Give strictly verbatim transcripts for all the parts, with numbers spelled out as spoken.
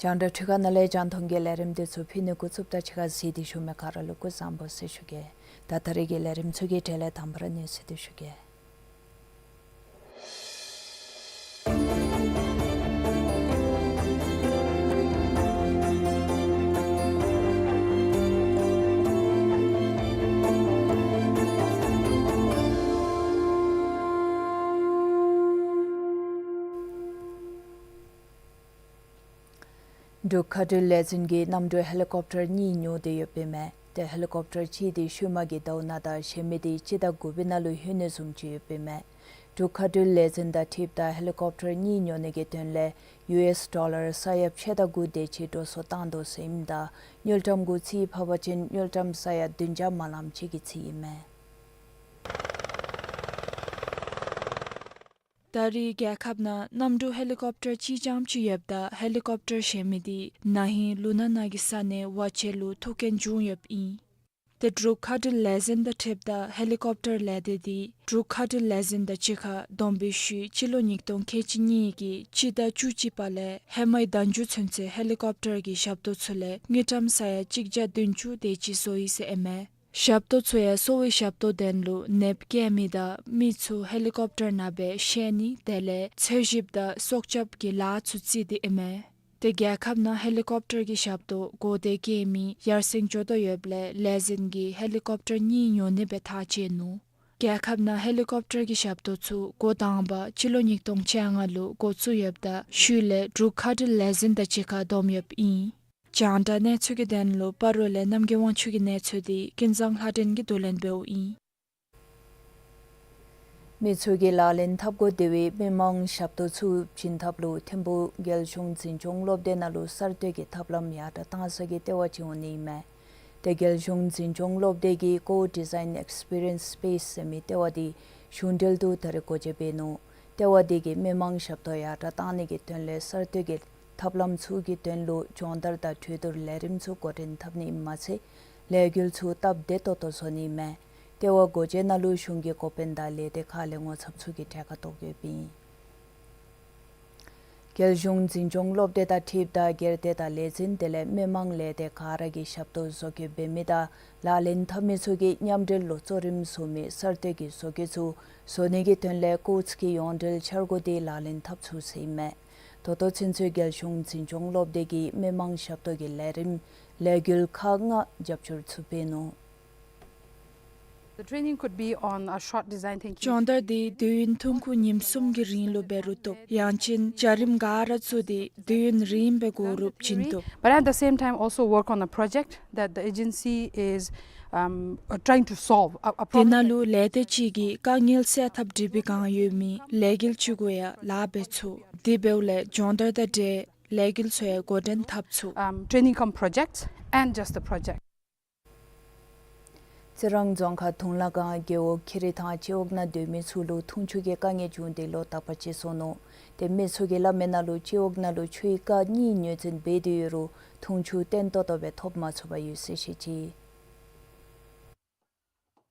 རྒྱང་བསྒྲགས་འཕྲུལ་ཁང་ནང་ལས་རྒྱང་མཐོང་གི་ལས་རིམ་འདི་ཚུ་ཕུལ་ནི་འགོ་བཙུགསཔ་ད་ཕྱི་ཁར་གཟིགས་ཏེ་བཞུགས་མི་ག་ར་ལུ་སྐུ་གཟུགས་བཟང་པོ་ཟེར་ཞུ་གེ། ད་ད་རེས་ཀྱི་ལས་རིམ་ཚུ་གི་གྲས་ལས་དང་པ་ར་གནས་ཚུལ་འདི་ཞུ་གེ། འབྲུག་མཁའ་འགྲུལ་ལས་འཛིན་གྱིས་གནམ་གྲུ་ཧེ་ལི་ཀོབ་ཊར་གཉིས་ཉོ་སྟེ་ཡོདཔ་ཨིན་མས། ཏེ་ཧེ་ལི་ཀོབ་ཊར་གཅིག་འདི་ཤུལ་མ་གི་ཟླཝ་ནང་དང་གཞན་མི་འདི་སྤྱི་ཟླ་དགུ་པའི་ནང་ལུ་ལྷོད་ནི་བཟུམ་ཅིག་ཡོདཔ་ཨིན་མས། འབྲུག་མཁའ་འགྲུལ་ལས་འཛིན་དང་འཁྲིལཝ་ད་ཧེ་ལི་ཀོབ་ཊར་གཉིས་ཉོ་ནི་གི་དོན་ལས་ཡུ་ཨེསི་ཌོ་ལར་ས་ཡ་ཕྱེད་དང་དགུ་དེ་ཅིག་འགྲོ་སོང་བཏང་དོ་ཟེར་ཨིནམ་ད་དངུལ་ཀྲམ་གུ་རྩིས་ཕབ་པ་ཅིན་དངུལ་ཀྲམ་ས་ཡ་བདུན་བརྒྱ་མ་ལངམ་ཅིག་གི་རྩིས་ཨིན་མས། ད་རེས་རྒྱལ་ཁབ་ནང་གནམ་གྲུ་ཧེ་ལི་ཀོབ་ཊར་གཅིག་རྐྱངམ་ཅིག་ཡོདཔ་ད་ཧེ་ལི་ཀོབ་ཊར་གཞན་མི་འདི་ན་ཧིང་ལུང་ནག་ནང་གི་ས་གནས་བ་ཅན་ལུ་ཐུག་རྐྱེན་བྱུང་ཡོདཔ་ཨིན། ཏེ་འབྲུག་མཁའ་འགྲུལ་ལས་འཛིན་དང་འཁྲིལཝ་ད་ཧེ་ལི་ཀོབ་ཊར་ལས་སྡེ་འདི་འབྲུག་མཁའ་འགྲུལ་ལས་འཛིན་དང་གཅིག་ཁར་བསྡོམས་པའི་ཤུལ་སྤྱི་ལོ་ཉིས་སྟོང་ཁལ་གཅིག་གཉིས་ཀྱི་སྤྱི་ཟླ་བཅུ་གཅིག་པ་ལས་ཧེ་མའི་ཟླ་མཇུག་ཚུན་ཚོད་ཧེ་ལི་ཀོབ་ཊར་གྱི་ཞབས་ཏོག་ཚུ་ལས་དངུལ་ཀྲམ་ས་ཡ་གཅིག་བརྒྱ་བདུན་ཅུ་དེ་ཅིག་བཟོ་ཡི་ཟེར་ཨིན་མས། ཞབས་ཏོག་ཚུ་ཡང་གསོ་བའི་ཞབས་ཏོག་དོན་ལུ་ནདཔ་བཀལ་མི་དང་མི་ཚུ་ཧེ་ལི་ཀོབ་ཊར་ནང་སྦེ་བཤལ་ནི་དེ་ལས་འཚོལ་ཞིབ་དང་སྲོག་སྐྱབས་ཀྱི་ལཱ་ཚུ་རྩིས་ཏེ་ཨིན་མས། ཏེ་རྒྱལ་ཁབ་ནང་ཧེ་ལི་ཀོབ་ཊར་གྱི་ཞབས་ཏོག་གོ་བདེ་བཀལ་མི་ཡར་སེང་འགྱོ་དོ་ཡོདཔ་ལས་ལས་འཛིན་གྱིས་ཧེ་ལི་ཀོབ་ཊར་གཉིས་ཉོ་ནི་སྦེ་ཐག་བཅད་ནུག། རྒྱལ་ཁབ་ནང་ཧེ་ལི་ཀོབ་ཊར་གྱི་ཞབས་ཏོག་ཚུ་འགོ་དང་པ་སྤྱི་ལོ་ཉིས་སྟོང་བཅོ་ལྔ་ལུ་འགོ་བཙུགས་ཡོདཔ་ད་ཤུལ་ལས་འབྲུག་མཁའ་འགྲུལ་ལས་འཛིན་དང་གཅིག་ཁར་བསྡོམས་ཡོདཔ་ཨིན། རྒྱང་བསྒྲགས་གནས་ཚུལ་གྱི་དོན་ལུ་སྤ་རོ་ལས་རྣམ་རྒྱལ་དབང་ཕྱུག་གི་གནས་ཚུལ་འདི་ཀུན་བཟང་ལྷ་སྒྲོན་གྱིས་བསྡུ་ལེན་འབདཝ་ཨིན། མི་ཚུ་གིས་ལག་ལེན་འཐབ་དགོ་དེ་བའི་མི་མང་ཞབས་ཏོག་ཚུ་བྱིན་ཐབས་ལུ་ཐིམ་ཕུག་རྒྱལ་གཞུང་འཛིན་སྐྱོང་སློབ་སྡེ་ནང་ལུ་གསར་གཏོད་ཀྱི་ཐབས་ལམ་ཡར་དྲགས་གཏང་ས་གི་ལྟེ་བ་ཅིག་འོང་ནི་ཨིན་མས། ཏེ་རྒྱལ་གཞུང་འཛིན་སྐྱོང་སློབ་སྡེ་གིས་ཀོ་ཌི་ཛའིན་ཨེགསི་པི་རི་ཡནསི་སི་པེསི་ཟེར་མི་ལྟེ་བ་འདི་གཞུང་འབྲེལ་དུ་ད་རེས་སྒོ་འབྱེད་འབད་ནུག། ལྟེ་བ་འདི་གིས་མི་མང་ཞབས་ཏོག་ཡར་དྲགས་གཏང་ནི་གི་དོན་ལས་གསར་གཏོད་ཀྱི་ཐབས་ལམ་ཚུ་གི་དོན་ལུ་སྦྱོང་བརྡར་དང་གྲོས་བསྡུར་ལས་རིམ་ཚུ་འགོ་འདྲེན་འཐབ་ནི་ཨིནམ་མ་ཚད་ལས་འགུལ་ཚུ་སྟབས་བདེ་ཏོག་ཏོ་བཟོ་ནི་ཨིན་མས། ལྟེ་བ་སྒོ་འབྱེད་ནང་ལུ་གཞུང་གི་འགོ་དཔོན་དང་ལས་སྡེ་ཁག་ལས་ངོ་ཚབ་ཚུ་གིས་གྲལ་ཁར་གཏོགས་ཡོདཔ་ཨིན། རྒྱལ་གཞུང་འཛིན་སྐྱོང་སློབ་སྡེ་དང་འཁྲིལཝ་ད་སྒེར་སྡེ་དང་ལས་འཛིན་དེ་ལས་མི་མང་ལས་སྡེ་ག་ར་གིས་ཞབས་ཏོག་བཟོ་བཀོད་འབད་མི་དང་ལག་ལེན་འཐབ་མི་ཚུ་གིས་མཉམ་འབྲེལ་ལུ་གཙོ་རིམ་བཟུང་མི་གསར་གཏོད་ཀྱི་བཟོ་བཀོད་ཚུ་བཟོ་ནི་གི་དོན་ལས་སྐུགས་ཚད་ཀྱི་ཡོངས་འབྲེལ་འཆར་སྒོ་འདི་ལག་ལེན་འཐབ་ཚུགས་ཟེར་ཨིན་མས། ད་ལྟོ་ཚུན་ཚོད་རྒྱལ་གཞུང་འཛིན་སྐྱོང་སློབ་སྡེ་གིས་མི་མང་ཞབས་ཏོག་གི་ལས་རིམ་ལས་འགུལ་ཁག་ལྔ་རྒྱབ་སྐྱོར་ཚུ་འབད་ནུག། The training could be on a short design thinking. སྦྱོང་བརྡར་འདི་དུས་ཡུན་ཐུང་ཀུ་ཉིནམ་གསུམ་གྱི་རིང་ལུ་འབད་རུང་བཏུབ། ཡང་ཅིན་བྱ་རིམ་ག་ར་བཙུགས་ཏེ་དུས་ཡུན་རིངམོ་སྦེ་འགོར་རུང་བྱིན་བཏུབ། But at the same time also work on a project that the agency is, um, uh, trying to solve a, a དེ་problem ནང་ལུ་ལས་སྡེ་ཅིག་གིས་དཀའ་ངལ་སེལ་ཐབས་སྒྲིག་པའི་བསྒང་ཡོད་མི་ལས་འགུལ་ཅིག་གུ་ཡང་ལཱ་འབད་ཚུགས། དེ་འབདཝ་ལས་སྦྱོང་བརྡར་དང་འབྲེལ་ལས་འགུལ་ཚུ་ཡང་འགོ་འདྲེན་འཐབ་ཚུགས། Um, training cum projects and just the project. རྩི་རང་རྫོང་ཁག་དུང་ལ་སྒང་རྒེད་འོག་ཁྱི་རི་ཐང་སྤྱི་འོག་ནང་སྡོད་མི་ཚུ་ལུ་འཐུང་ཆུ་གི་དཀའ་ངལ་བྱུང་སྟེ་ལོ་དག་པ་ཅིག་སོང་ནུག། ཏེ་མི་ཚུ་གིས་སླབ་མི་ནང་ལུ་སྤྱི་འོག་ནང་ལུ་ཆུའི་རྐ་གཉིས་ངོས་འཛིན་འབད་དེ་ཡོད་རུང་འཐུང་ཆུ་བརྟན་ཏོག་ཏོ་སྦེ་ཐོབ་མ་ཚུགས་པར་ཡོད་ཟེར་བཤད་ཅི།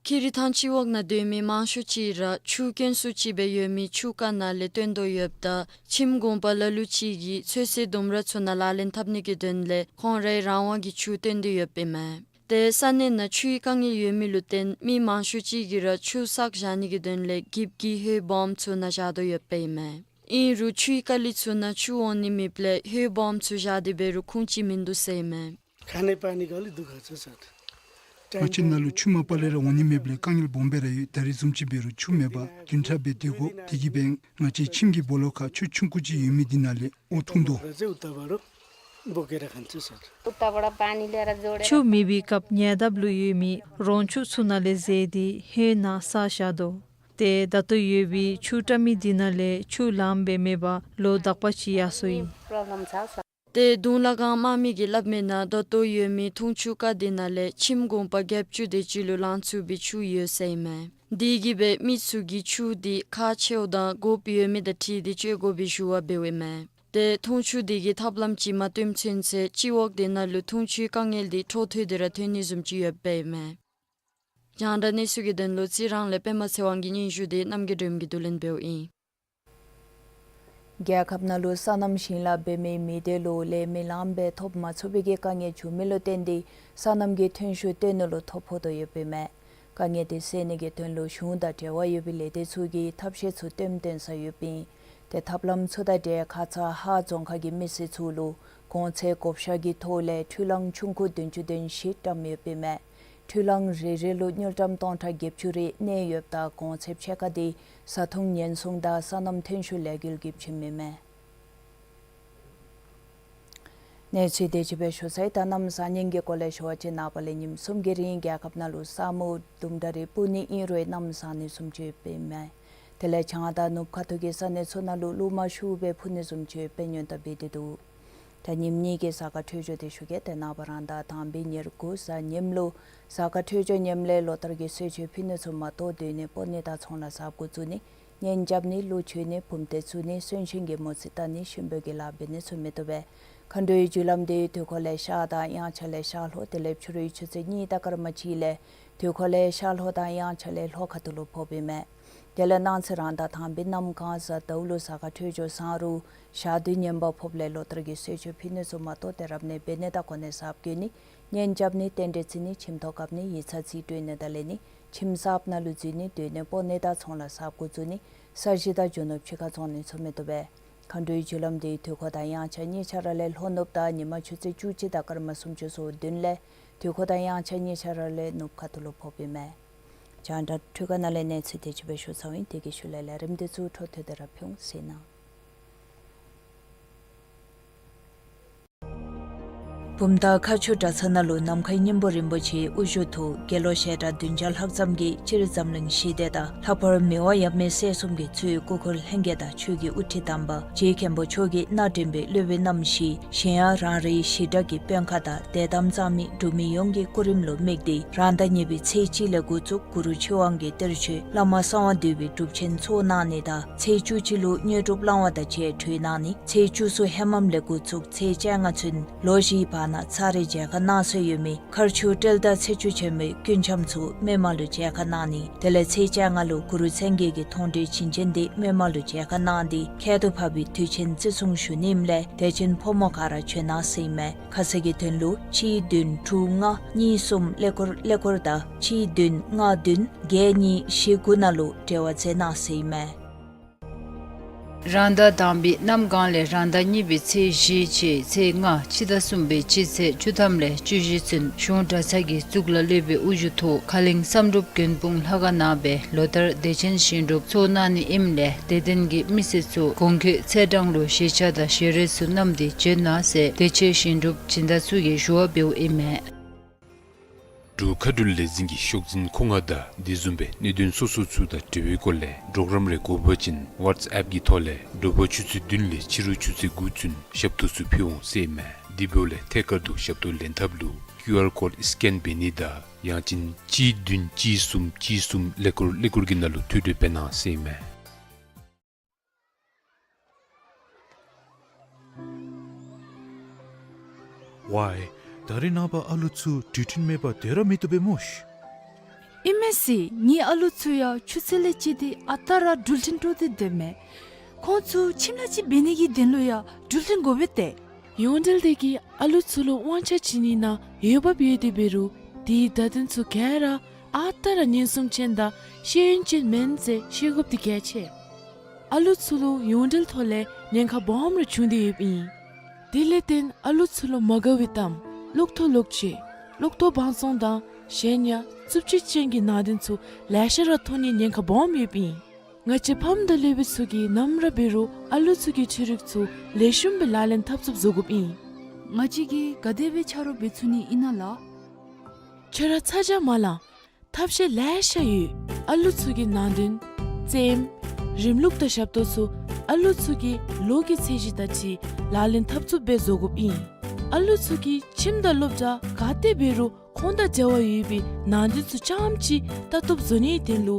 ཁྱི་རི་ཐང་སྤྱི་འོག་ནང་སྡོད་མི་མང་ཤོས་ཅིག་ར་ཆུ་དཀོན་སུ་ཅིག་སྦེ་ཡོད་མི་ཆུ་རྐ་ནང་ལས་བཏོན་དོ་ཡོདཔ་ད་ཁྱིམ་གུང་པ་ལ་ལུ་ཅིག་གིས་ཚོད་བསྲེ་ལྡུམ་ར་ཚུ་ནང་ལག་ལེན་འཐབ་ནི་གི་དོན་ལས་ཁོང་རའི་རང་དབང་གི་ཆུ་བཏོན་ཏེ་ཡོདཔ་ཨིན་མས། ཏེ་ས་གནས་ནང་ཆུའི་དཀའ་ངལ་ཡོད་མི་ལུ་བརྟེན་མི་མང་ཤོས་ཅིག་གིས་ར་ཆུ་བསགས་བཞག་ནི་གི་དོན་ལས་གིབ་ཀྱི་ཧོད་སྦོམ་ཚུ་ནང་བཞག་དོ་ཡོདཔ་ཨིན་མས། ཨིན་རུང་ཆུའི་ཀ་ལི་ཚུ་ནང་ཆུ་འོང་ནི་མེདཔ་ལས་ཧོད་སྦོམ་ཚུ་བཞག་སྟེ་འབད་རུང་ཁུངས་ཅིག་མིན་འདུག་ཟེར་ཨིན་མས། खाने पानीको अलि दुःख छ सर। ང་བཅས་ནང་ལུ་ཆུ་མ་པ་ལས་ར་འོང་ནི་མེདཔ་ལས་དཀའ་ངལ་སྦོམ་སྦེ་ར་ཡོད། ད་རེས་བཟུམ་ཅིག་འབད་རུང་ཆུ་མེད་པར་བདུན་ཕྲག་སྦེ་སྡོད་དགོ། དེ་གིས་འབད་ང་བཅས་ཁྱིམ་གྱི་སྦོ་ལོགས་ཁར་ཆུ་ཆུང་ཀུ་ཅིག་ཡོད་མི་འདི་ནང་ལས་འོ་འཐུང་དོ། उताबाट बोकेर खान्छ सर। ཆུ་མེད་པའི་སྐབས་ཉེ་འདབས་ལུ་ཡོད་མི་རོང་ཆུ་ཚུ་ནང་ལས་བཟེད་དེ་ཧོད་ནང་བསགས་བཞག་དོ། ཏེ་ད་ལྟོ་ཡོད་པའི་ཆུ་བཀྲམ་མི་འདི་ནང་ལས་ཆུ་ལངམ་སྦེ་མེད་པར་ལོ་དག་པ་ཅིག་ཡར་སོ་ཡི། ཏེ་དུང་ལ་སྒང་དམངས་མི་གིས་སླབ་མི་ནང་ད་ལྟོ་ཡོད་མི་འཐུང་ཆུ་རྐ་འདི་ནང་ལས་ཁྱིམ་གུང་པ་བརྒྱད་ཅུ་དེ་ཅིག་ལུ་ལང་ཚུགས་པའི་ཆུ་ཡོད་ཟེར་ཨིན་མས། དེ་གིས་འབད་མི་ཚུ་གིས་ཆུ་འདི་ཁག་ཆེཝ་དང་དགོཔ་ཡོད་མི་དང་འཁྲིལ་ཏེ་སྤྱོད་དགོ་པའི་ཞུ་བ་འབདཝ་ཨིན་མས། ཏེ་འཐུང་ཆུ་དེ་གི་ཐབས་ལམ་ཅིག་མ་སྟོནམ་ཚུན་ཚོད་སྤྱི་འོག་དེ་ནང་ལུ་འཐུང་ཆུའི་དཀའ་ངལ་འདི་འཕྲོ་མཐུད་དེ་ར་ཐོན་ནི་བཟུམ་ཅིག་ཡོདཔ་ཨིན་མས། རྒྱང་བསྒྲགས་གནས་ཚུལ་གྱི་དོན་ལུ་རྩི་རང་ལས་པདྨ་ཚེ་དབང་གི་སྙན་ཞུ་དེ་རྣམ་རྒྱལ་སྒྲོལམ་གྱིས་བསྡུ་ལེན་འབདཝ་ཨིན། རྒྱལ་ཁབ་ནང་ལུ་སོ་ནམ་ཞིང་ལཱ་འབད་མི་མི་སྡེ་ལུ་ལས་མི་ལངམ་སྦེ་ཐོབ་མ་ཚུགས་པའི་གི་དཀའ་ངལ་བྱུང་མི་ལུ་བརྟེན་ཏེ་སོ་ནམ་གྱི་ཐོན་ཤུགས་བཏོན་ནི་ལུ་ཐོ་ཕོག་དོ་ཡོདཔ་ཨིན་མས། དཀའ་ངལ་དེ་སེལ་ནི་གི་དོན་ལུ་གཞུང་དང་འབྲེལ་བ་ཡོད་པའི་ལས་སྡེ་ཚུ་གིས་ཐབས་ཤེས་ཚུ་བཏོན་བཏོན་ས་ཡོདཔ་ཨིན། ཏེ་ཐབས་ལམ་ཚུ་དང་འབྲེལ་ཁ་ཙ་ཧཱ་རྫོང་ཁག་གི་མི་སེར་ཚུ་ལུ་གོང་ཚད་བགོ་བཤའ་གི་ཐོག་ལས་འཕྲུལ་གླང་ཆུང་ཀུ་བདུན་ཅུ་དོན་བཞི་བཀྲམ་ཡོདཔ་ཨིན་མས། འཕྲུལ་གླང་རེ་རེ་ལུ་དངུལ་ཀྲམ་སྟོང་ཕྲག་བརྒྱད་ཅུ་རེ་གནས་ཡོདཔ་ད་གོང་ཚད་ཕྱེད་ཀ་དེ་བཟའ་འཐུང་ཉེན་སྲུང་དང་སོ་ནམ་ཐོན་ཤུགས་ལས་འགུལ་གྱི་བྱིནམ་ཨིན་མས། གནས་ཚུལ་དེ་ཅིག་སྦེ་ཞུ་ཚར་ཡི། ད་གནམ་བཟང་ཉིན་གྱི་སྐོར་ལས་ཞུ་བ་ཅིན་ནངས་པ་ལས་ཉིནམ་གསུམ་གྱི་རིང་རྒྱལ་ཁབ་ནང་ལུ་ས་སྨུག་དུམ་གྲ་རེ་སྤུབ་ནི་ཨིན་རུང་གནམ་བཟང་ནི་བཟུམ་ཅིག་ཡོདཔ་ཨིན་མས། དེ་ལས་བྱང་དང་ནུབ་ཁ་ཐུག་གི་ས་གནས་ཚུ་ནང་ལུ་རླུང་མ་ཤུགས་སྦེ་འཕུ་ནི་བཟུམ་ཅིག་ཡོདཔ་སྙན་ཏོག་འབད་དེ་འདུག། ད་ཉིནམ་གཉིས་ཀྱི་གཟའ་སྐར་འཕྲོད་སྦྱོར་དེ་ཞུ་གེ། ཏེ་ནངས་པ་རང་ཟླ་དང་པའི་ཉེར་དགུ་གཟའ་ཉིམ་ལུ་གཟའ་སྐར་འཕྲོད་སྦྱོར་ཉམས་ལས་ལོ་ལྟར་གྱི་གསོལ་མཆོད་ཕུལ་ནི་ཚུ་མ་གཏོགས་སྡོད་གནས་སྤོ་གནས་དང་ཚོང་ལཱ་གཟབ་དགུ་བཙུགས་ནི་གཉེན་རྐྱབ་ནི་ལུ་བྱོན་ནི་བུམ་གཏེར་བཙུགས་ནི་གསོན་གཤིན་གྱི་མོ་རྩིས་བལྟ་ནི་གཤིན་པོ་གི་ལཱ་འབད་ནི་ཚུ་མི་བཏུབ་པས། མཁའ་འགྲོའི་རྒྱུ་ལམ་དེ་དུས་འཁོར་ལས་ཤར་དང་དབྱངས་འཆར་ལས་ཤར་ལྷོ་དེ་ལས་ཕྱི་རུའི་ཆུ་ཚོད་གཉིས་དང་སྐར་མ་གཅིག་ལས་དུས་འཁོར་ལས་ཤར་ལྷོ་དང་དབྱངས་འཆར་ལས་ལྷོ་ཁ་ཐུག་ལུ་ཕོགཔ་ཨིན་མས། དེ་ལས་གནངས་ཚེ་རང་ཟླ་དང་པའི་གནམ་གང་གཟའ་ཟླཝ་ལུ་གཟའ་སྐར་འཕྲོད་སྦྱོར་བཟང་རུང་ཞག་དུས་ངན་པ་ཕོགཔ་ལས་ལོ་ལྟར་གྱི་གསོལ་མཆོད་ཕུལ་ནི་ཚུ་མ་གཏོགས་ཏེ་རབ་གནས་འབད་ནི་དང་གོ་གནས་གཟབ་བཀོད་ནི་གཉེན་རྐྱབ་ནི་རྟེན་འབྲེལ་བརྩི་ནི་ཁྱིམ་ཐོག་བཀབ་ནི་ཡིག་ཚང་རྩིས་སྤྲོད་ནི་དང་ལེན་ནི་ཁྱིམ་གསརཔ་ནང་ལུ་འཛུལ་ནི་སྡོད་གནས་སྤོ་གནས་དང་ཚོང་ལཱ་གཟབ་དགུ་བཙུགས་ནི་ས་གཞི་དང་རྒྱུ་ནོར་ཕྱི་ཁར་བཙོང་ནི་ཚུ་མི་བཏུབ་པས། མཁའ་འགྲོའི་རྒྱུ་ལམ་དེ་དུས་འཁོར་དང་དབྱངས་འཆར་གཉིས་ཆ་ར་ལས་ལྷོ་ནུབ་དང་ཉི་མ་ཆུ་ཚོད་བཅུ་གཅིག་དང་སྐར་མ་སུམ་ཅུ་སོ་བདུན་ལས་དུས་འཁོར་དང་དབྱངས་འཆར་གཉིས་ཆ་ར་ལས་ནུབ་ཁ་ཐུག་ལུ་ཕོགཔ་ཨིན་མས། རྒྱང་བསྒྲགས་འཕྲུལ་ཁང་ནང་ལས་གནས་ཚུལ་དེ་ཅིག་སྦེ་ཞུ་ཚརཝ་ཨིན། དེ་གི་ཤུལ་ལས་ལས་རིམ་དེ་ཚུ་འཕྲོ་མཐུད་དེ་ར་ཕུལ་འོང་ཟེར་ཨིན། བུམ་ཐང་མཁར་ཆུ་གྲྭ་ཚང་ནང་ལུ་ནམ་མཁའི་སྙིང་པོ་རིན་པོ་ཆེ་དབུ་བཞུགས་ཐོག་དགེ་སློང་བཤད་གྲྭ་བདུན་བརྒྱ་ལྷག་ཙམ་གྱིས་སྤྱིར་འཛམ་གླིང་ཞི་བདེ་དང་ལྷག་པར་མི་དབང་ཡབ་མེས་སྲས་གསུམ་གྱི་གཙོས་སྐུ་འཁོར་ལྷན་རྒྱས་དང་ཆོས་ཀྱི་དབུ་ཁྲིད་དམ་པ་རྗེ་མཁན་པོ་མཆོག་གིས་མནའ་འདྲེན་པའི་སློབ་དཔོན་རྣམ་བཞི་གཞན་ཡང་རང་རེའི་ཞི་དྲག་གི་དཔོན་ཁག་དང་དད་དམ་གཙང་མའི་འབྲུག་མི་ཡོངས་ཀྱི་སྐུ་རིམ་ལུ་དམིགས་ཏེ་རང་ཟླ་གཉིས་པའི་ཚེས་གཅིག་ལས་འགོ་བཙུགས་གུ་རུ་ཆོས་དབང་གི་གཏེར་ཆོས་བླ་མ་གསང་བ་འདུས་པའི་སྒྲུབ་ཆེན་ཚོགས་གནང་ནི་དང་ཚེས་བཅུ་གཅིག་ལུ་དངོས་གྲུབ་བླང་བ་དང་བཅས་གྲོལ་གནང་ནི། ཚེས་བཅུ་གསུམ་ཧེ་མམ་ལས་འགོ་བཙུགས་ཚེས་བཅོ་ལྔ་ཚུན་ལོ་བཞིའི་བར་ན་ཚར་རེ་མཇལ་ཁ་གནང་སྲོལ་ཡོད་མི་མཁར་ཆུ་སྤྲེལ་ཟླ་ཚེས་བཅུ་ཆེན་མོའི་སྐུ་འཆམ་ཚུ་མི་མང་ལུ་མཇལ་ཁ་གནང་ནི། དེ་ལས་ཚེས་བཅོ་ལྔ་ལུ་གུ་རུ་མཚན་བརྒྱད་ཀྱི་མཐོང་གྲོལ་བྱིན་ཅན་དེ་མི་མང་ལུ་མཇལ་ཁ་གནང་སྟེ་ཁྱད་དུ་འཕགས་པའི་དུས་ཆེན་བརྩི་སྲུང་ཞུ་ནི་ཨིནམ་ལས་དད་ཅན་ཕོ་མོ་ག་ར་བྱོན་གནང་ཟེར་ཨིན་མས། ཁ་གསལ་གྱི་དོན་ལུ་གཅིག་བདུན་དྲུག་ལྔ་གཉིས་གསུམ་ཀླད་ཀོར་ཀླད་ཀོར་དང་གཅིག་བདུན་ལྔ་བདུན་བརྒྱད་གཉིས་བཞི་དགུ་ནང་ལུ་འབྲེལ་བ་མཛད་གནང་ཟེར་ཨིན་མས། རང་ཟླ་དང་པའི་གནམ་གང་ལས་རང་ཟླ་གཉིས་པའི་ཚེས་བཞི་བཅས་ཚེས་ལྔ་སྤྱི་ཟླ་གསུམ་པའི་སྤྱི་ཚེས་བཅུ་ཐམ་ལས་བཅུ་བཞི་ཚུན་གཞུང་གྲྭ་ཚང་གི་གཙུག་ལག་སློབ་དཔོན་དབུ་བཞུགས་ཐོག་ཁ་གླིང་བསམ་གྲུབ་མགོན་དཔུང་ལྷ་ཁང་ནང་སྦེ་ལོ་ལྟར་དད་ཅན་ཞིང་སྒྲུབ་ཚོགས་གནང་ནི་ཨིནམ་ལས་དད་ལྡན་གྱི་མི་སེར་ཚུ་གོང་འཁོད་ཚེས་གྲངས་ལུ་ཞལ་ཆས་དང་ཞལ་རས་ཚུ་བསྣམས་ཏེ་བྱོན་གནང་ཟེར་བདེ་ཆེན་ཞིང་སྒྲུབ་སྦྱིན་བདག་ཚུ་གིས་ཞུ་བ་འབདཝ་ཨིན་མས། འབྲུག་མཁའ་འགྲུལ་ལས་འཛིན་གྱི་ཤོག་འཛིན་ཁོ་ང་དང་དེ་བཟུམ་སྦེ་གནད་དོན་སོ་སོ་ཚུ་དང་འབྲེལ་བའི་སྐོར་ལས་གྲོགས་རམ་རེ་དགོ་པ་ཅིན་ཝཊས་ཨེཔ་ཀྱི་ཐོག་ལས་དྲོ་པ་ཆུ་ཚོད་བདུན་ལས་ཕྱི་རུ་ཆུ་ཚོད་དགུ་ཚུན་ཞབས་ཏོག་ཚུ་ཕུལ་འོང་ཟེར་ཨིན་མས། དེ་འབདཝ་ལས་ཐད་ཀར་དུ་ཞབས་ཏོག་ལེན་ཐབས་ལུ་ ཀིའུ་ཨར་ཀོཌ་སི་ཀེན་འབད་ནི་དང་ཡང་ཅིན་གཅིག་བདུན་གཅིག་གསུམ་གཅིག་གསུམ་ཀླད་ཀོར་ཀླད་ཀོར་གྱི་ནང་ལུ་ཐུགས་སྤྲོ་འབད་གནང་ཟེར་ཨིན་མས། ཝའི། ད་རེས་ནངས་པ་ཨ་ལུ་ཚུ་འགྲུལ་འཕྲིན་མེད་པར་སྡོད་ར་མི་བཏུབ་པས་སྨོ་ཤ། ཨིན་མས་ཟེར། ངེའི་ཨ་ལུ་ཚུ་ཡང་ཆུ་ཚོད་ལས་བཅད་དེ་ཨ་རྟག་ར་འགྲུལ་འཕྲིན་སྤྲོ་སྟེ་སྡོད་མས། ཁོང་ཚུ་ཁྱིམ་ལཱ་ཅིག་འབད་ནི་གི་དོན་ལུ་ཡང་འགྲུལ་འཕྲིན་དགོ་པས་ཏེ། ཡོངས་འབྲེལ་དེ་གིས་ཨ་ལུ་ཚུ་ལུ་དབང་ཆ་བྱིན་ནི་ནང་འོས་འབབ་ཡོད་དེ་འབད་རུང་དེའི་བརྡ་དོན་ཚུ་ག་ར་ཨ་རྟག་ར་ཉེན་སྲུང་ཅན་དང་ཤེས་ཡོན་ཅན་མེན་ཟེར་ཤེས་དགོཔ་དེ་གལ་ཆེ། ཨ་ལུ་ཚུ་ལུ་ཡོངས་འབྲེལ་ཐོག་ལས་ཉེན་ཁ་སྦོམ་ར་བྱུང་སྟེ་ཡོདཔ་ཨིན། དེ་ལས་བརྟེན་ཨ་ལུ་ཚུ་ལུ་མ་དགའ་བའི་གཏམ་གློག་ཐོག་གློག་ཆས་གློག་ཐོག་བང་བཙོང་དང་གཞན་ཡང་རྩུབ་སྤྱོད་ཅན་གྱི་ནང་དོན་ཚུ་ལེ་ཤ་ར་ཐོན་ནིའི་ཉེན་ཁ་སྦོམ་ཡོདཔ་ཨིན། ང་བཅས་ཕམ་དང་སློབ་དཔོན་ཚུ་གིས་ནམ་ར་འབད་རུང་ཨ་ལུ་ཚུ་གི་འཕྲུལ་རིག་ཚུ་ལེགས་ཤོམ་སྦེ་ལག་ལེན་འཐབ་ཚུགསཔ་བཟོ་དགོཔ་ཨིན། ང་བཅས་ཀྱིས་ག་དེ་སྦེ་ཆ་རོགས་འབད་ཚུགས་ནི་ཨིན་ན་ལགས། ཁྱོད་ར་ཚ་གྱང་མ་ལང་། ཐབས་ཤེས་ལེ་ཤ་ཡོད། ཨ་ལུ་ཚུ་གི་ནང་དོན་རྩེདམོ་རིམ་ལུགས་དང་ཞབས་ཏོག་ཚུ་ཨ་ལུ་ཚུ་གི་ལོ་གི་ཚད་གཞི་དང་འཁྲིལ་ལག་ལེན་འཐབ་ཚུགསཔ་སྦེ་བཟོ་དགོཔ་ཨིན། ཨ་ལུ་ཚུ་གི་ཁྱིམ་དང་སློབ་གྲྭ་ག་ཏེ་འབད་རུང་ཁོང་དང་འབྲེལ་བ་ཡོད་པའི་ནང་དོན་ཚུ་རྐྱངམ་ཅིག་ལྟ་རྟོགཔ་བཟོ་ནིའི་དོན་ལུ་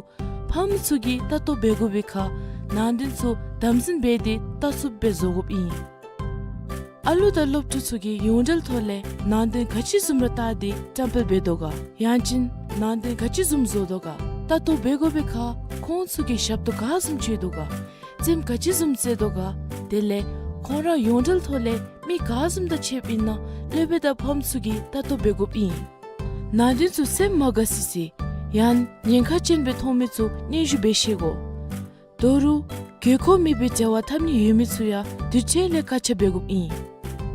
ཕམ་ཚུ་གིས་ལྟ་རྟོག་འབད་དགོ་པའི་ཁར་ནང་དོན་ཚུ་དམ་འཛིན་འབད་དེ་ལྟ་ཚུགསཔ་སྦེ་བཟོ་དགོཔ་ཨིན། ཨ་ལུ་དང་སློབ་ཕྲུག་ཚུ་གིས་ཡོངས་འབྲེལ་ཐོག་ལས་ནང་དོན་ག་ཅི་བཟུམ་ར་བལྟ་སྟེ་བཀྲམ་སྤེལ་འབད་དོ་ག། ཡང་ཅིན་ནང་དོན་ག་ཅི་བཟུམ་བཟོ་དོ་ག། ལྟ་རྟོག་འབད་དགོ་པའི་ཁར་ཁོང་ཚུ་གིས་ཞབས་ཏོག་ག་བཟུམ་སྤྱོད་དོ་ག། རྩེདམོ་ག་ཅི་བཟུམ་རྩེ་དོ་ག། དེ་ལས་ཁོང་ར་ཡོངས་འབྲེལ་ཐོག་ལས་མི་ག་བཟུམ་དང་ཕྱདཔ་ཨིན་ན་སློབ་དཔོན་དང་ཕམ་ཚུ་གིས་ལྟ་རྟོག་འབད་དགོཔ་ཨིན། ནང་དོན་ཚུ་སེམས་མ་དགའ་སི་སི་ཡང་ཉེན་ཁ་ཅན་སྦེ་མཐོང་མི་ཚུ་སྙན་ཞུ་འབད་ཤེས་དགོ། ད་རུང་དགོས་མཁོ་མེད་པའི་འབྲེལ་བ་འཐབ་ནི་ཡོད་མི་ཚུ་ཡང་དུས་ཅི་ལས་བཀག་ཆ་འབད་དགོཔ་ཨིན།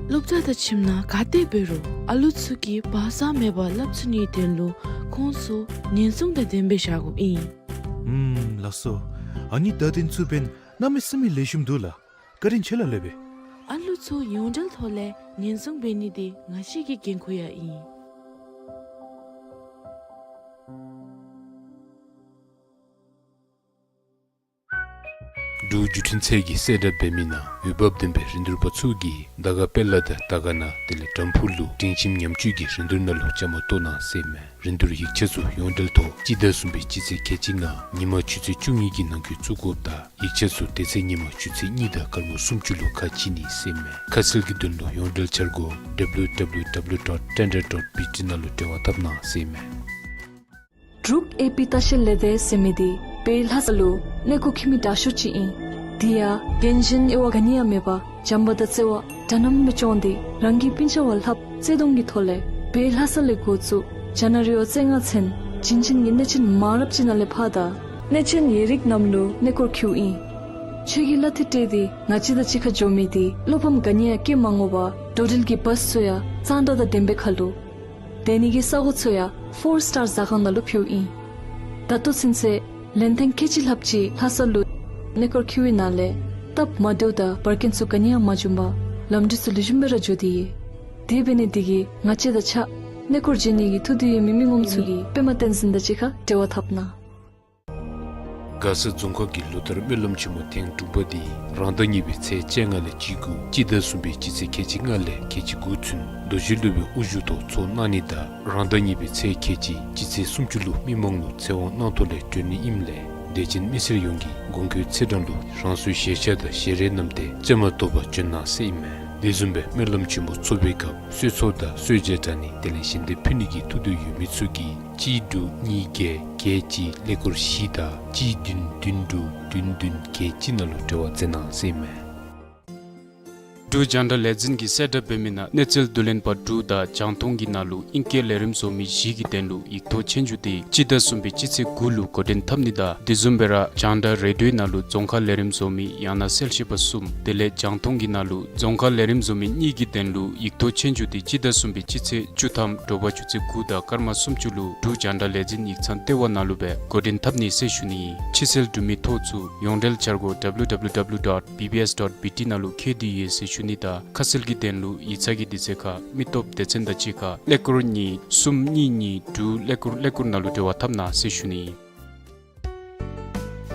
སློབ་གྲྭ་དང་ཁྱིམ་ནང་ག་ཏེ་འབད་རུང་ཨ་ལུ་ཚུ་གིས་བག་ཚ་མེད་པར་སླབ་ཚུགས་ནིའི་དོན་ལུ་ཁོང་ཚུ་ཉེན་སྲུང་དང་ལྡནམ་སྦེ་བཞག་དགོཔ་ཨིན། ཨུམ་ལགས་སོ། ཨ་ནི་བརྡ་དོན་ཚུ་འབདན་གནམ་མེད་ས་མེད་ལེགས་ཤོམ་འདུག་ལགས། བཀའ་དྲིན་ཆེ་ལགས་སློབ་དཔོན། ཨ་ལུ་ཚུ་ཡོངས་འབྲེལ་ཐོག་ལས་ཉེན་སྲུང་འབད་ནི་འདི་ང་བཅས་ཀྱི་འགན་ཁུར་ཡང་ཨིན། འབྲུག་བརྒྱུད་འཕྲིན་ཚད་ཀྱིས་གསལ་བསྒྲགས་འབད་མི་ནང་འོས་འབབ་ལྡན་པའི་རིན་བསྡུར་པ་ཚུ་གིས་དར་དཀར་དཔལ་ལ་དང་དར་དཀར་ན་དེ་ལས་དྲམ་ཕུག་ལུ་སྒྲིང་ཁྱིམ་ཉམས་བཅོས་ཀྱི་རིན་བསྡུར་ནང་ལུ་བཅའ་མར་གཏོགས་གནང་ཟེར་ཨིན་མས། རིན་བསྡུར་ཡིག་ཆ་ཚུ་ཡོངས་འབྲེལ་ཐོག་སྤྱི་ཟླ་གསུམ་པའི་སྤྱི་ཚེས་ཁལ་གཅིག་ལྔ་ཉིན་མ་ཆུ་ཚོད་བཅུ་གཉིས་ཀྱི་ནང་འཁོད་བཙུགས་དགོཔ་དང་ཡིག་ཆ་ཚུ་དེ་ཚེ་ཉིན་མ་ཆུ་ཚོད་གཉིས་དང་སྐར་མ་སུམ་ཅུ་ལུ་ཁ་ཕྱེ་ནི་ཟེར་ཨིན་མས། ཁ་གསལ་གྱི་དོན་ལུ་ཡོངས་འབྲེལ་འཆར་སྒོ་W W W dot tender dot B T ནང་ལུ་འབྲེལ་བ་འཐབ་གནང་ཟེར་ཨིན་མས། འབྲུག་ཨེ་པི་ལྟ་བཤལ་ལས་སྡེ་ཟེར་མི་འདི་བོད་ལྷ་ས་ལུ་གནས་སྐོར་འཁྱིད་མི་དྲག་ཤོས་ཅིག་ཨིན། དེ་ཡང་རྒན་གཞོན་དབྱེ་བ་ག་ནི་ཡང་མེད་པར་བྱམས་པ་དང་བརྩེ་བ་འདྲ་མཉམ་སྦེ་སྐྱོང་སྟེ་རང་གི་སྤུན་ཆ་བ་ལྷགཔ་བརྩེ་གདུང་གི་ཐོག་ལས་བོད་ལྷ་ས་ལས་འགོ་བཙུགས་ཇ་ན་རི་བ་བཅོ་ལྔ་ཚུན་བྱིན་ཅན་གྱི་གནས་ཆེན་མང་རབས་ཅིག་ནང་ལས་ཕར་དང་གནས་ཆེན་ཡིག་རིགས་རྣམས་ལུ་གནས་སྐོར་འཁྱིདཔ་ཨིན། ཆོས་ཀྱི་ལྷ་ཐེ་སྤྲོད་དེ་ང་བཅས་དང་གཅིག་ཁར་འགྱོ་མི་འདི་བློ་ཕམ་ག་ནི་ཡང་བསྐྱེད་མ་དགོ་པར་འགྲོ་འགྲུལ་གྱི་བཱསི་ཚུ་ཡང་གཙང་སྦྲ་དང་ལྡནམ་སྦེ་ཁར་ལུ། སྡོད་ནི་གི་ས་གོ་ཚུ་ཡང་ཕོར་སི་ཊར་ཟ་ཁང་ནང་ལུ་ཕུལཝ་ཨིན། ད་ལྟོ་ཚུན་ཚོད་ལན་ཐེངས་ཁལ་གཅིག་ལྷགཔ་ཅིག་ལྷ་ས་ལུ་གནས་སྐོར་འཁྱིད་པའི་ནང་ལས་སྟབས་མ་བདེཝ་དང་འབར་གེན་ཚུ་ག་ནི་ཡང་མ་བྱུང་པར་ལམ་འགྲུལ་ཚུ་ལེགས་ཤོམ་སྦེ་ར་འགྱོ་སྟེ་ཡོད། དེ་འབད་ནི་འདི་གིས་ང་བཅས་དང་གཅིག་ཁར་གནས་སྐོར་འགྱོ་ནི་གི་ཐུགས་འདོད་ཡོད་མི་མི་ངོམ་ཚུ་གིས་པདྨ་བསྟན་འཛིན་དང་གཅིག་ཁར་འབྲེལ་བ་འཐབ་གནང་། མགར་ས་རྫོང་ཁག་གི་ལོ་ལྟར་སྨོན་ལམ་ཆེན་མོ་ཐེངས་དྲུག་པ་འདི་རང་ཟླ་གཉིས་པའི་ཚེས་བཅོ་ལྔ་ལས་བཅུ་དགུ་སྤྱི་ཟླ་གསུམ་པའི་སྤྱི་ཚེས་ཁལ་གཅིག་ལྔ་ལས་ཁལ་གཅིག་དགུ་ཚུན་རྡོ་རྗེ་སློབ་དཔོན་དབུ་བཞུགས་ཐོག་ཚོགས་གནང་ནི་དང་རང་ཟླ་གཉིས་པའི་ཚེས་ཁལ་གཅིག་སྤྱི་ཚེས་སུམ་ཅུ་ལུ་མི་མང་ལུ་ཚེ་དབང་གནང་ཐོག་ལས་གྲོལ་ནི་ཨིནམ་ལས་དད་ཅན་མི་སེར་ཡོངས་ཀྱིས་གོང་འཁོད་ཚེས་གྲངས་ལུ་རང་སོའི་ཞལ་ཆས་དང་ཞལ་རས་བསྣམས་ཏེ་རྩེདམོ་བསྡོམས་པར་བྱོན་གནང་ཟེར་ཨིན་མས། དེ་བཟུམ་སྦེ་སྨོན་ལམ་ཆེན་མོ་ཚོགས་པའི་སྐབས་གསོལ་ཚོགས་དང་གསོལ་ཇ་དྲང་ནི་དེ་ལས་ཞལ་འདེབས་ཕུལ་ནི་གི་ཐུགས་འདོད་ཡོད་མི་ཚུ་གིས་གཅིག་དྲུག་གཉིས་བརྒྱད་བརྒྱད་གཅིག་ཀླད་ཀོར་བཞི་དང་གཅིག་བདུན་བདུན་དྲུག་བདུན་བདུན་བརྒྱད་གཅིག་ནང་ལུ་འབྲེལ་བ་མཛད་གནང་ཟེར་ཨིན་མས། འབྲུག་རྒྱང་བསྒྲགས་ལས་འཛིན་གྱིས་གསལ་བསྒྲགས་འབད་མི་ནང་གནས་ཚུལ་བསྡུ་ལེན་པ་དྲུག་དང་རྒྱང་མཐོང་གི་ནང་ལུ་ཨིང་སྐད་ལས་རིམ་བཟོ་མི་བཞི་གི་དོན་ལུ་ཡིག་ཐོག་ཆོས་རྒྱུགས་དེ་སྤྱི་ཟླ་གསུམ་པའི་སྤྱི་ཚེས་དགུ་ལུ་འགོ་འདྲེན་འཐབ་ནི་དང་དེ་བཟུམ་སྦེ་ར་རྒྱང་བསྒྲགས་རེ་ཌིའོའི་ནང་ལུ་རྫོང་ཁ་ལས་རིམ་བཟོ་མི་ཡང་ན་གསལ་བཤད་པ་གསུམ་དེ་ལས་རྒྱང་མཐོང་གི་ནང་ལུ་རྫོང་ཁ་ལས་རིམ་བཟོ་མི་གཉིས་ཀྱི་དོན་ལུ་ཡིག་ཐོག་ཆོས་རྒྱུགས་དེ་སྤྱི་ཟླ་གསུམ་པའི་སྤྱི་ཚེས་བཅུ་ཐམ་དྲོ་པ་ཆུ་ཚོད་དགུ་དང་སྐར་མ་སུམ་ཅུ་ལུ་འབྲུག་རྒྱང་བསྒྲགས་ལས་འཛིན་ཡིག་ཚང་ལྟེ་བ་ནང་ལུ་སྦེ་འགོ་འདྲེན་འཐབ་ནི་ཟེར་ཞུ་ནི། ཕྱི་སེལ་འབྲུ་མེད་ཐོག་ཚུ་ཡོངས་འབྲེལ་འཆར་སྒོ་W W W dot B B S dot B T ནང་ལུ་འཁོད་དེ་ཡོད་ཟེར་ཞུ་ནི་དང་ཁ་གསལ་གྱི་དོན་ལུ་ཡིག་ཚང་གི་དུས་ཚོད་ཁར་མི་སྟོབས་སྡེ་ཚན་དང་གཅིག་ཁར་ཀླད་ཀོར་གཉིས་གསུམ་གཉིས་གཉིས་དྲུག་ཀླད་ཀོར་ཀླད་ཀོར་ནང་ལུ་འབྲེལ་བ་འཐབ་གནང་ཟེར་ཞུ་ནི།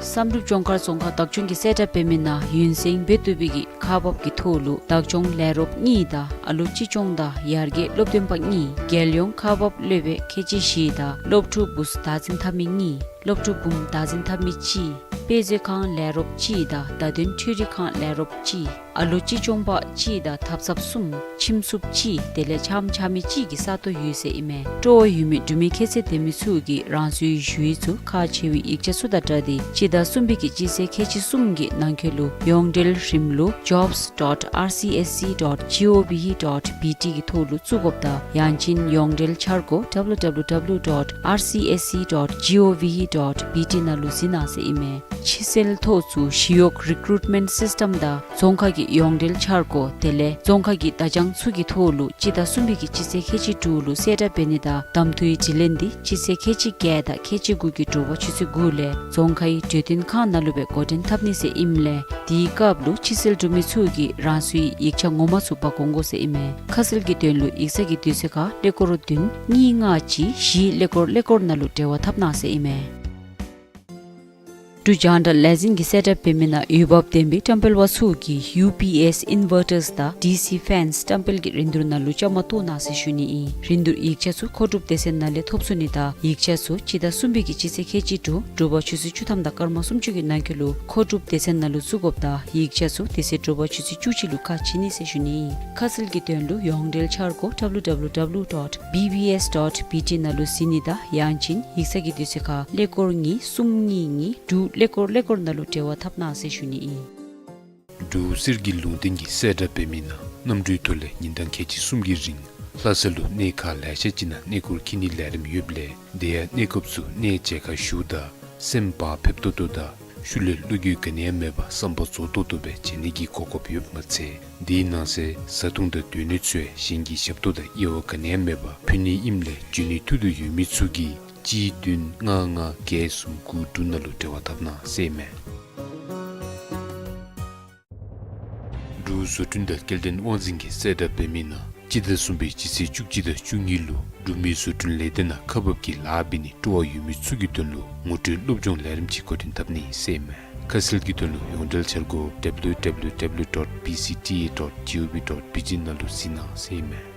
བསམ་གྲུབ་ལྗོངས་མཁར་རྫོང་ཁག་བདག་སྐྱོང་གིས་གསལ་བསྒྲགས་འབད་མི་ནང་ཡུན་བསྲིང་འབད་བཏུབ་པའི་གི་ཁག་འབག་གི་ཐོག་ལུ་བདག་སྐྱོང་ལས་རོགསཔ་གཉིས་དང་ཨ་ལོ་གཅེས་སྐྱོང་དང་ཡར་རྒྱས་སློབ་སྟོན་པ་གཉིས་རྒྱལ་ཡོངས་ཁག་འབག་སློབ་དཔོན་ཁལ་གཅིག་བཞི་དང་སློབ་ཕྲུག་བུཚ་བདག་འཛིན་འཐབ་མི་གཉིས་སློབ་ཕྲུག་བུམོ་བདག་འཛིན་འཐབ་མི་གཅིག་དཔེ་མཛོད་ཁང་ལས་རོགསཔ་གཅིག་དང་བརྡ་དོན་འཕྲུལ་རིག་ཁང་ལས་རོགསཔ་གཅིག་ཨ་ལོ་གཅེས་སྐྱོང་པ་གཅིག་དང་ཐབ་ཚངཔ་གསུམ་ཁྱིམ་སྲུངཔ་གཅིག་དེ་ལས་ཕྱགམ་འཕྱག་མི་གཅིག་གི་ས་སྟོང་ཡོད་ཟེར་ཨིན་མས། སྤྲོ་བ་ཡོད་མི་འབྲུག་མི་ཁྱད་ཚད་ལྡན་མི་ཚུ་གིས་རང་སོའི་ཞུ་ཡིག་ཚུ་ཁག་ཆེ་བའི་ཡིག་ཆ་ཚུ་དང་སྦྲགས་ཏེ་སྤྱི་ཟླ་གསུམ་པའི་གི་སྤྱི་ཚེས་ཁལ་གཅིག་གསུམ་གྱི་ནང་འཁོད་ལུ་ཡོངས་འབྲེལ་རིམ་ལུགས་jobs dot R C S C dot G O V dot B T གི་ཐོག་ལུ་བཙུགས་དགོཔ་དང་ཡང་ཅིན་ཡོངས་འབྲེལ་འཆར་སྒོ་W W W dot R C S C dot G O V dot B T ནང་ལུ་གཟིགས་གནང་ཟེར་ཨིན་མས། ཕྱི་སེལ་ཐོག་ཚུ་ཞི་གཡོག་རི་ཀུ་རུཊ་མེནཊ་སིསི་ཊམ་དང་རྫོང་ཁག་གི་ཡོངས་འབྲེལ་འཆར་སྒོ་དེ་ལས་རྫོང་ཁག་གི་བརྡ་བྱང་ཚུ་གི་ཐོག་ལུ་སྤྱི་ཟླ་གསུམ་པའི་གི་སྤྱི་ཚེས་ཁལ་གཅིག་དྲུག་ལུ་གསལ་བསྒྲགས་འབད་ནི་དང་གདམ་འཐུའི་དྲི་ལན་འདི་སྤྱི་ཚེས་ཁལ་གཅིག་བརྒྱད་དང་ཁལ་གཅིག་དགུ་གི་དྲོ་པ་ཆུ་ཚོད་དགུ་ལས་རྫོང་ཁའི་གྲོས་སྟོན་ཁང་ནང་ལུ་སྦེ་འགོ་འདྲེན་འཐབ་ནི་ཟེར་ཨིནམ་ལས་དེའི་སྐབས་ལུ་ཕྱི་སེལ་གྲུབ་མི་ཚུ་གིས་རང་སོའི་ཡིག་ཆ་ངོ་མ་ཚུ་འབག་འོང་དགོ་ཟེར་ཨིན་མས། ཁ་གསལ་གྱི་དོན་ལུ་ཡིག་ཚང་གི་དུས་ཚོད་ཁར་ཀླད་ཀོར་བདུན་གཉིས་ལྔ་གཅིག་བཞི་ཀླད་ཀོར་ཀླད་ཀོར་ནང་ལུ་འབྲེལ་བ་འཐབ་གནང་ཟེར་ཨིན་མས། འབྲུག་རྒྱང་བསྒྲགས་ལས་འཛིན་གྱིས་གསལ་བསྒྲགས་འབད་མི་ནང་འོས་འབབ་ལྡན་པའི་བཀྲམ་སྤེལ་པ་ཚུ་གིས་ཡུ་པི་ཨེསི་ཨིན་ཝར་ཊརསི་དང་ཌི་སི་ཕེནསི་བཀྲམ་སྤེལ་གྱི་རིན་བསྡུར་ནང་ལུ་བཅའ་མར་གཏོགས་གནང་ཟེར་ཞུ་ནི་ཨིན། རིན་བསྡུར་ཡིག་ཆ་ཚུ་མཁོ་སྒྲུབ་སྡེ་ཚན་ནང་ལས་ཐོབ་ཚུགས་ནི་དང་ཡིག་ཆ་ཚུ་སྤྱི་ཟླ་གསུམ་པའི་གི་སྤྱི་ཚེས་ཁལ་གཅིག་དྲུག་དྲོ་པ་ཆུ་ཚོད་བཅུ་ཐམ་དང་སྐར་མ་སུམ་ཅུ་གི་ནང་འཁོད་ལུ་མཁོ་སྒྲུབ་སྡེ་ཚན་ནང་ལུ་བཙུགས་དགོཔ་དང་ཡིག་ཆ་ཚུ་དེ་ཚེ་དྲོ་པ་ཆུ་ཚོད་བཅུ་གཅིག་ལུ་ཁ་ཕྱེ་ནི་ཟེར་ཞུ་ནི་ཨིན། ཁ་གསལ་གྱི་དོན་ལུ་ཡོངས་འབྲེལ་འཆར་སྒོ་W W W dot B B S dot B T ནང་ལུ་གཟིགས་ནི་དང་ཡང་ཅིན་ཡིག་ཚང་གི་དུས་ཚོད་ཁར་ཀླད་ཀོར་གཉིས་གསུམ་གཉིས་གཉིས་དྲུག་ཀླད་ཀོར་ཀླད་ཀོར་ནང་ལུ་འབྲེལ་བ་འཐབ་གནང་ཟེར་ཞུ་ནི་ཨིན། འབྲུག་གསེར་གྱི་ལུང་བསྟན་གྱིས་གསལ་བསྒྲགས་འབད་མི་ནང་གནམ་གྲུའི་ཐོག་ལས་ཉིན་གྲངས་ཁལ་གཅིག་གསུམ་གྱི་རིང་ལྷ་ས་ལུ་གནས་ཁག་ལེ་ཤ་ཅིག་ནང་གནས་སྐོར་འཁྱིད་ནིའི་ལས་རིམ་ཡོདཔ་ལས་དེ་ཡང་གནས་སྐབས་སུ་གནས་མཇལ་ཁ་ཞུཝ་ད་སེམས་བག་ཕེབས་ཏོག་ཏོ་དང་ཤུལ་ལས་བློ་འགྱོད་ག་ནི་ཡང་མེད་པར་བསམ་པ་རྫོགས་ཏོག་ཏོ་སྦེ་མཇལ་ནི་གི་གོ་སྐབས་ཡོདཔ་མ་ཚད་དེའི་ནང་གསེས་བཟའ་འཐུང་དང་སྡོད་གནས་ཚུ་ཡང་གཞན་གྱི་ཞབས་ཏོག་དང་དབྱེ་བ་ག་ནི་ཡང་མེད་པར་ཕུལ་ནི་ཨིནམ་ལས་འབྱོན་ནིའི་ཐུགས་འདོད་ཡོད་མི་ཚུ་གིས་གཅིག་བདུན་ལྔ་ལྔ་བརྒྱད་གསུམ་དགུ་དྲུག་ནང་ལུ་འབྲེལ་བ་འཐབ་གནང་ཟེར་ཨིན་མས། འབྲུག་བཟོ་སྐྲུན་དང་སྐྱེལ་འདྲེན་དབང་འཛིན་གྱིས་གསལ་བསྒྲགས་འབད་མི་ནང་སྤྱི་ཟླ་གསུམ་པའི་སྤྱི་ཚེས་བཅུ་གཅིག་དང་བཅུ་གཉིས་ལུ་འབྲུག་མི་བཟོ་སྐྲུན་ལས་སྡེ་ནང་ཁག་འབག་གི་ལཱ་འབད་ནི་སྤྲོ་བ་ཡོད་མི་ཚུ་གི་དོན་ལུ་ངོ་སྤྲོད་སློབ་སྦྱོང་ལས་རིམ་ཅིག་འགོ་འདྲེན་འཐབ་ནི་ཨིན་ཟེར་ཨིན་མས། ཁ་གསལ་གྱི་དོན་ལུ་ཡོངས་འབྲེལ་འཆར་སྒོ་W W W dot B C T A dot G O V dot B T ནང་ལུ་གཟིགས་གནང་ཟེར་ཨིན་མས།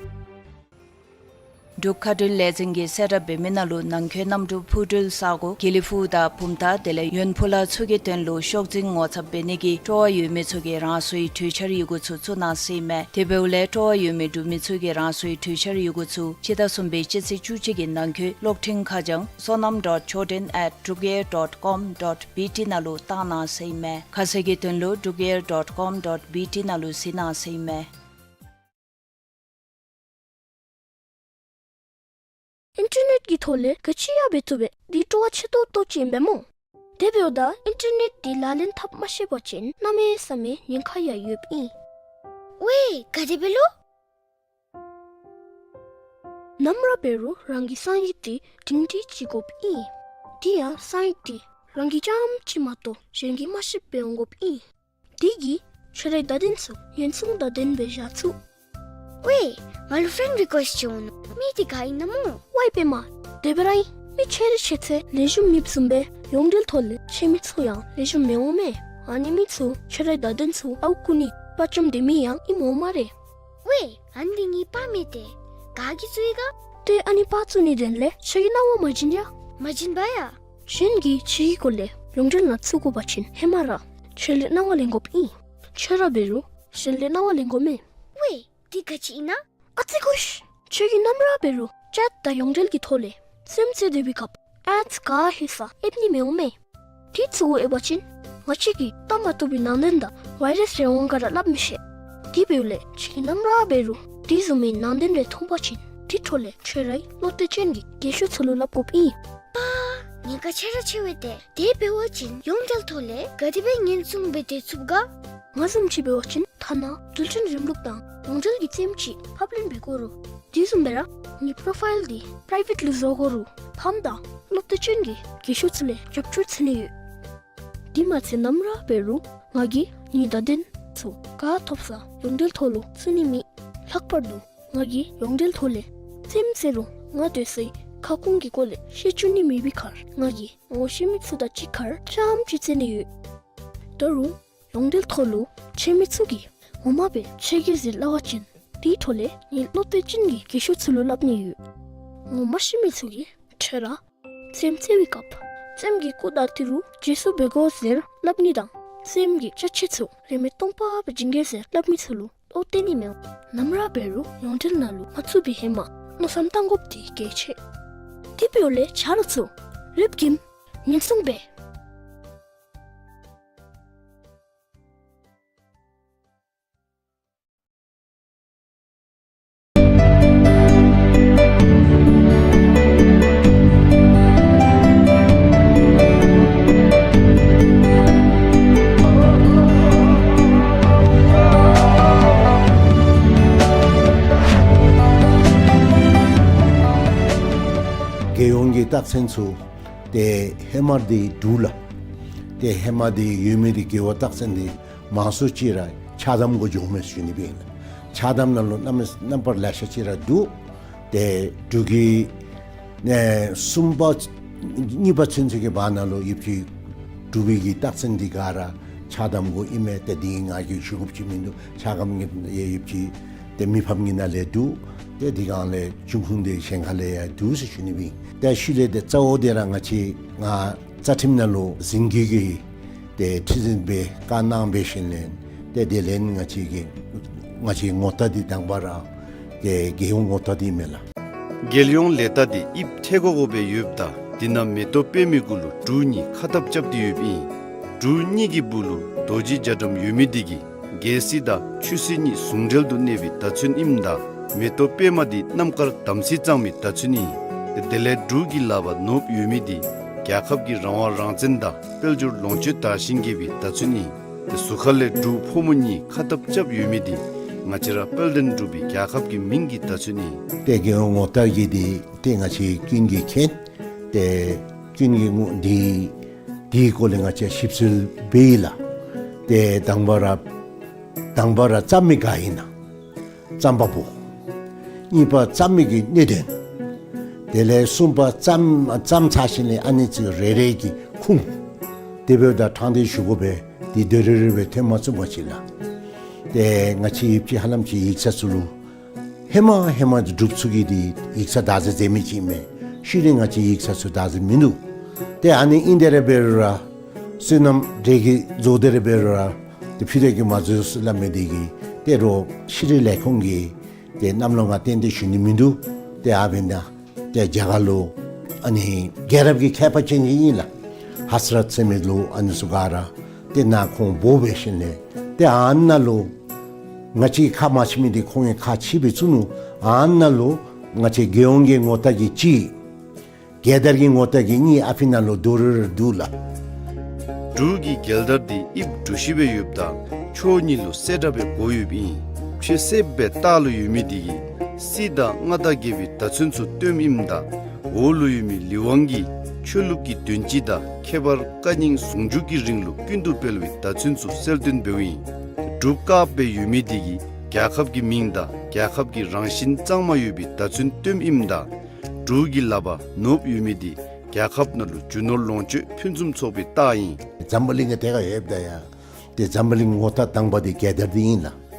འབྲུག་མཁའ་འགྲུལ་ལས་འཛིན་གྱིས་གསལ་བསྒྲགས་འབད་མི་ནང་ལུ་ནང་འཁོད་གནམ་གྲུ་འཕུར་འགྲུལ་ས་གོ་དགེ་ལེགས་ཕུག་དང་བུམ་ཐང་དེ་ལས་ཡོན་ཕུ་ལ་ཚུ་གི་དོན་ལུ་ཤོག་འཛིན་ངོ་ཚབ་འབད་ནི་གི་སྤྲོ་བ་ཡོད་མི་ཚུ་གིས་རང་སོའི་གྲོས་འཆར་ཡི་གུ་ཚུ་བཙུགས་གནང་ཟེར་ཨིན་མས། དེ་འབདཝ་ལས་སྤྲོ་བ་ཡོད་མི་འབྲུག་མི་ཚུ་གིས་རང་སོའི་གྲོས་འཆར་ཡི་གུ་ཚུ་སྤྱི་ཟླ་གསུམ་པའི་སྤྱི་ཚེས་བཅུ་གཅིག་གི་ནང་འཁོད་གློག་འཕྲིན་ཁ་བྱང་sonam dot choden at drukair dot com dot B T ནང་ལུ་བཏང་གནང་ཟེར་ཨིན་མས། ཁ་གསལ་གྱི་དོན་ལུ་drukair dot com dot B T ནང་ལུ་གཟིགས་གནང་ཟེར་ཨིན་མས། ཨིན་ཊར་ནེཊ་ཀྱི་ཐོག་ལས་ག་ཅི་ཡང་འབད་བཏུབ་པས། འདི་སྤྲོ་བ་ཆེ་ཏོག་ཏོ་ཅིག་ཨིན་པས་སྨོ། དེ་འབདཝ་ད་ཨིན་ཊར་ནེཊ་འདི་ལག་ལེན་འཐབ་མ་ཤེས་པ་ཅིན་གནམ་མེད་ས་མེད་ཉེན་ཁ་ཡང་ཡོདཔ་ཨིན། ཝའེ་ག་དེ་སྦེ་ལོ། ནམ་ར་འབད་རུང་རང་གི་གསང་ཡིག་འདི་སྒྲིང་སྒྲིང་ཅིག་དགོཔ་ཨིན། དེ་ཡང་གསང་ཡིག་འདི་རང་གི་རྐྱངམ་གཅིག་མ་གཏོགས་གཞན་གྱིས་མ་ཤེསཔ་སྦེ་འོང་དགོཔ་ཨིན། དེ་གིས་ཁྱོད་རའི་བརྡ་དོན་ཚུ་ཉེན་སྲུང་དང་ལྡནམ་སྦེ་བཞག་ཚུགས། ཝའེ་ང་ལུ་ཕྲེནཌ་རི་ཀུ་ཨེསཊ་ཅིག་འོང་ནུག། མི་འདི་ག་ཨིན་ན་སྨོ། ཝའེ་པདྨ། དེ་སྦེ་ར་ཨིན། མི་ཁྱོད་རའི་ཤེས་ཚད་ལེགས་ཤོམ་མེདཔ་བཟུམ་སྦེ་ཡོངས་འབྲེལ་ཐོག་ལས་ཁྱོད་མི་ཚུ་ཡང་ལེགས་ཤོམ་མི་འོང་མས། ཨ་ནི་མི་ཚུ་ཁྱོད་རའི་བརྡ་དོན་ཚུ་ཨརཝ་རྐུ་ནི་དཔའ་བཅམ་སྡོད་མི་ཡང་ཨིནམ་འོང་སྨ་རེ། ཝའེ་ཨ་ནི་འདི་ངེའི་པར་མས་ཏེ། ག་གིས་བཙུགས་ཡི་ག། ཏེ་ཨ་ནི་པར་བཙུགས་ནི་དོན་ལས་ཁྱོད་ཀྱིས་གནང་བ་མ་བྱིན་ཡ། མ་བྱིན་པ་ཡ། གཞན་གྱིས་ཁྱོད་ཀྱི་སྐོར་ལས་ཡོངས་འབྲེལ་ནང་བཙུགས་དགོ་པ་ཅིན་ཧེ་མ་ར་ཁྱོད་ལས་གནང་བ་ལེན་དགོཔ་ཨིན། ཁྱོད་ར་འབད་རུང་གཞན་ལས་གནང་བ་ལེན་དགོ་མས། ཝའེ་འདི་ག་ཅི་ཨིན་ན། ཨ་ཙི་ཁུ་ཤ། ཁྱོད་ཀྱིས་ནམ་ར་འབད་རུང་ཅེཊ་དང་ཡོངས་འབྲེལ་གྱི་ཐོག་ལས་སེམས་ཅན་སྡོད་པའི་སྐབས་ཨེཌསི་ག་ཧེ་ས་ཨེབ་ནི་མི་འོང་མས། དེ་ཚུ་གུ་ཨེབ་པ་ཅིན་ང་བཅས་ཀྱིས་བལྟ་མ་བཏུབ་པའི་ནང་དོན་དང་ཝའི་རཱསི་རེ་འོང་ག་ར་སླབ་མི་ཤེས། དེ་འབདཝ་ལས་ཁྱོད་ཀྱིས་ནམ་ར་འབད་རུང་དེ་བཟུམ་མའི་ནང་དོན་རེ་མཐོང་པ་ཅིན་དེ་འཕྲོ་ལས་ཁྱོད་རའི་བློ་གཏད་ཅན་གྱི་རྒན་ཤོས་ཚུ་ལུ་སླབ་དགོཔ་ཨིན། པ་ཉེན་ཁ་ཆེ་ར་ཆེ་བས་ཏེ། དེ་འབད་བ་ཅིན་ཡོངས་འབྲེལ་ཐོག་ལས་ག་དེ་སྦེ་ཉེན་སྲུང་འབད་དེ་ཚུགས་ག། ང་བཟུམ་ཅིག་འབད་བ་ཅིན་ཐ་ན་རྡུལ་ཕྲན་རིམ་ལུགས་དང་ཡོངས་འབྲེལ་གྱི་རྩེདམོ་ཅིག་ཕབ་ལེན་འབད་དགོ་རུང་དེ་བཟུམ་སྦེ་ར་ངེའི་པོ་རོ་ཕའིལ་འདི་པ་རའི་བེཊ་ལུ་བཟོ་དགོ་རུང་ཕམ་དང་བློ་གཏད་ཅན་གྱི་རྒན་ཤོས་ཚུ་ལས་རྒྱབ་སྐྱོར་འཚོལ་ནི་ཡོད། དེ་མ་ཚད་ནམ་ར་འབད་རུང་ང་གིས་ངེའི་བརྡ་དོན་ཚུ་ག་ཐོབ་ས་ཡོངས་འབྲེལ་ཐོག་ལུ་བཙུགས་ནི་མེད། ལྷག་པར་དུ་ང་གིས་ཡོངས་འབྲེལ་ཐོག་ལས་རྩེདམོ་རྩེ་རུང་ང་སྡོད་སའི་ ཁ་སྐོང་གི་སྐོར་ལས་བཤད་བཅུག་ནི་མེད་པའི་ཁར་ང་གིས་ངོ་ཤེས་མི་ཚུ་དང་གཅིག་ཁར་ཅམ་ཅིག་རྩེ་ནི་ཡོད། ད་རུང་ཡོངས་འབྲེལ་ཐོག་ལུ་ཆེ་མི་ཚུ་གིས་ངོ་མ་སྦེ་ཆེ་གེ་ཟེར་སླབ་པ་ཅིན་དེའི་ཐོག་ལས་ངེའི་བློ་གཏད་ཅན་གྱི་རྒས་ཤོས་ཚུ་ལུ་སླབ་ནི་ཡོད། ངོ་མ་ཤེས་མི་ཚུ་གིས་ཁྲོས་ར་རྩེདམོ་རྩེ་བའི་སྐབས་རྩེདམོ་གི་སྐུ་དང་ཏི་རུ་རྗེས་སུ་འབད་དགོ་ཟེར་སླབ་ནི་དང་རྩེདམོ་གི་ཅ་ཆས་ཚུ་རིན་མེད་སྟོང་པ་སྦེ་བྱིན་གེ་ཟེར་སླབ་མི་ཚུ་ལུ་བློ་གཏད་ནི་མེད། ནམ་ར་འབད་རུང་ཡོངས་འབྲེལ་ནང་ལུ་མ་ཚུད་པའི་ཧེ་མ་མནོ་བསམ་བཏང་དགོཔ་འདི་གལ་ཆེ། དེ་འབདཝ་ལས་ཆ་རོགས་ཚུ་ལེགས་ཤོམ་སྦེ་ཉན་སྲུང་འབད། རྒྱལ་ཡོངས་ཀྱི་རྟགས་མཚན་ཚུ་ཏེ་ཧེ་མ་འདི་འབྲུག་ལགས། ཏེ་ཧེ་མ་འདི་ཡོད་མི་འདི་རྒེད་འོག་རྟགས་མཚན་འདི་མང་སུ་ཅིག་ར་ཕྱག་དམ་གུ་འགྱོཝ་མས་ཟེར་ཞུ་ནི་སྦེ་ཨིན། ཕྱག་དམ་ནང་ལུ་རྣམ་རྣམ་པར་ལེ་ཤ་ཅིག་ར་འདུག། ཏེ་འབྲུག་གི་ནས་གསུམ་པ་གཉིས་པ་ཚུན་ཚོད་ཀྱི་བར་ན་ལུ་ཡོདཔ་ཅིག་འབྲུག་པའི་གི་རྟགས་མཚན་འདི་ག་ར་ཕྱག་དམ་གུ་ཨིན་མས། ཏེ་འདི་ང་གིས་ཞུ་དགོཔ་ཅིག་མིན་འདུག། ཕྱག་དམ་གྱི་ཡོདཔ་ཅིག་ཏེ་མི་ཕམ་གྱི་ནང་ལས་འདུག། ཏེ་འདི་གང་ལས་འབྱུང་ཁུངས་འདི་གཞན་ཁ་ལས་ཡང་འདུག་ཟེར་ཞུ་ནི་སྦེ། ཏེ་ཤུལ་ལས་ཏེ་གཙོ་བོ་འདི་ར་ང་བཅས་ང་རྩ་ཁྲིམས་ནང་ལུ་འཛིན་སྐྱོང་གི་ཏེ་ཁྲི་འཛིན་སྦེ་བཀའ་གནང་འབད་ཞིནམ་ལས་ཏེ་དེ་ལས་ང་བཅས་ཀྱི་ང་བཅས་ངོ་རྟགས་འདི་དང་པ་ར་ཏེ་རྒྱལ་ཡོངས་ངོ་རྟགས་འདི་མས་ལགས། རྒྱལ་ཡོངས་ལས་རྟགས་འདི་དབྱིབས་ཐལ་གོ་གོ་སྦེ་ཡོདཔ་ད་འདི་ནང་མེ་ཏོག་པདྨའི་གུ་ལུ་འབྲུག་གཉིས་ཁ་ཐབ་རྐྱབ་སྟེ་ཡོདཔ་ཨིན། འབྲུག་གཉིས་ཀྱི་སྦུག་ལུ་རྡོ་རྗེ་རྒྱ་གྲམ་ཡོད་མི་འདི་གིས་རྒྱལ་སྲིད་དང་ཆོས་སྲིད་གཉིས་ཟུང་འབྲེལ་དུ་གནས་པའི་བརྡ་མཚོན་ཨིནམ་ད་མེ་ཏོག་པདྨ་འདི་རྣམ་དཀར་དམ་ཚིག་གཙང་མའི་བརྡ་མཚོན་ཨིན། དེ་ལས་འབྲུག་གི་ལག་པར་ནོརབུ་ཡོད་མི་འདི་རྒྱལ་ཁབ་ཀྱི་རང་དབང་རང་བཙན་དང་དཔལ་འབྱོར་ལོངས་སྤྱོད་དར་ཞིང་རྒྱས་པའི་བརྡ་མཚོན་ཨིན། དེ་ཟུར་ཁ་ལས་འབྲུག་ཕོ་མོ་གཉིས་ཁ་ཐབ་རྐྱབ་ཡོད་མི་འདི་ང་བཅས་ར་དཔལ་ལྡན་འབྲུག་པའི་རྒྱལ་ཁབ་ཀྱི་མིང་གི་བརྡ་མཚོན་ཨིན། ཏེ་རྒྱལ་ཡོངས་ངོ་རྟགས་ཀྱི་འདི་ཏེ་ང་བཅས་ཀུན་གྱིས་མཁྱེན། ཏེ་ཀུན་གྱིས་ངོ་འདི་འདིའི་སྐོར་ལས་ང་བཅས་ཞིབ་འཚོལ་འབད་ཡི་ལགས། ཏེ་དང་པ་ར་དང་པ་ར་བརྩམ་མི་ག་ཨིན་ན་རྩམ་པ་པོ། གཉིས་པ་བརྩམ་མི་གི་གནད་དོན། དེ་ལས་གསུམ་པ་བརྩམ་བརྩམ་ཚར་ཞིནམ་ལས་ཨ་ནི་ཚུ་རེ་རེ་གི་ཁུངས་དེ་འབདཝ་ད་དྲང་བདེན་ཞུ་དགོ་པས། འདི་དོན་རེ་རེ་སྦེ་ཐོན་མ་ཚུགས་པ་ཅིན་ལགས། ཏེ་ང་བཅས་ཡོདཔ་ཅིག་ཧ་ལམ་ཅིག་ཡིག་ཚང་ཚུ་ལུ་ཧེ་མ་ཧེ་མ་འབྲུགཔ་ཚུ་གིས་འདི་ཡིག་ཚང་བདག་འཛིན་མཛད་མི་ཅིག་མས། ཤུལ་ལས་ང་བཅས་ཡིག་ཚང་ཚུ་བདག་འཛིན་མིན་འདུག། ཏེ་ཨ་ནི་ཨིན་དེ་ར་འབད་རུང་ར་བསོད་ནམས་འདྲེ་གིས་རྫོགས་དེ་ར་འབད་རུང་ར་ཏེ་ཕུད་ར་གིས་མ་རྫོགས་ཟེར་སླབ་མི་འདི་གིས་ཏེ་རོགས་ཤེས་རིག་ལས་ཁུངས་ཀྱིས་ཏེ་གནམ་ལོ་ང་བརྟེན་ཏེ་ཞུ་ནི་མིན་འདུག། ཏེ་ཨ་འབདན་ད་ཏེ་རྒྱ་གར་ལུ་ཨ་ནི་རྒྱལ་རབས་ཀྱི་མཁས་པ་ཅན་ཅིག་ཨིན་ལགས། ཧ་སི་རཏ་ཟེར་མི་ལུ་ཨ་ནི་ཚུ་ག་ར་ཏེ་ནཱ་ཁོང་འབོ་འབད་ཞིནམ་ལས་ཏེ་ཨ་ནཱ་ལུ་ང་བཅས་ཁ་མ་ཕྱེ་མི་འདི་ཁོང་གིས་ཁ་ཕྱེ་སྦེ་བཙུགས་ནུག། ཨ་ནཱ་ལུ་ང་བཅས་རྒྱལ་ཡོངས་ཀྱི་ངོ་རྟགས་ཀྱི་གཅིག། རྒྱལ་དར་གྱི་ངོ་རྟགས་ཀྱི་གཉིས་ཨ་ཕི་ནང་ལུ་རྡོག་རོལ་ར་འདུག་ལགས། འབྲུག་གི་རྒྱལ་དར་འདི་དབྱིབས་གྲུ་བཞི་སྦེ་ཡོདཔ་ད་ཕྱོགས་གཉིས་ལུ་གསལ་དྲགས་སྦེ་བགོ་ཡོདཔ་ཨིན། ཕྱེད་གསེབ་སྦེ་ལྟག་ལུ་ཡོད་མི་འདི་གིས་སྲིད་དང་མངའ་བདག་རྒྱལ་པོའི་བརྡ་མཚོན་ཚུ་སྟོནམ་ཨིནམ་ད་འོག་ལུ་ཡོད་མི་ལི་ཝང་གིས་ཆོས་ལུགས་ཀྱི་དོན་སྤྱི་དང་ཁྱད་པར་བཀའ་རྙིང་ཟུང་འཇུག་གི་རིང་ལུགས་ཀུན་ཏུ་སྤེལ་བའི་བརྡ་མཚོན་ཚུ་གསལ་སྟོན་འབདཝ་ཨིན། འབྲུག་དཀརཔོ་སྦེ་ཡོད་མི་འདི་གིས་རྒྱལ་ཁབ་ཀྱི་མིང་དང་རྒྱལ་ཁབ་ཀྱི་རང་བཞིན་གཙང་མ་ཡོད་པའི་བརྡ་མཚོན་སྟོནམ་ཨིནམ་ད་འབྲུག་གི་ལག་པར་ནོརབུ་ཡོད་མི་འདི་རྒྱལ་ཁབ་ནང་ལུ་རྒྱུ་ནོར་ལོངས་སྤྱོད་ཕུན་སུམ་ཚོགས་པའི་རྟགས་ཨིན། འཛམ་བུ་གླིང་གི་ཐད་ཁར་ཡོདཔ་ད་ཡང་ཏེ་འཛམ་བུ་གླིང་ངོ་རྟགས་དང་པ་འདི་རྒྱལ་དར་འདི་ཨིན་ལགས།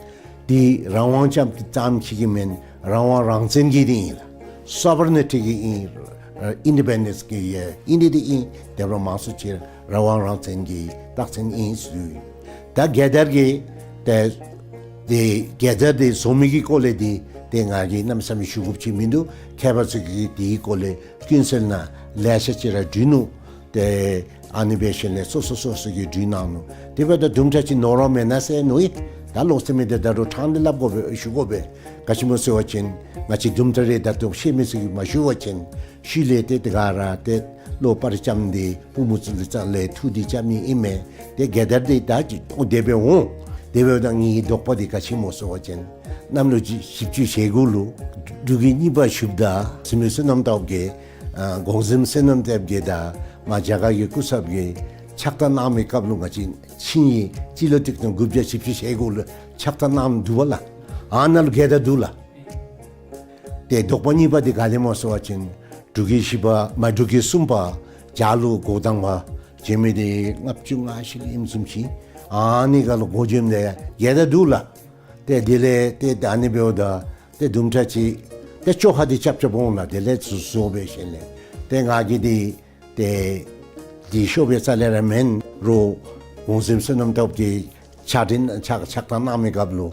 འདི་རང་དབང་ཙམ་ཙམ་ཅིག་གི་མེན། རང་དབང་རང་བཙན་གྱི་འདི་ཨིན་ལགས། སོ་བར་ནི་ཊི་གི་ཨིན། ཨ་ཨིན་ཌི་པེན་ཌེནསི་གི་ཡང་ཨིན་ཏེ་འདི་ཨིན། དེ་འབདཝ་ལས་མང་སུ་ཅིག་རང་དབང་རང་བཙན་གྱི་རྟགས་མཚན་ཨིན་ཟེར་ཞུ་ཡི། ད་རྒྱལ་དར་གྱི་ཏེ་ཏེ་རྒྱལ་དར་འདི་བཟོ་མི་གི་སྐོར་ལས་འདི་ཏེ་ང་གིས་གནམ་མེད་ས་མེད་ཞུ་དགོཔ་ཅིག་མིན་འདུག། མཁས་པ་ཚུ་གིས་འདི་གི་སྐོར་ལས་ཀུན་གསལ་ནང་ལེ་ཤ་ཅིག་ར་བྲིས་ནུག། ཏེ་ཨ་ནི་འབད་ཞིནམ་ལས་སོ་སོ་སོ་སོ་གིས་བྲིས་གནང་ནུག། དེ་འབདཝ་ད་དུམ་གྲ་ཅིག་ནོར་བ་མེན་ན་ཟེར་མནོ་ཡི། ད་ལོག་སྟེ་མི་འདི་ད་རུང་དྲང་བདེན་སླབ་དགོ་པས་ཞུ་དགོ་པས། ག་ཅི་སྨོ་ཟེར་བ་ཅིན་ང་བཅས་དུམ་གྲ་རེ་ད་ལྟོ་ཤེས་མི་ཚུ་གིས་མ་ཞུ་བ་ཅིན་ཤུལ་ལས་ཏེ་དེ་ག་ར་ཏེ་བློ་པར་རྐྱབ་སྟེ་བུམོ་ཚུ་ལུ་རྩ་ལས་ཐུགས་བདེ་རྐྱབ་ནི་ཨིན་མས། ཏེ་རྒྱལ་དར་འདི་ད་ཅི་ཨོ་དེ་སྦེ་འོང་། དེ་འབདཝ་ད་ངེའི་དོགས་པ་འདི་ག་ཅི་སྨོ་ཟེར་བ་ཅིན་གནམ་ལོ་བཞི་བཅུ་ཞེ་དགུ་ལུ་འབྲུག་གི་གཉིས་པ་ཞུཝ་ད་གཟིམ་དཔོན་བསོད་ནམས་སྟོབས་རྒྱས་ཨ་གོང་གཟིམ་བསོད་ནམས་སྟོབས་རྒྱས་དང་མར་རྒྱ་གར་གྱི་སྐུ་ཚབ་ཀྱིས་ཕྱག་རྟགས་གནང་མི་སྐབས་ལུ་ང་བཅས་ཆིངས་ཡིག་སྤྱི་ལོ་ཆིག་སྟོང་དགུ་བརྒྱ་བཞི་བཅུ་ཞེ་དགུ་ལུ་ཕྱག་རྟགས་གནང་འདུག་པ་ལགས། ཨ་ནཱ་ལུ་རྒྱལ་དར་འདུག་ལགས། ཏེ་དོགས་པ་གཉིས་པ་འདི་ག་ལས་སྨོ་ཟེར་བ་ཅིན་ འབྲུག་གི་བཞི་པ་མ་འབྲུག་གི་གསུམ་པ་རྒྱ་ལུ་འགོ་དང་པ་བྱོན་མི་འདི་ལྔ་བཅུ་ང་བཞི་ལུ་ཨིནམ་བཟུམ་ཅིག། ཨ་ནི་ཁར་ལུ་འགོ་བྱོནམ་ད་ཡར་རྒྱལ་དར་འདུག་ལགས། ཏེ་དེ་ལས་ཏེ་ད་ཨ་ནི་འབདཝ་ད་ཏེ་དུམ་གྲ་ཅིག་ཏེ་བཅོ་ཁ་འདི་རྐྱབ་རྐྱབ་འོང་ལགས། དེ་ལས་ཚུར་བཟོ་སྦེ་ཞིནམ་ལས་ཏེ་ང་གིས་འདི་ཏེ་འདི་ཤོབ་སྦེ་རྩ་ལས་ར་མེན་རུང་གོང་གཟིམ་བསོད་ནམས་སྟོབས་ཀྱིས་ཕྱག་དྲིན་ཕྱག་ཕྱག་བཏང་གནང་མི་སྐབས་ལུ་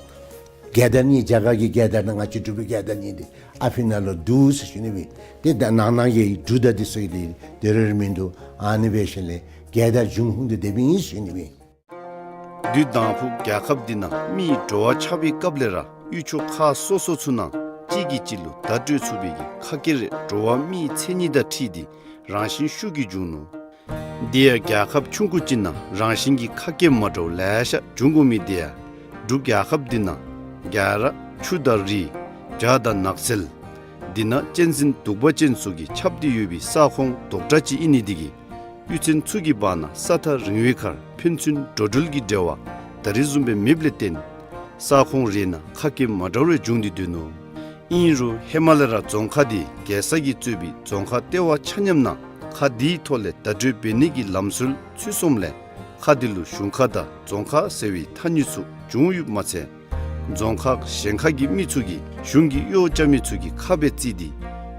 རྒྱལ་དར་གཉིས་རྒྱ་གར་གྱི་རྒྱལ་དར་དང་ང་བཅས་འབྲུག་པའི་རྒྱལ་དར་གཉིས་འདི་ཨ་ཕི་ནང་ལུ་འདུག་ཟེར་ཞུ་ནི་སྦེ། ཏེ་ད་ནང་ན་གི་འབྲུག་དང་འདི་ཚུ་གི་འདི་དེ་རེ་རེ་མིན་འདུག། ཨ་ནི་སྦེ་ཞིནམ་ལས་རྒྱལ་དར་འབྱུང་ཁུངས་འདི་དེ་སྦེ་ཨིན་ཟེར་ཞུ་ནི་སྦེ། དུས་དང་ཕུ་རྒྱལ་ཁབ་འདི་ནང་མི་འགྲོ་བ་ཆགས་པའི་སྐབས་ལས་ར་ཡུལ་ཕྱོགས་ཁག་སོ་སོ་ཚུ་ནང་གཅིག་གིས་གཅིག་ལུ་བརྡ་སྤྲོད་ཚུགས་པའི་གི་ཁ་སྐད་རེ་འགྲོ་བ་མིའི་མཚན་ཉིད་དང་འཁྲིལ་ཏེ་རང་བཞིན་ཤུགས་ཀྱིས་བྱུང་ནུག། དེ་ཡང་རྒྱལ་ཁབ་ཆུང་ཀུ་ཅིག་ནང་རང་བཞིན་གྱི་ཁ་སྐད་མ་འདྲཝ་ལེ་ཤ་འབྱུང་དགོ་མི་དེ་ཡང་འབྲུག་རྒྱལ་ཁབ་འདི་ནང་རྒྱ་ར་ཆུ་དང་རི་བྱག་དང་ནགས་ཚལ་འདི་ནང་གཅན་གཟན་གདུག་པ་ཅན་ཚུ་གིས་ཁྱབ་སྟེ་ཡོད་པའི་ས་ཁོངས་རྡོག་གྲ་ཅིག་ཨིན་ནི་དེ་གིས་གཡུས་ཚན་ཚུ་གི་བར་ན་ས་ཐག་རིང་བའི་ཁར་ཕན་ཚུན་འགྲོ་འགྲུལ་གྱི་འབྲེལ་བ་ད་རེས་བཟུམ་སྦེ་མེདཔ་ལས་བརྟེན་ས་ཁོངས་རེ་ནང་ཁ་སྐད་མ་འདྲཝ་རེ་འབྱུང་སྟེ་སྡོད་ནུག། ཨིན་རུང་ཧེ་མ་ལས་ར་རྫོང་ཁག་འདི་རྒྱལ་ས་གིས་གཙོས་པའི་རྫོང་ཁག་ལྟེ་བ་ཆ་མཉམ་ནང་ཁ་འདིའི་ཐོག་ལས་བརྡ་སྤྲོད་འབད་ནི་གི་ལམ་སྲོལ་ཚུད་སོངམ་ལས་ཁ་འདི་ལུ་གཞུང་ཁ་དང་རྫོང་ཁ་ཟེར་བའི་ཐ་སྙད་ཚུ་བྱུང་ཡོདཔ་མ་ཚད་རྫོང་ཁག་གཞན་ཁ་གི་མི་ཚུ་གིས་གཞུང་གི་གཡོག་རྐྱབ་མི་ཚུ་གི་ཁ་སྦེ་བརྩི་སྟེ་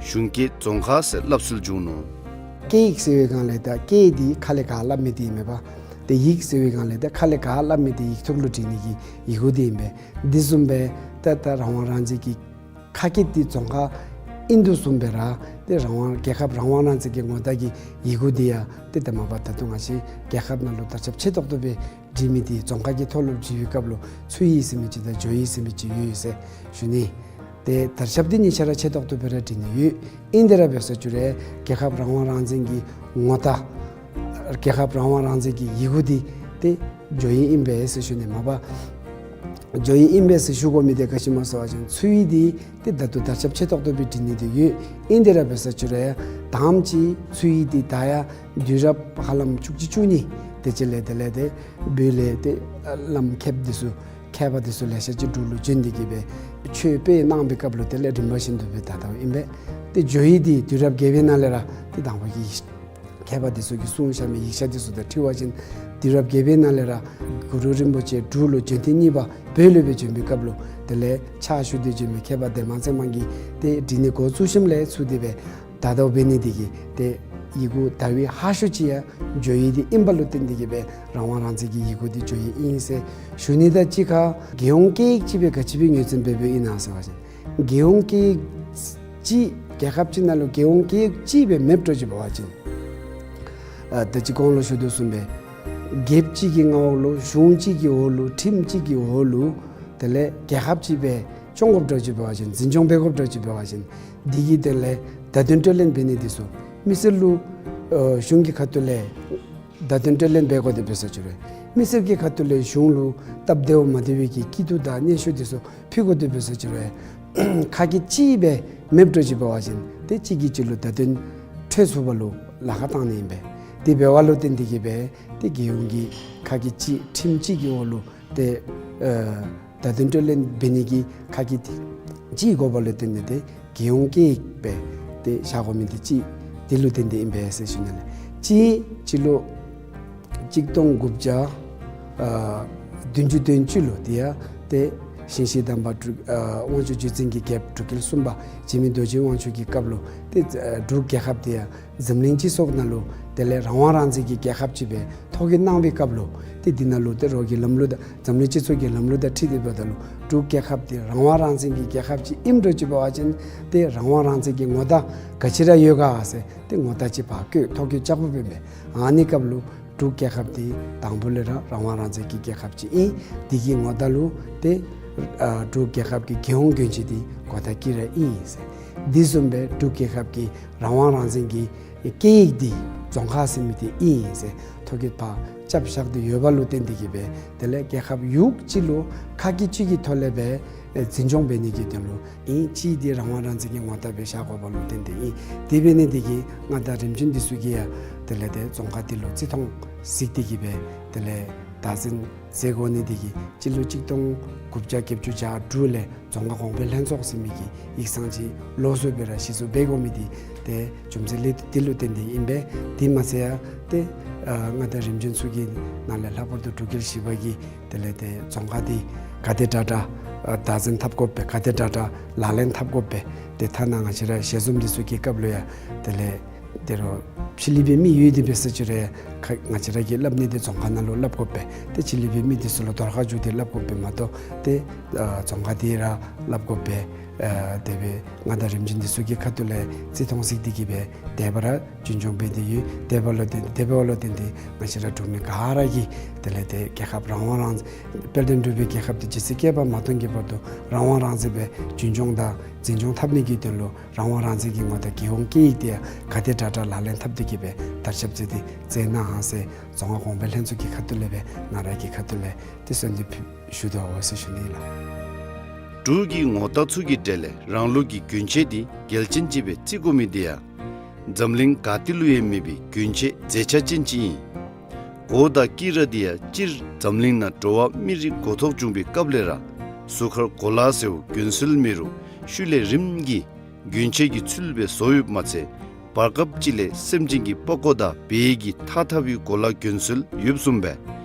གཞུང་སྐད་རྫོང་ཁ་ཟེར་སླབ་སྲོལ་བྱུང་ནུག། སྐད་ཡིག་ཟེར་བའི་སྒང་ལས་ད་སྐད་འདི་ཁ་ལས་ག་སླབ་མི་འདི་ཨིན་མས་པ། ཏེ་ཡིག་ཟེར་བའི་སྒང་ལས་ད་ཁ་ལས་ག་སླབ་མི་འདི་ཡིག་ཐོག་ལུ་བྲི་ནི་གི་ཡི་གུ་འདི་ཨིན་པས། འདི་བཟུམ་སྦེ་ད་ད་རང་དབང་རང་བཙན་གྱི་ཁ་སྐད་འདི་རྫོང་ཁ་ཨིན་དོ་བཟུམ་སྦེ་ར་ཏེ་རང་དབང་རྒྱལ་ཁབ་རང་དབང་རང་བཙན་གྱི་ངོ་རྟགས་ཀྱི་ཡི་གུ་འདི་ཡང་ཏེ་ད་མ་པ་ད་ལྟོ་ང་བཅས་རྒྱལ་ཁབ་ནང་ལུ་དར་ཁྱབ་ཆེ་ཏོག་ཏོ་སྦེ་བྲི་མི་འདི་རྫོང་ཁ་གི་ཐོག་ལུ་བྲི་བའི་སྐབས་ལུ་ཚུ་ཡི་ཟེར་མི་ཅིག་དང་ཇོ་ཡི་ཟེར་མི་ཅིག་ཡོད་ཡོད་ཟེར་ཞུ་ནི། ཏེ་དར་ཁྱབ་འདི་གཉིས་ཆ་ར་ཆེ་ཏོག་ཏོ་སྦེ་ར་བྲི་ནི་ཡོད། ཨིན་ཏེ་ར་འབད་ས་ཅིག་རུང་རྒྱལ་ཁབ་རང་དབང་རང་བཙན་གྱི་ངོ་རྟགས་རྒྱལ་ཁབ་རང་དབང་རང་བཙན་གྱི་ཡི་གུ་འདི་ཏེ་ཇོ་ཡི་ཨིན་པས་ཟེར་ཞུ་ནི། མ་པ་ཇོ་ཡི་ཨིན་པས་ཟེར་ཞུ་དགོ་མི་འདི་ག་ཅི་སྨོ་ཟེར་བ་ཅིན་ཚུ་ཡི་འདི་ཏེ་ད་ལྟོ་དར་ཁྱབ་ཆེ་ཏོག་ཏོ་སྦེ་བྲི་ནི་འདི་ཡོད། ཨིན་ཏེ་ར་འབད་ས་ཅིག་རུང་ཡང་དང་པ་ཅིག་ཚུ་ཡི་འདི་ད་ཡང་དུས་རབས་ཧ་ལམ་བཅུ་གཅིག་བཅུ་གཉིས་དེ་ཅིག་ལས་དེ་ལས་ཏེ་བོད་ལས་ཏེ་བླམ་མཁསཔ་འདི་ཚུ་མཁས་པ་འདི་ཚུ་ལེ་ཤ་ཅིག་འབྲུག་ལུ་བྱོན་ཏེ་གི་སྦེ་ཆོས་སྤེལ་གནང་བའི་སྐབས་ལུ་དེ་ལས་རིམ་པ་བཞིན་དུ་སྦེ་ད་ལྟོ་ཨིན་པས། ཏེ་ཇོ་ཡི་འདི་དུས་རབས་བརྒྱད་པའི་ནང་ལས་ར་ཏེ་དང་པ་གི་མཁས་པ་འདི་ཚུ་གིས་གསུངས་བཞག་མི་ཡིག་ཆ་འདི་ཚུ་དང་འཁྲིལ་བ་ཅིན་དུས་རབས་བརྒྱད་པའི་ནང་ལས་ར་གུ་རུ་རིན་པོ་ཆེ་འབྲུག་ལུ་བྱོན་ཐེངས་གཉིས་པ་བོད་ལུ་སྦེ་བྱོན་པའི་སྐབས་ལུ་དེ་ལས་ཕྱག་ཞུ་སྟེ་བྱོན་མི་མཁས་པ་ལྡན་མ་ཚེ་དམན་གྱིས་ཏེ་བྲི་ནི་འགོ་བཙུགས་ཞིནམ་ལས་ཚུར་དེ་སྦེ་ད་ལྟོ་འབད་ནི་འདི་གིས་ཏེ་ཡི་གུ་དར་བའི་ཧ་ཤོས་ཅིག་ཡང་ཇོ་ཡི་འདི་ཨིན་པ་ལུ་བརྟེན་ཏེ་གི་སྦེ་རང་དབང་རང་བཙན་གྱི་ཡི་གུ་འདི་ཇོ་ཡི་ཨིན་ཟེར་ཞུ་ནི། ད་གཅིག་ཁར་རྒྱལ་ཡོངས་སྐད་ཡིག་ཅིག་སྦེ་ག་ཅི་སྦེ་ངོས་འཛིན་འབད་འབདཝ་ཨིན་ན་ཟེར་བ་ཅིན་རྒྱལ་ཡོངས་སྐད་ཡིག་ཅིག་རྒྱལ་ཁབ་ཅིག་ནང་ལུ་རྒྱལ་ཡོངས་སྐད་ཡིག་ཅིག་སྦེ་མེདཔ་འགྱོ་ཅི་འབད་བ་ཅིན་ཨ་ད་ཅི་གོང་ལུ་ཞུ་དོ་བཟུམ་སྦེ་རྒྱལཔོ་ཅིག་གི་མངའ་འོག་ལུ་གཞུང་གཅིག་གི་འོག་ལུ་ཁྲིམས་གཅིག་གི་འོག་ལུ་དེ་ལས་རྒྱལ་ཁབ་ཅིག་སྦེ་སྐྱོང་དགོཔ་འགྱོ་ཅི་འབད་བ་ཅིན་འཛིན་སྐྱོང་འབད་དགོཔ་འགྱོ་ཅི་འབད་བ་ཅིན་འདི་གི་དོན་ལས་བརྡ་དོན་སྤྲོད་ལེན་འབད་ནི་འདི་ཚུ་མི་སེར་ལུ་ཨ་གཞུང་གི་ཁ་ཐུག་ལས་བརྡ་དོན་སྤྲོད་ལེན་འབད་དགོ་དེ་འབད་ས་ཅིག་རུང་མི་སེར་གྱི་ཁ་ཐུག་ལས་གཞུང་ལུ་སྟབས་བདེཝ་མ་བདེ་བའི་གི་སྐྱིད་སྡུག་དང་སྙན་ཞུ་འདི་ཚུ་ཕུལ་དགོ་དེ་འབད་ས་ཅིག་རུང་ཁ་སྐད་གཅིག་སྦེ་མེདཔ་འགྱོ་ཅི་འབད་བ་ཅིན་ཏེ་གཅིག་གིས་གཅིག་ལུ་བརྡ་དོན་འཕྲོད་ཚུགས་པ་ལུ་ལཱ་ཁག་བཏང་ནི་ཨིན་པས། དེ་འབདཝ་ལུ་བརྟེན་ཏེ་གི་སྦེ་ཏེ་རྒྱལ་ཡོངས་ཀྱི་ཁ་སྐད་གཅིག་ཁྲིམས་གཅིག་གི་འོག་ལུ་ཏེ་ཨ་བརྡ་དོན་སྤྲོད་ལེན་འབད་ནི་གི་ཁ་སྐད་གཅིག་དགོ་པ་ལུ་བརྟེན་ཏེ་ཏེ་རྒྱལ་ཡོངས་སྐད་ཡིག་སྦེ་ཏེ་བཞག་དགོ་མི་འདི་གཅིག་འདི་ལུ་བརྟེན་ཏེ་ཨིན་པས་ཟེར་ཞུ་ནི་ལགས། གཅིག་སྤྱི་ལོ་གཅིག་སྟོང་དགུ་བརྒྱ་ཨ་བདུན་ཅུ་དོན་གཅིག་ལུ་དེ་ཡང་ཏེ་ཞིང་གཤེགས་དམ་པ་འབྲུག་ཨ་དབང་ཕྱུག་བརྒྱུད་འཛིན་གྱི་རྒྱལཔོ་འབྲུག་རྒྱལ་གསུམ་པ་འཇིགས་མེད་རྡོ་རྗེ་དབང་ཕྱུག་གི་སྐབས་ལུ་ཏེ་ཨ་འབྲུག་རྒྱལ་ཁབ་དེ་ཡང་འཛམ་གླིང་སྤྱི་ཚོགས་ནང་ལུ་དེ་ལས་རང་དབང་རང་བཙན་གྱི་རྒྱལ་ཁབ་ཅིག་སྦེ་ཐོ་བཀོད་གནང་བའི་སྐབས་ལུ་ཏེ་འདི་ནང་ལུ་ཏེ་རོགས་ཀྱི་ལམ་ལུགས་དང་འཛམ་གླིང་སྤྱི་ཚོགས་ཀྱི་ལམ་ལུགས་དང་འཁྲིལ་ཏེ་འབདཝ་ད་ལུ་འབྲུག་རྒྱལ་ཁབ་དེ་རང་དབང་རང་བཙན་གྱི་རྒྱལ་ཁབ་ཅིག་ཨིནམ་འགྱོ་ཅི་འབད་བ་ཅིན་ཏེ་རང་དབང་རང་བཙན་གྱི་ངོ་རྟགས་ག་ཅི་ར་ཡོད་ག་ཟེར་ཏེ་ངོ་རྟགས་ཅིག་ཕར་བཀོད་ཐོ་བཀོད་རྐྱབ་དགོཔ་ཨིན་པས། ཨ་ནི་སྐབས་ལུ་འབྲུག་རྒྱལ་ཁབ་དེ་དང་པོ་ལས་ར་རང་དབང་རང་བཙན་གྱི་རྒྱལ་ཁབ་ཅིག་ཨིན། དེ་གི་ངོ་རྟགས་ལུ་ཏེ་ཨ་འབྲུག་རྒྱལ་ཁབ་ཀྱི་རྒྱལ་ཡོངས་གྱོན་ཆས་དེ་གོ་ཐག་གི་ར་ཨིན་ཟེར། དེ་བཟུམ་སྦེ་འབྲུག་རྒྱལ་ཁབ་ཀྱི་རང་དབང་རང་བཙན་གྱི་སྐད་ཡིག་འདི་རྫོང་ཁ་ཟེར་མི་འདི་ཨིན་ཟེར་ཐོ་བཀོད་ཕར་རྐྱབ་བཞག་སྟེ་ཡོད་པ་ལུ་བརྟེན་ཏེ་གི་སྦེ་དེ་ལས་རྒྱལ་ཁབ་ཡུལ་གཅིག་ལུ་ཁ་སྐད་གཅིག་གི་ཐོག་ལས་སྦེ་ཨེ་འཛིན་སྐྱོང་འབད་ནི་གི་དོན་ལུ་ཨིན། གཅིག་འདི་རང་དབང་རང་བཙན་གྱི་ངོ་རྟགས་སྦེ་བཞག་དགོ་པ་ལུ་བརྟེན་ཏེ་ཨིན། དེ་འབད་ནི་འདི་གིས་མངའ་བདག་རིམ་བྱོན་འདི་ཚུ་གིས་ཡང་དེ་ལས་ཏེ་རྫོང་ཁ་འདི་ལུ་བརྩི་མཐོང་གཟིགས་ཏེ་གི་སྦེ་དེ་ལས་བདག་འཛིན་མཛད་དགོ་ནི་འདི་གིས་སྤྱི་ལོ་གཅིག་སྟོང་དགུ་བརྒྱ་བརྒྱད་ཅུ་གྱ་དྲུག་ལས་རྫོང་ཁ་གོང་འཕེལ་ལྷན་ཚོགས་ཟེར་མི་གི་ཡིག་ཚང་ཅིག་ལོགས་སུ་སྦེ་ར་གཞི་བཙུགས་འབད་དགོ་མི་འདི་ ཏེ་རྒྱུ་མཚན་ལས་དེ་ལུ་བརྟེན་ཏེ་ཨིན་པས། དེ་མ་ཚད་ཡང་ཏེ་ཨ་མངའ་བདག་རིམ་བྱོན་ཚུ་གི་ནང་ལས་ལྷག་པར་དུ་འབྲུག་རྒྱལ་བཞི་པ་གིས་དེ་ལས་ཏེ་རྫོང་ཁག་འདི་ག་དེ་དྲག་དྲག་ཨ་བདག་འཛིན་འཐབ་དགོ་པས། ག་དེ་དྲག་དྲག་ལག་ལེན་འཐབ་དགོ་པས། ཏེ་ཐ་ན་ང་བཅས་ར་ཞལ་འཛོམས་འདི་ཚུ་གི་སྐབས་ལུ་ཡང་དེ་ལས་ཏེ་རོགས་ཕྱི་གླིང་པའི་མི་ཡོད་དེ་འབད་ས་ཅིག་རུང་ཁ་ང་བཅས་ར་གིས་སླབ་ནི་འདི་རྫོང་ཁག་ནང་ལུ་སླབ་དགོ་པས། ཏེ་ཕྱི་གླིང་པའི་མི་འདི་ཚུ་ལུ་དོར་ཁ་བཅུག་སྟེ་སླབ་དགོ་པས་མ་གཏོགས་ཏེ་ཨ་རྫོང་ཁག་འདི་ར་སླབ་དགོ་པས། ཨ་དེ་སྦེ་མངའ་བདག་རིམ་བྱོན་འདི་ཚུ་གི་ཁ་ཐུག་ལས་བརྩི་མཐོང་གཟིགས་ཏེ་གིས་སྦེ་དེ་སྦེ་ར་རྒྱུན་སྐྱོང་འབད་དེ་ཡོད། དེ་འབདཝ་ལུ་བརྟེན་དེ་འབདཝ་ལུ་བརྟེན་ཏེ་ང་བཅས་ར་འབྲུག་མི་ག་ར་གིས་དེ་ལས་ཏེ་རྒྱལ་ཁབ་རང་དབང་རང་དཔལ་ལྡན་འབྲུག་པའི་རྒྱལ་ཁབ་འདི་ཇི་སྲིད་བསྐལ་པ་མ་སྟོངས་ཀྱི་བར་དུ་རང་དབང་རང་བཙན་སྦེ་རྒྱུན་སྐྱོང་དང་འཛིན་སྐྱོང་འཐབ་ནི་གི་དོན་ལུ་རང་དབང་རང་བཙན་གྱི་ངོ་རྟགས་རྒྱལ་ཡོངས་སྐད་ཡིག་འདི་ཡང་ག་དེ་དྲག་དྲག་ལག་ལེན་འཐབ་སྟེ་གིས་སྦེ་དར་ཁྱབ་མཛད་དེ་མཛད་གནང་ཟེར་རྫོང་ཁག་གོང་འཕེལ་ལྷན་ཚོགས་ཀྱི་ཁ་ཐུག་ལས་སྦེ་ང་ར་གི་ཁ་ཐུག་ལས་ཏེ་གསོལ་འདེབས་ཞུ་དོ་ཟེར་ཞུ་ནི་ལགས། འབྲུག་གི་ངོ་རྟགས་ཚུ་གི་གྲས་ལས་རང་ལུགས་ཀྱི་གྱོན་ཆས་འདི་གལ་ཅན་ཅིག་སྦེ་བརྩི་དགོ་མི་འདི་ཡང་འཛམ་གླིང་ག་ཏེ་ལུ་ཡང་མེད་པའི་གྱོན་ཆས་མཛེས་ཆ་ཅན་ཅིག་ཨིན། གོ་དང་དཀྱི་ར་འདི་ཡང་སྤྱིར་འཛམ་གླིང་ནང་འགྲོ་བ་མི་རིགས་འགོ་ཐོག་བྱུང་བའི་སྐབས་ལས་ར་གཟུགས་ཁར་གོ་ལ་ཟེརཝ་གྱོན་སྲོལ་མེད་རུང་ཤུལ་ལས་རིམ་གྱིས་གྱོན་ཆས་ཀྱི་ཚུལ་སྦེ་བཟོ་ཡོདཔ་མ་ཚད་བར་སྐབས་ཅིག་ལས་སེམས་ཅན་གྱི་པགས་ཀོ་དང་བལ་གྱི་ཐགས་འཐག་པའི་གོ་ལ་གྱོན་སྲོལ་ཡོདཔ་བཟུམ་སྦེ་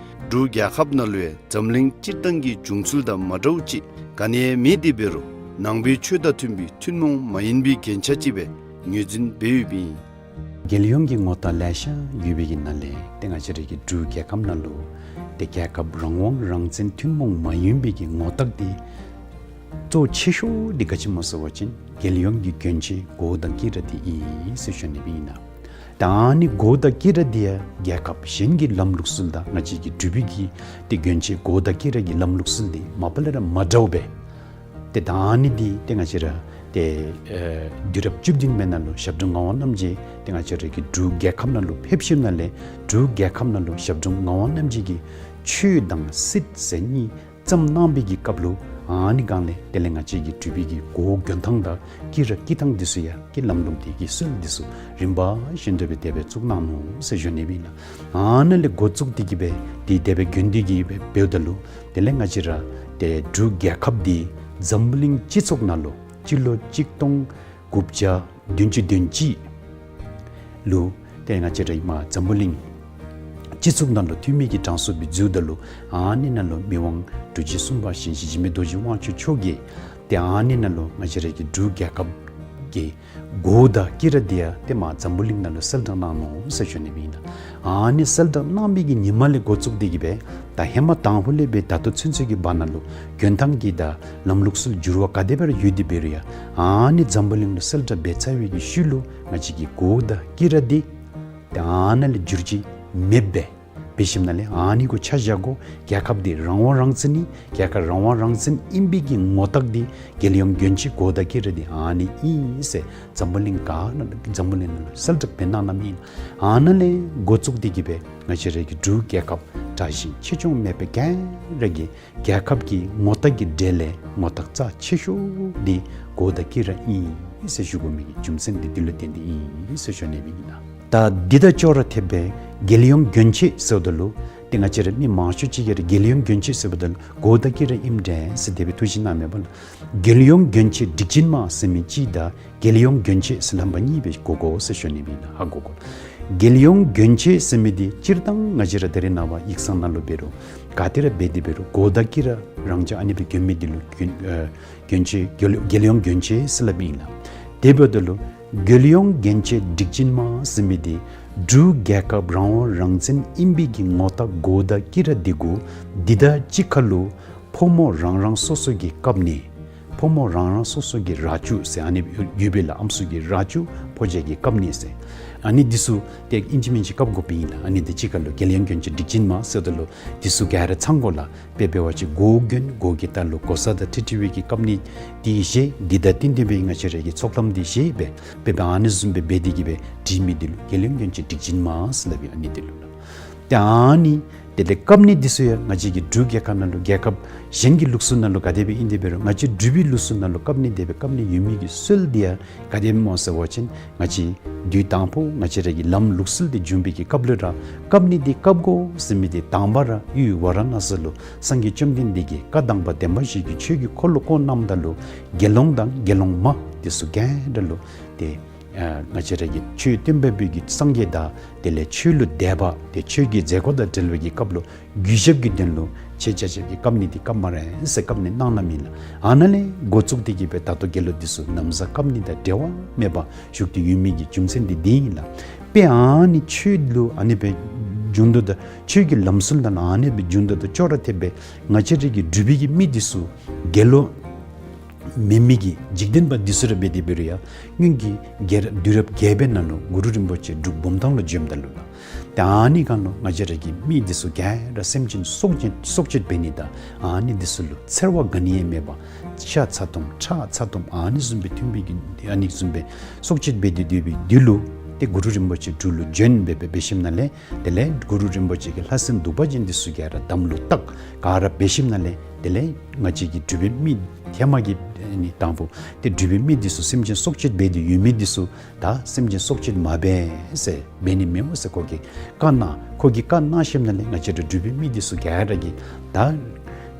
འབྲུག་རྒྱལ་ཁབ་ནང་ལུ་ཡང་འཛམ་གླིང་སྤྱིར་བཏང་གི་བྱུང་ཚུལ་དང་མ་འདྲཝ་ཅིག་ག་ནི་ཡང་མེད་དེ་འབད་རུང་ནང་པའི་ཆོས་དང་མཐུན་པའི་ཐུན་མོང་མ་ཡིན་པའི་རྒྱན་ཆ་ཅིག་སྦེ་ངོས་འཛིན་འབད་ཡོདཔ་ཨིན། རྒྱལ་ཡོངས་ཀྱི་ངོ་རྟགས་ལེ་ཤ་ཡོད་པའི་གི་ནང་ལས་ཏེ་ང་བཅས་ར་གི་འབྲུག་རྒྱལ་ཁབ་ནང་ལུ་ཏེ་རྒྱལ་ཁབ་རང་དབང་རང་བཙན་ཐུན་མོང་མ་ཡིན་པའི་གི་ངོ་རྟགས་འདི་གཙོ་ཆེ་ཤོས་འདི་ག་ཅི་སྨོ་ཟེར་བ་ཅིན་རྒྱལ་ཡོངས་ཀྱི་གྱོན་ཆས་གོ་དང་དཀྱི་ར་འདི་ཨིན་ཟེར་ཞུ་ནི་ཨིན་ལགས། ད་ཨ་ནི་གོ་དང་དཀྱི་ར་འདི་ཡང་རྒྱལ་ཁབ་གཞན་གྱི་ལམ་ལུགས་སྲོལ་དང་ང་བཅས་ཀྱི་འབྲུག་པའི་གི་ཏེ་གྱོན་ཆས་གོ་དང་དཀྱི་ར་གི་ལམ་ལུགས་སྲོལ་འདི་མ་པ་ལས་ར་མ་འདྲཝ་སྦེ། ཏེ་ད་ཨ་ནི་འདི་ཏེ་ང་བཅས་ར་ཏེ་ཨེ་དུས་རབས་བཅུ་བདུན་པའི་ནང་ལུ་ཞབས་དྲུང་ངག་དབང་རྣམ་རྒྱལ་ཏེ་ང་བཅས་ར་གི་འབྲུག་རྒྱལ་ཁབ་ནང་ལུ་ཕེབས་ཞིནམ་ལས་འབྲུག་རྒྱལ་ཁབ་ནང་ལུ་ཞབས་དྲུང་ངག་དབང་རྣམ་རྒྱལ་གྱིས་ཆོས་དང་སྲིད་ཟེར་གཉིས་བརྩམས་གནང་བའི་གི་སྐབས་ལུ་ཨ་ནི་སྒང་ལས་དེ་ལས་ང་བཅས་ཀྱི་འབྲུག་པའི་གི་གོ་གྱོན་ཐངས་དང་དཀྱི་ར་དཀྱི་ཐངས་འདི་ཚུ་ཡང་གི་ལམ་ལུགས་འདི་གི་སྲོལ་འདི་ཚུ་རིམ་པ་བཞིན་དུ་སྦེ་དེ་སྦེ་བཙུགས་གནང་ནུག་ཟེར་ཞུ་ནི་ཨིན་ལགས། ཨ་ནཱ་ལས་འགོ་བཙུགས་ཏེ་གིས་སྦེ་འདི་དེ་སྦེ་གྱོན་ཏེ་གིས་སྦེ་འབདཝ་ད་ལུ་དེ་ལས་ང་བཅས་ར་ཏེ་འབྲུག་རྒྱལ་ཁབ་འདི་འཛམ་བུ་གླིང་སྤྱི་ཚོགས་ནང་ལུ་སྤྱི་ལོ་གཅིག་སྟོང་དགུ་བརྒྱ་བདུན་ཅུ་དོན་གཅིག་ལུ་ཏེ་ང་བཅས་ར་ཨིནམ་འཛམ་བུ་གླིང་སྤྱི་ཚོགས་ནང་ལུ་འཐུས་མི་གི་གྲངས་སུ་སྦེ་འཛུལཝ་ད་ལུ་ཨ་ནི་ནང་ལུ་མི་དབང་འབྲུག་རྗེ་གསུམ་པ་ཞིང་གཤེགས་འཇིགས་མེད་རྡོ་རྗེ་དབང་ཕྱུག་མཆོག་གིས་ཏེ་ཨ་ནི་ནང་ལུ་ང་བཅས་ར་གི་འབྲུག་རྒྱལ་ཁབ་ཀྱི་གོ་དང་དཀྱི་ར་འདི་ཡང་ཏེ་མར་འཛམ་བུ་གླིང་ནང་ལུ་གསལ་བསྒྲགས་གནང་ནུག་ཟེར་ཞུ་ནི་ཨིན་ལགས། ཨ་ནི་གསལ་བསྒྲགས་གནང་བའི་གི་ཉིནམ་ལས་འགོ་བཙུགས་ཏེ་གིས་སྦེ་ད་ཧེ་མ་དང་ཕུ་ལས་སྦེ་ད་ལྟོ་ཚུན་ཚོད་ཀྱི་བར་ན་ལུ་གྱོན་ཐངས་ཀྱི་དང་ལམ་ལུགས་སྲོལ་འགྱུར་བ་ག་དེ་སྦེ་ར་ཡོད་དེ་འབད་རུང་ཡང་ཨ་ནི་འཛམ་བུ་གླིང་ལུ་གསལ་བསྒྲགས་འབད་ཚར་བའི་གི་ཤུལ་ལུ་ང་བཅས་ཀྱི་གོ་དང་དཀྱི་ར་འདི་ཏེ་ཨ་ནཱ་ལས་འགྱུར་བཅོས་མེདཔ་སྦེ་འབད་ཞིནམ་ལས་ཨ་ནི་གུ་ཆ་བཞག་དགོ། རྒྱལ་ཁབ་འདི་རང་དབང་རང་བཙན་ཨིན། རྒྱལ་ཁབ་རང་དབང་རང་བཙན་ཨིན་པའི་གི་ངོ་རྟགས་འདི་རྒྱལ་ཡོངས་གྱོན་ཆས་གོ་དང་དཀྱི་ར་འདི་ཨ་ནི་ཨིན་ཟེར་འཛམ་བུ་གླིང་ག་ནང་འཛམ་བུ་གླིང་ནང་ལུ་གསལ་བསྒྲགས་འབད་གནང་གནངམ་ཨིན། ཨ་ནཱ་ལས་འགོ་བཙུགས་ཏེ་གིས་སྦེ་ང་བཅས་ར་གི་འབྲུག་རྒྱལ་ཁབ་དྲག་ཞན་ཆེ་ཆུང་མེད་པར་ག་ར་གི་རྒྱལ་ཁབ་ཀྱི་ངོ་རྟགས་ཀྱི་གྲས་ལས་ངོ་རྟགས་རྩ་ཆེ་ཤོས་འདི་གོ་དང་དཀྱི་ར་ཨིན་ཟེར་ཞུ་དགོ་མི་གི་རྒྱུ་མཚན་འདི་འདི་ལུ་བརྟེན་ཏེ་ཨིན་ཟེར་ཞུ་ནི་ཨིན་ལགས། ད་འདི་དང་ཅོག་ར་འཐདཔ་སྦེ་རྒྱལ་ཡོངས་གྱོན་ཆས་ཟེརཝ་ད་ལུ་ཏེ་ང་བཅས་ར་མི་མང་ཤོས་ཅིག་གིས་ར་རྒྱལ་ཡོངས་གྱོན་ཆས་ཟེརཝ་ད་ལུ་གོ་དང་དཀྱི་ར་ཨིནམ་འདྲས་ཟེར་དེ་སྦེ་ཐུགས་བཞེད་གནངམ་མས་པ་ལགས། རྒྱལ་ཡོངས་གྱོན་ཆས་སྒྲིག་ཅན་མ་ཟེར་མི་གཅིག་དང་རྒྱལ་ཡོངས་གྱོན་ཆས་ཟེར་ལྷམ་པ་གཉིས་སྦེ་གོ་དགོ་ཟེར་ཞུ་ནི་ཨིན་ལགས། ཧ་གོ་དགོ། རྒྱལ་ཡོངས་གྱོན་ཆས་ཟེར་མི་འདི་སྤྱིར་བཏང་ང་བཅས་ར་ད་རེས་ནངས་པ་ཡིག་ཚང་ནང་ལུ་འབད་རུང་ག་ཏེ་ར་འབད་དེ་འབད་རུང་གོ་དང་དཀྱི་ར་རང་འཇགས་ཨ་ནི་སྦེ་གྱོན་མི་འདི་ལུ་གྱོན་ཨེ་གྱོན་ཆས་རྒྱལ་རྒྱལ་ཡོངས་གྱོན་ཆས་ཟེར་སླབ་ཨིན་ལགས། དེ་འབདཝ་ད་ལུ་རྒྱལ་ཡོངས་གྱོན་ཆས་སྒྲིག་ཅན་མ་ཟེར་མི་འདི་འབྲུག་རྒྱལ་ཁབ་རང་དབང་རང་བཙན་ཨིན་པའི་གི་ངོ་རྟགས་གོ་དང་དཀྱི་ར་འདི་གུ་འདི་དང་གཅིག་ཁར་ལུ་ཕོ་མོ་རང་རང་སོ་སོ་གི་བཀབ་ནི་ཕོ་མོ་རང་རང་སོ་སོ་གི་ར་ཅུ་ཟེར་ཨ་ནི་ཡོད་པས་ལགས། ཨམ་སྲུ་གི་ར་ཅུ་ཕོ་རྒྱས་ཀྱི་བཀབ་ནི་ཟེར་ཨ་ནི་འདི་ཚུ་ཏེ་ཨིན་ཅི་མིན་ཅི་བཀབ་དགོཔ་ཨིན་ལགས། ཨ་ནི་འདི་གཅིག་ཁར་ལུ་རྒྱལ་ཡོངས་གྱོན་ཆས་སྒྲིག་ཅན་མ་ཟེརཝ་ད་ལུ་འདི་ཚུ་ག་ར་ཚང་དགོ་ལགས། དཔེ་འབད་བ་ཅིན་མགོ་གྱོན་མགོ་གི་ལྟག་ལུ་གོ་ས་དང་འཁྲིལ་འཁྲིལ་བའི་གི་བཀབ་ནི་འདི་བཞེས། འདི་དང་བསྟུན་ཏེ་སྦེ་ང་བཅས་ར་གི་ཚོགས་ལམ་འདི་བཞེས་སྦེ་དཔེ་འབད་ཨ་ནི་བཟུམ་སྦེ་འབད་དེ་གིས་སྦེ་སྒྲིག་མི་འདི་ལུ་རྒྱལ་ཡོངས་གྱོན་ཆས་སྒྲིག་ཅན་མ་ཟེར་སླབ་ཨིན། ཨ་ནི་འདི་ལུ་ལགས། ཏེ་ཨ་ནི་དེ་ལས་བཀབ་ནི་འདི་ཚུ་ཡང་ང་བཅས་ཀྱི་འབྲུག་རྒྱལ་ཁབ་ནང་ལུ་རྒྱལ་ཁབ་གཞན་གྱི་ལུགས་སྲོལ་ནང་ལུ་ག་དེ་སྦེ་ཨིན་དེ་འབད་རུང་ང་བཅས་འབྲུག་པའི་ལུགས་སྲོལ་ནང་ལུ་བཀབ་ནི་དེ་སྦེ་བཀབ་ནི་ཡོད་མི་གི་སྲོལ་འདི་ཡང་ག་དེ་སྨོ་ཟེར་བ་ཅིན་ང་བཅས་དུས་དང་ཕུ་ང་བཅས་ར་གི་ལམ་ལུགས་སྲོལ་འདི་བྱུང་བའི་གི་སྐབས་ལུ་ར་བཀབ་ནི་འདི་བཀབ་དགོ་ཟེར་མི་འདི་དང་པ་ར་ཡུལ་ཝཱ་ར་ཎ་སི་ལུ་སངས་རྒྱས་བཅོམ་ལྡན་འདས་ཀྱིས་བཀའ་དང་པ་བདེན་པ་བཞི་གི་ཆོས་ཀྱི་འཁོར་ལོ་བསྐོར་གནངམ་ད་ལུ་དགེ་སློང་དང་དགེ་སློང་མ་འདི་ཚུ་ག་ར་ལུ་ཏེ་ ཨ་ང་བཅས་ར་གི་ཆོས་སྟོན་པ་པོ་གི་སངས་རྒྱས་དང་དེ་ལས་ཆོས་ལུ་དད་པ་དེ་ཆོས་ཀྱི་མཛད་སྒོ་དང་འབྲེལ་བའི་གི་སྐབས་ལུ་གུས་ཞབས་ཀྱི་དོན་ལུ་ཆོས་རྒྱ་ཞབས་ཀྱི་བཀབ་ནི་དེ་བཀབ་སྨ་རེ་ཟེར་བཀབ་ནི་གནང་གནངམ་ཨིན་ལགས། ཨ་ནཱ་ལས་འགོ་བཙུགས་ཏེ་གི་སྦེ་ད་ལྟོ་དགེ་སློང་འདི་ཚུ་ན་བཟའ་བཀབ་ནི་དང་འབྲལ་བ་མེད་པར་བཞུགས་ཏེ་ཡོད་མི་གི་རྒྱུ་མཚན་འདི་འདི་ཨིན་ལགས། དཔེ་ཨ་ནི་ཆོས་ལུ་ཨ་ནི་སྦེ་འགྱུར་འདུག་ད་ཆོས་ཀྱི་ལམ་སྲོལ་དང་ཨ་ནི་སྦེ་འགྱུར་འདུག་ད་ཅོག་ར་འཐདཔ་སྦེ་ང་བཅས་ར་གི་འབྲུག་པའི་གི་མི་འདི་ཚུ་དགེ་སློང་མེན་མི་གི་འཇིག་རྟེན་པ་འདི་ཚུ་ར་འབད་དེ་འབད་རུང་ཡང་སྔོན་གྱི་རྒྱལ་རབས་དུས་རབས་བརྒྱད་པའི་ནང་ལུ་གུ་རུ་རིན་པོ་ཆེ་འབྲུག་བུམ་ཐང་ལུ་བྱོནམ་ད་ལུ་ལགས། ཏེ་ཨ་ནི་སྒང་ལུ་ང་བཅས་ར་གི་མི་འདི་ཚུ་ག་ར་སེམས་ཅན་སྲོག་ཅན་སྲོག་གཅོད་འབད་ནི་དང་ཨ་ནི་འདི་ཚུ་ལུ་འཚེར་བ་ག་ནི་ཡང་མེད་པར་ཤ་ཚ་ཏོམ་ཁྲག་ཚ་ཏོམ་ཨ་ནི་བཟུམ་སྦེ་འཐུང་བའི་གི་ཨ་ནི་བཟུམ་སྦེ་སྲོག་གཅོད་འབད་དེ་སྡོད་པའི་དུས་ལུ་ཏེ་གུ་རུ་རིན་པོ་ཆེ་འབྲུག་ལུ་བྱོན་སྦེ་སྦེ་འབད་ཞིནམ་ལས་དེ་ལས་གུ་རུ་རིན་པོ་ཆེ་གིས་ལྷ་སྲིན་གདུག་པ་ཅན་འདི་ཚུ་ག་ར་དམ་ལུ་བཏགས་ག་ར་འབད་ཞིནམ་ལས་དེ་ལས་ང་བཅས་ཀྱི་འབྲུག་པའི་མི་ཧེ་མ་གི་ཨ་ནི་དང་པོ་ཏེ་འབྲུག་པའི་མི་འདི་ཚུ་སེམས་ཅན་སྲོག་གཅོད་འབད་དེ་ཡོད་མི་འདི་ཚུ་ད་སེམས་ཅན་སྲོག་གཅོད་མ་འབད་ཟེར་འབད་ནི་མེདཔ་ཟེར་ཁོ་གིས་བཀའ་གནང་། ཁོ་གིས་བཀའ་གནང་ཞིནམ་ལས་ང་བཅས་ར་འབྲུག་པའི་མི་འདི་ཚུ་ག་ར་གིས་ད་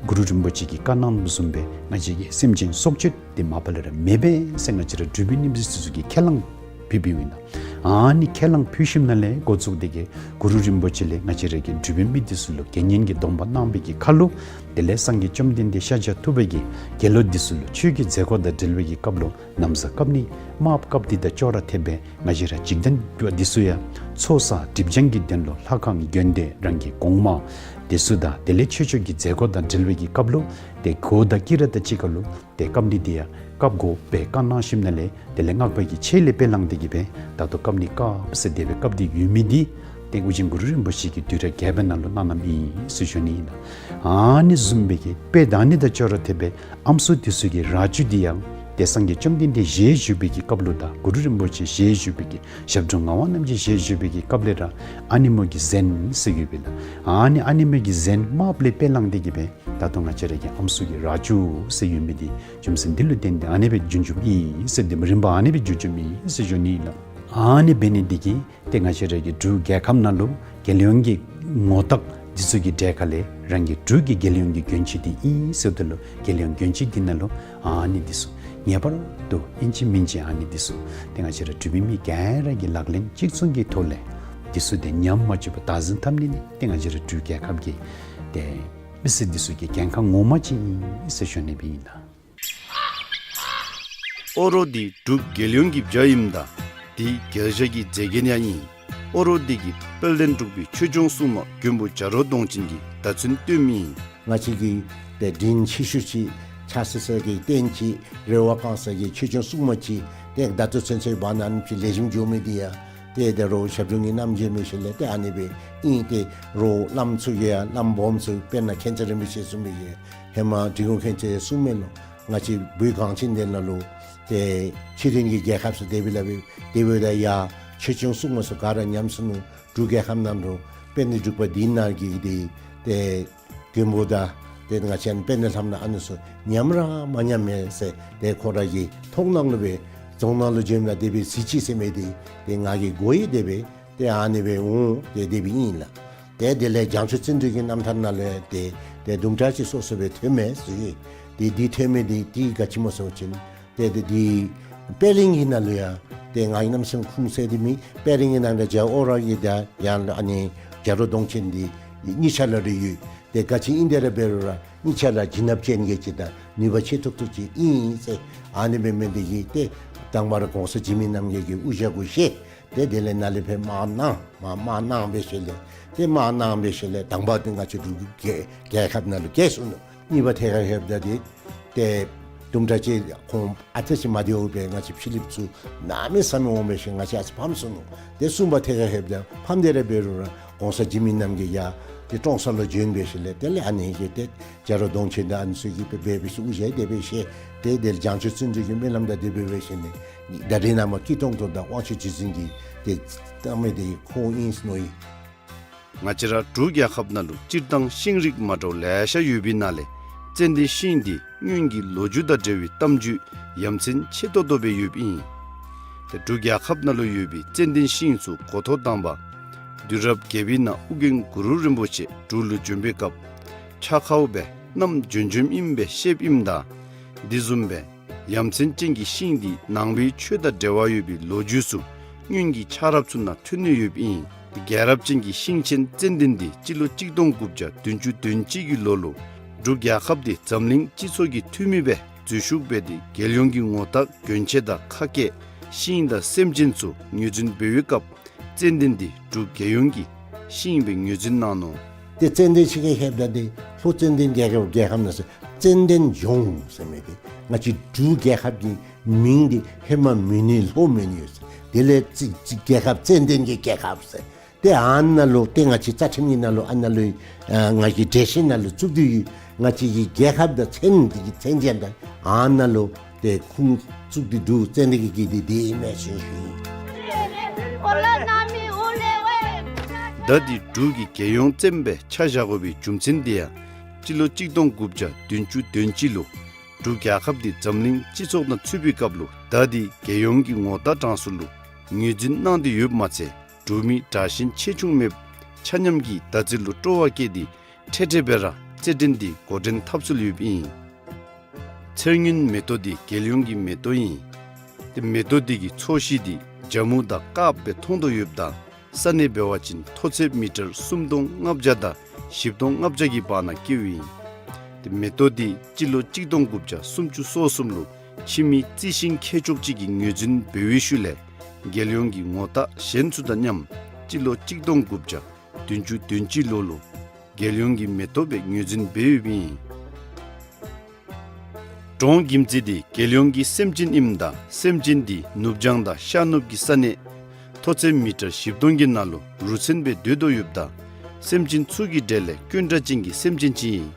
གུ་རུ་རིན་པོ་ཆེ་གིས་བཀའ་གནངམ་བཟུམ་སྦེ་ང་བཅས་ཀྱིས་སེམས་ཅན་སྲོག་གཅོད་འདི་མ་པ་ལས་ར་མི་འབད་ཟེར་ང་བཅས་ར་འབྲུག་པའི་མི་འདི་ཚུ་གིས་ཁས་བླངས་ཕུལ་ཕུལཝ་ཨིན་ལགས། ཨ་ནི་ཁས་བླངས་ཕུལ་ཞིནམ་ལས་འགོ་བཙུགས་ཏེ་གི་གུ་རུ་རིན་པོ་ཆེ་ལས་ང་བཅས་ར་གི་འབྲུག་པའི་མི་འདི་ཚུ་ལུ་དགེ་བསྙེན་གྱི་སྡོམ་པ་གནང་བའི་གི་ཁར་ལུ་དེ་ལས་སངས་རྒྱས་བཅོམ་ལྡན་འདས་ཤཱཀྱ་ཐུབ་པ་གིས་དགེ་སློང་འདི་ཚུ་ལུ་ཆོས་ཀྱི་མཛད་སྒོ་དང་འབྲེལ་བའི་གི་སྐབས་ལུ་ན་བཟའ་བཀབ་ནི་དམག་བཀབ་ནི་དང་ཅོག་ར་འཐདཔ་སྦེ་ང་བཅས་ར་འཇིག་རྟེན་པ་འདི་ཚུ་ཡང་ཚོགས་བསགས་སྒྲིབ་སྦྱང་གི་དོན་ལུ་ལྷ་ཁང་དགོན་སྡེ་རང་གི་གོང་མ་འདི་ཚུ་དང་དེ་ལས་ཆོས་ཕྱོགས་ཀྱི་མཛད་སྒོ་དང་འབྲེལ་བའི་གི་སྐབས་ལུ་ཏེ་གོས་དང་དཀྱི་ར་དང་གཅིག་ཁར་ལུ་ཏེ་བཀབ་ནི་འདི་ཡང་བཀབ་དགོ་པའི་བཀའ་གནང་ཞིནམ་ལས་དེ་ལས་སྔགས་པ་གིས་ཆེད་ལས་དཔེ་བླངས་ཏེ་གི་སྦེ་ད་ལྟོ་བཀབ་ནི་བཀབ་ཟེར་དེ་སྦེ་བཀབ་སྟེ་ཡོད་མི་འདི་ཏེ་ཨོ་རྒྱན་གུ་རུ་རིན་པོ་ཆེ་གིས་དུས་རབས་བརྒྱད་པའི་ནང་ལུ་གནང་གནངམ་ཨིན་ཟེར་ཞུ་ནི་ཨིན་ལགས། ཨ་ནི་བཟུམ་སྦེ་གི་དཔེ་ད་ནི་དང་ཅོག་ར་འཐདཔ་སྦེ་ཨམ་སྲུ་འདི་ཚུ་གི་རྭ་ཅོ་འདི་ཡང་ཏེ་སངས་རྒྱས་བཅོམ་ལྡན་འདས་ཞལ་བཞུགས་པའི་གི་སྐབས་ལུ་དང་གུ་རུ་རིན་པོ་ཆེ་ཞལ་བཞུགས་པའི་གི་ཞབས་དྲུང་ངག་དབང་རྣམ་རྒྱལ་ཞལ་བཞུགས་པའི་གི་སྐབས་ལས་ར་ཨ་ནེམོ་གི་གཟན་ཟེར་ཡོདཔ་ཨིན་ལགས། ཨ་ནི་ཨ་ནེམོ་གི་གཟན་དམརཔོ་ལས་དཔེ་བླངས་ཏེ་གི་སྦེ་ད་ལྟོ་ང་བཅས་ར་གི་ཨམ་སྲུ་གི་རྭ་ཅོ་ཟེར་ཡོད་མི་འདི་རྒྱུ་མཚན་འདི་ལུ་བརྟེན་ཏེ་ཨ་ནི་སྦེ་བྱུང་བྱུངམ་ཨིན་ཟེར། འདི་རིམ་པ་ཨ་ནི་སྦེ་བྱུང་བྱུངམ་ཨིན་ཟེར་ཞུ་ནི་ཨིན་ལགས། ཨ་ནི་འབད་ནི་འདི་གིས་ཏེ་ང་བཅས་ར་གི་འབྲུག་རྒྱལ་ཁབ་ནང་ལུ་རྒྱལ་ཡོངས་ཀྱི་ངོ་རྟགས་འདི་ཚུ་གི་གྲས་ཁ་ལས་རང་གི་འབྲུག་གི་རྒྱལ་ཡོངས་ཀྱི་གྱོན་ཆས་འདི་ཨིན་ཟེརཝ་ད་ལུ་རྒྱལ་ཡོངས་གྱོན་ཆས་འདི་ནང་ལུ་ཨ་ནི་འདི་ཚུ་ངེས་པར་དུ་ཨིན་ཅི་མིན་ཅི་ཨ་ནི་འདི་ཚུ་ཏེ་ང་བཅས་ར་འབྲུག་པའི་མི་ག་ར་གིས་ལག་ལེན་གཅིག་མཚུངས་ཀྱི་ཐོག་ལས་འདི་ཚུ་ཏེ་ཉམས་མ་བཅུག་པར་བདག་འཛིན་འཐབ་ནི་ནི་ཏེ་ང་བཅས་ར་འབྲུག་རྒྱལ་ཁབ་ཀྱི་ཏེ་མི་སེར་འདི་ཚུ་གི་འགན་ཁག་ངོ་མ་ཅིག་ཨིན་ཟེར་ཞུ་ནི་སྦེ་ཨིན་ལགས། ཨོ་རོག་འདི་འབྲུག་རྒྱལ་ཡོངས་ཀྱི་བྱ་ཨིནམ་ད་འདི་རྒྱལ་བྱ་གི་མཛེས་རྒྱན་ཡང་ཨིན། ཨོ་རོག་འདི་གིས་དཔལ་ལྡན་འབྲུག་པའི་ཆོས་སྐྱོང་སྲུང་མ་མགོན་པོ་བྱ་རོག་གདོང་ཅན་གྱི་བརྡ་མཚོན་སྟོནམ་ཨིན། ང་བཅས་ཀྱི་ཏེ་དྲིན་ཆེ་ཤོས་ཅིག་ཆགས་ས་ས་གི་རྟེན་ཅིག་རེ་བ་བསྐང་ས་གི་ཆོས་སྐྱོང་སྲུང་མ་ཅིག་ཏེ་ད་ལྟོ་ཚུན་ཚོད་བར་ན་ཨ་ནི་ཅིག་ལེགས་ཤོམ་འགྱོ་མི་འདི་ཡང་ཏེ་ད་རུང་ཞབས་དྲུང་གི་རྣམ་རྒྱལ་མི་ཤེས་ལས་ཏེ་ཨ་ནི་སྦེ་ཨིན། ཏེ་རོགས་བླམ་ཚུ་གིས་ཡང་བླམ་སྦོམ་ཚུ་དཔེར་ན་མཁྱེན་བརྩེ་རིན་པོ་ཆེ་གསུངས་མི་གི་ཧེ་མ་འབྲི་གུང་མཁྱེན་བརྩེ་གསུངས་མས་ལོ། ང་བཅས་བོད་གངས་ཅན་འདི་ནང་ལུ་ཏེ་ཕྱི་རོལ་གྱི་རྒྱལ་ཁབ་ཚུ་དེ་སྦེ་ལཱ་འབད་དེ་སྦེ་ད་ཡ་ཆོས་སྐྱོང་སྲུང་མ་ཚུ་ག་ར་ཉམས་སོ་ནུག། འབྲུག་རྒྱལ་ཁབ་ནང་ལུ་དཔལ་ལྡན་འབྲུག་པ་འདི་ནང་གི་འདི་ཏེ་མགོན་པོ་དང་ཏེ་ང་བཅས་དཔལ་ལྡན་ལྷ་མོ་ཨ་ནི་ཚུ་ཉམས་ར་མ་ཉམས་མས་ཟེར་ཏེ་ཁོ་ར་གི་མཐོང་སྣང་ལུ་སྦེ་རྫོང་ནང་ལུ་བྱོནམ་ད་དེ་སྦེ་གཟིགས་ཅི་ཟེར་མི་འདི་ཏེ་ང་གིས་གོ་ཡི། དེ་སྦེ་ཏེ་ཨ་ནི་སྦེ་འོང་ཏེ་དེ་སྦེ་ཨིན་ལགས། ཏེ་དེ་ལས་བྱང་ཆུབ་བརྩོན་འགྲུས་ཀྱི་རྣམ་ཐར་ནང་ལུ་ཏེ་ཏེ་དུམ་གྲ་ཅིག་སོ་སོ་སྦེ་ཐོནམ་མས་ཟེར། ཏེ་འདི་ཐོན་མི་འདི་ཏེ་ག་ཅི་སྨོ་ཟེར་བ་ཅིན་ཏེ་ཏེ་འདི་དཔལ་རི་གི་ནང་ལུ་ཡང་ཏེ་ང་གིས་གནམ་མེད་ས་མེད་ཁུངས་བཙན་ཏེ་མེད། དཔལ་རི་གི་ནང་ལུ་རྒྱལ་ཨོ་རོག་གི་ད་ཡང་ཨ་ནི་བྱ་རོག་གདོང་ཅན་འདི་གཉིས་ཆ་ལ་རེ་ཡོད། ཏེ་ག་ཅི་ཨིན་དེ་ར་འབད་རུང་ར་གཉིས་ཆ་ལ་བྱིན་རླབས་ཅན་གྱི་ཅིག་དང་ནུས་པ་ཆེ་ཏོག་ཏོ་ཅིག་ཨིན་ཟེར། ཨ་ནི་འབད་མི་འདི་གིས་ཏེ་དང་པ་ར་གོང་ས་འཇིགས་མེད་རྣམ་རྒྱལ་གྱི་དབུ་ཞྭ་གུ་བཞེས། ཏེ་དེ་ལས་ནཱ་ལས་ཕར་དམག་གནང་མར་དམག་གནང་འབད་ཞིནམ་ལས་ཏེ་དམག་གནང་འབད་ཞིནམ་ལས་དང་པ་འདི་ང་བཅས་འབྲུག་རྒྱལ་རྒྱལ་ཁབ་ནང་ལུ་རྒྱལ་སོ་ནུག། གཉིས་པ་ཐད་ཁར་ལྷོདཔ་ད་འདི་ཏེ་དུམ་གྲ་ཅིག་ཁོང་ཨ་ཙི་ཅིག་མ་བདེཝ་འབད་ང་བཅས་ཕྱི་གླིངཔ་ཚུ་གནམ་མེད་ས་མེད་འོང་འབད་ཞིནམ་ང་བཅས་ཨ་ཙི་ཕམ་སོ་ནུག། ཏེ་གསུམ་པ་ཐད་ཁར་ལྷོདཔ་ད་ཕམ་སྟེ་ར་འབད་རུང་ར་གོང་ས་འཇིགས་མེད་རྣམ་རྒྱལ་ཡར་ཏེ་ཀྲོང་གསར་ལུ་བྱོན་འབད་ཞིནམ་ལས་དེ་ལས་ཨ་ནི་གི་ཏེ་བྱ་རོག་གདོང་ཅན་དང་ཨ་ནི་ཚུ་གིས་འབད་འབད་འབད་ཞིནམ་དབུ་ཞྭ་དེ་སྦེ་བཞེས། ཏེ་དེ་ལས་བྱང་ཆུབ་བརྩོན་འགྲུས་ཀྱི་སྨོན་ལམ་དང་དེ་སྦེ་འབད་ཞིནམ་ལས་ད་རིས་ནངས་པ་སྐྱིད་ཏོང་ཏོ་དང་དབང་ཕྱུག་རྗེ་བཙུན་གྱི་ཏེ་བཏང་མི་འདི་ཁོ་ཨིན་ཟེར་མནོ་ཡི། ང་བཅས་ར་འབྲུག་རྒྱལ་ཁབ་ནང་ལུ་སྤྱིར་བཏང་ཤིང་རིགས་མ་འདྲཝ་ལེ་ཤ་ཡོད་པའི་ནང་ལས་ཙན་དན་ཤིང་འདི་སྔོན་གྱི་ལོ་རྒྱུས་དང་འབྲེལ་བའི་གཏམ་རྒྱུད་ཡ་མཚན་ཆེ་ཏོག་ཏོ་སྦེ་ཡོདཔ་ཨིན། ཏེ་འབྲུག་རྒྱལ་ཁབ་ནང་ལུ་ཡོད་པའི་ཙན་དན་ཤིང་ཚུ་འགོ་ཐོག་དང་པ་དུས་རབས་བརྒྱད་པའི་ནང་ཨོ་རྒྱན་གུ་རུ་རིན་པོ་ཆེ་འབྲུག་ལུ་བྱོན་པའི་སྐབས་ཕྱག་ཁའུ་སྦེ་བསྣམས་བྱོན་བྱོནམ་ཨིན་པའི་བཤདཔ་ཨིནམ་ད་འདི་བཟུམ་སྦེ་ ཡ་མཚན་ཅན་གྱི་ཤིང་འདི་ནང་པའི་ཆོས་དང་འབྲེལ་བ་ཡོད་པའི་ལོ་རྒྱུས་ཚུ་སྔོན་གྱི་ཆགས་རབས་ཚུ་ནང་ཐོན་ནི་ཡོདཔ་ཨིན། རྒྱལ་རབས་ཅན་གྱི་ཤིང་ཆེན་ཙན་དན་འདི་སྤྱི་ལོ་གཅིག་སྟོང་དགུ་བརྒྱ་བདུན་ཅུ་དོན་གཅིག་གི་ལོ་ལུ་འབྲུག་རྒྱལ་ཁབ་འདི་འཛམ་གླིང་སྤྱི་ཚོགས་ཀྱི་འཐུས་མི་སྦེ་འཛུལ་ཞུགས་འབད་དེ་རྒྱལ་ཡོངས་ཀྱི་ངོ་རྟགས་གྱོན་ཆས་དང་ཁ་སྐད་ཤིང་དང་སེམས་ཅན་ཚུ་ངོས་འཛིན་འབད་བའི་སྐབས་ཙན་དན་འདི་འབྲུག་རྒྱལ་ཡོངས་ཀྱི་ཤིང་སྦེ་ངོས་འཛིན་གནང་ནུག། ཏེ་ཙན་དན་ཤིང་གི་ཧེབ་ད་འདི་ལྷོ་ཙན་དན་རྒྱལ་ཁབ་རྒྱལ་ཁབ་ནང་ཟེར་ཙན་དན་ལྗོངས་ཟེར་མི་འདི་ང་བཅས་འབྲུག་རྒྱལ་ཁབ་ཀྱི་མིང་འདི་ཧེ་མ་མོན་ནི་ལྷོ་མོན་ནི་ཡོད་ཟེར། དེ་ལས་ཙི་ཙི་རྒྱལ་ཁབ་ཙན་དན་གྱི་རྒྱལ་ཁབ་ཟེར། ཏེ་ཨ་ནཱ་ལུ་ཏེ་ང་བཅས་རྩ་ཁྲིམས་ཀྱི་ནང་ལུ་ཨ་ནཱ་ལུ་ཨ་ང་གི་འགྲེལ་བཤད་ནང་ལུ་བཙུགས་ཏེ་ཡོད། ང་བཅས་ཀྱི་རྒྱལ་ཁབ་དང་མཚན་འདི་གི་མཚན་ཅན་དང་ཨ་ནཱ་ལུ་ཏེ་ཁུངས་བཙུགས་ཏེ་འདུག། ཙན་དན་གྱི་གི་འདི་འདི་ཨིན་མས་ཟེར་ཞུ་ཡི། མདའ་འདི་འབྲུག་གི་རྒྱལ་ཡོངས་རྩེདམོ་སྦེ་ཆ་བཞག་དགོ་པའི་རྒྱུ་མཚན་འདི་ཡང་སྤྱི་ལོ་གཅིག་སྟོང་དགུ་བརྒྱ་བདུན་ཅུ་དོན་གཅིག་ལུ་འབྲུག་རྒྱལ་ཁབ་འདི་འཛམ་གླིང་སྤྱི་ཚོགས་ནང་ཚུད་པའི་སྐབས་ལུ་མདའ་འདི་རྒྱལ་ཡོངས་ཀྱི་ངོ་རྟགས་གྲངས་སུ་ལུ་ངོས་འཛིན་གནང་སྟེ་ཡོདཔ་མ་ཚད་འབྲུག་མི་དྲག་ཞན་ཆེ་ཆུང་མེད་པར་ཆ་མཉམ་གྱིས་མདའ་རྩེད་ལུ་སྤྲོ་བ་བསྐྱེད་དེ་འཕྲལ་འཕྲལ་སྦེ་ར་རྩེད་འགྲན་འདི་འགོ་འདྲེན་འཐབ་སྲོལ་ཡོདཔ་ཨིན། ཚེར་སྔོན་མེ་ཏོག་འདི་རྒྱལ་ཡོངས་ཀྱི་མེ་ཏོག་ཨིན། ཏེ་མེ་ཏོག་འདི་གི་ཚོས་གཞི་འདི་ཇ་མུ་དང་དཀརཔོ་སྦེ་མཐོང་དོ་ཡོདཔ་ད་ས་གནས་འབད་བ་ཅིན་མཐོ་ཚད་མི་ཊར་སུམ་སྟོང་ལྔ་བརྒྱ་དང་བཞི་སྟོང་ལྔ་བརྒྱ་གི་བར་ན་བཀལཝ་ཨིན། ཏེ་མེ་ཏོག་འདི་སྤྱི་ལོ་གཅིག་སྟོང་དགུ་བརྒྱ་སུམ་ཅུ་སོ་གསུམ་ལུ་ཕྱི་མི་རྩི་ཤིང་མཁས་མཆོག་ཅིག་གིས་ངོས་འཛིན་འབད་བའི་ཤུལ་ལས་རྒྱལ་ཡོངས་ཀྱི་ངོ་རྟགས་གཞན་ཚུ་དང་མཉམ་སྤྱི་ལོ་གཅིག་སྟོང་དགུ་བརྒྱ་བདུན་ཅུ་དོན་གཅིག་ལོ་ལུ་རྒྱལ་ཡོངས་ཀྱི་མེ་ཏོག་སྦེ་ངོས་འཛིན་འབད་ཡོདཔ་ཨིན། འབྲོང་གིམ་ཙི་འདི་རྒྱལ་ཡོངས་ཀྱི་སེམས་ཅན་ཨིནམ་ད་སེམས་ཅན་འདི་ནུབ་བྱང་དང་ཤར་ནུབ་ཀྱི་ས་གནས་མཐོ་ཚད་མི་ཊར་བཞི་སྟོང་གི་ནང་ལུ་རུ་མཚོན་སྦེ་སྡོད་དོ་ཡོདཔ་ད་སེམས་ཅན་ཚུ་གི་གྲས་ལས་དཀོན་དྲགས་ཅན་གྱི་སེམས་ཅན་ཅིག་ཨིན།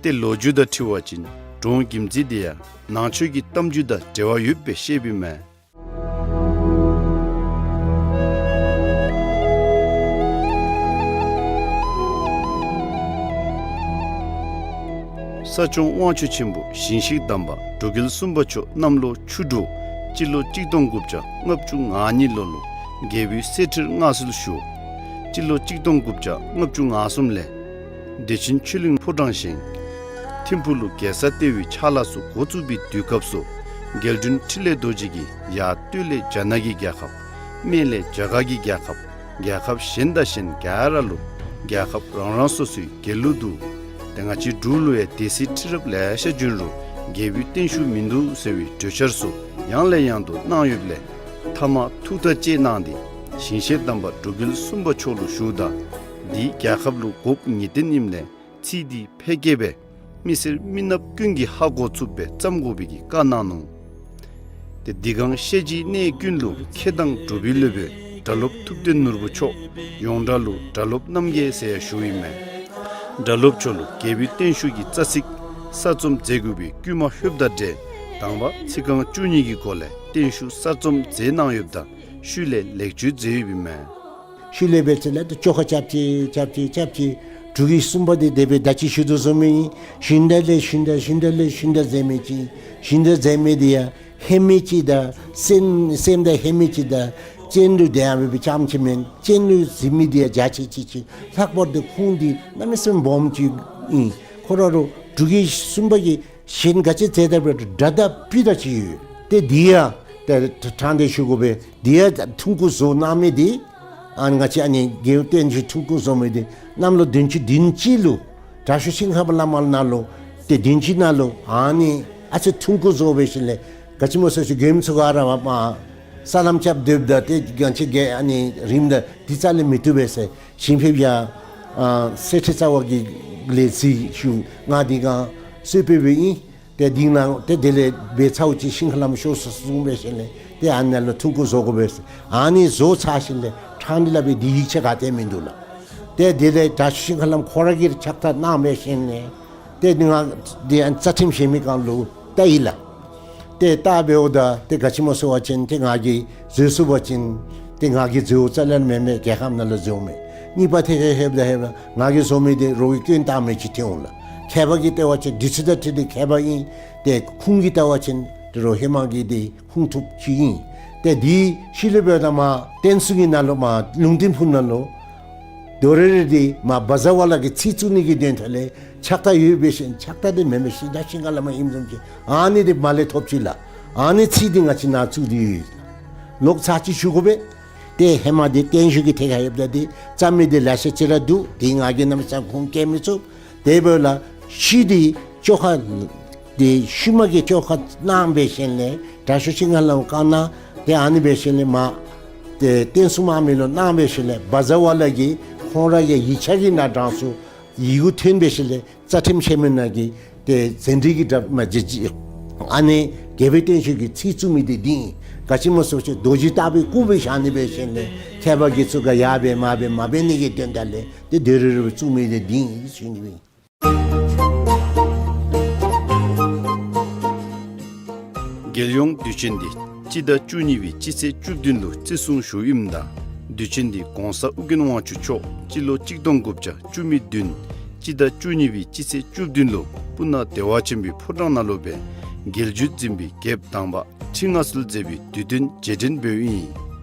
ཏེ་ལོ་རྒྱུས་དང་འཁྲིལ་བ་ཅིན་འབྲོང་གིམ་ཙི་འདི་ཡང་ནང་ཆོས་ཀྱི་གཏམ་རྒྱུད་དང་འབྲེལ་བ་ཡོདཔ་སྦེ་བཤདཔ་ཨིན་མས། ས་སྐྱོང་དབང་ཕྱུག་ཆེན་པོ་ཞིང་གཤེགས་དམ་པ་འབྲུག་རྒྱལ་གསུམ་པ་མཆོག་གནམ་ལོ་ཆུ་འབྲུག་སྤྱི་ལོ་གཅིག་སྟོང་དགུ་བརྒྱ་ལྔ་བཅུ་ང་གཉིས་ལོ་ལུ་རྒྱལ་པོའི་གསེར་ཁྲིར་མངའ་གསོལ་ཞུ། སྤྱི་ལོ་གཅིག་སྟོང་དགུ་བརྒྱ་ལྔ་བཅུ་ང་གསུམ་ལས་བདེ་ཆེན་ཆོས་གླིང་ཕོ་བྲང་བཞེངས། ཐིམ་ཕུག་ལུ་རྒྱལ་ས་ལྟེ་བའི་ཕྱག་ལཱ་ཚུ་འགོ་བཙུགས་པའི་དུས་སྐབས་སུ་རྒྱལ་དྲུང་འཕྲིན་ལས་རྡོ་རྗེ་གིས་ཡར་སྟོད་ལས་རྒྱ་ནག་གི་རྒྱལ་ཁབ། སྨད་ལས་རྒྱ་གར་གྱི་རྒྱལ་ཁབ། རྒྱལ་ཁབ་གཞན་དང་གཞན་ག་ར་ལུ་རྒྱལ་ཁབ་རང་རང་སོ་སོའི་རྒྱལ་གླུ་འདུག། ཏེ་ང་བཅས་འབྲུག་ལུ་ཡང་སྡེ་སྲིད་ཁྲི་རབས་ལེ་ཤ་བྱོན་རུང་རྒྱལ་པོའི་བརྟན་བཞུགས་མིན་འདུག་ཟེར་བའི་གྲོས་འཆར་ཚུ་ཡང་ལས་ཡང་དུ་གནང་ཡོདཔ་ལས་མཐའ་མ་ཐུགས་ཐག་བཅད་གནང་སྟེ་ཞིང་གཤེགས་དམ་པ་འབྲུག་རྒྱལ་གསུམ་པ་མཆོག་ལུ་ཞུཝ་ད་འདི་རྒྱལ་ཁབ་ལུ་དགོཔ་ངེས་བརྟན་ཨིནམ་ལས་ཚིག་འདི་ཕལ་སྐད་སྦེ་མི་སེར་མི་ནགཔ་ཀུན་གྱིས་ཧ་གོ་ཚུགསཔ་སྦེ་བརྩམ་དགོ་པའི་གི་བཀའ་གནང་ནུག། ཏེ་འདི་གང་བཤད་རྒྱུའི་གནས་ཀུན་ལུ་མཁས་དང་གྲུབ་པའི་སློབ་དཔོན་སྒྲ་སློབ་ཐུབ་བསྟན་ནོར་བུ་མཆོག་ཡོངས་གྲགས་ལུ་སྒྲ་སློབ་རྣམ་རྒྱལ་ཟེར་ཡང་ཞུཝ་ཨིན་མས། སྒྲ་སློབ་མཆོག་ལུ་རྒྱལ་པོའི་བརྟན་བཞུགས་ཀྱི་རྩ་ཚིག་གསར་རྩོམ་མཛད་དགོ་པའི་བསྐུལ་མ་ལྷོདཔ་དང་འབྲེལ་དང་པ་ཚིག་རྐང་བཅུ་གཉིས་ཀྱི་སྒོ་ལས་བརྟན་བཞུགས་གསར་རྩོམ་མཛད་གནང་ཡོདཔ་ད་ཤུལ་ལས་ལེགས་བཅོས་མཛད་ཡོདཔ་ཨིན་མས། ཤུལ་ལས་འབད་ཚེ་ལས་ཏེ་བཅོ་ཁ་རྐྱབ་ཅི་རྐྱབ་ཅི་རྐྱབ་ཅི། འབྲུག་གི་གསུམ་པ་འདི་དེ་སྦེ་ད་ཅི་ཞུ་དོ་བཟུམ་ཨིན། ཞིང་བདག་ལས་ཞིང་བདག་ཞིང་བདག་ལས་ཞིང་བདག་མཛད་མི་ཅིག། ཞིང་བདག་མཛད་མི་འདི་ཡང་ཧེ་མའི་ཅིག་དང་སེམས་སེམས་དང་ཧེ་མའི་ཅིག་དང་སྤྱན་ལུ་དེ་ཡང་འབད་བའི་ཙམ་ཅིག་མེན། སྤྱན་ལུ་གཟིགས་མི་འདི་ཡང་འཇའ་ཆི་ཆི་ཅིག། ལྷག་པར་དུ་ཁུངས་འདི་གནམ་མེད་ས་མེད་སྦོམ་ཅིག་ཨིན། ཁོ་ར་རུ་འབྲུག་གི་གསུམ་པ་གི་གཞན་ག་ཅི་མཛད་ད་འབད་རུང་སྒྲ་དང་སྤུ་དང་ཅིག་ཡོད། ཏེ་འདི་ཡང་ཏེ་དྲང་སྟེ་ཞུ་དགོ་པས། འདི་ཡང་ཐུང་ཀུ་བཟོ་གནང་མི་འདི་ཨ་ང་བཅས་ཨ་ནི་རྒྱལ་བསྟན་བཅོས་ཐུང་ཀུ་བཟོ་མི་འདི་གནམ་ལོ་བདུན་ཅུ་དོན་གཅིག་ལུ་དྲག་ཤོས་ཤིང་ཧ་པ་བླ་མ་ནང་ལུ་ཏེ་དོན་གཅིག་ནང་ལུ་ཨ་ནི་ཨ་ཙི་ཐུང་ཀུ་བཟོ་འབད་ཞིནམ་ལས་ག་ཅི་སྨོ་ཟེར་ཞུ་མགྱོནམ་ཚུ་ག་ར་མ་ས་ལམ་རྐྱབ་སྡོདཔ་ད་ཏེ་ག་ཅི་གེ་ཨ་ནི་རིངམ་ད་འདི་རྩ་ལས་མི་བཏུབ་པས་ཟེར། ཞིང་ཕེབས་ཡང་ཨ་གསེར་ཁྲི་རྩ་བ་གི་ལས་ཚིག་ཞུ་ང་འདི་གང་གསོལ་ཕེབས་འབདཝ་ཨིན། ཏེ་འདི་ནང་ཏེ་དེ་ལས་འབད་ཚརཝ་ཅིག་ཤིང་ཁ་ལམ་ཤོར་སོ་གསུངས་འབད་ཞིནམ་ལས་ཏེ་ཨ་ནཱ་ལུ་ཐུང་ཀུ་བཟོ་དགོ་པས། ཨ་ནི་བཟོ་ཚར་ཞིནམ་ལས་ཕྲང་སྟེ་སླབ་པའི་འདི་ཡིག་ཆ་ག་ཏེ་མིན་འདུག་ལགས། ཏེ་དེ་ལས་དྲག་ཤོས་ཤིང་ཁ་ལམ་ཁོ་ར་གིས་ཕྱག་ཐག་གནང་འབད་ཞིནམ་ལས་ཏེ་ང་འདི་ཨ་རྩ་ཁྲིམས་བཞེས་མི་གང་ལུ་བལྟ་ཡི་ལགས། ཏེ་བལྟ་འབདཝ་ད་ཏེ་ག་ཅི་སྨོ་ཟེར་བ་ཅིན་ཏེ་ང་གིས་བཟོ་ཚུགས་པ་ཅིན་ཏེ་ང་གིས་བཟོཝ་རྩ་ལས་མེན་མས། རྒྱལ་ཁབ་ནང་ལུ་བཟོཝ་མས། གཉིས་པ་ཏེ་ཧེབ་ད་ཧེབ་ད་ང་གིས་བཟོ་མི་འདི་རོགས་ཀྱིས་སྐྱོན་བཏགས་མི་ཅིག་ཐོན་འོང་ལགས། མཁས་པ་གིས་བལྟ་བ་ཅིན་འདི་ཚུ་དང་འཁྲིལ་ཏེ་མཁས་པ་ཨིན། ཏེ་ཁུངས་ཀྱིས་བལྟ་བ་ཅིན་ཏེ་རོགས་ཧེ་མ་གི་འདི་ཁུངས་ཐུབ་ཅིག་ཨིན། ཏེ་འདི་ཤུལ་ལས་འབདཝ་ད་མར་བསྟན་སྲུང་གི་ནང་ལུ་མར་ལུང་བསྟན་ཕུག་ནང་ལུ་ ཡོད་རེ་རེ་འདི་མ་བ་ཛ་ཝ་ལ་གི་ཚིག་བཙུགས་ནི་གི་དོན་ཐད་ལས་ཕྱག་རྟགས་ཡོད་པའི་ཤིང་ཕྱག་རྟགས་འདི་མེན་པའི་ཤིང་ད་ཤིང་ཁ་ལ་མ་ཨིནམ་བཟུམ་ཅིག་ཨ་ནི་འདི་མ་ལས་ཐོབ་ཅི་ལགས། ཨ་ནི་ཚིག་འདི་ང་བཅས་ནཱ་བཙུགས་ཏེ་ཡོད། ལོག་ཚར་གཅིག་ཞུ་དགོ་པས། ཏེ་ཧེ་མ་འདི་བརྟན་བཞུགས་ཀྱི་ཐད་ཁར་ཡོདཔ་ད་འདི་རྩ་མེད་འདི་ལེ་ཤ་ཅིག་ར་འདུག། འདི་ང་གིས་གནམ་མེད་ས་མེད་ཁུངས་བཀལ་མི་ཚུགས། དེ་འབདཝ་ལས་ཤུལ་འདི་བཅོ་ཁ་འདི་ཤུལ་མ་གི་བཅོ་ཁ་གནང་པའི་ཤུལ་ལས་དྲག་ཤོས་ཤིང་ཁ་ལ་བཀའ་གནང་། ཏེ་ཨ་ནི་འབད་ཞིནམ་ལས་མ་ཏེ་བསྟན་སྲུང་དམག་མི་ལུ་གནང་པའི་ཤུལ་ལས་བ་ཛ་ཝ་ལ་གིས་ཁོང་ར་གི་ཡིག་ཆ་གི་ནང་དྲངས་སོ། ཡི་གུ་ཐོན་པའི་ཤུལ་ལས་རྩ་ཁྲིམས་ཆེན་མོའི་ནང་གི་ཏེ་ཟན་དྲི་གི་དྲ་མ་ཇི་ཇི་ཨ་ནི་རྒྱལ་པོའི་བརྟན་བཞུགས་ཀྱི་ཚིག་བཙུགས་མི་འདི་འདི་ཨིན། ག་ཅི་སྨོ་ཟེར་བ་ཅིན་རྡོ་རྗེ་ལྟ་བུའི་སྐུ་སྦེ་བཞག་ནི་འབད་ཞིནམ་ལས་མཁས་པ་དགེ་ཚུ་ག་ཡར་འབད་མར་འབད་མ་འབད་ནི་གི་དོན་དག་ལས་ཏེ་དེ་རེ་རེ་བཙུགས་མི་འདི་འདི་ཨིན་ཞུ་ནི་ཨིན། རྒྱལ་ཡོངས་དུས་ཆེན་འདི་སྤྱི་ཟླ་བཅུ་གཉིས་པའི་སྤྱི་ཚེས་བཅུ་བདུན་ལུ་བརྩི་སྲུང་ཞུཝ་ཨིནམ་ད་དུས་ཆེན་འདི་གོང་ས་ཨོ་རྒྱན་དབང་ཕྱུག་མཆོག་སྤྱི་ལོ་གཅིག་སྟོང་དགུ་བརྒྱ་བཅུ་མེད་བདུན་སྤྱི་ཟླ་བཅུ་གཉིས་པའི་སྤྱི་ཚེས་བཅུ་བདུན་ལུ་སྤུ་ན་བདེ་བ་ཆེན་པོའི་ཕོ་བྲང་ནང་ལུ་སྦེ་རྒྱལ་བརྒྱུད་འཛིན་པའི་རྒྱལཔོ་དང་པ་ཁྲི་མངའ་གསོལ་མཛད་པའི་དུས་སྟོན་རྗེས་དྲན་འབདཝ་ཨིན།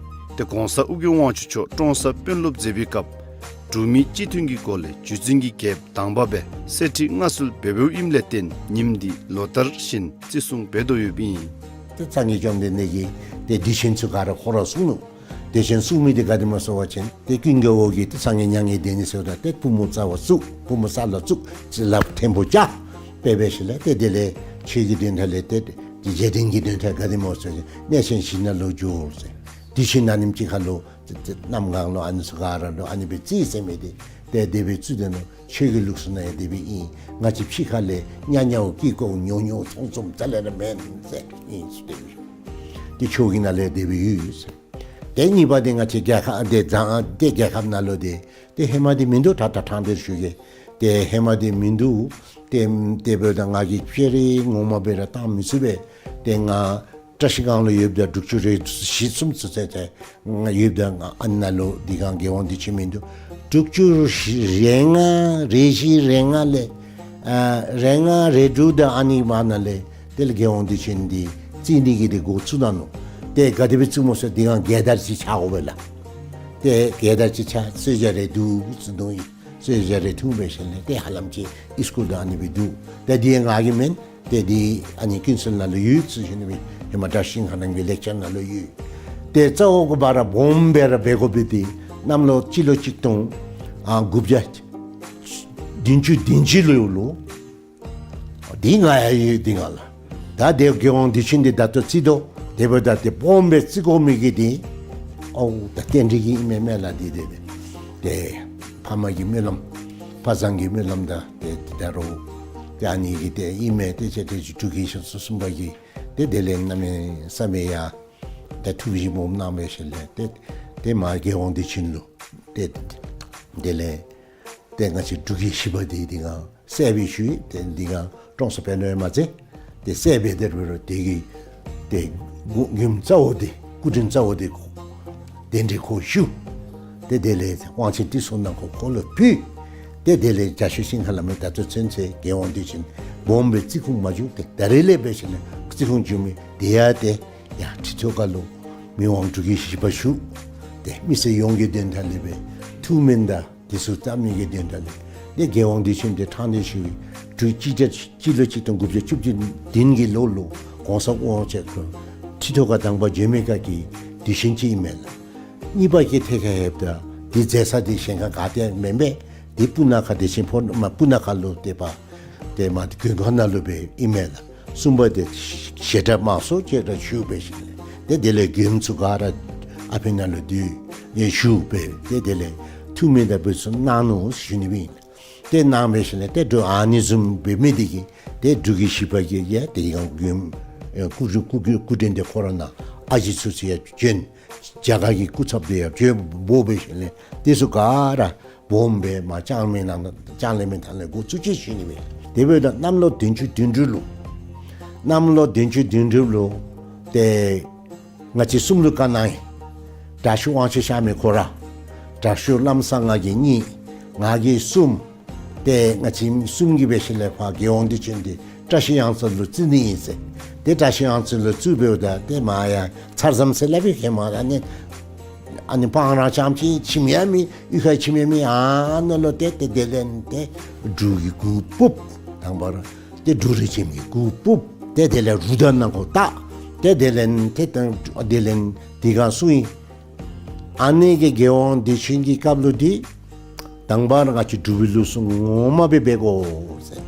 ཏེ་གོང་ས་ཨོ་རྒྱན་དབང་ཕྱུག་མཆོག་ཀྲོང་གསར་དཔོན་སློབ་མཛད་པའི་སྐབས་འབྲུག་མི་སྤྱི་མཐུན་གྱི་སྒོ་ལས་བརྒྱུད་འཛིན་གྱི་རྒྱལཔོ་དང་པ་སྦེ་གསེར་ཁྲི་མངའ་གསོལ་འབད་འབདཝ་ཨིནམ་ལས་བརྟེན་ཉིནམ་འདི་ལོ་ལྟར་བཞིན་བརྩི་སྲུང་འབད་དོ་ཡོདཔ་ཨིན། ཏེ་སངས་རྒྱས་བཅོམ་ལྡན་འདས་ཀྱིས་ཏེ་དུས་ཆེན་ཚུ་ག་ར་ཁོ་ར་གསུངས་ནུག། དུས་ཆེན་གསུངས་མི་འདི་ག་དེ་སྨོ་ཟེར་བ་ཅིན་ཏེ་ཀུན་དགའ་བོ་གིས་ཏེ་སངས་རྒྱས་མྱ་ངན་འདས་ནི་ཟེརཝ་ད་ཏེ་པུས་མོ་རྩ་བར་བཙུགས། པུས་མོ་ས་ལུ་བཙུགས། ཅིག་ལགཔ་ཐེམ་པོ་བཅའ། དཔེ་འབད་ཞིནམ་ལས་ཏེ་དེ་ལས་ཆོས་ཀྱི་དོན་དག་ལས་ཏེ་རྗེས་དྲན་གྱི་དོན་དག་ག་དེ་སྨོ་ཟེར་བ་ཅིན་གནས་ཆེན་བཞི་ནང་ལུ་འགྱོ་ཟེར། དུས་ཆེན་ཨ་ནེམ་ཅིག་ཁར་ལུ་ཏེ་ཏེ་གནམ་གང་ལུ་ཨ་ནི་ཚུ་ག་ར་ལུ་ཨ་ནི་སྦེ་རྩིས་ཟེར་མི་འདི་ཏེ་དེ་སྦེ་རྩིས་དེ་ནང་ཆོས་ཀྱི་ལུགས་སྲོལ་ནང་ཡང་དེ་སྦེ་ཨིན། ང་བཅས་ཕྱི་ཁ་ལས་ཉ་ཉའོ་ཀི་ཀོ་ཉོ་ཉོ་ཚོང་ཚོང་རྩ་ལས་ར་མེན་ཟེར་ཨིན་ཟེར་དེ་སྦེ་ཞུ། ཏེ་ཆོས་ཀྱི་ནང་ལས་དེ་སྦེ་ཡོད་ཟེར། ཏེ་གཉིས་པ་འདི་ང་བཅས་རྒྱལ་ཁབ་འདི་དང་ཏེ་རྒྱལ་ཁབ་ནང་ལུ་འདི་ཏེ་ཧེ་མ་འདི་མིན་འདུག། ད་ད་ཕྲང་སྟེ་ཞུ་གེ། ཏེ་ཧེ་མ་འདི་མིན་འདུག། ཏེ་ཏེ་འབདཝ་ད་ང་གིས་ཕྱི་རོལ་ངོ་མ་སྦེ་ར་བཏང་མི་ཚུགས་པས། ཏེ་ང་བཀྲ་ཤིས་སྒང་ལུ་ཡོདཔ་ད་དྲུག་ཅུ་རེ་བཞི་གསུམ་ཚུན་ཚོད་ཏེ་ང་ཡོདཔ་ད་ང་ཨ་ནཱ་ལུ་འདི་སྒང་རྒྱལ་ཡོངས་དུས་ཆེན་མིན་འདུག། དྲུག་ཅུ་རེ་ལྔ་རེ་བཞི་རེ་ལྔ་ལས་ཨ་རེ་ལྔ་རེ་དྲུག་དང་ཨ་ནི་བར་ན་ལས་དེ་ལས་རྒྱལ་ཡོངས་དུས་ཆེན་འདི་རྩིས་ནི་གི་འདི་འགོ་བཙུགས་གནང་ནུག། ཏེ་ག་དེ་སྦེ་བཙུགས་སྨོ་ཟེར་འདི་སྒང་རྒྱལ་དར་ཅིག་འཕྱར་དགོ་པས་ལགས། ཏེ་རྒྱལ་དར་ཅིག་འཕྱར་གསོལ་ཇ་རེ་འཐུང་ཟེར་འདུག་ཡི། གསོལ་ཇ་རེ་འཐུང་འབད་ཞིནམ་ལས་ཏེ་ཧ་ལམ་ཅིག་ཨིས་ཀུལ་དང་ཨ་ནི་སྦེ་འདུག། ཏེ་འདི་ང་གི་མེན། ཏེ་འདི་ཨ་ནི་ཀུན་གསལ་ནང་ལུ་ཡོད་ཟེར་ཞུ་ནི་སྦེ་ཧེ་མ་བཀྲ་ཤིས་ཤིང་ཁ་རྣམ་རྒྱལ་ལེགས་སྦྱར་ནང་ལུ་ཡོད། ཏེ་རྩ་བོ་གི་བར་སྦོམ་སྦེ་ར་འབད་དགོ་པས། ཏེ་གནམ་ལོ་སྤྱི་ལོ་གཅིག་སྟོང་ཨ་དགུ་བརྒྱ་བདུན་ཅུ་དོན་གཅིག་ལོ་ལུ་འདི་ང་ཡང་ཡོད་འདི་ང་ལགས། ད་དེ་རྒྱལ་ཡོངས་དུས་ཆེན་འདི་ད་ལྟོ་རྩིས་དོ། དེ་འབདཝ་ད་ཏེ་སྦོམ་སྦེ་རྩིས་དགོ་མི་གི་འདི་ཨོ་ད་རྟེན་འབྲེལ་གྱི་ཨིན་མས་མེན་ལགས། འདི་འདི་འདི་ཏེ་ཕ་མ་གི་སྨོན་ལམ་ཕ་བཟང་གི་སྨོན་ལམ་དང་ཏེ་ད་རུང་ཏེ་ཨ་ནི་གི་ཏེ་ཨིན་མས། ཏེ་ཅིག་ཏེ་ཅིག་འབྲུག་རྒྱལ་ཤོ་ཚོ་གསུམ་པ་གི་ཏེ་དེ་ལས་གནམ་མེད་ས་མེད་ཡ་ཏེ་ཐུགས་བཞེད་སྦོམ་གནང་འབད་ཞིནམ་ལས་ཏེ་ཏེ་མ་རྒྱལ་ཡོངས་དུས་ཆེན་ལུ་ཏེ་དེ་ལས་ཏེ་ང་བཅས་འབྲུག་རྒྱལ་བཞི་པ་འདི་འདི་སྒང་གསལ་སྦེ་ཞུ་ཡི། ཏེ་འདི་སྒང་ཀྲོང་གསར་དཔོན་སློབ་ཡང་མ་མཛད། ཏེ་གསལ་སྦེ་དེ་རུ་རུ་དེ་གི་ཏེ་མགུ་མགུནམ་རྩ་བོ་འདི་སྐུ་དྲིན་རྩ་བོ་འདི་ཁོ་གདན་འདྲེན་ཁོ་ཞུ། ཏེ་དེ་ལས་དབང་ཆེན་ཏི་སེ་ནང་ཁོ་ཁོ་ལུ་ཕུལ། ཏེ་དེ་ལས་རྒྱལ་ཤོས་ཤིང་ཁ་ལ་མི་ད་ལྟོ་ཚུན་ཚོད་རྒྱལ་ཡོངས་དུས་ཆེན་སྦོམ་སྦེ་རྩིས་ཁུངས་མ་བྱུང་། ཏེ་ད་རེས་ལས་འབད་ཞིནམ་ལས་རྩིས་ཁུངས་བྱུང་མི་དེ་ཡང་ཏེ་ཡར་ཁྲི་ཐོག་ཁ་ལུ་མི་དབང་འབྲུག་རྒྱལ་བཞི་པ་བཞུགས། ཏེ་མི་སེར་ཡོངས་ཀྱི་དོན་དག་ལས་སྦེ་ཐུགས་སྨོན་དང་འདི་ཚུ་བཏབ་ནི་གི་དོན་དག་ལས་ཏེ་རྒྱལ་ཡོངས་དུས་ཆེན་འདི་ཕྲང་སྟེ་ཞུ་བའི་དྲུག་སྤྱི་ཟླ་སྤྱི་ལོ་གཅིག་སྟོང་དགུ་བརྒྱ་བཅུ་བདུན་གྱི་ལོ་ལུ་གོང་ས་དབང་ཕྱུག་ཁྲི་ཐོག་ཁ་དང་པ་བྱོན་མི་སྐབས་ཀྱི་དུས་ཆེན་ཅིག་ཨིན་མས་ལགས། གཉིས་པ་གི་ཐད་ཁར་ལྷོདཔ་ད་འདི་མཛད་ས་འདི་གཞན་ཁར་ག་ཏེ་མེན་པས། འདི་སྤུ་ན་ཁ་བདེ་ཆེན་ཕོ་མ་སྤུ་ན་ཁ་ལུ་ཏེ་པ་ཏེ་མ་མགོན་ཁང་ནང་ལུ་སྦེ་ཨིན་མས་ལགས། གསུམ་པ་འདི་བཤད་གྲྭ་དམངས་སྲོལ་ཅིག་ར་ཞུ་འབད་ཞིནམ་ལས་ཏེ་དེ་ལས་མགྱོནམ་ཚུ་ག་ར་ཨ་ཕི་ནང་ལུ་འདུས་ཡང་ཞུ་འབད་ཏེ་དེ་ལས་ཐུགས་སྨོན་དང་འབུལ་ཚུ་གནང་ནུག་ཞུ་ནི་སྦེ་ཨིན། ཏེ་གནང་འབད་ཞིནམ་ལས་ཏེ་འབྲུག་ཨ་ནི་བཟུམ་འབད་མི་འདི་གིས་ཏེ་འབྲུག་རྒྱལ་བཞི་པ་གིས་ཡང་དེ་ཡང་མགྱོནམ་སྐུ་སྐུ་སྐུ་དྲིན་འདི་ཁོ་ར་ནང་ཨ་ཞེ་ཚུ་ཚུ་ཡང་བྱོན། རྒྱ་གར་གྱི་སྐུ་ཚབ་འདི་ཡང་བྱོན་འབོ་འབད་ཞིནམ་ལས་དེ་ཚུ་ག་ར་སྦོམ་སྦེ་མ་ལྕང་མའི་ནང་ལྕང་ལེབ་མའི་ཐང་ལས་འགོ་བཙུགས་ཅི་ཞུ་ནི་སྦེ། དེ་འབདཝ་ད་གནམ་ལོ་བདུན་ཅུ་དོན་དྲུག་ལུ་གནམ་ལོ་བདུན་ཅུ་དོན་དྲུག་ལུ་ཏེ་ང་བཅས་གསུམ་ལུ་བཀའ་གནང་ཡི། དྲག་ཤོས་དབང་ཕྱུག་གཤགས་མི་ཁོ་ར་དྲག་ཤོས་ལམ་བཟང་ང་གིས་གཉིས་ང་གིས་གསུམ། ཏེ་ང་བཅས་གསུམ་གྱིས་འབད་ཞིནམ་ལས་ཕར་རྒྱལ་ཡོངས་དུས་ཆེན་འདི་བཀྲ་ཤིས་གཡང་རྩེ་ལུ་བརྩི་ནི་ཨིན་ཟེར། ཏེ་བཀྲ་ཤིས་གཡང་རྩེ་ལུ་བརྩིཝ་འབདཝ་ད་ཏེ་མ་ཡང་ཚར་ཙམ་ཟེར་སླབ་པའི་ཁེ་མ་ཨ་ནི་ ཨ་ནི་སྤང་ར་རྐྱངམ་ཅིག་ཁྱིམ་ཡང་མེད། གཡུས་ཁར་ཁྱིམ་ཡང་མེད། ཨ་ནཱ་ལུ་ཏེ་ཏེ་དེ་ལས་ཏེ་འབྲུག་གི་གུར་ཕུབ། དང་པ་ར་ཏེ་འབྲུག་རི་ཁྱིམ་གྱི་གུར་ཕུབ། ཏེ་དེ་ལས་རུ་དང་ནང་འཁོད་བཏགས། ཏེ་དེ་ལས་ཏེ་དེ་ལས་དེ་སྒང་སྲུང་ཡི། ཨ་ནི་གི་རྒྱལ་དབང་བདེ་ཆེན་གྱི་སྐབས་ལུ་འདི་དང་པ་ར་ང་བཅས་འབྲུག་པའི་ལུགས་སྲོལ་ངོ་མ་སྦེ་འབད་དགོ་ཟེར།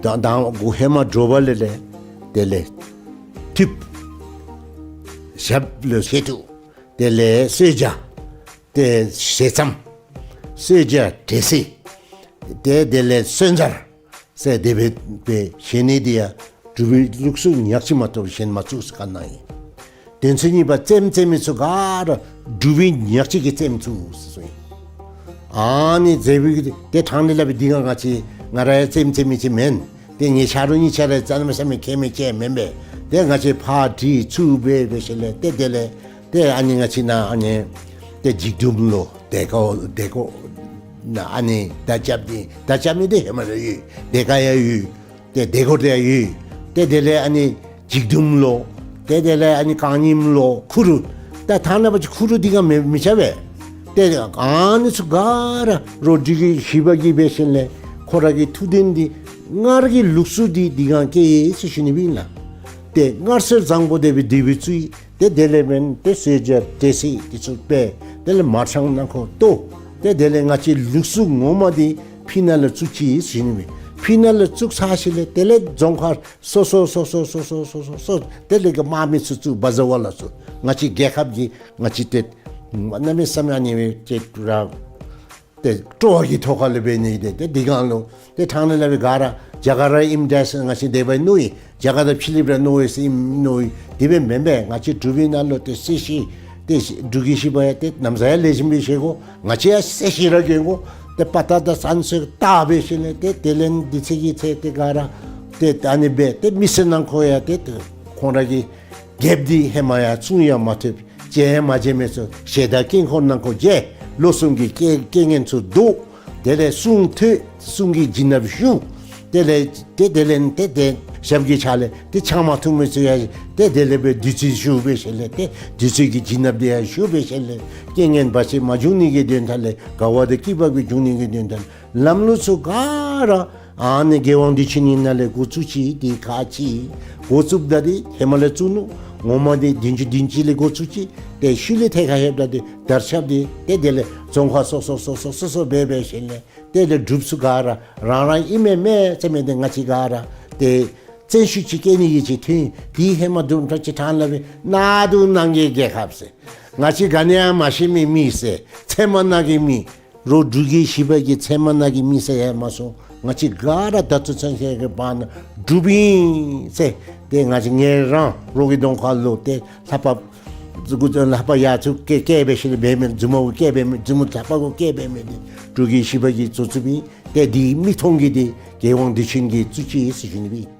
ད་ད་གུ་ཧེ་མ་དྲོ་པ་ལས་ལས་དེ་ལས་ཐིབས། ཞབས་ལུ་ཞལ་ཐུག། དེ་ལས་གསོལ་ཇ། ཏེ་ཞལ་ཙམ། གསོལ་ཇ་འབྲས་སིལ། ཏེ་དེ་ལས་སོན་ཛར་ཟེར་དེ་སྦེ་སྦེ་བཞེས་ནི་འདི་ཡང་འབྲུག་པའི་ལུགས་སྲོལ་ཉག་གཅིག་མ་གཏོགས་གཞན་མ་བཙུགས་ཟེར་བཀའ་གནང་ཡི། དོན་ཚན་གཉིས་པ་རྩེདམོ་རྩེ་མི་ཚུ་ག་ར་འབྲུག་པའི་ཉག་གཅིག་གིས་རྩེདམོ་བཙུགས་ཟེར་གསུངས་ཡི། ཨ་ནི་རྩེདམོ་གི་ཏེ་ཐང་ནི་སླབ་པའི་འདི་སྒང་ང་བཅས་ང་ར་ཡང་རྩེདམོ་རྩེ་མི་ཅིག་མེན། ཏེ་ངེའི་ཆ་རོགས་གཉིས་ཆ་ར་རྩེདམོ་རྩེ་མི་མཁས་མི་ཅིག་མེན་པས། ཏེ་ང་བཅས་ཕར་དྲི་ཚུར་འབད་འབད་ཞིནམ་ལས་ཏེ་དེ་ལས་ཏེ་ཨ་ནི་ང་བཅས་ནཱ་ཨ་ནི་ཏེ་འཇིགས་མདུན་ལུ་སྡེ་ཁག་སྡེ་ཁག་ནང་ཨ་ནི་མདའ་རྐྱབ་ནི་མདའ་རྐྱབ་ནི་འདི་ཧེ་མ་ར་ཡོད། སྡེ་ཁག་ཡང་ཡོད། ཏེ་སྡེ་ཁག་འདི་ཡང་ཡོད། ཏེ་དེ་ལས་ཨ་ནི་འཇིགས་མདུན་ལུ། ཏེ་དེ་ལས་ཨ་ནི་རྐང་རྙིངམ་ལུ་ཁུ་རུ། ད་ཐང་ནང་པ་ཅིག་ཁུ་རུ་འདི་སྒང་མི་མི་རྐྱབ་པས། ཏེ་ཨ་ནི་ཚུ་ག་ར་རོགས་འབྲུག་གི་བཞི་པ་གིས་འབད་ཞིནམ་ལས་ཁོ་ར་གི་ཐུགས་འདུན་འདི་སྔར་གྱི་ལུགས་སྲོལ་འདི་འདི་སྒང་བསྐྱལ་ཡི་ཟེར་ཞུ་ནི་སྦེ་ཨིན་ལགས། ཏེ་སྔར་སྲོལ་བཟང་པོ་དེ་སྦེ་དེ་སྦེ་བཙུགས་ཡི། ཏེ་དེ་ལས་འབདན་ཏེ་གསོལ་ཇ་འབྲས་སིལ་འདི་ཚུ་སྦེ་དེ་ལས་མར་ཤང་ནང་འཁོད་གཏོར། ཏེ་དེ་ལས་ང་བཅས་ལུགས་སྲོལ་ངོ་མ་འདི་ཕི་ནང་ལུ་བཙུགས་ཅི་ཟེར་ཞུ་ནི་སྦེ། ཕི་ནང་ལུ་བཙུགས་ཚར་ཞིནམ་ལས་དེ་ལས་རྫོང་ཁག་སོ་སོ་སོ་སོ་དེ་ལས་གི་དམག་མི་ཚུ་བཙུགས། བ་ཛ་ཝ་ལ་ཚུ་ང་བཅས་རྒྱལ་ཁབ་ཀྱི་ང་བཅས་ཏེ་གནམ་མེད་ས་མེད་ཨ་ནི་སྦེ་ཏེ་ར་ཏེ་སྤྲོ་བ་གི་ཐོག་ཁ་ལས་འབད་ནི་ཏེ་ཏེ་འདི་སྒང་ལུ་ཏེ་ཐང་ནང་ལས་འབད་ག་ར་རྒྱ་གར་ར་ཨིནམ་འདྲས་ང་བཅས་དེ་སྦེ་མནོ་ཡི། རྒྱ་གར་དང་ཕྱི་གླིངཔ་ར་མནོ་ཡི་ཟེར་ཨིནམ་མནོ་ཡི། དེ་སྦེ་མེན་པས། ང་བཅས་འབྲུག་པའི་ནང་ལུ་ཏེ་སྲིད་ཞི་ཏེ་འབྲུག་གི་བཞི་པ་ཡང་ཏེ་ན་བཟའ་ཡང་ལེགས་ཤོམ་སྦེ་བཞེས་དགོ། ང་བཅས་ཡང་སྲིད་ཞི་ར་གྱོན་དགོ། ཏེ་དཔའ་རྟགས་དང་བསངས་གསོལ་བཏབ་འབད་ཞིནམ་ལས་ཏེ་དེ་ལས་འདི་ཚེ་གི་ཚེ་ཏེ་ག་ར་ཏེ་ཨ་ནི་སྦེ་ཏེ་མི་སེར་ནང་འཁོད་ཡང་ཏེ་ཏེ་ཁོང་ར་གི་རྒྱལཔོ་འདི་ཧེ་མ་ཡང་བཙུན་ཡང་མ་ཐུབ། མཇལ་ཡང་མ་མཇལ་མི་ཚུ་ཞལ་དང་དཀྱིལ་འཁོར་ནང་འཁོད་མཇལ། ལོ་གསུམ་གྱི་རྐྱེན་རྐྱེན་ངན་ཚུ་བཟློག། དེ་ལས་གསུང་ཐོས། གསུང་གི་བྱིན་རླབས་ཞུ། དེ་ལས་ཏེ་དེ་ལས་ཏེ་ཏེ་ཞབས་ཀྱི་ཕྱག་ལས་ཏེ་ཆང་མ་འཐུང་མི་ཚུ་ཡང་ཏེ་དེ་ལས་སྦེ་བདུད་རྩི་ཞུ་འབད་ཞིནམ་ལས་ཏེ་བདུད་རྩི་གི་བྱིན་རླབས་འདི་ཡང་ཞུ་འབད་ཞིནམ་ལས་རྐྱེན་ངན་བར་ཆད་མ་འབྱུང་ནི་གི་དོན་དག་ལས་དགའ་བ་དང་སྐྱིད་པ་གི་འབྱུང་ནི་གི་དོན་དག་ལམ་ལུགས་ཚུ་ག་ར་ཨ་ནི་རྒྱལ་དབང་བདེ་ཆེན་གྱི་ནང་ལས་འགོ་བཙུགས་ཅི། དེ་ཁག་ཅིག་འགོ་བཙུགསཔ་ད་འདི་ཧེ་མ་ལས་བཙུགས་ནུག། ངོ་མ་འདི་བདུན་ཅུ་བདུན་ཅུ་ལས་འགོ་བཙུགས་ཅི། ཏེ་ཤུལ་ལས་ཐད་ཁར་ལྷོདཔ་ད་འདི་དར་ཁྱབ་སྟེ་ཏེ་དེ་ལས་རྫོང་ཁག་སོ་སོ་སོ་སོ་སོ་སོ་སྦེ་འབད་ཞིནམ་ལས་ཏེ་དེ་འབྲུགཔ་ཚུ་ག་ར་རང་རང་ཨིན་མས་མས་ཟེར་མི་འདི་ང་བཅས་ག་ར་ཏེ་བཙན་ཤུགས་ཅིག་བསྐྱེད་ནི་གི་ཅིག་ཐོན། དེ་ཧེ་མ་དུམ་གྲ་ཅིག་ཐང་ལས་སྦེ་གནང་དོ་གནང་གི་རྒྱལ་ཁབ་ཟེར། ང་བཅས་ག་ནི་ཡང་མ་ཤེས་མི་མི་ཟེར་ཚལ་མ་ནང་གི་མི། རོགས་འབྲུག་གི་བཞི་པ་གི་ཚལ་མ་ནང་གི་མི་ཟེར་ཡང་མ་སོང་། ང་བཅས་ག་ར་ད་ལྟོ་ཚུན་ཆད་ཀྱི་བར་ན་འབྲུགཔ་ཨིན་ཟེར་ཏེ་ང་བཅས་ངེ་རང་རོགས་ཀྱི་གདོང་ཁ་ལུ་ཏེ་ལྷ་པ་ལྷ་པ་ཡར་ཚུར་བཀལ་བཀལ་འབད་ཞིནམ་ལས་འབད་མི་མཛུབ་མོ་བཀལ་འབད་མི་མཛུབ་མོ་ལྷ་པ་གུ་བཀལ་འབད་མི་འདི་འབྲུག་གི་བཞི་པ་གིས་བཙུགས་བཙུགསཔ་ཨིན། ཏེ་འདི་མིག་མཐོང་གི་འདི་རྒྱལ་དབང་བདེ་ཆེན་གྱིས་བཙུགས་ཅི་ཟེར་ཞུ་ནི་སྦེ།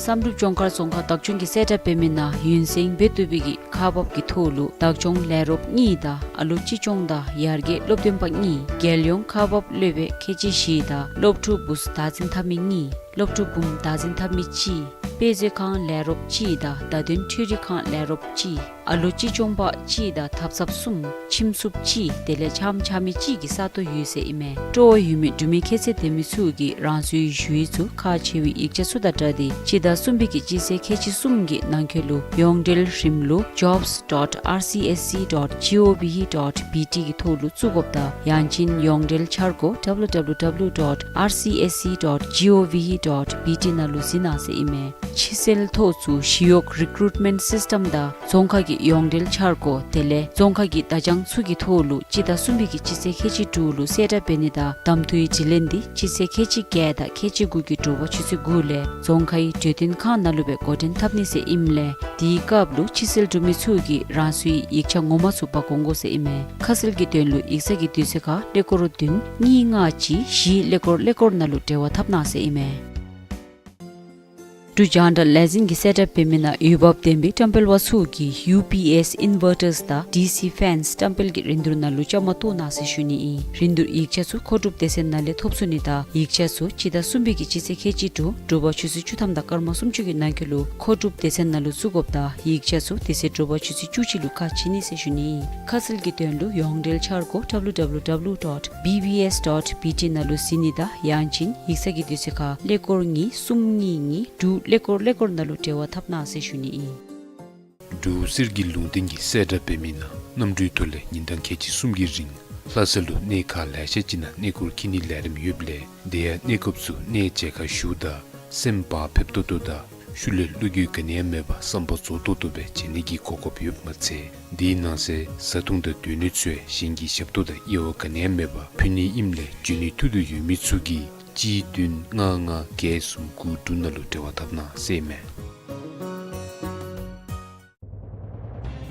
བསམ་གྲུབ་ལྗོངས་མཁར་རྫོང་ཁག་བདག་སྐྱོང་གིས་གསལ་བསྒྲགས་འབད་མི་ནང་ཡུན་བསྲིང་འབད་བཏུབ་པའི་གི་ཁག་འབག་གི་ཐོག་ལུ་བདག་སྐྱོང་ལས་རོགསཔ་གཉིས་དང་ཨ་ལོ་གཅེས་སྐྱོང་དང་ཡར་རྒྱས་སློབ་སྟོན་པ་གཉིས། རྒྱལ་ཡོངས་ཁག་འབག་སློབ་དཔོན་ཁལ་གཅིག་བཞི་དང་སློབ་ཕྲུག་བུཚ་བདག་འཛིན་འཐབ་མི་གཉིས། སློབ་ཕྲུག་བུམོ་བདག་འཛིན་འཐབ་མི་གཅིག། དཔེ་མཛོད་ཁང་ལས་རོགསཔ་གཅིག་དང་བརྡ་དོན་འཕྲུལ་རིག་ཁང་ལས་རོགསཔ་གཅིག། ཨ་ལོ་གཅེས་སྐྱོང་པ་གཅིག་དང་ཐབ་ཚངཔ་གསུམ། ཁྱིམ་སྲུངཔ་གཅིག། དེ་ལས་འཆམ་འཆམ་མི་གཅིག་གི་ས་སྟོང་ཡོད་ཟེར་ཨིན་མས། སྤྲོ་བ་ཡོད་མི་འབྲུག་མི་ཁྱད་ཚད་ལྡན་མི་ཚུ་གིས་རང་སོའི་ཞུ་ཡིག་ཚུ་ཁག་ཆེ་བའི་ཡིག་ཆ་ཚུ་དང་སྦྲགས་ཏེ་སྤྱི་ཟླ་གསུམ་པའི་གི་སྤྱི་ཚེས་ཁལ་གཅིག་གསུམ་གྱི་ནང་འཁོད་ལུ་ཡོངས་འབྲེལ་རིམ་ལུགས་jobs dot R C S C dot G O V dot B T གི་ཐོག་ལུ་བཙུགས་དགོཔ་དང་ཡང་ཅིན་ཡོངས་འབྲེལ་འཆར་སྒོ་W W W dot R C S C dot G O V dot B T ནང་ལུ་གཟིགས་གནང་ཟེར་ཨིན་མས། ཕྱི་སེལ་ཐོག་ཚུ་ཞི་གཡོག་རི་ཀུ་རུཊ་མེནཊ་སིསི་ཊམ་དང་རྫོང་ཁག་གི་ ཡོངས་འབྲེལ་འཆར་སྒོ་དེ་ལས་རྫོང་ཁག་གི་བརྡ་བྱང་ཚུ་གི་ཐོག་ལུ་སྤྱི་ཟླ་གསུམ་པའི་གི་སྤྱི་ཚེས་ཁལ་གཅིག་དྲུག་ལུ་གསལ་བསྒྲགས་འབད་ནི་དང་གདམ་འཐུའི་དྲི་ལན་འདི་སྤྱི་ཚེས་ཁལ་གཅིག་བརྒྱད་དང་ཁལ་གཅིག་དགུ་གི་དྲོ་པ་ཆུ་ཚོད་དགུ་ལས་རྫོང་ཁའི་གྲོས་སྟོན་ཁང་ནང་ལུ་སྦེ་འགོ་འདྲེན་འཐབ་ནི་ཟེར་ཨིནམ་ལས་དེའི་སྐབས་ལུ་ཕྱིར་བསལ་གྲུབ་མི་ཚུ་གིས་རང་སོའི་ཡིག་ཆ་ངོ་མ་ཚུ་འབག་འོང་དགོ་ཟེར་ཨིན་མས། ཁ་གསལ་གྱི་དོན་ལུ་ཡིག་ཚང་གི་དུས་ཚོད་ཁར་ཀླད་ཀོར་བདུན་གཉིས་ལྔ་གཅིག་བཞི་ཀླད་ཀོར་ཀླད་ཀོར་ནང་ལུ་འབྲེལ་བ་འཐབ་གནང་ཟེར་ཨིན་མས། འབྲུག་རྒྱང་བསྒྲགས་ལས་འཛིན་གྱིས་གསལ་བསྒྲགས་འབད་མི་ནང་འོས་འབབ་ལྡན་པའི་བཀྲམ་སྤེལ་པ་ཚུ་གིས་ཡུ་པི་ཨེསི་ཨིན་ཝར་ཊརསི་དང་ཌི་སི་ཕེནསི་བཀྲམ་སྤེལ་གྱི་རིན་བསྡུར་ནང་ལུ་བཅའ་མར་གཏོགས་གནང་ཟེར་ཞུ་ནི་ཨིན། རིན་བསྡུར་ཡིག་ཆ་ཚུ་མཁོ་སྒྲུབ་སྡེ་ཚན་ནང་ལས་ཐོབ་ཚུགས་ནི་དང་ཡིག་ཆ་ཚུ་སྤྱི་ཟླ་གསུམ་པའི་གི་སྤྱི་ཚེས་ཁལ་གཅིག་དྲུག་དྲོ་པ་ཆུ་ཚོད་བཅུ་ཐམ་དང་སྐར་མ་སུམ་ཅུ་གི་ནང་འཁོད་ལུ་མཁོ་སྒྲུབ་སྡེ་ཚན་ནང་ལུ་བཙུགས་དགོཔ་དང་ཡིག་ཆ་ཚུ་དེ་ཚེ་དྲོ་པ་ཆུ་ཚོད་བཅུ་གཅིག་ལུ་ཁ་ཕྱེ་ནི་ཟེར་ཞུ་ནི་ཨིན། ཁ་གསལ་གྱི་དོན་ལུ་ཡོངས་འབྲེལ་འཆར་སྒོ་ཌབ་ལིའུ་ཌབ་ལིའུ་ཌབ་ལིའུ་ཌོཊ་བི་བི་ཨེསི་ཌོཊ་བི་ཊི་ནང་ལུ་གཟིགས་ནི་དང་ཡང་ཅིན་ཡིག་ཚང་གི་དུས་ཚོད་ཁར་ཀླད་ཀོར་གཉིས་གསུམ་གཉིས་གཉིས་དྲུག་ཀླད་ཀོར་ཀླད་ཀོར་ནང་ལུ་འབྲེལ་བ་འཐབ་གནང་ཟེར་ཞུ་ནི་ཨིན། འབྲུག་གསེར་གྱི་ལུང་བསྟན་གྱིས་གསལ་བསྒྲགས་འབད་མི་ནང་གནམ་གྲུའི་ཐོག་ལས་ཉིན་གྲངས་ཁལ་གཅིག་གསུམ་གྱི་རིང་ལྷ་ས་ལུ་གནས་ཁག་ལེ་ཤ་ཅིག་ནང་གནས་སྐོར་འཁྱིད་ནིའི་ལས་རིམ་ཡོདཔ་ལས་དེ་ཡང་གནས་སྐབས་སུ་གནས་མཇལ་ཁ་ཞུཝ་ད་སེམས་བག་ཕེབས་ཏོག་ཏོ་དང་ཤུལ་ལས་བློ་འགྱོད་ག་ནི་ཡང་མེད་པར་བསམ་པ་རྫོགས་ཏོག་ཏོ་སྦེ་མཇལ་ནི་གི་གོ་སྐབས་ཡོདཔ་མ་ཚད་དེའི་ནང་གསེས་བཟའ་འཐུང་དང་སྡོད་གནས་ཚུ་ཡང་གཞན་གྱི་ཞབས་ཏོག་དང་དབྱེ་བ་ག་ནི་ཡང་མེད་པར་ཕུལ་ནི་ཨིནམ་ལས་འབྱོན་ནིའི་ཐུགས་འདོད་ཡོད་མི་ཚུ་གིས་གཅིག་བདུན་ལྔ་ལྔ་བརྒྱད་གསུམ་དགུ་དྲུག་ནང་ལུ་འབྲེལ་བ་འཐབ་གནང་ཟེར་ཨིན་མས།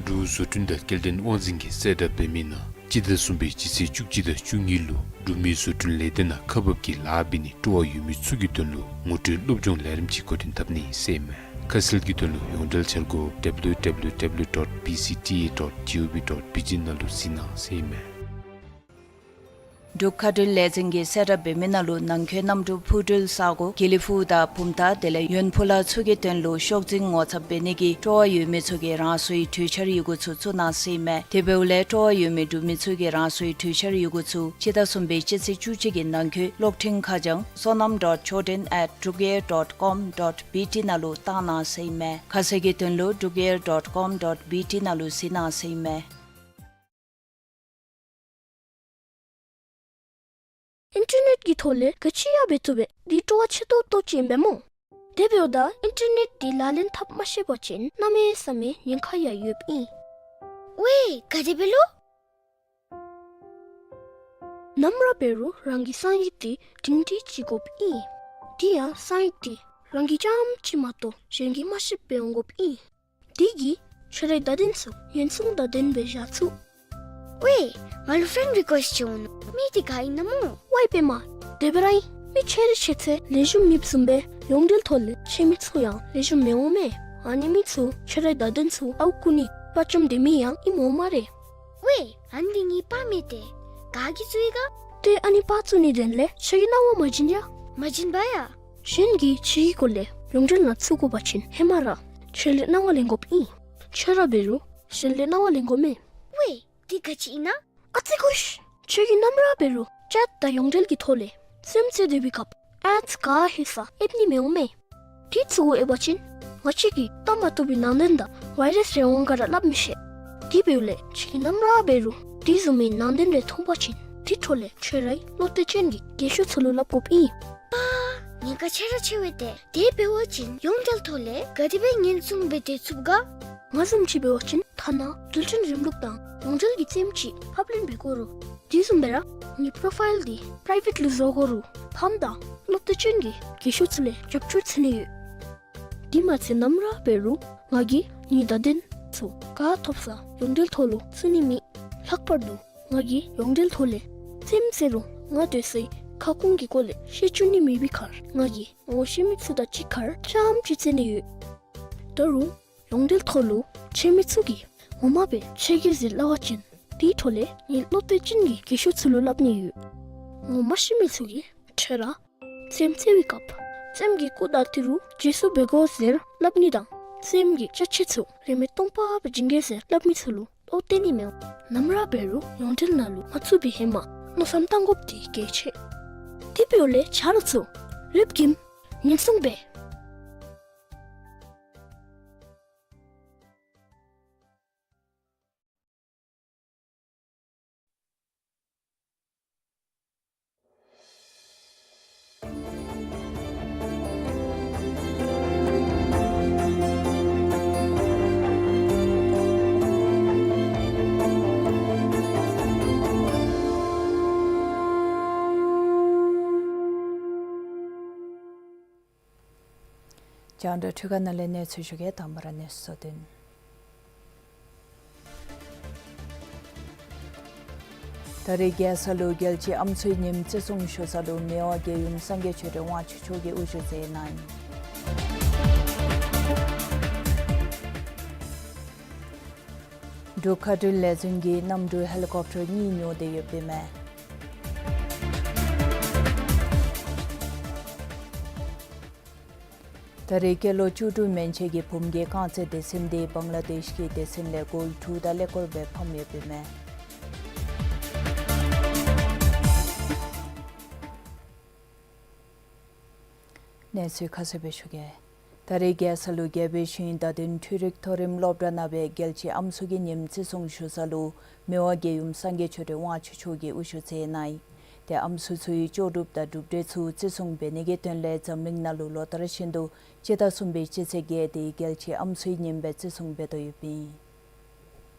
འབྲུག་བཟོ་སྐྲུན་དང་སྐྱེལ་འདྲེན་དབང་འཛིན་གྱིས་གསལ་བསྒྲགས་འབད་མི་ནང་སྤྱི་ཟླ་གསུམ་པའི་སྤྱི་ཚེས་བཅུ་གཅིག་དང་བཅུ་གཉིས་ལུ་འབྲུག་མི་བཟོ་སྐྲུན་ལས་སྡེ་ནང་ཁག་འབག་གི་ལཱ་འབད་ནི་སྤྲོ་བ་ཡོད་མི་ཚུ་གི་དོན་ལུ་ངོ་སྤྲོད་སློབ་སྦྱོང་ལས་རིམ་ཅིག་འགོ་འདྲེན་འཐབ་ནི་ཟེར་ཨིན་མས། ཁ་གསལ་གྱི་དོན་ལུ་ཡོངས་འབྲེལ་འཆར་སྒོ་ཌབ་ལིའུ་ཌབ་ལིའུ་ཌབ་ལིའུ་ཌོཊ་བི་སི་ཊི་ཨེ་ཌོཊ་ཇི་ཨོ་བི་ཌོཊ་བི་ཊི་ནང་ལུ་གཟིགས་གནང་ཟེར་ཨིན་མས། འབྲུག་མཁའ་འགྲུལ་ལས་འཛིན་གྱིས་གསལ་བསྒྲགས་འབད་མི་ནང་ལུ་ནང་འཁོད་གནམ་གྲུ་འཕུར་འགྲུལ་ས་གོ་དགེ་ལེགས་ཕུག་དང་བུམ་ཐང་དེ་ལས་ཡོན་ཕུ་ལ་ཚུ་གི་དོན་ལུ་ཤོག་འཛིན་ངོ་ཚབ་འབད་ནི་གི་སྤྲོ་བ་ཡོད་མི་ཚུ་གིས་རང་སོའི་གྲོས་འཆར་ཡི་གུ་ཚུ་བཙུགས་གནང་ཟེར་ཨིན་མས། དེ་འབདཝ་ལས་སྤྲོ་བ་ཡོད་མི་འབྲུག་མི་ཚུ་གིས་རང་སོའི་གྲོས་འཆར་ཡི་གུ་ཚུ་སྤྱི་ཟླ་གསུམ་པའི་སྤྱི་ཚེས་བཅུ་གཅིག་གི་ནང་འཁོད་གློག་འཕྲིན་ཁ་བྱང་sonam dot jordan at drukair dot com dot bt ནང་ལུ་བཏང་གནང་ཟེར་ཨིན་མས། ཁ་གསལ་གྱི་དོན་ལུ་drukair dot com dot bt ནང་ལུ་གཟིགས་གནང་ཟེར་ཨིན་མས། ཨིན་ཊར་ནེཊ་ཀྱི་ཐོག་ལས་ག་ཅི་ཡང་འབད་ཚུགས་པས། འདི་སྤྲོ་བ་ཆེ་ཏོག་ཏོ་ཅིག་ཨིན་པས་སྨོ། དེ་འབདཝ་ད་ཨིན་ཊར་ནེཊ་འདི་ལག་ལེན་འཐབ་མ་ཤེས་པ་ཅིན་གནམ་མེད་ས་མེད་ཉེན་ཁ་ཡང་ཡོདཔ་ཨིན། ཝའེ་ག་དེ་སྦེ་ལོ། ནམ་ར་འབད་རུང་རང་གི་གསང་ཡིག་འདི་སྒྲིང་སྒྲི་ཅིག་དགོཔ་ཨིན། དེ་ཡང་གསང་ཡིག་འདི་རང་གིས་རྐྱངམ་ཅིག་མ་གཏོགས་གཞན་གྱིས་མ་ཤེསཔ་སྦེ་འོང་དགོཔ་ཨིན། དེ་གིས་ཁྱོད་རའི་བརྡ་དོན་ཚུ་ཉེན་སྲུང་བརྡ་དོན་སྦེ་བཞག་ཚུགས། ཝའེ་ང་ལུ་ཕེནཌ་རི་ཀུ་ཨེསཊ་ཅིག་འོང་ནུག། མི་འདི་ག་ཨིན་ན་སྨོ། ཝའེ་པདྨ། དེ་སྦེ་ར་ཨིན། མི་ཆེ་རི་ཆེ་ཚེ་ལེགས་ཤོམ་མེདཔ་བཟུམ་སྦེ་ཡོངས་འབྲེལ་ཐོག་ལས་ཆེ་མི་ཚུ་ཡང་ལེགས་ཤོམ་མི་འོང་མས། ཨ་ནི་མི་ཚུ་ཁྱོད་རའི་བརྡ་དོན་ཚུ་ཨརཝ་རྐུ་ནི་དཔའ་བཅམ་སྡོད་མི་ཡང་ཨིནམ་འོང་སྨ་རེ། ཝའེ་ཨ་ནི་འདི་ངེའི་པར་མས་ཏེ། ག་གིས་བཙུགས་ཡི་ག། ཏེ་ཨ་ནི་པར་བཙུགས་ནི་དོན་ལས་ཁྱོད་ཀྱི་སྣང་བ་མ་བྱིན་ཡ། མ་བྱིན་པ་ཡ། གཞན་གྱིས་ཁྱོད་ཀྱི་སྐོར་ལས་ཡོངས་འབྲེལ་ནང་བཙུགས་དགོ་པ་ཅིན་ཧེ་མ་ར་ཁྱོད་ལས་སྣང་བ་ལེན་དགོཔ་ཨིན། ཁྱོད་ར་འབད་རུང་གཞན་ལས་སྣང་བ་ལེན་དགོ་མས། ཝའེ་འདི་ག་ཅི་ཨིན་ན། ཨ་ཙི་ཁུ་ཤ། ཁྱོད་ཀྱིས་ནམ་ར་འབད་རུང་ཅེཊ་དང་ཡོངས་འབྲེལ་གྱི་ཐོག་ལས་རྩེདམོ་རྩེ་སྡོད་པའི་སྐབས་ཨེཌསི་ག་ཧེ་ས་ཨེབ་ནི་མི་འོང་མས། དེ་ཚུ་གུ་ཨེབ་པ་ཅིན་ང་བཅས་ཀྱིས་བལྟ་མ་བཏུབ་པའི་ནང་དོན་དང་ཝའི་རཱསི་རེ་འོང་ག་ར་སླབ་མི་ཤེས། དེ་འབདཝ་ལས་ཁྱོད་ཀྱིས་ནམ་ར་འབད་རུང་དེ་བཟུམ་མའི་ནང་དོན་རེ་མཐོང་པ་ཅིན་དེ་འཕྲོ་ལས་ཁྱོད་རའི་བློ་གཏད་ཅན་གྱི་རྒན་ཤོས་ཚུ་ལུ་སླབ་དགོཔ་ཨིན། པ། ཉེན་ཁ་ཆེ་ར་ཆེ་བས་ཏེ། དེ་འབད་བ་ཅིན་ཡོངས་འབྲེལ་ཐོག་ལས་ག་དེ་སྦེ་ཉེན་སྲུང་འབད་དེ་ཚུགས་ག། ང་བཟུམ་ཅིག་འབད་བ་ཅིན་ཐ་ན་རྡུལ་ཕྲན་རིམ་ལུགས་དང་ཡོངས་འབྲེལ་གྱི་རྩེདམོ་ཅིག་ཕབ་ལེན་འབད་དགོ་རུང་དེ་བཟུམ་སྦེ་ར་ངེའི་པོ་རོ་ཕའིལ་འདི་པི་རའི་ཝེཊ་ལུ་བཟོ་དགོ་རུང་ཕམ་དང་བློ་གཏད་ཅན་གྱི་རྒན་ཤོས་ཚུ་ལས་རྒྱབ་སྐྱོར་འཚོལ་ནི་ཡོད། དེ་མ་ཚད་ནམ་ར་འབད་རུང་ང་གིས་ངེའི་བརྡ་དོན་ཚུ་ག་ཐོབ་ས་ཡོངས་འབྲེལ་ཐོག་ལུ་བཙུགས་ནི་མེད། ལྷག་པར་དུ་ང་གིས་ཡོངས་འབྲེལ་ཐོག་ལས་རྩེདམོ་རྩེ་རུང་ང་སྡོད་སའི་ཁ་སྐོང་གི་སྐོར་ལས་བཤད་བཅུག་ནི་མེད་པའི་ཁར་ང་གིས་ངོ་ཤེས་མི་ཚུ་དང་གཅིག་ཁར་རྐྱངམ་ཅིག་རྩེད་ནི་ཡོད། ད་རུང་ཡོངས་འབྲེལ་ཐོག་ལུ་ཆེ་མི་ཚུ་གིས་ངོ་མ་སྦེ་ཆེ་གེ་ཟེར་སླབ་པ་ཅིན་དེའི་འཕྲོ་ལས་ངེའི་བློ་གཏད་ཅན་གྱི་རྒན་ཤོས་ཚུ་ལུ་སླབ་ནི་ཡོད། ངོ་མ་ཤེས་མི་ཚུ་གིས་ཁྱོད་ར་རྩེདམོ་རྩེ་བའི་སྐབས་རྩེདམོ་གི་སྐུ་དང་ཏི་རུ་རྗེས་སུ་འབད་དགོ་ཟེར་སླབ་ནི་དང་རྩེདམོ་གི་ཅ་ཆས་ཚུ་རིན་མེད་སྟོང་པ་སྦེ་བྱིན་གེ་ཟེར་སླབ་མི་ཚུ་ལུ་བློ་གཏད་ནི་མི་འོང་། ནམ་ར་འབད་རུང་ཡོངས་འབྲེལ་ནང་ལུ་མ་བཙུགས་པའི་ཧེ་མ་མནོ་བསམ་བཏང་དགོཔ་འདི་གལ་ཆེ། དེ་འབདཝ་ལས་ཆ་རོགས་ཚུ་རེབ་ཀྱིས་ཉེན་སྲུང་འབད། རྒྱང་བསྒྲགས་འཕྲུལ་ཁང་ནང་ལས་གནས་ཚུལ་ཞུ་གེ། དང་པ་ར་གནས་ཚུལ་གཙོ་དོན། ད་རེས་རྒྱལ་ས་ལུ་རྒྱལ་སྤྱིའི་ཨམ་སྲུའི་ཉིནམ་བརྩི་སྲུང་ཞུ་ས་ལུ་མི་དབང་རྒྱལ་ཡུམ་སངས་རྒྱས་ཆོས་སྒྲོན་དབང་ཕྱུག་མཆོག་གིས་དབུ་བཞུགས་མཛད་གནང་ཡི། འབྲུག་མཁའ་འགྲུལ་ལས་འཛིན་གྱིས་གནམ་གྲུ་ཧེ་ལི་ཀོབ་ཊར་གཉིས་ཉོ་སྟེ་ཡོདཔ་ཨིན་མས། ད་རེས་སྐྱེས་ལོ་བཅུ་དྲུག་མན་ཆད་ཀྱི་བུམོ་གི་རྐང་རྩེད་སྡེ་ཚན་འདི་བང་ལ་དེཤ་གི་སྡེ་ཚན་ལས་གོལ་དྲུག་དང་ཀླད་ཀོར་སྦེ་ཕམ་ཡོདཔ་ཨིན་མས། གནས་ཚུལ་ཁ་གསལ་སྦེ་ཞུ་གེ། ད་རེས་རྒྱལ་ས་ལུ་རྒྱལ་པོའི་ཞིང་བརྡ་དོན་འཕྲུལ་རིག་མཐོ་རིམ་སློབ་གྲྭ་ནང་སྦེ་རྒྱལ་སྤྱིའི་ཨམ་སྲུ་གི་ཉིནམ་བརྩི་སྲུང་ཞུ་ས་ལུ་མི་དབང་རྒྱལ་ཡུམ་སངས་རྒྱས་ཆོས་སྒྲོན་དབང་ཕྱུག་མཆོག་གིས་དབུ་བཞུགས་མཛད་གནང་ཡི། ཏེ་ཨམ་སྲུ་ཚུའི་ལྕོགས་གྲུབ་དང་གྲུབ་འབྲས་ཚུ་བརྩི་སྲུང་འབད་ནི་གི་དོན་ལས་འཛམ་གླིང་ནང་ལུ་ལོ་ལྟར་བཞིན་དུ་སྤྱི་ཟླ་གསུམ་པའི་སྤྱི་ཚེས་བརྒྱད་དེ་རྒྱལ་སྤྱིའི་ཨམ་སྲུའི་ཉིནམ་སྦེ་བརྩི་སྲུང་འབད་དོ་ཡོདཔ་ཨིན།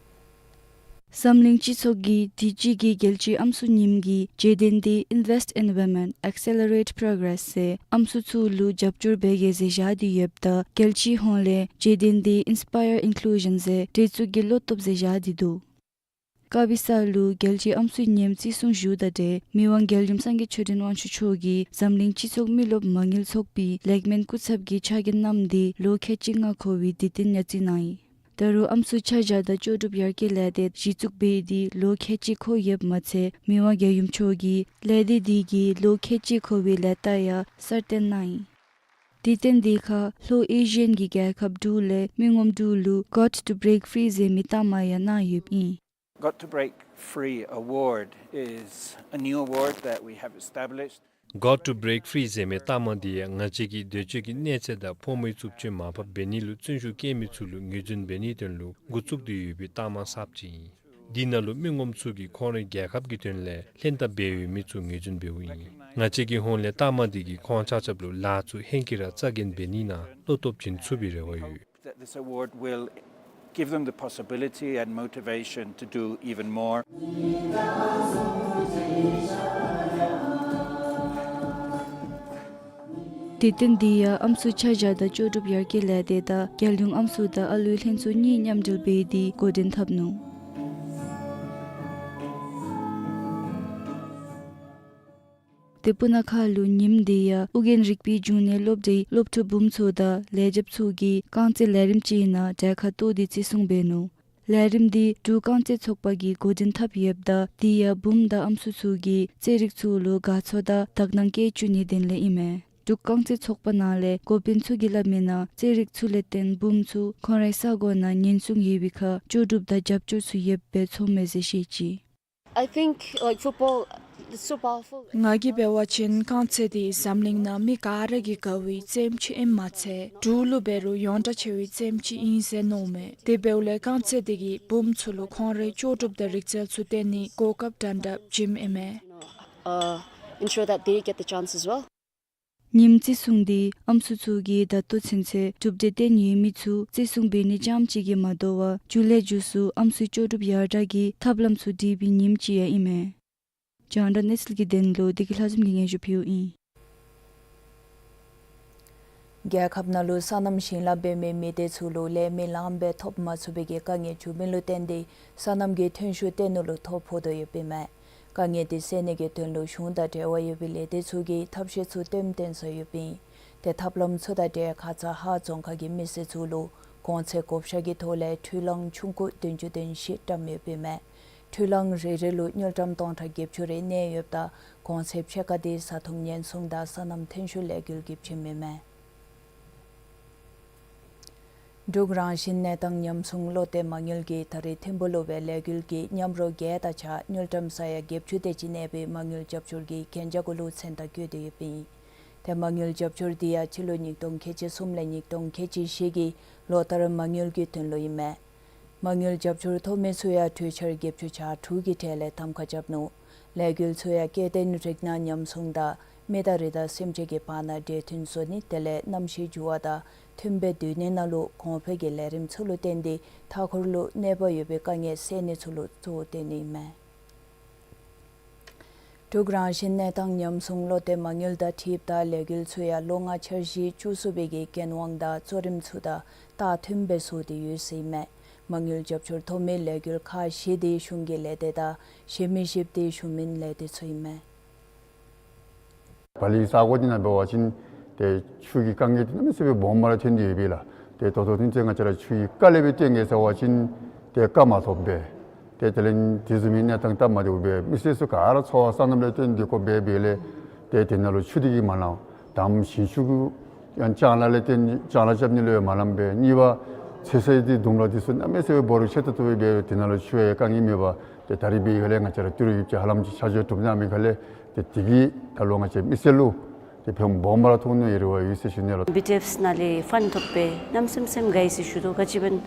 འཛམ་གླིང་སྤྱི་ཚོགས་ཀྱིས་དུས་ཅི་གི་རྒྱལ་སྤྱིའི་ཨམ་སྲུ་ཉིནམ་གྱི་བརྗོད་དོན་འདི་Invest in Women, Accelerate Progress ཟེར་ཨམ་སྲུ་ཚུ་ལུ་རྒྱབ་སྐྱོར་འབད་གེ་ཟེར་བཞག་སྟེ་ཡོདཔ་ད་རྒྱལ་སྤྱིའི་ཧོངས་ལས་བརྗོད་དོན་འདི་Inspire Inclusion ཟེར་གྲལ་ཚུད་ཀྱི་བློ་སྟོབས་ཟེར་བཞག་སྟེ་འདུག། དཀར་སྦི་ས་ལུ་རྒྱལ་སྤྱིའི་ཨམ་སྲུའི་ཉིནམ་བརྩི་སྲུང་ཞུཝ་ད་ཏེ་མི་དབང་རྒྱལ་ཡུམ་སངས་རྒྱས་ཆོས་སྒྲོན་དབང་ཕྱུག་མཆོག་གིས་འཛམ་གླིང་སྤྱི་ཚོགས་མི་རློབས་མ་དངུལ་ཚོགས་པའི་ལེགས་སྨོན་སྐུ་ཚབ་ཀྱི་ཕྱག་འགན་བསྣམས་ཏེ་ལོ་ཁལ་གཅིག་ལྔ་འཁོར་བའི་དུས་སྟོན་ཡར་བརྩི་གནང་ཡི། ད་རུང་ཨམ་སྲུ་ཆ་བཞག་དང་ལྕོགས་གྲུབ་ཡར་སྐྱེད་ལས་སྡེ་གཞི་བཙུགས་འབད་དེ་ལོ་ཁལ་གཅིག་འཁོར་ཡོདཔ་མ་ཚད་མི་དབང་རྒྱལ་ཡུམ་མཆོག་གིས་ལས་སྡེ་འདི་གི་ལོ་ཁལ་གཅིག་འཁོར་བའི་ལས་རྟགས་ཡང་གསར་བཏོན་གནང་ཡི། དུས་སྟོན་འདི་ཁར་ལྷོ་ཨེ་ཤི་ཡན་གྱི་རྒྱལ་ཁབ་དྲུག་ལས་མི་ངོམ་དྲུག་ལུ་Got to Break Free ཟེར་མི་རྟགས་མ་ཡང་གནང་ཡོདཔ་ཨིན། Got to Break Free Award is a new award that we have established. Got to Break Free ཟེར་མི་རྟགས་མ་འདི་ཡང་ང་བཅས་ཀྱིས་འདོད་སྤྱོད་ཀྱི་གནས་ཚད་དང་ཕོ་མོའི་རྩུབ་སྤྱོད་མར་ཕབ་འབད་ནི་ལུ་བརྩོན་ཤུགས་བསྐྱེད་མི་ཚུ་ལུ་ངོས་འཛིན་འབད་ནིའི་དོན་ལུ་འགོ་བཙུགས་ཏེ་ཡོད་པའི་རྟགས་མ་གསརཔ་ཅིག་ཨིན། འདི་ནང་ལུ་མི་ངོམ་ཚུ་གིས་ཁོང་རའི་རྒྱལ་ཁབ་ཀྱི་དོན་ལས་ལྷན་ཐབས་འབད་ཡོད་མི་ཚུ་ངོས་འཛིན་འབདཝ་ཨིན། ང་བཅས་ཀྱི་ཧོངས་ལས་རྟགས་མ་འདི་གིས་ཁོང་ཆ་ཁྱབ་ལུ་ལཱ་ཚུ་ཧེང་སྐལ་ར་རྩ་འགེངས་འབད་ནི་ནང་བློ་སྟོབས་བྱིན་ཚུགས་པའི་རེ་བ་ཡོད། That this award will give them the possibility and motivation to do even more. དུས་སྟོན་འདི་ཡང་ཨམ་སྲུ་ཆ་བཞག་དང་ལྕོགས་གྲུབ་ཡར་སྐྱེད་ལས་སྡེ་དང་རྒྱལ་ཡོངས་ཨམ་སྲུ་དང་ཨ་ལུའི་ལྷན་ཚོགས་གཉིས་མཉམ་འབྲེལ་འབད་དེ་འགོ་འདྲེན་འཐབ་ནུག། ཏེ་སྤུ་ན་ཁ་ལུ་ཉིནམ་འདི་ཡང་ཨོ་རྒྱན་རིག་པའི་འབྱུང་གནས་སློབ་གྲྭའི་སློབ་ཕྲུག་བུམོ་ཚུ་དང་ལས་བྱེདཔ་ཚུ་གིས་རྐང་རྩེད་ལས་རིམ་ཅིག་ནང་གྲལ་ཁར་གཏོགས་ཏེ་བརྩི་སྲུང་འབད་ནུག། ལས་རིམ་འདི་འབྲུག་རྐང་རྩེད་ཚོགས་པ་གིས་འགོ་འདྲེན་འཐབ་ཡོདཔ་ད་དེ་ཡང་བུམོ་དང་ཨམ་སྲུ་ཚུ་གིས་རྩེད་རིགས་ཚུ་ལུ་དགའ་ཚོར་དང་དག་སྣང་བསྐྱེད་བཅུག་ནིའི་དོན་ལས་ཨིན་མས། འབྲུག་རྐང་རྩེད་ཚོགས་པ་ནང་ལས་འགོ་དཔོན་ཚུ་གིས་སླབ་མི་ནང་རྩེད་རིགས་ཚུ་ལས་བརྟེན་བུམོ་ཚུ་ཁོང་རའི་ས་གོ་ནང་ཉེན་སྲུང་ཡོད་པའི་ཁར་ལྕོགས་གྲུབ་དང་རྒྱབ་སྐྱོར་ཚུ་ཡོདཔ་སྦེ་ཚོརཝ་མས་ཟེར་བཤད་ཅི། I think, like, football is so powerful. ང་གིས་འབད་བ་ཅིན་རྐང་རྩེད་འདི་འཛམ་གླིང་ནང་མི་ག་ར་གིས་དགའ་བའི་རྩེདམོ་ཅིག་ཨིནམ་མ་ཚད་འབྲུག་ལུ་འབད་རུང་ཡོངས་གྲགས་ཆེ་བའི་རྩེདམོ་ཅིག་ཨིན་ཟེར་མནོཝ་མས། དེ་འབདཝ་ལས་རྐང་རྩེད་འདི་གིས་བུམོ་ཚུ་ལུ་ཁོང་རའི་ལྕོགས་གྲུབ་དང་རིག་རྩལ་ཚུ་སྟོན་ནིའི་གོ་སྐབས་འདྲ་འདྲ་བྱིནམ་ཨིན་མས། Uh, ensure that they get the chance as well. ཉིནམ་བརྩི་སྲུང་འདི་ཨམ་སྲུ་ཚུ་གིས་ད་ལྟོ་ཚུན་ཚོད་གྲུབ་འབྲས་བཏོན་ཡོད་མི་ཚུ་བརྩི་སྲུང་འབད་ནི་རྐྱངམ་གཅིག་གིས་མ་དོ་བར་མཇུག་ལས་མཇུག་སུ་ཨམ་སྲུའི་ལྕོགས་གྲུབ་ཡར་དྲག་གི་ཐབས་ལམ་ཚུ་སྒྲིག་པའི་ཉིནམ་ཅིག་ཡང་ཨིན་མས། རྒྱང་བསྒྲགས་གནས་ཚུལ་གྱི་དོན་ལུ་བདེ་སྐྱིད་ལྷ་འཛོམས་ཀྱིས་སྙན་ཞུ་ཕུལཝ་ཨིན། རྒྱལ་ཁབ་ནང་ལུ་སོ་ནམ་ཞིང་ལཱ་འབད་མི་མི་སྡེ་ཚུ་ལུ་ལས་མི་ལངམ་སྦེ་ཐོབ་མ་ཚུགས་པའི་གི་དཀའ་ངལ་འབྱུང་མི་ལུ་བརྟེན་ཏེ་སོ་ནམ་གྱི་ཐོན་ཤུགས་བཏོན་ནི་ལུ་ཐོ་ཕོག་དོ་ཡོདཔ་ཨིན་མས། དཀའ་ངལ་འདི་སེལ་ནི་གི་དོན་ལུ་གཞུང་དང་འབྲེལ་བ་ཡོད་པའི་ལས་སྡེ་ཚུ་གིས་ཐབས་ཤེས་ཚུ་བཏོནམ་བཏོན་སོ་ཡོདཔ་ཨིན། ཏེ་ཐབས་ལམ་ཚུ་དང་འབྲེལ་ཁ་ཙ་ཧཱ་རྫོང་ཁག་གི་མི་སེར་ཚུ་ལུ་གོང་ཚད་བགོ་བཤའ་གི་ཐོག་ལས་འཕྲུལ་གླང་ཆུང་ཀུ་བདུན་ཅུ་དོན་བཞི་བཀྲམ་ཡོདཔ་ཨིན་མས། འཕྲུལ་གླང་རེ་རེ་ལུ་དངུལ་ཀྲམ་སྟོང་ཕྲག་བརྒྱད་ཅུ་རེ་གནས་ཡོདཔ་ད་གོང་ཚད་ཕྱེད་ཀ་འདི་བཟའ་འཐུང་ཉེན་སྲུང་དང་སོ་ནམ་ཐོན་ཤུགས་ལས་འགུལ་གྱིས་བྱིནམ་ཨིན་མས། འབྲུག་རང་བཞིན་གནས་སྟངས་ཉམས་སྲུང་བློ་གཏད་མ་དངུལ་གྱིས་ད་རེས་ཐིམ་ཕུག་ལུ་སྦེ་ལས་འགུལ་གྱི་མཉམ་རོགས་བརྒྱད་དང་གཅིག་ཁར་དངུལ་ཀྲམ་ས་ཡ་བརྒྱད་ཅུ་དེ་ཅིག་གནས་པའི་མ་དངུལ་རྒྱབ་སྐྱོར་གྱི་གན་རྒྱ་གུ་ལུ་མཚན་རྟགས་བཀོད་དེ་ཡོདཔ་ཨིན། ཏེ་མ་དངུལ་རྒྱབ་སྐྱོར་འདི་ཡང་སྤྱི་ལོ་ཉིས་སྟོང་ཁལ་གཅིག་གསུམ་ལས་ཉིས་སྟོང་ཁལ་གཅིག་བཞི་གི་ལོ་ལྟར་མ་དངུལ་གྱི་དོན་ལུ་ཨིན་མས། མ་དངུལ་རྒྱབ་སྐྱོར་ཐོབ་མི་ཚུ་ཡང་གྲོས་འཆར་བརྒྱད་ཅུ་གྱ་དྲུག་གི་གྲས་ལས་གདམ་ཁ་རྐྱབ་ནུག། ལས་འགུལ་ཚུ་ཡང་སྐྱེ་ལྡན་རིགས་སྣ་ཉམས་སྲུང་དང་མི་དང་རི་དྭགས་སེམས་ཅན་གྱི་བར་ན་འབྲེལ་མཐུད་བཟོ་ནི་དེ་ལས་གནམ་གཤིས་འགྱུར་བ་དང་མཐུནམ་སྦེ་སྡོད་ནི་ནང་ལུ་གོང་འཕེལ་གྱི་ལས་རིམ་ཚུ་ལུ་བརྟེན་ཏེ་མཐའ་འཁོར་ལུ་གནོད་པ་ཡོད་པའི་དཀའ་ངལ་སེལ་ནི་ཚུ་ལུ་གཙོ་བོ་བཏོན་ནི་ཨིན་མས། འབྲུག་རང་བཞིན་གནས་སྟངས་ཉམས་སྲུང་བློ་གཏད་མ་དངུལ་དང་འཁྲིལཝ་ད་ལས་འགུལ་ཚུ་ཡང་ལོ་ལྔ་འཆར་གཞི་བཅུ་གསོ་བའི་གི་འགན་དབང་དང་གཙོ་རིམ་ཚུ་དང་ད་མཐུནམ་སྦེ་བཟོ་སྟེ་ཡོད་ཟེར་ཨིན་མས། མ་དངུལ་རྒྱབ་སྐྱོར་ཐོབ་མི་ལས་འགུལ་ཁག་བཞི་དེ་གཞུང་གི་ལས་སྡེ་དང་གཞན་མི་བཞི་དེ་གཞུང་མིན་ལས་སྡེ་ཚུ་ཨིན་མས། བ་ལི་ས་གོ་འདི་ནང་འབད་བ་ཅིན་ཏེ་ཆུ་གི་དཀའ་ངལ་འདི་གནམ་མེད་ས་མེད་སྦོམ་ར་ཐོན་ཏེ་ཡོད་པས་ལགས། ཏེ་ད་ལྟོ་ཚུན་ཚོད་ང་བཅས་ར་ཆུ་གི་དཀའ་ལས་སྦེ་སྟོན་གེ་ཟེར་བ་ཅིན་ཏེ་བཀག་མ་ཐོབ་པས། ཏེ་དེ་ལས་དེ་བཟུམ་མའི་གནས་སྟངས་སྟབས་མ་བདེཝ་སྦེ་མི་སེར་ཚུ་ག་ར་འཚོ་བ་སོ་ནམ་ལས་བརྟེན་ཏེ་དགོཔ་སྦེ་འབདཝ་ལས་ཏེ་དེ་ནང་ལུ་ཆུ་འདི་གིས་མ་ལང་། དང་པ་ཞིང་ཆུ་གུ་ཡང་ལྕང་ལཱ་ལས་བརྟེན་ལྕང་ལཱ་རྐྱབ་ནི་ལུ་ཡང་མ་ལངམ་སྦེ། གཉིས་པ་ཚོད་བསྲེ་འདི་ལྡུམ་ར་འདི་ཚུ་གནམ་མེད་ས་མེད་འབོར་ཆེ་ཏོག་ཏོ་སྦེ་འབདཝ་ལས་དེ་ནང་ལུ་ཆུ་ཡང་དཀའ་ངལ་མེད་པར་ཏེ་ད་རིས་འབད་བའི་སྒང་ལས་ང་བཅས་ར་ཏི་རུ་ཡོདཔ་ཅིག་ཧ་ལམ་ཅིག་ཆ་འཇོག་གྲུབ་གནང་མི་སྒང་ལས་ཏེ་དེ་གིས་ད་ལོ་ང་བཅས་མི་སེར་ལུ་ཏེ་ཕན་སྦོམ་ར་ཐོགས་ནི་ཨིན་རུང་ཡོད་ཟེར་ཞུ་ནི་ལགས། བི་ཌི་ཨེཕ་ནང་ལས་ཕཱན་ཐོབ་སྦེ་གནམ་མེད་ས་མེད་དགའ་ཡི་ཟེར་ཞུ་དོ། ག་ཅི་སྨོ་ང་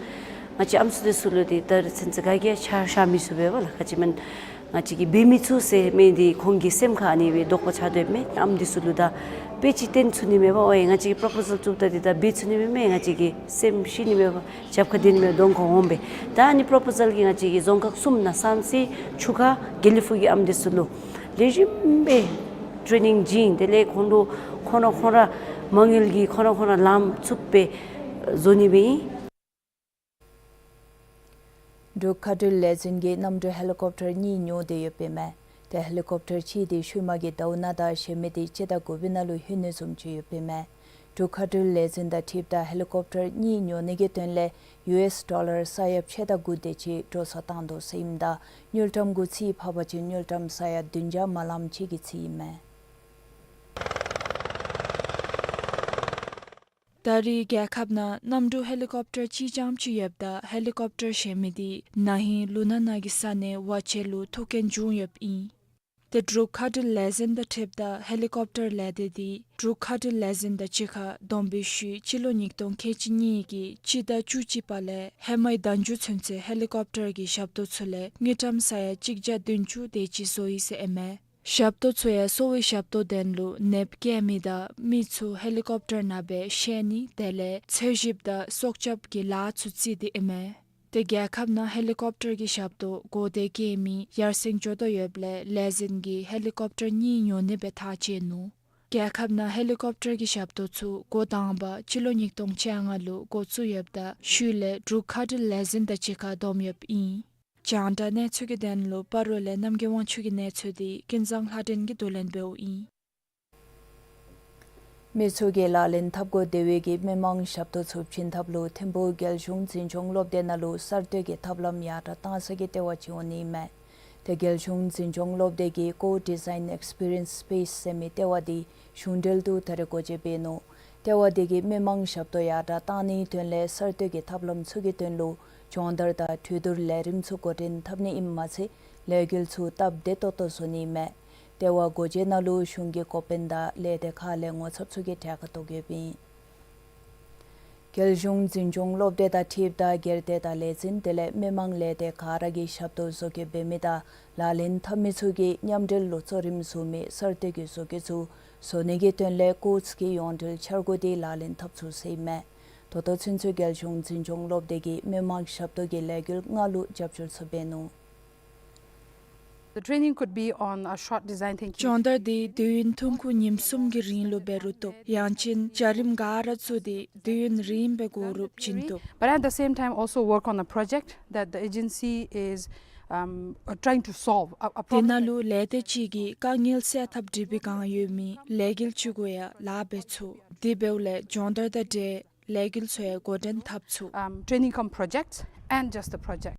བཅས་ཨམ་སྲུ་འདི་ཚུ་ལུ་ཏེ་ད་རིས་ཚུན་ཚོད་ག་གིས་ཆ་བཞག་མི་ཚུགས་པས་ལགས། ག་ཅི་སྨོ་ང་བཅས་ཀྱིས་འབད་མི་ཚུགས་ཟེར་མི་འདི་ཁོང་གི་སེམས་ཁར་ཨ་ནི་སྦེ་དོགས་པ་ཆགས་དོ་ཡོདཔ་མས། ཨམ་འདི་ཚུ་ལུ་ད་དཔེ་ཅིག་སྟོན་ཚུགས་ནི་མས་པ། ཨོ་ཡ་ང་བཅས་ཀྱིས་པོརོ་པོ་ཟཱལ་བཙུགསཔ་ད་འདི་ད་འབད་ཚུགས་ནི་མས་མས། ང་བཅས་ཀྱིས་སེམས་ཤི་ནི་མས་པ། རྒྱབ་ཁར་སྡོད་ནི་མས་གདོང་ཁར་འོང་སྦེ། ད་ཨ་ནི་པོརོ་པོ་ཟཱལ་གྱིས་ང་བཅས་ཀྱི་རྫོང་ཁག་གསུམ་ནང་བསམ་སི་ཆུ་ཁ་དགེ་ལེགས་ཕུག་གི་ཨམ་འདི་ཚུ་ལུ་ལེགས་ཤོམ་སྦེ་ཊེ་ནིང་བྱིན། དེ་ལས་ཁོང་ལུ་ཁོང་ར་ཁོང་ར་མ་དངུལ་གྱིས་ཁོང་ར་ཁོང་ར་ལངམ་ཚུགསཔ་སྦེ་བཟོ་ནི་སྦེ་ཨིན། འབྲུག་མཁའ་འགྲུལ་ལས་འཛིན་གྱིས་གནམ་གྲུ་ཧེ་ལི་ཀོབ་ཊར་གཉིས་ཉོ་སྟེ་ཡོདཔ་ཨིན་མས། ཏེ་ཧེ་ལི་ཀོབ་ཊར་གཅིག་འདི་ཤུལ་མ་གི་ཟླཝ་ནང་དང་གཞན་མི་འདི་སྤྱི་ཟླ་དགུ་པའི་ནང་ལུ་ལྷོད་ནི་བཟུམ་ཅིག་ཡོདཔ་ཨིན་མས། འབྲུག་མཁའ་འགྲུལ་ལས་འཛིན་དང་འཁྲིལཝ་ད་ཧེ་ལི་ཀོབ་ཊར་གཉིས་ཉོ་ནི་གི་དོན་ལས་ཡུ་ཨེསི་ཌོ་ལར་ས་ཡ་ཕྱེད་དང་དགུ་དེ་ཅིག་འགྲོ་སོང་བཏང་དོ་ཟེར་ཨིནམ་ད་དངུལ་ཀྲམ་གུ་རྩིས་ཕབ་པ་ཅིན་དངུལ་ཀྲམ་ས་ཡ་བདུན་བརྒྱ་མ་ལངམ་ཅིག་གི་རྩིས་ཨིན་མས། ད་རེས་རྒྱལ་ཁབ་ནང་གནམ་གྲུ་ཧེ་ལི་ཀོབ་ཊར་གཅིག་རྐྱངམ་ཅིག་ཡོདཔ་ད་ཧེ་ལི་ཀོབ་ཊར་གཞན་མི་འདི་ན་ཧིང་ལུ་ནག་ན་གི་ས་གནས་ཝ་ཆེ་ལུ་ཐུག་རྐྱེན་བྱུང་ཡོདཔ་ཨིན། ཏེ་འབྲུག་མཁའ་འགྲུལ་ལས་འཛིན་དང་འཁྲིལཝ་ད་ཧེ་ལི་ཀོབ་ཊར་ལས་སྡེ་འདི་འབྲུག་མཁའ་འགྲུལ་ལས་འཛིན་དང་གཅིག་ཁར་བསྡོམས་པའི་ཤུལ་སྤྱི་ལོ་ཉིས་སྟོང་ཁལ་གཅིག་གཉིས་ཀྱི་སྤྱི་ཟླ་བཅུ་གཅིག་པ་ལས་ཧེ་མའི་ཟླ་མཇུག་ཚུན་ཚོད་ཧེ་ལི་ཀོབ་ཊར་གྱི་ཞབས་ཏོག་ཚུ་ལས་དངུལ་ཀྲམ་ས་ཡ་གཅིག་བརྒྱ་བདུན་ཅུ་དེ་ཅིག་བཟོ་ཡི་ཟེར་ཨིན་མས། ཞབས་ཏོག་ཚུ་ཡང་གསོ་བའི་ཞབས་ཏོག་དོན་ལུ་ནདཔ་བཀལ་མི་དང་མི་ཚུ་ཧེ་ལི་ཀོབ་ཊར་ནང་སྦེ་བཤལ་ནི་དེ་ལས་འཚོལ་ཞིབ་དང་སྲོག་སྐྱབས་ཀྱི་ལཱ་ཚུ་རྩིས་ཏེ་ཨིན་མས། ཏེ་རྒྱལ་ཁབ་ནང་ཧེ་ལི་ཀོབ་ཊར་གྱི་ཞབས་ཏོག་གོ་བདེ་བཀལ་མི་ཡར་སེང་འགྱོ་དོ་ཡོདཔ་ལས་ལས་འཛིན་གྱིས་ཧེ་ལི་ཀོབ་ཊར་གཉིས་ཉོ་ནི་སྦེ་ཐག་བཅད་ནུག། རྒྱལ་ཁབ་ནང་ཧེ་ལི་ཀོབ་ཊར་གྱི་ཞབས་ཏོག་ཚུ་འགོ་དང་པ་སྤྱི་ལོ་ཉིས་སྟོང་བཅོ་ལྔ་ལུ་འགོ་བཙུགས་ཡོདཔ་ད་ཤུལ་ལས་འབྲུག་མཁའ་འགྲུལ་ལས་འཛིན་དང་གཅིག་ཁར་བསྡོམས་ཡོདཔ་ཨིན། རྒྱང་བསྒྲགས་གནས་ཚུལ་གྱི་དོན་ལུ་སྤ་རོ་ལས་རྣམ་རྒྱལ་དབང་ཕྱུག་གི་གནས་ཚུལ་འདི་ཀུན་བཟང་ལྷ་སྒྲོན་གྱིས་བསྡུ་ལེན་འབདཝ་ཨིན། མི་ཚུ་གིས་ལག་ལེན་འཐབ་དགོ་སྡོད་པའི་གི་མི་མང་ཞབས་ཏོག་ཚུ་བྱིན་ཐབས་ལུ་ཐིམ་ཕུག་རྒྱལ་གཞུང་འཛིན་སྐྱོང་སློབ་སྡེ་ནང་ལུ་གསར་གཏོད་ཀྱི་ཐབས་ལམ་ཡར་དྲགས་གཏང་ས་གི་ལྟེ་བ་ཅིག་འོང་ནི་ཨིན་མས། ཏེ་རྒྱལ་གཞུང་འཛིན་སྐྱོང་སློབ་སྡེ་གིས་ཀོ་ཌི་ཛའིན་ཨེགསི་པི་རི་ཡེནསི་སི་པེསི་ཟེར་མི་ལྟེ་བ་འདི་གཞུང་འབྲེལ་དུ་ད་རེས་སྒོ་འབྱེད་འབད་ནུག། ལྟེ་བ་འདི་གིས་མི་མང་ཞབས་ཏོག་ཡར་དྲགས་གཏང་ནིའི་དོན་ལས་གསར་གཏོད་ཀྱི་ཐབས་ལམ་ཚུ་གི་དོན་ལུ་སྦྱོང་བརྡར་དང་གྲོས་བསྡུར་ལས་རིམ་ཚུ་འགོ་འདྲེན་འཐབ་ནི་ཨིནམ་མ་ཚད་ལས་འགུལ་ཚུ་སྟབས་བདེ་ཏོག་ཏོ་བཟོ་ནི་ཨིན་མས། ལྟེ་བ་སྒོ་འབྱེད་ནང་ལུ་གཞུང་གི་འགོ་དཔོན་དང་ལས་སྡེ་ཁག་ལས་ངོ་ཚབ་ཚུ་གིས་གྲལ་ཁར་གཏོགས་ཡོདཔ་ཨིན། རྒྱལ་གཞུང་འཛིན་སྐྱོང་སློབ་སྡེ་དང་འཁྲིལཝ་ད་སྒེར་སྡེ་དང་ལས་འཛིན་དེ་ལས་མི་མང་ལས་སྡེ་ག་ར་གིས་ཞབས་ཏོག་བཟོ་བཀོད་འབད་མི་དང་ལག་ལེན་འཐབ་མི་ཚུ་གིས་མཉམ་འབྲེལ་ལུ་གཙོ་རིམ་བཟུང་མི་གསར་གཏོད་ཀྱི་བཟོ་བཀོད་ཚུ་བཟོ་ནི་གི་དོན་ལས་ཀོརསི་གི་ཡོངས་འབྲེལ་འཆར་སྒོ་འདི་ལག་ལེན་འཐབ་ཚུགས་ཟེར་ཨིན་མས། ད་ལྟོ་ཚུན་ཚོད་རྒྱལ་གཞུང་འཛིན་སྐྱོང་སློབ་སྡེ་གིས་མི་མང་ཞབས་ཏོག་གི་ལས་འགུལ་ལྔ་ལུ་རྒྱབ་སྐྱོར་ཚུ་འབད་ནུག། The training could be on a short design thinking. སྦྱོང་བརྡར་འདི་དུས་ཡུན་ཐུང་ཀུ་ཉིནམ་གསུམ་གྱི་རིང་ལུ་འབད་རུང་བཏུབ། ཡང་ཅིན་འཇའ་རིསམོ་ག་ར་བཙུགས་ཏེ་དུས་ཡུན་རིངམོ་སྦེ་གོ་རུབ་བྱིན་བཏུབ། But at the same time also work on a project that the agency is, um, uh, trying to solve, a, a དེ་ནང་ལུ་ལས་སྡེ་ཅིག་གིས་དཀའ་ངལ་སེལ་ཐབས་སྒྲིག་པའི་བསྒང་ཡོད་མི་ལས་འགུལ་ཅིག་གུ་ཡང་ལཱ་འབད་ཚུགས། དེ་འབདཝ་ལས་སྦྱོང་བརྡར་དང་འབྲེལ་ལས་འགུལ་ཚུ་ཡང་འགོ་འདྲེན་འཐབ་ཚུགས། Um, training cum project and just the project.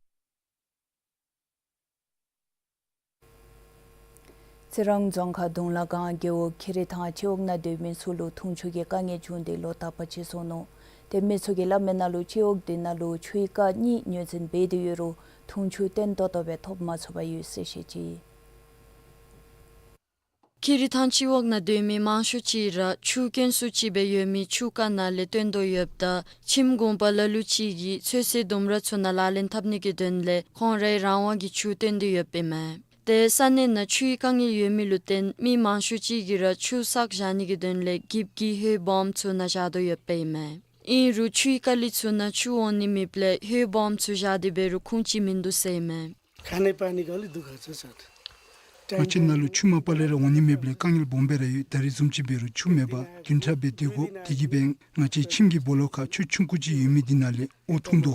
རྩི་རང་རྫོང་ཁག་དུང་ལ་སྒང་རྒེད་འོག་ཁྱི་རི་ཐང་སྤྱི་འོག་ནང་སྡོད་མི་ཚུ་ལུ་འཐུང་ཆུ་གི་དཀའ་ངལ་བྱུང་སྟེ་ལོ་དག་པ་ཅིག་སོང་ནུག། ཏེ་མི་ཚུ་གིས་སླབ་མི་ནང་ལུ་སྤྱི་འོག་འདི་ནང་ལུ་ཆུའི་རྐ་གཉིས་ངོས་འཛིན་འབད་དེ་ཡོད་རུང་འཐུང་ཆུ་བརྟན་ཏོག་ཏོ་སྦེ་ཐོབ་མ་ཚུགས་པར་ཡོད་ཟེར་བཤད་ཅི། ཁྱི་རི་ཐང་སྤྱི་འོག་ནང་སྡོད་མི་མང་ཤོས་ཅིག་ར་ཆུ་དཀོན་སུ་ཅིག་སྦེ་ཡོད་མི་ཆུ་རྐ་ནང་ལས་བཏོན་དོ་ཡོདཔ་ད་ཁྱིམ་གུང་པ་ལ་ལུ་ཅིག་གིས་ཚོད་བསྲེ་ལྡུམ་ར་ཚུ་ནང་ལག་ལེན་འཐབ་ནི་གི་དོན་ལས་ཁོང་རའི་རང་དབང་གི་ཆུ་བཏོན་ཏེ་ཡོདཔ་ཨིན་མས། ཏེ་ས་གནས་ནང་ཆུའི་དཀའ་ངལ་ཡོད་མི་ལུ་བརྟེན་མི་མང་ཤོས་ཅིག་གིས་ར་ཆུ་བསགས་བཞག་ནི་གི་དོན་ལས་འགྱིབ་ཀྱི་ཧོད་སྦོམ་ཚུ་ནང་བཞག་དོ་ཡོདཔ་ཨིན་མས། ཨིན་རུང་ཆུའི་རྐ་ལི་ཚུ་ནང་ཆུ་འོང་ནི་མེདཔ་ལས་ཧོད་སྦོམ་ཚུ་བཞག་སྟེ་འབད་རུང་ཁུངས་ཅིག་མིན་འདུག་ཟེར་ཨིན་མས། खाने पानी का अलि दुःख छ सर। ང་བཅས་ནཱ་ལུ་ཆུ་མ་པ་ལས་ར་འོང་ནི་མེདཔ་ལས་དཀའ་ངལ་སྦོམ་སྦེ་ར་ཡོད། ད་རེས་བཟུམ་ཅིག་འབད་རུང་ཆུ་མེད་པར་བདུན་ཕྲག་སྦེ་སྡོད་དགོ། དེ་གིས་སྦེ་ང་བཅས་ཁྱིམ་གྱི་སྦོ་ལོགས་ཁར་ཆུ་ཆུང་ཀུ་ཅིག་ཡོད་མི་འདི་ནང་ལས་འོ་འཐུང་དོ།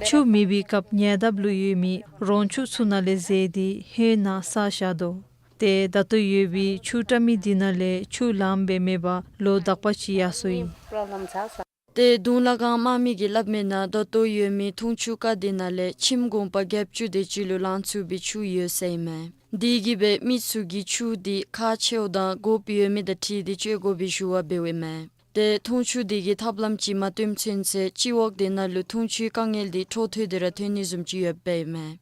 ཆུ་མེད་པའི་སྐབས་ཉེ་འདབས་ལུ་ཡོད་མི་རོང་ཆུ་ཚུ་ནང་ལས་བཟེད་དེ་ཧོད་ནང་བསགས་བཞག་དོ། ཏེ་ད་ལྟོ་ཡོད་པའི་ཆུ་བཀྲམ་མི་འདི་ནང་ལས་ཆུ་ལངམ་སྦེ་མེད་པར་ལོ་དག་པ་ཅིག་ཡར་སོ་ཡི། ཏེ་གདུང་ལ་གང་དམག་མི་གིས་སླབ་མི་ནང་ད་ལྟོ་ཡོད་མི་འཐུང་ཆུ་ཀ་འདི་ནང་ལས་ཁྱིམ་གུང་པ་བརྒྱད་ཅུ་དེ་ཅིག་ལུ་ལང་ཚུགས་པའི་ཆུ་ཡོད་ཟེར་ཨིན་མས། དེ་གིས་སྦེ་མི་ཚུ་གིས་ཆུ་འདི་ཁག་ཆེཝ་དང་དགོཔ་ཡོད་མི་དང་འཁྲིལ་ཏེ་སྤྱོད་དགོ་པའི་ཞུ་བ་འབདཝ་ཨིན་མས། ཏེ་འཐུང་ཆུ་འདི་གི་ཐབས་ལམ་ཅིག་མ་སྟོནམ་ཚུན་ཚོད་སྤྱི་འོག་འདི་ནང་ལུ་འཐུང་ཆུའི་དཀའ་ངལ་འདི་འཕྲོ་མཐུད་དེ་ར་ཐོན་ནི་བཟུམ་ཅིག་ཡོདཔ་ཨིན་མས།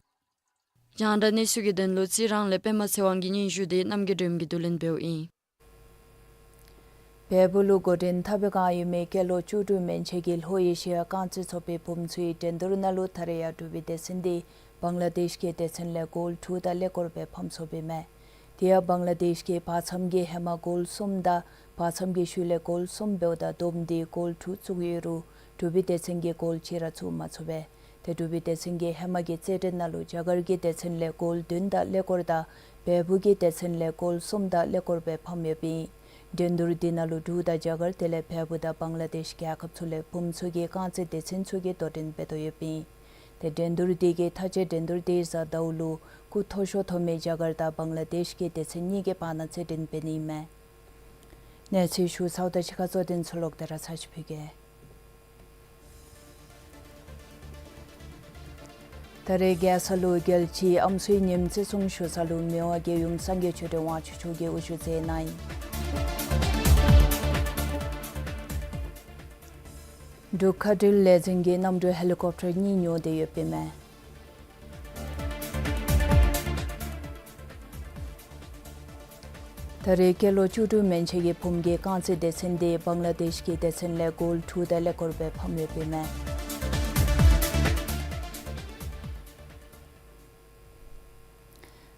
རྒྱང་བསྒྲགས་གནས་ཚུལ་གྱི་དོན་ལུ་རྩི་རང་ལས་པདྨ་ཚེ་དབང་གི་སྙན་ཞུ་འདི་རྣམ་རྒྱལ་སྒྲོལམ་གྱིས་བསྡུ་ལེན་འབདཝ་ཨིན། བལ་པོ་ལུ་འགོ་འདྲེན་འཐབ་པའི་བསྒང་ཡོད་མི་སྐྱེས་ལོ་བཅུ་དྲུག་མན་ཆད་ཀྱི་ལྷོ་ཨེ་ཤི་ཡ་རྐང་རྩེད་ཚོགས་པའི་བུམོ་ཚུ་གི་འགྲན་བསྡུར་ནང་ལུ་ད་རེས་ཡང་འབྲུག་པའི་སྡེ་ཚན་འདི་བང་ལ་དེཤ་གི་སྡེ་ཚན་ལས་གོལ་དྲུག་དང་ཀླད་ཀོར་སྦེ་ཕམ་སོཔ་ཨིན་མས། དེ་ཡང་བང་ལ་དེཤ་གིས་བར་མཚམས་ཀྱི་ཧེ་མ་གོལ་གསུམ་དང་བར་མཚམས་ཀྱི་ཤུལ་ལས་གོལ་གསུམ་འབདཝ་ད་བསྡོམས་ཏེ་གོལ་དྲུག་བཙུགས་ཡོད་རུང་འབྲུག་པའི་སྡེ་ཚན་གྱིས་གོལ་གཅིག་ར་བཙུགས་མ་ཚུགས་པས། ཏེ་འབྲུག་པའི་སྡེ་ཚན་གྱི་ཧེ་མ་གི་རྩེད་འགྲན་ནང་ལུ་རྒྱ་གར་གྱི་སྡེ་ཚན་ལས་གོལ་བདུན་དང་ཀླད་ཀོར་དང་བལ་པོ་གི་སྡེ་ཚན་ལས་གོལ་གསུམ་དང་ཀླད་ཀོར་སྦེ་ཕམ་ཡོདཔ་ཨིན། འགྲན་བསྡུར་འདི་ནང་ལུ་འབྲུག་དང་རྒྱ་གར་དེ་ལས་བལ་པོ་དང་བང་ལ་དེཤ་རྒྱལ་ཁབ་ཚུ་ལས་བུམོ་ཚུ་གི་རྐང་རྩེད་སྡེ་ཚན་ཚུ་གིས་དོ་འགྲན་འབད་དོ་ཡོདཔ་ཨིན། ཏེ་འགྲན་བསྡུར་འདི་གི་མཐའ་མཇུག་འགྲན་བསྡུར་འདི་གི་གཟའ་ཟླཝ་ལུ་སྐུ་མཐོ་ཤོས་ཐོབ་མི་རྒྱ་གར་དང་བང་ལ་དེཤ་གི་སྡེ་ཚན་གཉིས་ཀྱི་བར་ན་རྩེད་འགྲན་འབད་ནི་ཨིན་མས། གནས་ཚུལ་ཞུ་ཚརཝ་དང་གཅིག་ཁར་གཙོ་དོན་ཚུ་ལོག་སྟེ་ར་ཚར་ཅིག་ཕུལ་གེ། ད་རེས་རྒྱལ་ས་ལུ་རྒྱལ་སྤྱིའི་ཨམ་སྲུའི་ཉིནམ་བརྩི་སྲུང་ཞུ་ས་ལུ་མི་དབང་རྒྱལ་ཡུམ་སངས་རྒྱས་ཆོས་སྒྲོན་དབང་ཕྱུག་མཆོག་གིས་དབུ་བཞུགས་མཛད་གནང་ཡི། འབྲུག་མཁའ་འགྲུལ་ལས་འཛིན་གྱིས་གནམ་གྲུ་ཧེ་ལི་ཀོབ་ཊར་གཉིས་ཉོ་སྟེ་ཡོདཔ་ཨིན་མས། ད་རེས་སྐྱེས་ལོ་བཅུ་དྲུག་མན་ཆད་ཀྱི་བུམོ་གི་རྐང་རྩེད་སྡེ་ཚན་འདི་བང་ལ་དེཤ་གི་སྡེ་ཚན་ལས་གོལ་དྲུག་དང་ཀླད་ཀོར་སྦེ་ཕམ་ཡོདཔ་ཨིན་མས།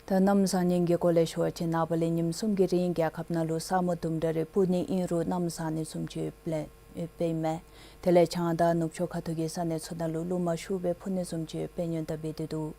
ད་གནམ་བཟང་ངན་གྱི་སྐོར་ལས་ཞུ་བ་ཅིན་ནངས་པ་ལས་ཉིནམ་གསུམ་གྱི་རིང་རྒྱལ་ཁབ་ནང་ལུ་ས་སྨུག་དུམ་གྲ་རེ་སྤུབ་ནི་ཨིན་རུང་གནམ་བཟང་ནི་བཟུམ་ཅིག་ཡོདཔ་ཨིན་མས། དེ་ལས་བྱང་དང་ནུབ་ཕྱོགས་ཁ་ཐུག་གི་ས་གནས་ཚུ་ནང་ལུ་རླུང་མ་ཤུགས་སྦེ་འཕུ་ནི་བཟུམ་ཅིག་ཡོདཔ་སྙན་གྲགས་འབད་དེ་འདུག།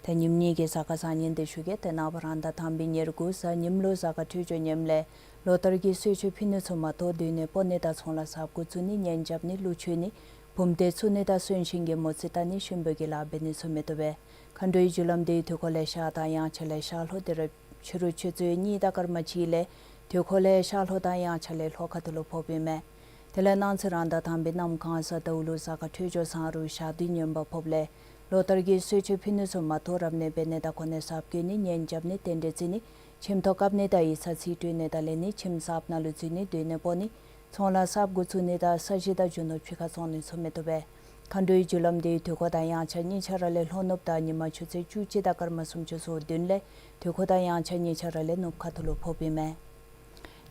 ཏེ་ཉིནམ་གཉིས་ཀྱི་གཟའ་སྐར་བཟང་ངན་འདི་ཞུ་གེ། ཏེ་ནངས་པ་རང་ཟླ་དང་པའི་ཉེར་དགུ་གཟའ་ཉིམ་ལུ་གཟའ་སྐར་འཕྲོད་སྦྱོར་ངནམ་ལས་ལོ་ལྟར་གྱི་གསོལ་མཆོད་ཕུལ་ནི་ཚུ་མ་གཏོགས་སྡོད་གནས་སྤོ་གནས་དང་ཚོང་ལཱ་གསརཔ་འགོ་བཙུགས་ནི་གཉེན་རྐྱབ་ནི་ཀླུ་མཆོད་ནི་བུམ་གཏེར་བཙུགས་ནི་དང་གསོན་གཤིན་གྱི་མོ་རྩིས་བལྟ་ནི་གཤིན་པོ་གི་ལཱ་འབད་ནི་ཚུ་མི་བཏུབ་པས། མཁའ་འགྲོའི་རྒྱུ་ལམ་འདི་དུས་འཁོར་ལས་ཤར་དང་དབྱངས་འཆར་ལས་ཤར་ལྷོ་དེ་རུ་ཕྱི་རུ་ཆུ་ཚོད་གཉིས་དང་སྐར་མ་གཅིག་ལས་དུས་འཁོར་ལས་ཤར་ལྷོ་དང་དབྱངས་འཆར་ལས་ལྷོ་ཁ་ཐུག་ལུ་ཕོགཔ་ཨིན་མས། དེ་ལས་གནངས་ཚེ་རང་ཟླ་དང་པའི་གནམ་གང་གཟའ་ཟླཝ་ལུ་གཟའ་སྐར་འཕྲོད་སྦྱོར་བཟང་རུང་ཞག་དུས་ངན་པ་ཕོགཔ་ལས་ལོ་ལྟར་གྱི་གསོལ་མཆོད་ཕུལ་ནི་ཚུ་མ་གཏོགས་རབ་གནས་འབད་ནི་དང་གོ་གནས་གསརཔ་བསྐོ་ནི་གཉེན་རྐྱབ་ནི་རྟེན་འབྲེལ་བརྩི་ནི་ཁྱིམ་ཐོག་བཀབ་ནི་དང་ཡིག་ཚང་རྩིས་སྤྲོད་ནི་དང་ལེན་ནི་ཁྱིམ་གསརཔ་ནང་ལུ་འཛུལ་ནི་སྡོད་གནས་སྤོ་ནི་ཚོང་ལཱ་གསརཔ་འགོ་བཙུགས་ནི་དང་ས་གཞི་དང་རྒྱུ་ནོར་ཕྱི་ཁར་བཙོང་ནི་ཚུ་མི་བཏུབ་པས། མཁའ་འགྲོའི་རྒྱུ་ལམ་འདི་དུས་འཁོར་དང་དབྱངས་འཆར་གཉིས་ཆ་ར་ལས་ལྷོ་ནུབ་དང་ཉི་མ་ཆུ་ཚོད་བཅུ་གཅིག་དང་སྐར་མ་སུམ་ཅུ་སོ་བདུན་ལས་དུས་འཁོར་དང་དབྱངས་འཆར་གཉིས་ཆ་ར་ལས་ནུབ་ཁ་ཐུག་ལུ་ཕོགཔ་ཨིན་མས།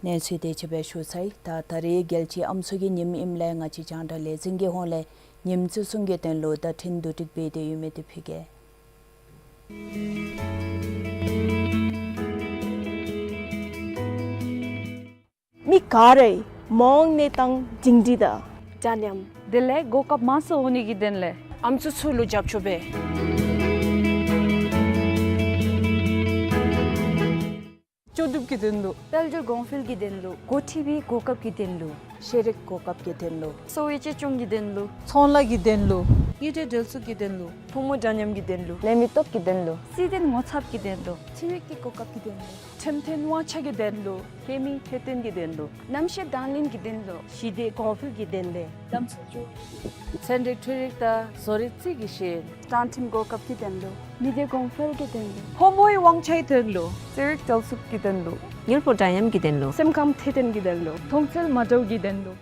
གནས་ཚུལ་དེ་ཅིག་སྦེ་ཞུ་ཚར་ཡི། ད་ད་རེས་རྒྱལ་སྤྱིའི་ཨམ་སྲུ་གི་ཉིནམ་ཨིནམ་ལས་ང་བཅས་རྒྱང་བསྒྲགས་ལས་འཛིན་གྱི་ཧོངས་ལས་ཉིནམ་བརྩི་སྲུང་གི་དོན་ལུ་བརྡ་འཕྲིན་བསྡུ་སྒྲིག་འབད་དེ་ཡོད་མི་དེ་ཕུལ་གེ། མི་ག་ར་མ་འོངས་གནས་སྟངས་སྒྲིང་སྒྲི་དང་འདྲ་མཉམ། དེ་ལས་གོ་སྐབས་མང་སུ་འོང་ནི་གི་དོན་ལས་ཨམ་སྲུ་ཚུ་ལུ་རྒྱབ་སྐྱོར་འབད། ལྕོགས་གྲུབ་ཀྱི་དོན་ལུ། དཔལ་འབྱོར་གོང་འཕེལ་གྱི་དོན་ལུ། འགོ་ཁྲིད་པའི་གོ་སྐབས་ཀྱི་དོན་ལུ། ཤེས་རིག་གོ་སྐབས་ཀྱི་དོན་ལུ། གསོ་བའི་གཅེས་སྐྱོང་གི་དོན་ལུ། ཚོང་ལཱ་གི་དོན་ལུ། དངུལ་འབྲེལ་འབྲེལ་གཏུག་གི་དོན་ལུ། ཕོ་མོ་འདྲ་མཉམ་གྱི་དོན་ལུ། ལས་མི་སྟོབས་ཀྱི་དོན་ལུ། སྲིད་དོན་ངོ་ཚབ་ཀྱི་དོན་ལུ། འཚོ་བའི་གོ་སྐབས་ཀྱི་དོན་ལུ། འགྲེམས་སྟོན་དབང་ཆ་གི་དོན་ལུ། སྐྱེས་མའི་འཕྲོད་བསྟེན་གྱི་དོན་ལུ། རྣམ་ཤེས་དྲང་བླངས་ཀྱི་དོན་ལུ། ཞི་བདེ་གོང་འཕེལ་གྱི་དོན་ལས། ལམ་སྲོལ་འབྱོར། ཚན་རིག་འཕྲུལ་རིག་དང་བཟོ་རིག་རྩིས་ཀྱི་ཤེས་ཡོན། དྲང་ཁྲིམས་གོ་སྐབས་ཀྱི་དོན་ལུ། མི་སྡེ་གོང་འཕེལ་གྱི་དོན་ལུ། ཕོ་མོའི་དབང་ཆའི་དོན་ལུ། རྩེད་རིགས་འབྲེལ་གཏུག་གི་དོན་ལུ། དངུལ་ཕོགས་འདྲ་མཉམ་གྱི་དོན་ལུ། སེམས་ཁམས་འཕྲོད་བསྟེན་གྱི་དོན་ལུ། མཐོང་ཚུལ་མ་འདྲཝ་གི་དོན་ལུ།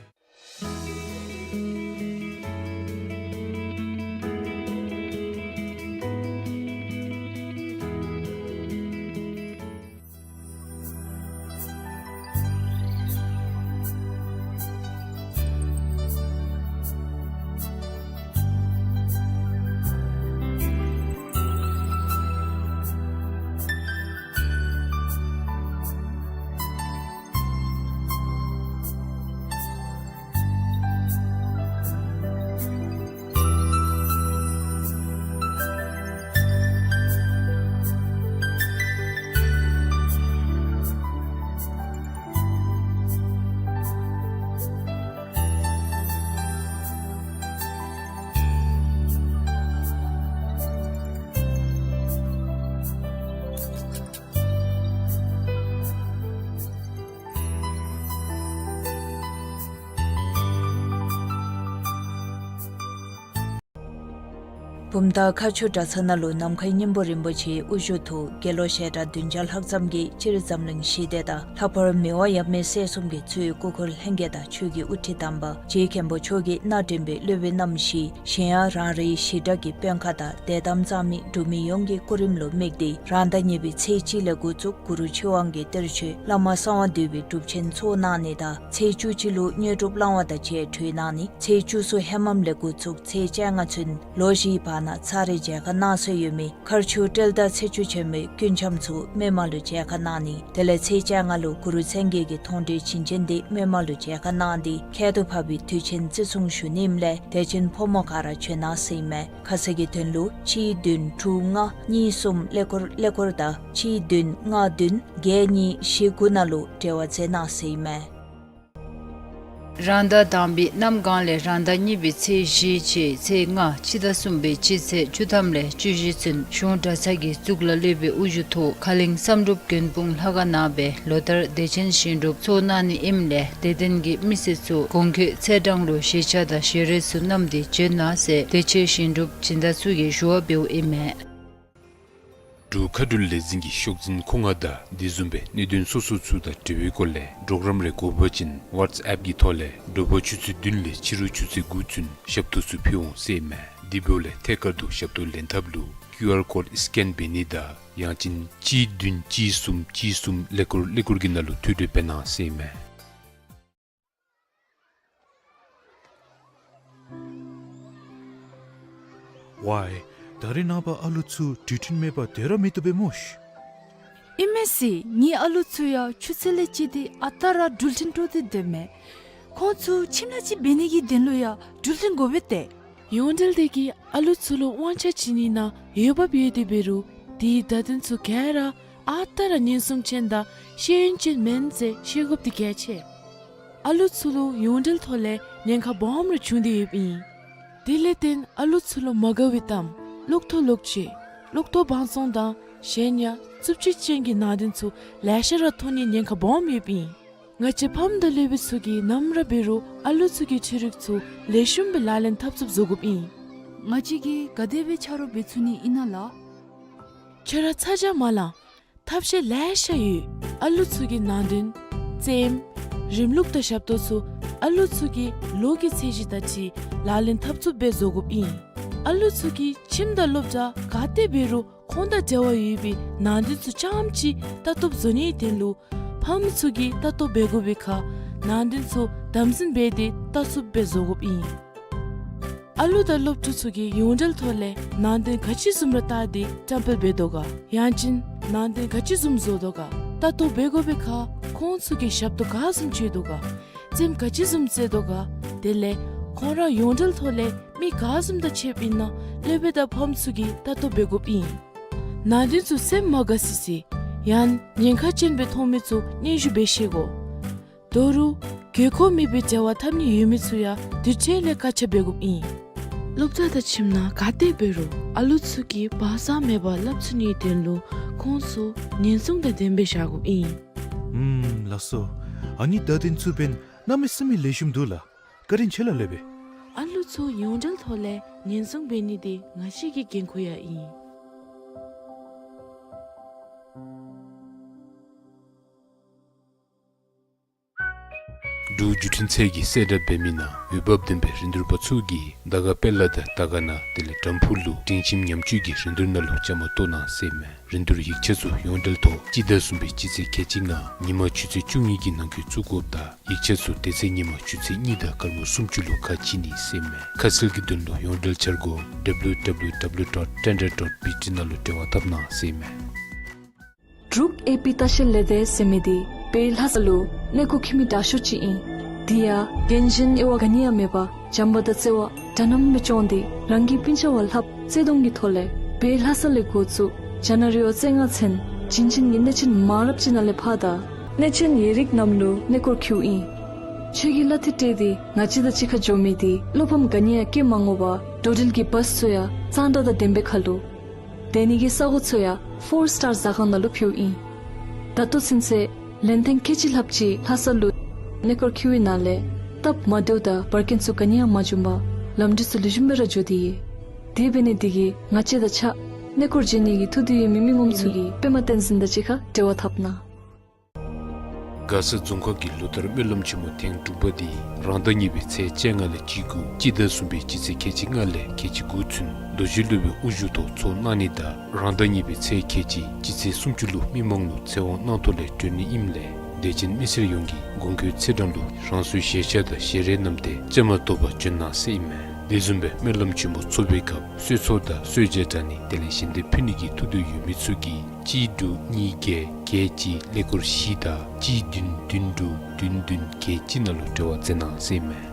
བུམ་ཐང་མཁར་ཆུ་གྲྭ་ཚང་ནང་ལུ་ནམ་མཁའི་སྙིང་པོ་རིན་པོ་ཆེའི་དབུ་བཞུགས་ཐོག་དགེ་སློང་ཞལ་གྲངས་བདུན་བརྒྱ་ལྷག་ཙམ་གྱིས་སྤྱིར་འཛམ་གླིང་ཞི་བདེ་དང་ལྷག་པར་མི་དབང་ཡབ་མེས་སྲས་གསུམ་གྱི་གཙོས་སྐུ་འཁོར་ལྷན་རྒྱས་དང་ཆོས་ཀྱི་དབུ་ཁྲིད་དམ་པ་རྗེ་མཁན་པོ་མཆོག་གིས་སྣ་དྲིན་པའི་སློབ་དཔོན་རྣམ་བཞི་གཞན་ཡང་རང་རེའི་ཞི་དྲག་གི་དཔོན་ཁག་དང་དད་དམ་གཙང་མའི་འབྲུག་མི་ཡོངས་ཀྱི་སྐུ་རིམ་ལུ་དམིགས་ཏེ་རང་ཟླ་གཉིས་པའི་ཚེས་གཅིག་ལས་འགོ་བཙུགས་གུ་རུ་ཆོས་དབང་གི་གཏེར་ཆོས་བླ་མ་གསང་བ་འདུས་པའི་སྒྲུབ་ཆེན་ཚོགས་གནང་ནི་དང་ཚེས་བཅུ་གཅིག་ལུ་དངོས་གྲུབ་བླང་བ་དང་བཅས་གྲོལ་གནང་ནི། ཚེས་བཅུ་གསུམ་ཧེ་མམ་ལས་འགོ་བཙུགས་ཚེས་བཅོ་ལྔ་ཚུན་ལོ་བཞིའི་བར་ན་ཚར་རེ་མཇལ་ཁ་གནང་སྲོལ་ཡོད་མི་མཁར་ཆུ་སྤྲེལ་ཟླ་ཚེས་བཅུ་ཆེན་མོའི་སྐུ་འཆམ་ཚུ་མི་མང་ལུ་མཇལ་ཁ་གནང་ནི། དེ་ལས་ཚེས་བཅོ་ལྔ་ལུ་གུ་རུ་མཚན་བརྒྱད་ཀྱི་མཐོང་གྲོལ་བྱིན་ཅན་འདི་མི་མང་ལུ་མཇལ་ཁ་གནང་སྟེ་ཁྱད་དུ་འཕགས་པའི་དུས་ཆེན་བརྩི་སྲུང་ཞུ་ནི་ཨིནམ་ལས་དད་ཅན་ཕོ་མོ་ག་ར་བྱོན་གནང་ཟེར་ཨིན་མས། ཁ་གསལ་གྱི་དོན་ལུ་གཅིག་བདུན་དྲུག་ལྔ་གཉིས་གསུམ་ཀླད་ཀོར་ཀླད་ཀོར་དང་གཅིག་བདུན་ལྔ་བདུན་བརྒྱད་གཉིས་བཞི་དགུ་ནང་ལུ་འབྲེལ་བ་མཛད་གནང་ཟེར་ཨིན་མས། རང་ཟླ་དང་པའི་གནམ་གང་ལས་རང་ཟླ་གཉིས་པའི་ཚེས་བཞི་བཅས་ཚེས་ལྔ་སྤྱི་ཟླ་གསུམ་པའི་སྤྱི་ཚེས་བཅུ་ཐམ་ལས་བཅུ་བཞི་ཚུན་གཞུང་གྲྭ་ཚང་གི་གཙུག་ལག་སློབ་དཔོན་དབུ་བཞུགས་ཐོག་ཁ་གླིང་བསམ་གྲུབ་མགོན་དཔུང་ལྷ་ཁང་ནང་སྦེ་ལོ་ལྟར་དད་ཅན་བཞེངས་སྒྲུབ་ཚོགས་གནང་ནི་ཨིནམ་ལས་དད་ལྡན་གྱི་མི་སེར་ཚུ་གོང་འཁོད་ཚེས་གྲངས་ལུ་ཞལ་ཆས་དང་ཞལ་རས་ཚུ་བསྣམས་ཏེ་བྱོན་གནང་ཟེར་དད་ཅན་བཞེངས་སྒྲུབ་སྦྱིན་བདག་ཚུ་གིས་ཞུ་བ་འབདཝ་ཨིན་མས། འབྲུག་མཁའ་འགྲུལ་ལས་འཛིན་གྱི་ཤོག་འཛིན་ཁོ་ང་དང་དེ་བཟུམ་སྦེ་གནད་དོན་སོ་སོ་ཚུ་དང་འབྲེལ་བའི་སྐོར་ལས་གྲོགས་རམ་རེ་དགོ་པ་ཅིན་ཝཊས་ཨེཔ་གི་ཐོག་ལས་དྲོ་པ་ཆུ་ཚོད་བདུན་ལས་ཕྱི་རུ་ཆུ་ཚོད་དགུ་ཚུན་ཞབས་ཏོག་ཚུ་ཕུལ་འོང་ཟེར་ཨིན་མས། དེ་འབདཝ་ལས་ཐད་ཀར་དུ་ཞབས་ཏོག་ལེན་ཐབས་ལུ་ཀིའུ་ཨར་ཀོཌ་སི་ཀེན་འབད་ནི་དང་ཡང་ཅིན་གཅིག་བདུན་གཅིག་གསུམ་གཅིག་གསུམ་ཀླད་ཀོར་ཀླད་ཀོར་གྱི་ནང་ལུ་ཐོ་འགོད་འབད་གནང་ཟེར་ཨིན་མས། ཝའི། ད་རེས་ནངས་པ་ཨ་ལུ་ཚུ་འགྲུལ་འཕྲིན་མེད་པར་སྡོད་ར་མི་བཏུབ་པས་སྨོ་ཤིག། ཨིན་མས་ཟེར། ངེའི་ཨ་ལུ་ཚུ་ཡང་ཆུ་ཚོད་ལས་བཅད་དེ་ཨ་རྟག་ར་འགྲུལ་འཕྲིན་སྤྲོད་དེ་སྡོད་མས། ཁོང་ཚུ་ཁྱིམ་ནང་ཅིག་འབད་ནི་གི་དོན་ལུ་ཡང་འགྲུལ་འཕྲིན་དགོ་པས་ཏེ། ཡོངས་འབྲེལ་དེ་གིས་ཨ་ལུ་ཚུ་ལུ་དབང་ཆ་བྱིན་ནི་ནང་འོས་འབབ་ཡོད་དེ་འབད་རུང་དེའི་བརྡ་དོན་ཚུ་ག་ར་ཨ་རྟག་ར་ཉེན་སྲུང་ཅན་དང་ཤེས་ཡོན་ཅན་མེན་ཟེར་ཤེས་དགོཔ་འདི་གལ་ཆེ། ཨ་ལུ་ཚུ་ལུ་ཡོངས་འབྲེལ་ཐོག་ལས་ཉེན་ཁ་སྦོམ་རེ་བྱུང་སྟེ་ཡོདཔ་ཨིན། དེ་ལས་བརྟེན་ཨ་ལུ་ཚུ་ལུ་མ་དགའ་བའི་གཏམ་གློག་ཐོག་ལོག་སྤྱོད་གློག་ཐོག་བང་བཙོང་དང་གཞན་ཡང་རྩུབ་སྤྱོད་ཅན་གྱི་ནང་དོན་ཚུ་ལེ་ཤ་ར་མཐོང་ནིའི་ཉེན་ཁ་སྦོམ་ཡོདཔ་ཨིན། ང་བཅས་ཕམ་དང་སློབ་དཔོན་ཚུ་གིས་ནམ་ར་འབད་རུང་ཨ་ལུ་ཚུ་གི་འཕྲུལ་རིག་ཚུ་ལེགས་ཤོམ་སྦེ་ལག་ལེན་འཐབ་ཚུགསཔ་བཟོ་དགོཔ་ཨིན། ང་བཅས་ཀྱིས་ག་དེ་སྦེ་ཆ་རོགས་འབད་ཚུགས་ནི་ཨིན་ན་ལགས། ཁྱོད་ར་ཚ་གྱང་མ་ལང་། ཐབས་ཤེས་ལེ་ཤ་ཡོད། ཨ་ལུ་ཚུ་གི་ནང་དོན་རྩེདམོ་རིམ་ལུགས་དང་ཞབས་ཏོག་ཚུ་ཨ་ལུ་ཚུ་གི་ལོ་གི་ཚད་གཞི་དང་འཁྲིལ་ལག་ལེན་འཐབ་ཚུགསཔ་སྦེ་བཟོ་དགོཔ་ཨིན། ཨ་ལུ་ཚུ་གིས་ཁྱིམ་དང་སློབ་གྲྭ་ག་ཏེ་འབད་རུང་ཁོང་དང་འབྲེལ་བ་ཡོད་པའི་ནང་དོན་ཚུ་རྐྱངམ་ཅིག་ལྟ་རྟོག་བཟོ་ནིའི་དོན་ལུ་ཕམ་ཚུ་གིས་ལྟ་རྟོག་འབད་དགོ་པའི་ཁར་ནང་དོན་ཚུ་དམ་འཛིན་འབད་དེ་ལྟ་ཚུགསཔ་སྦེ་བཟོ་དགོཔ་ཨིན། ཨ་ལུ་དང་སློབ་ཕྲུག་ཚུ་གིས་ཡོངས་འབྲེལ་ཐོག་ལས་ནང་དོན་ག་ཅི་བཟུམ་ར་བལྟ་སྟེ་བཀྲམ་སྤེལ་འབད་དོ་ག། ཡང་ཅིན་ནང་དོན་ག་ཅི་བཟུམ་བཟོ་དོ་ག། ལྟ་རྟོག་འབད་དགོ་པའི་ཁར་ཁོང་ཚུ་གིས་ཞབས་ཏོག་ག་བཟུམ་སྤྱོད་དོ་ག། རྩེདམོ་ག་ཅི་བཟུམ་རྩེ་དོ་ག། དེ་ལས་ཁོང་ར་ཡོངས་འབྲེལ་ཐོག་ལས་མི་ག་བཟུམ་དང་ཕྱདཔ་ཨིན་ན་སློབ་དཔོན་དང་ཕམ་ཚུ་གིས་ལྟ་རྟོག་འབད་དགོཔ་ཨིན། ནང་དོན་ཚུ་སེམས་མ་དགའ་སི་སི་ཡང་ཉེན་ཁ་ཅན་སྦེ་མཐོང་མི་ཚུ་སྙན་ཞུ་འབད་ཤེས་དགོ། ད་རུང་དགོས་མཁོ་མེད་པའི་འབྲེལ་བ་འཐབ་ནི་ཡོད་མི་ཚུ་ཡང་དེ་འཕྲལ་ལས་བཀག་ཆ་འབད་དགོཔ་ཨིན། སློབ་གྲྭ་དང་ཁྱིམ་ནང་ག་ཏེ་འབད་རུང་ཨ་ལུ་ཚུ་གིས་བག་ཚ་མེད་པར་སླབ་ཚུགས་ནིའི་དོན་ལུ་ཁོང་ཚུ་ཉེན་སྲུང་དང་ལྡནམ་སྦེ་བཞག་དགོཔ་ཨིན། ཨུམ་ལགས་སོ། ཨ་ནི་བརྡ་དོན་ཚུ་འབདན་གནམ་མེད་ས་མེད་ལེགས་ཤོམ་འདུག་ལགས། བཀའ་དྲིན་ཆེ་ལགས་སློབ་དཔོན། ཨ་ལུ་ཚུ་ཡོངས་འབྲེལ་ཐོག་ལས་ཉེན་སྲུང་འབད་ནི་འདི་ང་བཅས་ཀྱི་འགན་ཁུར་ཡང་ཨིན། འབྲུག་བརྒྱུད་འཕྲིན་ཚད་ཀྱི་གསལ་བསྒྲགས་འབད་མི་ནང་འོས་འབབ་ལྡན་པའི་རིན་བསྡུར་པ་ཚུ་གིས་དར་དཀར་དཔལ་ལ་དང་དར་དཀར་ན་དེ་ལས་དྲམ་ཕུག་ལུ་སྒྲིང་ཁྱིམ་ཉམས་བཅོས་ཀྱི་རིན་བསྡུར་ནང་ལུ་བཅའ་མར་གཏོགས་གནང་ཟེར་མས། རིན་བསྡུར་ཡིག་ཆ་ཚུ་ཡོངས་འབྲེལ་ཐོག་སྤྱི་ཟླ་གསུམ་པའི་སྤྱི་ཚེས་ཁལ་གཅིག་ལྔ་ཉིན་མ་ཆུ་ཚོད་བཅུ་གཉིས་ཀྱི་ནང་འཁོད་བཙུགས་དགོཔ་དང་ཡིག་ཆ་ཚུ་དེ་ཚེ་ཉིན་མ་ཆུ་ཚོད་གཉིས་དང་སྐར་མ་སུམ་ཅུ་ལུ་ཁ་ཕྱེ་ནི་ཟེར་མས། ཁ་གསལ་གྱི་དོན་ལུ་ཡོངས་འབྲེལ་འཆར་སྒོ་W W W dot tender dot B T ནང་ལུ་འབྲེལ་བ་འཐབ་གནང་ཟེར་མས། འབྲུག་ཨེ་པི་ལྟ་བཤལ་ལས་སྡེ་ཟེར་མི་འདི་བོད་ལྷ་ས་ལུ་གནས་སྐོར་འཁྱིད་མི་དྲག་ཤོས་ཅིག་ཨིན། དེ་ཡང་རྒན་གཞོན་དབྱེ་བ་ག་ནི་ཡང་མེད་པར་བྱམས་པ་དང་བརྩེ་བ་འདྲ་མཉམ་སྦེ་སྐྱོང་སྟེ་རང་གི་སྤུན་ཆ་བ་ལྷགཔ་བརྩེ་གདུང་གི་ཐོག་ལས་བོད་ལྷ་ས་ལས་འགོ་བཙུགས་ཇ་ན་རི་བ་རྩ་ལྔ་ཚུན་བྱིན་ཅན་གྱི་གནས་ཆེན་མང་རབས་ཅིག་ནང་ལས་ཕར་དང་གནས་ཆེན་ཡིག་རིགས་རྣམས་ལུ་གནས་སྐོར་འཁྱིདཔ་ཨིན། ཆོས་ཀྱི་བླ་མཐའི་སྤྲེལ་འདི་ང་བཅས་དང་གཅིག་ཁར་འགྱོ་མི་འདི་བློ་ཕམ་ག་ནི་ཡང་བསྐྱེད་མ་དགོ་པར་འགྲོ་འགྲུལ་གྱི་བཱསི་ཚུ་ཡང་གཙང་སྦྲ་དང་ལྡན་པའི་ཁར་ལུ། སྡོད་ནི་གི་ས་གོ་ཚུ་ཡང་ཕོར་སི་ཊར་ཟ་ཁང་ནང་ལུ་ཕུལཝ་ཨིན། ད་ལྟོ་ཚུན་ཚོད་ལན་ཐེངས་ཁལ་གཅིག་ལྷགཔ་ཅིག་ལྷ་ས་ལུ་གནས་སྐོར་འཁྱིད་པའི་ནང་ལས་སྟབས་མ་བདེཝ་དང་འབར་གས་ཚུ་ག་ནི་ཡང་མ་བྱུང་པར་ལམ་འགྲུལ་ཚུ་ལེགས་ཤོམ་སྦེ་ར་འགྱོ་སྟེ་ཡོད། དེ་འབད་ནི་དེ་གིས་ང་བཅས་དང་གཅིག་ཁར་གནས་སྐོར་མཇལ་ནི་གི་ཐུགས་འདོད་ཡོད་མི་མི་ངོམ་ཚུ་གིས་པདྨ་བསྟན་འཛིན་དང་གཅིག་ཁར་འབྲེལ་བ་འཐབ་གནང་། མགར་ས་རྫོང་ཁག་གི་ལོ་ལྟར་སྨོན་ལམ་ཆེན་མོ་ཐེངས་དྲུག་པ་དེ་རང་ཟླ་གཉིས་པའི་ཚེས་བཅོ་ལྔ་ལས་བཅུ་དགུ་སྤྱི་ཟླ་གསུམ་པའི་སྤྱི་ཚེས་ཁལ་གཅིག་ལྔ་ལས་ཁལ་གཅིག་དགུ་ཚུན་རྡོ་རྗེ་སློབ་དཔོན་དབུ་བཞུགས་ཐོག་ཚོགས་གནང་ནི་དང་རང་ཟླ་གཉིས་པའི་ཚེས་ཁལ་གཅིག་སྤྱི་ཚེས་སུམ་ཅུ་ལུ་མི་མང་ལུ་ཚེ་དབང་གནང་ཐོག་ལས་གྲོལ་ནི་ཨིནམ་ལས་དད་ཅན་མི་སེར་ཡོངས་ཀྱིས་གོང་འཁོད་ཚེས་གྲངས་ལུ་རང་སོའི་ཞལ་ཆས་དང་ཞལ་རས་བསྣམས་ཏེ་བཅའ་མར་གཏོགས་པར་བྱོན་གནང་ཟེར་ཨིན་མས། དེ་བཟུམ་སྦེ་སྨོན་ལམ་ཆེན་མོ་ཚོགས་པའི་སྐབས་གསོལ་ཚོགས་དང་གསོལ་ཇ་དྲང་ནི་དེ་ལས་ཞལ་འདེབས་ཕུལ་ནི་གི་ཐུགས་འདོད་ཡོད་མི་ཚུ་གིས་གཅིག་དྲུག་གཉིས་བརྒྱད་བརྒྱད་གཅིག་ཀླད་ཀོར་བཞི་དང་གཅིག་བདུན་བདུན་དྲུག་བདུན་བདུན་བརྒྱད་གཅིག་ནང་ལུ་འབྲེལ་བ་མཛད་གནང་ཟེར་ཨིན་མས།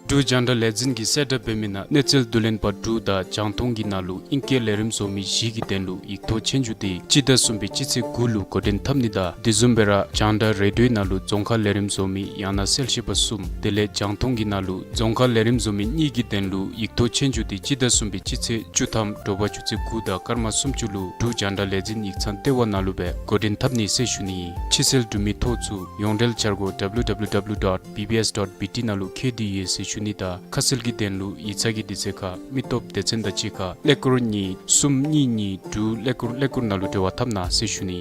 འབྲུག་རྒྱང་བསྒྲགས་ལས་འཛིན་གྱིས་གསལ་བསྒྲགས་འབད་མི་ནང་གནས་ཚུལ་བསྡུ་ལེན་པ་དྲུག་དང་རྒྱང་མཐོང་གི་ནང་ལུ་ཨིང་སྐད་ལས་རིམ་བཟོ་མི་བཞི་གི་དོན་ལུ་ཡིག་ཐོག་ཆོས་རྒྱུགས་དེ་སྤྱི་ཟླ་གསུམ་པའི་སྤྱི་ཚེས་དགུ་ལུ་འགོ་འདྲེན་འཐབ་ནི་དང་དེ་བཟུམ་སྦེ་ར་རྒྱང་བསྒྲགས་རེ་ཌིའོའི་ནང་ལུ་རྫོང་ཁ་ལས་རིམ་བཟོ་མི་ཡང་ན་གསལ་བཤད་པ་གསུམ་དེ་ལས་རྒྱང་མཐོང་གི་ནང་ལུ་རྫོང་ཁ་ལས་རིམ་བཟོ་མི་གཉིས་ཀྱི་དོན་ལུ་ཡིག་ཐོག་ཆོས་རྒྱུགས་དེ་སྤྱི་ཟླ་གསུམ་པའི་སྤྱི་ཚེས་བཅུ་ཐམ་དྲོ་པ་ཆུ་ཚོད་དགུ་དང་སྐར་མ་སུམ་ཅུ་ལུ་འབྲུག་རྒྱང་བསྒྲགས་ལས་འཛིན་ཡིག་ཚང་ལྟེ་བ་ནང་ལུ་སྦེ་འགོ་འདྲེན་འཐབ་ནི་ཟེར་ཞུ་ནི། ཕྱི་སེལ་འབྲུག་མི་ཐོག་ཚུ་ཡོངས་འབྲེལ་འཆར་སྒོ་W W W dot B B S dot B T ནང་ལུ་འཁོད་དེ་ཡོད་ཟེར་ཞུ་ནི་དང་ཁ་གསལ་གྱི་དོན་ལུ་ཡིག་ཚང་གི་དུས་ཚོད་ཁར་མི་སྟོབས་སྡེ་ཚན་དང་གཅིག་ཁར་ཀླད་ཀོར་གཉིས་གསུམ་གཉིས་གཉིས་དྲུག་ཀླད་ཀོར་ཀླད་ཀོར་ནང་ལུ་འབྲེལ་བ་འཐབ་གནང་ཟེར་ཞུ་ནི།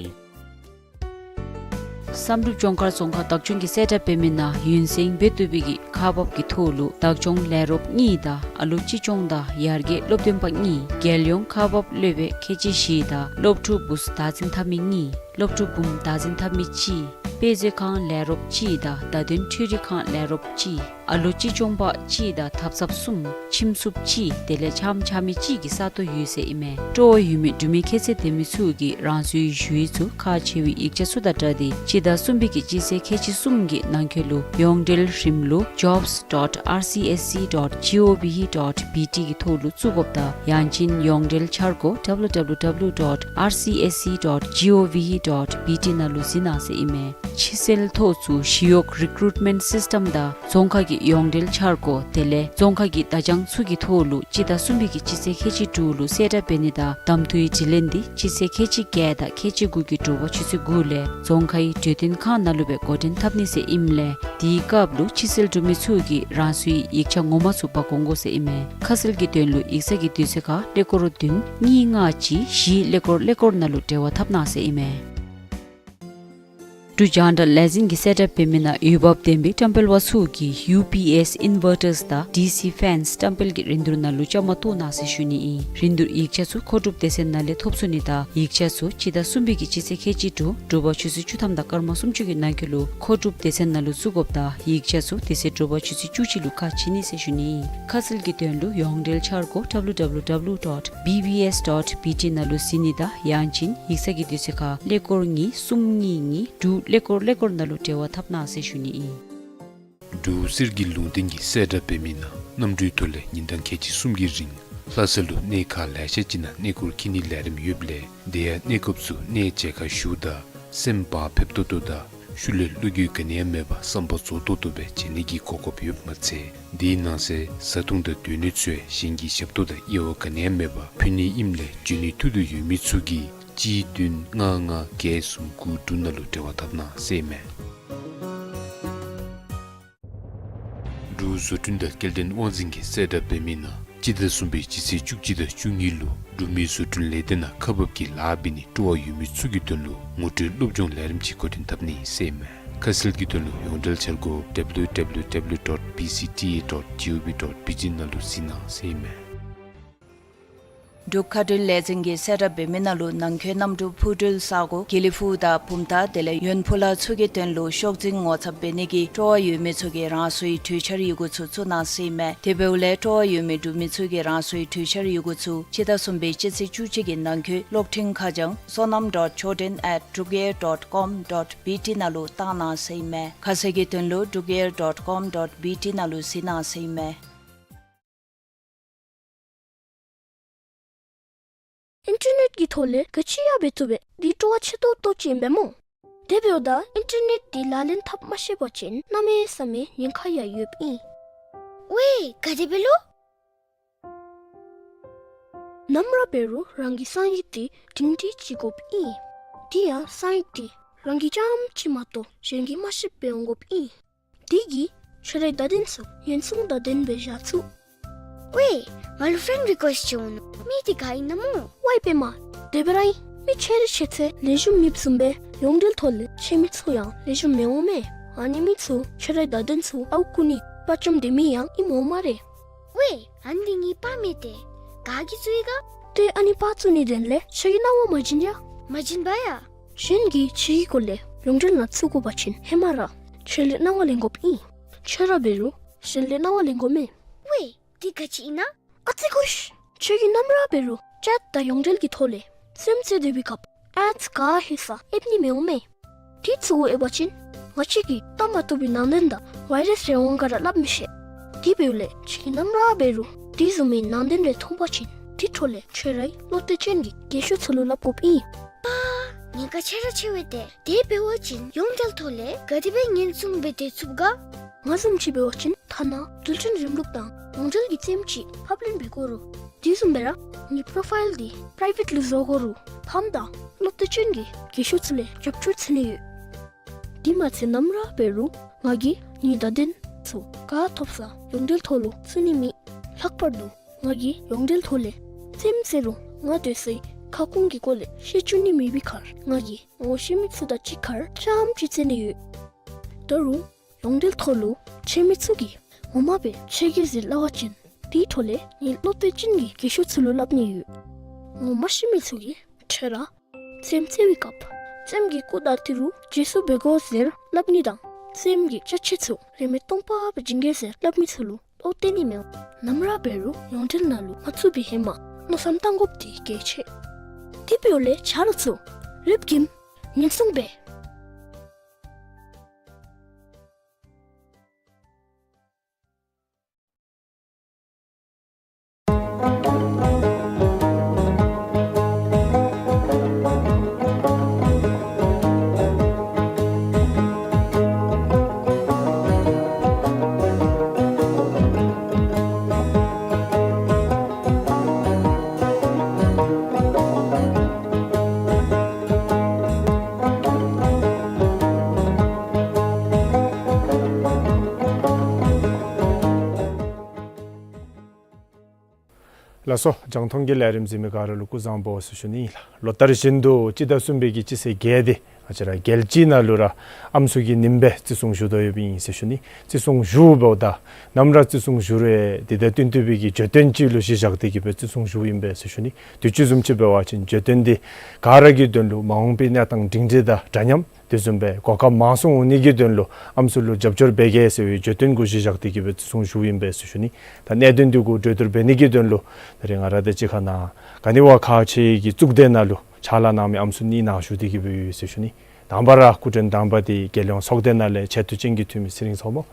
བསམ་གྲུབ་ལྗོངས་མཁར་རྫོང་ཁག་བདག་སྐྱོང་གིས་གསལ་བསྒྲགས་འབད་མི་ནང་ཡུན་བསྲིང་འབད་བཏུབ་པའི་གི་ཁག་འབག་གི་ཐོག་ལུ་བདག་སྐྱོང་ལས་རོགསཔ་གཉིས་དང་ཨ་ལོ་གཅིག་སྐྱོང་དང་ཡར་རྒྱས་སློབ་སྟོན་པ་གཉིས་རྒྱལ་ཡོངས་ཁག་འབག་སློབ་དཔོན་ཁལ་གཅིག་བཞི་དང་སློབ་ཕྲུག་བུཚ་བདག་འཛིན་འཐབ་མི་གཉིས་སློབ་ཕྲུག་བུམོ་བདག་འཛིན་འཐབ་མི་གཅིག་དཔེ་མཛོད་ཁང་ལས་རོགསཔ་གཅིག་དང་བརྡ་དོན་འཕྲུལ་རིག་ཁང་ལས་རོགསཔ་གཅིག་ཨ་ལོ་གཅིག་སྐྱོང་པ་གཅིག་དང་ཐབ་ཚངཔ་གསུམ་ཁྱིམ་སུབ་གཅིག་དེ་ལས་ཕྱགམ་འཕྱག་མི་གཅིག་གི་ས་སྟོང་ཡོད་ཟེར་ཨིན་མས། སྤྲོ་བ་ཡོད་མི་འབྲུག་མི་ཁྱད་ཚད་ལྡན་མི་ཚུ་གིས་རང་སོའི་ཞུ་ཡིག་ཚུ་ཁག་ཆེ་བའི་ཡིག་ཆ་ཚུ་དང་སྦྲགས་ཏེ་སྤྱི་ཟླ་གསུམ་པའི་གི་སྤྱི་ཚེས་ཁལ་གཅིག་གསུམ་གྱི་ནང་འཁོད་ལུ་ཡོངས་འབྲེལ་རིམ་ལུགས་jobs dot R C S C dot gov dot B T གི་ཐོག་ལུ་བཙུགས་དགོཔ་དང་ཡང་ཅིན་ཡོངས་འབྲེལ་འཆར་སྒོ་W W W dot R C S C dot gov dot B T ནང་ལུ་གཟིགས་གནང་ཟེར་ཨིན་མས། ཕྱི་སེལ་ཐོག་ཚུ་ཞི་གཡོག་རི་ཀུ་རུཊ་མེནཊ་སིསི་ཊམ་དང་རྫོང་ཁག་གི་ཡོངས་འབྲེལ་འཆར་སྒོ་དེ་ལས་རྫོང་ཁག་གི་བརྡ་བྱང་ཚུ་གི་ཐོག་ལུ་སྤྱི་ཟླ་གསུམ་པའི་གི་སྤྱི་ཚེས་ཁལ་གཅིག་དྲུག་ལུ་གསལ་བསྒྲགས་འབད་ནི་དང་གདམ་འཐུའི་དྲི་ལན་འདི་སྤྱི་ཚེས་ཁལ་གཅིག་བརྒྱད་དང་ཁལ་གཅིག་དགུ་གི་དྲོ་པ་ཆུ་ཚོད་དགུ་ལས་རྫོང་ཁའི་གྲོས་སྟོན་ཁང་ནང་ལུ་སྦེ་འགོ་འདྲེན་འཐབ་ནི་ཟེར་ཨིནམ་ལས་དེའི་སྐབས་ལུ་ཕྱི་སེལ་འབྲུག་མི་ཚུ་གིས་རང་སོའི་ཡིག་ཆ་ངོ་མ་ཚུ་འབག་འོང་དགོ་ཟེར་ཨིན་མས། ཁ་གསལ་གྱི་དོན་ལུ་ཡིག་ཚང་གི་དུས་ཚོད་ཁར་ཀླད་ཀོར་བདུན་གཉིས་ལྔ་གཅིག་བཞི་ཀླད་ཀོར་ཀླད་ཀོར་ནང་ལུ་འབྲེལ་བ་འཐབ་གནང་ཟེར་ཨིན་མས། འབྲུག་རྒྱང་བསྒྲགས་ལས་འཛིན་གྱིས་གསལ་བསྒྲགས་འབད་མི་ནང་འོས་འབབ་ལྡན་པའི་བཀྲམ་སྤེལ་པ་ཚུ་གིས་ཡུ་པི་ཨེསི་ཨིན་ཝར་ཊརསི་དང་ཌི་སི་ཕེནསི་བཀྲམ་སྤེལ་གྱི་རིན་བསྡུར་ནང་ལུ་བཅའ་མར་གཏོགས་གནང་ཟེར་ཞུ་ནི་ཨིན། རིན་བསྡུར་ཡིག་ཆ་ཚུ་མཁོ་སྒྲུབ་སྡེ་ཚན་ནང་ལས་ཐོབ་ཚུགས་ནི་དང་ཡིག་ཆ་ཚུ་སྤྱི་ཟླ་གསུམ་པའི་གི་སྤྱི་ཚེས་ཁལ་གཅིག་དྲུག་དྲོ་པ་ཆུ་ཚོད་བཅུ་ཐམ་དང་སྐར་མ་སུམ་ཅུ་གི་ནང་འཁོད་ལུ་མཁོ་སྒྲུབ་སྡེ་ཚན་ནང་ལུ་བཙུགས་དགོཔ་དང་ཡིག་ཆ་ཚུ་དེ་ཚེ་དྲོ་པ་ཆུ་ཚོད་བཅུ་གཅིག་ལུ་ཁ་ཕྱེ་ནི་ཟེར་ཞུ་ནི་ཨིན། ཁ་གསལ་གྱི་དོན་ལུ་ཡོངས་འབྲེལ་འཆར་སྒོ་W W W dot B B S dot B T ནང་ལུ་གཟིགས་ནི་དང་ཡང་ཅིན་ཡིག་ཚང་གི་དུས་ཚོད་ཁར་ཀླད་ཀོར་གཉིས་གསུམ་གཉིས་གཉིས་དྲུག་ཀླད་ཀོར་ཀླད་ཀོར་ནང་ལུ་འབྲེལ་བ་འཐབ་གནང་ཟེར་ཞུ་ནི་ཨིན། འབྲུག་གསེར་གྱི་ལུང་བསྟན་གྱིས་གསལ་བསྒྲགས་འབད་མི་ནང་གནམ་གྲུའི་ཐོག་ལས་ཉིན་གྲངས་ཁལ་གཅིག་གསུམ་གྱི་རིང་ལྷ་ས་ལུ་གནས་ཁག་ལེ་ཤ་ཅིག་ནང་གནས་སྐོར་འཁྱིད་ནིའི་ལས་རིམ་ཡོདཔ་ལས་དེ་ཡང་གནས་སྐབས་སུ་གནས་མཇལ་ཁ་ཞུཝ་ད་སེམས་བག་ཕེབས་ཏོག་ཏོ་དང་ཤུལ་ལས་བློ་འགྱོད་ག་ནི་ཡང་མེད་པར་བསམ་པ་རྫོགས་ཏོག་ཏོ་སྦེ་མཇལ་ནི་གི་གོ་སྐབས་ཡོདཔ་མ་ཚད་དེའི་ནང་གསེས་བཟའ་འཐུང་དང་སྡོད་གནས་ཚུ་ཡང་གཞན་གྱི་ཞབས་ཏོག་དང་དབྱེ་བ་ག་ནི་ཡང་མེད་པར་ཕུལ་ནི་ཨིནམ་ལས་འབྱོན་ནིའི་ཐུགས་འདོད་ཡོད་མི་ཚུ་གིས་གཅིག་བདུན་ལྔ་ལྔ་བརྒྱད་གསུམ་དགུ་དྲུག་ནང་ལུ་འབྲེལ་བ་འཐབ་གནང་ཟེར་ཨིན་མས། འབྲུག་བཟོ་སྐྲུན་དང་སྐྱེལ་འདྲེན་དབང་འཛིན་གྱིས་གསལ་བསྒྲགས་འབད་མི་ནང་སྤྱི་ཟླ་གསུམ་པའི་སྤྱི་ཚེས་བཅུ་གཅིག་དང་བཅུ་གཉིས་ལུ་འབྲུག་མི་བཟོ་སྐྲུན་ལས་སྡེ་ནང་ཁག་འབག་གི་ལཱ་འབད་ནི་སྤྲོ་བ་ཡོད་མི་ཚུ་གི་དོན་ལུ་ངོ་སྤྲོད་སློབ་སྦྱོང་ལས་རིམ་ཅིག་འགོ་འདྲེན་འཐབ་ནི་ཟེར་ཨིན་མས། ཁ་གསལ་གྱི་དོན་ལུ་ཡོངས་འབྲེལ་འཆར་སྒོ་W W W dot B C T A dot gov dot B T ནང་ལུ་གཟིགས་གནང་ཟེར་ཨིན་མས། འབྲུག་མཁའ་འགྲུལ་ལས་འཛིན་གྱིས་གསལ་བསྒྲགས་འབད་མི་ནང་ལུ་ནང་འཁོད་གནམ་གྲུ་འཕུར་འགྲུལ་ས་སྒོ་དགེ་ལེགས་ཕུག་དང་བུམ་ཐང་དེ་ལས་ཡོན་ཕུ་ལ་ཚུ་གི་དོན་ལུ་ཤོག་འཛིན་ངོ་ཚབ་འབད་ནི་གི་སྤྲོ་བ་ཡོད་མི་ཚུ་གིས་རང་སོའི་གྲོས་འཆར་ཡི་གུ་ཚུ་བཙུགས་གནང་ཟེར་ཨིན་མས། དེ་འབདཝ་ལས་སྤྲོ་བ་ཡོད་མི་འབྲུག་མི་ཚུ་གིས་རང་སོའི་གྲོས་འཆར་ཡི་གུ་ཚུ་སྤྱི་ཟླ་གསུམ་པའི་སྤྱི་ཚེས་བཅུ་གཅིག་གི་ནང་འཁོད་གློག་འཕྲིན་ཁ་བྱང་sonam dot choden at drukair dot com dot B T ནང་ལུ་བཏང་གནང་ཟེར་ཨིན་མས། ཁ་གསལ་གྱི་དོན་ལུ་drukair dot com dot B T ནང་ལུ་གཟིགས་གནང་ཟེར་ཨིན་མས། ཨིན་ཊར་ནེཊ་ཀྱི་ཐོག་ལས་ག་ཅི་ཡང་འབད་བཏུབ་པས། འདི་སྤྲོ་བ་ཆེ་ཏོག་ཏོ་ཅིག་ཨིན་པས་སྨོ། དེ་འབདཝ་ད་ཨིན་ཊར་ནེཊ་འདི་ལག་ལེན་འཐབ་མ་ཤེས་པ་ཅིན་གནམ་མེད་ས་མེད་ཉེན་ཁ་ཡང་ཡོདཔ་ཨིན། ཝའེ་ག་དེ་སྦེ་ལོ། ནམ་ར་འབད་རུང་རང་གི་གསང་ཡིག་འདི་སྒྲིང་སྒྲིང་ཅིག་དགོཔ་ཨིན། དེ་ཡང་གསང་ཡིག་འདི་རང་གིས་རྐྱངམ་གཅིག་མ་གཏོགས་གཞན་གྱིས་མ་ཤེསཔ་སྦེ་འོང་དགོཔ་ཨིན། དེ་གིས་ཁྱོད་རའི་བརྡ་དོན་ཚུ་ཉེན་སྲུང་དང་ལྡནམ་སྦེ་བཞག་ཚུགས། ཝེ། ང་ལུ་friend request ཅིག་འོང་ནུག། མི་འདི་ག་ཨིན་ན་སྨོ། ཝའི་པདྨ། དེ་སྦེ་ར་ཨིན། མི་ཆེ་རེ་ཆེ་ཚེ་ལེགས་ཤོམ་མེདཔ་བཟུམ་སྦེ་ཡོངས་འབྲེལ་ཐོག་ལས་ཆེ་མི་ཚུ་ཡང་ལེགས་ཤོམ་མི་འོང་མས། ཨ་ནི་མི་ཚུ་ཁྱོད་རའི་བརྡ་དོན་ཚུ་ཨརཝ་བརྐུ་ནི་དཔའ་བཅམ་སྡོད་མི་ཡང་ཨིནམ་འོང་སྨ་རེ། ཝེ། ཨ་ནི་འདི་ངེའི་པར་མས་ཏེ། ག་གིས་བཙུགས་ཡི་ག། ཏེ་ཨ་ནི་པར་བཙུགས་ནི་དོན་ལས་ཁྱོད་ཀྱིས་གནང་བ་མ་བྱིན་ཡ། མ་བྱིན་པ་ཡ། གཞན་གྱིས་ཁྱོད་ཀྱི་སྐོར་ལས་ཡོངས་འབྲེལ་ནང་བཙུགས་དགོ་པ་ཅིན་ཧེ་མ་ར་ཁྱོད་ལས་གནང་བ་ལེན་དགོཔ་ཨིན། ཁྱོད་ར་འབད་རུང་གཞན་ལས་གནང་བ་ལེན་དགོ་མས། ཝེ། འདི་ག་ཅི་ཨིན་ན། ཨ་ཙི་གུ་ཤ། ཁྱོད་ཀྱིས་ནམ་ར་འབད་རུང་ཅེཊ་དང་ཡོངས་འབྲེལ་གྱི་ཐོག་ལས་རྩེདམོ་རྩེ་སྡོད་པའི་སྐབས་ཨེཌསི་ག་ཧེ་ས་ཨེབ་ནི་མི་འོང་མས། དེ་ཚུ་གུ་ཨེབ་པ་ཅིན་ང་བཅས་ཀྱིས་བལྟ་མ་བཏུབ་པའི་ནང་དོན་དང་བའི་རས་རེ་འོང་ག་ར་སླབ་མི་ཤེས། དེ་འབདཝ་ལས་ཁྱོད་ཀྱིས་ནམ་ར་འབད་རུང་དེ་བཟུམ་མའི་ནང་དོན་རེ་མཐོང་པ་ཅིན་དེ་འཕྲོ་ལས་ཁྱོད་རའི་བློ་གཏད་ཅན་གྱི་རྒན་ཤོས་ཚུ་ལུ་སླབ་དགོཔ་ཨིན། པ། ཉེན་ཁ་ཆེ་ར་ཆེ་བས་ཏེ། དེ་འབད་བ་ཅིན་ཡོངས་འབྲེལ་ཐོག་ལས་ག་དེ་སྦེ་ཉེན་སྲུང་འབད་དེ་ཚུགས་ག། ང་བཟུམ་ཅིག་འབད་བ་ཅིན་ཐ་ན་རྡུལ་ཕྲན་རིམ་ལུགས་དང་ཡོངས་འབྲེལ་གྱི་རྩེདམོ་ཅིག་ཕབ་ལེན་འབད་དགོ་རུང་དེ་བཟུམ་སྦེ་ར་ངེའི་པོརོ་ཕའིལ་འདི་པྲའི་བེཊ་ལུ་བཟོ་དགོ་རུང་ཕམ་དང་བློ་གཏད་ཅན་གྱི་རྒན་ཤོས་ཚུ་ལས་རྒྱབ་སྐྱོར་འཚོལ་ནི་ཡོད། དེ་མ་ཚད་ནམ་ར་འབད་རུང་ང་གིས་ངེའི་བརྡ་དོན་ཚུ་ག་ཐོབ་ས་ཡོངས་འབྲེལ་ཐོག་ལུ་བཙུགས་ནི་མེད། ལྷག་པར་དུ་ང་གིས་ཡོངས་འབྲེལ་ཐོག་ལས་རྩེདམོ་རྩེ་རུང་ང་སྡོད་སའི་ཁ་སྐོང་གི་སྐོར་ལས་ཤེས་བཅུག་ནི་མེད་པའི་ཁར་ང་གིས་ངོ་ཤེས་མི་ཚུ་དང་གཅིག་ཁར་རྐྱངམ་ཅིག་རྩེ་ནི་ཡོད། ད་རུང་ཡོངས་འབྲེལ་ཐོག་ལུ་ཆེ་མི་ཚུ་གིས་ངོ་མ་སྦེ་ཁྱོད་ཀྱིས་ཟེར་སླབ་པ་ཅིན་དེའི་འཕྲོ་ལས་ངེའི་བློ་གཏད་ཅན་གྱི་རྒན་ཤོས་ཚུ་ལུ་སླབ་ནི་ཡོད། ངོ་མ་ཤེས་མི་ཚུ་གིས་ཁྱོད་ར་རྩེདམོ་རྩེ་བའི་སྐབས་རྩེདམོ་གི་སྐུ་དང་ཏི་རུ་རྗེས་སུ་འབད་དགོ་ཟེར་སླབ་ནི་དང་རྩེདམོ་གི་ཅ་ཆས་ཚུ་རིན་མེད་སྟོང་པ་སྦེ་བྱིན་གེ་ཟེར་སླབ་མི་ཚུ་ལུ་བློ་གཏད་ནི་མི་འོང་། ནམ་ར་འབད་རུང་ཡོངས་འབྲེལ་ནང་ལུ་མ་བཙུགས་པའི་ཧེ་མ་མནོ་བསམ་བཏང་དགོཔ་འདི་གལ་ཆེ། དེ་འབདཝ་ལས་ཆ་རོགས་ཚུ་རིགཔ་གིས་ཉེན་སྲུང་འབད། ལགས་སོ། རྒྱང་མཐོང་གི་ལས་རིམ་གཟིགས་མི་ག་ར་ལུ་སྐུ་གཟུགས་བཟང་པོ་ཟེར་ཞུ་ནི་ལགས། ལོ་ལྟར་བཞིན་དུ་སྤྱི་ཟླ་གསུམ་པའི་གི་སྤྱི་ཚེས་བརྒྱད་དེ་ང་བཅས་ར་རྒྱལ་སྤྱི་ནང་ལུ་ར་ཨམ་སྲུ་གི་ཉིནམ་སྦེ་བརྩི་སྲུང་ཞུ་དོ་ཡོདཔ་ཨིན་ཟེར་ཞུ་ནི། བརྩི་སྲུང་ཞུཝ་ད་ནམ་ར་བརྩི་སྲུང་ཞུ་རུང་དེ་དང་བསྟུན་ཏེ་སྦེ་གི་བརྗོད་དོན་ཅིག་ལུ་གཞི་བཞག་སྟེ་གི་སྦེ་བརྩི་སྲུང་ཞུཝ་ཨིན་པས་ཟེར་ཞུ་ནི། དུས་ཅི་བཟུམ་ཅིག་འབད་བ་ཅིན་བརྗོད་དོན་འདི་ག་ར་གི་དོན་ལུ་མ་འོངས་པའི་གནས་སྟངས་སྒྲིང་སྒྲི་དང་འདྲ་མཉམ་དེ་བཟུམ་སྦེ་གོ་སྐབས་མང་སུ་འོང་ནི་གི་དོན་ལུ་ཨམ་སྲུ་ལུ་རྒྱབ་སྐྱོར་འབད་གེ་ཟེར་བའི་བརྗོད་དོན་གུ་གཞི་བཞག་སྟེ་གི་སྦེ་བརྩི་སྲུང་ཞུཝ་ཨིན་པས་ཟེར་ཞུ་ནི། ད་གནད་དོན་འདི་གུ་གྲོས་བསྡུར་འབད་ནི་གི་དོན་ལུ་ད་རེས་ང་ར་དང་གཅིག་ཁར་ནཱ་ག་ནི་བ་ཁག་ཆེ་གི་གཙུག་སྡེ་ནང་ལུ་ཕྱག་ལཱ་གནང་མི་ཨམ་སྲུ་གཉིས་ནཱ་བཞུགས་ཏེ་གི་སྦེ་ཡོད་ཟེར་ཞུ་ནི། དང་པ་ར་སྐུ་མགྲོན་དང་པ་འདི་རྒྱལ་ཡོངས་ཚོགས་སྡེ་ནང་ལས་ཆེ་བསྟོད་ཅན་གྱི་འཐུས་མི་ཚེ་རིང་མཚོ་མོ།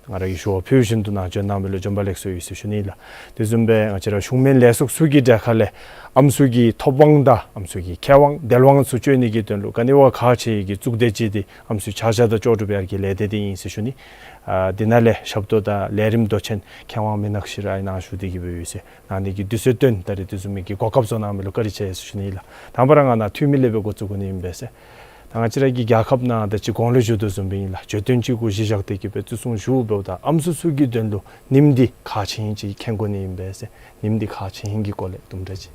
ང་ར་གིས་ཞུ་བ་ཕུལ་བཞིན་དུ་ནཱ་འབྱོན་གནང་མི་ལུ་བྱོན་པ་ལེགས་སོ་ཡོད་ཟེར་ཞུ་ནི་ལགས། དེ་བཟུམ་སྦེ་ང་བཅས་ར་གཞུང་མིན་ལས་ཚོགས་ཚུ་གི་གྲལ་ཁ་ལས་ཨམ་སྲུ་གི་ཐོབ་དབང་དང་ཨམ་སྲུ་གི་ཁེ་དབང་དལ་དབང་ཚུ་སྤྱོད་ནི་གི་དོན་ལུ་ག་ནི་བ་ཁག་ཆེ་གི་གཙུག་སྡེ་ཅིག་འདི་ཨམ་སྲུའི་ཆ་བཞག་དང་ལྕོགས་གྲུབ་ཡར་རྒྱས་ལས་སྡེ་འདི་ཨིན་ཟེར་ཞུ་ནི། ཨ་འདི་ནང་ལས་ཞབས་ཏོག་དང་ལས་རིམ་མདོ་ཆེན་མཁས་དབང་མི་ནག་ཤི་ར་ཨའི་ནཱ་བཞུགས་ཏེ་གི་སྦེ་ཡོད་ཟེར། ནཱ་ནི་གི་དུས་ཚོད་བཏོན་ད་རེས་དེ་བཟུམ་མའི་གི་གོ་སྐབས་བཟོ་གནང་མི་ལུ་བཀའ་དྲིན་ཆེ་ཟེར་ཞུ་ནི་ལགས། དང་པ་ར་ང་ནཱ་འཐུས་མི་ལས་སྦེ་འགོ་བཙུགས་དགོ་ནི་ཨིན་པས་ཟེར། ད་ང་བཅས་ར་གི་རྒྱལ་ཁབ་ནང་ད་ཅི་གོང་ལུ་ཞུ་དོ་བཟུམ་སྦེ་ཨིན་ལགས། བརྗོད་དོན་ཅིག་གུ་གཞི་བཞག་སྟེ་གི་སྦེ་བརྩི་སྲུང་ཞུཝ་ད་ཨམ་སྲུ་ཚུ་གི་དོན་ལུ་ཉིནམ་འདི་ཁག་ཆེ་ཨིན་ཅིག་མཁྱེན་དགོ་ནི་ཨིན་པས་ཟེར། ཉིནམ་འདི་ཁག་ཆེ་ཨིན་གྱི་སྐོར་ལས་དུམ་གྲ་ཅིག།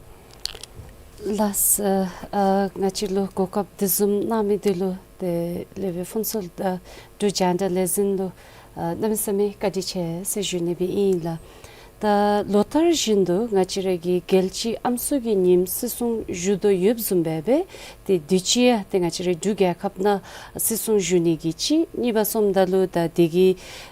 ལགས་སོ། ཨ་ང་བཅས་ལུ་གོ་སྐབས་དེ་བཟུམ་གནང་མི་འདི་ལུ་དེ་ལས་སྦེ་ཕུན་ཚོགས་དང་འབྲུག་རྒྱང་བསྒྲགས་ལས་འཛིན་ལུ་ཨ་གནམ་མེད་ས་མེད་བཀའ་དྲིན་ཆེ་ཟེར་ཞུ་ནི་སྦེ་ཨིན་ལགས། ད་ལོ་ལྟར་བཞིན་དུ་ང་བཅས་ར་གི་རྒྱལ་སྤྱིའི་ཨམ་སྲུ་གི་ཉིནམ་བརྩི་སྲུང་ཞུ་དོ་ཡོདཔ་བཟུམ་སྦེ་སྦེ་ཏེ་དུས་ཅི་ཡང་ཏེ་ང་བཅས་ར་འབྲུག་རྒྱལ་ཁབ་ནང་བརྩི་སྲུང་ཞུ་ནི་གི་ཅིག། གཉིས་པ་སོངམ་ད་ལུ་ད་དེ་གི་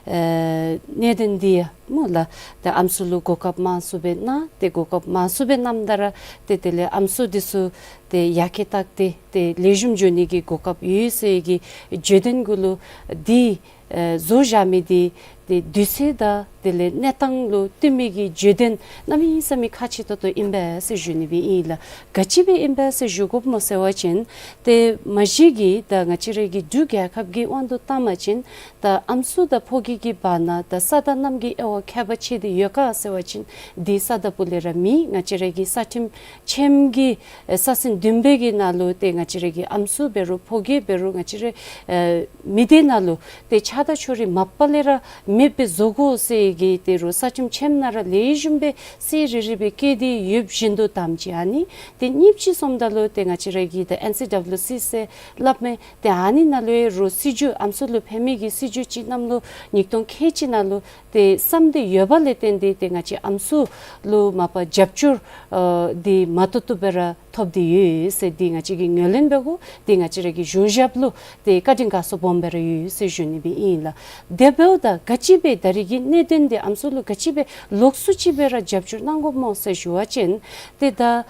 ཨེ་གནད་དོན་འདི་ཡང་སྨོ་ལགས། ཏེ་ཨམ་སྲུ་ལུ་གོ་སྐབས་མང་སུ་སྦེ་གནང་། ཏེ་གོ་སྐབས་མང་སུ་སྦེ་གནངམ་ད་ར་ཏེ་དེ་ལས་ཨམ་སྲུ་འདི་ཚུ་ཏེ་ཡར་རྒྱས་བཏང་སྟེ་ཏེ་ལེགས་ཤོམ་འགྱོ་ནི་གི་གོ་སྐབས་ཡོད་ཟེར་གྱི་བརྗོད་དོན་གུ་ལུ་འདི་ཨེ་བཟོ་བཞག་མི་འདི་ཏེ་དུས་ཚོད་དང་དེ་ལས་གནས་སྟངས་ལུ་བསྟུན་མི་གི་བརྗོད་དོན་གནམ་མེད་ས་མེད་ཁག་ཆེ་ཏོག་ཏོ་ཨིན་པས་ཟེར་ཞུ་ནི་སྦེ་ཨིན་ལགས། ག་ཅི་སྦེ་ཨིན་པས་ཟེར་ཞུ་དགོཔ་སྨོ་ཟེར་བ་ཅིན་ཏེ་མ་གཞི་གི་ད་ང་བཅས་ར་གི་འབྲུག་རྒྱལ་ཁབ་ཀྱི་དབང་དུ་བཏང་བ་ཅིན་ད་ཨམ་སྲུ་དང་ཕོ་སྐྱེས་ཀྱི་བར་ན་ད་ས་དང་གནམ་གྱི་དབྱེ་བ་ཁྱད་པར་ཕྱེ་སྟེ་ཡོད་ག་ཟེར་བ་ཅིན་འདི་ས་དང་ཕུ་ལས་ར་མེད། ང་བཅས་ར་གི་ས་ཁྲིམས་ཆེནམ་གྱི་ས་སེང་ བདུན་པའི་གི་ནང་ལུ་ཏེ་ང་བཅས་ར་གི་ཨམ་སྲུ་འབད་རུང་ཕོ་སྐྱེས་འབད་རུང་ང་བཅས་ར་ཨེ་མི་སྡེ་ནང་ལུ་ཏེ་ཆགས་སྡང་ཕྱོགས་རིས་མ་པ་ལས་ར་མེདཔ་སྦེ་བཟོ་དགོ་ཟེར་གྱི་ཏེ་རུང་རྩ་ཁྲིམས་ཆེན་ནང་ར་ལེགས་ཤོམ་སྦེ་གསལ་རི་རི་སྦེ་བཀོད་དེ་ཡོདཔ་བཞིན་དུ་དང་པ་ཅིག་ཨ་ནི། ཏེ་གཉིས་པ་ཅིག་སོངམ་ད་ལུ་ཏེ་ང་བཅས་ར་གི་ད་ཨེན་སི་ཌབ་ལུ་སི་ཟེར་སླབ་མི་ཏེ་ཨ་ནི་ནང་ལུ་ཡང་རུང་སྲིད་བྱུས་ཨམ་སྲུ་ལུ་ཕན་མི་གི་སྲིད་བྱུས་ཅིག་གནམ་ལོ་ཉིས་སྟོང་ཁལ་གཅིག་ནང་ལུ་ཏེ་བརྩམས་ཏེ་ཡོདཔ་ལས་བརྟེན་ཏེ་ཏེ་ང་བཅས་ཨམ་སྲུ་ལུ་མ་པ་རྒྱབ་སྐྱོར་ཨ་འདི་མ་ཏོག་ཏོ་སྦེ་ར་ཐོབ་སྟེ་ཡོད་ཟེར་འདི་ང་བཅས་ཀྱིས་ངོས་ལེན་འབད་དགོ། ཏེ་ང་བཅས་ར་གི་གཞུང་ཞབས་ལུ་ཏེ་བཀའ་དྲིན་དགའ་ཚོར་སྦོམ་སྦེ་ར་ཡོད་ཟེར་ཞུ་ནི་སྦེ་ཨིན་ལགས། དེ་འབདཝ་ད་ག་ཅི་སྦེ་ད་རེས་ཀྱི་གནད་དོན་འདི་ཨམ་སྲུ་ལུ་ག་ཅི་སྦེ་ལོགས་སུ་ཅིག་སྦེ་ར་རྒྱབ་སྐྱོར་གནང་དགོཔ་སྨོ་ཟེར་ཞུ་བ་ཅིན་ཏེ་ད་ཨ་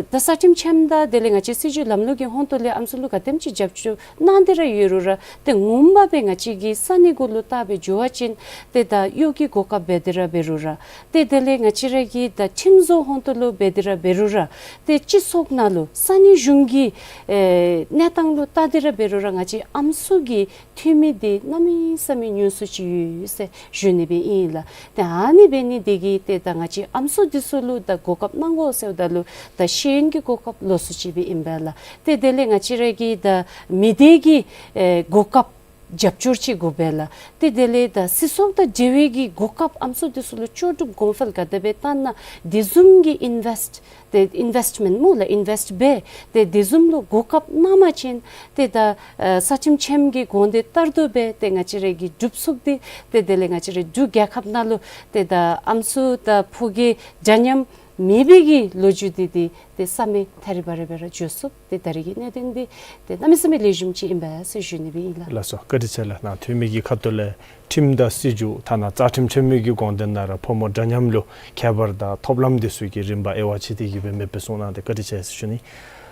ད་རྩ་ཁྲིམས་ཆེན་དང་དེ་ལས་ང་བཅས་སྲིད་བྱུས་ལམ་ལུགས་ཀྱི་ཧོང་ཏོ་ལས་ཨམ་སྲུ་ལུ་ག་དེམ་ཅིག་རྒྱབ་སྐྱོར་གནང་སྟེ་ར་ཡོད་རུང་ར་ཏེ་ངོ་མ་སྦེ་ང་བཅས་ཀྱི་ས་གནས་གུ་ལུ་བལྟ་སྦེ་འགྱོ་བ་ཅིན་ཏེ་ད་གཡོག་གི་གོ་སྐབས་འབད་དེ་ར་འབད་རུང་ར་ཏེ་དེ་ལས་ང་བཅས་ར་གི་ད་ཁྲིམས་བཟོ་ཧོང་ཏོ་ལུ་འབད་དེ་ར་འབད་རུང་ར་ཏེ་སྤྱི་ཚོགས་ནང་ལུ་ས་གནས་གཞུང་གི་ཨེ་གནས་སྟངས་ལུ་བལྟ་སྟེ་ར་འབད་རུང་ར་ང་བཅས་ཨམ་སྲུ་གི་འཐུས་མི་འདི་གནམ་མེད་ས་མེད་ཉུང་སུ་ཅིག་ཡོད་ཟེར་ཞུ་ནི་སྦེ་ཨིན་ལགས། ཏེ་ཨ་ནི་འབད་ནི་འདི་གིས་ཏེ་ད་ང་བཅས་ཨམ་སྲུ་འདི་ཚུ་ལུ་ད་གོ་སྐབས་གནང་དགོ་ཟེརཝ་ད་ལུ་ད་ཤེས་ཡོན་གྱི་གོ་སྐབས་ལོགས་སུ་ཅིག་སྦེ་ཨིན་པས་ལགས། ཏེ་དེ་ལས་ང་བཅས་ར་གི་ད་མི་སྡེ་གི་ཨེ་གོ་སྐབས་རྒྱབ་སྐྱོར་ཅིག་དགོ་པས་ལགས། ཏེ་དེ་ལས་ད་སྲིད་ཚོགས་དང་འབྲེལ་བའི་གི་གོ་སྐབས་ཨམ་སྲུ་འདི་ཚུ་ལུ་ལྕོགས་གྲུབ་གོང་འཕེལ་ག་དེ་སྦེ་བཏང་ན་དེ་བཟུམ་གྱི་ཨིན་ཝེསཊ་ཏེ་ཨིན་ཝེསཊ་མེནཊ་སྨོ་ལགས། ཨིན་ཝེསཊ་འབད་ཏེ་དེ་བཟུམ་ལུ་གོ་སྐབས་གནང་པ་ཅིན་ཏེ་ད་ཨ་རྩ་ཁྲིམས་ཆེན་གྱི་དགོངས་དོན་ལྟར་དུ་སྦེ་ཏེ་ང་བཅས་ར་གི་འབྲུག་ཚོགས་འདི་ཏེ་དེ་ལས་ང་བཅས་ར་འབྲུག་རྒྱལ་ཁབ་ནང་ལུ་ཏེ་ད་ཨམ་སྲུ་དང་ཕོ་སྐྱེས་འདྲ་མཉམ་མེད་པའི་གི་ལོ་རྒྱུས་འདི་ཏེ་ཏེ་ས་མེད་ཐ་རི་བ་རི་སྦེ་ར་འགྱོ་ཚུགས། ཏེ་ད་རེས་ཀྱི་གནད་དོན་འདི་ཏེ་གནམ་མེད་ས་མེད་ལེགས་ཤོམ་ཅིག་ཨིན་པས་ཟེར་ཞུ་ནི་སྦེ་ཨིན་ལགས། ལགས་སོ། བཀའ་དྲིན་ཆེ་ལགས། ནཱ་འཐུས་མི་གི་ཁ་ཐུག་ལས་ཁྲིམས་དང་སྲིད་བྱུས་ཐ་ན་རྩ་ཁྲིམས་ཆེན་མོའི་གི་དགོངས་དོན་ནང་ར་ཕོ་མོ་འདྲ་མཉམ་ལུ་ཁྱད་པར་དང་ཐོབ་ལམ་འདི་ཚུ་གི་རིམ་པ་དབྱེ་བ་ཕྱེ་སྟེ་གི་སྦེ་མེདཔ་སྦེ་གསུངས་གནང་སྟེ་བཀའ་དྲིན་ཆེ་ཟེར་ཞུ་ནི།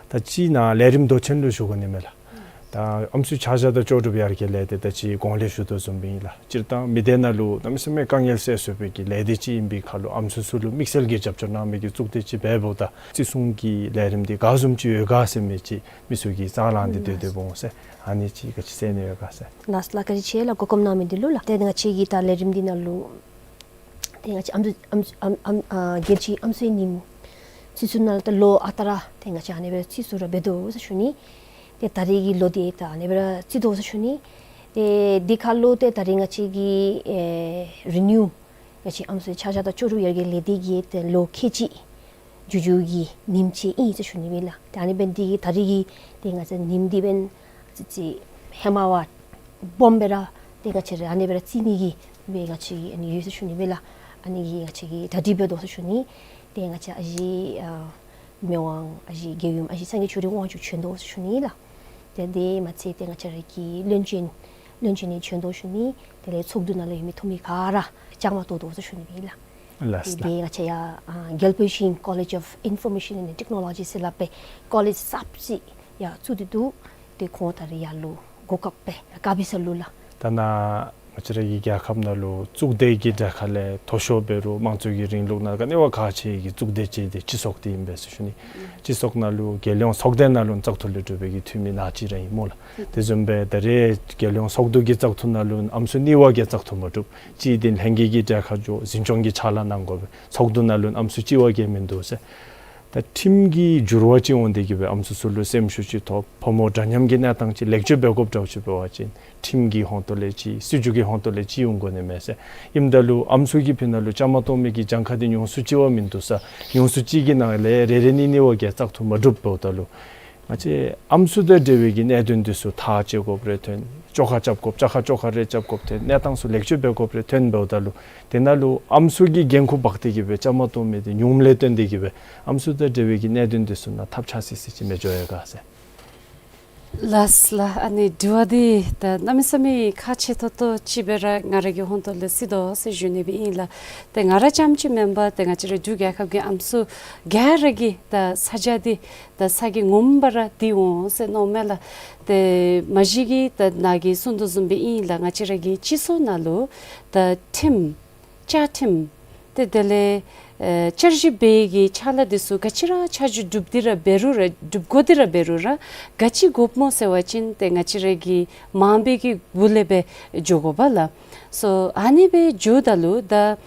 ད་ཅི་ནཱ་ལས་རིམ་མདོ་ཆེན་ལུ་ཞུ་དགོ་ནི་མས་ལགས། ད་ཨམ་སྲུའི་ཆ་བཞག་དང་ལྕོགས་གྲུབ་ཡར་རྒྱས་ལས་སྡེ་ད་ཅི་གོང་ལས་ཞུ་དོ་བཟུམ་སྦེ་ཨིན་ལགས། སྤྱིར་བཏང་མི་སྡེ་ནང་ལུ་གནམ་མེད་ས་མེད་དཀའ་ངལ་སེལ་ཚུགས་པའི་གི་ལས་སྡེ་ཅིག་ཨིན་པའི་ཁར་ལུ་ཨམ་སྲུ་ཚུ་ལུ་དམིགས་བསལ་གྱི་རྒྱབ་སྐྱོར་གནང་མི་གི་གཙུག་སྡེ་ཅིག་འབདཝ་ད་བརྩི་སྲུང་གི་ལས་རིམ་འདི་ག་བཟུམ་ཅིག་ཡོད་ག་ཟེར་མི་ཅིག་མི་ཚུ་གིས་ཚ་གྱང་འདི་སྡོད་སྡོདཔ་འོང་ཟེར། ཨ་ནི་ཅིག་ག་ཅི་ཟེར་ནི་ཡོད་ག་ཟེར། ལགས་ལགས། བཀའ་དྲིན་ཆེ་ལགས། གོ་སྐབས་གནང་མི་འདི་ལུ་ལགས། ཏེ་ང་བཅས་ཀྱི་ད་ལས་རིམ་འདི་ནང་ལུ་ཏེ་ང་བཅས་ཨམ་སྲུ་ཨམ་སྲུ་ཨམ་ཨ་རྒྱལ་སྤྱིའི་ཨམ་སྲུའི་ཉིནམ་བརྩི་ཚུགས་ནི་ལུ་ད་ལོ་ཨ་རྟག་ར་ཏེ་ང་བཅས་ཨ་ནི་སྦེ་བརྩི་ཚུགས་ར་འབད་དོ་ཟེར་ཞུ་ནི། ཏེ་ད་རེས་ཀྱི་ལོ་འདི་ད་ཨ་ནི་སྦེ་ར་བརྩི་དོ་ཟེར་ཞུ་ནི། ཏེ་འདི་ཁར་ལུ་ཏེ་ད་རེས་ང་བཅས་ཀྱི་ཨེ་རི་ནིའུ་ང་བཅས་ཨམ་སྲུའི་ཆ་བཞག་དང་ལྕོགས་གྲུབ་ཡར་རྒྱས་ལས་སྡེ་གིས་ཏེ་ལོ་ཁལ་གཅིག་འགྱོ་འགྱོ་གི་ཉིནམ་ཅིག་ཨིན་ཟེར་ཞུ་ནི་སྦེ་ལགས། ཏེ་ཨ་ནི་འབད་ནི་འདི་གིས་ད་རེས་ཀྱི་ཏེ་ང་བཅས་ཉིནམ་འདི་འབདན་ཅིག་ཅིག་ཧེ་མ་བ་སྦོམ་སྦེ་ར་ཏེ་ང་བཅས་ར་ཨ་ནི་སྦེ་ར་བརྩི་ནི་གི་སྦེ་ང་བཅས་ཨ་ནི་ཡོད་ཟེར་ཞུ་ནི་སྦེ་ལགས། ཨ་ནི་གིས་ང་བཅས་ཀྱིས་གྲ་སྒྲིག་འབད་དོ་ཟེར་ཞུ་ནི། ཏེ་ང་བཅས་ཨ་ཞེ་ཨ་མི་དབང་ཨ་ཞེ་རྒྱལ་ཡུམ་ཨ་ཞེ་སངས་རྒྱས་ཆོས་རིག་དབང་ཕྱུག་བྱོན་དོ་ཟེར་ཞུ་ནི་ལགས། ཏེ་དེ་མ་ཚད་ཏེ་ང་བཅས་ར་གི་བློན་ཆེན་བློན་ཆེན་ནི་བྱོན་དོ་ཞུ་ནི། དེ་ལས་ཚོགས་འདུ་ནང་ལུ་ཡོད་མི་འཐུས་མི་ག་ར་བཅའ་མར་གཏོགས་དོ་ཟེར་ཞུ་ནི་སྦེ་ལགས། ལགས་ཏེ་ལགས། དེ་ང་བཅས་ཡར་ཨ་རྒྱལ་པོའི་ཞིང་College of Information and Technology ཟེར་སླབ་པའི་ཀོ་ལེཇ་གསརཔ་ཅིག་ཡར་བཙུགས་ཏེ་འདུག། ཏེ་ཁོང་ད་རེས་ཡར་ལུ་གོ་སྐབས་སྦེ་བཀའ་ཕེབས་ས་ལུ་ལགས། ད་ནཱ་ང་བཅས་ར་གི་རྒྱལ་ཁབ་ནང་ལུ་གཙུག་སྡེ་གི་གྲས་ཁ་ལས་མཐོ་ཤོས་འབད་རུང་དམངས་གཙོ་གི་རིང་ལུགས་ནང་ག་ནི་བ་ཁག་ཆེ་གི་གཙུག་སྡེ་ཅིག་འདི་སྤྱི་ཚོགས་འདི་ཨིན་པས་ཟེར་ཞུ་ནི། སྤྱི་ཚོགས་ནང་ལུ་རྒྱལ་ཡོངས་ཚོགས་སྡེ་ནང་ལུ་བཙག་འཐུ་ལས་གྲུབ་པའི་གི་འཐུས་མི་ནང་གཅིག་ར་ཨིན་སྨོ་ལགས། དེ་བཟུམ་སྦེ་ད་རེས་རྒྱལ་ཡོངས་ཚོགས་འདུ་གི་བཙག་འཐུ་ནང་ལུ་ཨམ་སྲུ་གཉིས་པ་གིས་བཙག་འཐུ་མ་གྲུབ། གཅིག་འདི་ལྷན་རྒྱས་ཀྱི་གྲས་ཁར་འགྱོ་འཛིན་སྐྱོང་གི་ཕྱག་ལཱ་གནང་དགོ་པས། ཚོགས་འདུ་ནང་ལུ་ཨམ་སྲུ་གཅིག་བ་གིས་མིན་འདུག་ཟེར། ད་ཁྲིམས་ཀྱི་འགྱུར་བ་ཅིག་འོང་སྟེ་གི་སྦེ་ཨམ་སྲུ་ཚུ་ལུ་སེམས་ཤུགས་ཅིག་ཐོབ། ཕོ་མོ་འདྲ་མཉམ་གྱི་གནས་སྟངས་ཅིག་ལེགས་བཅོས་འབད་དགོཔ་འདྲཝ་ཅིག་འབད་བ་ཅིན་ཁྲིམས་ཀྱི་ཧོང་ཏོ་ལས་ཅིག་སྲིད་བྱུས་ཀྱི་ཧོང་ཏོ་ལས་ཅིག་འོང་དགོ་ནི་མས་ཟེར། ཨིནམ་ད་ལུ་ཨམ་སྲུ་གི་ཕི་ནང་ལུ་བཅའ་མར་གཏོགས་མི་གི་གྱངས་ཁ་འདི་ཉུང་སུ་ཅིག་བ་མིན་འདུག་ཟེར། ཉུང་སུ་ཅིག་གི་ནང་ལས་རེ་རེ་གཉིས་གཉིས་བ་གིས་བཙག་འཐུ་མ་གྲུབ་འབདཝ་ད་ལུ་ང་བཅས་ཨམ་སྲུ་དང་འབྲེལ་བའི་གི་གནད་དོན་འདི་ཚུ་ཐག་བཅད་དགོཔ་རེ་ཐོན། བཅོ་ཁ་རྐྱབ་དགོཔ་བཅོ་ཁ་བཅོ་ཁ་རེ་རྐྱབ་དགོཔ་ཐོན། གནས་སྟངས་ཚུ་ལེགས་བཅོས་འབད་དགོཔ་རེ་ཐོན་འབདཝ་ད་ལུ་དེ་ནང་ལུ་ཨམ་སྲུ་གི་འགན་ཁུར་འབག་སྟེ་གི་སྦེ་བཅའ་མར་གཏོགས་མི་འདི་ཉུངམ་ལས་བརྟེན་ཏེ་གི་སྦེ་ཨམ་སྲུ་དང་འབྲེལ་བའི་གི་གནད་དོན་འདི་ཚུ་ནང་ཐབས་ཆག་སི་སི་ཅིག་མི་འགྱོ་ཡོད་ག་ཟེར། ལགས་ལགས། ཨ་ནི་དྲི་བ་འདི་ད་གནམ་མེད་ས་མེད་ཁག་ཆེ་ཏོག་ཏོ་ཅིག་སྦེ་ར་ང་ར་གི་ཧོང་ཏོ་ལས་སྲིད་དོ་ཟེར་ཞུ་ནི་སྦེ་ཨིན་ལགས། ཏེ་ང་ར་རྐྱངམ་ཅིག་མེན་པར་ཏེ་ང་བཅས་རའི་འབྲུག་རྒྱལ་ཁབ་ཀྱི་ཨམ་སྲུ་ག་ར་གི་ད་ཚ་གྱང་འདི་ད་ཚ་གྱང་ངོ་མ་ར་འདི་འོང་ཟེར་མནོཝ་མས་ལགས། ཏེ་མ་གཞི་གི་ད་ནཱ་གིས་གསུང་དོ་བཟུམ་སྦེ་ཨིན་ལགས། ང་བཅས་ར་གི་སྤྱི་ཚོགས་ནང་ལུ་ད་ཁྲིམས་བཅའ་ཁྲིམས་ཏེ་དེ་ལས་ཨེ་བསྐྱར་ཞིབ་འབད་ནི་གི་ཕྱག་ལཱ་འདི་ཚུ་ག་ཅི་ར་ཆ་འཇོག་གྲུབ་སྟེ་ར་འབད་རུང་ར་འགྲུབ་དགོ་སྟེ་ར་འབད་རུང་ར་ག་ཅི་དགོཔ་སྨོ་ཟེར་བ་ཅིན་ཏེ་ང་བཅས་ར་གི་མང་པོའི་གི་སྦུག་ལས་སྦེ་འགྱོ་དགོ་པས་ལགས། སོ་ཨ་ནི་སྦེ་འགྱོཝ་ད་ལུ་ད་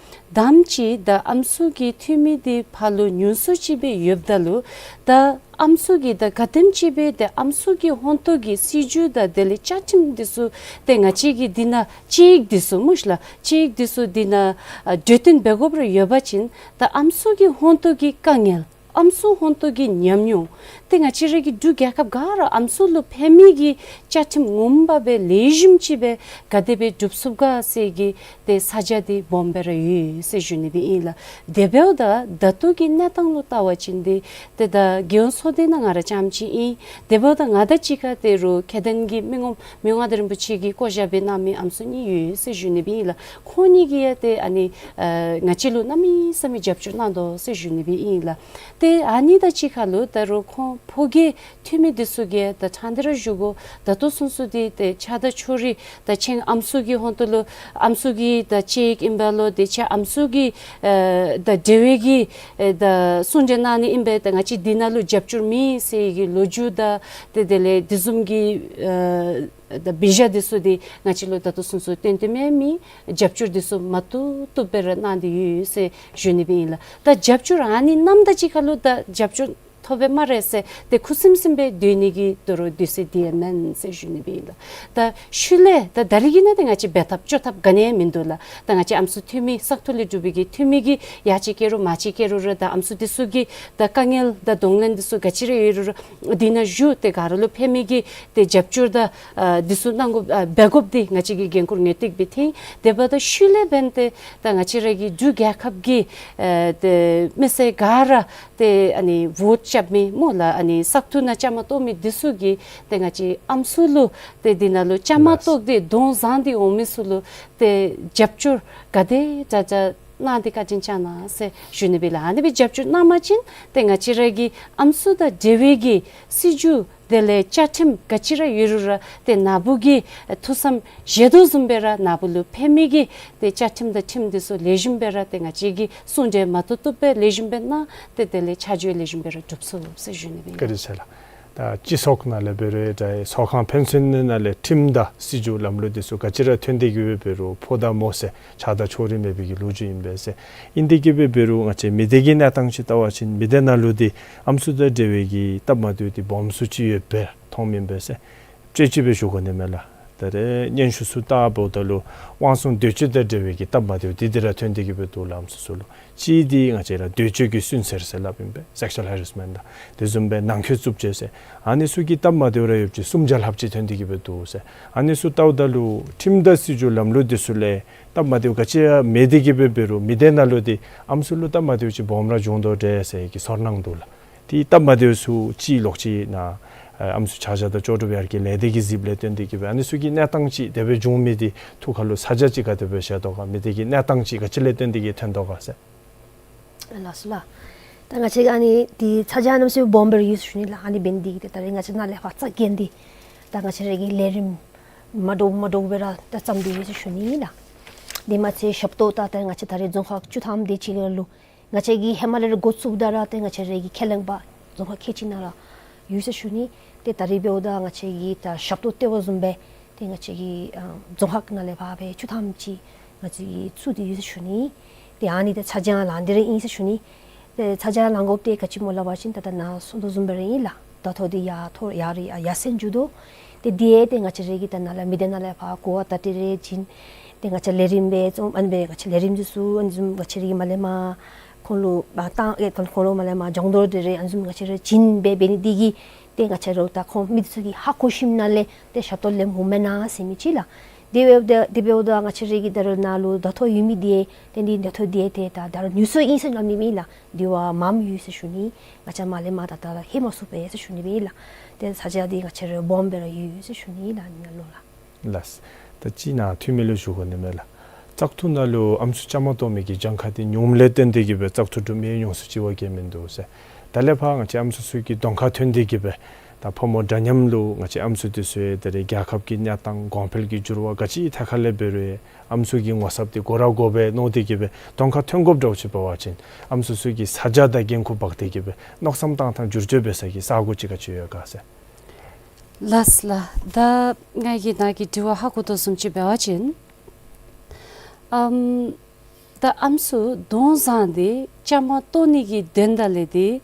དང་པ་ཅིག་ད་ཨམ་སྲུ་གི་འཐུས་མི་འདི་ཕར་ལུ་ཉུང་སུ་ཅིག་སྦེ་ཡོདཔ་ད་ལུ་ད་ ཨམ་སྲུ་གིས་ད་ག་དེམ་ཅིག་སྦེ་ཏེ་ཨམ་སྲུ་གི་ཧོང་ཏོ་གི་སྲིད་བྱུས་དང་དེ་ལས་བཅའ་ཁྲིམས་འདི་ཚུ་ཏེ་ང་བཅས་ཀྱིས་འདི་ནང་ཅིག་འདི་ཚུ་སྨོ་ཤ་ལགས། ཅིག་འདི་ཚུ་འདི་ནང་ཨ་གྲོས་བསྟུན་འབད་དགོཔ་ར་ཡོད་པ་ཅིན་ད་ཨམ་སྲུ་གི་ཧོང་ཏོ་གི་དཀའ་ངལ། ཨམ་སྲུ་ཧོང་ཏོ་གི་ཉམས་མྱོང་། ཏེ་ང་བཅས་ར་གི་འབྲུག་རྒྱལ་ཁབ་ག་ར་ཨམ་སྲུ་ལུ་ཕན་མི་གི་བཅའ་ཁྲིམས་ངོ་མ་སྦེ་ལེགས་ཤོམ་ཅིག་སྦེ་ག་དེ་སྦེ་སྒྲུབ་ཚུགས་ག་ཟེར་གྱི་ཏེ་ས་ཆ་འདི་སྦོམ་སྦེ་ར་ཡོད་ཟེར་ཞུ་ནི་སྦེ་ཨིན་ལགས། དེ་འབདཝ་ད་ད་ལྟོ་གི་གནས་སྟངས་ལུ་བལྟ་བ་ཅིན་ཏེ་ཏེ་ད་རྒྱལ་ཡོངས་ཚོགས་སྡེ་ནང་ང་ར་རྐྱངམ་ཅིག་ཨིན། དེ་འབདཝ་ད་ང་དང་གཅིག་ཁར་ཏེ་རུང་མཁྱེན་ལྡན་གྱི་མི་ངོམ་མི་དབང་མངའ་བདག་རིན་པོ་ཆེ་གིས་བསྐོ་བཞག་འབད་གནང་མི་ཨམ་སྲུ་གཉིས་ཡོད་ཟེར་ཞུ་ནི་སྦེ་ཨིན་ལགས། ཁོང་གཉིས་ཀྱིས་ཡང་ཏེ་ཨ་ནི་ཨ་ང་བཅས་ལུ་གནམ་མེད་ས་མེད་རྒྱབ་སྐྱོར་གནང་དོ་ཟེར་ཞུ་ནི་སྦེ་ཨིན་ལགས། ཏེ་ཨ་ནི་དང་གཅིག་ཁར་ལུ་ད་རུང་ཁོང་ཕོ་རྒྱས་འཐུས་མི་འདི་ཚུ་གིས་ད་ཕྲང་སྟེ་ར་ཞུ་དགོ། ད་ལྟོ་ཚུན་ཚོད་འདི་ཏེ་ཆགས་སྡང་ཕྱོགས་རིས་ད་ཁྱེད་ཨམ་སྲུ་གི་ཧོང་ཏོ་ལུ་ཨམ་སྲུ་གི་ད་ཅིག་ཨིན་པས་ལོ། ཏེ་ཁྱེད་ཨམ་སྲུ་གི་ཨེ་ད་འབྲེལ་བའི་གི་ཨེ་ད་གསུང་གྲོས་གནང་ནི་ཨིན་པས། ད་ང་བཅས་འདི་ནང་ལུ་རྒྱབ་སྐྱོར་མེད་ཟེར་གྱི་ལོ་རྒྱུས་དང་ཏེ་དེ་ལས་དེ་བཟུམ་གྱི་ཨེ་ད་འབད་བཞག་འདི་ཚུ་འདི་ང་བཅས་ལུ་ད་ལྟོ་ཚུན་ཚོད་སྟོན་ཏེ་མེད་མི་རྒྱབ་སྐྱོར་འདི་ཚུ་མ་བཏུབ་བཏུབ་སྦེ་ར་གནང་སྟེ་ཡོད་ཟེར་ཞུ་ནི་སྦེ་ཨིན་ལགས། ད་རྒྱབ་སྐྱོར་ཨ་ནི་གནངམ་དང་གཅིག་ཁར་ལུ་ད་རྒྱབ་སྐྱོར་ཐོབ་པས་སྨ་རེ་ཟེར་ཏེ་ཁུ་སིམ་སིམ་སྦེ་སྡོད་ནི་གི་དོ་རུང་སྡོད་ས་འདི་ཡང་མེན་ཟེར་ཞུ་ནི་སྦེ་ཨིན་ལགས། ད་ཤུལ་ལས་ད་ད་རིས་ཀྱི་ནང་ཏེ་ང་བཅས་འབད་ཐབས་བཅོ་ཐབས་ག་ནི་ཡང་མིན་འདུག་ལགས། ད་ང་བཅས་ཨམ་སྲུ་འཐུས་མི་བཙག་འཐུ་ལས་གྲུབ་པའི་གི་འཐུས་མི་གིས་ཡར་ཅིག་བསྐྱལ་རུང་མར་ཅིག་བསྐྱལ་རུང་ར་ད་ཨམ་སྲུ་འདི་ཚུ་གི་ད་དཀའ་ངལ་ད་གདོང་ལེན་འདི་ཚུ་ག་ཅི་ར་ཡོད་རུང་ར་འདི་ནང་བཞུགས་ཏེ་ག་ར་ལུ་ཕན་མི་གི་ཏེ་རྒྱབ་སྐྱོར་དང་ཨ་འདི་ཚུ་གནང་དགོ་ཨ་འབད་དགོཔ་འདི་ང་བཅས་ཀྱི་འགན་ཁུར་ངེས་ཏིག་སྦེ་མཐོང་། དེ་འབདཝ་ད་ཤུལ་ལས་འབདན་ཏེ་ད་ང་བཅས་ར་གི་འབྲུག་རྒྱལ་ཁབ་ཀྱི་ཨེ་ཏེ་མི་སེར་ག་ར་ཏེ་ཨ་ནི་ཝོཊ་རྐྱབ་མི་སྨོ་ལགས། ཨ་ནི་བཙག་འཐུ་ནང་བཅའ་མར་གཏོགས་མི་འདི་ཚུ་གིས་ཏེ་ང་བཅས་ཨམ་སྲུ་ལུ་ཏེ་འདི་ནང་ལུ་བཅའ་མར་ལགས། གཏོགས་ཏེ་གདོང་བཟང་སྟེ་འོང་མི་ཚུ་ལུ་ཏེ་རྒྱབ་སྐྱོར་ག་དེ་དྲག་དྲག་གནང་སྟེ་བཀའ་དྲིན་བསྐྱང་གནང་ཟེར་ཞུ་ནི་སྦེ་ལགས། ཨ་ནི་སྦེ་རྒྱབ་སྐྱོར་གནང་པ་ཅིན་ཏེ་ང་བཅས་ར་གི་ཨམ་སྲུ་དང་འབྲེལ་བའི་གི་སྲིད་བྱུས་དེ་ལས་བཅའ་ཁྲིམས་ག་ཅི་ར་ཡོད་རུང་ར་ཏེ་ནཱ་བུ་གིས་ཐུགས་བསམ་བཞེས་དོ་བཟུམ་སྦེ་ར་ནཱ་བུ་ལུ་ཕན་མི་གི་ཏེ་བཅའ་ཁྲིམས་དང་ཁྲིམས་འདི་ཚུ་ལེགས་ཤོམ་སྦེ་ར་ཏེ་ང་བཅས་ཀྱིས་གསུང་གྲོས་མ་བཏུབ་བཏུབ་སྦེ་ལེགས་ཤོམ་སྦེ་གནང་སྟེ་དེ་ལས་ཆ་འཇོག་ལེགས་ཤོམ་སྦེ་ར་སྒྲུབ་ཚུགས་ཟེར་ཞུ་ནི་སྦེ་ཨིན། བཀའ་དྲིན་ཆེ་ལགས། ད་སྤྱི་ཚོགས་ནང་ལས་འབད་རུང་ད་ཚོགས་ཁང་ཕན་ཚུན་ནང་ལས་ཁྲིམས་དང་སྲིད་བྱུས་ལམ་ལུགས་འདི་ཚུ་ག་ཅི་ར་ཐོན་ཏེ་གི་སྦེ་འབད་རུང་ཕོ་དང་མོ་ཟེར་ཆགས་སྡང་ཕྱོགས་རིས་མེད་པའི་གི་ལོ་རྒྱུས་ཨིན་པས་ཟེར། ཨིན་ཏེ་གི་སྦེ་འབད་རུང་ང་བཅས་མི་སྡེ་གི་གནས་སྟངས་ཅིག་བལྟ་བ་ཅིན་མི་སྡེ་ནང་ལུ་འདི་ཨམ་སྲུ་དང་འབྲེལ་བའི་གི་སྟབས་མ་བདེཝ་འདི་སྦོམ་སུ་ཅིག་ཡོདཔ་སྦེ་མཐོངམ་ཨིན་པས་ཟེར། དཔྱེ་ཅིག་སྦེ་ཞུ་དགོ་ནི་མས་ལགས། ད་རེས་སྙན་ཞུ་ཚུ་བལྟཝ་ད་ལུ་དབང་བཟུང་འདོད་སྤྱོད་དང་འབྲེལ་བའི་གི་སྟབས་མ་བདེཝ་འདི་འདི་ར་ཐོན་ཏེ་གི་སྦེ་འདུག་ལགས། ཨམ་སྲུ་ཚུ་ལུ་གཅིག་འདི་ང་བཅས་ར་འདོད་སྤྱོད་ཀྱི་སུན་གཙེར་ཟེར་སླབ་ཨིན་པས། སེག་ཤུ་ཨལ་ཧེ་རེསི་མེནཊ་དང་དེ་བཟུམ་སྦེ་ནང་འཁོད་རྩུབ་སྤྱོད་ཟེར་ཨ་ནི་ཚུ་གི་སྟབས་མ་བདེཝ་ར་ཡོདཔ་ཅིག་སུམ་བརྒྱ་ལྷགཔ་ཅིག་ཐོན་ཏེ་གི་སྦེ་འདུག་ཟེར། ཨ་ནི་ཚུ་བལྟཝ་ད་ལུ་ཁྲིམས་དང་སྲིད་བྱུས་ལམ་ལུགས་འདི་ཚུ་ལས་སྟབས་མ་བདེཝ་ག་ཅི་ཡང་མེད་དེ་གི་སྦེ་འབད་རུང་མི་སྡེ་ནང་ལུ་འདི་ཨམ་སྲུ་ལུ་སྟབས་མ་བདེཝ་ཅིག་སྦོམ་ར་བྱུང་དོ་འདྲས་ཟེར་གྱི་ཚོར་སྣང་འདུག་ལགས། དེ་སྟབས་མ་བདེཝ་ཚུ་གཅིག་ལོགས་གཅིག་ནང་ཨམ་སྲུ་ཆ་བཞག་དང་ལྕོགས་གྲུབ་ཡར་རྒྱས་ལས་སྡེ་གི་གཟིགས་ལས་བརྟེན་ཏེ་གི་སྦེ་ཨ་ནི་ཚུ་གི་གནས་སྟངས་ཅིག་དེ་སྦེ་བྱུང་མི་འདི་ཐུགས་ཁར་ལུ་ཚ་གྱང་ཅིག་ག་དེ་སྦེ་བཞེས་དོ་ག། མི་སྡེ་གི་གནས་སྟངས་ཅིག་ག་ཅི་ལས་བརྟེན་ཏེ་གི་ཐོན་དོ་ག་ཟེར། ལགས་སོ་ལགས། ད་ང་བཅས་ཀྱི་ཨ་ནི་འདི་ཚ་གྱང་གནམ་མེད་ས་མེད་སྦོམ་སྦེ་ར་ཡོད་ཟེར་ཞུ་ནི་ལགས། ཨ་ནི་འབད་ནི་འདི་གིས་ཏེ་ད་རེས་ང་བཅས་ནཱ་ལས་ཕར་རྩ་འགེངས་ཏེ་ད་ང་བཅས་ར་གི་ལས་རིམ་མ་འདྲཝ་མ་འདྲཝ་སྦེ་ར་ད་བརྩམས་ཏེ་ཡོད་ཟེར་ཞུ་ནི་ལགས། དེ་མ་ཚད་ཞབས་ཏོག་ད་ད་ང་བཅས་ད་རེས་རྫོང་ཁག་བཅུ་ཐམ་དེ་ཅིག་ལུ་ང་བཅས་ཀྱིས་ཧེ་མ་ལས་ར་འགོ་བཙུགསཔ་ད་ར་ཏེ་ང་བཅས་ར་གི་ཁས་ལེན་པ་རྫོང་ཁག་ཁལ་གཅིག་ནང་ར་ཡོད་ཟེར་ཞུ་ནི། ཏེ་ད་རེས་འབདཝ་ད་ང་བཅས་ཀྱིས་ད་ཞབས་ཏོག་སྟེར་བ་བཟུམ་སྦེ་ཏེ་ང་བཅས་ཀྱི་ཨ་རྫོང་ཁག་ནང་ལས་ཕར་སྦེ་བཅུ་ཐམ་ཅིག་ང་བཅས་ཀྱིས་བཙུགས་ཏེ་ཡོད་ཟེར་ཞུ་ནི། ཏེ་ཨ་ནི་ཏེ་ཚ་གྱང་ལང་སྟེ་ར་ཨིན་ཟེར་ཞུ་ནི། ཏེ་ཚ་གྱང་ལང་དགོཔ་འདི་ག་ཅི་སྨོ་སླབ་པ་ཅིན་ད་ད་ནཱ་གསུངས་དོ་བཟུམ་སྦེ་ར་ཨིན་ལགས། ད་ལྟོ་འདི་ཡར་མཐོ་ཡར་ཡར་ཡར་སེང་འགྱོ་དོ། ཏེ་འདི་ཡང་ཏེ་ང་བཅས་ར་གི་ད་ནཱ་ལས་མི་སྡེ་ནང་ལས་ཕར་གོ་བ་བརྡ་སྤྲོད་རེ་བྱིན། ཏེ་ང་བཅས་ལས་རིམ་སྦེ་བརྩམ་ཨ་ནི་སྦེ་ང་བཅས་ལས་རིམ་འདི་ཚུ་ཨ་ནི་བཟུམ་ང་བཅས་ར་གིས་མར་ལས་མར་ཁོང་ལུ་མར་བཏང་ཨེ་ཁོང་ཁོང་ལུ་མར་ལས་མར་སྦྱོང་བརྡར་དེ་རེ་ཨ་ནི་བཟུམ་ང་བཅས་ར་བྱིན་སྦེ་འབད་ནི་འདི་གིས་ཏེ་ང་བཅས་ར་ད་ཁོང་མི་འདི་ཚུ་གིས་ཧ་གོ་ཞིནམ་ལས་ཏེ་ཞབས་ཏོག་ལེན་འོང་མེན་ན་ཟེར་མི་ཅིག་ལགས། དེ་འབདཝ་ད་དེ་འབདཝ་ད་ང་བཅས་ར་གི་ད་རུང་ནཱ་ལུ་ད་ལྟོ་ཡོད་མི་འདི་ཏེ་འདི་ད་ལྟོ་འདི་ཏེ་ད་ད་རུང་ཉུང་སུ་ཨིན་ཟེར་སླབ་ནི་མེན་ལགས། འདི་བ་མངམ་ཡོད་ཟེར་ཞུ་ནི། ང་བཅས་མར་ལས་མར་ད་ད་ལྷོད་མ་ཚུགས་པས་ཟེར་ཞུ་ནི་སྦེ་ཨིན་ལགས། ཏེ་ཚ་གྱང་འདི་ང་བཅས་ར་སྦོམ་སྦེ་ར་ཡོད་ཡོད་ཟེར་ཞུ་ནི་ལགས། ཨ་ནི་ནང་ལུ་ལགས། ལགས། ད་ཅི་ནཱ་འཐུས་མི་ལུ་ཞུ་དགོ་ནི་མས་ལགས། བཙག་འཐུ་ནང་ལུ་ཨམ་སྲུ་བཅའ་མར་གཏོགས་མི་གི་གྱངས་ཁ་འདི་ཉུངམ་ལས་བརྟེན་ཏེ་གི་སྦེ་བཙག་འཐུ་གྲུབ་མི་ཡོངས་སུ་ཅིག་བ་གེ་མིན་འདུག་ཟེར། ད་ལས་ཕར་ང་བཅས་ཨམ་སྲུ་ཚུ་གི་གདོང་ཁར་ཐོན་ཏེ་གི་སྦེ་ད་ཕོ་མོ་འདྲ་མཉམ་ལུ་ང་བཅས་ཨམ་སྲུ་འདི་ཚུ་ཡང་ད་རེས་རྒྱལ་ཁབ་ཀྱི་གནས་སྟངས་གོང་འཕེལ་གྱི་འགྱུར་བ་ག་ཅི་ཐད་ཁར་ལས་འབད་རུང་ཨམ་སྲུ་གི་ངོ་ཚབ་འདི་དགོ་ར་དགོ་པས་མནོ་སྟེ་གི་སྦེ་གདོང་ཁར་ཐོན་དགོཔ་འདྲཝ་ཅིག་འབད་བ་ཅིན་ཨམ་སྲུ་ཚུ་གིས་ཚ་གྱང་དང་འགན་ཁུར་འབག་སྟེ་གི་སྦེ་མནོ་བསམ་བཏང་ཐངས་བསྒྱུར་བཅོས་འབད་ས་གི་ས་གོ་ཅིག་ག་ཅི་ཡོད་ག་ཟེར། ལགས་ལགས། ད་ངེ་གི་ནཱ་གི་དྲི་བ་ཧ་གོ་དོ་བཟུམ་ཅིག་འབད་བ་ཅིན་ཨམ་ད་ཨམ་སྲུ་གདོང་བཟང་འདི་བཅའ་མར་གཏོགས་ནི་གི་དོན་དག་ལས་འདི་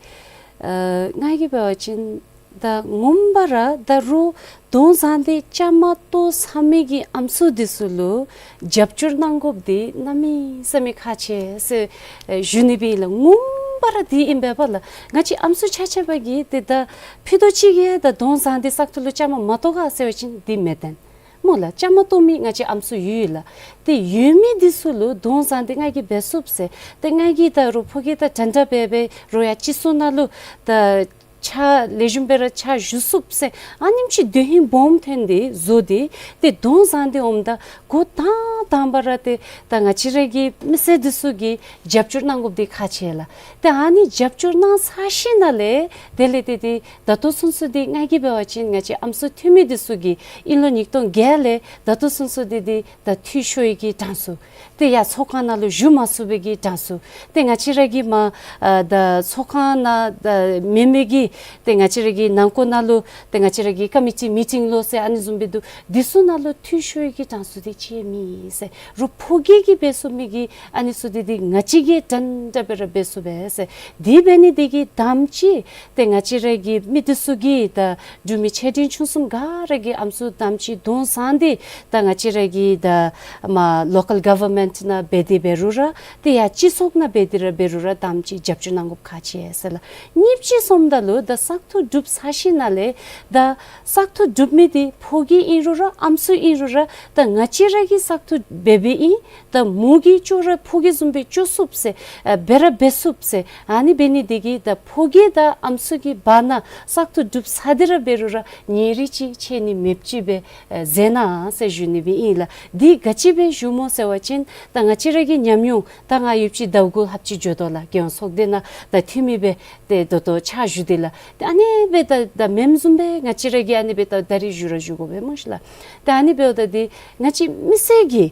ཨ་ང་གིས་འབད་བ་ཅིན་ད་ངོ་མ་ར་ད་རུང་དོང་བཟང་སྟེ་བཅའ་མར་གཏོགས་ཚར་མི་གི་ཨམ་སྲུ་འདི་ཚུ་ལུ་རྒྱབ་སྐྱོར་གནང་དགོཔ་འདི་གནམ་མེད་ས་མེད་ཁག་ཆེ་ཟེར་ཨེ་ཞུ་ནི་སྦེ་ཨིན་ལགས། ངོ་མ་ར་འདི་ཨིན་པས་ལགས། ང་བཅས་ཨམ་སྲུ་ཆ་ཁྱབ་ཀྱིས་ཏེ་ད་ཕུད་རྡོག་གཅིག་གིས་ཡང་ད་དོང་བཟང་སྟེ་བཙག་འཐུ་ལུ་བཅའ་མར་མ་གཏོགས་ག་ཟེར་བ་ཅིན་འདི་མེན། སྨོ་ལགས། བཅའ་མར་གཏོགས་མི་ང་བཅས་ཨམ་སྲུ་ཡོད་ལགས། ཏེ་ཡོད་མི་འདི་ཚུ་ལུ་དོང་བཟང་སྟེ་ང་གིས་འབད་ཚུགས་ཟེར། ཏེ་ང་གིས་ད་རུང་ཕོ་སྐྱེས་དང་འདྲན་འདྲ་འབད་འབད་རུང་ཡང་སྤྱི་ཚོགས་ནང་ལུ་ད་ཕྱག་ལེགས་ཤོམ་སྦེ་ར་ཕྱག་ཞུ་ཚུགས་ཟེར་ཨ་ནེམ་ཅིག་འདོད་ཧིང་སྦོམ་ཐོན་ཏེ་བཟོ་སྟེ་ཏེ་དོང་བཟང་སྟེ་འོངམ་ད་འགོ་དང་དང་པ་ར་ཏེ་ད་ང་བཅས་ར་གི་མི་སེར་འདི་ཚུ་གིས་རྒྱབ་སྐྱོར་གནང་དགོཔ་འདི་ཁག་ཆེ་ལགས། ཏེ་ཨ་ནི་རྒྱབ་སྐྱོར་གནང་ཚར་ཞིནམ་ལས་དེ་ལས་ཏེ་ཏེ་ད་ལྟོ་ཚུན་ཚོད་འདི་ང་གིས་འབད་བ་ཅིན་ང་བཅས་ཨམ་སྲུ་འཐུས་མི་འདི་ཚུ་གིས་དབྱིན་ལོ་ཉིས་སྟོང་བརྒྱད་ལས་ད་ལྟོ་ཚུན་ཚོད་འདི་འདི་ད་འཐུས་ཤོར་ཡི་གི་གྲངས་སུ་ཏེ་ཡང་ཚོགས་ཁང་ནང་ལུ་བཞུགས་མ་ཚུགས་པའི་གི་གྲངས་སུ་ཏེ་ང་བཅས་ར་གི་མ་ཨ་ད་ཚོགས་ཁང་ནང་ད་མེན་མི་གི་ཏེ་ང་བཅས་ར་གི་ནང་འཁོད་ནང་ལུ་ཏེ་ང་བཅས་ར་གི་ཀོ་མི་ཊི་མི་ཊིང་ལུ་ཟེར་ཨ་ནི་བཟུམ་སྦེ་འདུག། འདི་ཚུ་ནང་ལུ་འཐུས་ཤོར་ཡི་གི་གྲངས་སུ་འདི་ཅིག་མེད་ཟེར། རུང་ཕོ་སྐྱེས་ཀྱིས་འབད་ཚུགས་མི་གི་ཨ་ནི་ཚུ་འདི་འདི་ང་བཅས་ཀྱིས་འདྲན་འདྲ་སྦེ་ར་འབད་ཚུགས་པས་ཟེར། དེ་འབད་ནི་འདི་གིས་དམ་ཅིག་ཏེ་ང་བཅས་ར་གི་མི་འདི་ཚུ་གིས་ད་འབྲུག་མི་ཆེ་འབྲིང་ཆུང་གསུམ་ག་ར་གིས་ཨམ་སྲུ་དམ་ཅིག་དོང་བཟང་སྟེ་ད་ང་བཅས་ར་གི་ད་མ་ལོ་ཀཱལ་གོ་ཝར་མེནཊ་ནང་འབད་དེ་འབད་རུང་ར་ཏེ་ཡང་སྤྱི་ཚོགས་ནང་འབད་དེ་ར་འབད་རུང་ར་དམ་ཅིག་རྒྱབ་སྐྱོར་གནང་དགོཔ་ཁག་ཆེ་ཟེར་ལགས། གཉིས་པ་ཅིག་སོངམ་ད་ལུ་ད་བཙག་འཐུ་གྲུབ་ཚར་ཞིནམ་ལས་ད་བཙག་འཐུ་གྲུབ་མི་འདི་ཕོ་སྐྱེས་ཨིན་རུང་ར་ཨམ་སྲུ་ཨིན་རུང་ར་ད་ང་བཅས་ར་གིས་བཙག་འཐུ་འབད་འབདཝ་ཨིན། ད་མོ་གིས་ཅོག་ར་ཕོ་སྐྱེས་བཟུམ་སྦེ་ཅོག་ཚུགས་ཟེར་ཨ་འབད་ར་འབད་ཚུགས་ཟེར། ཨ་ནི་འབད་ནི་འདི་གིས་ད་ཕོ་སྐྱེས་དང་ཨམ་སྲུ་གི་བར་ན་བཙག་འཐུ་གྲུབ་ཚར་ཏེ་ར་འབད་རུང་ར་ཉེ་རིང་ཅིག་ཆད་ནི་མེདཔ་ཅིག་སྦེ་ཨ་མཛད་གནང་ཟེར་ཞུ་ནི་སྦེ་ཨིན་ལགས། འདི་ག་ཅི་སྦེ་ཞུཝ་སྨོ་ཟེར་བ་ཅིན་ད་ང་བཅས་ར་གི་ཉམས་མྱོང་ད་ང་ཡོདཔ་ཅིག་ཟླཝ་དགུ་ལྷགཔ་ཅིག་འགྱོ་དོ་ལགས། རྒྱལ་ཡོངས་ཚོགས་སྡེ་ནང་ད་འཐུས་མི་སྦེ་ཏེ་ད་ལྟོ་ཕྱག་ཞུ་སྟེ་ལགས། ཏེ་ཨ་ནི་སྦེ་ད་ད་མེནམ་བཟུམ་སྦེ་ང་བཅས་ར་གིས་ཨ་ནི་སྦེ་ད་ད་རིས་ཞུ་ར་ཞུ་དགོ་པས་སྨོ་ཤིག་ལགས། ཏེ་ཨ་ནི་འབདཝ་ད་འདི་ང་བཅས་མི་སེར་གྱིས་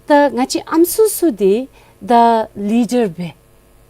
ད་ང་བཅས་ཨམ་སྲུ་ཚུ་འདི་ད་ལི་ཌར་སྦེ་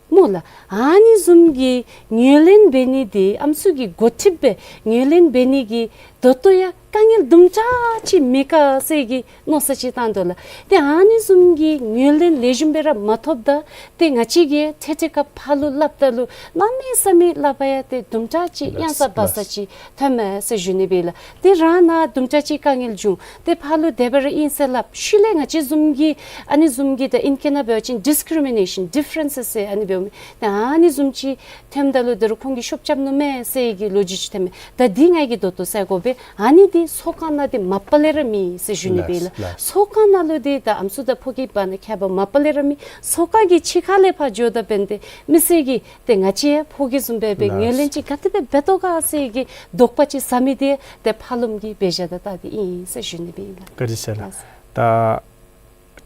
སྨོ་ལགས། ཨ་ནི་བཟུམ་གྱི་ངོས་ལེན་འབད་ནི་འདི་ཨམ་སྲུ་གི་འགོ་ཁྲིདཔ་སྦེ་ངོས་ལེན་འབད་ནི་གི་ད་ལྟོ་ཡང་དཀའ་ངལ་དུམ་གྲ་ཅིག་མེད་ག་ཟེར་གྱི་མནོ་བསམ་ཅིག་བཏང་དོ་ལགས། ཏེ་ཨ་ནི་བཟུམ་གྱི་ངོས་ལེན་ལེགས་ཤོམ་སྦེ་ར་མ་ཐོབ་ད་ཏེ་ང་བཅས་ཀྱིས་ཐད་ཐད་ཁར་ཕར་ལུ་སླབ་ད་ལུ་གནམ་མེད་ས་མེད་སླབ་པ་ཡང་ཏེ་དུམ་གྲ་ཅིག་གཡང་ས་འབག་ས་ཅིག་ཐོནམ་མས་ཟེར་ཞུ་ནི་སྦེ་ལགས། ཏེ་རང་ནང་དུམ་གྲ་ཅིག་དཀའ་ངལ་བྱུང་ཏེ་ཕར་ལུ་དེ་སྦེ་ར་ཨིན་ཟེར་སླབ། ཤུལ་ལས་ང་བཅས་བཟུམ་གྱིས་ཨ་ནི་བཟུམ་གྱི་ད་ཨིང་སྐད་ནང་འབད་བ་ཅིན་ཌིསི་ཀི་རི་མི་ནེ་ཤཱན་ཌི་ཕ་རེནསི་ཟེར་ཨ་ནི་འབདཝ་མས། ཏེ་ཨ་ནི་བཟུམ་ཅིག་ཐོནམ་ད་ལུ་ད་རུང་ཁོང་གིས་ཤོབ་རྐྱབ་ནུག་མས་ཟེར་གྱི་ལོ་རྒྱུས་ཅིག་ཐོནམ་མས། ད་འདི་ང་གིས་ད་ལྟོ་ཟེར་དགོ་པས། ཨ་ནི་འདི་ཚོགས་ཁང་ནང་འདི་མ་པ་ལས་ར་མེད་ཟེར་ཞུ་ནི་སྦེ་ལགས། ལགས། ཚོགས་ཁང་ནང་ལུ་འདི་ད་ཨམ་སྲུ་དང་ཕོ་སྐྱེས་བར་ན་ཁྱད་པར་མ་པ་ལས་ར་མེད། ཚོགས་ཁང་གི་ཕྱི་ཁ་ལས་ཕར་འགྱོཝ་ད་འབདན་ཏེ་མི་སེར་གྱིས་ཏེ་ང་བཅས་ཕོ་སྐྱེས་བཟུམ་སྦེ་སྦེ་ལགས། ངོས་ལེན་ཅིག་ག་དེ་སྦེ་འབད་དོ་ག་ཟེར་གྱི་དོགས་པ་ཅིག་ཟ་མི་འདི་ཏེ་ཕར་ལོགས་ཀྱི་འབད་བཞག་ད་ལྟ་འདི་ཨིན་ཟེར་ཞུ་ནི་སྦེ་ལགས། བཀའ་དྲིན་ཆེ་ལགས། ལགས། ད་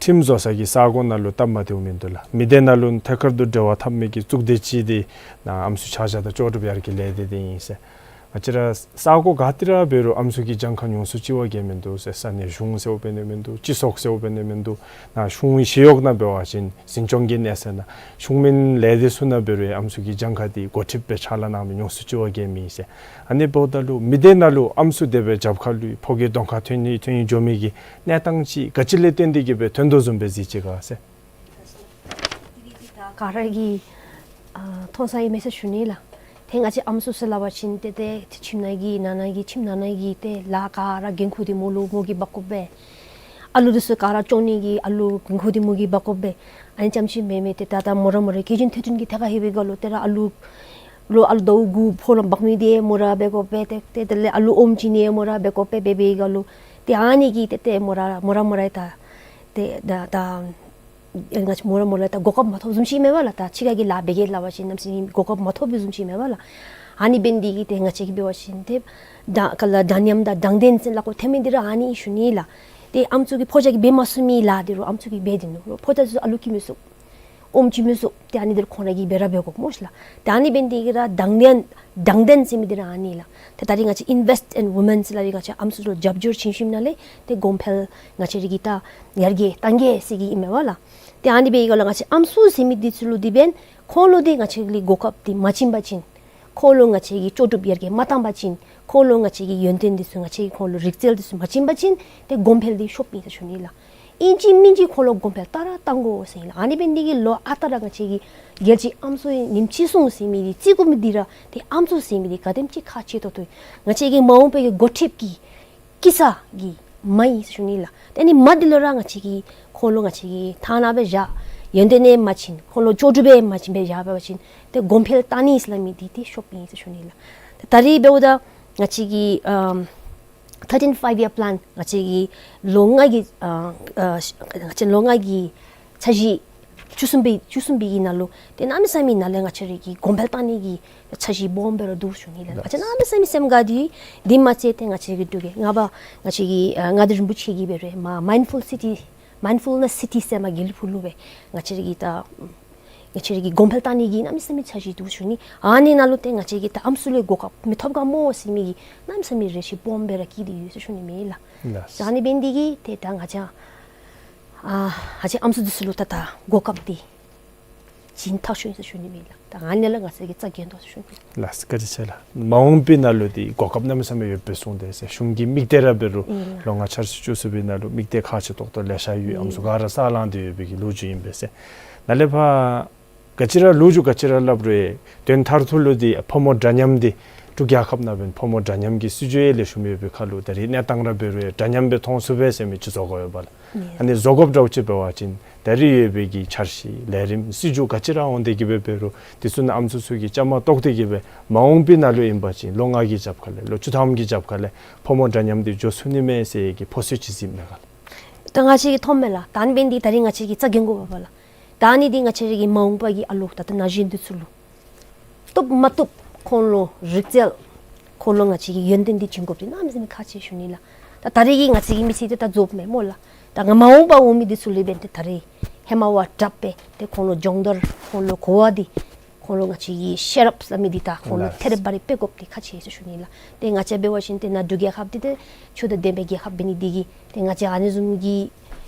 ཁྲིམས་བཟོ་ས་གི་ས་གོ་ནང་ལུ་སྟབས་མ་བདེཝ་མིན་འདུག་ལགས། མི་སྡེ་ནང་ལུ་ཐད་ཀར་དུ་འབྲེལ་བ་འཐབ་མི་གི་གཙུག་སྡེ་ཅིག་འདི་ནཱ་ཨམ་སྲུ་ཆ་བཞག་དང་ལྕོགས་གྲུབ་ཡར་རྒྱས་ལས་སྡེ་འདི་ཨིན་ཟེར། ང་བཅས་ར་ས་གོ་ག་ཏེ་ར་འབད་རུང་ཨམ་སྲུ་གི་གྱངས་ཁ་ཉུང་སུ་ཅིག་བ་གིས་མིན་འདུག་ཟེར། ས་གནས་གཞུང་ཟེརཝ་འབད་ནི་མིན་འདུག། སྤྱི་ཚོགས་ཟེརཝ་འབད་ནི་མིན་འདུག། ནཱ་གཞུང་ཞི་གཡོག་ནང་འབད་བ་ཅིན་འཛིན་སྐྱོང་གི་གནས་ཚད་ནང་གཞུང་མིན་ལས་སྡེ་ཚུ་ནང་འབད་རུང་ཨམ་སྲུ་གི་གྱངས་ཁ་འདི་འགོ་ཁྲིདཔ་སྦེ་ཕྱག་ལཱ་གནང་མི་ཉུང་སུ་ཅིག་བ་གིས་མེད་ཟེར། ཨ་ནི་འབདཝ་ད་ལུ་མི་སྡེ་ནང་ལུ་ཨམ་སྲུ་དེ་སྦེ་རྒྱབ་ཁ་ལུ་ཕོ་སྐྱེས་གདོང་ཁར་ཐོན་ནི་ཐོན་ནི་འགྱོ་མི་གི་གནས་སྟངས་ཅིག་ག་ཅི་ལས་བརྟེན་ཏེ་གིས་སྦེ་ཐོན་དོ་བཟུམ་སྦེ་གཟིགས་ཅི་ག་ཟེར། ག་ར་གིས་ཨ་མཐོང་ས་ཨིན་མས་ཟེར་ཞུ་ནི་ལགས། ཏེ་ང་བཅས་ཨམ་སྲུ་ཟེར་སླབ་པ་ཅིན་ཏེ་ཏེ་ཁྱིམ་ནང་གི་ནང་ན་གི་ཁྱིམ་ནང་ན་གི་ཏེ་ལཱ་ག་ར་འགན་ཁུར་ཏེ་མོ་ལུ་མོ་གིས་འབག་དགོ་པས། ཨ་ལུ་འདི་ཚུ་ག་ར་བཙོང་ནི་གི་ཨ་ལུ་འགན་ཁུར་ཏེ་མོ་གིས་འབག་དགོ་པས། ཨ་ནི་རྐྱངམ་ཅིག་མེན་མས། ཏེ་ད་ད་མོ་ར་མོ་ར་གི་ཅིག་ཐོན་ཐོན་གྱི་ཐད་ཁར་ལྷོད་པའི་སྒང་ལུ་ཏེ་ར་ཨ་ལུ་ལུ་ཨ་ལུ་ཟླཝ་དགུ་ཕོ་ར་འབག་མི་འདི་མོ་ར་འབད་དགོ་པས། ཏེ་ཏེ་དེ་ལས་ཨ་ལུ་ཨོམ་བྱིན་ནི་མོ་ར་འབད་དགོ་པས། འབད་བའི་སྒང་ལུ་ཏེ་ཨ་ནི་གིས་ཏེ་ཏེ་མོ་ར་མོ་ར་མོ་ར་ད་ཏེ་ད་ད་ཨེ་ང་བཅས་མོ་ར་མོ་ར་ད་གོ་སྐབས་མ་ཐོབ་བཟུམ་ཅིག་མས་པ་ལགས། ད་ཕྱི་ཁ་གི་ལཱ་འབད་གེ་སླབ་པ་ཅིན་གནམ་མེད་ས་མེད་གོ་སྐབས་མ་ཐོབ་པའི་བཟུམ་ཅིག་མས་པ་ལགས། ཨ་ནི་འབད་ནི་འདི་གིས་ཏེ་ང་བཅས་ཀྱིས་འབད་བ་ཅིན་ཏེ་ད་ག་ལ་འདྲ་མཉམ་དང་དྲང་བདེན་ཟེར་ལ་ཁོ་ཐོན་མི་འདི་ར་ཨ་ནི་ཞུ་ནི་ལགས། ཏེ་ཨམ་སྲུ་གི་ཕོ་རྒྱས་ཀྱིས་འབད་མ་ཚུགས་མི་ལཱ་འདི་རུང་ཨམ་སྲུ་གིས་འབད་དེ་ནུག། ཕོ་རྒྱས་ཚུ་ཨ་ལུ་སྐྱེ་མི་ཚུགས། ཨོམ་བྱིན་མི་ཚུགས། ཏེ་ཨ་ནི་འདི་ར་ཁོང་ར་གིས་འབད་ར་འབད་དགོ་སྨོ་ཤིག་ལགས། ཏེ་ཨ་ནི་འབད་ནི་འདི་གིས་ར་དྲང་བདེན་དྲང་བདེན་ཟེར་མི་འདི་ར་ཨ་ནི་ལགས། ཏེ་ད་རིས་ང་བཅས་ཨིན་ཝེསཊ་ཨིན་ཝུ་མེན་ཟེར་སླབ་པའི་ང་བཅས་ཨམ་སྲུ་ལུ་རྒྱབ་སྐྱོར་བྱིན་ཞིནམ་ལས་ཏེ་གོང་འཕེལ་ང་བཅས་ར་གིས་ད་ཡར་རྒྱས་བཏང་གེ་ཟེར་གྱི་ཨིན་མས་པ་ལགས། ཏེ་ཨ་ནི་འབད་བའི་སྒང་ལུ་ང་བཅས་ཨམ་སྲུ་ཟེར་མི་འདི་ཚུ་ལུ་འདི་འབདན་ཁོང་ལུ་འདི་ང་བཅས་ལས་གོ་སྐབས་འདི་མ་བྱིན་པ་ཅིན་ཁོང་ལུ་ང་བཅས་ཀྱིས་ལྕོགས་གྲུབ་ཡར་རྒྱས་མ་བཏང་པ་ཅིན་ཁོང་ལུ་ང་བཅས་ཀྱིས་ཡོན་ཏན་འདི་ཚུ་ང་བཅས་ཀྱིས་ཁོང་ལུ་རིག་རྩལ་འདི་ཚུ་མ་བྱིན་པ་ཅིན་ཏེ་གོང་འཕེལ་འདི་ཤོབ་ཨིན་ཟེར་ཞུ་ནི་ལགས། ཨིན་ཅི་མིན་ཅི་ཁོང་ལུ་གོང་འཕེལ་བཏང་ར་བཏང་དགོ་ཟེར་ཨིན་ལགས། ཨ་ནི་འབད་ནི་དེ་གིས་ལོ་ཨ་རྟག་ར་ང་བཅས་ཀྱི་རྒྱལ་སྤྱི་ཨམ་སྲུ་ཉིནམ་ཅིག་སྲུང་ཟེར་མི་འདི་རྩིས་འགོ་མི་འདི་ར་ཏེ་ཨམ་སྲུ་ཟེར་མི་འདི་ག་དེམ་ཅིག་ཁག་ཆེ་ཏོག་ཏོ་ཨིན། ང་བཅས་ཀྱི་མ་འོངས་པའི་གི་འགོ་ཁྲིདཔ་གི་སྐྱེས་ས་གི་མ་ཨིན་ཟེར་ཞུ་ནི་ལགས། ཏེ་ཨ་ནི་མ་འདི་ལུ་ར་ང་བཅས་ཀྱིས་ཁོང་ལུ་ང་བཅས་ཀྱིས་ཐ་ན་སྦེ་བཞག་ཡོན་ཏན་ནི་མ་བྱིན་ཁོང་ལུ་ལྕོགས་གྲུབ་སྦེ་མ་བྱིན་སྦེ་བཞག་པ་ཅིན་ཏེ་གོང་འཕེལ་བཏང་ནི་ཟེར་སླབ་མི་འདི་ཏེ་ཤོབ་ཨིན་ཟེར་ཞུ་ནི་ལགས། ཏེ་ད་རིས་འབདཝ་ད་ང་བཅས་ཀྱི་ཨམ་thirteen five year plan ང་བཅས་ཀྱི་ལོ་ལྔ་གི་ཨ་ཨ་ང་བཅས་ལོ་ལྔ་གི་འཆར་གཞི་བཅུ་གསུམ་པའི་བཅུ་གསུམ་པའི་གི་ནང་ལུ་ཏེ་གནམ་མེད་ས་མེད་ནང་ལས་ང་བཅས་ར་གི་གོང་འཕེལ་བཏང་ནི་གི་འཆར་གཞི་སྦོམ་སྦེ་ར་འདུག་ཞུ་ནི་ལགས། ང་བཅས་གནམ་མེད་ས་མེད་སེམས་དགའ་སྟེ་འདི་མ་ཚད་ཏེ་ང་བཅས་ཀྱི་འབྲུག་རྒྱལ་ང་བ་ང་བཅས་ཀྱི་ཨ་མངའ་སྡེ་རིན་པོ་ཆེ་གིས་འབད་རུང་མ་མའིནཌ་ཕུལ་སི་ཊི་མའིནཌ་ཕུལ་ནེསི་སི་ཊི་ཟེར་མ་དགེ་ལེགས་ཕུག་ལུ་སྦེ་ང་བཅས་ར་གི་ད་ང་བཅས་ར་གི་གོང་འཕེལ་བཏང་ནི་གི་གནམ་མེད་ས་མེད་འཆར་གཞི་འདུག་ཞུ་ནི། ཨ་ནི་ནང་ལུ་ཏེ་ང་བཅས་ཀྱིས་ད་ཨམ་སྲུ་ལས་གོ་སྐབས་མི་ཐོབ་ག་སྨོ་ཟེར་མི་གི་གནམ་མེད་ས་མེད་རེ་ཆེ་སྦོམ་སྦེ་ར་བསྐྱེད་དེ་ཡོད་ཟེར་ཞུ་ནི་མས་ལགས། ལགས། ཨ་ནི་འབད་ནི་དེ་གིས་ཏེ་ད་ང་བཅས་ཨ་ང་བཅས་ཨམ་སྲུ་འདི་ཚུ་ལུ་ད་ད་གོ་སྐབས་འདི་བྱིན་ཐག་ཆོད་ཟེར་ཞུ་ནི་མས་ལགས། ད་ཨ་ནི་ལུ་ང་བཅས་ཀྱིས་རྩ་འགེངས་དོ་ཟེར་ཞུ་ནི། ལགས་བཀའ་དྲིན་ཆེ་ལགས། མ་འོངས་པའི་ནང་ལུ་འདི་གོ་སྐབས་གནམ་མེད་ས་མེད་ཡོད་པའི་གསུངས་ཏེ་ཟེར་གཞུང་གི་དམིགས་གཏད་ར་འབད་རུང་ཨིན་ལགས། ལོ་ལྔ་འཆར་གཞི་བཅུ་གསུམ་པའི་ནང་ལུ་དམིགས་གཏད་ཁག་ཆེ་ཏོག་ཏོ་ལེ་ཤ་ཡོད། ཨིན། ཨམ་སྲུ་ག་ར་ས་ལངས་ཏེ་ཡོད་པའི་གི་ལོ་རྒྱུས་ཨིན་པས་ཟེར། ནཱ་ལས་ཕར་ག་ཅི་ར་ལོ་རྒྱུས་ག་ཅི་ར་སླབ་རུང་དོན་མཐར་ཐུག་ལུ་འདི་ཕོ་མོ་འདྲ་མཉམ་འདི་འབྲུག་རྒྱལ་ཁབ་ནང་འབདན་ཕོ་མོ་འདྲ་མཉམ་གྱི་སྲིད་བྱུས་ཡང་ལེགས་ཤོམ་ཡོད་པའི་ཁར་ལུ་ད་རིས་གནས་སྟངས་ར་འབད་རུང་འདྲ་མཉམ་སྦེ་མཐོང་ཚུགས་པས་ཟེར་མི་ཅིག་བཟོ་དགོ་ཡོདཔ་ལགས། ཨ་ནི་བཟོ་དགོཔ་འདྲཝ་ཅིག་འབད་བ་ཅིན་ད་རིས་ཡོད་པའི་གི་འཆར་གཞི་ལས་རིམ་སྲིད་བྱུས་ག་ཅི་ར་འོང་སྟེ་གི་སྦེ་འབད་རུང་འདི་ཚུ་ནང་ཨམ་སྲུ་ཚུ་གིས་བཅའ་མར་གཏོགས་ཏེ་གི་སྦེ་མ་འོངས་པའི་ནང་ལུ་ཨིན་པ་ཅིན་ལོ་ལྔ་གི་རྒྱབ་ཁ་ལས་ལོ་བཅུ་ཐམ་གྱི་རྒྱབ་ཁ་ལས་ཕོ་མོ་འདྲ་མཉམ་འདི་འགྱོ་ཚུགས་ནི་མས་ཟེར་གྱི་ཕོ་སོད་ཅིག་གཟིགསཔ་མས་ག་ལགས། ད་ང་བཅས་ཀྱིས་མཐོངམ་མས་ལགས། ད་ཨ་ནི་འབད་ནི་འདི་ད་རིས་ང་བཅས་ཀྱིས་རྩ་འགེངས་དགོ་པས་ལགས། ད་ཨ་ནི་འདི་ང་བཅས་ར་གི་མ་འོངས་པ་གི་ཨ་ལོ་ད་ལྟོ་ན་གཞོན་འདི་ཚུ་ལུ་བཏུབ་མ་བཏུབ་ཁོང་ལུ་རིག་རྩལ་ཁོང་ལུ་ང་བཅས་ཀྱིས་ཡོན་ཏན་འདི་བྱིན་དགོཔ་འདི་གནམ་མེད་ས་མེད་ཁག་ཆེ་ཞུ་ནི་ལགས། ད་ད་རིས་ཀྱི་ང་བཅས་ཀྱི་མི་ཚེ་འདི་ད་རྫོགསཔ་མས་སྨོ་ལགས། ད་ང་མ་འོངས་པ་འོང་མི་འདི་ཚུ་ལུ་འབདན་ཏེ་ད་རིས་ཧེ་མ་བ་དྲགཔ་སྦེ་ཏེ་ཁོང་ལུ་སྦྱོང་བརྡར་ཁོང་ལུ་གོ་བ་འདི་ཁོང་ལུ་ང་བཅས་ཀྱིས་ཤེས་རབ་ཟེར་མི་འདི་ད་ཁོང་ལུ་ལགས། ཐེ་རེ་བ་རེ་སྤེལ་དགོཔ་འདི་ཁག་ཆེ་ཟེར་ཞུ་ནི་ལགས། ཏེ་ང་བཅས་འབད་བ་ཅིན་ཏེ་ནཱ་འབྲུག་རྒྱལ་ཁབ་འདི་ཏེ་ཆོས་དང་ལྡན་པའི་རྒྱལ་ཁབ་འབད་ནི་འདི་གིས་ཏེ་ང་བཅས་ཨ་ནི་བཟུམ་གྱི་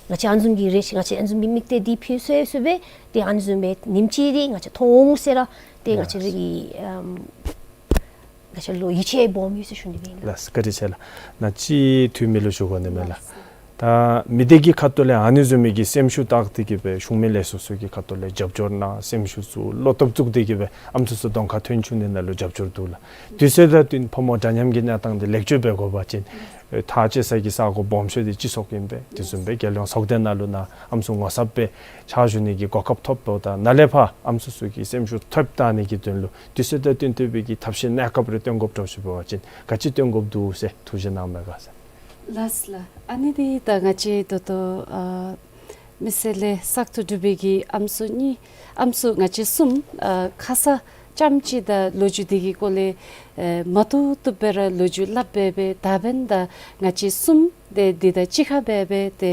ང་བཅས་ཨ་ནི་བཟུམ་གྱི་རེ་ཞིག་ང་བཅས་ཨ་ནི་བཟུམ་གྱི་དམིགས་གཏད་འདི་ཕུལ་སོ་ཡི་སོ་སྦེ་ཏེ་ཨ་ནི་བཟུམ་སྦེ་ཉིནམ་ཅིག་འདི་ང་བཅས་མཐོང་འོང་ཟེར་ར་ཏེ་ང་བཅས་ར་གི་ཨམ་ང་བཅས་ལུ་ཡིད་ཆེས་སྦོམ་ཡོད་ཟེར་ཞུ་ནི་ཨིན་ལགས། ལགས་བཀའ་དྲིན་ཆེ་ལགས། ནཱ་ཅིག་འཐུས་མི་ལུ་ཞུ་དགོ་ནི་མས་ལགས། ལགས། ད་མི་སྡེ་གི་ཁ་ཐུག་ལས་ཨ་ནི་བཟུམ་མའི་གི་སེམས་ཤུགས་བཏགས་ཏེ་གི་སྦེ་གཞུང་མི་ལས་ཚོགས་ཚུ་གི་ཁ་ཐུག་ལས་རྒྱབ་སྐྱོར་གནང་སེམས་ཤུགས་བཙུགས་བློ་སྟོབས་བཙུགས་ཏེ་གི་སྦེ་ཨམ་སྲུ་ཚུ་གདོང་ཁར་ཐོན་བཅུག་ནི་ནང་ལུ་རྒྱབ་སྐྱོར་འདུག་ལགས། དུས་ཚོད་དང་བསྟུན་ཕོ་མོ་འདྲ་མཉམ་གྱི་གནས་སྟངས་འདི་ལེགས་བཅོས་འབད་དགོ་པ་ཅིན་ཐག་བཅད་ས་གི་ས་གོ་སྦོམ་ཤོས་འདི་སྤྱི་ཚོགས་ཨིན་པས། དེ་བཟུམ་སྦེ་རྒྱལ་ཡོངས་ཚོགས་སྡེ་ནང་ལུ་ནཱ་ཨམ་སྲུ་ངོ་ཚབ་སྦེ་ཕྱག་ཞུ་ནི་གི་གོ་སྐབས་ཐོབ་འབདཝ་ད་ནཱ་ལས་ཕར་ཨམ་སྲུ་ཚུ་གི་སེམས་ཤུགས་མཐོ་རུ་བཏང་ནི་གི་དོན་ལུ་དུས་ཚོད་དང་བསྟུན་ཏེ་སྦེ་གི་ཐབས་ཤེས་གནས་སྐབས་རེ་སྟོན་དགོཔ་འདྲཝ་ཅིག་འབད་བ་ཅིན་ག་ཅི་སྟོན་དགོཔ་འདུག་ཟེར་ཐུགས་བཞེད་གནང་མས་ག་ཟེར། ལགས་ལགས། ཨ་ནི་འདི་ད་ང་བཅས་ད་ལྟོ་ཨ་མི་སེར་ལས་བསགས་ཐོག་འབྲུག་པའི་གི་ཨམ་སྲུ་གཉིས་ཨམ་སྲུ་ང་བཅས་གསུམ་ཨ་ཁ་ཙ་ཙམ་ཅིག་ད་ལོ་རྒྱུས་འདི་གི་སྐོར་ལས་ཨེ་མ་བཏུབ་བཏུབ་སྦེ་ར་ལོ་རྒྱུས་སླབ་སྦེ་སྦེ་ད་འབདན་ད་ང་བཅས་གསུམ་ཏེ་འདི་དང་གཅིག་ཁར་སྦེ་སྦེ་ཏེ་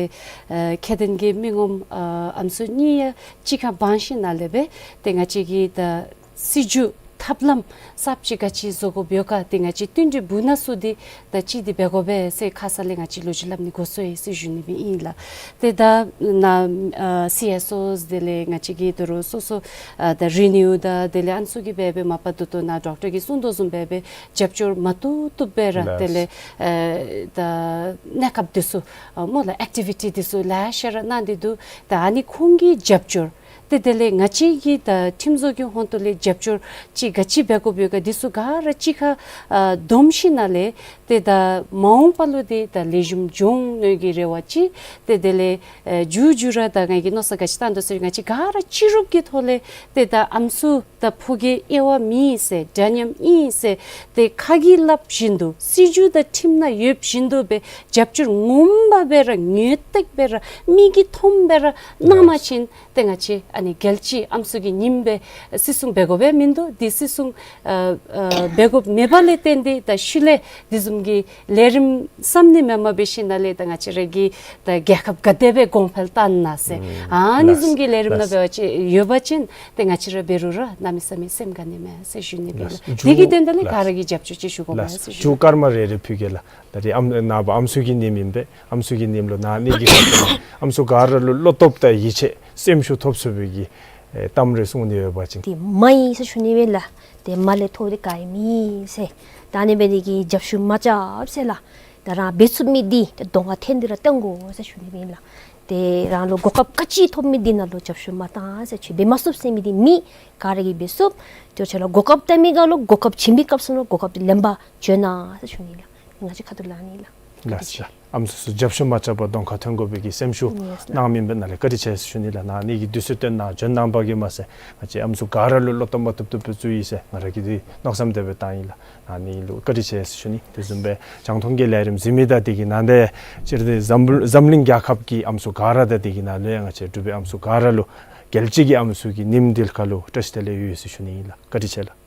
ཨེ་ཁྱད་ལྡན་གྱི་མི་ངོམ་ཨ་ཨམ་སྲུ་གཉིས་ཡང་གཅིག་ཁར་འབང་ཞིནམ་ལས་སྦེ་ཏེ་ང་བཅས་ཀྱི་ད་སྲིད་བྱུས་ཐབས་ལམ་གསརཔ་ཅིག་ག་ཅི་བཟོ་དགོཔ་ཡོད་ག་ཏེ་ང་བཅས་བསྟུན་གྲོས་འབུལ་ནི་ཚུ་འདི་ད་ཅི་འདི་འབད་དགོ་པས་ཟེར་ཁ་ཙ་ལས་ང་བཅས་ལོ་རྒྱུས་སླབ་ནི་འགོ་བཙུགས་ཡི་ཟེར་ཞུ་ནི་སྦེ་ཨིན་ལགས། ཏེ་ད་ནཱ་ཨ་སི་ཨེསི་ཨོ་དེ་ལས་ང་བཅས་ཀྱི་ད་རུང་སོ་སོ་ཨ་ད་རི་ནིའུ་དང་དེ་ལས་ཨ་ནི་ཚུ་གིས་སྦེ་སྦེ་མ་པ་ད་ལྟོ་ནཱ་ཌོག་ཊར་གྱིས་གསུང་དོ་བཟུམ་སྦེ་སྦེ་རྒྱབ་སྐྱོར་མ་བཏུབ་བཏུབ་སྦེ་ར་ལགས། དེ་ལས་ཨ་ད་གནས་སྐབས་འདི་ཚུ་ཨ་སྨོ་ལགས་ཨེག་ཊི་བི་ཊི་འདི་ཚུ་ལེ་ཤ་ར་གནང་སྟེ་འདུག། ད་ཨ་ནི་ཁོང་གི་རྒྱབ་སྐྱོར་ཏེ་དེ་ལས་ང་བཅས་ཀྱི་ད་ཁྲིམས་བཟོ་གི་ཧོང་ཏོ་ལས་རྒྱབ་སྐྱོར་ཅིག་ག་ཅི་འབད་དགོཔ་ཡོད་ག་འདི་ཚུ་ག་ར་གཅིག་ཁར་ཨ་བསྡོམས་ཞིནམ་ལས་ཏེ་ད་མ་འོངས་པ་ལུ་འདི་ད་ལེགས་ཤོམ་འགྱོ་འོང་མནོ་གི་རེ་བ་ཅིག། ཏེ་དེ་ལས་ཨེ་མཇུག་མཇུག་ར་ད་ང་གིས་མནོ་བསམ་ག་ཅི་བཏང་དོ་ཟེར་ང་བཅས་ག་ར་སྤྱི་རུབ་ཀྱི་ཐོག་ལས་ཏེ་ད་ཨམ་སྲུ་ད་ཕོ་རྒྱས་དབྱེ་བ་མེད་ཟེར་འདྲ་མཉམ་ཨིན་ཟེར་ཏེ་ཁ་གིས་སླབ་བཞིན་དུ་སྲིད་བྱུས་དང་ཁྲིམས་ནང་ཡོད་བཞིན་དུ་སྦེ་རྒྱབ་སྐྱོར་ངོ་མ་སྦེ་ར་ངོས་བཏེག་སྦེ་ར་མིག་གིས་མཐོངམ་སྦེ་ར་གནང་བ་ཅིན་ཏེ་ང་བཅས་ཨ་ནི་རྒྱལ་སྤྱིའི་ཨམ་སྲུ་གི་ཉིནམ་སྦེ་བརྩི་སྲུང་འབད་དགོ་པས་མིན་འདུག། འདི་བརྩི་སྲུང་ཨ་ཨ་འབད་དགོཔ་མེད་པ་ལས་བརྟེན་ཏེ་ད་ཤུལ་ལས་འདི་བཟུམ་གྱི་ལས་རིམ་བསམ་ནི་མེན་མས། འབད་ཞིནམ་ལས་ད་ང་བཅས་ར་གི་ད་རྒྱལ་ཁབ་ག་དེ་སྦེ་གོང་འཕེལ་བཏང་ན་ཟེར་ཨ་ནི་བཟུམ་གྱི་ལས་རིམ་ནང་འབད་བ་ཅིན་ཡོད་པ་ཅིན་ཏེ་ང་བཅས་ར་འབད་རུང་ར་གནམ་མེད་ས་མེད་སེམས་དགའ་ནི་མས་ཟེར་ཞུ་ནི་ཨིན་ལགས། འདི་གི་དོན་དག་ལས་ག་ར་གིས་རྒྱབ་སྐྱོར་ཅིག་ཞུ་དགོ་པས་ཟེར་ཞུ་ནི། མཇུག་སྐར་མ་རེ་རེ་ཕུལ་གེ་ལགས། ད་རིས་ཨམ་ནངས་པ་ཨམ་སྲུ་གི་ཉིནམ་ཨིན་པས། ཨམ་སྲུ་གི་ཉིནམ་ལུ་ནཱ་ཨ་ནི་གི་ཁ་ཐུག་ཨམ་སྲུ་ག་ར་ལུ་བློ་སྟོབས་དང་ཡིད་ཆེས་སེམས་ཤུགས་ཐོབ་ཚུགས་པའི་གི་ཨེ་གཏམ་རེ་གསུང་ནི་ཡོད་པ་ཅིན། ཏེ་མ་ཨིན་ཟེར་ཞུ་ནི་སྦེ་ལགས། ཏེ་མ་ལས་མཐོ་འདི་ག་ཡང་མེད་ཟེར། ད་ཨ་ནི་འབད་ནི་གི་རྒྱབ་ཤུགས་མ་རྐྱབ་ཟེར་ལགས། ད་རང་འབད་ཚུགས་མི་འདི་ཏེ་གདོང་ཁར་འཐོན་ཏེ་ར་སྟོན་དགོ་ཟེར་ཞུ་ནི་སྦེ་ལགས། ཏེ་རང་ལུ་གོ་སྐབས་ག་ཅི་ཐོབ་མི་འདི་ནང་ལུ་རྒྱབ་སྐྱོར་མ་བཏང་ཟེར། ཁྱོད་འབད་མ་ཚུགས་ཟེར་མི་འདི་མེད། ག་ར་གིས་འབད་ཚུགས། ཏེ་ཁྱོད་ལུ་གོ་སྐབས་བཏང་མི་ག་ལུ་གོ་སྐབས་བྱིན་པའི་སྐབས་སུ་ལུ་གོ་སྐབས་འདི་ལེན་པར་བྱོན་གནང་ཟེར་ཞུ་ནི་ལགས། ང་བཅས་ཁ་ཐུག་ལས་ཨ་ནི་ལགས། ལགས་སོ། ཨམ་སྲུ་ཚུ་རྒྱབ་སྐྱོར་མ་རྐྱབ་པར་གདོང་ཁར་ཐོན་དགོ་པའི་གི་སེམས་ཤུགས་གནང་མི་འབད་ནི་ལུ་བཀའ་དྲིན་ཆེ་ཟེར་ཞུ་ནི་ལགས། ཨ་ནི་གི་དུས་ཚོད་བཏོན་གནང་བྱོན་གནང་པ་གིས་མ་ཚད་ང་བཅས་ཨམ་སྲུ་ག་ར་ལུ་བློ་གཏད་མ་བཏུབ་བཏུབ་སྦེ་བཙུགས་ཡི་ཟེར་ང་ར་གིས་འདི་མནོ་བསམ་དེ་སྦེ་བཏང་ཡི་ལགས། ཨ་ནི་ལུ་བཀའ་དྲིན་ཆེ་ཟེར་ཞུ་ནི། དེ་བཟུམ་སྦེ་རྒྱང་མཐོང་གི་ལས་རིམ་གཟིགས་མི་དང་དེ་གི་ནང་ཏེ་སྤྱིར་ཏེ་འཛམ་འཛམ་གླིང་རྒྱལ་ཁབ་ཀྱི་ཨམ་སྲུ་ག་ར་དང་དེ་གི་ནང་ལས་ང་བཅས་འབྲུག་པའི་ཨམ་སྲུ་ག་ར་ལུ་རྒྱལ་སྤྱི་གི་ཨམ་སྲུ་གི་ཉིནམ་འདི་ཁར་ལུ་བཀྲིས་བདེ་ལེགས་ཡོད་ཟེར་ཞུ་ནི་ཨིན་ལགས། བཀའ་དྲིན་ཆེ་ལགས།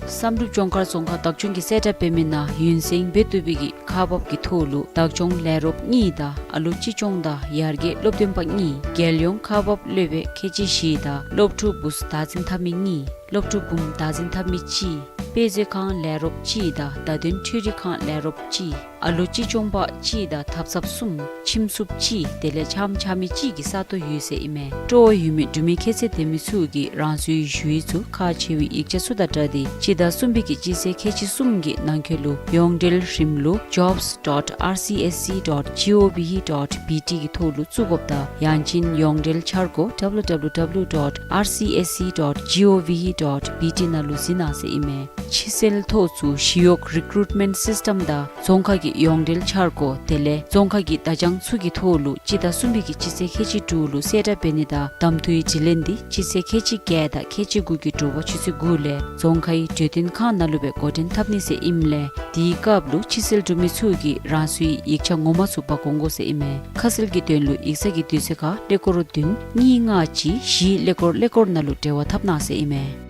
བསམ་གྲུབ་ལྗོངས་མཁར་རྫོང་ཁག་བདག་སྐྱོང་གིས་གསལ་བསྒྲགས་འབད་མི་ནང་ཡུན་བསྲིང་འབད་བཏུབ་པའི་གི་ཁག་འབག་གི་ཐོག་ལུ་བདག་སྐྱོང་ལས་རོགསཔ་གཉིས་དང་ཨ་ལོ་གཅེས་སྐྱོང་དང་ཡར་རྒྱས་སློབ་སྟོན་པ་གཉིས། རྒྱལ་ཡོངས་ཁག་འབག་སློབ་དཔོན་ཁལ་གཅིག་བཞི་དང་སློབ་ཕྲུག་བུཚ་བདག་འཛིན་འཐབ་མི་གཉིས། སློབ་ཕྲུག་བུམོ་བདག་འཛིན་འཐབ་མི་གཅིག། དཔེ་མཛོད་ཁང་ལས་རོགསཔ་གཅིག་དང་བརྡ་དོན་འཕྲུལ་རིག་ཁང་ལས་རོགསཔ་གཅིག། ཨ་ལོ་གཅེས་སྐྱོང་པ་གཅིག་དང་ཐབ་ཚངཔ་གསུམ། ཁྱིམ་སྲུབ་གཅིག། དེ་ལས་ལྕམ་ལྕམ་མི་གཅིག་གི་ས་སྟོང་ཡོད་ཟེར་ཨིན་མས། སྤྲོ་བ་ཡོད་མི་འབྲུག་མི་ཁྱད་ཚད་ལྡན་མི་ཚུ་གིས་རང་སོའི་ཞུ་ཡིག་ཚུ་ཁག་ཆེ་བའི་ཡིག་ཆ་ཚུ་དང་སྦྲགས་ཏེ་སྤྱི་ཟླ་གསུམ་པའི་གི་སྤྱི་ཚེས་ཁལ་གཅིག་གསུམ་གྱི་ནང་འཁོད་ལུ་ཡོངས་འབྲེལ་རིམ་ལུགས་jobs dot R C S C dot G O V dot B T གི་ཐོག་ལུ་བཙུགས་དགོཔ་དང་ཡང་ཅིན་ཡོངས་འབྲེལ་འཆར་སྒོ་W W W dot R C S C dot G O V dot B T ནང་ལུ་གཟིགས་གནང་ཟེར་ཨིན་མས། ཕྱི་སེལ་ཐོག་ཚུ་ཞི་གཡོག་རི་ཀུ་རུཊ་མེནཊ་སིསི་ཊམ་དང་རྫོང་ཁག་གི་ཡོངས་འབྲེལ་འཆར་སྒོ་དེ་ལས་རྫོང་ཁག་གི་བརྡ་བྱང་ཚུ་གི་ཐོག་ལུ་སྤྱི་ཟླ་གསུམ་པའི་གི་སྤྱི་ཚེས་ཁལ་གཅིག་དྲུག་ལུ་གསལ་བསྒྲགས་འབད་ནི་དང་གདམ་འཐུའི་དྲི་ལན་འདི་སྤྱི་ཚེས་ཁལ་གཅིག་བརྒྱད་དང་ཁལ་གཅིག་དགུ་གི་དྲོ་པ་ཆུ་ཚོད་དགུ་ལས་རྫོང་ཁའི་གྲོས་སྟོན་ཁང་ནང་ལུ་སྦེ་འགོ་འདྲེན་འཐབ་ནི་ཟེར་ཨིནམ་ལས་དེའི་སྐབས་ལུ་ཕྱི་སེལ་འབྲུག་མི་ཚུ་གིས་རང་སོའི་ཡིག་ཆ་ངོ་མ་ཚུ་འབག་འོང་དགོ་ཟེར་ཨིན་མས། ཁ་གསལ་གྱི་དོན་ལུ་ཡིག་ཚང་གི་དུས་ཚོད་ཁར་ཀླད་ཀོར་བདུན་གཉིས་ལྔ་གཅིག་བཞི་ཀླད་ཀོར་ཀླད་ཀོར་ནང་ལུ་འབྲེལ་བ་འཐབ་གནང་ཟེར་ཨིན་མས།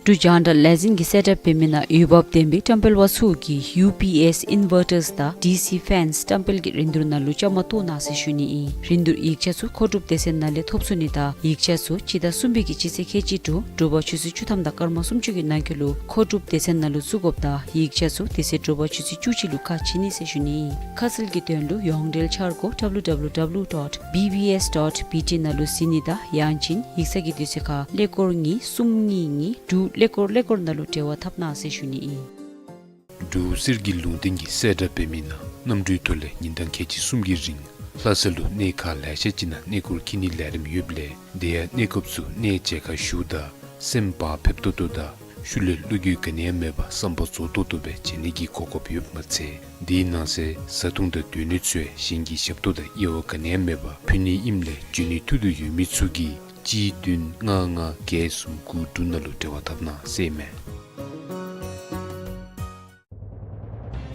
འབྲུག་རྒྱང་བསྒྲགས་ལས་འཛིན་གྱིས་གསལ་བསྒྲགས་འབད་མི་ནང་འོས་འབབ་ལྡན་པའི་བཀྲམ་སྤེལ་པ་ཚུ་གིས་ཡུ་པི་ཨེསི་ཨིན་ཝར་ཊརསི་དང་ཌི་སི་ཕེནསི་བཀྲམ་སྤེལ་གྱི་རིན་བསྡུར་ནང་ལུ་བཅའ་མར་གཏོགས་གནང་ཟེར་ཞུ་ནི་ཨིན། རིན་བསྡུར་ཡིག་ཆ་ཚུ་མཁོ་སྒྲུབ་སྡེ་ཚན་ནང་ལས་ཐོབ་ཚུགས་ནི་དང་ཡིག་ཆ་ཚུ་སྤྱི་ཟླ་གསུམ་པའི་གི་སྤྱི་ཚེས་ཁལ་གཅིག་དྲུག་དྲོ་པ་ཆུ་ཚོད་བཅུ་ཐམ་དང་སྐར་མ་སུམ་ཅུ་གི་ནང་འཁོད་ལུ་མཁོ་སྒྲུབ་སྡེ་ཚན་ནང་ལུ་བཙུགས་དགོཔ་དང་ཡིག་ཆ་ཚུ་དེ་ཚེ་དྲོ་པ་ཆུ་ཚོད་བཅུ་གཅིག་ལུ་ཁ་ཕྱེ་ནི་ཟེར་ཞུ་ནི་ཨིན། ཁ་གསལ་གྱི་དོན་ལུ་ཡོངས་འབྲེལ་འཆར་སྒོ་W W W dot B B S dot B T ནང་ལུ་གཟིགས་ནི་དང་ཡང་ཅིན་ཡིག་ཚང་གི་དུས་ཚོད་ཁར་ཀླད་ཀོར་གཉིས་གསུམ་གཉིས་གཉིས་དྲུག་ཀླད་ཀོར་ཀླད་ཀོར་ནང་ལུ་འབྲེལ་བ་འཐབ་གནང་ཟེར་ཞུ་ནི་ཨིན། འབྲུག་གསེར་གྱི་ལུང་བསྟན་གྱིས་གསལ་བསྒྲགས་འབད་མི་ནང་གནམ་གྲུའི་ཐོག་ལས་ཉིན་གྲངས་ཁལ་གཅིག་གསུམ་གྱི་རིང་ལྷ་ས་ལུ་གནས་ཁག་ལེ་ཤ་ཅིག་ནང་གནས་སྐོར་འཁྱིད་ནིའི་ལས་རིམ་ཡོདཔ་ལས་དེ་ཡང་གནས་སྐབས་སུ་གནས་མཇལ་ཁ་ཞུཝ་ད་སེམས་བག་ཕེབས་ཏོག་ཏོ་དང་ཤུལ་ལས་བློ་འགྱོད་ག་ནི་ཡང་མེད་པར་བསམ་པ་རྫོགས་ཏོག་ཏོ་སྦེ་མཇལ་ནི་གི་གོ་སྐབས་ཡོདཔ་མ་ཚད་དེའི་ནང་གསེས་བཟའ་འཐུང་དང་སྡོད་གནས་ཚུ་ཡང་གཞན་གྱི་ཞབས་ཏོག་དང་དབྱེ་བ་ག་ནི་ཡང་མེད་པར་ཕུལ་ནི་ཨིནམ་ལས་འབྱོན་ནིའི་ཐུགས་འདོད་ཡོད་མི་ཚུ་གིས་གཅིག་བདུན་ལྔ་ལྔ་བརྒྱད་གསུམ་དགུ་དྲུག་ནང་ལུ་འབྲེལ་བ་འཐབ་གནང་ཟེར་ཨིན་མས།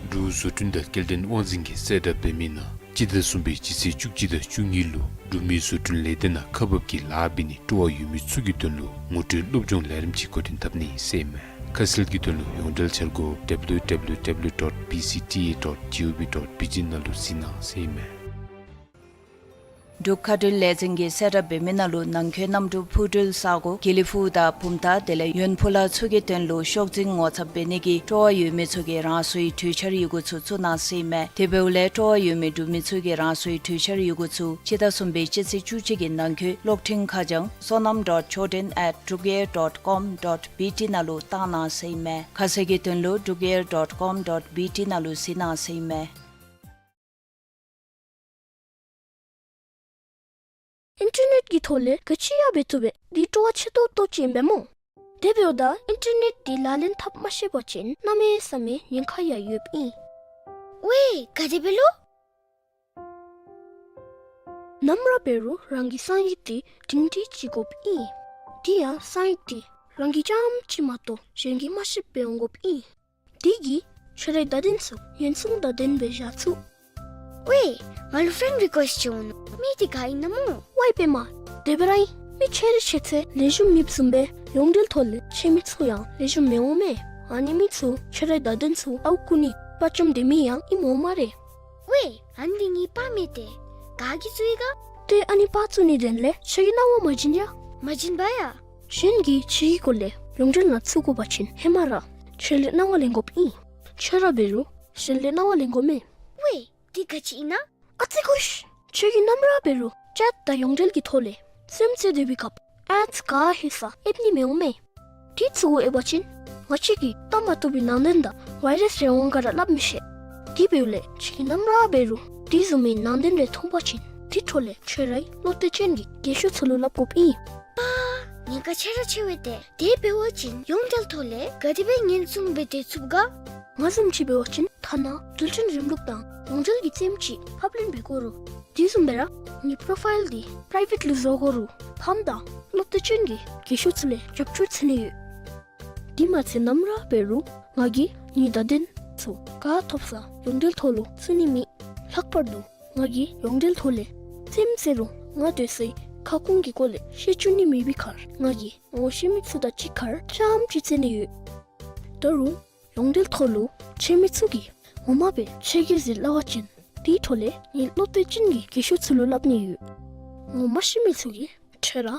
འབྲུག་བཟོ་སྐྲུན་དང་སྐྱེལ་འདྲེན་དབང་འཛིན་གྱིས་གསལ་བསྒྲགས་འབད་མི་ནང་སྤྱི་ཟླ་གསུམ་པའི་སྤྱི་ཚེས་བཅུ་གཅིག་དང་བཅུ་གཉིས་ལུ་འབྲུག་མི་བཟོ་སྐྲུན་ལས་སྡེ་ནང་ཁག་འབག་གི་ལཱ་འབད་ནི་སྤྲོ་བ་ཡོད་མི་ཚུ་གི་དོན་ལུ་ངོ་སྤྲོད་སློབ་སྦྱོང་ལས་རིམ་ཅིག་འགོ་འདྲེན་འཐབ་ནི་ཟེར་ཨིན་མས། ཁ་གསལ་གྱི་དོན་ལུ་ཡོངས་འབྲེལ་འཆར་སྒོ་W W W dot B C T A dot G O V dot B T ནང་ལུ་གཟིགས་གནང་ཟེར་ཨིན་མས། འབྲུག་མཁའ་འགྲུལ་ལས་འཛིན་གྱིས་གསལ་བསྒྲགས་འབད་མི་ནང་ལུ་ནང་འཁོད་གནམ་གྲུ་འཕུར་འགྲུལ་ས་སྒོ་དགེ་ལེགས་ཕུག་དང་བུམ་ཐང་དེ་ལས་ཡོན་ཕུ་ལ་ཚུ་གི་དོན་ལུ་ཤོག་འཛིན་ངོ་ཚབ་འབད་ནི་གི་སྤྲོ་བ་ཡོད་མི་ཚུ་གིས་རང་སོའི་གྲོས་འཆར་ཡི་གུ་ཚུ་བཙུགས་གནང་ཟེར་ཨིན་མས། དེ་འབདཝ་ལས་སྤྲོ་བ་ཡོད་མི་འབྲུག་མི་ཚུ་གིས་རང་སོའི་གྲོས་འཆར་ཡི་གུ་ཚུ་སྤྱི་ཟླ་གསུམ་པའི་སྤྱི་ཚེས་བཅུ་གཅིག་གི་ནང་འཁོད་གློག་འཕྲིན་ཁ་བྱང་sonam dot choden at drukair dot com dot B T ནང་ལུ་བཏང་གནང་ཟེར་ཨིན་མས། ཁ་གསལ་གྱི་དོན་ལུ་drukair dot com dot B T ནང་ལུ་གཟིགས་གནང་ཟེར་ཨིན་མས། ཨིན་ཊར་ནེཊ་ཀྱི་ཐོག་ལས་ག་ཅི་ཡང་འབད་བཏུབ་པས། འདི་སྤྲོ་བ་ཆེ་ཏོག་ཏོ་ཅིག་ཨིན་པས་སྨོ། དེ་འབདཝ་ད་ཨིན་ཊར་ནེཊ་འདི་ལག་ལེན་འཐབ་མ་ཤེས་པ་ཅིན་གནམ་མེད་ས་མེད་ཉེན་ཁ་ཡང་ཡོདཔ་ཨིན། ཝའེ་ག་དེ་སྦེ་ལོ། ནམ་ར་འབད་རུང་རང་གི་གསང་ཡིག་འདི་སྒྲིང་སྒྲི་བྱིན་དགོཔ་ཨིན། དེ་ཡང་གསང་ཡིག་འདི་རང་གི་རྐྱངམ་ཅིག་མ་གཏོགས་གཞན་གྱིས་མ་ཤེསཔ་སྦེ་འོང་དགོཔ་ཨིན། དེ་གིས་ཁྱོད་རའི་བརྡ་དོན་ཚུ་ཉེན་སྲུང་དང་ལྡནམ་སྦེ་བཞག་ཚུགས། ཝའེ་ང་ལུ་ཕེན་རི་ཀུ་ཨེསཊ་ཅིག་འོང་ནུག། མི་འདི་ག་ཨིན་ན་སྨོ། ཝའེ་པདྨ། དེ་སྦེ་ར་ཨིན། མི་ཁྱོད་རའི་ཤེས་ཚད་ལེགས་ཤོམ་མེདཔ་བཟུམ་སྦེ་ཡོངས་འབྲེལ་ཐོག་ལས་ཁྱོད་མི་ཚུ་ཡང་ལེགས་ཤོམ་མི་འོང་མས། ཨ་ནི་མི་ཚུ་ཁྱོད་རའི་བརྡ་དོན་ཚུ་ཨརཝ་རྐུ་ནི་དཔའ་བཅམ་སྡོད་མི་ཡང་ཨིནམ་འོང་སྨ་རེ། ཝའེ་ཨ་ནི་འདི་ངེའི་པར་མས་ཏེ། ག་གིས་བཙུགས་ཡི་ག། ཏེ་ཨ་ནི་པར་བཙུགས་ནིའི་དོན་ལས་ཁྱོད་ཀྱིས་གནང་བ་མ་བྱིན་ཡ། མ་བྱིན་པ་ཡ། གཞན་གྱིས་ཁྱོད་ཀྱི་སྐོར་ལས་ཡོངས་འབྲེལ་ནང་བཙུགས་དགོ་པ་ཅིན་ཧེ་མ་ར་ཁྱོད་ལས་གནང་བ་ལེན་དགོཔ་ཨིན། ཁྱོད་ར་འབད་རུང་གཞན་ལས་གནང་བ་ལེན་དགོ་མས། ཝའེ་འདི་ག་ཅི་ཨིན་ན། ཨ་ཙི་ཁོ་ཤི། ཁྱོད་ཀྱིས་ནམ་ར་འབད་རུང་ཅེཊ་དང་ཡོངས་འབྲེལ་གྱི་ཐོག་ལས་སེམས་ཅན་སྡོད་པའི་སྐབས་ཨེཌསི་ག་ཧེ་ས་ཨེབ་ནི་མི་འོང་མས། དེ་ཚུ་གུ་ཨེབ་པ་ཅིན་ང་བཅས་ཀྱིས་བལྟ་མ་བཏུབ་པའི་ནང་དོན་དང་ཝའི་རཱསི་རེ་འོང་ག་ར་སླབ་མི་ཤེས། དེ་འབདཝ་ལས་ཁྱེད་ཀྱིས་ནམ་ར་འབད་རུང་དེ་བཟུམ་མའི་ནང་དོན་རེ་མཐོང་པ་ཅིན་དེ་འཕྲོ་ལས་ཁྱོད་རའི་བློ་གཏད་ཅན་གྱི་རྒན་ཤོས་ཚུ་ལུ་སླབ་དགོཔ་ཨིན། པ། ཉེན་ཁ་ཆེ་ར་ཆེ་བས་ཏེ། དེ་འབད་བ་ཅིན་ཡོངས་འབྲེལ་ཐོག་ལས་ག་དེ་སྦེ་ཉེན་སྲུང་འབད་དེ་ཚུགས་ག། ང་བཟུམ་ཅིག་འབད་བ་ཅིན་ཐ་ན་རྡུལ་ཕྲན་རིམ་ལུགས་དང་ཡོངས་འབྲེལ་གྱི་རྩེདམོ་ཅིག་ཕབ་ལེན་འབད་དགོ་རུང་དེ་བཟུམ་སྦེ་ར་ངེའི་པོ་རོ་ཕའིལ་འདི་པྲའི་བེཊ་ལུ་བཟོ་དགོ་རུང་ཕམ་དང་བློ་གཏད་ཅན་གྱི་རྒན་ཤོས་ཚུ་ལས་རྒྱབ་སྐྱོར་འཚོལ་ནི་ཡོད། དེ་མ་ཚད་ནམ་ར་འབད་རུང་ང་གིས་ངེའི་བརྡ་དོན་ཚུ་ག་ཐོབ་ས་ཡོངས་འབྲེལ་ཐོག་ལུ་བཙུགས་ནི་མེད། ལྷག་པར་དུ་ང་གིས་ཡོངས་འབྲེལ་ཐོག་ལས་རྩེདམོ་རྩེ་རུང་ང་སྡོད་སའི་ཁ་སྐོང་གི་སྐོར་ལས་བཤད་བཅུག་ནི་མེད་པའི་ཁར་ང་གིས་ངོ་ཤེས་མི་ཚུ་དང་གཅིག་ཁར་རྐྱངམ་ཅིག་རྩེ་ནི་ཡོད། ད་རུང་ཡོངས་འབྲེལ་ཐོག་ལུ་ཁྱེད་མི་ཚུ་གིས་ངོ་མ་སྦེ་ཁྱེད་ཀྱིས་ཟེར་སླབ་པ་ཅིན་དེའི་འཕྲོ་ལས་ངེའི་བློ་གཏད་ཅན་གྱི་རྒན་ཤོས་ཚུ་ལུ་སླབ་ནི་ཡོད། ངོ་མ་ཤེས་མི་ཚུ་གིས་ཁྱོད་ར་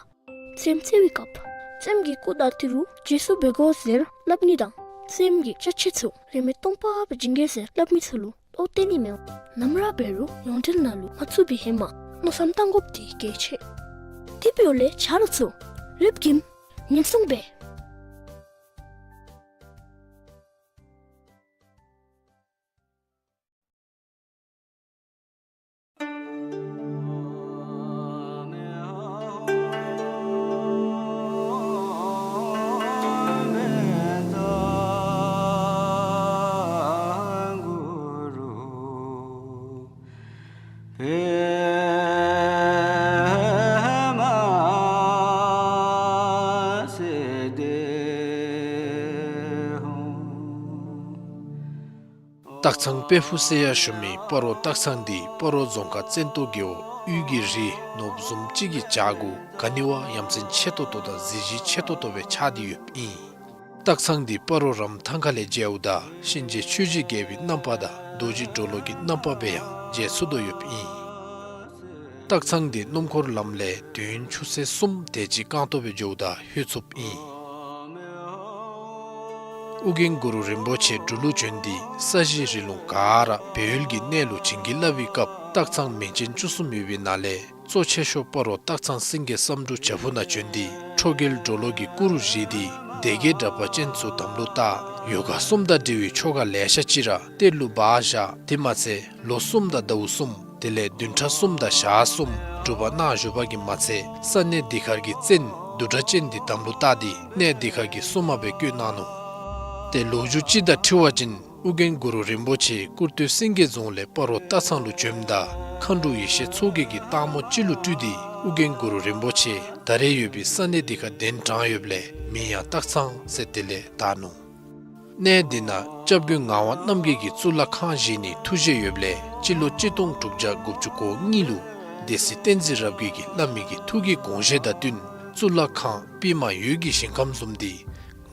རྩེདམོ་རྩེ་བའི་སྐབས་རྩེདམོ་གི་སྐུ་དང་ཏི་རུ་རྗེས་སུ་འབད་དགོ་ཟེར་སླབ་ནི་དང་རྩེདམོ་གི་ཅ་ཆས་ཚུ་རིན་མེད་སྟོང་པ་སྦེ་བྱིན་གེ་ཟེར་སླབ་མི་ཚུ་ལུ་བློ་གཏད་ནི་མི་འོང་། ནམ་ར་འབད་རུང་ཡོངས་འབྲེལ་ནང་ལུ་མ་བཙུགས་པའི་ཧེ་མ་མནོ་བསམ་བཏང་དགོཔ་འདི་གལ་ཆེ། དེ་འབདཝ་ལས་ཆ་རོགས་ཚུ་ལེགས་ཤོམ་ཉེན་སྲུང་འབད། སྟག་ཚང་དཔལ་ཕུག་ཟེར་ཡང་ཞུ་མི་སྤ་རོ་སྟག་ཚང་འདི་སྤ་རོ་རྫོང་ཁག་བཙན་ཏོ་རྒེད་འོག་དབུས་ཀྱི་རི་ནོར་བུ་བཟུམ་ཅིག་གི་བྱག་གུ་ག་ནི་བ་ཡ་མཚན་ཆེ་ཏོག་ཏོ་དང་གཟི་བརྗིད་ཆེ་ཏོག་ཏོ་སྦེ་ཆགས་ཏེ་ཡོདཔ་ཨིན། སྟག་ཚང་འདི་སྤ་རོ་རམ་ཐང་ཁ་ལས་མཇལཝ་ད་གཤིན་རྗེ་ཆོས་ཀྱི་རྒྱལ་པོའི་རྣམ་པ་དང་རྡོ་རྗེ་གྲོ་ལོད་ཀྱི་རྣམ་པ་སྦེ་ཡང་མཇལ་ཚུགས་དོ་ཡོདཔ་ཨིན། སྟག་ཚང་འདི་སྣུམ་འཁོར་ལམ་ལས་དུས་ཡུན་ཆུ་ཚོད་གསུམ་དེ་ཅིག་རྐང་སྟོང་སྦེ་འགྱོཝ་ད་ལྷོད་ཚུགསཔ་ཨིན། ཨོ་རྒྱན་གུ་རུ་རིན་པོ་ཆེ་འབྲུག་ལུ་བྱོན་ཏེ་ས་གཞི་རི་ལུང་ག་ར་སྦས་ཡུལ་གྱི་གནས་ལུ་བྱིན་གྱིས་བརླབས་པའི་སྐབས་སྟག་ཚང་མིང་ཅན་བཅུ་གསུམ་ཡོད་པའི་ནང་ལས་གཙོ་ཆེ་ཤོས་སྤ་རོ་སྟག་ཚང་སེང་གེ་བསམ་འགྲུབ་བྱག་ཕུག་ནང་བྱོན་ཏེ་ཁྲོ་རྒྱལ་གྲོ་ལོད་ཀྱི་སྐུ་རུ་བཞེངས་ཏེ་སྡེ་བརྒྱད་དྲེགས་པ་ཅན་ཚུ་དམ་ལུ་བཏགས། ཡོ་ག་གསུམ་དང་འབྲེལ་བའི་ཆོ་ག་ལེ་ཤ་ཅིག་ར་གཏེར་ལུ་སྦ་བཞག། དེ་མ་ཚད་ལོ་གསུམ་དང་ཟླཝ་གསུམ་དེ་ལས་བདུན་ཕྲག་གསུམ་དང་ཞག་གསུམ་སྒྲུབ་པ་གནང་བཞུགས་པ་གིས་མ་ཚད་ས་གནས་འདི་ཁར་གྱི་བཙན་བདུད་དྲེགས་ཅན་འདི་དམ་ལུ་བཏགས་ཏེ་གནས་འདི་ཁར་གྱི་སྲུང་མ་སྦེ་བསྐོས་གནང་ནུག། ཏེ་ལོ་རྒྱུས་ཅིག་དང་འཁྲིལ་བ་ཅིན་ཨོ་རྒྱན་གུ་རུ་རིན་པོ་ཆེ་ཀུར་སྟོད་སེང་གེ་རྫོང་ལས་སྤ་རོ་སྟག་ཚང་ལུ་བྱོནམ་ད་མཁའ་འགྲོ་ཡེ་ཤེས་མཚོ་རྒྱལ་གྱིས་སྟག་མོ་ཅིག་ལུ་སྤྲུལ་ཏེ་ཨོ་རྒྱན་གུ་རུ་རིན་པོ་ཆེ་ད་རེས་ཡོད་པའི་ས་གནས་འདི་ཁར་གདན་དྲངས་ཡོདཔ་ལས་མིང་ཡང་སྟག་ཚང་ཟེར་དེ་ལས་བཏགས་ནུག། གནས་འདི་ནང་སྐྱབས་མགོན་ངག་དབང་རྣམ་རྒྱལ་གྱིས་གཙུག་ལག་ཁང་བཞེངས་ནིའི་ཐུགས་བཞེད་ཡོདཔ་ལས་སྤྱི་ལོ་གཅིག་སྟོང་དྲུག་བརྒྱ་དགུ་བཅུ་གོ་གཉིས་ལུ་སྡེ་སྲིད་བསྟན་འཛིན་རབ་རྒྱས་ཀྱིས་བླ་མའི་གི་ཐུགས་ཀྱི་དགོངས་བཞེད་དང་བསྟུན་གཙུག་ལག་ཁང་པདྨ་འོད་ཀྱི་ཞིང་ཁམས་བཟུམ་འདི་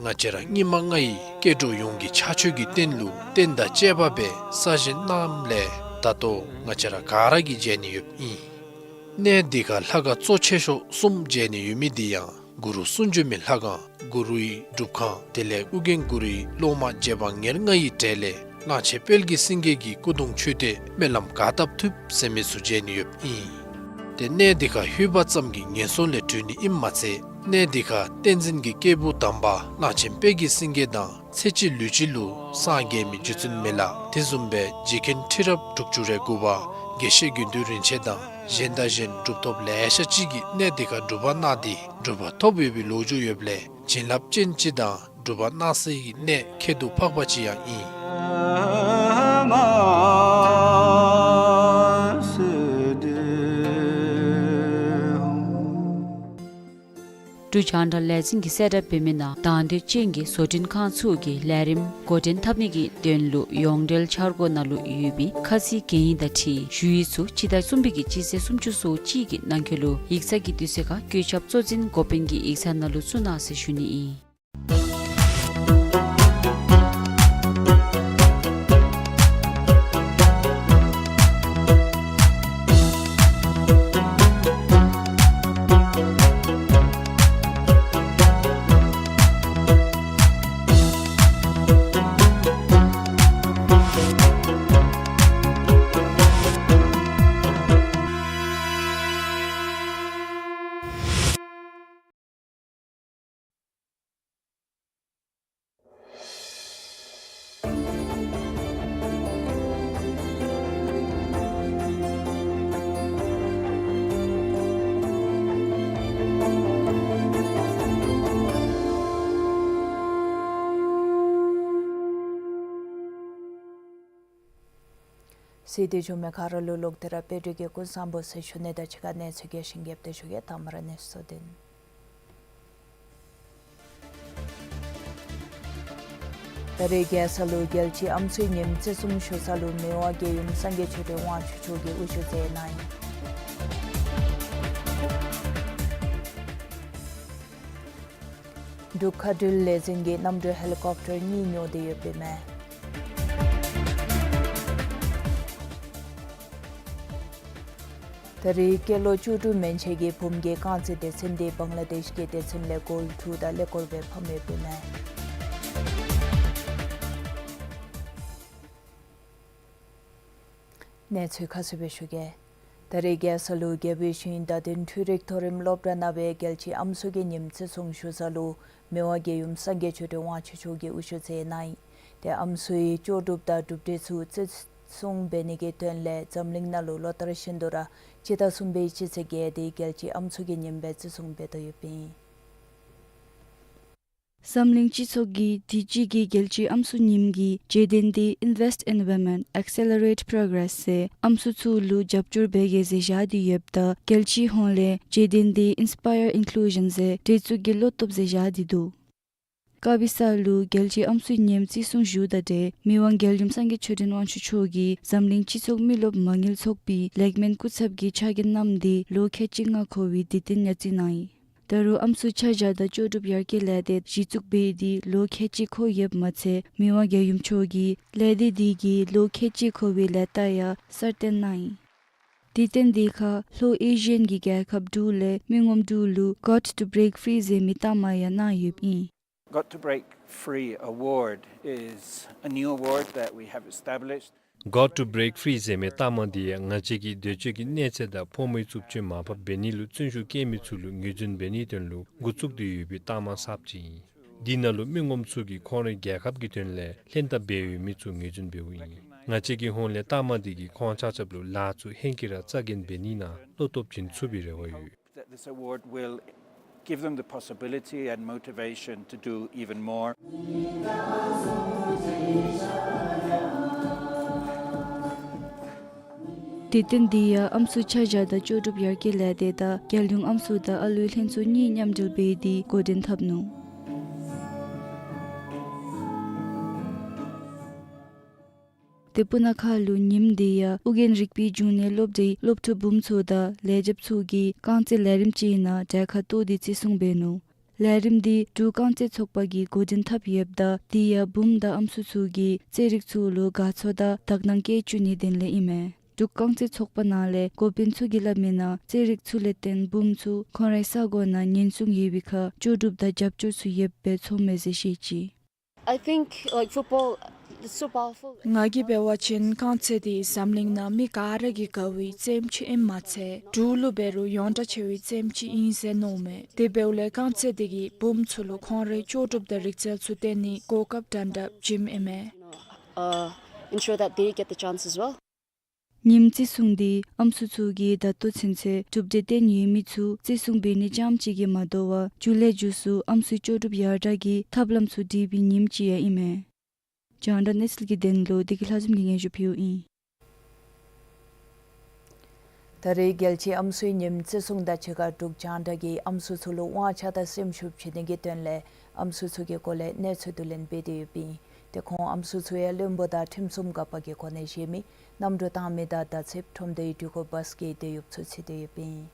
ང་བཅས་ར་སྙིགས་མ་ལྔ་ཡི་སྐྱེ་འགྲོ་ཡོངས་ཀྱི་ཕྱག་མཆོད་ཀྱི་རྟེན་ལུ་རྟེན་དང་བཅས་པ་སྦེ་གསར་བཞེངས་གནངམ་ལས་ད་ལྟོ་ང་བཅས་ར་ག་ར་གིས་མཇལ་ནི་ཡོདཔ་ཨིན། གནས་འདི་ཁར་ལྷ་ཁང་གཙོ་ཆེ་ཤོས་གསུམ་མཇལ་ནི་ཡོད་མི་འདི་ཡང་གུ་རུ་གསུང་བྱོན་མའི་ལྷ་ཁང་གུ་རུའི་སྒྲུབ་ཁང་དེ་ལས་ཨོ་རྒྱན་གུ་རུའི་སློབ་མ་རྗེ་འབངས་ཉེར་ལྔ་ཡི་གྲས་ལས་གླང་ཆེན་དཔལ་གྱི་སེང་གེ་གི་སྐུ་གདུང་མཆོད་རྟེན་སྨོན་ལམ་ག་བཏབ་ཐུབ་ཟེར་མི་ཚུ་མཇལ་ནི་ཡོདཔ་ཨིན། ཏེ་གནས་འདི་ཁར་ལྷོད་པ་ཙམ་གྱིས་ངན་སོང་ལས་གྲོལ་ནི་ཨིནམ་མ་ཚད་གནས་འདི་ཁར་བསྟན་འཛིན་གྱི་སྐྱེས་བུ་དམ་པ་གླང་ཆེན་དཔལ་གྱི་སེང་གེ་དང་ཚེ་གཅིག་ལུས་གཅིག་ལུ་སངས་རྒྱས་མི་རྗེ་བཙུན་མི་ལ་དེ་བཟུམ་སྦེ་རྗེ་མཁན་ཁྲི་རབས་དྲུག་ཅུ་རེ་དགུ་པ་དགེ་བཤེས་དགེ་འདུན་རིན་ཆེན་དང་གཞན་དང་གཞན་གྲུབ་ཐོབ་ལེ་ཤ་ཅིག་གིས་གནས་འདི་ཁར་སྒྲུབ་པ་གནང་སྟེ་གྲུབ་པ་ཐོབ་ཡོད་པའི་ལོ་རྒྱུས་ཡོདཔ་ལས་བྱིན་རླབས་ཅན་ཅིག་དང་སྒྲུབ་པ་གནང་སའི་གནས་ཁྱད་དུ་འཕགས་པ་ཅིག་ཡང་ཨིན། འབྲུག་རྒྱང་བསྒྲགས་ལས་འཛིན་གྱིས་གསལ་བསྒྲགས་འབད་མི་ནང་དང་འདོད་ཅན་གྱི་བཟོ་སྐྲུན་ཁང་ཚུ་གིས་ལས་རིམ་འགོ་འདྲེན་འཐབ་ནི་གི་དོན་ལུ་ཡོངས་འབྲེལ་འཆར་སྒོ་ནང་ལུ་ཡོད་པའི་ཁ་ཚིག་གན་ཡིག་དང་འཁྲིལ་ཞུ་ཡིག་ཚུ་སྤྱི་ཟླ་གསུམ་པའི་གི་སྤྱི་ཚེས་སུམ་ཅུ་སོ་གཅིག་གི་ནང་འཁོད་ལུ་ཡིག་ཚང་གི་དུས་ཚོད་ཁར་བཀོད་ཁྱབ་གཙོ་འཛིན་འགོ་དཔོན་གྱི་ཡིག་ཚང་ནང་ལུ་བཙུགས་གནང་ཟེར་ཞུ་ནི་ཨིན། གསན་ཏེ་བཞུགས་མི་ག་ར་ལུ་ལོག་སྟེ་ར་དཔལ་སྒྲོན་གྱིས་སྐུ་གཟུགས་བཟང་པོ་ཟེར་ཞུ་ནི་དང་གཅིག་ཁར་གནས་ཚུལ་རྒྱས་ཤིང་རྒྱསཔ་སྦེ་ཞུ་གེ། དང་པ་ར་གནས་ཚུལ་དོན། ད་རེས་རྒྱལ་ས་ལུ་རྒྱལ་སྤྱིའི་ཨམ་སྲུའི་ཉིནམ་བརྩི་སྲུང་ཞུ་ས་ལུ་མི་དབང་རྒྱལ་ཡུམ་སངས་རྒྱས་ཆོས་སྒྲོན་དབང་ཕྱུག་མཆོག་གིས་དབུ་བཞུགས་མཛད་གནང་ཡི། འབྲུག་མཁའ་འགྲུལ་ལས་འཛིན་གྱིས་གནམ་གྲུ་ཧེ་ལི་ཀོབ་ཊར་གཉིས་ཉོ་སྟེ་ཡོདཔ་ཨིན་མས། ད་རེས་སྐྱེས་ལོ་བཅུ་དྲུག་མན་ཆད་ཀྱི་བུམོ་གི་རྐང་རྩེད་སྡེ་ཚན་འདི་བང་ལ་དེཤ་གི་སྡེ་ཚན་ལས་གོལ་དྲུག་དང་ཀླད་ཀོར་སྦེ་ཕམ་ཡོདཔ་ཨིན་མས། གནས་ཚུལ་ཁ་གསལ་སྦེ་ཞུ་གེ། ད་རེས་རྒྱལ་ས་ལུ་རྒྱལ་པོའི་ཞིང་བདག་དོན་འཕྲུལ་རིག་མཐོ་རིམ་སློབ་གྲྭ་ནང་སྦེ་རྒྱལ་སྤྱིའི་ཨམ་སྲུ་གི་ཉིནམ་བརྩི་སྲུང་ཞུ་ས་ལུ་མི་དབང་རྒྱལ་ཡུམ་སངས་རྒྱས་ཆོས་སྒྲོན་དབང་ཕྱུག་མཆོག་གིས་དབུ་བཞུགས་མཛད་གནང་ཡི། ཏེ་ཨམ་སྲུའི་ལྕོགས་གྲུབ་དང་གྲུབ་འབྲས་ཚུ་བརྩི་སྲུང་འབད་ནི་གི་དོན་ལས་འཛམ་གླིང་ནང་ལུ་ལོ་ལྟར་བཞིན་དུ་ར་སྤྱི་ཟླ་གསུམ་པའི་སྤྱི་ཚེས་བརྒྱད་དེ་རྒྱལ་སྤྱིའི་ཨམ་སྲུ་གི་ཉིནམ་སྦེ་བརྩི་སྲུང་འབད་དོ་ཡོདཔ་ཨིན། འཛམ་གླིང་སྤྱི་ཚོགས་ཀྱིས་དུས་ཅི་གི་རྒྱལ་སྤྱིའི་ཨམ་སྲུ་ཉིནམ་གྱི་བརྗོད་དོན་འདི་Invest in Women, Accelerate Progress ཟེར་ཨམ་སྲུ་ཚུ་ལུ་རྒྱབ་སྐྱོར་འབད་གེ་ཟེར་བཞག་སྟེ་ཡོདཔ་ད་རྒྱལ་སྤྱིའི་ཧོངས་ལས་བརྗོད་དོན་འདི་Inspire Inclusion ཟེར་སྒྲིག་འཛུགས་ཀྱི་བློ་སྟོབས་ཟེར་བཞག་སྟེ་འདུག། དཀར་སྦི་ས་ལུ་རྒྱལ་སྤྱིའི་ཨམ་སྲུའི་ཉིནམ་བརྩི་སྲུང་ཞུཝ་ད་ཏེ་མི་དབང་རྒྱལ་ཡུམ་སངས་རྒྱས་ཆོས་སྒྲོན་དབང་ཕྱུག་མཆོག་གིས་འཛམ་གླིང་སྤྱི་ཚོགས་མི་རློབས་མ་དངུལ་ཚོགས་པའི་ལེགས་སྨོན་སྐུ་ཚབ་ཀྱི་ཕྱག་འགན་བསྣམས་ཏེ་ལོ་ཁལ་གཅིག་ལྔ་འཁོར་བའི་དུས་སྟོན་ཡང་བརྩི་གནང་ཡི། ད་རུང་ཨམ་སྲུ་ཆ་བཞག་དང་ལྕོགས་གྲུབ་ཡར་རྒྱས་ལས་སྡེ་གཞི་བཙུགས་འབད་དེ་ལོ་ཁལ་གཅིག་འཁོར་ཡོདཔ་མ་ཚད་མི་དབང་རྒྱལ་ཡུམ་མཆོག་གིས་ལས་སྡེ་འདི་གི་ལོ་ཁལ་གཅིག་འཁོར་བའི་ལས་རྟགས་ཡང་གསར་བཏོན་གནང་ཡི། དུས་སྟོན་འདི་ཁར་ལྷོ་ཨེ་ཤི་ཡན་གྱི་རྒྱལ་ཁབ་དྲུག་ལས་མི་ངོམ་དྲུག་ལུ་Got to Break Free ཟེར་མི་རྟགས་མ་ཡང་གནང་ཡོདཔ་ཨིན། Got to Break Free Award is a new award that we have established. Got to Break Free ཟེར་མི་རྟགས་མ་འདི་ཡང་ང་བཅས་ཀྱིས་འདོད་སྤྱོད་ཀྱི་གནས་ཚད་དང་ཕོ་མོའི་རྩུབ་སྤྱོད་མར་ཕབ་འབད་ནི་ལུ་བརྩོན་ཤུགས་བསྐྱེད་མི་ཚུ་ལུ་ངོས་འཛིན་འབད་ནིའི་དོན་ལུ་འགོ་བཙུགས་ཏེ་ཡོད་པའི་རྟགས་མ་གསརཔ་ཅིག་ཨིན། འདི་ནང་ལུ་མི་ངོམ་ཚུ་གིས་ཁོང་རའི་རྒྱལ་ཁབ་ཀྱི་དོན་ལས་ལྷན་ཐབས་འབད་ཡོད་མི་ཚུ་ངོས་འཛིན་འབདཝ་ཨིན། ང་བཅས་ཀྱི་ཧོངས་ལས་རྟགས་མ་འདི་གིས་ཁོང་ཆ་ཁྱབ་ལུ་ལཱ་ཚུ་ཧེང་སྐལ་ར་རྩ་འགེངས་འབད་ནི་ནང་བློ་སྟོབས་བྱིན་ཚུགས་པའི་རེ་བ་ཡོད། That this award will give them the possibility and motivation to do even more. དུས་སྟོན་འདི་ཡང་ཨམ་སྲུ་ཆ་བཞག་དང་ལྕོགས་གྲུབ་ཡར་རྒྱས་ལས་སྡེ་དང་རྒྱལ་ཡོངས་ཨམ་སྲུ་དང་ཨ་ལུའི་ལྷན་ཚོགས་གཉིས་མཉམ་འབྲེལ་འབད་དེ་འགོ་འདྲེན་འཐབ་ནུག། ཏེ་སྤུ་ན་ཁ་ལུ་ཉིནམ་འདི་ཡང་ཨོ་རྒྱན་རིག་པའི་འབྱུང་གནས་སློབ་གྲྭའི་སློབ་ཕྲུག་བུམོ་ཚུ་དང་ལས་བྱེདཔ་ཚུ་གིས་རྐང་རྩེད་ལས་རིམ་ཅིག་ནང་གྲལ་ཁར་གཏོགས་ཏེ་བརྩི་སྲུང་འབད་ནུག། ལས་རིམ་འདི་འབྲུག་རྐང་རྩེད་ཚོགས་པ་གིས་འགོ་འདྲེན་འཐབ་ཡོདཔ་ད་འདི་ཡང་བུམོ་དང་ཨམ་སྲུ་ཚུ་གིས་རྩེད་རིགས་ཚུ་ལུ་དགའ་ཚོར་དང་དག་སྣང་བསྐྱེད་བཅུག་ནིའི་དོན་ལས་ཨིན་མས། འབྲུག་རྐང་རྩེད་ཚོགས་པ་ནང་ལས་འགོ་དཔོན་ཚུ་གིས་སླབ་མིའི་ནང་རྩེད་རིགས་ཚུ་ལས་བརྟེན་བུམོ་ཚུ་ཁོང་རའི་ས་གོ་ནང་ཉེན་སྲུང་ཡོད་པའི་ཁར་ལྕོགས་གྲུབ་དང་རྒྱབ་སྐྱོར་ཚུ་ཡོདཔ་སྦེ་ཚོརཝ་མས་ཟེར་བཤད་ཅི། I think, like, football, it's so powerful. ང་གིས་འབད་བ་ཅིན་རྐང་རྩེད་འདི་འཛམ་གླིང་ནང་མི་ག་ར་གིས་དགའ་བའི་རྩེདམོ་ཅིག་ཨིནམ་མ་ཚད་འབྲུག་ལུ་འབད་རུང་ཡོངས་གྲགས་ཆེ་བའི་རྩེདམོ་ཅིག་ཨིན་ཟེར་མནོཝ་མས། དེ་འབདཝ་ལས་རྐང་རྩེད་འདི་གིས་བུམོ་ཚུ་ལུ་ཁོང་རའི་ལྕོགས་གྲུབ་དང་རིག་རྩལ་ཚུ་སྟོན་ནིའི་གོ་སྐབས་འདྲན་འདྲ་བྱིནམ་ཨིན་མས། Uh, ensure that they get the chance as well. ཉིནམ་བརྩི་སྲུང་འདི་ཨམ་སྲུ་ཚུ་གིས་ད་ལྟོ་ཚུན་ཚོད་གྲུབ་འབྲས་སྟོན་ཡོད་མི་ཚུ་བརྩི་སྲུང་འབད་ནི་རྐྱངམ་ཅིག་གིས་མ་དོ་བར་མཇུག་ལས་མཇུག་སུ་ཨམ་སྲུའི་ལྕོགས་གྲུབ་ཡར་དྲག་གི་ཐབས་ལམ་ཚུ་སྒྲིག་པའི་ཉིནམ་ཅིག་ཡང་ཨིན་མས། རྒྱང་བསྒྲགས་གནས་ཚུལ་གྱི་དོན་ལུ་བདེ་སྐྱིད་ལྷ་འཛོམས་ཀྱིས་སྙན་ཞུ་ཕུལཝ་ཨིན། ད་རེས་རྒྱལ་སྤྱིའི་ཨམ་སྲུའི་ཉིནམ་བརྩི་སྲུང་དང་གཅིག་ཁར་འབྲུག་རྒྱང་བསྒྲགས་ཀྱིས་ཨམ་སྲུ་ཚུ་ལུ་དབང་ཆ་དང་སེམས་ཤུགས་བྱིན་ནི་གི་དོན་ལས་ཨམ་སྲུ་ཚུ་གི་སྐོར་ལས་གནས་ཚུལ་བསྡུ་ལེན་འབད་དེ་ཡོདཔ་ཨིན། ཏེ་ཁོང་ཨམ་སྲུ་ཚུ་ཡང་བློན་པོ་དང་ཁྲིམས་སྲུང་འགག་པ་གི་གོ་གནས་བཞེས་མི་གནམ་གྲུ་བཏང་མི་དང་བརྡ་ཚེབ་ཁྲོམ་སྡེའི་འགྲུལ་འཁོར་བཱས་ཀྱི་དེད་ཡོདཔ་ཚུ་ཚུད་དེ་ཡོདཔ་ཨིན།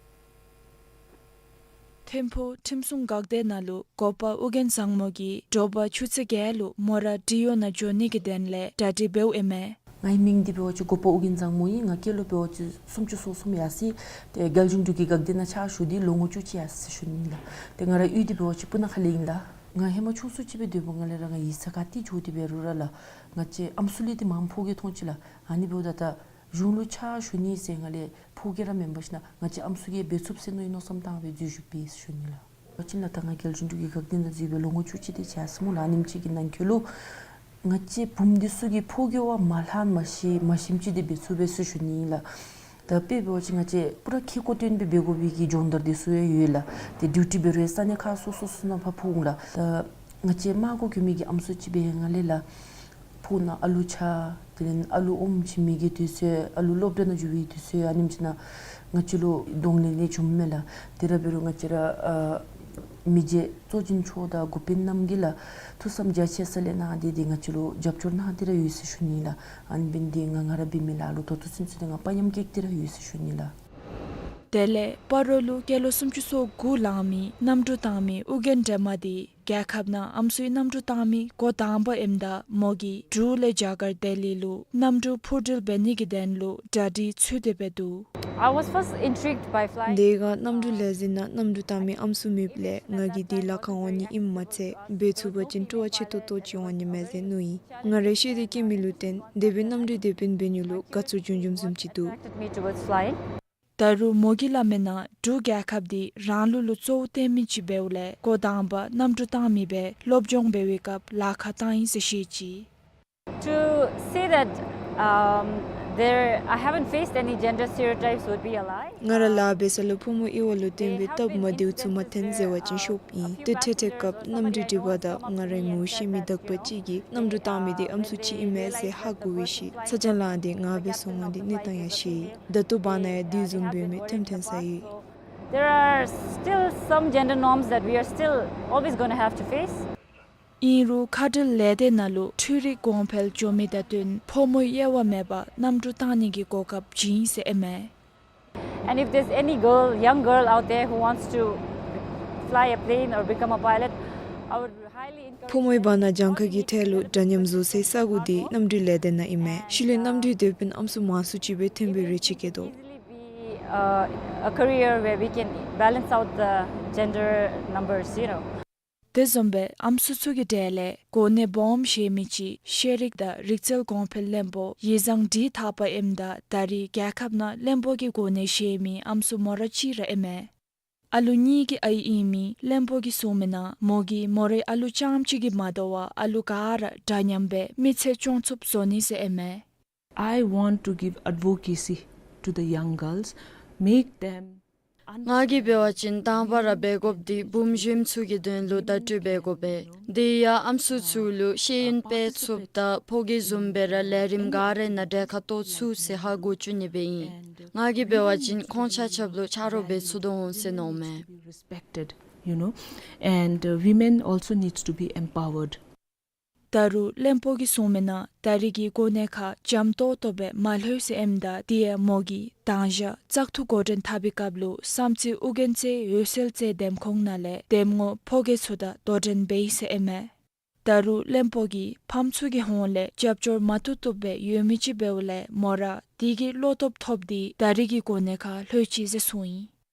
ཐིམ་ཕུག་ཁྲིམས་སྲུང་འགག་སྡེ་ནང་ལུ་འགོ་པ་ཨོ་རྒྱན་བཟང་མོ་གིས་དྲོ་པ་ཆུ་ཚོད་བརྒྱད་ལུ་མོ་ར་འབྲི་གཡོག་ནང་འགྱོ་ནི་གི་དོན་ལས་གྲ་སྒྲིག་འབདཝ་ཨིན་མས། ངེའི་མིང་འདི་འབད་བ་ཅིན་འགོ་པ་ཨོ་རྒྱན་བཟང་མོ་ཨིན། ང་སྐྱེས་ལོ་འབད་བ་ཅིན་སུམ་ཅུ་སོ་གསུམ་ཡར་སོ་ཡི། ཏེ་རྒྱལ་གཞུང་འབྲུག་གི་འགག་སྡེ་ནང་ཕྱག་ཞུ་སྟེ་ལོ་ངོ་བཅུ་གཅིག་ཡར་སོ་ཡི་ཟེར་ཞུ་ནི་ལགས། ཏེ་ང་རའི་གཡུས་འདི་འབད་བ་ཅིན་སྤུ་ན་ཁ་ལས་ཨིན་ལགས། ང་ཧེ་མ་ཆུང་སུ་ཅིག་སྦེ་སྡོདཔ་ད་ལས་ར་ང་ཡིག་ཚང་ག་ཏེ་འགྱོ་སྟེ་འབད་རུང་ར་ལགས། ང་བཅས་ཨམ་སྲུ་ལས་འདི་མངམ་ཕོ་རྒྱས་མཐོང་ཅི་ལགས། ཨ་ནི་འབདཝ་ད་ད་གཞུང་ལུ་ཕྱག་ཞུ་ནི་ཟེར་ང་ལས་ཕོ་རྒྱས་ར་མེན་པར་ཞིན་ན་ང་བཅས་ཨམ་སྲུ་གིས་འབད་ཚུགས་ཟེར་མནོ་བའི་མནོ་བསམ་བཏང་སྦེ་འཛུལ་ཞུགས་འབད་ཟེར་ཞུ་ནི་ལགས། ཨ་ཅིན་ལགས་ད་ང་རྒྱལ་གཞུང་འབྲུག་གི་འགག་སྡེ་ནང་འཛུལ་སྦེ་ལོ་ངོ་བཅུ་གཅིག་དེ་ཅིག་ཡར་སོ་སྨོ་ལགས། ཨ་ནེམ་ཅིག་གི་ནང་འཁོད་ལུ་ང་བཅས་བུམོ་འདི་ཚུ་གིས་ཕོ་རྒྱས་བ་མ་ལྷག་མ་ཤེས་མ་ཞིམ་ཅིག་དེ་འབད་ཚུགས་པས་ཟེར་ཞུ་ནི་ལགས། ད་དཔེ་འབད་བ་ཅིན་ང་བཅས་པུ་ར་ཁེ་ཀོ་སྟོན་སྦེ་འབད་དགོ་པའི་གི་སྦྱོང་བརྡར་འདི་ཚུ་ཡང་ཡོད་ལགས། ཏེ་ཌིའུ་ཊི་འབད་རུང་ཡང་ས་གནས་ཁག་སོ་སོ་སོ་ནང་ཕར་འཕུར་འོང་ལགས། ད་ང་བཅས་མར་གུ་འགྱོ་མི་གི་ཨམ་སྲུ་ཅིག་འབད་ཡི་ང་ལས་ལགས། ཕོཝ་ནང་ཨ་ལུ་ཆགས། དེ་ལས་ཨ་ལུ་ཨོམ་ཆི་མི་གི་དུས་ཚོད་ཨ་ལུ་སློབ་གྲྭ་ནང་འགྱོ་བའི་དུས་ཚོད་ཨ་ནེམ་ཅིག་ནང་ང་བཅས་ལུ་གདོང་ལེན་ལེགས་ཤོམ་མེད་ལགས། དེ་ར་འབད་རུང་ང་བཅས་ར་ཨ་མི་རྗེ་གཙོ་འཛིན་མཆོག་དང་འགོ་དཔོན་རྣམས་ཀྱིས་ལགས་ཐུགས་བསམ་རྒྱ་ཆེ་ས་ལས་གནང་སྟེ་དེ་ང་བཅས་ལུ་རྒྱབ་སྐྱོར་གནང་སྟེ་ར་ཡོད་ཟེར་ཞུ་ནི་ལགས། ཨ་ནི་འབད་ནི་དེ་ང་ང་ར་འབད་མི་ལགས་ལུ་ད་ལྟོ་ཚུན་ཚོད་དེ་ང་དཔའ་ཉམས་སྐྱེས་ཏེ་ར་ཡོད་ཟེར་ཞུ་ནི་ལགས། དེ་ལས་སྤ་རོ་ལུ་སྐྱེས་ལོ་སུམ་ཅུ་སོ་དགུ་ལང་མི་གནམ་གྲུ་བཏང་མི་ཨོ་རྒྱན་སྒྲོལ་མ་དེ་རྒྱལ་ཁབ་ནང་ཨམ་སྲུའི་གནམ་གྲུ་བཏང་མི་འགོ་དང་པ་ཨིནམ་ད་མོ་གིས་འབྲུག་ལས་རྒྱ་གར་ལྡི་ལི་ལུ་གནམ་གྲུ་འཕུར་འགྲུལ་འབད་ནི་གི་དོན་ལུ་གྲ་སྒྲིག་ཚུད་དེ་འབད་འདུག། I was first intrigued by flying. དེ་སྒང་གནམ་གྲུ་ལས་འཛིན་ནང་གནམ་གྲུ་བཏང་མི་ཨམ་སྲུ་མེདཔ་ལས་ང་གིས་དེ་ལཱ་ཁག་འོང་ནི་ཨིནམ་མ་ཚད་འབད་ཚུགས་པ་ཅིན་སྤྲོ་བ་ཆེ་ཏོག་ཏོ་ཅིག་འོང་ནི་མས་ཟེར་མནོ་ཡི། ང་རའི་ཤེས་ཏེ་སྐྱེས་མི་ལུ་བརྟེན་དེ་སྦེ་གནམ་གྲུའི་དེད་དཔོན་འབད་ནི་ལུ་དགའ་ཚོར་བྱུང་བྱུངམ་བཟུམ་ཅིག་འདུག། Attracted me towards flying. ད་རུང་མོ་གིས་སླབ་མིའི་ནང་འབྲུག་རྒྱལ་ཁབ་འདི་རང་ལུགས་ལུ་གཙོ་བོ་བཏོན་མི་ཅིག་འབདཝ་ལས་འགོ་དང་པ་གནམ་གྲུ་བཏང་མི་སྦེ་སློབ་སྦྱོང་འབད་བའི་སྐབས་ལཱ་ཁག་བཏང་ཡི་ཟེར་བཤད་ཅི། To say that, um, there, I haven't faced any gender stereotypes would be a lie. ང་ར་ལཱ་འབད་ས་ལུ་ཕོ་མོ་དབྱེ་བ་ལུ་བརྟེན་པའི་སྟབས་མ་བདེཝ་ཚུ་མ་ཐོན་ཟེར་བ་ཅིན་ཤོབ་ཨིན། ཏེ་འཕྲལ་འཕྲལ་སྐབས་གནམ་གྲུའི་སྒྲིག་པ་དང་ང་རའི་ངོ་ཤེས་མི་དག་པ་ཅིག་གིས་གནམ་གྲུ་བཏང་མི་འདི་ཨམ་སྲུ་ཅིག་ཨིན་མས་ཟེར་ཧ་གོ་བའི་ཤུལ་ཚ་གྱང་ལངས་ཏེ་ང་སྦེ་སོང་འོང་འདི་གནས་སྟངས་ཡང་ཤེས་ཡི། ད་ལྟོ་བར་ན་ཡང་དེ་བཟུམ་འབད་མི་ཐོན་ཐོན་ས་ཡོད། There are still some gender norms that we are still always gonna have to face. ཨིན་རུང་མཁའ་འགྲུལ་ལས་སྡེ་ནང་ལུ་འཕྲུལ་རིག་གོང་འཕེལ་འགྱོ་མི་དང་བསྟུན་ཕོ་མོའི་དབྱེ་བ་མེད་པར་གནམ་གྲུ་བཏང་ནི་གི་གོ་སྐབས་བྱིན་ཟེར་ཨིན་མས། And if there's any girl, young girl out there who wants to fly a plane or become a pilot, I would highly encourage ཕོ་མོའི་བར་ན་གྱངས་ཁ་གི་ཐད་ལུ་འདྲ་མཉམ་བཟོ་སའི་ས་གོ་འདི་གནམ་གྲུའི་ལས་སྡེ་ནང་ཨིན་མས། ཤུལ་ལས་གནམ་གྲུའི་དེད་དཔོན་ཨམ་སྲུ་མང་སུ་ཅིག་སྦེ་ཐོན་པའི་རེ་ཆེ་བསྐྱེད་དོ། Easily be, uh, a career where we can balance out the gender numbers, you know. དེ་བཟུམ་སྦེ་ཨམ་སྲུ་ཚུ་གི་གྲས་ལས་གོ་གནས་སྦོམ་བཞེས་མི་ཅིག་ཤེས་རིག་དང་རིག་རྩལ་གོང་འཕེལ་བློན་པོ་ཡིག་ཚང་བཀྲིས་ཐར་པ་ཨིནམ་ད་ད་རེས་རྒྱལ་ཁབ་ནང་བློན་པོ་གི་གོ་གནས་བཞེས་མི་ཨམ་སྲུ་མོ་ར་གཅིག་ར་ཨིན་མས། ཨ་ལུ་གཉིས་ཀྱི་ཨའི་ཨིན་མི་བློན་པོ་གིས་གསུང་མིའི་ནང་མོ་གིས་མོ་རའི་ཨ་ལུ་རྐྱངམ་གཅིག་གིས་མ་དོ་བར་ཨ་ལུ་ག་ར་འདྲ་མཉམ་སྦེ་མི་ཚེ་སྐྱོང་ཚུགསཔ་བཟོ་ནི་ཟེར་ཨིན་མས། I want to give advocacy to the young girls, make them ང་གིས་འབད་བ་ཅིན་དང་པ་ར་འབད་དགོཔ་འདི་བུམོ་གཞོནམ་ཚུ་གི་དོན་ལུ་བརྡ་སྤྲོད་འབད་དགོ་པས། དེ་ཡང་ཨམ་སྲུ་ཚུ་ལུ་ཤེས་ཡོན་སྤེལ་ཚུགསཔ་དང་ཕོ་སྐྱེས་བཟུམ་སྦེ་ར་ལས་རིམ་ག་རའི་ནང་གྲལ་ཁར་གཏོགས་ཚུགས་ཟེར་ཧ་གོ་བཅུག་ནི་སྦེ་ཨིན། ང་གིས་འབད་བ་ཅིན་ཁོང་ཆ་ཁྱབ་ལུ་ཆ་རོགས་འབད་ཚུགས་དོ་འོང་ཟེར་མནོཝ་མས། Respected, you know, and, uh, women also needs to be empowered. ད་རུང་བློན་པོ་གིས་གསུང་མིའི་ནང་ད་རེས་ཀྱི་གོ་གནས་ཁར་འཇམ་ཏོང་ཏོ་སྦེ་མ་ལྷོད་ཟེར་ཨིནམ་ད་དེ་ཡང་མོ་གིས་དང་ཞག་བཙག་འཐུ་འགོ་འདྲེན་འཐབ་པའི་སྐབས་ལུ་བསམ་རྩེ་ཨོ་རྒྱན་རྩེ་འོད་གསལ་རྩེ་འདེམས་ཁོངས་ནང་ལས་འདེམས་ངོ་ཕོ་སྐྱེས་ཚུ་དང་དོ་འགྲན་འབད་ཡི་ཟེར་ཨིན་མས། ད་རུང་བློན་པོ་གིས་ཕམ་ཚུ་གི་ཧོངས་ལས་རྒྱབ་སྐྱོར་མ་བཏུབ་བཏུབ་སྦེ་ཡོད་མི་ཅིག་འབདཝ་ལས་མོ་ར་དེ་གི་བློ་སྟོབས་ཐོབ་སྟེ་ད་རེས་ཀྱི་གོ་གནས་ཁར་ལྷོད་ཅི་ཟེར་གསུངས་ཡི།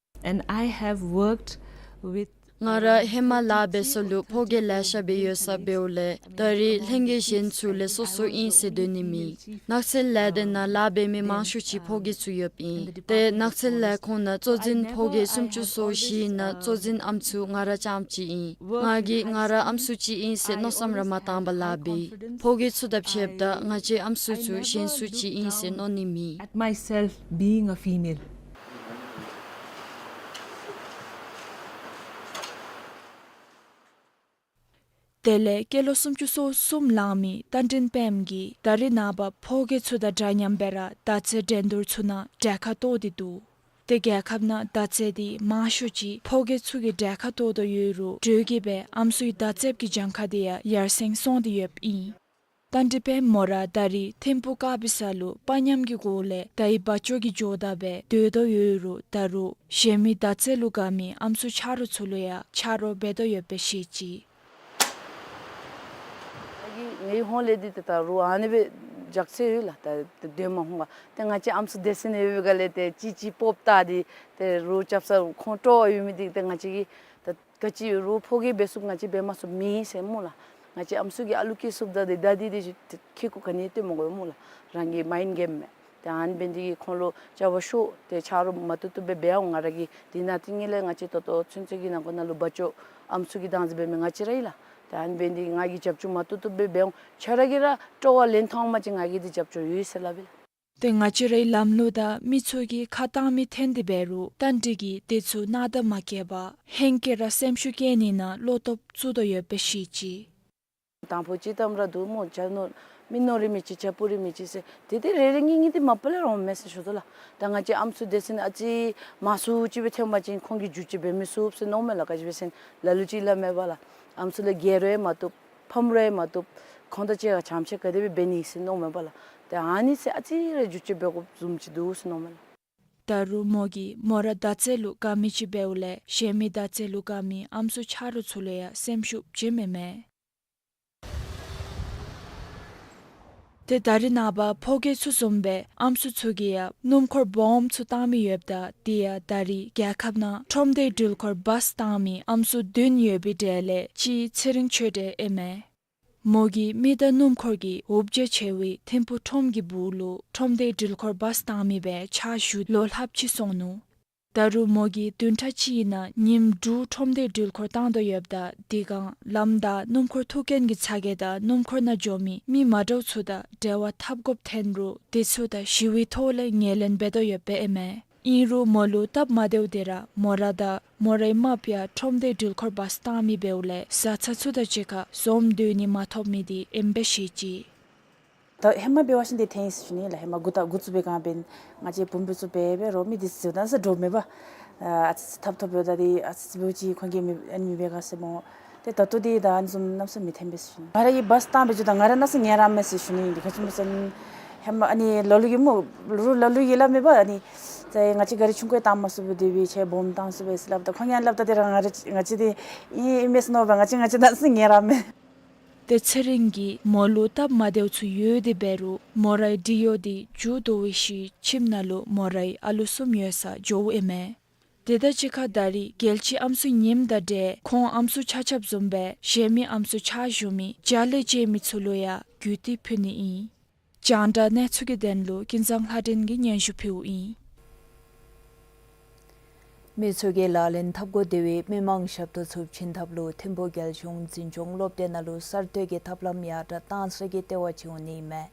And I have worked with ང་ར་ཧེ་མ་ལཱ་འབད་ས་ལུ་ཕོ་སྐྱེས་ལེ་ཤ་སྦེ་ཡོད་ས་འབདཝ་ལས་ད་རེས་ལྷན་རྒྱས་གཞན་ཚུ་ལས་སོ་སོ་ཨིན་ཟེར་སྡོད་ནི་མེད། ནགས་ཚལ་ལས་སྡེ་ནང་ལཱ་འབད་མི་མང་ཤོས་ཅིག་ཕོ་སྐྱེས་ཚུ་ཡོདཔ་ཨིན། ཏེ་ནགས་ཚལ་ལས་ཁུངས་ནང་གཙོ་འཛིན་ཕོ་སྐྱེས་སུམ་ཅུ་སོ་བཞི་ནང་གཙོ་འཛིན་ཨམ་སྲུ་ང་ར་རྐྱངམ་ཅིག་ཨིན། ང་གིས་ང་ར་ཨམ་སྲུ་ཅིག་ཨིན་ཟེར་མནོ་བསམ་ར་མ་བཏང་པར་ལཱ་འབད་ཡི། ཕོ་སྐྱེས་ཚུ་དང་ཕྱདཔ་ད་ང་བཅས་ཨམ་སྲུ་ཚུ་གཞན་སུ་ཅིག་ཨིན་ཟེར་མནོ་ནི་མེད། At myself being a female. དེ་ལས་སྐྱེས་ལོ་སུམ་ཅུ་སོ་གསུམ་ལང་མི་རྟ་མགྲིན་དཔལམོ་གིས་ད་རེས་ནངས་པ་ཕོ་སྐྱེས་ཚུ་དང་འདྲ་མཉམ་སྦེ་ར་མདའ་རྩེད་འགྲན་བསྡུར་ཚུ་ནང་གྲལ་ཁར་གཏོགས་ཏེ་འདུག། ཏེ་རྒྱལ་ཁབ་ནང་མདའ་རྩེད་འདི་མང་ཤོས་ཅིག་ཕོ་སྐྱེས་ཚུ་གིས་གྲལ་ཁར་གཏོགས་དོ་ཡོད་རུང་འགྲོས་ཀྱིས་སྦེ་ཨམ་སྲུའི་མདའ་རྩེདཔ་གི་གྱངས་ཁ་འདི་ཡང་ཡར་སེང་སོང་སྟེ་ཡོདཔ་ཨིན། རྟ་མགྲིན་དཔལམོ་ར་ད་རེས་ཐིམ་ཕུག་དཀར་སྦི་ས་ལུ་དཔའ་ཉམས་ཀྱི་སྒོ་ལས་མདའི་བ་ཅོ་གི་ཇོ་བདག་སྦེ་སྡོད་དོ་ཡོད་རུང་ད་རུང་གཞན་མི་མདའ་རྩེད་ལུ་དགའ་མི་ཨམ་སྲུ་ཆ་རོགས་ཚུ་ལུ་ཡང་ཆ་རོགས་འབད་དོ་ཡོདཔ་སྦེ་བཤད་ཅི། ངེའི་ངེའི་ཧོངས་ལས་འདི་ཏེ་ད་རུང་ཨ་ནི་སྦེ་འཇགས་ཚེ་ཡོད་ལགས། ད་ཏེ་སྡོད་མ་ཧོང་ག་ཏེ་ང་བཅས་ཨམ་སྲུ་སྡེ་ཚན་ཡོད་པའི་སྒང་ལས་ཏེ་ཅིག་ཅིག་སྤོབས་ད་འདི་ཏེ་རོགས་རྐྱབ་ས་ཁོང་སྤྲོ་བ་ཡོད་མི་འདི་ཏེ་ང་བཅས་ཀྱིས་ད་ག་ཅི་རོགས་ཕོ་སྐྱེས་འབད་ཚུགསཔ་ང་བཅས་འབད་མ་ཚུགསཔ་མེད་ཟེར་སྨོ་ལགས། ང་བཅས་ཨམ་སྲུ་གི་ཨ་ལུ་སྐྱེ་ཚུགསཔ་ད་འདི་ད་འདི་འདི་ཅིག་ཁེ་ཁུ་ག་ནི་སྟོན་མ་དགོ་སྨོ་ལགས། རང་གི་མའིནཌ་གེམ་མས། ཏེ་ཨ་ནི་འབད་ནི་འདི་གིས་ཁོང་ལུ་སྐྱབས་ཞུ་སྟེ་ཆ་རོགས་མ་བཏུབ་བཏུབ་སྦེ་འབད་འོང་། ང་ར་གིས་འདི་ནང་དེ་ཉིད་ལས་ང་བཅས་ད་ལྟོ་ཚུན་ཚོད་ཀྱི་ནང་འཁོད་ནང་ལུ་བ་ཅོ་ཨམ་སྲུ་གི་བདག་འཛིན་འབད་མི་ང་བཅས་ར་ཨིན་ལགས། ཏེ་ཨ་ནི་འབད་ནི་འདི་གིས་ང་གིས་རྒྱབ་སྐྱོར་མ་བཏུབ་བཏུབ་སྦེ་འབད་འོང་། ཁྱོད་ར་གིས་ར་སྤྲོ་བ་ལེན་ཐངས་མ་ཅིག་ང་གིས་འདི་རྒྱབ་སྐྱོར་ཡོད་ཟེར་སླབ་ཨིན་ལགས། ཏེ་ང་བཅས་རའི་ལམ་ལུགས་དང་མི་ཚུ་གིས་ཁ་གཏང་མི་འཐོན་ཏེ་འབད་རུང་རྟ་མགྲིན་གྱིས་དེ་ཚུ་སྣང་དག་མ་བསྐྱེད་པར་ཧེང་སྐལ་ར་སེམས་ཤུགས་བསྐྱེད་ནི་ནང་བློ་སྟོབས་བཙུགས་དོ་ཡོདཔ་སྦེ་བཤད་ཅི། དང་ཕུ་ཅིག་གཏམ་ར་འདུག་སྨོ། ཅ་ནོ་ མི་ནོར་རི་མི་ཅིག་ཆ་སྤུ་རི་མི་ཅིག་ཟེར་དེ་དེ་རེ་རེ་གཉིས་གཉིས་དེ་མ་པ་ལས་རང་མེད་ཟེར་ཞུ་དོ་ལགས། ད་ང་བཅས་ཨམ་སྲུ་སྡེ་ཚན་ཨ་ཙི་མང་སུ་ཅིག་སྦེ་ཐོན་པ་ཅིན་ཁོང་གིས་བསྒྱུར་བཅོས་འབད་མི་ཚུགས་ཟེར་མནོཝ་མས་ལགས། ག་ཅི་སྦེ་ཟེར་ན་ལ་ལུ་ཅིག་སླབ་མས་པ་ལགས། ཨམ་སྲུ་ལུ་རྒྱལ་རོགས་ཡང་མ་བཏུབ། ཕམ་རོགས་ཡང་མ་བཏུབ། ཁོང་དང་གཅིག་ཁར་བྱམས་བརྩེ་ག་དེ་སྦེ་འབད་ནི་ཟེར་མནོཝ་མས་པ་ལགས། ཏེ་ཨ་ནི་ཚུ་ཨ་ཙི་རེ་བསྒྱུར་བཅོས་འབད་དགོཔ་བཟུམ་ཅིག་འདུག་ཟེར་མནོཝ་མས་ལགས། ད་རུང་མོ་གིས་མོ་ར་མདའ་རྩེད་ལུ་དགའ་མི་ཅིག་འབདཝ་ལས་གཞན་མི་མདའ་རྩེད་ལུ་དགའ་མི་ཨམ་སྲུ་ཆ་རོགས་ཚུ་ལུ་ཡང་སེམས་ཤུགས་བྱིནམ་ཨིན་མས། ཏེ་ད་རིས་ནངས་པ་ཕོ་སྐྱེས་ཚུ་བཟུམ་སྦེ་ཨམ་སྲུ་ཚུ་གིས་ཡང་སྣུམ་འཁོར་སྦོམ་ཚུ་བཏང་མི་ཡོདཔ་ད་དེ་ཡང་ད་རིས་རྒྱལ་ཁབ་ནང་ཁྲོམ་སྡེའི་འགྲུལ་འཁོར་བཱས་བཏང་མི་ཨམ་སྲུ་བདུན་ཡོད་པའི་གྲས་ལས་གཅིག་ཚེ་རིང་ཆོས་སྒྲོན་ཨིན་མས། མོ་གིས་མི་དང་སྣུམ་འཁོར་གྱི་འུབ་བརྗེ་ཆེ་བའི་ཐིམ་ཕུག་ཁྲོམ་གྱི་སྦུག་ལུ་ཁྲོམ་སྡེའི་འགྲུལ་འཁོར་བཱས་བཏང་མི་སྦེ་ཕྱག་ཞུ་ལོ་ལྷགཔ་ཅིག་སོང་ནུག། ད་རུང་མོ་གིས་བདུན་ཕྲག་གཅིག་ནང་ཉིནམ་དྲུག་ཁྲོམ་སྡེའི་འགྲུལ་འཁོར་བཏང་དོ་ཡོདཔ་ད་དེ་སྒང་ལམ་བདའ་སྣུམ་འཁོར་ཐུག་མཁན་གྱི་ཚ་གྱང་དང་སྣུམ་འཁོར་ནང་འགྱོ་མི་མི་མ་འདྲཝ་ཚུ་དང་འབྲེལ་བ་འཐབ་དགོཔ་ཐོན་རུང་དེ་ཚུ་དང་ཞི་བའི་ཐོག་ལས་ངོས་ལེན་འབད་དོ་ཡོདཔ་ཨིན་མས། ཨིན་རུང་མོ་ལུ་སྟབས་མ་བདེཝ་དེ་ར་མོ་ར་དང་མོ་རའི་རྨགཔ་ཡང་ཁྲོམ་སྡེའི་འགྲུལ་འཁོར་བཱས་བཏང་མི་འབདཝ་ལས་བཟའ་ཚང་ཚུ་དང་གཅིག་ཁར་འཛོམས་སྡོད་ནི་མ་ཐོབ་མི་དེ་ཨིནམ་སྦེ་བཤད་ཅི། ད་ཧེ་མ་འབད་བ་ཅིན་དེ་ཐོན་ཡི་ཟེར་ཞུ་ནི་ལགས། ཧེ་མ་འགོ་ད་འགོ་བཙུགས་པའི་སྒང་འབདན་ང་བཅས་བུམོ་སྦེ་ཚུ་འབད་འབད་རུང་མི་དེ་ཚུ་ད་ས་འདྲོག་མེད་པ། ཨ་ཙི་ཙི་ཐབ་ཐོབ་འབདཝ་ད་དེ་ཨ་ཙི་ཙི་འབདཝ་ཅིག་ཁོང་གིས་མི་ཨ་ནི་མི་འབད་ག་ཟེར་སྨོ། ཏེ་ད་ལྟོ་འདི་ད་ཨ་ནི་བཟུམ་གནམ་མེད་ས་མེད་མི་ཐོན་པས་ཟེར་ཞུ་ནི། ང་ར་གིས་བཱས་བཏང་སྦེ་འགྱོཝ་ད་ང་ར་གནམ་མེད་ས་མེད་ངལ་རངས་མས་ཟེར་ཞུ་ནི། ག་ཅི་སྨོ་ཟེར་ན་ཧེ་མ་ཨ་ནི་ལ་ལུ་གིས་སྨོ་ལུ་ལ་ལུ་གིས་སླབ་མས་པ། ཨ་ནི་ཏེ་ང་བཅས་གཱ་རི་ཆུང་ཀུ་བཏང་མ་ཚུགས་པས། དེ་སྦེ་ཁྱོད་སྦོམ་བཏང་ཚུགས་པས་ཟེར་སླབ་ད་ཁོང་གིས་ཡང་སླབ་ད་དེ་ར་ང་ར་ང་བཅས་དེ་ཨིན་ཨིན་མས་ཟེར་མནོ་བས། ང་བཅས་ང་བཅས་གནམ་མེད་ས་མེད་ངལ་རངས་མས། ཏེ་ཚེ་རིང་གིས་མོ་ལུ་སྟབས་མ་བདེཝ་ཚུ་ཡོད་དེ་འབད་རུང་མོ་རའི་འབྲི་གཡོག་དེ་མཇུག་བསྡུ་བའི་ཤུལ་ཁྱིམ་ནང་ལུ་མོ་རའི་ཨ་ལུ་གསུམ་ཡོད་སར་འགྱོཝ་ཨིན་མས། དེ་དང་གཅིག་ཁར་ད་རིས་རྒྱལ་སྤྱིའི་ཨམ་སྲུ་ཉིནམ་དང་འབྲེལ་ཁོང་ཨམ་སྲུ་ཆ་ཁྱབ་བཟུམ་སྦེ་གཞན་མི་ཨམ་སྲུ་ཕྱག་ཞུ་མི་ཅ་ལ་རྐྱབ་མི་ཚུ་ལུ་ཡང་གུས་བརྩི་ཕུལ་ནི་ཨིན། རྒྱང་བསྒྲགས་གནས་ཚུལ་གྱི་དོན་ལུ་ཀུན་བཟང་ལྷ་སྒྲོན་གྱིས་སྙན་ཞུ་ཕུལཝ་ཨིན། མི་ཚུ་གིས་ལག་ལེན་འཐབ་དགོ་དེ་བའི་མི་མང་ཞབས་ཏོག་ཚུ་བྱིན་ཐབས་ལུ་ཐིམ་ཕུག་རྒྱལ་གཞུང་འཛིན་སྐྱོང་སློབ་སྡེ་ནང་ལུ་གསར་གཏོད་ཀྱི་ཐབས་ལམ་ཡར་དྲགས་གཏང་ས་གི་ལྟེ་བ་ཅིག་འོང་ནི་ཨིན་མས།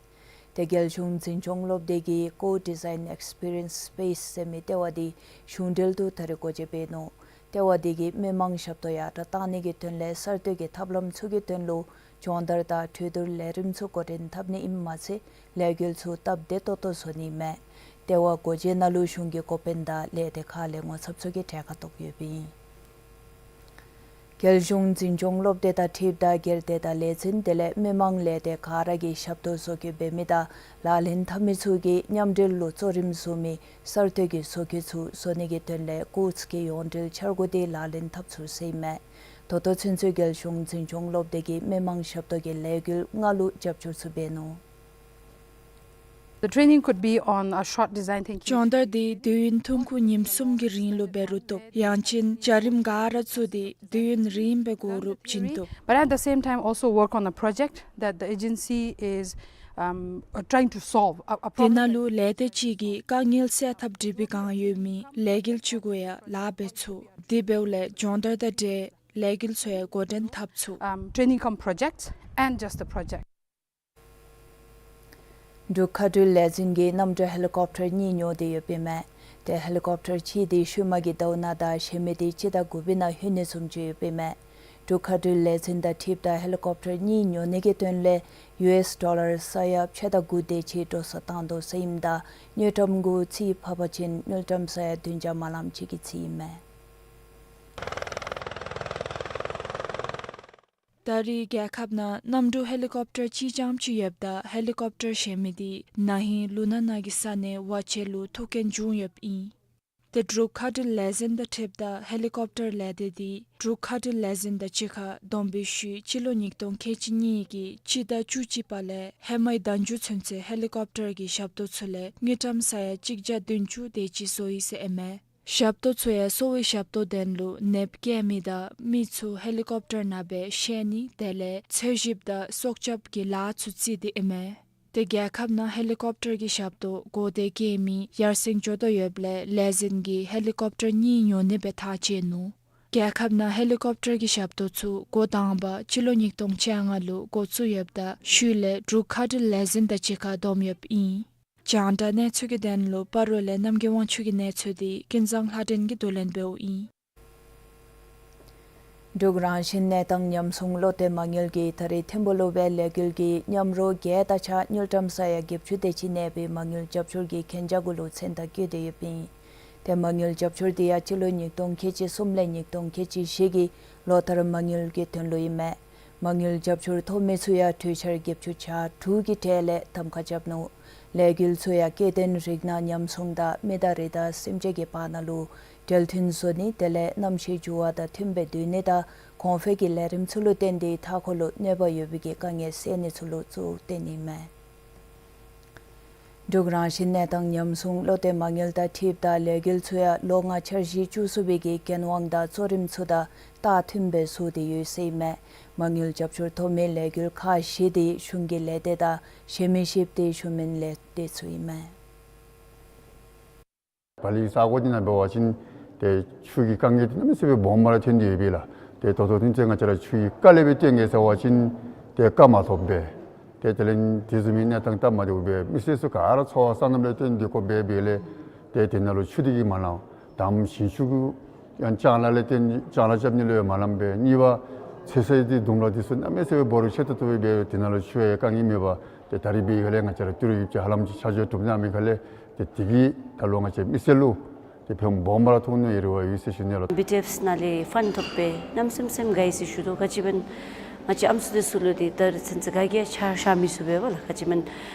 ཏེ་རྒྱལ་གཞུང་འཛིན་སྐྱོང་སློབ་སྡེ་གིས་ཀོ་ཌི་ཛའིན་ཨེགསི་པི་རི་ཡནསི་སི་པེསི་ཟེར་མི་ལྟེ་བ་དེ་གཞུང་འབྲེལ་དུ་ད་རིས་སྒོ་འབྱེད་འབད་ནུག། ལྟེ་བ་དེ་གིས་མི་མང་ཞབས་ཏོག་ཡར་དྲགས་གཏང་ནི་གི་དོན་ལས་གསར་གཏོད་ཀྱི་ཐབས་ལམ་ཚུ་གི་དོན་ལུ་སྦྱོང་བརྡར་དང་གྲོས་བསྡུར་ལས་རིམ་ཚུ་འགོ་འདྲེན་འཐབ་ནི་ཨིནམ་མ་ཚད་ལས་འགུལ་ཚུ་སྟབས་བདེ་ཏོག་ཏོ་བཟོ་ནི་ཨིན་མས། ལྟེ་བ་སྒོ་འབྱེད་ནང་ལུ་གཞུང་གི་འགོ་དཔོན་དང་ལས་སྡེ་ཁག་ལས་ངོ་ཚབ་ཚུ་གིས་གྲལ་ཁར་གཏོགས་ཡོདཔ་ཨིན། རྒྱལ་གཞུང་འཛིན་སྐྱོང་སློབ་སྡེ་དང་འཁྲིལཝ་ད་སྒེར་སྡེ་དང་ལས་འཛིན་དེ་ལས་མི་མང་ལས་སྡེ་ག་ར་གིས་ཞབས་ཏོག་བཟོ་བཀོད་འབད་མི་དང་ལག་ལེན་འཐབ་མི་ཚུ་གིས་མཉམ་འབྲེལ་ལུ་གཙོ་རིམ་བཟུང་མི་གསར་གཏོད་ཀྱི་བཟོ་བཀོད་ཚུ་བཟོ་ནི་གི་དོན་ལས་ཀོརསི་གི་ཡོངས་འབྲེལ་འཆར་སྒོ་དེ་ལག་ལེན་འཐབ་ཚུགས་ཟེར་ཨིན་མས། ད་ལྟོ་ཚུན་ཚོད་རྒྱལ་གཞུང་འཛིན་སྐྱོང་སློབ་སྡེ་གིས་མི་མང་ཞབས་ཏོག་གི་ལས་འགུལ་ལྔ་ལུ་རྒྱབ་སྐྱོར་ཚུ་འབད་ནུག། The training could be on a short design thinking. སྦྱོང་བརྡར་དེ་དུས་ཡུན་ཐུང་ཀུ་ཉིནམ་གསུམ་གྱི་རིང་ལུ་འབད་རུང་བཏུབ། ཡང་ཅིན་བྱ་རིམ་ག་ར་བཙུགས་ཏེ་དུས་ཡུན་རིངམོ་སྦེ་འགོར་རུང་བྱིན་བཏུབ། But at the same time also work on a project that the agency is, um, uh, trying to solve, a, a དེ་ནང་ལུ་ལས་སྡེ་ཅིག་གིས་དཀའ་ངལ་སེལ་ཐབས་སྒྲིག་པའི་བསྒང་ཡོད་མི་ལས་འགུལ་ཅིག་གུ་ཡང་ལཱ་འབད་ཚུགས། དེ་འབདཝ་ལས་སྦྱོང་བརྡར་དང་འབྲེལ་ལས་འགུལ་ཚུ་ཡང་འགོ་འདྲེན་འཐབ་ཚུགས། Um, training cum project and just the project. འབྲུག་མཁའ་འགྲུལ་ལས་འཛིན་གྱིས་གནམ་གྲུ་ཧེ་ལི་ཀོབ་ཊར་གཉིས་ཉོ་སྟེ་ཡོདཔ་ཨིན་མས། ཏེ་ཧེ་ལི་ཀོབ་ཊར་གཅིག་དེ་ཤུལ་མ་གི་ཟླཝ་ནང་དང་གཞན་མི་དེ་སྤྱི་ཟླ་དགུ་པའི་ནང་ལྷོད་ནི་བཟུམ་ཅིག་ཡོདཔ་ཨིན་མས། འབྲུག་མཁའ་འགྲུལ་ལས་འཛིན་དང་འཁྲིལཝ་ད་ཧེ་ལི་ཀོབ་ཊར་གཉིས་ཉོ་ནི་གི་དོན་ལས་ཡུ་ཨེསི་ཌོ་ལར་ས་ཡ་ཕྱེད་དང་དགུ་དེ་ཅིག་འགྲོ་སོང་བཏང་དོ་ཟེར་ཨིནམ་ད་དངུལ་ཀྲམ་གུ་རྩིས་ཕབ་པ་ཅིན་དངུལ་ཀྲམ་ས་ཡ་བདུན་བརྒྱ་མ་ལངམ་ཅིག་གི་རྩིས་ཨིན་མས། ད་རེས་རྒྱལ་ཁབ་ནང་གནམ་གྲུ་ཧེ་ལི་ཀོབ་ཊར་གཅིག་རྐྱངམ་ཅིག་ཡོདཔ་ད་ཧེ་ལི་ཀོབ་ཊར་གཞན་མི་དེ་ན་ཧིང་ལུང་ནག་ནང་གི་ས་གནས་ཝ་ཆེན་ལུ་ཐུག་རྐྱེན་བྱུང་ཡོདཔ་ཨིན། ཏེ་འབྲུག་མཁའ་འགྲུལ་ལས་འཛིན་དང་འཁྲིལཝ་ད་ཧེ་ལི་ཀོབ་ཊར་ལས་སྡེ་དེ་འབྲུག་མཁའ་འགྲུལ་ལས་འཛིན་དང་གཅིག་ཁར་བསྡོམས་པའི་ཤུལ་སྤྱི་ལོ་ཉིས་སྟོང་ཁལ་གཅིག་གཉིས་ཀྱི་སྤྱི་ཟླ་བཅུ་གཅིག་པ་ལས་ཧེ་མའི་ཟླ་མཇུག་ཚུན་ཚོད་ཧེ་ལི་ཀོབ་ཊར་གྱི་ཞབས་ཏོག་ཚུ་ལས་དངུལ་ཀྲམ་ས་ཡ་གཅིག་བརྒྱ་བདུན་ཅུ་དེ་ཅིག་བཟོ་ཡི་ཟེར་ཨིན་མས། ཞབས་ཏོག་ཚུ་ཡང་གསོ་བའི་ཞབས་ཏོག་དོན་ལུ་ནདཔ་བཀལ་མི་དང་མི་ཚུ་ཧེ་ལི་ཀོབ་ཊར་ནང་སྦེ་བཤལ་ནི་དེ་ལས་འཚོལ་ཞིབ་དང་སྲོག་སྐྱབས་ཀྱི་ལཱ་ཚུ་བརྩིས་ཏེ་ཨིན་མས། ཏེ་རྒྱལ་ཁབ་ནང་ཧེ་ལི་ཀོབ་ཊར་གྱི་ཞབས་ཏོག་གོ་བརྡ་བཀལ་མི་ཡར་སེང་འགྱོ་དོ་ཡོདཔ་ལས་ལས་འཛིན་གྱིས་ཧེ་ལི་ཀོབ་ཊར་གཉིས་ཉོ་ནི་སྦེ་ཐག་བཅད་ནུག། རྒྱལ་ཁབ་ནང་ཧེ་ལི་ཀོབ་ཊར་གྱི་ཞབས་ཏོག་ཚུ་འགོ་དང་པ་སྤྱི་ལོ་ཉིས་སྟོང་བཅོ་ལྔ་ལུ་འགོ་བཙུགས་ཡོདཔ་ད་ཤུལ་ལས་འབྲུག་མཁའ་འགྲུལ་ལས་འཛིན་དང་གཅིག་ཁར་བསྡོམས་ཡོདཔ་ཨིན། རྒྱང་བསྒྲགས་གནས་ཚུལ་གྱི་དོན་ལུ་སྤ་རོ་ལས་རྣམ་རྒྱལ་དབང་ཕྱུག་གི་གནས་ཚུལ་དེ་ཀུན་བཟང་ལྷ་སྒྲོན་གྱིས་བསྡུ་ལེན་འབདཝ་ཨིན། འབྲུག་རང་བཞིན་གནས་སྟངས་ཉམས་སྲུང་བློ་གཏད་མ་དངུལ་གྱིས་ད་རེས་ཐིམ་ཕུག་ལུ་སྦེ་ལས་འགུལ་གྱི་མཉམ་རོགས་བརྒྱད་དང་གཅིག་ཁར་དངུལ་ཀྲམ་ས་ཡ་བརྒྱད་ཅུ་དེ་ཅིག་གནས་པའི་མ་དངུལ་རྒྱབ་སྐྱོར་གྱི་གན་རྒྱ་གུ་ལུ་མཚན་རྟགས་བཀོད་དེ་ཡོདཔ་ཨིན། ཏེ་མ་དངུལ་རྒྱབ་སྐྱོར་འདི་ཡང་སྤྱི་ལོ་ཉིས་སྟོང་ཁལ་གཅིག་གསུམ་ལས་ཉིས་སྟོང་ཁལ་གཅིག་བཞི་གི་ལོ་ལྟར་མ་དངུལ་གྱི་དོན་ལུ་ཨིན་མས། མ་དངུལ་རྒྱབ་སྐྱོར་ཐོབ་མི་ཚུ་ཡང་གྲོས་འཆར་བརྒྱད་ཅུ་གྱ་དྲུག་གི་གྲས་ལས་གདམ་ཁ་རྐྱབ་ནུག། ལས་འགུལ་ཚུ་ཡང་སྐྱེ་ལྡན་རིགས་སྣ་ཉམས་སྲུང་དང་མི་དང་རི་དྭགས་སེམས་ཅན་གྱི་བར་ན་ལུ་འབྲེལ་མཐུད་བཟོ་ནི་དེ་ལས་གནམ་གཤིས་འགྱུར་བ་དང་མཐུན་པའི་སྡོད་གནས་དང་གོང་འཕེལ་གྱི་ལས་རིམ་ཚུ་ལུ་བརྟེན་ཏེ་མཐའ་འཁོར་ལུ་གནོད་པ་ཡོད་པའི་གི་དཀའ་ངལ་སེལ་ནི་ཚུ་ལུ་གཙོ་བོ་བསྟེན་ནི་མས། འབྲུག་རང་བཞིན་གནས་སྟངས་ཉམས་སྲུང་བློ་གཏད་མ་དངུལ་དང་འཁྲིལཝ་ད་ལས་འགུལ་ཚུ་ཡང་ལོ་ལྔ་འཆར་གཞི་བཅུ་གསུམ་པའི་གི་འགན་དབང་དང་གཙོ་རིམ་ཚུ་དང་རྟགས་མཐུན་པའི་བཟོ་སྟེ་ཡོད་ཟེར་ཨིན་མས། མ་དངུལ་རྒྱབ་སྐྱོར་ཐོབ་མི་ལས་འགུལ་ཁག་བཞི་དེ་གཞུང་གི་ལས་སྡེ་དང་གཞན་མི་ཞིབ་སྡེ་ཞུ་མིན་ལས་སྡེ་ཚུ་ཨིན་མས། བ་ལི་ས་གོ་འདི་ནང་འབད་བ་ཅིན་ཏེ་ཆུ་གི་དཀའ་ངལ་འདི་གནམ་མེད་ས་མེད་སྦོམ་ར་ཐོན་ཏེ་ཡོད་པས་ལགས། ཏེ་ད་ལྟོ་ཚུན་ཚོད་ང་བཅས་ར་ཆུ་གི་དཀའ་ལས་སྦེ་སྟོན་གེ་ཟེར་བ་ཅིན་ཏེ་བཀག་མ་ཐུབ་པས། ཏེ་དེ་ལས་དེ་བཟུམ་མའི་གནས་སྟངས་སྟབས་མ་བདེཝ་སྦེ་མི་སེར་ཚུ་ག་ར་འཚོ་བ་སོ་ནམ་ལས་བརྟེན་ཏེ་དགོཔ་སྦེ་འབདཝ་ལས་ཏེ་དེ་ནང་ལུ་ཆུ་དེ་གིས་མ་ལང་། དང་པ་ཞིང་ཆུ་གུ་ཡང་ལྕང་ལཱ་ལས་བརྟེན་ལྕང་ལཱ་རྐྱབ་ནི་ལུ་ཡང་མ་ལངམ་སྦེ། གཉིས་པ་ཚོད་བསྲེ་འདི་ལྡུམ་ར་འདི་ཚུ་གནམ་མེད་ས་མེད་སྦོམ་རུང་ཆེ་ཏོག་ཏོ་སྦེ་འབད་དེ་ནང་ལུ་ཆུ་ཡང་དཀའ་ངལ་མེད་པར་ཏེ་ད་རིས་འབད་བའི་ཁ་ལས་ང་བཅས་ར་ཏི་རུ་ཡུདཔ་ཅིག་ཧ་ལམ་ཅིག་ཆ་འཇོག་གྲུབ་གནང་མི་ཁ་ལས་ཏེ་དེ་གིས་ད་ལོ་ང་བཅས་མི་སེར་ལུ་ཏེ་ཕན་སྦོམ་ར་ཐོགས་ནི་ཡོད་རེ་བ་ཡོད་ཟེར་ཞུ་ནི་ལགས། བི་ཌི་ཨེཕ་ནང་ལས་ཕཱན་ཐོབ་སྦེ་གནམ་མེད་ས་མེད་དགའ་ཡི་ཟེར་ཞུ་དོ། ག་ཅི་སྦེ་ང་བཅས་ཨམ་སྲུ་དེ་ཚུ་ལུ་ཏེ་ད་རིས་ཚུན་ཚོད་ག་གིས་ཡང་ཕྱག་ཞུ་མི་ཚུགས་པས་ལགས། ག་ཅི་སྦེ་ང་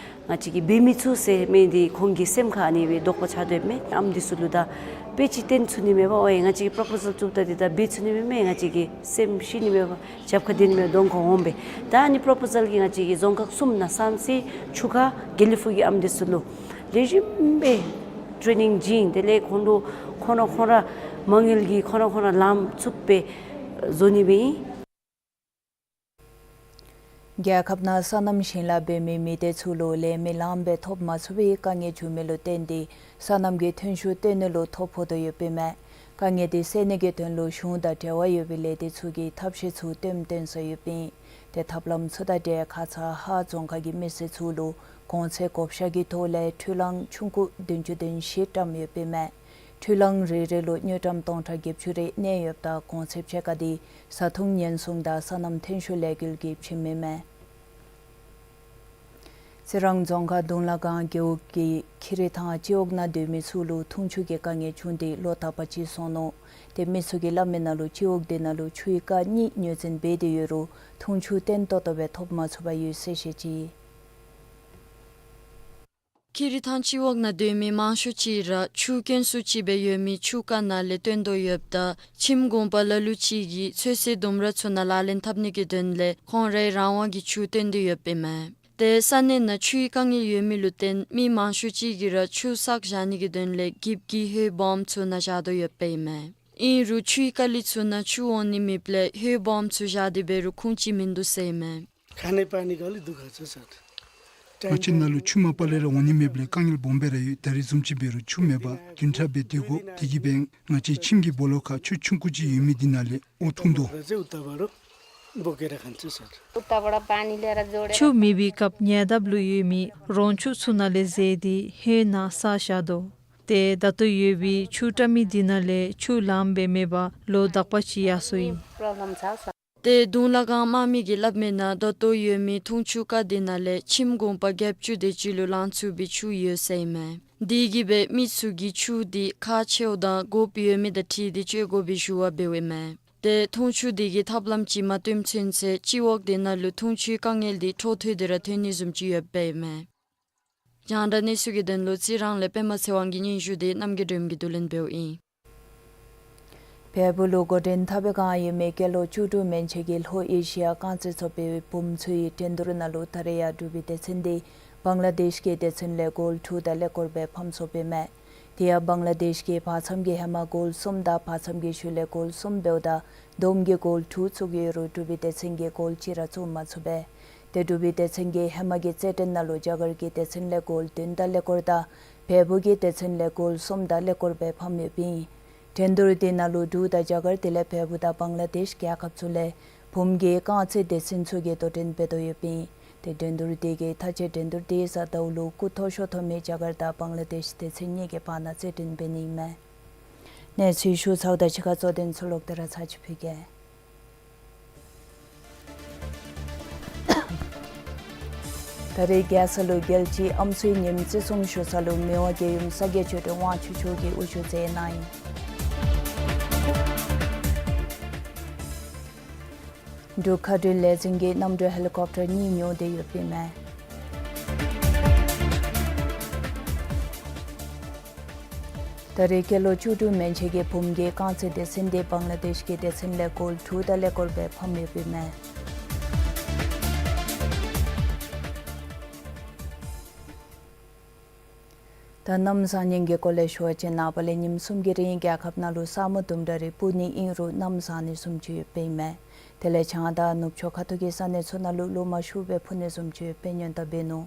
བཅས་ཀྱིས་འབད་མི་ཚུགས་ཟེར་མི་འདི་ཁོང་གི་སེམས་ཁར་ཨ་ནི་སྦེ་དོགས་པ་ཆགས་དོ་མས། ཨམ་འདི་ཚུ་ལུ་ད་དཔེ་ཅིག་སྟོན་ཚུགས་ནི་མེད་པར་ཨོ་ཡ་ང་བཅས་ཀྱིས་པོརོ་པོ་ཟཱལ་བཙུགས་ད་འདི་ད་འབད་ཚུགས་ནི་མེད་མས། ང་བཅས་ཀྱི་སེམས་ཤི་ནི་མེད་པར་རྒྱབ་ཁར་སྡོད་ནི་མེད་གདོང་ཁར་འོང་པས། ད་ཨ་ནི་པོརོ་པོ་ཟཱལ་གྱིས་ང་བཅས་ཀྱི་རྫོང་ཁག་གསུམ་ནང་ས་གནས་ཆུ་ཁ་དགེ་ལེགས་ཕུག་གི་ཨམ་འདི་ཚུ་ལུ་ལེགས་ཤོམ་སྦེ་ཊེ་ནིང་བྱིན། དེ་ལས་ཁོང་ལུ་ཁོང་ར་ཁོང་ར་མ་དངུལ་གྱིས་ཁོང་ར་ཁོང་ར་ལངམ་ཚུགསཔ་སྦེ་བཟོ་ནི་སྦེ་ཨིན། རྒྱལ་ཁབ་ནང་སོ་ནམ་ཞིང་ལཱ་འབད་མི་མི་སྡེ་ཚུ་ལུ་ལས་མི་ལངམ་སྦེ་ཐོབ་མ་ཚུགས་པའི་དཀའ་ངལ་བྱུང་མི་ལུ་བརྟེན་ཏེ་སོ་ནམ་གྱི་ཐོན་ཤུགས་བཏོན་ནི་ལུ་ཐོ་ཕོག་དོ་ཡོདཔ་ཨིན་མས། དཀའ་ངལ་དེ་སེལ་ནི་གི་དོན་ལུ་གཞུང་དང་འབྲེལ་བ་ཡོད་པའི་ལས་སྡེ་ཚུ་གིས་ཐབས་ཤེས་ཚུ་སྟོནམ་སྟོན་སོ་ཡོདཔ་ཨིན། ཏེ་ཐབས་ལམ་ཚུ་དང་འབྲེལ་ཁ་ཙ་ཧཱ་རྫོང་ཁག་གི་མི་སེར་ཚུ་ལུ་གོང་ཚད་བགོ་བཤའ་གི་ཐོག་ལས་འཕྲུལ་གླང་ཆུང་ཀུ་བདུན་ཅུ་དོན་བཞི་བཀྲམ་ཡོདཔ་ཨིན་མས། འཕྲུལ་གླང་རེ་རེ་ལུ་དངུལ་ཀྲམ་སྟོང་ཕྲག་བརྒྱད་ཅུ་རེ་གནས་ཡོདཔ་ད་གོང་ཚད་ཕྱེད་ཀ་དེ་བཟའ་འཐུང་ཉེན་སྲུང་དང་སོ་ནམ་ཐོན་ཤུགས་ལས་འགུལ་གྱིས་བྱིནམ་ཨིན་མས། རྩི་རང་རྫོང་ཁག་གདུང་ལ་སྒང་རྒེད་འོག་གི་ཁྱི་རི་ཐང་སྤྱི་འོག་ནང་སྡོད་མི་ཚུ་ལུ་འཐུང་ཆུ་གི་དཀའ་ངལ་བྱུང་སྟེ་ལོ་དག་པ་ཅིག་སོང་ནུག། ཏེ་མི་ཚུ་གིས་སླབ་མི་ནང་ལུ་སྤྱི་འོག་དེ་ནང་ལུ་ཆུའི་རྐ་གཉིས་ཉོ་འཛིན་འབད་དེ་ཡོད་རུང་འཐུང་ཆུ་བརྟན་ཏོག་ཏོ་སྦེ་ཐོབ་མ་ཚུགས་པར་ཡོད་ཟེར་བཤད་ཅི། ཁྱི་རི་ཐང་སྤྱི་འོག་ནང་སྡོད་མི་མང་ཤོས་ཅིག་ར་ཆུ་དཀོན་སུ་ཅིག་སྦེ་ཡོད་མི་ཆུ་རྐ་ནང་ལས་བཏོན་དོ་ཡོདཔ་ད་ཁྱིམ་གུང་པ་ལ་ལུ་ཅིག་གིས་ཚོད་བསྲེ་ལྡུམ་ར་ཚུ་ནང་ལག་ལེན་འཐབ་ནི་གི་དོན་ལས་ཁོང་རའི་རང་དབང་གི་ཆུ་བཏོན་དོ་ཡོདཔ་ཨིན་མས། ཏེ་ས་གནས་ནང་ཆུའི་དཀའ་ངལ་ཡོད་མི་ལུ་བརྟེན་མི་མང་ཤོས་ཅིག་གིས་ར་ཆུ་བསགས་བཞག་ནི་གི་དོན་ལས་གིབ་ཀྱི་ཧོད་སྦོམ་ཚུ་ནང་བཞག་དོ་ཡོདཔ་ཨིན་མས། ཨིན་རུང་ཆུའི་རྐ་ལི་ཚུ་ནང་ཆུ་འོང་ནི་མེདཔ་ལས་ཧོད་སྦོམ་ཚུ་བཞག་སྟེ་འབད་རུང་ཁུངས་ཅིག་མིན་འདུག་ཟེར་ཨིན་མས། खाने पानी का अलि दुःख छ सर। ང་བཅས་ནང་ལུ་ཆུ་མ་པ་ལས་ར་འོང་ནི་མེདཔ་ལས་དཀའ་ངལ་སྦོམ་སྦེ་ར་ཡོད། ད་རིས་བཟུམ་ཅིག་འབད་རུང་ཆུ་མེད་པར་བདུན་ཕྲག་སྦེ་སྡོད་དགོ། དེ་གིས་སྦེ་ང་བཅས་ཁྱིམ་གྱི་སྦོ་ལོགས་ཁར་ཆུ་ཆུང་ཀུ་ཅིག་ཡོད་མི་འདི་ནང་ལས་འོ་འཐུང་དོ། ཆུ་མེད་པའི་སྐབས་ཉེ་འདབས་ལུ་ཡོད་མི་རོང་ཆུ་ཚུ་ནང་ལས་བཟེད་དེ་ཧོད་ནང་བསགས་བཞག་དོ། ཏེ་ད་ལྟོ་ཡོད་པའི་ཆུ་བཀྲམ་མི་འདི་ནང་ལས་ཆུ་ལངམ་སྦེ་མེད་པར་ལོ་དག་པ་ཅིག་ཡར་སོ་ཡི། ཏེ་གདུང་ལ་སྒང་དམངས་མི་གིས་སླབ་མི་ནང་ད་ལྟོ་ཡོད་མི་འཐུང་ཆུ་རྐ་འདི་ནང་ལས་ཁྱིམ་གུང་པ་བརྒྱད་ཅུ་དེ་ཅིག་ལུ་ལང་ཚུགས་པའི་ཆུ་ཡོད་ཟེར་ཨིན་མས། དེ་གིས་སྦེ་མི་ཚུ་གིས་ཆུ་འདི་ཁག་ཆེཝ་དང་དགོཔ་ཡོད་མི་དང་འཁྲིལ་ཏེ་སྤྱོད་དགོ་པའི་ཞུ་བ་འབདཝ་ཨིན་མས། ཏེ་འཐུང་ཆུ་དེ་གི་ཐབས་ལམ་ཅིག་མ་སྟོནམ་ཚུན་ཚོད་སྤྱི་འོག་དེ་ནང་ལུ་འཐུང་ཆུའི་དཀའ་ངལ་འདི་འཕྲོ་མཐུད་དེ་ར་ཐོན་ནི་བཟུམ་ཅིག་ཡོདཔ་ཨིན་མས། རྒྱང་བསྒྲགས་གནས་ཚུལ་གྱི་དོན་ལུ་རྩི་རང་ལས་པདྨ་ཚེ་དབང་གི་སྙན་ཞུ་དེ་རྣམ་རྒྱལ་སྒྲོལམ་གྱིས་བསྡུ་ལེན་འབདཝ་ཨིན། བལ་པོ་ལུ་འགོ་འདྲེན་འཐབ་པའི་བསྒང་ཡོད་མི་སྐྱེས་ལོ་བཅུ་དྲུག་མན་ཆད་ཀྱི་ལྷོ་ཨེ་ཤི་ཡ་རྐང་རྩེད་ཚོགས་པའི་བུམོ་ཚུ་ཡི་འགྲན་བསྡུར་ནང་ལུ་ད་རེས་ཡང་འབྲུག་པའི་སྡེ་ཚན་འདི་བང་ལ་དེཤ་གི་སྡེ་ཚན་ལས་གོལ་དྲུག་དང་ཀླད་ཀོར་སྦེ་ཕམ་སོཔ་ཨིན་མས། དེ་ཡང་བང་ལ་དེཤ་གིས་བར་མཚམས་ཀྱི་ཧེ་མ་གོལ་གསུམ་དང་བར་མཚམས་ཀྱི་ཤུལ་ལས་གོལ་གསུམ་འབདཝ་ད་བསྡོམས་ཀྱིས་གོལ་དྲུག་བཙུགས་ཡོད་རུང་འབྲུག་པའི་སྡེ་ཚན་གྱིས་གོལ་གཅིག་ར་བཙུགས་མ་ཚུགས་པས། ཏེ་འབྲུག་པའི་སྡེ་ཚན་གྱིས་ཧེ་མ་གི་རྩེད་འགྲན་ནང་ལུ་རྒྱ་གར་གྱི་སྡེ་ཚན་ལས་གོལ་བདུན་དང་ཀླད་ཀོར་དང་བལ་པོ་གི་སྡེ་ཚན་ལས་གོལ་གསུམ་དང་ཀླད་ཀོར་སྦེ་ཕམ་ཡོདཔ་ཨིན། འགྲན་བསྡུར་དེ་ནང་ལུ་འབྲུག་དང་རྒྱ་གར་དེ་ལས་བལ་པོ་དང་བང་ལ་དེཤ་རྒྱལ་ཁབ་ཚུ་ལས་བུམོ་གི་རྐང་རྩེད་སྡེ་ཚན་ཚུ་གིས་དོ་འགྲན་འབད་དོ་ཡོདཔ་ཨིན། ཏེ་འགྲན་བསྡུར་དེ་གི་མཐའ་དཔྱད་འགྲན་བསྡུར་དེ་ཡི་གཟའ་ཟླཝ་ལུ་སྐུ་མཐོ་ཤོས་ཐོབ་མི་རྒྱ་གར་དང་བང་ལ་དེཤ་སྡེ་ཚན་གཉིས་ཀྱི་བར་ན་རྩེད་འགྲན་འབད་ནི་ཨིན་མས། གནས་ཚུལ་ཞུ་ཚརཝ་ད་ཕྱི་ཁ་གཙོ་དོན་ཚུ་ལོག་སྟེ་ར་ཚར་ཅིག་ཕུལ་གེ། ད་རེས་རྒྱལ་ས་ལུ་རྒྱལ་སྤྱིའི་ཨམ་སྲུའི་ཉིནམ་བརྩི་སྲུང་ཞུ་ས་ལུ་མི་དབང་རྒྱལ་ཡུམ་ས་དགེ་ཆོས་སྒྲོན་དབང་ཕྱུག་མཆོག་གིས་དབུ་བཞུགས་མཛད་གནང་ཡི། འབྲུག་མཁའ་འགྲུལ་ལས་འཛིན་གྱིས་གནམ་གྲུ་ཧེ་ལི་ཀོབ་ཊར་གཉིས་ཉོ་སྟེ་ཡོདཔ་ཨིན་མས། ད་རེས་སྐྱེས་ལོ་བཅུ་དྲུག་མན་ཆད་ཀྱི་བུམོ་གི་རྐང་རྩེད་སྡེ་ཚན་འདི་བང་ལ་དེཤ་གི་སྡེ་ཚན་ལས་གོལ་དྲུག་དང་ཀླད་ཀོར་སྦེ་ཕམ་ཡོདཔ་ཨིན་མས། ད་གནམ་བཟང་ཉིན་གྱི་སྐོར་ལས་ཞུ་བ་ཅིན་ནངས་པ་ལས་ཉིནམ་གསུམ་གྱི་རིང་རྒྱལ་ཁབ་ནང་ལུ་ས་སྨུག་དུམ་གྲ་རེ་སྤུབ་ནི་ཨིན་རུང་གནམ་བཟང་ནི་བཟུམ་ཅིག་ཡོདཔ་ཨིན་མས། དེ་ལས་བྱང་དང་ནུབ་ཕྱོགས་ཁ་ཐུག་གི་ས་གནས་ཚུ་ནང་ལུ་རླུང་མ་ཤུགས་སྦེ་འཕུ་ནི་བཟུམ་ཅིག་ཡོདཔ་སྙན་གྲགས་འབད་ནུག།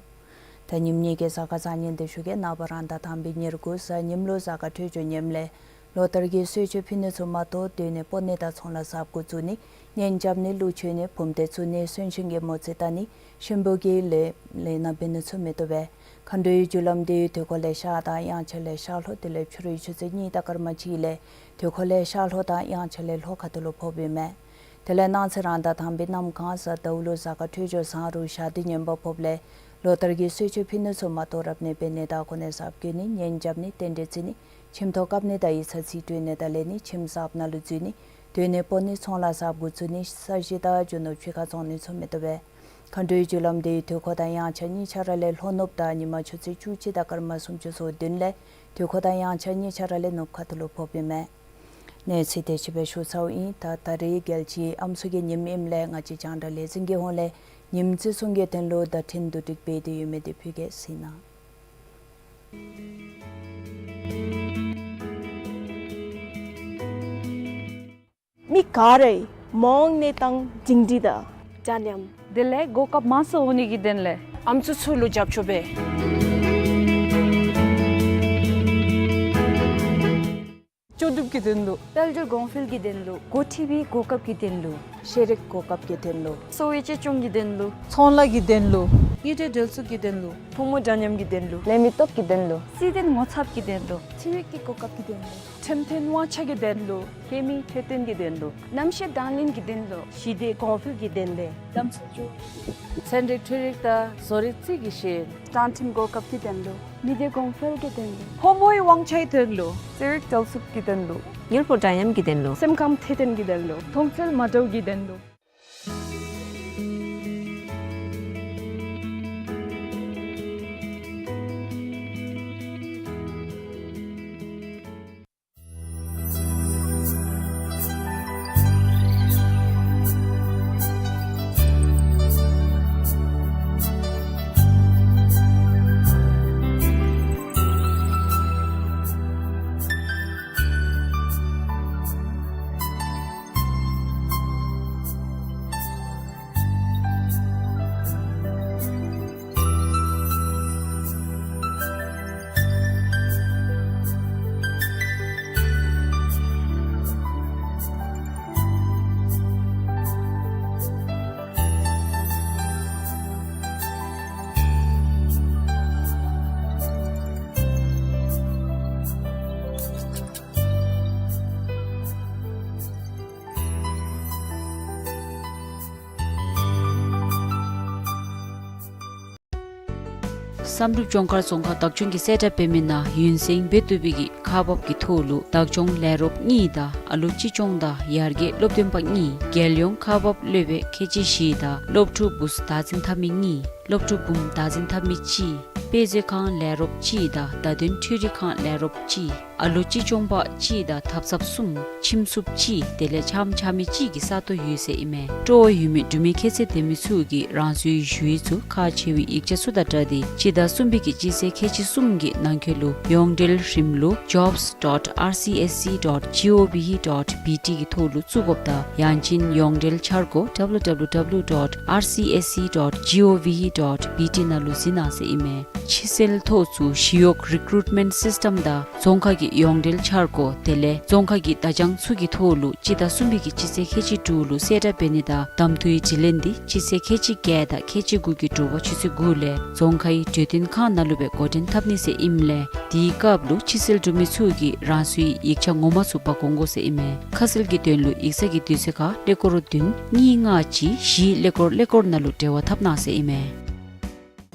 ད་ཉིནམ་གཉིས་ཀྱི་གཟའ་སྐར་བཟང་ངན་འདི་ཞུ་གེ། ནངས་པ་རང་ཟླ་དང་པའི་ཉེར་དགུ་གཟའ་ཉིམ་ལུ་གཟའ་སྐར་འཕྲོད་སྦྱོར་ངནམ་ལས་ལོ་ལྟར་གྱི་གསོལ་མཆོད་ཕུལ་ནི་ཚུ་མ་གཏོགས་སྡོད་གནས་སྤོ་གནས་དང་ཚོང་ལཱ་གཟབ་འགོ་བཙུགས་ནི་གཉེན་རྐྱབ་ནི་ལུ་བྱོན་ནི་བུམ་སྡེ་བཙུགས་ནི་གསོན་གཤིན་གྱི་མོ་རྩིས་བལྟ་ནི་གཤིན་པོ་གི་ལས་ལས་སྣ་འབད་ནི་ཚུ་མི་བཏུབ་པས། མཁའ་འགྲོའི་རྒྱུ་ལམ་འདི་དུས་འཁོར་ལས་ཤར་དང་དབྱངས་འཆར་ལས་ཤར་ལྷོ་དེ་ལས་ཕྱི་རུའི་ཆུ་ཚོད་གཉིས་དང་སྐར་མ་གཅིག་ལས་དུས་འཁོར་ལས་ཤར་ལྷོ་དང་དབྱངས་འཆར་ལས་ལྷོ་ཁ་ཐུག་ལུ་ཕོགཔ་ཨིན་མས། དེ་ལས་གནངས་ཚེ་རང་ཟླ་དང་པའི་གནམ་གང་གཟའ་ཟླཝ་ལུ་གཟའ་སྐར་འཕྲོད་སྦྱོར་བཟང་རུང་ཞག་དུས་ངན་པ་ཕོགཔ་ལས་ལོ་ལྟར་གྱི་གསོལ་མཆོད་ཕུལ་ནི་ཚུ་མ་གཏོགས་རབ་གནས་འབད་ནི་དང་གོ་གནས་གཟབ་འགོ་བཙུགས་ནི་གཉེན་རྐྱབ་ནི་རྟེན་འབྲེལ་བརྩི་ནི་ཁྱིམ་ཐོག་བཀབ་ནི་དང་ཡིག་ཚང་རྩིས་སྤྲོད་ནི་དང་ལེན་ནི་ཁྱིམ་གསརཔ་ནང་ལུ་འཛུལ་ནི་སྡོད་གནས་སྤོ་ནི་ཚོང་ལཱ་གཟབ་འགོ་བཙུགས་ནི་ས་གཞི་དང་རྒྱུ་ནོར་ཕྱི་ཁར་བཙོང་ནི་ཚུ་མི་བཏུབ་པས། མཁའ་འགྲོའི་རྒྱུ་ལམ་འདི་དུས་འཁོར་དང་དབྱངས་འཆར་གཉིས་ཆ་ར་ལས་ལྷོ་ནུབ་དང་ཉི་མ་ཆུ་ཚོད་བཅུ་གཅིག་དང་སྐར་མ་སུམ་ཅུ་སོ་བདུན་ལས་དུས་འཁོར་དང་དབྱངས་འཆར་གཉིས་ཆ་ར་ལས་ནུབ་ཁ་ཐུག་ལུ་ཕོགཔ་ཨིན་མས། གནས་ཚུལ་དེ་ཅིག་སྦེ་ཞུ་ཚརཝ་ཨིན། ད་ད་རེས་རྒྱལ་སྤྱིའི་ཨམ་སྲུ་གི་ཉིནམ་ཨིནམ་ལས་ང་བཅས་རྒྱང་བསྒྲགས་ལས་འཛིན་གྱི་ཧོངས་ལས་ཉིནམ་བརྩི་སྲུང་གི་དོན་ལུ་བརྡ་འཕྲིན་བསྡུ་སྒྲིག་འབད་དེ་ཡོད་མི་དེ་ཕུལ་གེ། གཟིགས་གནང་། མི་ག་ར་མ་འོངས་གནས་སྟངས་སྒྲིང་སྒྲི་དང་འདྲ་མཉམ། དེ་ལས་གོ་སྐབས་མང་སུ་འོང་ནི་གི་དོན་ལས་ཨམ་སྲུ་ཚུ་ལུ་རྒྱབ་སྐྱོར་འབད། ལྕོགས་གྲུབ་ཀྱི་དོན་ལུ། དཔལ་འབྱོར་གོང་འཕེལ་གྱི་དོན་ལུ། འགོ་ཁྲིད་པའི་གོ་སྐབས་ཀྱི་དོན་ལུ། ཤེས་རིག་གོ་སྐབས་ཀྱི་དོན་ལུ། གསོ་བའི་གཅེས་སྐྱོང་གི་དོན་ལུ། ཚོང་ལཱ་གི་དོན་ལུ། དངུལ་འབྲེལ་འབྲེལ་གཏུག་གི་དོན་ལུ། ཕོ་མོ་འདྲ་མཉམ་གྱི་དོན་ལུ། ལས་མི་སྟོབས་ཀྱི་དོན་ལུ། སྲིད་དོན་ངོ་ཚབ་ཀྱི་དོན་ལུ། ཁྲིམས་ཡིག་གི་གོ་སྐབས་ཀྱི་དོན་ལུ། ཁྲིམས་མཐུན་དབང་ཆ་གི་དོན་ལུ། སྐྱེས་མའི་འཕྲོད་བསྟེན་གྱི་དོན་ལུ། རྣམ་ཤེས་དང་ལེན་གྱི་དོན་ལུ། ཞི་བདེ་གོང་འཕེལ་གྱི་དོན་ལས་ལམ་སྲོལ་བཅོས། ཚན་རིག་འཕྲུལ་རིག་དང་བཟོ་རིག་རྩིས་ཀྱི་ཤེས་ཡོན། དྲང་ཁྲིམས་གོ་སྐབས་ཀྱི་དོན་ལུ། མི་སྡེ་གོང་འཕེལ་གྱི་དོན་ལུ། ཕོ་མོའི་དབང་ཆའི་དོན་ལུ། རྩེད་རིགས་འབྲེལ་གཏུག་གི་དོན་ལུ། དངུལ་ཕོགས་འདྲ་མཉམ་གྱི་དོན་ལུ། སེམས་ཁམས་འཕྲོད་བསྟེན་གྱི་དོན་ལུ། མཐོང་ཚུལ་མ་འདྲཝ་གི་དོན་ལུ། བསམ་གྲུབ་ལྗོངས་མཁར་རྫོང་ཁག་བདག་སྐྱོང་གིས་གསལ་བསྒྲགས་འབད་མི་ནང་ཡུན་བསྲིང་འབད་བཏུབ་པའི་གི་ཁག་འབག་གི་ཐོག་ལུ་བདག་སྐྱོང་ལས་རོགསཔ་གཉིས་དང་ཨ་ལོ་གཅིག་སྐྱོང་དང་ཡར་རྒྱས་སློབ་སྟོན་པ་གཉིས། རྒྱལ་ཡོངས་ཁག་འབག་སློབ་དཔོན་ཁལ་གཅིག་བཞི་དང་སློབ་ཕྲུག་བུཚ་བདག་འཛིན་འཐབ་མི་གཉིས། སློབ་ཕྲུག་བུམོ་བདག་འཛིན་འཐབ་མི་གཅིག། དཔེ་མཛོད་ཁང་ལས་རོགསཔ་གཅིག་དང་བརྡ་དོན་འཕྲུལ་རིག་ཁང་ལས་རོགསཔ་གཅིག། ཨ་ལོ་གཅིག་སྐྱོང་པ་གཅིག་དང་ཐབ་ཚངཔ་གསུམ། ཁྱིམ་སྲུངཔ་གཅིག། དེ་ལས་ཕྱགམ་འཕྱག་མི་གཅིག་གི་ས་སྟོང་ཡོད་ཟེར་ཨིན་མས། སྤྲོ་བ་ཡོད་མི་འབྲུག་མི་ཁྱད་ཚད་ལྡན་མི་ཚུ་གིས་རང་སོའི་ཞུ་ཡིག་ཚུ་ཁག་ཆེ་བའི་ཡིག་ཆ་ཚུ་དང་སྦྲགས་ཏེ་སྤྱི་ཟླ་གསུམ་པའི་གི་སྤྱི་ཚེས་ཁལ་གཅིག་གསུམ་གྱི་ནང་འཁོད་ལུ་ཡོངས་འབྲེལ་རིམ་ལུགས་jobs dot R C S C dot G O V dot B T གི་ཐོག་ལུ་བཙུགས་དགོཔ་དང་ཡང་ཅིན་ཡོངས་འབྲེལ་འཆར་སྒོ་W W W dot R C S C dot G O V dot B T ནང་ལུ་གཟིགས་གནང་ཟེར་ཨིན་མས། ཕྱི་སེལ་ཐོག་བཙུགས་ཞི་གཡོག་རི་ཀུ་རུཊ་མེནཊ་སིསི་ཊམ་དང་རྫོང་ཁག་གི་ཡོངས་འབྲེལ་འཆར་སྒོ་དེ་ལས་རྫོང་ཁག་གི་བརྡ་བྱང་ཚུ་གི་ཐོག་ལུ་སྤྱི་ཟླ་གསུམ་པའི་གི་སྤྱི་ཚེས་ཁལ་གཅིག་དྲུག་ལུ་གསལ་བསྒྲགས་འབད་ནི་དང་གདམ་འཐུའི་དྲི་ལན་འདི་སྤྱི་ཚེས་ཁལ་གཅིག་བརྒྱད་དང་ཁལ་གཅིག་དགུ་གི་དྲོ་པ་ཆུ་ཚོད་དགུ་ལས་རྫོང་ཁའི་གྲོས་སྟོན་ཁང་ནང་ལུ་སྦེ་འགོ་འདྲེན་འཐབ་ནི་ཟེར་ཨིནམ་ལས་དེའི་སྐབས་ལུ་ཕྱི་སེལ་འབྲུག་མི་ཚུ་གིས་རང་སོའི་ཡིག་ཆ་ངོ་མ་ཚུ་འབག་འོང་དགོ་ཟེར་ཨིན་མས། ཁ་གསལ་གྱི་དོན་ལུ་ཡིག་ཚང་གི་དུས་ཚོད་ཁར་ཀླད་ཀོར་བདུན་གཉིས་ལྔ་གཅིག་བཞི་ཀླད་ཀོར་ཀླད་ཀོར་ནང་ལུ་འབྲེལ་བ་འཐབ་གནང་ཟེར་ཨིན་མས།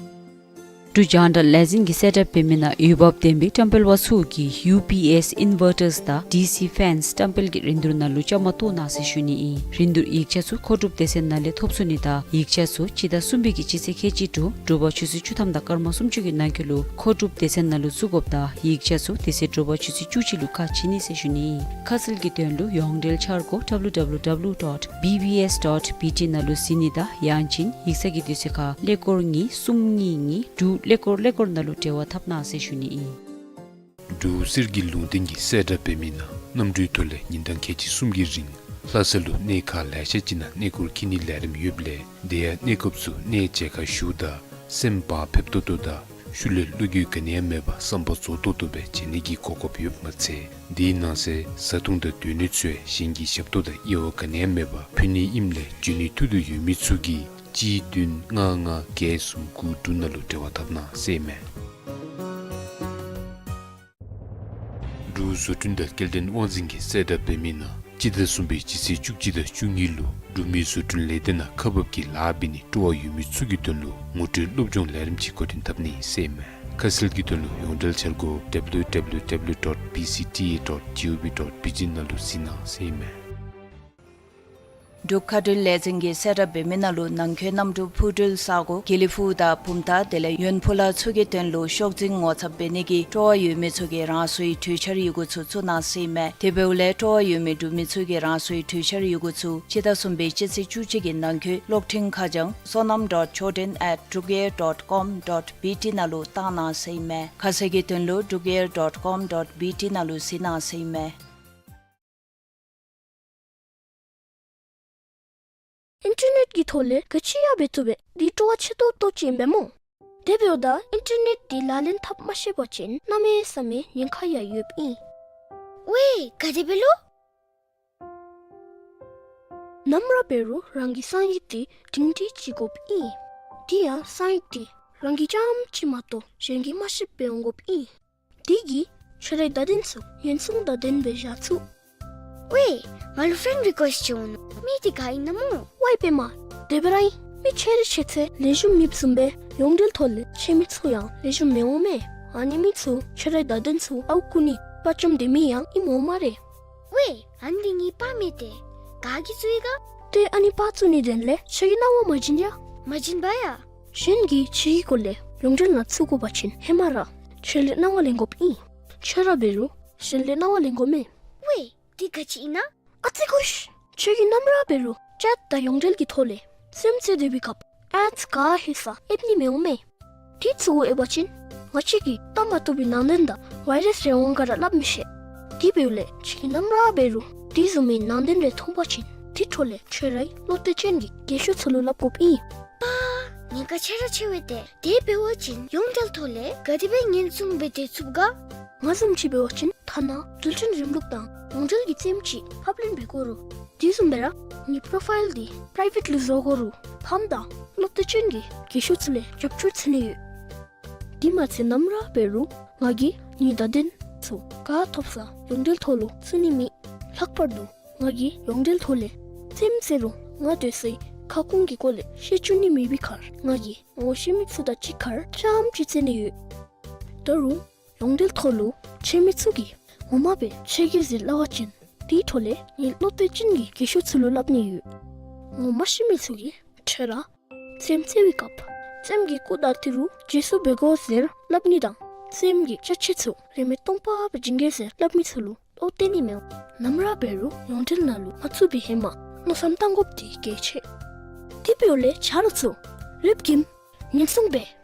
འབྲུག་རྒྱང་བསྒྲགས་ལས་འཛིན་གྱིས་གསལ་བསྒྲགས་འབད་མི་ནང་འོས་འབབ་ལྡན་པའི་བཀྲམ་སྤེལ་པ་ཚུ་གིས་ཡུ་པི་ཨེསི་ཨིན་ཝར་ཊརསི་དང་ཌི་སི་ཕེནསི་བཀྲམ་སྤེལ་གྱི་རིན་བསྡུར་ནང་ལུ་བཅའ་མར་གཏོགས་གནང་ཟེར་ཞུ་ནི་ཨིན། རིན་བསྡུར་ཡིག་ཆ་ཚུ་མཁོ་སྒྲུབ་སྡེ་ཚན་ནང་ལས་ཐོབ་ཚུགས་ནི་དང་ཡིག་ཆ་ཚུ་སྤྱི་ཟླ་གསུམ་པའི་གི་སྤྱི་ཚེས་ཁལ་གཅིག་དྲུག་དྲོ་པ་ཆུ་ཚོད་བཅུ་ཐམ་དང་སྐར་མ་སུམ་ཅུ་གི་ནང་འཁོད་ལུ་མཁོ་སྒྲུབ་སྡེ་ཚན་ནང་ལུ་བཙུགས་དགོཔ་དང་ཡིག་ཆ་ཚུ་དེ་ཚེ་དྲོ་པ་ཆུ་ཚོད་བཅུ་གཅིག་ལུ་ཁ་ཕྱེ་ནི་ཟེར་ཞུ་ནི་ཨིན། ཁ་གསལ་གྱི་དོན་ལུ་ཡོངས་འབྲེལ་འཆར་སྒོ་W W W dot B B S dot B T ནང་ལུ་གཟིགས་ནི་དང་ཡང་ཅིན་ཡིག་ཚང་གི་དུས་ཚོད་ཁར་ཀླད་ཀོར་གཉིས་གསུམ་གཉིས་གཉིས་དྲུག་ཀླད་ཀོར་ཀླད་ཀོར་ནང་ལུ་འབྲེལ་བ་འཐབ་གནང་ཟེར་ཞུ་ནི་ཨིན། འབྲུག་གསེར་གྱི་ལུང་བསྟན་གྱིས་གསལ་བསྒྲགས་འབད་མི་ནང་གནམ་གྲུའི་ཐོག་ལས་ཉིན་གྲངས་ཁལ་གཅིག་གསུམ་གྱི་རིང་ལྷ་ས་ལུ་གནས་ཁག་ལེ་ཤ་ཅིག་ནང་གནས་སྐོར་འཁྱིད་ནིའི་ལས་རིམ་ཡོདཔ་ལས་དེ་ཡང་གནས་སྐབས་སུ་གནས་མཇལ་ཁ་ཞུཝ་ད་སེམས་བག་ཕེབས་ཏོག་ཏོ་དང་ཤུལ་ལས་བློ་འགྱོད་ག་ནི་ཡང་མེད་པར་བསམ་པ་རྫོགས་ཏོག་ཏོ་སྦེ་མཇལ་ནི་གི་གོ་སྐབས་ཡོདཔ་མ་ཚད་དེའི་ནང་གསེས་བཟའ་འཐུང་དང་སྡོད་གནས་ཚུ་ཡང་གཞན་གྱི་ཞབས་ཏོག་དང་དབྱེ་བ་ག་ནི་ཡང་མེད་པར་ཕུལ་ནི་ཨིནམ་ལས་འབྱོན་ནི་ཐུགས་འདོད་ཡོད་མི་ཚུ་གིས་གཅིག་བདུན་ལྔ་ལྔ་བརྒྱད་གསུམ་དགུ་དྲུག་ནང་ལུ་འབྲེལ་བ་འཐབ་གནང་ཟེར་ཨིན་མས། འབྲུག་བཟོ་སྐྲུན་དང་སྐྱེལ་འདྲེན་དབང་འཛིན་གྱིས་གསལ་བསྒྲགས་འབད་མི་ནང་སྤྱི་ཟླ་གསུམ་པའི་སྤྱི་ཚེས་བཅུ་གཅིག་དང་བཅུ་གཉིས་ལུ་འབྲུག་མི་བཟོ་སྐྲུན་ལས་སྡེ་ནང་ཁག་འབག་གི་ལཱ་འབད་ནི་སྤྲོ་བ་ཡོད་མི་ཚུ་གི་དོན་ལུ་ངོ་སྤྲོད་སློབ་སྦྱོང་ལས་རིམ་ཅིག་འགོ་འདྲེན་འཐབ་ནི་ཟེར་ཨིན་མས། ཁ་གསལ་གྱི་དོན་ལུ་ཡོངས་འབྲེལ་འཆར་སྒོ་W W W dot B C T A dot G O V dot B T ནང་ལུ་གཟིགས་གནང་ཟེར་ཨིན་མས། འབྲུག་མཁའ་འགྲུལ་ལས་འཛིན་གྱིས་གསལ་བསྒྲགས་འབད་མི་ནང་ལུ་ནང་འཁོད་གནམ་གྲུ་འཕུར་འགྲུལ་ས་སྒོ་དགེ་ལེགས་ཕུག་དང་བུམ་ཐང་དེ་ལས་ཡོན་ཕུ་ལ་ཚུ་གི་དོན་ལུ་ཤོག་འཛིན་ངོ་ཚབ་འབད་ནི་གི་སྤྲོ་བ་ཡོད་མི་ཚུ་གིས་རང་སོའི་གྲོས་འཆར་ཡི་གུ་ཚུ་བཙུགས་གནང་ཟེར་ཨིན་མས། དེ་འབདཝ་ལས་སྤྲོ་བ་ཡོད་མི་འབྲུག་མི་ཚུ་གིས་རང་སོའི་གྲོས་འཆར་ཡི་གུ་ཚུ་སྤྱི་ཟླ་གསུམ་པའི་སྤྱི་ཚེས་བཅུ་གཅིག་གི་ནང་འཁོད་གློག་འཕྲིན་ཁ་བྱང་sonam dot choden at drukair dot com dot B T ནང་ལུ་བཏང་གནང་ཟེར་ཨིན་མས། ཁ་གསལ་གྱི་དོན་ལུ་drukair dot com dot B T ནང་ལུ་གཟིགས་གནང་ཟེར་ཨིན་མས། ཨིན་ཊར་ནེཊ་ཀྱི་ཐོག་ལས་ག་ཅི་ཡང་འབད་བཏུབ་པས། འདི་སྤྲོ་བ་ཆེ་ཏོག་ཏོ་ཅིག་ཨིན་པས་སྨོ། དེ་འབདཝ་ད་ཨིན་ཊར་ནེཊ་འདི་ལག་ལེན་འཐབ་མ་ཤེས་པ་ཅིན་གནམ་མེད་ས་མེད་ཉེན་ཁ་ཡང་ཡོདཔ་ཨིན། ཝའེ་ག་དེ་སྦེ་ལོ། ནམ་ར་འབད་རུང་རང་གི་གསང་ཡིག་འདི་སྒྲིང་སྒྲི་ཅིག་དགོཔ་ཨིན། དེ་ཡང་གསང་ཡིག་འདི་རང་གིས་རྐྱངམ་གཅིག་མ་གཏོགས་གཞན་གྱིས་མ་ཤེསཔ་སྦེ་འོང་དགོཔ་ཨིན། དེ་གིས་ཁྱོད་རའི་བརྡ་དོན་ཚུ་ཉེན་སྲུང་བརྡ་དོན་སྦེ་བཞག་ཚུགས། ཝའེ་ང་ལུ་ཕེན་རི་ཀུ་ཨེསཊ་ཅིག་འོང་ནུག། མི་འདི་ག་ཨིན་ན་སྨོ། ཝའེ་པདྨ། དེ་སྦེ་ར་ཨིན། མི་ཆེ་རི་ཆེ་ཚེ་ལེགས་ཤོམ་མེདཔ་བཟུམ་སྦེ་ཡོངས་འབྲེལ་ཐོག་ལས་ཁྱོད་མི་ཚུ་ཡང་ལེགས་ཤོམ་མི་འོང་མས། ཨ་ནི་མི་ཚུ་ཁྱོད་རའི་བརྡ་དོན་ཚུ་ཨརཝ་རྐུ་ནི་དཔའ་བཅམ་སྡོད་མི་ཡང་ཨིནམ་འོང་སྨ་རེ། ཝའེ་ཨ་ནི་འདི་ངེའི་པར་མས་ཏེ། ག་གིས་བཙུགས་ཡི་ག། ཏེ་ཨ་ནི་པར་བཙུགས་ནིའི་དོན་ལས་ཁྱོད་ཀྱིས་གནང་བ་མ་བྱིན་ཡ། མ་བྱིན་པ་ཡ། གཞན་གྱིས་ཁྱོད་ཀྱི་སྐོར་ལས་ཡོངས་འབྲེལ་ནང་བཙུགས་དགོ་པ་ཅིན་ཧེ་མ་ར་ཁྱོད་ལས་གནང་བ་ལེན་དགོཔ་ཨིན། ཁྱོད་ར་འབད་རུང་གཞན་ལས་གནང་བ་ལེན་དགོ་མས། ཝའེ་འདི་ག་ཅི་ཨིན་ན། ཨ་ཙི་ཁུ་ཤ། ཁྱོད་ཀྱིས་ནམ་ར་འབད་རུང་ཅེཊ་དང་ཡོངས་འབྲེལ་གྱི་ཐོག་ལས་རྩེདམོ་རྩེ་སྡོད་པའི་སྐབས་ཨེཌསི་ག་ཧེ་ས་ཨེབ་ནི་མི་འོང་མས། དེ་ཚུ་གུ་ཨེབ་པ་ཅིན་ང་བཅས་ཀྱིས་བལྟ་མ་བཏུབ་པའི་ནང་དོན་དང་ཝའི་རཱསི་རེ་འོང་ག་ར་སླབ་མི་ཤེས། དེ་འབདཝ་ལས་ཁྱོད་ཀྱིས་ནམ་ར་འབད་རུང་དེ་བཟུམ་མའི་ནང་དོན་རེ་མཐོང་པ་ཅིན་དེ་འཕྲོ་ལས་ཁྱོད་རའི་བློ་གཏད་ཅན་གྱི་རྒན་ཤོས་ཚུ་ལུ་སླབ་དགོཔ་ཨིན། པ། ཉེན་ཁ་ཆེ་ར་ཆེ་བས་ཏེ། དེ་འབད་བ་ཅིན་ཡོངས་འབྲེལ་ཐོག་ལས་ག་དེ་སྦེ་ཉེན་སྲུང་འབད་དེ་ཚུགས་ག། ང་བཟུམ་ཅིག་འབད་བ་ཅིན་ཐ་ན་འགྲུལ་འཕྲིན་རིམ་ལུགས་དང་ཡོངས་འབྲེལ་གྱི་རྩེདམོ་ཅིག་ཕབ་ལེན་འབད་དགོ་རུང་དེ་བཟུམ་སྦེ་ར་ངེའི་པོ་རོ་ཕའིལ་འདི་པི་རའི་ཝེཊ་ལུ་བཟོ་དགོ་རུང་ཕམ་དང་བློ་གཏད་ཅན་གྱི་རྒན་ཤོས་ཚུ་ལས་རྒྱབ་སྐྱོར་འཚོལ་ནི་ཡོད། དེ་མ་ཚད་ནམ་ར་འབད་རུང་ང་གིས་ངེའི་བརྡ་དོན་ཚུ་ག་ཐོབ་ས་ཡོངས་འབྲེལ་ཐོག་ལུ་བཙུགས་ནི་མེད། ལྷག་པར་དུ་ང་གིས་ཡོངས་འབྲེལ་ཐོག་ལས་རྩེདམོ་རྩེ་རུང་ང་སྡོད་སའི་ཁ་སྐོང་གི་སྐོར་ལས་ཤེས་བཅུག་ནི་མེད་པའི་ཁར་ང་གིས་ངོ་ཤེས་མི་ཚུ་དང་གཅིག་ཁར་རྐྱངམ་གཅིག་རྩེ་ནི་ཡོད། ད་རུང་ཡོངས་འབྲེལ་ཐོག་ལུ་ཁྱོད་མི་ཚུ་གིས་ངོ་མ་སྦེ་ཁྱོད་ཀྱིས་ཟེར་སླབ་པ་ཅིན་དེའི་འཕྲོ་ལས་ངེའི་བློ་གཏད་ཅན་གྱི་རྒན་ཤོས་ཚུ་ལུ་སླབ་ནི་ཡོད། ངོ་མ་ཤེས་མི་ཚུ་གིས་ཁྱོད་ར་རྩེདམོ་རྩེ་བའི་སྐབས་རྩེདམོ་གི་སྐུ་དང་ཏི་རུ་རྗེས་སུ་འབད་དགོ་ཟེར་སླབ་ནི་དང་རྩེདམོ་གི་ཅ་ཆས་ཚུ་རིན་མེད་སྟོང་པ་སྦེ་བྱིན་གེ་ཟེར་སླབ་མི་ཚུ་ལུ་བློ་གཏད་ནི་མི་འོང་། ནམ་ར་འབད་རུང་ཡོངས་འབྲེལ་ནང་ལུ་མ་བཙུགས་པའི་ཧེ་མ་མནོ་བསམ་བཏང་དགོཔ་འདི་གལ་ཆེ། དེ་འབདཝ་ལས་ཆ་རོགས་ཚུ་རིགཔ་གིས་ཉེན་སྲུང་འབད།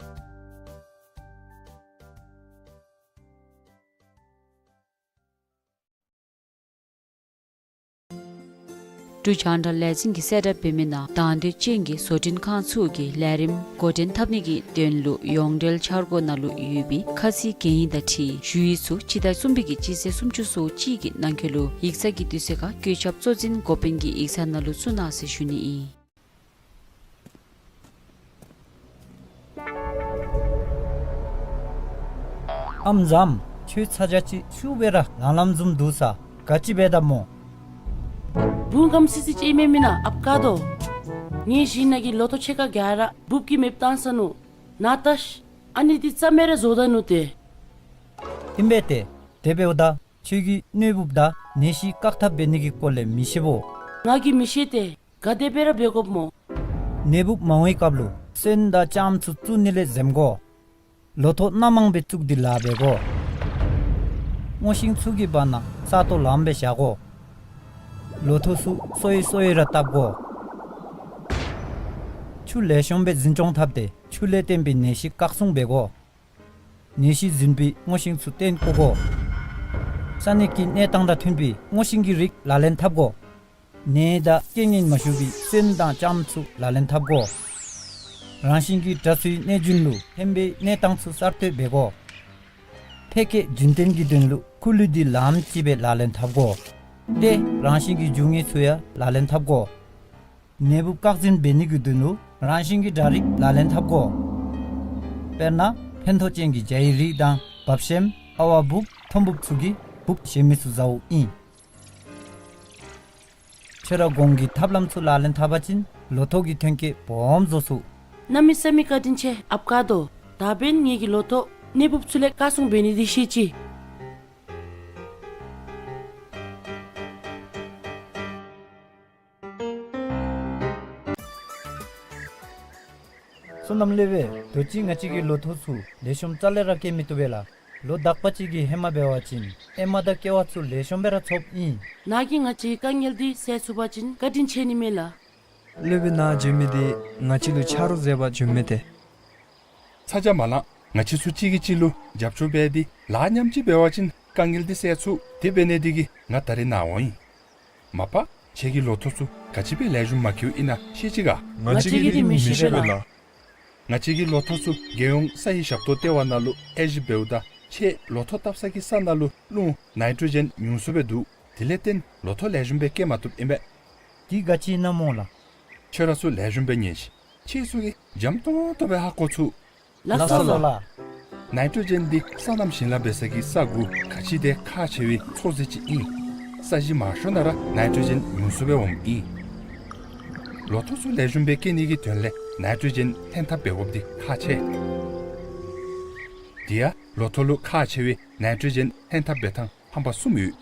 འབྲུག་རྒྱང་བསྒྲགས་ལས་འཛིན་གྱིས་གསལ་བསྒྲགས་འབད་མི་ནང་དང་འདོད་ཅན་གྱི་བཟོ་སྐྲུན་ཁང་ཚུ་གིས་ལས་རིམ་འགོ་འདྲེན་འཐབ་ནི་གི་དོན་ལུ་ཡོངས་འབྲེལ་འཆར་སྒོ་ནང་ལུ་ཡོད་པའི་ཁ་ཚིག་གན་ཡིག་དང་འཁྲིལ་ཞུ་ཡིག་ཚུ་སྤྱི་ཟླ་གསུམ་པའི་གི་སྤྱི་ཚེས་སུམ་ཅུ་སོ་གཅིག་གི་ནང་འཁོད་ལུ་ཡིག་ཚང་གི་དུས་ཚོད་ཁར་བཀོད་ཁྱབ་གཙོ་འཛིན་འགོ་དཔོན་གྱི་ཡིག་ཚང་ནང་ལུ་བཙུགས་གནང་ཟེར་ཞུ་ནི་ཨིན། ཨམ་བཟངམ། ཁྱོད་ཚ་གྱང་ཅིག་ཤུགས་སྦེ་ར་ལང་ལངམ་བཟུམ་འདུག་ས། ག་ཅི་འབད་དོ་སྨོ། བུ་གམ་སི་སི་ཅིག་ཨིན་མས་མེན་ན་ཨཔ་ཀ་དོ། ངེའི་གཞི་ནང་གི་ལོ་ཐོ་ཕྱེད་ཀ་ག་ར་འབུཔ་གིས་མེདཔ་བཏང་ས་ནུག། ནཱ་ལྟ་ཤིག། ཨ་ནི་འདི་རྩ་མེད་ར་བཟོ་ད་ནུག་ཏེ། ཨིན་པས་ཏེ། དེ་འབདཝ་ད་ཁྱོད་ཀྱིས་གནས་སྦུབ་དང་ནད་གཞི་བཀག་ཐབས་འབད་ནི་གི་སྐོར་ལས་མི་ཤེས་བོ། ང་གིས་མི་ཤེས་ཏེ། ག་དེ་སྦེ་ར་འབད་དགོཔ་སྨོ། ནད་སྦུབ་མ་འོངམ་སྐབས་ལུ་སོན་དང་ལྕངམ་ཚུ་བཙུགས་ནི་ལས་འཛེམ་དགོ། ལོ་ཐོག་སྣ་མང་སྦེ་བཙུགས་ཏེ་ལཱ་འབད་དགོ། སྔོ་ཤིང་ཚུ་གི་བར་ན་ས་སྟོང་ལངམ་སྦེ་བཞག་དགོ། ལོ་ཐོག་ཚུ་སོ་ཡི་སོ་ཡི་ར་བཏབ་དགོ། ཆུ་ལེགས་ཤོམ་སྦེ་འཛིན་སྐྱོང་འཐབ་སྟེ་ཆུ་ལས་བརྟེན་པའི་ནད་གཞི་བཀག་སྲུང་འབད་དགོ། ནད་གཞི་འཛིན་པའི་སྔོ་ཤིང་ཚུ་བཏོན་བཀོ་དགོ། ས་གནས་ཀྱི་གནས་སྟངས་དང་མཐུན་པའི་སྔོ་ཤིང་གི་རིགས་ལག་ལེན་འཐབ་དགོ། ནད་དང་རྐྱེན་ངན་མ་ཞུགས་པའི་སོན་དང་ལྕངམ་ཚུ་ལག་ལེན་འཐབ་དགོ། རང་བཞིན་གྱི་དྲག་ཤུལ་གནོད་སྦྱིན་ལུ་ཕན་པའི་གནས་སྟངས་ཚུ་གསར་གཏོད་འབད་དགོ། ཕལ་སྐད་རྒྱུན་བརྟན་གྱི་དོན་ལུ་ཁུ་ལུ་འདི་ལངམ་ཅིག་སྦེ་ལག་ལེན་འཐབ་དགོ། ཏེ་རང་བཞིན་གྱི་རྒྱུ་དངོས་ཚུ་ཡང་ལག་ལེན་འཐབ་དགོ། ནད་སྦུབ་བཀག་འཛིན་འབད་ནི་གི་དོན་ལུ་རང་བཞིན་གྱི་དྲག་རིགས་ལག་ལེན་འཐབ་དགོ། དཔེར་ན་ཕན་ཐོགས་ཅན་གྱི་བྱའི་རིགས་དང་འབབ་ཤེམ་ཨ་བ་སྦུབ་ཐོམ་སྦུབ་ཚུ་གིས་སྦུབ་ཞན་མི་ཚུ་ཟཝ་ཨིན། ཁྱོད་ར་གོང་གི་ཐབས་ལམ་ཚུ་ལག་ལེན་འཐབ་པ་ཅིན་ལོ་ཐོག་གི་ཐོན་སྐྱེད་སྦོམ་བཟོ་ཚུགས། གནམ་མེད་ས་མེད་བཀའ་དྲིན་ཆེ་ཨཔ་དཀར་རྡོ། ད་འབདན་ངེ་གི་ལོ་ཐོག་ནད་སྦུབ་ཚུ་ལས་བཀག་སྲུང་འབད་ནི་འདི་ཤེས་ཅི། བསོད་ནམས་ལེགས་པས། དུས་ཅི་ང་བཅས་ཀྱི་ལོ་ཐོག་ཚུ་ལེགས་ཤོམ་རྩ་ལས་ར་སྐྱེ་མི་བཏུབ་པས་ལགས། ལོ་དག་པ་ཅིག་གི་ཧེ་མ་འབད་བ་ཅིན་ཨེ་མ་དང་ཀེ་བ་ཚུ་ལེགས་ཤོམ་སྦེ་ར་ཚོགསཔ་ཨིན། ནཱ་གིས་ང་བཅས་དཀའ་ངལ་འདི་སེལ་ཚུགས་པ་ཅིན་བཀའ་དྲིན་ཆེ་ནི་མས་ལགས། སློབ་དཔོན་ནཱ་བྱོན་མི་འདི་ང་བཅས་ལུ་ཆ་རོགས་མཛད་པར་བྱོནམ་མས་ཏེ། ཚ་གྱང་མ་ལང་། ང་བཅས་ཚུ་གཅིག་གིས་གཅིག་ལུ་རྒྱབ་སྐྱོར་འབད་དེ་ལཱ་མཉམ་གཅིག་འབད་བ་ཅིན་དཀའ་ངལ་འདི་སེལ་ཚུགས། དེ་འབད་ནི་འདི་གིས་ང་ད་རིས་ནཱ་འོང་ཡི། མ་པ་ཁྱེད་ཀྱི་ལོ་ཐོག་ཚུ་ག་ཅི་སྦེ་ལེགས་ཤོམ་མ་འཁྱོལཝ་ཨིན་ན་ཤེས་ཅི་ག། ང་བཅས་ཀྱིས་འདི་མི་ཤེས་པས་ལགས། ང་བཅས་ཀྱི་ལོ་ཐོག་ཚུ་རྒྱལ་ཡོངས་ས་ཡི་ཞབས་ཏོག་ལྟེ་བ་ནང་ལུ་དབྱེ་ཞིབ་འབདཝ་ད་ཁྱེད་ལོ་ཐོག་བཏབ་ས་གི་ས་ནང་ལུ་རླུང་ནའི་ཊྲོ་ཇེན་ཉུང་སུ་སྦེ་འདུག། དེ་ལས་བརྟེན་ལོ་ཐོག་ལེགས་ཤོམ་སྦེ་སྐྱེ་མ་བཏུབ་ཨིན་པས། འདི་ག་ཅི་ཨིན་ན་སྨོ་ལགས། ཁྱོད་ར་ཚུ་ལེགས་ཤོམ་སྦེ་ཉན་ཤིག། ཁྱེད་ཚུ་གིས་འཇམ་ཏོང་ཏོ་སྦེ་ཧ་གོ་ཚུགས། ལགས་སོ་ལགས། ནའི་ཊྲོ་ཇེན་འདི་སོ་ནམ་ཞིང་ལཱ་འབད་ས་གི་ས་གུ་ག་ཅི་དེ་ཁག་ཆེ་བའི་ཚོད་བསྲེ་ཅིག་ཨིན། ས་གཞི་མང་ཤོས་ནང་ར་ནའི་ཊྲོ་ཇེན་ཉུང་སུ་སྦེ་འོངམ་ཨིན། ལོ་ཐོག་ཚུ་ལེགས་ཤོམ་སྦེ་སྐྱེ་ནི་གི་དོན་ལས་ནའི་ཊྲོ་ཇེན་ལྷན་ཐབས་འབད་དགོཔ་འདི་ཁག་ཆེ། དེ་ཡང་ལོ་ཐོག་ལུ་ཁག་ཆེ་བའི་ནའི་ཊྲོ་ཇེན་ལྷན་ཐབས་འབད་ཐངས་ཧམ་པ་གསུམ་ཡོད།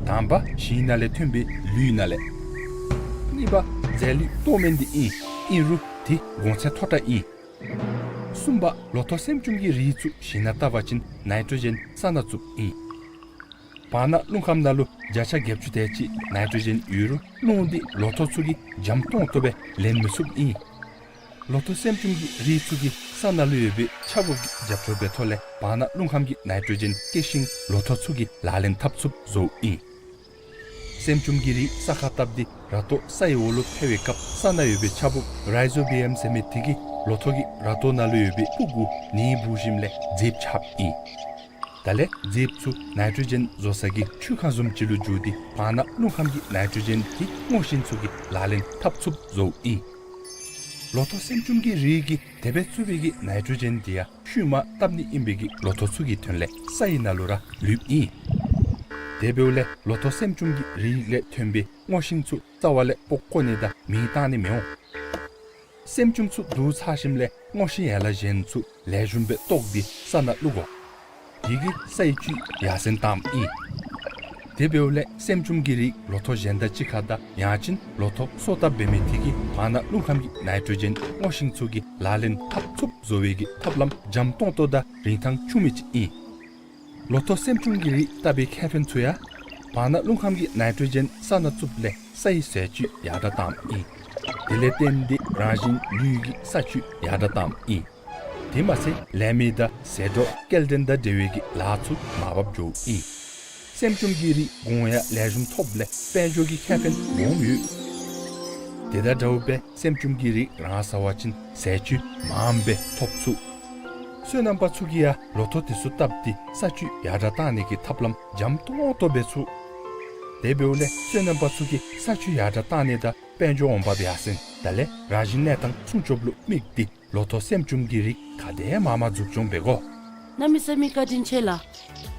དང་པ་ཞིང་ནང་ལས་ཐོན་པའི་ལུད་ནང་ལས། གཉིས་པ་རྫས་ལུད་ལྟོ་སྨན་འདི་ཨིན། ཨིན་རུང་དེ་གོང་ཚད་མཐོ་དྲགས་ཨིན། གསུམ་པ་ལོ་ཐོག་སེམ་ཅུམ་གྱི་རིགས་ཚུ་ཞིང་ནང་བཏབ་པ་ཅིན་ནའི་ཊྲོ་ཇེན་ས་ནང་བཙུགསཔ་ཨིན། བར་ན་རླུང་ཁམས་ནང་ལུ་བརྒྱ་ཆ་བརྒྱད་ཅུ་དེ་ཅིག་ནའི་ཊྲོ་ཇེན་ཡོད་རུང་རླུང་འདི་ལོ་ཐོག་ཚུ་གིས་འཇམ་ཏོང་ཏོ་སྦེ་ལེན་མི་ཚུགསཔ་ཨིན། ལོ་ཐོག་སེམ་ཅུམ་གྱི་རིགས་ཚུ་གིས་ས་ནང་ལུ་ཡོད་པའི་ཆརཔ་གི་རྒྱབ་སྐྱོར་འབད་ཐོག་ལས་བར་ན་རླུང་ཁམས་ཀྱི་ནའི་ཊྲོ་ཇེན་སྐྱེ་ཤིང་ལོ་ཐོག་ཚུ་གིས་ལག་ལེན་འཐབ་ཚུགསཔ་བཟོཝ་ཨིན། སེམ་ཅུམ་གྱི་རིགས་ས་ཁར་བཏབ་སྟེ་ར་ཏོ་ས་ཡི་འོག་ལུ་འཕེལ་བའི་སྐབས་ས་ནང་ཡོད་པའི་ཆརཔ་རའི་ཛོ་བི་ཡམ་ཟེར་མི་དེ་གིས་ལོ་ཐོག་གི་ར་ཏོ་ནང་ལུ་ཡོད་པའི་ཕུག་གུ་ནི་འབུ་ཞིནམ་ལས་རྫིཔ་ཆགསཔ་ཨིན། དེ་ལས་རྫིཔ་ཚུ་ནའི་ཊྲོ་ཇེན་བཟོ་ས་གི་ཆུ་ཁ་བཟུམ་ཅིག་ལུ་འགྱུར་ཏེ་བར་ན་རླུང་ཁམས་ཀྱི་ནའི་ཊྲོ་ཇེན་དེ་སྔོ་ཤིང་ཚུ་གིས་ལག་ལེན་འཐབ་ཚུགསཔ་བཟོཝ་ཨིན། ལོ་ཐོག་སེམ་ཅུམ་གྱི་རིགས་ཀྱིས་དེ་སྦེ་བཙུགས་པའི་གི་ནའི་ཊྲོ་ཇེན་དེ་ཡང་ཤུལ་མ་བཏབ་ནི་ཨིན་པའི་གི་ལོ་ཐོག་ཚུ་གི་དོན་ལས་ས་ཡི་ནང་ལུ་ར་ལུསཔ་ཨིན། དེ་འབདཝ་ལས་ལོ་ཐོག་སེམ་ཅུམ་གྱི་རིགས་ལས་ཐོན་པའི་སྔོ་ཤིང་ཚུ་རྩ་བ་ལས་སྤོ་བཀོ་ནི་དང་མེ་བཏང་ནི་མི་འོང་། སེམ་ཅུམ་ཚུ་བསྡུ་ཚར་ཞིནམ་ལས་སྔོ་ཤིང་ཡན་ལག་གཞན་ཚུ་ལེགས་ཤོམ་སྦེ་བཏོག་སྟེ་ས་ནང་བླུག་དགོ། དེ་གིས་ས་ཡི་བཅུད་ཡར་སེང་བཏངམ་ཨིན། དེ་འབདཝ་ལས་སེམ་ཅུམ་གྱི་རིགས་ལོ་ཐོག་གཞན་དང་གཅིག་ཁར་དང་ཡང་ཅིན་ལོ་ཐོག་སོ་བཏབ་འབད་མི་དེ་གིས་བར་ན་རླུང་ཁམས་ཀྱི་ནའི་ཊྲོ་ཇེན་སྔོ་ཤིང་ཚུ་གིས་ལག་ལེན་འཐབ་ཚུགསཔ་བཟོ་བའི་གི་ཐབས་ལམ་འཇམ་ཏོང་ཏོ་དང་རིན་ཐང་ཆུང་མི་ཅིག་ཨིན། ལོ་ཐོག་སེམ་ཅུམ་གྱི་རིགས་བཏབ་པའི་ཁེ་ཕན་ཚུ་ཡང་བར་ན་རླུང་ཁམས་ཀྱི་ནའི་ཊྲོ་ཇེན་ས་ནང་བཙུགསཔ་ལས་ས་ཡི་ཟས་བཅུད་ཡར་དྲགས་བཏངམ་ཨིན། དེ་ལས་བརྟེན་ཏེ་རང་བཞིན་ལུད་ཀྱི་ས་བཅུད་ཡར་དྲགས་བཏངམ་ཨིན། དེ་མ་ཚད་ལས་མི་དང་ཟད་འགྲོ་སྐྱེལ་འདྲེན་དང་འབྲེལ་བའི་གི་ལཱ་ཚུ་མར་བབས་འགྱོཝ་ཨིན། སེམ་ཅུམ་གྱི་རིགས་གོང་ཡང་ལེགས་ཤོམ་ཐོབ་ལས་དཔལ་འབྱོར་གྱི་ཁེ་ཕན་སྦོམ་ཡོད། དེ་དང་འདྲཝ་སྦེ་སེམ་ཅུམ་གྱི་རིགས་རང་ཟ་བ་ཅིན་ཟས་བཅུད་མངམ་སྦེ་ཐོབ་ཚུགས། སོ་ནམ་པ་ཚུ་གིས་ཡང་ལོ་ཐོག་དེ་ཚུ་བཏབ་སྟེ་ས་བཅུད་ཡར་དྲགས་བཏང་ནི་གི་ཐབས་ལམ་འཇམ་ཏོང་ཏོ་འབད་ཚུགས། དེ་འབདཝ་ལས་སོ་ནམ་པ་ཚུ་གིས་ས་བཅུད་ཡར་དྲགས་བཏང་ནི་དང་དཔལ་འབྱོར་འོང་འབབ་ཡར་སེང་དེ་ལས་རང་བཞིན་གནས་སྟངས་སྲུང་སྐྱོབ་ལུ་དམིགས་ཏེ་ལོ་ཐོག་སེམ་ཅུམ་གྱི་རིགས་ག་དེ་མང་མང་འཛུགས་སྐྱོང་འབད་དགོ། གནམ་མེད་ས་མེད་བཀའ་དྲིན་ཆེ་ལགས།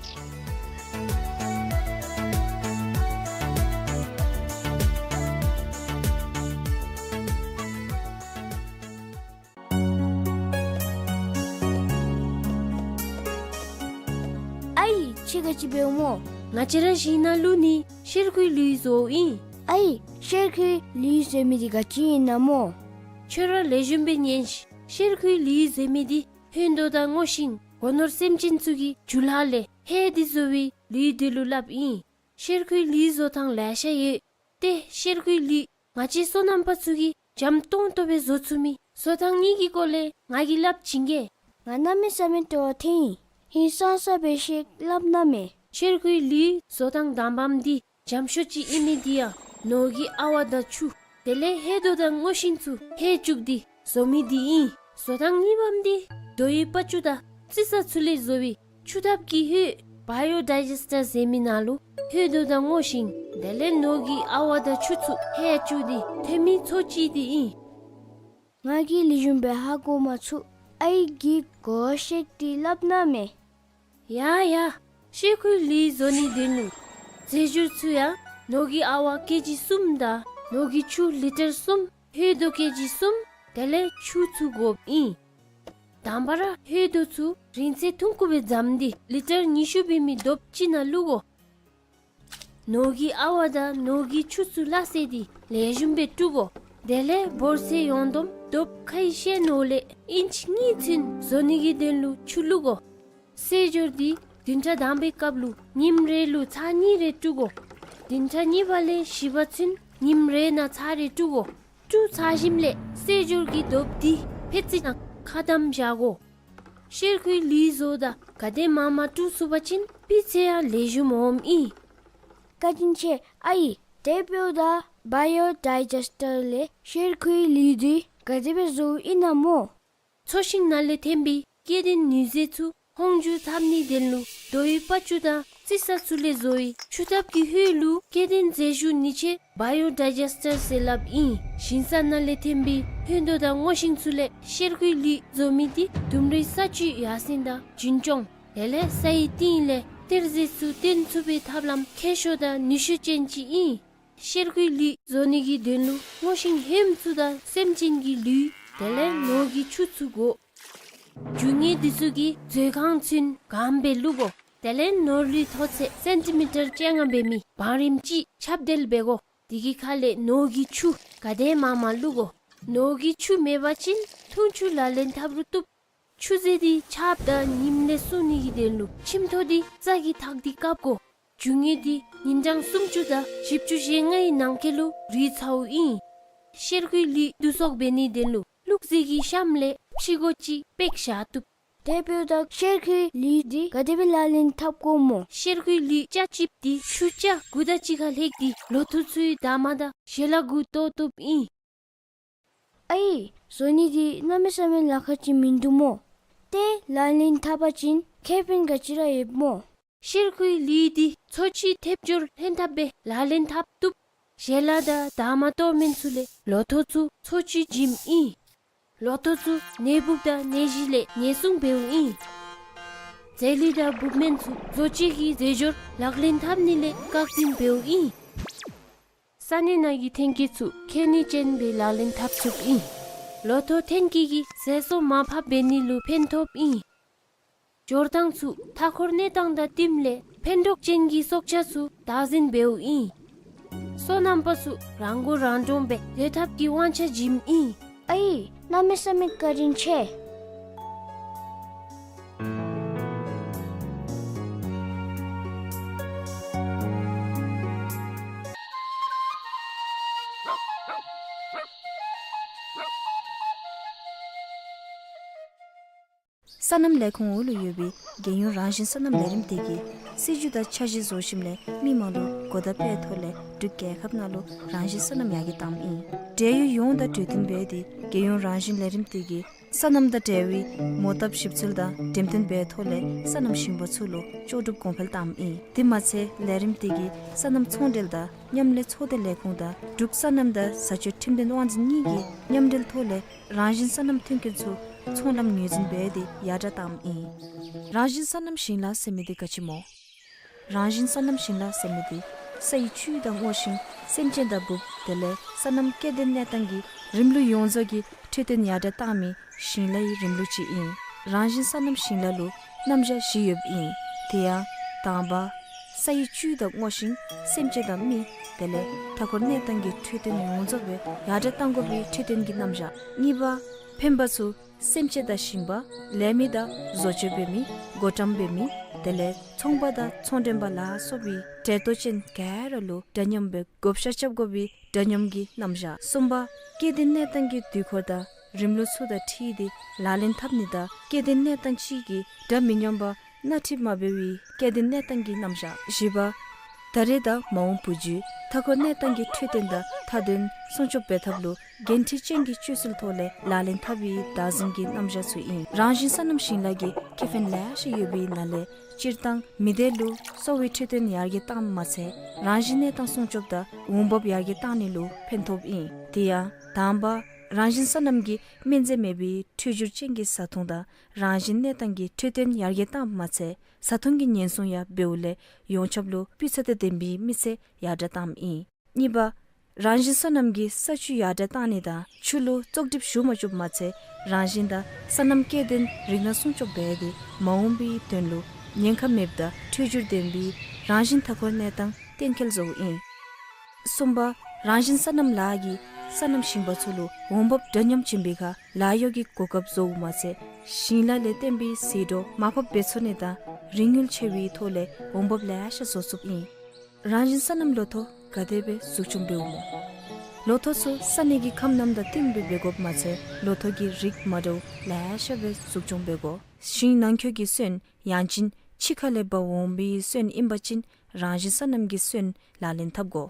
ཁྱོད་ག་ཅི་འབདཝ་སྨོ། ང་བཅས་ར་ཞིང་ནང་ལུ་ནི་གཤེར་ཁུའི་ལུད་བཟོཝ་ཨིན། ཨའི་གཤེར་ཁུའི་ལུད་བཟོ་མི་འདི་ག་ཅི་ཨིན་ན་སྨོ། ཁྱོད་ར་ལེགས་ཤོམ་སྦེ་ཉན་ཤིག། གཤེར་ཁུའི་ལུད་བཟོ་མི་འདི་ཧོད་དོ་དང་སྔོ་ཤིང་སྒོ་ནོར་སེམས་ཅན་ཚུ་གི་རྒྱུ་ལྷག་ལས་ཧེ་འདི་བཟོ་བའི་ལུད་འདི་ལུ་སླབ་ཨིན། གཤེར་ཁུའི་ལུད་བཟོ་ཐངས་ལེ་ཤ་ཡོད། ཏེ་གཤེར་ཁུའི་ལུད་ང་བཅས་སོ་ནམ་པ་ཚུ་གིས་འཇམ་ཏོང་ཏོ་སྦེ་བཟོ་ཚུགས་མི་བཟོ་ཐངས་གཉིས་ཀྱི་སྐོར་ལས་ང་གིས་སླབ་བྱིན་གེ། ང་གནམ་མེད་ས་མེད་སྤྲོ་བ་ཐོན་ཡི། ཧིང་སངས་ས་སྦེ་ཤེས་སླབ་གནང་མས། གཤེར་ཁུའི་ལུད་བཟོ་ཐངས་དང་པམ་འདི་འཇམ་ཤོས་ཅིག་ཨིན་མི་འདི་ཡང་ནོར་གྱི་ཨ་ཝ་དང་ཆུ་དེ་ལས་ཧོད་དོ་དང་སྔོ་ཤིང་ཚུ་ཧེ་བཅུག་སྟེ་བཟོ་མི་འདི་ཨིན། བཟོ་ཐངས་གཉིས་པམ་འདི་རྡོ་ཡི་པ་ཅུ་དང་རྩི་ས་ཚུ་ལས་བཟོ་བའི་ཆུ་ཐབ་ཀྱི་ཧོད་བཱ་ཡོ་ཌའི་ཇེསི་ཊར་ཟེར་མི་ནང་ལུ་ཧོད་དོ་དང་སྔོ་ཤིང་དེ་ལས་ནོར་གྱི་ཨ་ཝ་དང་ཆུ་ཚུ་ཧེ་བཅུག་སྟེ་ཐོན་མི་ཚོ་ཅིག་འདི་ཨིན། ང་གིས་ལེགས་ཤོམ་སྦེ་ཧ་གོ་མ་ཚུགས། ཨའི་གིས་གོ་བ་བཤད་དེ་སླབ་གནང་མས། ཡ་ཡ། གཤེར་ཁུའི་ལུད་བཟོ་ནིའི་དོན་ལུ་རྫས་སྦྱོར་ཚུ་ཡང་ནོར་གྱི་ཨ་ཝ་ཀེ་ཇི་གསུམ་དང་ནོར་གྱི་ཆུ་ལི་ཊར་གསུམ་ཧོད་དོ་ཀེ་ཇི་གསུམ་དེ་ལས་ཆུ་ཚུ་དགོཔ་ཨིན། དང་པ་ར་ཧོད་དོ་ཚུ་རིང་ཚད་ཐུང་ཀུ་སྦེ་བརྫམས་ཏེ་ལི་ཊར་ཉི་ཤུ་འབད་མི་རྡོབ་ཅིག་ནང་བླུག་དགོ། ནོར་གྱི་ཨ་ཝ་དང་ནོར་གྱི་ཆུ་ཚུ་སླ་བསྲེས་ཏེ་ལེགས་ཤོམ་སྦེ་བཀྲུ་དགོ། དེ་ལས་བོར་ཚད་ཡོངས་བསྡོམས་རྡོབ་ཁའི་ཤེལ་ནོར་ལས་ཨིན་ཅི་གཉིས་ཚུན་བཟོ་ནི་གི་དོན་ལུ་ཆུ་བླུག་དགོ། བསྲེས་སྦྱོར་འདི་བདུན་ཕྲག་དང་པའི་སྐབས་ལུ་ཉིནམ་རེ་ལུ་ཚར་གཉིས་རེ་བཀྲུ་དགོ། བདུན་ཕྲག་གཉིས་པ་ལས་བཞི་པ་ཚུན་ཉིནམ་རེ་ནང་ཚར་རེ་བཀྲུ་དགོ། བཀྲུ་ཚར་ཞིནམ་ལས་བསྲེས་སྦྱོར་གྱི་རྡོབ་འདི་ཕད་ཙི་ནང་ཁ་བསྡམ་བཞག་དགོ། གཤེར་ཁུའི་ལུད་བཟོཝ་ད་ག་དེ་མང་མང་བཀྲུ་ཚུགས་པ་ཅིན་སྤུས་ཚད་ཡང་ལེགས་ཤོམ་འོངམ་ཨིན། བཀའ་དྲིན་ཆེ་ཨའི། དེ་འབདཝ་ད་བཱ་ཡོ་ཌའི་ཇེསི་ཊར་ལས་གཤེར་ཁུའི་ལུད་འདི་ག་དེ་སྦེ་བཟོཝ་ཨིན་ན་སྨོ། ཚོས་ཤིང་ནང་ལས་ཐོན་པའི་སྐྱེ་ལྡན་ནུས་རྫས་ཚུ་ཧོང་འཇུ་འཐབ་ནིའི་དོན་ལུ་རྡོ་ཡི་པ་ཅུ་དང་རྩི་ས་ཚུ་ལས་བཟོ་བའི་ཆུ་ཐབ་ཀྱི་ཧོད་ལུ་སྐྱེ་ལྡན་རྫས་ཞུ་ནི་ཆེ་བཱ་ཡོ་ཌའི་ཇེསི་ཊར་ཟེར་སླབ་ཨིན། ཞིང་ས་ནང་ལས་ཐོན་པའི་ཧོད་དོ་དང་སྔོ་ཤིང་ཚུ་ལས་གཤེར་ཁུའི་ལུད་བཟོ་མི་འདི་ལྡུམ་རའི་ས་བཅུད་ཡར་སེང་དང་རྒྱུན་སྐྱོང་དེ་ལས་སའི་གཏིང་ལས་གཏེར་རྫས་ཚུ་བཏོན་ཚུགས་པའི་ཐབས་ལམ་མཁས་ཤོས་དང་ནུས་ཤུགས་ཅན་ཅིག་ཨིན། གཤེར་ཁུའི་ལུད་བཟོ་ནི་གི་དོན་ལུ་སྔོ་ཤིང་ཧོནམ་ཚུ་དང་སེམས་ཅན་གྱི་ལུད་དེ་ལས་ནོར་གྱི་ཆུ་ཚུ་དགོ། རྒྱུ་དངོས་འདི་ཚུ་གི་མཛོད་ཁང་ཚུན་གང་སྦེ་བླུག་དགོ། དེ་ལས་ནོར་ལུད་མཐོ་ཚད་སེན་ཊི་མི་ཊར་བཅོ་ལྔ་འབད་མི་བང་རིམ་ཅིག་ཁྱབ་གདལ་འབད་དགོ། དེ་གི་ཁ་ལས་ནོར་གྱི་ཆུ་ག་དེ་མང་མང་བླུག་དགོ། ནོར་གྱི་ཆུ་མེད་པ་ཅིན་འཐུང་ཆུ་ལག་ལེན་འཐབ་རུང་བཏུབ། ཆུ་རྫས་འདི་ཆརཔ་དང་ཉིམ་ལས་སྲུང་ནི་གི་དོན་ལུ་ཁྱིམ་ཐོག་འདི་རྩྭ་གིས་བཏགས་ཏེ་བཀབ་དགོ། རྒྱུ་དངོས་འདི་ཉིན་གྲངས་སུམ་ཅུ་དང་བཞི་བཅུ་ཞེ་ལྔའི་ནང་འཁོད་ལུ་རུལ་ཚརཝ་ཨིན། གཤེར་ཁུའི་ལུད་བསྡུ་གསོག་འབད་ནིའི་དོན་ལུ་བླུག་རྫས་ཀྱི་གཤམ་ལས་ཕྱི་སྒོ་ཅིག་སྤེག་བཞག་བཏུབ། དེ་འབདཝ་ད་གཤེར་ཁུའི་ལུད་འདི་ག་དེ་སྦེ་ལག་ལེན་འཐབ་དགོཔ་སྨོ། གཤེར་ཁུའི་ལུད་ཆ་གཅིགཔོ་འདི་ཆུ་རྐྱང་དགུ་དང་གཅིག་ཁར་ལྷོད་དེ་ལོ་ཐོག་ཚུའི་འདབ་མ་དང་ཞལ་ལག་གུ་གཏོར་བཏུབ་ཨིན། ཨའི་བཟོ་ནི་འདི་གནམ་མེད་ས་མེད་ལཱ་ཁག་ཅིག་མིན་འདུག་སྨོ། ཏེ་ལག་ལེན་འཐབ་པ་ཅིན་ཁེ་ཕན་ག་ཅི་ར་ཡོདཔ་སྨོ། གཤེར་ཁུའི་ལུད་འདི་ཚོས་ཅིག་ཐེབས་སྦྱོར་ལྷན་ཐབས་སྦེ་ལག་ལེན་འཐབ་བཏུབ། ཞལ་ལག་དང་འདབ་མ་གཏོར་སྨན་ཚུ་ལས་ལོ་ཐོག་ཚུ་ཚོས་ཅིག་འཇིམ་ཨིན། ལོ་ཐོག་ཚུ་ནད་འབུཔ་དང་ནད་གཞི་ལས་ཉེན་སྲུང་འབདཝ་ཨིན། རྫས་ལུད་དང་འབུཔ་སྨན་ཚུ་བཟོ་བཅོས་ཀྱི་རྫས་སྦྱོར་ལག་ལེན་འཐབ་ནི་ལས་བཀག་འཛིན་འབདཝ་ཨིན། ས་གནས་ནང་གི་ཐོན་སྐྱེད་ཚུ་ཁེ་ནུས་ཅན་སྦེ་ལག་ལེན་འཐབ་ཚུགསཔ་ཨིན། ལོ་ཐོག་ཐོན་སྐྱེད་ཀྱི་ཟས་སོགས་མར་ཕབ་འབད་ནི་ལུ་ཕན་ཐོགསཔ་ཨིན། འབྱོར་ཐངས་ཚུ་མཐའ་འཁོར་གནས་སྟངས་དང་བསྟུནམ་ལས་ཕན་གྲོགས་ཅན་གྱི་སྲོག་ཆགས་ཚུ་བདག་འཛིན་འབདཝ་ཨིན། སོ་ནམ་པ་ཚུ་རང་མགོ་རང་འདྲོངས་སྦེ་སྡོད་ཐབས་ཀྱི་དབང་ཆ་བྱིནམ་ཨིན། ཨའི་གནམ་མེད་ས་མེད་བཀའ་དྲིན་ཆེ། སོ་ནམ་ལས་ཁུངས་འོག་ལུ་ཡོད་པའི་རྒྱལ་ཡོངས་རང་བཞིན་སོ་ནམ་ལས་རིམ་དེ་གིས་སྲིད་བྱུས་དང་འཆར་གཞི་བཟོ་ཞིནམ་ལས་མི་མང་ལུ་གོ་བརྡ་སྤེལ་ཐོག་ལས་འབྲུག་རྒྱལ་ཁབ་ནང་ལུ་རང་བཞིན་སོ་ནམ་ཡར་རྒྱས་བཏངམ་ཨིན། འབྲེལ་ཡོད་ཡོངས་དང་གྲོས་བསྟུན་འབད་དེ་རྒྱལ་ཡོངས་རང་བཞིན་ལས་རིམ་དེ་གིས་སོ་ནམ་དང་འབྲེལ་བའི་མོ་བཏབ་ཞིབ་འཚོལ་དང་འགྲེམས་སྟོན་འབད་ཐོག་ལས་སོ་ནམ་ཞིང་པ་ཚུ་ལུ་ལྕོགས་གྲུབ་གོང་འཕེལ་བཏངམ་ཨིན། དེ་མ་ཚད་ལས་རིམ་དེ་གིས་སོ་ནམ་ཚོང་འབྲེལ་དང་མཉམ་ལས་ཚོགས་སྡེ་ལས་ཁུངས་དང་འབྲུག་སོ་ནམ་དང་བཟའ་སྤྱོད་ཁྲིམས་དོན་དབང་འཛིན་གཉིས་ཀྱིས་མཉམ་འབྲེལ་ཐོག་ལས་རང་བཞིན་སོ་ནམ་མཐུན་རྐྱེན་ཚུ་ཚོང་ལམ་ངོས་འཛིན་འབད་དེ་ཡར་དྲག་བཏངམ་ཨིན། རང་བཞིན་སོ་ནམ་ཞིང་ལཱ་ཟེར་མི་དེ་ག་ཅི་སྨོ། རང་བཞིན་སོ་ནམ་ཞིང་ལཱ་ཟེར་མི་དེ་སའི་བཅུད་དང་སྔོ་ཤིང་སེམས་ཅན་དང་འབུཔ་དེ་ལས་སོ་ནམ་སྐྱེ་ལྡན་གནས་སྟངས་ཀྱི་རིམ་ལུགས་ཡོངས་རྫོགས་ཀྱི་འཕྲོད་བསྟེན་ཡར་དྲག་བཏང་མི་ཞིང་ལཱའི་རིམ་ལུགས་ཅིག་ཨིན། རང་བཞིན་སོ་ནམ་ཞིང་ལཱ་ལུ་རྣམ་གཞག་བཞི་ཡོདཔ་ཨིན། དེ་ཡང་ དང་པ་ས་ཡི་བཅུད་དང་སྔོ་ཤིང་སེམས་ཅན་དང་མི་དེ་ལས་མཐའ་འཁོར་གནས་སྟངས་ཀྱི་འཕྲོད་བསྟེན་ཡོངས་རྫོགས་སྦེ་ཡར་དྲག་གཏང་དགོ་པའི་འཕྲོད་བསྟེན་གྱི་རྣམ་གཞག། གཉིས་པ་ཕན་པ་ཚུ་སེམས་ཅན་དང་ཞིང་པ་ལས་མི་དང་བཟོ་བཅོས་འབད་མི་བགོ་བཀྲམ་འབད་མི་དེ་ལས་ཚོང་པ་དང་ཚོང་འདྲེན་པ་ལ་སོགས་པའི་འབྲེལ་གཏོགས་ཅན་ག་ར་ལུ་འདྲ་མཉམ་སྦེ་བགོ་བཤའ་རྐྱབ་དགོ་པའི་འདྲ་མཉམ་གྱི་རྣམ་གཞག། གསུམ་པ་སྐྱེ་ལྡན་གནས་སྟངས་ཀྱི་དུས་འཁོར་དང་རིམ་ལུགས་ཚུ་དང་འཁྲིལ་ཏེ་ལག་ལེན་འཐབ་ནི་དང་སྐྱེ་ལྡན་གནས་སྟངས་ཅིག་གིས་འདྲ་མི་མཉམ་པ་སྣ་ཁྲིད་མ་འབད་བའི་སྐྱེ་ལྡན་གནས་སྟངས་ཀྱི་རྣམ་གཞག། བཞི་པ་ད་རེས་དང་མ་འོངས་བུ་རྒྱུད་མཐའ་འཁོར་གནས་སྟངས་ཀྱི་འཕྲོད་བསྟེན་དང་མཐའ་དོན་སྲུང་སྐྱོབ་འབད་ཐབས་ལུ་འགན་འཁྲི་ཅན་གྱི་སྤྱོད་ཚུལ་ཐོག་ལས་ལག་ལེན་འཐབ་པའི་བདག་འཛིན་གྱི་རྣམ་གཞག་ཚུ་ཨིན། རང་བཞིན་སོ་ནམ་ཞིང་ལཱ་གི་ཁེ་ཕན་ལེ་ཤ་ཡོད་པའི་ནང་ལས་སྤྱིར་བཏང་མི་སྡེ་ལུ་གསོ་བའི་འཕྲོད་བསྟེན་ཡར་རྒྱས་བཏངམ་མ་ཚད་རང་བཞིན་གནས་སྟངས་སྲུང་སྐྱོབ་དང་འོང་འབབ་ཡར་རྒྱས་བཏང་ནི་ལུ་ཕན་ཐོགས་ཨིན། དེ་ཡང་དང་པ་རང་བཞིན་སོ་ནམ་གྱི་སྨན་རྫས་མེད་པའི་འཕྲོད་སྦྱོར་ཅན་གྱི་བཟའ་འཐུང་དང་རང་བཞིན་གནས་སྟངས་ཀྱི་འཕྲོད་བསྟེན་ཡར་རྒྱས་བཏངམ་མ་ཚད་བཟའ་འཐུང་གི་ཉེན་སྲུང་ཡང་འབདཝ་ལས་ཡོངས་ཁྱབ་ལུ་སྤུས་ཚད་དང་ལྡན་པའི་མི་ཚེ་ཡར་དྲག་བཏངམ་ཨིན། གཉིས་པ་རང་བཞིན་སོ་ནམ་གྱི་ས་ཆུ་ཡར་དྲག་བཏང་ནི་དང་ཆུ་ལུ་བཙོག་གྲིབ་ཞུགས་མ་བཅུགཔ་མ་ཚད་རང་བཞིན་དང་སོ་ནམ་སྐྱེ་ལྡན་རིགས་སྣ་སྲུང་སྐྱོབ་འབད་དེ་མ་འོངས་པའི་དོན་ལུ་ཉེན་ཁ་མེདཔ་དང་འཕྲོད་སྦྱོར་ལྡན་པའི་རང་བཞིན་མཐའ་འཁོར་གནས་སྟངས་གཏན་འཁེལ་བཟོཝ་ཨིན། གསུམ་པ་རང་བཞིན་སོ་ནམ་ལཱ་གིས་སོ་ནམ་ཞིང་པ་ཚུ་ལུ་འོང་འབབ་འདྲ་མཉམ་བྱིན་པའི་ཁར་ལཱ་གཡོག་གི་གོ་སྐབས་བཟོཝ་མ་ཚད་ཞིང་ལཱ་ལས་བརྟེན་པའི་ཟད་འགྲོ་མར་ཕབ་འབད་ཚུགས་ནི་དང་རིན་དངུལ་ཆེ་བའི་ཐོག་ལས་འོང་འབབ་ལེ་ཤ་བཟོ་ཚུགསཔ་ཨིན། རང་བཞིན་སོ་ནམ་ལོ་ཐོག་ག་དེ་སྦེ་འཛུགས་སྐྱོང་འབདཝ་སྨོ། ལོ་ཐོག་ཚུ་ས་གནས་ཀྱི་ཁམས་རྣམས་དང་བསྟུན་སྦེ་འབད་དགོཔ་མ་ཚད་ལོ་ཐོག་གི་རིགས་མ་འདྲཝ་ལེ་ཤ་སྦེ་འཛུགས་སྐྱོང་འབད་དགོ། ཞིང་ནང་འཁོད་ཀྱི་སོན་ཡང་ཅིན་ཕྱི་ཁ་ལས་འབག་འོང་པའི་སོན་ཨིན་པ་ཅིན་རང་བཞིན་སོ་ནམ་གྱི་སོན་ལག་ལེན་འཐབ་དགོ།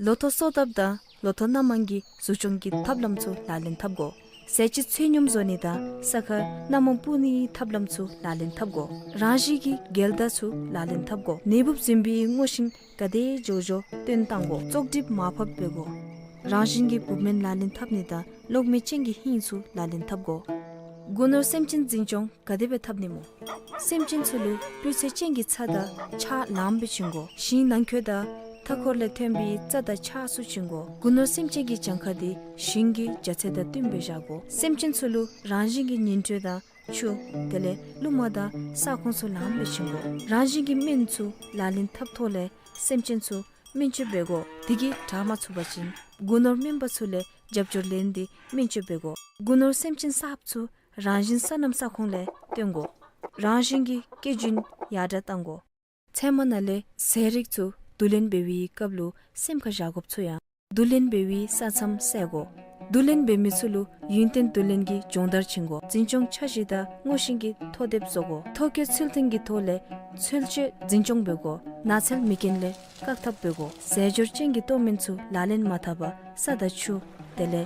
ལོ་ཐོག་གསོ་ཐབས་དང་ལོ་ཐོག་སྣ་མང་གི་འཛུགས་སྐྱོང་གི་ཐབས་ལམ་ཚུ་ལག་ལེན་འཐབ་དགོ། ཟས་བཅུད་ཚོད་སྙོམས་བཟོ་ནི་དང་ས་ཁར་སྣ་མང་སྤུར་ནིའི་ཐབས་ལམ་ཚུ་ལག་ལེན་འཐབ་དགོ། རང་བཞིན་གྱི་འགལ་ཟླ་ཚུ་ལག་ལེན་འཐབ་དགོ། ནད་འབུཔ་འཛིན་པའི་སྔོ་ཤིང་ག་དེ་མགྱོགས་མགྱོགས་བཏོན་བཏང་དགོ། བཙོག་གྲིབ་མར་ཕབ་འབད་དགོ། རང་བཞིན་གྱི་འབུཔ་སྨན་ལག་ལེན་འཐབ་ནི་དང་གློག་མེ་ཅན་གྱི་ཧིང་ཚུ་ལག་ལེན་འཐབ་དགོ། རྒུ་ནོར་སེམས་ཅན་འཛིན་སྐྱོང་ག་དེ་སྦེ་འཐབ་ནི་སྨོ། སེམས་ཅན་ཚུ་ལུ་སྤུས་ཚད་ཅན་གྱི་ཚྭ་དང་ཆང་ལངམ་སྦེ་བྱིན་དགོ། ཞིང་ནང་འཁོད་དང་མཐའ་འཁོར་ལས་ཐོན་པའི་རྩྭ་དང་ཆང་ཚུ་བྱིན་དགོ། རྒུ་ནོར་སེམས་ཅན་གྱི་གྱངས་ཁ་དེ་ཞིང་གི་རྒྱ་ཚད་དང་བསྟུན་སྦེ་བཞག་དགོ། སེམས་ཅན་ཚུ་ལུ་རང་བཞིན་གྱི་ཉིམ་དྲོད་དང་ཆུ་དེ་ལས་རླུང་མ་དང་ས་ཁོངས་ཚུ་ལངམ་སྦེ་བྱིན་དགོ། རང་བཞིན་གྱི་སྨན་ཚུ་ལག་ལེན་འཐབ་ཐོག་ལས་སེམས་ཅན་ཚུ་སྨན་བཅོས་འབད་དགོ། དེ་གིས་དྲག་མ་ཚུགས་པ་ཅིན་རྒུ་ནོར་སྨན་པ་ཚུ་ལས་རྒྱབ་སྐྱོར་ལེན་ཏེ་སྨན་བཅོས་འབད་དགོ། རྒུ་ནོར་སེམས་ཅན་གསརཔ་ཚུ་རང་བཞིན་སོ་ནམ་ས་ཁོངས་ལས་བཏོན་དགོ། རང་བཞིན་གྱི་སྐྱེ་རྒྱུན་ཡར་དྲག་བཏང་དགོ། ཚལ་མ་ནང་ལས་ཟས་རིགས་ཚུ་བསྡུ་ལེན་འབད་བའི་སྐབས་ལུ་སེམས་ཁར་བཞག་དགོཔ་ཚུ་ཡང་བསྡུ་ལེན་འབད་བའི་ས་མཚམས་བསལ་དགོ། བསྡུ་ལེན་འབད་མི་ཚུ་ལུ་ཡུན་བརྟན་བསྡུ་ལེན་གྱི་སྦྱོང་བརྡར་བྱིན་དགོ། འཛིན་སྐྱོང་འཆར་གཞི་དང་དངོས་ཤིང་གི་ཐོ་དེབ་བཟོ་དགོ། ཐོ་བཀོད་ཚུལ་མཐུན་གྱི་ཐོག་ལས་ཚུལ་འཆོས་འཛིན་སྐྱོང་འབད་དགོ། ནགས་ཚལ་མེ་རྐྱེན་ལས་བཀག་ཐབས་འབད་དགོ། ཟས་སྦྱོར་ཅན་གྱི་ལྟོ་སྨན་ཚུ་ལག་ལེན་མ་འཐབ་པར་ས་དང་ཆུ་དེ་ལས་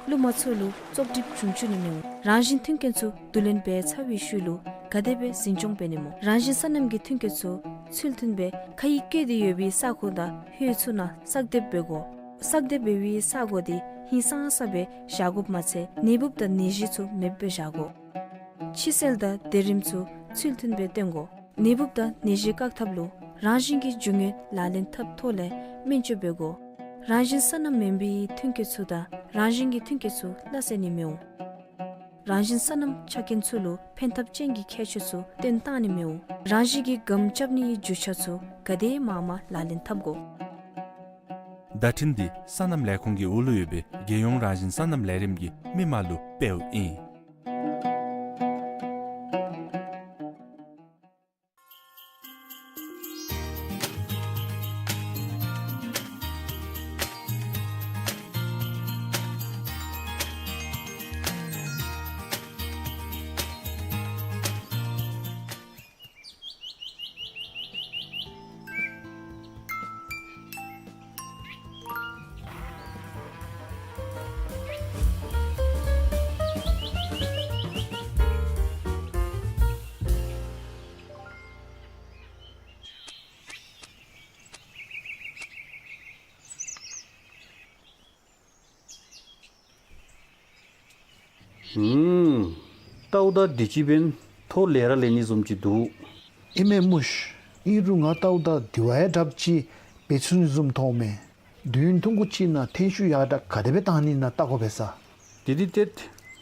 རླུང་མ་ཚུ་ལུ་བཙོག་གྲིབ་བྱུང་བཅུག་ནི་མི་འོང་། རང་བཞིན་མཐུན་རྐྱེན་ཚུ་བསྡུ་ལེན་འབད་ཚར་བའི་ཤུལ་ལུ་ག་དེ་སྦེ་འཛིན་སྐྱོང་འབད་ནི་སྨོ། རང་བཞིན་སོ་ནམ་གྱི་མཐུན་རྐྱེན་ཚུ་ཚུལ་མཐུན་སྦེ་ཁ་ཡིག་བཀོད་དེ་ཡོད་པའི་ས་ཁོངས་དང་ལྷོད་ཚུ་ནང་གསར་འདེབས་འབད་དགོ། གསར་འདེབས་འབད་བའི་ས་གོ་དེ་ཧིང་སངས་ས་སྦེ་བཞག་དགོཔ་མ་ཚད་ནད་འབུཔ་དང་ནད་གཞི་ཚུ་མེདཔ་སྦེ་བཞག་དགོ། ཕྱི་སེལ་དང་སྡེ་རིམ་ཚུ་ཚུལ་མཐུན་སྦེ་བཏོན་དགོ། ནད་འབུཔ་དང་ནད་གཞི་བཀག་ཐབས་ལུ་རང་བཞིན་གྱི་རྒྱུ་དངོས་ལག་ལེན་འཐབ་ཐོག་ལས་སྨན་བཅོས་འབད་དགོ། རང་བཞིན་སོ་ནམ་མེན་པའི་མཐུན་རྐྱེན་ཚུ་དང་རང་བཞིན་གྱི་མཐུན་རྐྱེན་ཚུ་སླ་བསྲེ་ནི་མི་འོང་། རང་བཞིན་སོ་ནམ་ཆ་རྐྱེན་ཚུ་ལུ་ཕན་ཐབས་ཅན་གྱི་ཁྱད་ཆོས་ཚུ་བཏོན་བཏང་ནི་མི་འོང་། རང་བཞིན་གྱི་སྒམ་རྐྱབ་ནིའི་རྒྱུ་ཆ་ཚུ་ག་དེ་མང་མང་ལག་ལེན་འཐབ་དགོ། བརྡ་འཕྲིན་འདི་སོ་ནམ་ལས་ཁུངས་ཀྱི་འོག་ལུ་ཡོད་པའི་རྒྱལ་ཡོངས་རང་བཞིན་སོ་ནམ་ལས་རིམ་གྱི་མི་མང་ལུ་སྤེལཝ་ཨིན། ཨུམ། ལྟཝ་ད་དུས་ཅི་འབདན་ཐོ་ལེ་ར་ལེན་ནི་བཟུམ་ཅིག་འདུག། ཨིན་མས་མུཤ། ཨིན་རུང་ང་ལྟཝ་ད་དུས་བ་ཡང་དྲགཔ་ཅིག་འབད་ཚུགས་ནི་བཟུམ་མཐོངམ་མས། དུས་ཡུན་ཐུང་ཀུ་ཅིག་ནང་ཐོན་ཤུགས་ཡར་དྲག་ག་དེ་སྦེ་བཏང་ནི་ཨིན་ན་བལྟ་དགོ་པས་ས། དེ་འདི་ཏེ་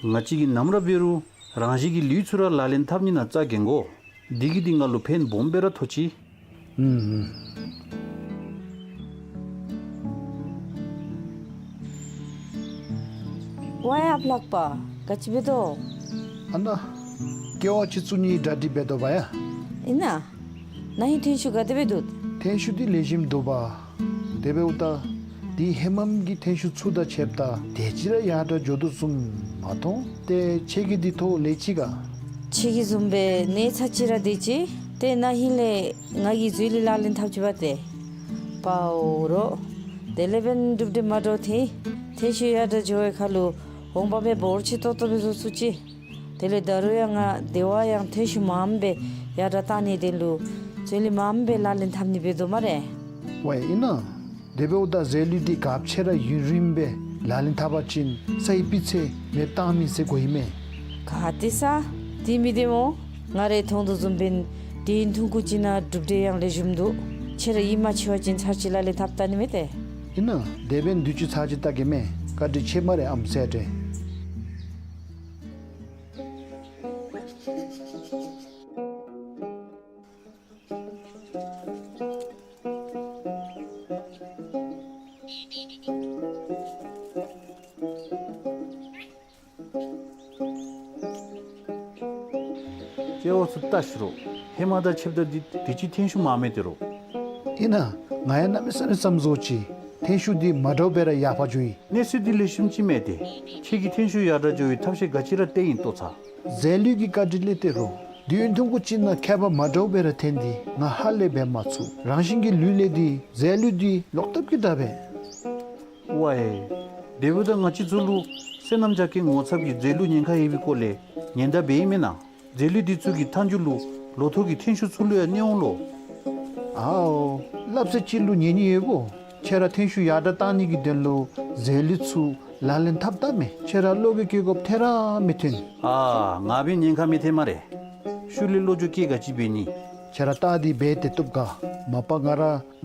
ང་བཅས་ཀྱིས་ནམ་ར་འབད་རུང་རང་བཞིན་གྱི་ལུད་ཚུ་ར་ལག་ལེན་འཐབ་ནི་ནང་རྩ་འགེངས་དགོ། འདི་གིས་འདི་ང་ལུ་ཕན་སྦོམ་སྦེ་ར་ཐོགས་ཅི། ཨུམ། ཝའི་ཨཔ་ལགས་པ། ག་ཅི་འབད་དོ། ཨ་ན། ཀེ་ཝ་ཅིག་བཙུགས་ནིའི་གྲ་སྒྲིག་འབད་དོ་བ་ཡ། ཨིན་ན། ན་ཧིང་ཐོན་ཤུགས་ག་དེ་སྦེ་འདུག། ཐོན་ཤུགས་འདི་ལེགས་ཤོམ་འདུག་པ། དེ་འབདཝ་ད་དེ་ཧེ་མམ་གྱི་ཐོན་ཤུགས་ཚུ་དང་ཕྱདཔ་ད་དེ་ཅིག་ར་ཡར་དྲག་འགྱོ་དོ་བཟུམ་མ་མཐོང་། ཏེ་ཁྱེད་ཀྱི་འདི་ཐོག་ལས་ཅི་ག། ཁྱེད་ཀྱི་བཟུམ་སྦེ་གནས་ཚད་ཅིག་ར་དེ་ཅིག། ཏེ་ན་ཧིང་ལས་ང་གིས་འཛོལ་ལུ་ལག་ལེན་འཐབ་ཅི་པ་ཏེ། པའོ་རོ། དེ་ལས་འབདན་གྲུབ་འབྲས་མ་འདྲཝ་ཐོན། ཐོན་ཤུགས་ཡར་དྲག་འགྱོ་བའི་ཁར་ལུ་འོང་འབབ་སྦེ་འབོར་ཆེ་ཏོག་ཏོ་སྦེ་བཟོ་ཚུགས་ཅི། དེ་ལས་ད་རུང་ཡང་ང་དེ་བ་ཡང་ཐོན་ཤུགས་མངམ་སྦེ་ཡར་དྲག་བཏང་ནིའི་དོན་ལུ་འཛོལ་ལུ་མངམ་སྦེ་ལག་ལེན་འཐབ་ནི་འབད་དོ་སྨ་རེ། ཝའི་ཨིན་ན། དེ་འབདཝ་ད་འཛོལ་ལུ་འདི་ག་ཅི་ར་ཡུན་རིངམོ་སྦེ་ལག་ལེན་འཐབ་པ་ཅིན་སའི་སྤུས་ཚད་མེདཔ་བཏང་མི་ཟེར་གོ་ཡི་མས། ག་ཏེ་ས། དེ་མི་བདེན་སྨོ། ང་རའི་མཐོང་དོ་བཟུམ་འབདན་དུས་ཡུན་ཐུང་ཀུ་ཅིག་ནང་གྲུབ་འབྲས་ཡང་ལེགས་ཤོམ་འདུག། ཁྱེད་ར་ཡིད་མ་ཆེས་པ་ཅིན་ཚར་གཅིག་ལག་ལེན་འཐབ་བལྟ་ནི་མས་ཏེ། ཨིན་ན། དེ་འབདན་དུས་ཅི་ཚར་གཅིག་བལྟ་གེ་མས། བཀའ་དྲིན་ཆེ་སྨ་རེ་ཨམ་སྲས་ཏེ། ཀེ་ཝ་ཚུ་བལྟ་ཤིག་རོ། ཧེ་མ་དང་ཕྱདཔ་ད་འདི་དེ་ཅིག་ཐོན་ཤུགས་མངམ་མས་ཏེ་རོ། ཨིན་ན། ང་ཡང་གནམ་མེད་ས་མེད་བསམ་བཟོ་ཅི། ཐོན་ཤུགས་འདི་མ་འདྲཝ་སྦེ་ར་ཡར་འཕར་འགྱོ་ཡི། གནས་ཚུལ་འདི་ལེགས་ཤོམ་ཅིག་མས་ཏེ། ཁྱེད་ཀྱིས་ཐོན་ཤུགས་ཡར་དྲག་འགྱོ་བའི་ཐབས་ཤེས་ག་ཅི་ར་སྟོན་ཡི་ལྟོ་ཚང་། འཛོལ་ལུ་གི་བཀའ་དྲིན་ལས་ཏེ་རོ། དུས་ཡུན་ཐུང་ཀུ་ཅིག་ནང་ཁྱད་པར་མ་འདྲཝ་སྦེ་ར་ཐོན་ཏེ་ང་ཧ་ལས་འབད་མ་ཚུགས། རང་བཞིན་གྱིས་ལུས་ལས་འདི་འཛོལ་ལུ་འདི་ལོག་ལྟབ་ཀྱིས་དྲག་པས། ཝའི། དེ་འབདཝ་ད་ང་བཅས་ཚུ་ལུ་སོ་ནམ་རྒྱ་སྐྱེད་ངོ་ཚབ་ཀྱི་འཛོལ་ལུ་ཉེན་ཁ་ཡོད་པའི་སྐོར་ལས་ཉེན་བརྡ་འབད་ཡི་མེན་ན། འཛོལ་ལུ་འདི་ཚུ་གི་མཐའ་མཇུག་ལུ་ལོ་ཐོག་གི་ཐོན་ཤུགས་ཚུ་ལུ་ཡང་གནོད་འོང་ལོ། ཨའོ། སླབ་ས་ཅིག་ལུ་ཉན་ནི་ཡོདཔ་འོང་། ཁྱེད་ར་ཐོན་ཤུགས་ཡར་དྲག་བཏང་ནི་གི་དོན་ལུ་འཛོལ་ལུ་ཚུ་ལག་ལེན་འཐབ་བལྟ་མས། ཁྱེད་ར་བློ་འགྱོད་བསྐྱེད་དགོཔ་ཐད་ར་མི་ཐོན། ཨ་ང་འབད་ཉེན་ཁ་མི་ཐོན་སྨ་རེ། ཤུལ་ལས་བློ་འགྱོད་བསྐྱེད་ག་ཅི་འབད་ནི། ཁྱེད་ར་བལྟ་སྟེ་འབད་དེ་བཏུབ་ག། མ་པ་ང་ར་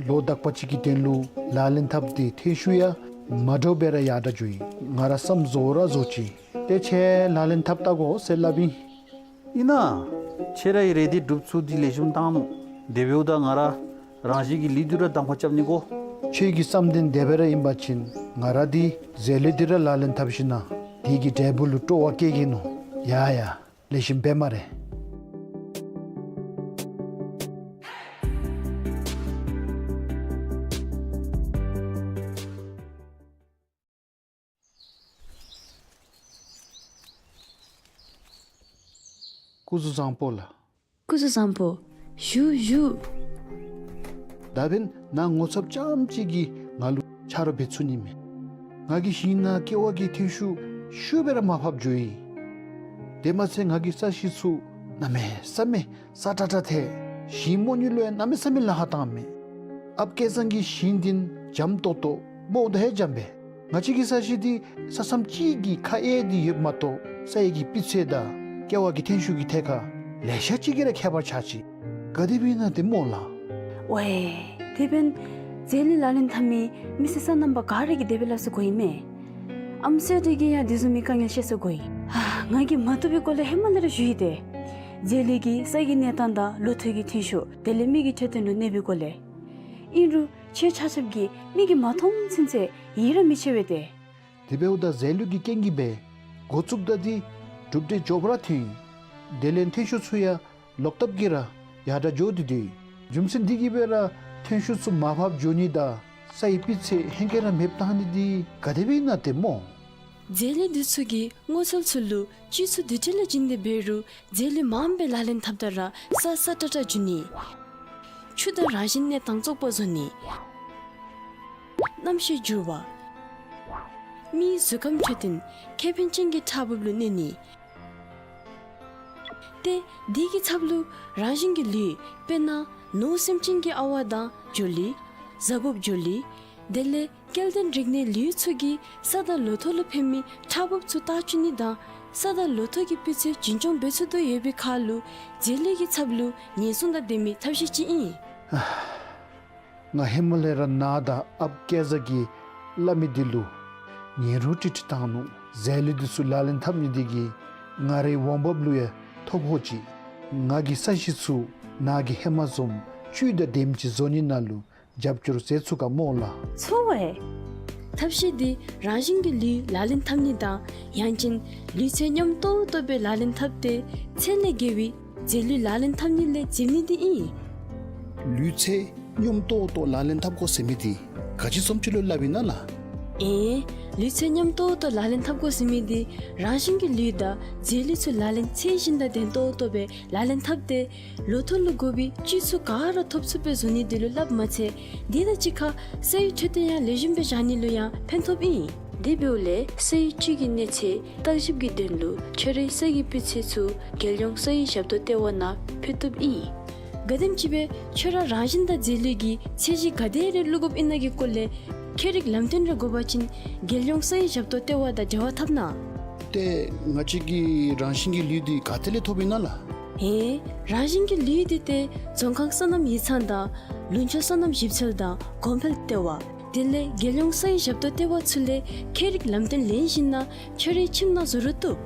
ལོ་དག་པ་ཅིག་གི་དོན་ལུ་ལག་ལེན་འཐབ་སྟེ་ཐོན་ཤུགས་ཡང་མ་འདྲཝ་སྦེ་ར་ཡར་དྲག་འགྱོ་ཡི། ང་ར་བསམ་བཟོ་ར་བཟོ་ཅི། ཏེ་ཁྱེད་ལག་ལེན་འཐབ་བལྟ་དགོ་ཟེར་སླབ་ཨིན། ཨིན་ན། ཁྱེད་རའི་རེ་འདོད་སྒྲུབ་ཚུགས་འདི་ལེགས་ཤོམ་བཏང་ནུག། དེ་འབདཝ་ད་ང་ར་རང་བཞིན་གྱི་ལུས་འདི་ར་གདམ་ཁ་རྐྱབ་ནི་དགོ། ཁྱེད་ཀྱི་བསམ་དོན་དེ་སྦེ་ར་ཨིན་པ་ཅིན་ང་ར་འདི་འཛོལ་ལུ་འདི་ར་ལག་ལེན་འཐབ་ཞིནམ་ལས་དེ་གི་འབྲས་བུ་ལུ་སྤྲོ་བ་བསྐྱེད་གེ་ནོ། ཡ་ཡ། ལེགས་ཤོམ་འབད་སྨ་རེ། སྐུ་གཟུགས་བཟང་པོ་ལགས། སྐུ་གཟུགས་བཟང་པོ། བཞུགས་བཞུགས། ད་འབདན་ནཱ་ངོ་ཚབ་རྐྱངམ་གཅིག་གིས་ང་ལུ་ཆ་རོགས་འབད་ཚུགས་ནི་མས། ང་གིས་ཞིང་ནང་ཀེ་ཝ་གི་ཐོན་ཤུགས་ཤུགས་སྦེ་ར་མར་ཕབ་འགྱོ་ཡི། དེ་མ་ཚད་ང་གི་ས་གཞི་ཚུ་གནམ་མེད་ས་མེད་སྲ་ཀྲག་ཀྲ་ཐལ། ཞིང་རྨོ་ནི་ལུ་ཡང་གནམ་མེད་ས་མེད་ལཱ་ཁག་བཏངམ་མས། ཨཔ་སྐལ་བཟང་གིས་ཞིང་འདི་འཇམ་ཏོག་ཏོ་རྨོཝ་ད་ཧེ་འཇམ་པས། ང་བཅས་ཀྱི་ས་གཞི་འདི་ས་མཚམས་གཅིག་གིས་ཁ་དབྱེ་སྟེ་ཡོདཔ་མ་གཏོགས་ས་ཡི་གི་སྤུས་ཚད་དང་ཀེ་ཝ་གི་ཐོན་ཤུགས་ཀྱི་ཐད་ཁར་ལེ་ཤ་ཅིག་གིས་ར་ཁྱད་པར་ཆགས་ཅི། ག་དེ་སྦེ་ཨིན་ན་ཏེ་སྨོ་ལགས། ཝའེ། དེ་འབདན་འཛོལ་ལུ་ལག་ལེན་འཐབ་མི་མི་སེར་སོ་ནམ་པ་ག་ར་གིས་དེ་སྦེ་སླབ་ས་གོ་ཡི་མས། ཨམ་སྲས་འདི་གིས་ཡང་དེ་བཟུམ་མའི་དཀའ་ངལ་བཤད་ས་གོ་ཡི། ཧ། ང་གིས་མ་བཏུབ་པའི་སྐོར་ལས་ཧེ་མ་ལས་ར་ཞུ་ཡི་ཏེ། འཛོལ་ལུ་གིས་ས་གི་གནས་སྟངས་དང་ལོ་ཐོག་གི་ཐོན་ཤུགས་དེ་ལས་མི་གི་འཕྲོད་བསྟེན་ལུ་གནོད་པའི་སྐོར་ལས། ཨིན་རུང་ཁྱེད་ཆ་ཁྱབ་ཀྱིས་མིག་གིས་མ་མཐོང་ཚུན་ཚོད་ཡིད་ར་མི་ཆེས་པས་ཏེ། དེ་འབདཝ་ད་འཛོལ་ལུ་གི་རྐྱེན་གྱིས་སྦེ་འགོ་བཙུགསཔ་ད་འདི་གྲུབ་འབྲས་མགྱོགས་པ་ར་ཐོན་ཡི། དེ་ལས་ཐོན་ཤུགས་ཚུ་ཡང་ལོག་ལྟབ་ཀྱིས་ར་ཡར་དྲག་འགྱོ་སྟེ་སྡོད་ཡི། རྒྱུ་མཚན་འདི་གིས་སྦེ་ར་ཐོན་ཤུགས་ཚུ་མར་ཕབ་འགྱོ་ནི་དང་ས་ཡི་སྤུས་ཚད་ཧེང་སྐལ་ར་མེདཔ་བཏང་ནི་འདི་ག་དེ་སྦེ་ཨིན་ན་ཏེ་སྨོ། འཛོལ་ལུ་འདི་ཚུ་གིས་སྔོ་ཚལ་ཚུ་ལུ་སྤྱི་ཚོགས་འདུ་འགྲིག་ལུ་བྱིན་ཏེ་འབད་རུང་འཛོལ་ལུ་མངམ་སྦེ་ལག་ལེན་འཐབ་ད་ར་ས་སྲ་ཀྲག་ཀྲ་འགྱོ་ནི། ཆུ་དང་རང་བཞིན་གནས་སྟངས་བཙོག་པ་བཟོ་ནི། གནམ་གཤིས་འགྱུར་བ། མིའི་གཟུགས་ཁམས་འཕྲོད་བསྟེན་ཁེ་ཕན་ཅན་གྱི་ཁྲག་འབབ་ལུ་གནོད་ནི། ཏེ་དེ་གི་ཚབ་ལུ་རང་བཞིན་གྱི་ལུས་དཔེར་ན་ནོར་སེམས་ཅན་གྱི་ཨ་ཝ་དང་འགྱུར་ལུགས། གཟའ་ཕོརཔ་འགྱུར་ལུགས། དེ་ལས་སྐྱེ་ལྡན་རིགས་སྣའི་ལུས་ཚུ་གིས་ས་དང་ལོ་ཐོག་ལུ་ཕན་མི་ཁྲག་འབབ་ཚུ་བརྟག་བཅོས་ནི་དང་ས་དང་ལོ་ཐོག་གི་སྤུས་ཚད་རྒྱུན་སྐྱོང་འབད་ཚུགས་དོ་ཡོད་པའི་ཁར་ལུ་འཛོལ་ལུ་གི་ཚབ་ལུ་ཉེན་སྲུང་དང་ལྡན་མི་ཐབས་ཤེས་ཅིག་ཨིན། ང་ཧེ་མ་ལས་ར་ནཱ་དང་ཨཔ་སྐལ་བཟང་གིས་སླབ་མི་འདི་ལུ་ཉན་རུང་ཀྲིག་ཀྲི་བཏང་ནུག། འཛོལ་ལུ་འདི་ཚུ་ལག་ལེན་འཐབ་ནི་འདི་གིས་ང་རའི་འོང་འབབ་ལུ་ཡང་ཐོ་ཕོག་ཅི། ང་གི་ས་གཞི་ཚུ་ནཱ་གིས་ཧེ་མ་བཟུམ་ བཅུད་དང་ལྡནམ་ཅིག་བཟོ་ནི་ནང་ལུ་རྒྱབ་སྐྱོར་མཛད་ཚུགས་ག་སྨོ་ལགས། ཚོར་བས། ཐབས་ཤེས་འདི་རང་བཞིན་གྱི་ལུས་ལག་ལེན་འཐབ་ནི་དང་ཡང་ཅིན་ལུས་ཚད་སྙོམས་ཏོག་ཏོ་སྦེ་ལག་ལེན་འཐབ་སྟེ་ཚད་ལས་བརྒལ་བའི་རྫས་ལུད་ལག་ལེན་འཐབ་ནི་ལས་འཛེམ་ནི་འདི་ཨིན། ལུས་ཚད་སྙོམས་ཏོག་ཏོ་ལག་ལེན་འཐབ་དགོ་ཟེར་མི་འདི་ག་ཅི་བཟུམ་ཅིག་ལུ་སླབ་ཨིན་ན་ལགས། ཨེ། ལུས་ཚད་སྙོམས་ཏོག་ཏོ་ལག་ལེན་འཐབ་དགོ་ཟེར་མི་འདི་རང་བཞིན་གྱི་ལུས་དང་རྫས་ལུད་ཚུ་ལག་ལེན་ཚད་བཞིན་དང་ལྡན་ཏོག་ཏོ་སྦེ་ལག་ལེན་འཐབ་སྟེ་ལོ་ཐོག་ལུ་དགོ་པའི་བཅུད་ཚུ་ག་ར་ཐོབ་ཚུགསཔ་སྦེ་བཟོ་ནི་འདི་ལུ་སླབ་མ་ཚད་འདི་དང་གཅིག་ཁར་སའི་འཕྲོད་བསྟེན་ཡང་ལེགས་ཤོམ་སྦེ་བཞག་ནི་ལུ་ཡང་ཕན་ཐོགསཔ་ཨིན། དེ་འབདཝ་ལས་སའི་བཅུད་ཀྱི་གནས་ཚད་བརྟག་ཞིབ་ཀྱི་དོན་ལུ་ཁྱོད་རའི་སའི་སྤུས་ཚད་ཚུ་རྒྱལ་ཡོངས་སའི་ཞབས་ཏོག་ལྟེ་བ་ནང་ཕུལ་བཏུབ་ཨིན། ག་དེམ་ཅིག་སྦེ་ཁྱོད་ར་རང་བཞིན་དང་རྫས་ལུད་ཀྱི་ཚད་གཞི་ག་དེ་རེ་བླུག་དགོཔ་ཨིན་ན་གི་སྐོར་ལས་ཁྱད་རིག་ལམ་སྟོན་རེ་དགོ་པ་ཅིན་རྒྱལ་ཡོངས་སའི་ཞབས་ཏོག་ལྟེ་བ་དང་འབྲེལ་བ་འཐབ་གནང་། ཏེ་ང་བཅས་ཀྱི་རང་བཞིན་གྱི་ལུད་འདི་ག་ཏེ་ལས་ཐོབ་ཨིན་ན་ལགས། ཧེ། རང་བཞིན་གྱི་ལུད་འདི་ཏེ་རྫོང་ཁག་སོ་ནམ་ཡིག་ཚང་དང་ལུང་ཕྱོགས་སོ་ནམ་ཞིབ་འཚོལ་དང་གོང་འཕེལ་ལྟེ་བ་དེ་ལས་རྒྱལ་ཡོངས་སའི་ཞབས་ཏོག་ལྟེ་བ་ཚུ་ལས་ཁྱད་རིག་ལམ་སྟོན་ལེན་ཞིནམ་ན་ཁྱོད་རའི་ཁྱིམ་ནང་བཟོ་རུང་བཏུབ།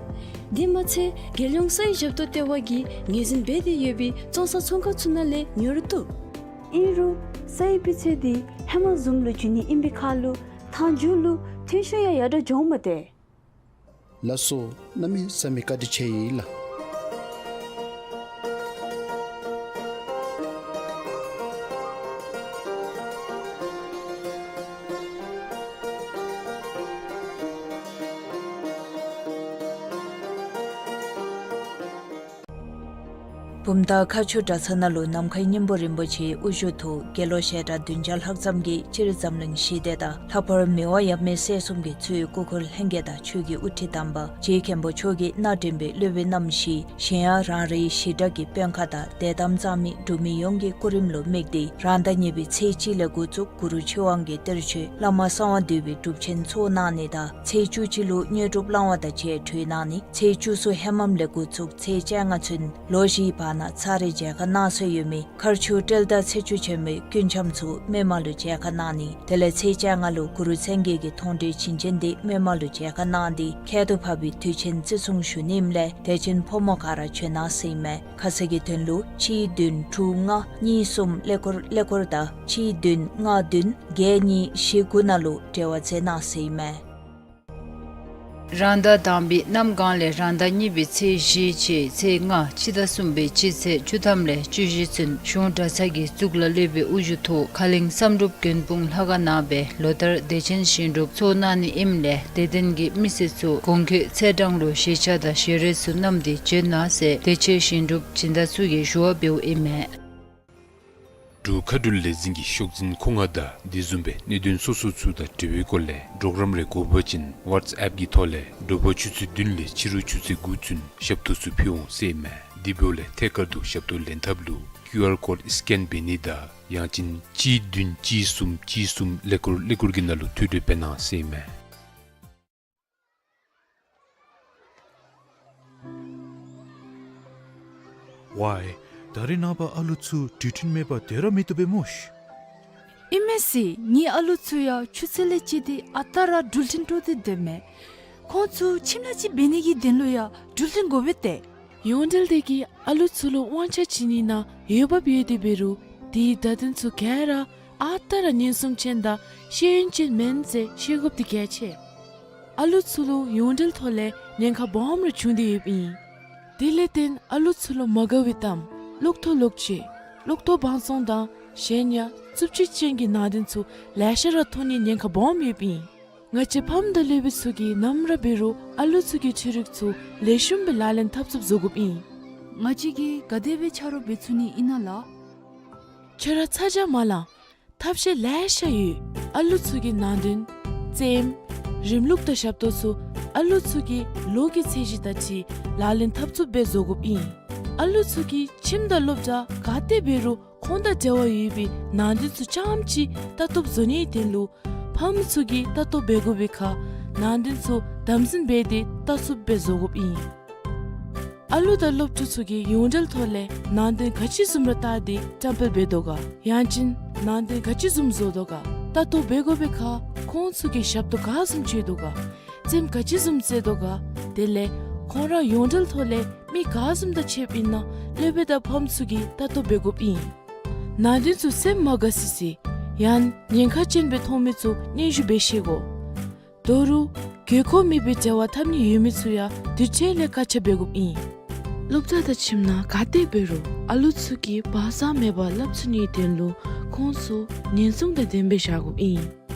དེ་མ་ཚད་རྒྱལ་ཡོངས་སའི་ཞབས་ཏོག་ལྟེ་བ་གིས་ངོས་འཛིན་འབད་དེ་ཡོད་པའི་བཙོང་ས་ཚོང་ཁང་ཚུ་ནང་ལས་ཉོ་རུང་བཏུབ། ཨིན་རུང་སའི་སྤུས་ཚད་འདི་ཧེ་མ་བཟུམ་ལུ་འགྱུར་ནི་ཨིན་པའི་ཁར་ལུ་མཐའ་མཇུག་ལུ་ཐོན་ཤུགས་ཡང་ཡར་དྲག་འགྱོཝ་མས་ཏེ། ལགས་སོ། གནམ་མེད་ས་མེད་བཀའ་དྲིན་ཆེ་ཡི་ལགས། བུམ་ཐང་མཁར་ཆུ་གྲྭ་ཚང་ནང་ལུ་ནམ་མཁའི་སྙིང་པོ་རིན་པོ་ཆེའི་དབུ་བཞུགས་ཐོག་དགེ་སློང་ཞལ་གྲངས་བདུན་བརྒྱ་ལྷག་ཙམ་གྱིས་སྤྱིར་འཛམ་གླིང་ཞི་བདེ་དང་ལྷག་པར་མི་དབང་ཡབ་མེས་སྲས་གསུམ་གྱིས་གཙོས་སྐུ་འཁོར་ལྷན་རྒྱས་དང་ཆོས་ཀྱི་དབུ་ཁྲིད་དམ་པ་རྗེ་མཁན་པོ་མཆོག་གིས་སྣ་དྲོན་པའི་སློབ་དཔོན་རྣམ་བཞི་གཞན་ཡང་རང་རེའི་ཞི་དྲག་གི་དཔོན་ཁག་དང་དད་དམ་གཙང་མའི་འབྲུག་མི་ཡོངས་ཀྱི་སྐུ་རིམ་ལུ་དམིགས་ཏེ་རང་ཟླ་གཉིས་པའི་ཚེས་གཅིག་ལས་འགོ་བཙུགས་གུ་རུ་ཆོས་དབང་གི་གཏེར་ཆོས་བླ་མ་གསང་བ་འདུས་པའི་སྒྲུབ་ཆེན་ཚོགས་གནང་ནི་དང་ཚེས་བཅུ་གཅིག་ལུ་དངོས་གྲུབ་བླང་བ་དང་བཅས་གྲོལ་གནང་ནི། ཚེས་བཅུ་གསུམ་ཧེ་མམ་ལས་འགོ་བཙུགས་ཚེས་བཅོ་ལྔ་ཚུན་ལོ་བཞིའི་བར་ན་ཚར་རེ་མཇལ་ཁ་གནང་སྲོལ་ཡོད་མི་མཁར་ཆུ་སྤྲེལ་ཟླ་ཚེས་བཅུ་ཆེན་མོའི་སྐུ་འཆམ་ཚུ་མི་མང་ལུ་མཇལ་ཁ་གནང་ནི། དེ་ལས་ཚེས་བཅོ་ལྔ་ལུ་གུ་རུ་མཚན་བརྒྱད་ཀྱི་མཐོང་གྲོལ་བྱིན་ཅན་འདི་མི་མང་ལུ་མཇལ་ཁ་གནང་སྟེ་ཁྱད་དུ་འཕགས་པའི་དུས་ཆེན་བརྩི་སྲུང་ཞུ་ནི་ཨིནམ་ལས་དད་ཅན་ཕོ་མོ་ག་ར་བྱོན་གནང་ཟེར་ཨིན་མས། ཁ་གསལ་གྱི་དོན་ལུ་གཅིག་བདུན་དྲུག་ལྔ་གཉིས་གསུམ་ཀླད་ཀོར་ཀླད་ཀོར་དང་གཅིག་བདུན་ལྔ་བདུན་བརྒྱད་གཉིས་བཞི་དགུ་ནང་ལུ་འབྲེལ་བ་མཛད་གནང་ཟེར་ཨིན་མས། རང་ཟླ་དང་པའི་གནམ་གང་ལས་རང་ཟླ་གཉིས་པའི་ཚེས་བཞི་བཅས་ཚེས་ལྔ་སྤྱི་ཟླ་གསུམ་པའི་སྤྱི་ཚེས་བཅུ་ཐམ་ལས་བཅུ་བཞི་ཚུན་གཞུང་གྲྭ་ཚང་གི་གཙུག་ལག་སློབ་དཔོན་དབུ་བཞུགས་ཐོག་ཁ་གླིང་བསམ་གྲུབ་མགོན་དཔུང་ལྷ་ཁང་ནང་སྦེ་ལོ་ལྟར་བདེ་ཆེན་ཞིང་སྒྲུབ་ཚོགས་གནང་ནི་ཨིནམ་ལས་དད་ལྡན་གྱི་མི་སེར་ཚུ་གོང་འཁོད་ཚེས་གྲངས་ལུ་ཞལ་ཆས་དང་ཞལ་རས་ཚུ་བསྣམས་ཏེ་བྱོན་གནང་ཟེར་བདེ་ཆེན་ཞིང་སྒྲུབ་སྦྱིན་བདག་ཚུ་གིས་ཞུ་བ་འབདཝ་ཨིན་མས། འབྲུག་མཁའ་འགྲུལ་ལས་འཛིན་གྱི་ཤོག་འཛིན་ཁོ་ང་དང་དེ་བཟུམ་སྦེ་གནད་དོན་སོ་སོ་ཚུ་དང་འབྲེལ་བའི་སྐོར་ལས་གྲོགས་རམ་རེ་དགོ་པ་ཅིན་ཝཊས་ཨེཔ་གི་ཐོག་ལས་དྲོ་པ་ཆུ་ཚོད་བདུན་ལས་ཕྱི་རུ་ཆུ་ཚོད་དགུ་ཚུན་ཞབས་ཏོག་ཚུ་ཕུལ་འོང་ཟེར་ཨིན་མས། དེ་འབདཝ་ལས་ཐད་ཀར་དུ་ཞབས་ཏོག་ལེན་ཐབས་ལུ་ཀིའུ་ཨར་ཀོཌ་སི་ཀེན་འབད་ནི་དང་ཡང་ཅིན་གཅིག་བདུན་གཅིག་གསུམ་གཅིག་གསུམ་ཀླད་ཀོར་ཀླད་ཀོར་གྱི་ནང་ལུ་ཐོ་འགོད་འབད་གནང་ཟེར་ཨིན་མས། ཝའི། ད་རེས་ནངས་པ་ཨ་ལུ་ཚུ་འགྲུལ་འཕྲིན་མེད་པར་སྡོད་ར་མི་བཏུབ་པས་སྨོ་ཤིག། ཨིན་མས་ཟེར། ངེའི་ཨ་ལུ་ཚུ་ཡང་ཆུ་ཚོད་ལས་བཅད་དེ་ཨ་རྟག་ར་འགྲུལ་འཕྲིན་དཀྲོག་སྟེ་སྡོདཔ་མས། ཁོང་ཚུ་ཁྱིམ་ལས་ཅིག་འབད་ནི་གི་དོན་ལུ་ཡང་འགྲུལ་འཕྲིན་དགོ་པས་ཏེ། ཡོངས་འབྲེལ་དེ་གིས་ཨ་ལུ་ཚུ་ལུ་དབང་ཆ་བྱིན་ནི་ནང་འོས་འབབ་ཡོད་དེ་འབད་རུང་དེའི་བརྡ་དོན་ཚུ་ག་ར་ཨ་རྟག་ར་ཉེན་སྲུང་ཅན་དང་ཤེས་ཡོན་ཅན་མེན་ཟེར་ཤེས་དགོཔ་འདི་གལ་ཆེ། ཨ་ལུ་ཚུ་ལུ་ཡོངས་འབྲེལ་ཐོག་ལས་ཉེན་ཁ་སྦོམ་རེ་བྱུང་སྟེ་ཡོདཔ་ཨིན། དེ་ལས་བརྟེན་ཨ་ལུ་ཚུ་ལུ་མ་དགའ་བའི་གཏམ་གློག་ཐོག་ལོག་སྤྱོད་གློག་ཐོག་བང་བཙོང་དང་གཞན་ཡང་རྩུབ་སྤྱོད་ཅན་གྱི་ནང་དོན་ཚུ་ལེ་ཤ་ར་མཐོང་ནིའི་ཉེན་ཁ་སྦོམ་ཡོདཔ་ཨིན། ང་བཅས་ཕམ་དང་སློབ་དཔོན་ཚུ་གིས་ནམ་ར་འབད་རུང་ཨ་ལུ་ཚུ་གི་འཕྲུལ་རིག་ཚུ་ལེགས་ཤོམ་སྦེ་ལག་ལེན་འཐབ་ཚུགསཔ་བཟོ་དགོཔ་ཨིན། ང་བཅས་ཀྱིས་ག་དེ་སྦེ་ཆ་རོགས་འབད་ཚུགས་ནི་ཨིན་ན་ལགས། ཁྱོད་ར་ཚ་གྱང་མ་ལང་། ཐབས་ཤེས་ལེ་ཤ་ཡོད། ཨ་ལུ་ཚུ་གི་ནང་དོན་རྩེདམོ་རིམ་ལུགས་དང་ཞབས་ཏོག་ཚུ་ཨ་ལུ་ཚུ་གི་ལོ་གི་ཚད་གཞི་དང་འཁྲིལ་ལག་ལེན་འཐབ་ཚུགསཔ་སྦེ་བཟོ་དགོཔ་ཨིན། ཨ་ལུ་ཚུ་གིས་ཁྱིམ་དང་སློབ་གྲྭ་ག་ཏེ་འབད་རུང་ཁོང་དང་འབྲེལ་བ་ཡོད་པའི་ནང་དོན་ཚུ་རྐྱངམ་ཅིག་ལྟ་རྟོགཔ་བཟོ་ནིའི་དོན་ལུ་ཕམ་ཚུ་གིས་ལྟ་རྟོགཔ་འབད་དགོ་པའི་ཁར་ནང་དོན་ཚུ་དམ་འཛིན་འབད་དེ་ལྟ་ཚུགསཔ་སྦེ་བཟོ་དགོཔ་ཨིན། ཨ་ལུ་དང་སློབ་ཕྲུག་ཚུ་གིས་ཡོངས་འབྲེལ་ཐོག་ལས་ནང་དོན་ག་ཅི་བཟུམ་ར་བལྟ་སྟེ་བཀྲམ་སྤེལ་འབད་དོ་ག་ཡང་ཅིན་ནང་དོན་ག་ཅི་བཟུམ་བཟོ་དོ་ག་ལྟ་རྟོགཔ་འབད་དགོ་པའི་ཁར་ཁོང་ཚུ་གིས་ཞབས་ཏོག་ག་བཟུམ་སྤྱོད་དོ་ག་རྩེདམོ་ག་ཅི་བཟུམ་རྩེ་དོ་ག་དེ་ལས་ཁོང་ར་ཡོངས་འབྲེལ་ཐོག་ལས་མི་ག་བཟུམ་དང་ཕྱདཔ་ཨིན་ན་སློབ་དཔོན་དང་ཕམ་ཚུ་གིས་ལྟ་རྟོགཔ་འབད་དགོཔ་ཨིན། ནང་དོན་ཚུ་སེམས་མ་དགའ་སི་སི་ཡང་ཉེན་ཁ་ཅན་སྦེ་མཐོང་མི་ཚུ་སྙན་ཞུ་འབད་ཤེས་དགོ། ད་རུང་དགོས་མཁོ་མེད་པའི་འབྲེལ་བ་འཐབ་ནི་ཡོད་མི་ཚུ་ཡང་དུས་ཅི་ལས་བཀག་ཆ་འབད་དགོཔ་ཨིན། སློབ་གྲྭ་དང་ཁྱིམ་ནང་ག་ཏེ་འབད་རུང་ཨ་ལུ་ཚུ་གིས་བག་ཚ་མེད་པར་སླབ་ཚུགས་ནིའི་དོན་ལུ་ཁོང་ཚུ་ཉེན་སྲུང་དང་ལྡནམ་སྦེ་བཞག་དགོཔ་ཨིན།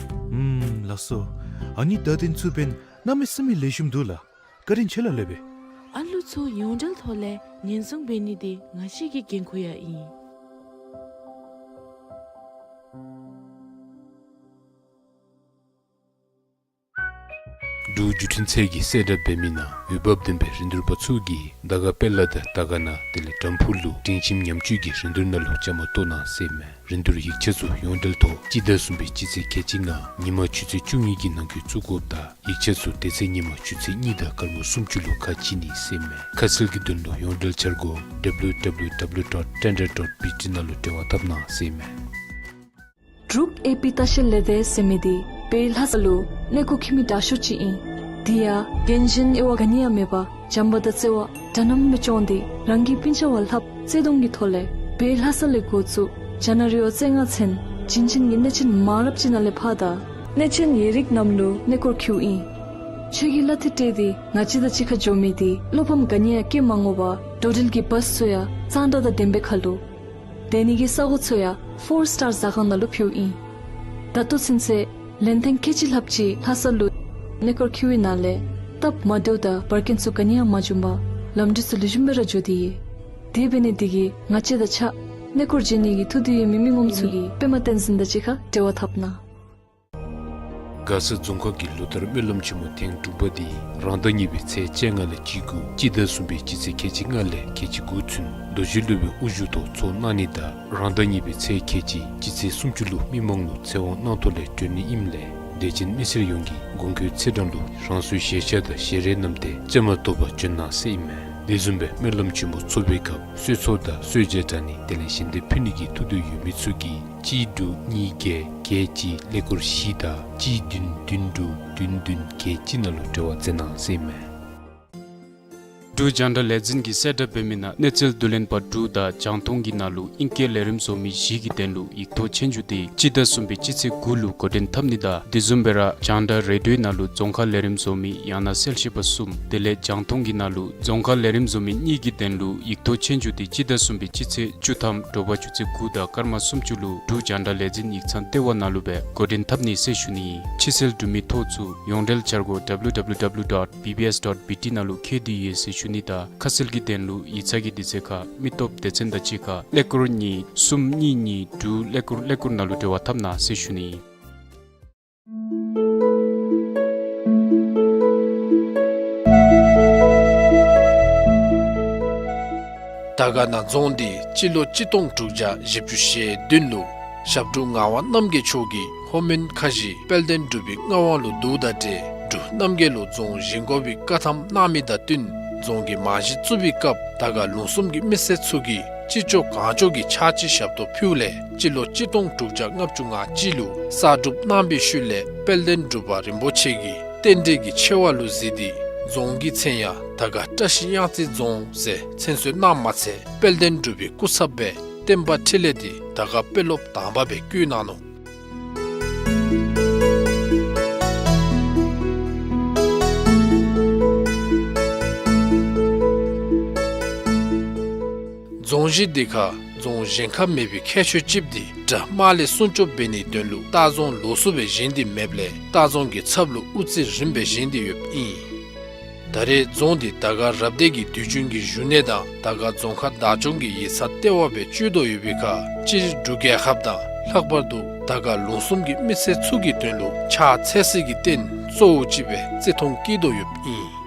ཨུམ་ལགས་སོ། ཨ་ནི་བརྡ་དོན་ཚུ་འབདན་གནམ་མེད་ས་མེད་ལེགས་ཤོམ་འདུག་ལགས། བཀའ་དྲིན་ཆེ་ལགས་ལེགས་པས། ཨ་ལུ་ཚུ་ཡོངས་འབྲེལ་ཐོག་ལས་ཉེན་སྲུང་འབད་ནི་འདི་ང་བཅས་ཀྱི་འགན་ཁུར་ཡང་ཨིན། འབྲུག་བརྒྱུད་འཕྲིན་ཚད་ཀྱིས་གསལ་བསྒྲགས་འབད་མི་ནང་འོས་འབབ་ལྡན་པའི་རིན་བསྡུར་པ་ཚུ་གིས་དར་དཀར་དཔལ་ལ་དང་དར་དཀར་ན་དེ་ལས་དྲམ་ཕུག་ལུ་སྒྲིང་ཁྱིམ་ཉམས་བཅོས་ཀྱི་རིན་བསྡུར་ནང་ལུ་བཅའ་མར་གཏོགས་གནང་ཟེར་ཨིན་མས། རིན་བསྡུར་ཡིག་ཆ་ཚུ་ཡོངས་འབྲེལ་ཐོག་སྤྱི་ཟླ་གསུམ་པའི་སྤྱི་ཚེས་ཁལ་གཅིག་ལྔ་ཉིན་མ་ཆུ་ཚོད་བཅུ་གཉིས་ཀྱི་ནང་འཁོད་བཙུགས་དགོཔ་དང་ཡིག་ཆ་ཚུ་དེ་ཚེ་ཉིན་མ་ཆུ་ཚོད་གཉིས་དང་སྐར་མ་སུམ་ཅུ་ལུ་ཁ་ཕྱེ་ནི་ཟེར་ཨིན་མས། ཁ་གསལ་གྱི་དོན་ལུ་ཡོངས་འབྲེལ་འཆར་སྒོ་W W W dot tender dot B T ནང་ལུ་འབྲེལ་བ་འཐབ་གནང་ཟེར་ཨིན་མས། འབྲུག་ཨེ་པི་ལྟ་བཤལ་ལས་སྡེ་ཟེར་མི་འདི་བོད་ལྷ་ས་ལུ་གནས་སྐོར་འཁྱིད་མི་དྲག་ཤོས་ཅིག་ཨིན། དེ་ཡང་རྒྱན་ཅན་དབྱེ་བ་ག་ནི་ཡང་མེད་པར་བྱམས་པ་དང་བརྩེ་བ་འདྲ་མཉམ་སྦེ་སྐྱོང་སྟེ་རང་གི་སྤུན་ཆ་བ་ལྷགཔ་བརྩེ་གདུང་གི་ཐོག་ལས་བོད་ལྷ་ས་ལས་འགོ་བཙུགས་ཇ་ན་རི་བ་རྩེ་ལྔ་ཚུན་བྱིན་ཅན་གྱི་གནས་ཆེན་མང་རབས་ཅིག་ནང་ལས་ཕར་དང་གནས་ཆེན་ཡིག་རིགས་རྣམས་ལུ་གནས་སྐོར་འཁྱིདཔ་ཨིན། ཆོས་ཀྱི་གླ་འཐུས་སྤྲོད་དེ་ང་བཅས་དང་གཅིག་ཁར་འགྱོ་མི་འདི་བློ་ཕམ་ག་ནི་ཡང་བསྐྱེད་མ་དགོ་པར་འགྲོ་འགྲུལ་གྱི་བཱསི་ཚུ་ཡང་གཙང་སྦྲ་དང་ལྡནམ་སྦེ་ཁར་ལུ། སྡོད་ནི་གི་ས་གོ་ཚུ་ཡང་ཕོར་སི་ཊར་ཟ་ཁང་ནང་ལུ་ཕུལཝ་ཨིན། ད་ལྟོ་ཚུན་ཚོད་ལན་ཐེངས་ཁལ་གཅིག་ལྷགཔ་ཅིག་ལྷ་ས་ལུ་གནས་སྐོར་འཁྱིད་པའི་ནང་ལས་སྟབས་མ་བདེཝ་དང་འབར་གེན་ཚུ་ག་ནི་ཡང་མ་བྱུང་པར་ལམ་འགྲུལ་ཚུ་ལེགས་ཤོམ་སྦེ་ར་འགྱོ་སྟེ་ཡོད། དེ་འབད་ནི་འདི་གིས་ང་བཅས་དང་གཅིག་ཁར་གནས་སྐོར་འགྱོ་ནི་གི་ཐུགས་འདོད་ཡོད་མི་མི་ངོམ་ཚུ་གིས་པདྨ་བསྟན་འཛིན་དང་གཅིག་ཁར་འབྲེལ་བ་འཐབ་གནང་། མགར་ས་རྫོང་ཁག་གི་ལོ་ལྟར་སྨོན་ལམ་ཆེན་མོ་ཐེངས་དྲུག་པ་འདི་རང་ཟླ་གཉིས་པའི་ཚེས་བཅོ་ལྔ་ལས་བཅུ་དགུ་སྤྱི་ཟླ་གསུམ་པའི་སྤྱི་ཚེས་ཁལ་གཅིག་ལྔ་ལས་ཁལ་གཅིག་དགུ་ཚུན་རྡོ་རྗེ་སློབ་དཔོན་དབུ་བཞུགས་ཐོག་ཚོགས་གནང་ནི་དང་རང་ཟླ་གཉིས་པའི་ཚེས་ཁལ་གཅིག་སྤྱི་ཚེས་སུམ་ཅུ་ལུ་མི་མང་ལུ་ཚེ་དབང་གནང་ཐོག་ལས་གྲོལ་ནི་ཨིནམ་ལས་དད་ཅན་མི་སེར་ཡོངས་ཀྱིས་དགོངས་འཁོད་ཚེས་གྲངས་ལུ་རང་སོའི་ཞལ་ཆས་དང་ཞལ་རས་བསྣམས་ཏེ་བཅའ་མར་གཏོགས་པར་འབྱོན་གནང་ཟེར་ཨིན་མས། དེ་བཟུམ་སྦེ་སྨོན་ལམ་ཆེན་མོ་ཚོགས་པའི་སྐབས་གསོལ་ཚོགས་དང་གསོལ་ཇ་དྲང་ནི་དེ་ལས་ཞལ་འདེབས་ཕུལ་ནི་གི་ཐུགས་འདོད་ཡོད་མི་ཚུ་གིས་གཅིག་དྲུག་གཉིས་བརྒྱད་བརྒྱད་གཅིག་ཀླད་ཀོར་བཞི་དང་གཅིག་བདུན་བདུན་དྲུག་བདུན་བདུན་བརྒྱད་གཅིག་ནང་ལུ་འབྲེལ་བ་མཛད་གནང་ཟེར་ཨིན་མས། འབྲུག་རྒྱང་བསྒྲགས་ལས་འཛིན་གྱིས་གསལ་བསྒྲགས་འབད་མི་ནང་གནས་ཚུལ་བསྡུ་ལེན་པ་དྲུག་དང་རྒྱང་མཐོང་གི་ནང་ལུ་ཨིང་སྐད་ལས་རིམ་བཟོ་མི་བཞི་གི་དོན་ལུ་ཡིག་ཐོག་ཆོས་རྒྱུགས་འདི་སྤྱི་ཟླ་གསུམ་པའི་སྤྱི་ཚེས་དགུ་ལུ་འགོ་འདྲེན་འཐབ་ནི་དང་དེ་བཟུམ་སྦེ་ར་རྒྱང་བསྒྲགས་རེ་ཌིའོའི་ནང་ལུ་རྫོང་ཁ་ལས་རིམ་བཟོ་མི་ཡང་ན་གསལ་བཤད་པ་གསུམ་དེ་ལས་རྒྱང་མཐོང་གི་ནང་ལུ་རྫོང་ཁ་ལས་རིམ་བཟོ་མི་གཉིས་ཀྱི་དོན་ལུ་ཡིག་ཐོག་ཆོས་རྒྱུགས་འདི་སྤྱི་ཟླ་གསུམ་པའི་སྤྱི་ཚེས་བཅུ་ཐམ་དྲོ་པ་ཆུ་ཚོད་དགུ་དང་སྐར་མ་སུམ་ཅུ་ལུ་འབྲུག་རྒྱང་བསྒྲགས་ལས་འཛིན་ཡིག་ཚང་ལྟེ་བ་ནང་ལུ་སྦེ་འགོ་འདྲེན་འཐབ་ནི་ཟེར་ཞུ་ནི། ཕྱིར་གསལ་འབྲུ་མེད་ཐོག་ཚུ་ཡོངས་འབྲེལ་འཆར་སྒོ་W W W dot B B S dot B T ནང་ལུ་མཁྱེན་དེ་ཡོད་ཟེར་ཞུ་ནི་དང་ཁ་གསལ་གྱི་དོན་ལུ་ཡིག་ཚང་གི་དུས་ཚོད་ཁར་མི་སྟོབས་སྡེ་ཚན་དང་གཅིག་ཁར་ཀླད་ཀོར་གཉིས་གསུམ་གཉིས་གཉིས་དྲུག་ཀླད་ཀོར་ཀླད་ཀོར་ནང་ལུ་འབྲེལ་བ་འཐབ་གནང་ཟེར་ཞུ་ནི། དར་དཀར་ན་རྫོང་འདི་སྤྱི་ལོ་གཅིག་སྟོང་དྲུག་བརྒྱ་བཞི་བཅུ་ཞེ་བདུན་ལུ་ཞབས་དྲུང་ངག་དབང་རྣམ་རྒྱལ་མཆོག་གིས་ལྷོ་མོན་ཁ་བཞི་དཔལ་ལྡན་འབྲུག་པའི་མངའ་དབང་ལུ་བསྡུཝ་དང་འབྲེལ་འབྲུག་རྣམ་རྒྱལ་ལུ་རྫོང་བཞེངས་དགོ་པའི་བཀའ་ཐམ་གནང་མི་དང་བསྟུན་རྫོང་གི་རྨང་གཞི་བཙུགས་པའི་སྐབས་དར་དཀར་ལུང་གསུམ་གྱི་མི་སེར་ཚུ་གིས་ཅི་ལྕོགས་གང་ལྕོགས་ཀྱི་ཕྱག་ཕྱི་ཞབས་ཏོག་ཕུལཝ་ལས་སྤྱི་ལོ་གཅིག་སྟོང་དྲུག་བརྒྱ་ལྔ་བཅུ་ང་གཅིག་ལུ་གསར་སྒྲུབ་གནང་པའི་ཤུལ་ལས་དཔལ་ལྡན་འབྲུག་པ་རིན་པོ་ཆེ་གིས་རྟེན་འབྲེལ་གྱི་ཆེ་བ་ལུ་གཟིགས་ཏེ་རྫོང་གི་མཚན་ཡང་དར་དཀར་བཀྲ་ཤིས་གཡང་རྩེ་རྫོང་ཟེར་མཚན་གསོལ་གནངམ་མ་ཚད་དཔལ་ལྡན་འབྲུག་པའི་སྐུ་ཚབ་སྦེ་བསྟན་པ་འཕྲིན་ལས་འདི་དར་དཀར་དཔོན་སློབ་དང་པ་སྦེ་བསྐོ་གནང་ནུག། རྫོང་གཞི་འདི་ཁར་རྫོང་གཞན་ཁར་མེད་པའི་ཁྱད་ཆོས་ཅིག་འདི་དགྲ་དམག་ལས་སྲུང་སྐྱོབ་འབད་ནིའི་དོན་ལུ་ལྟ་རྫོང་ལོགས་སུ་སྦེ་བཞེངས་ཏེ་མེདཔ་ལས་ལྟ་རྫོང་གི་ཚབ་ལུ་དབུ་རྩེ་རིངམ་སྦེ་བཞེངས་ཏེ་ཡོདཔ་ཨིན། ད་རེས་རྫོང་འདི་དར་དཀར་རབ་སྡེ་གི་དུས་རྒྱུན་གྱི་བཞུགས་གནས་དང་དར་དཀར་རྫོང་ཁག་བདག་སྐྱོང་གི་ཡིག་ཚང་ལྟེ་བ་སྦེ་སྤྱོད་དོ་ཡོད་པའི་ཁར་སྤྱིར་འབྲུག་རྒྱལ་ཁབ་དང་ལྷག་པར་དུ་དར་དཀར་ལུང་གསུམ་གྱི་མི་སེར་ཚུ་གི་དོན་ལུ་ཕྱག་འཚལ་སའི་རྟེན་གཙོ་བོ་ཅིག་སྦེ་བརྩི་མཐོང་བསྐྱེད་དོ་ཡོདཔ་ཨིན།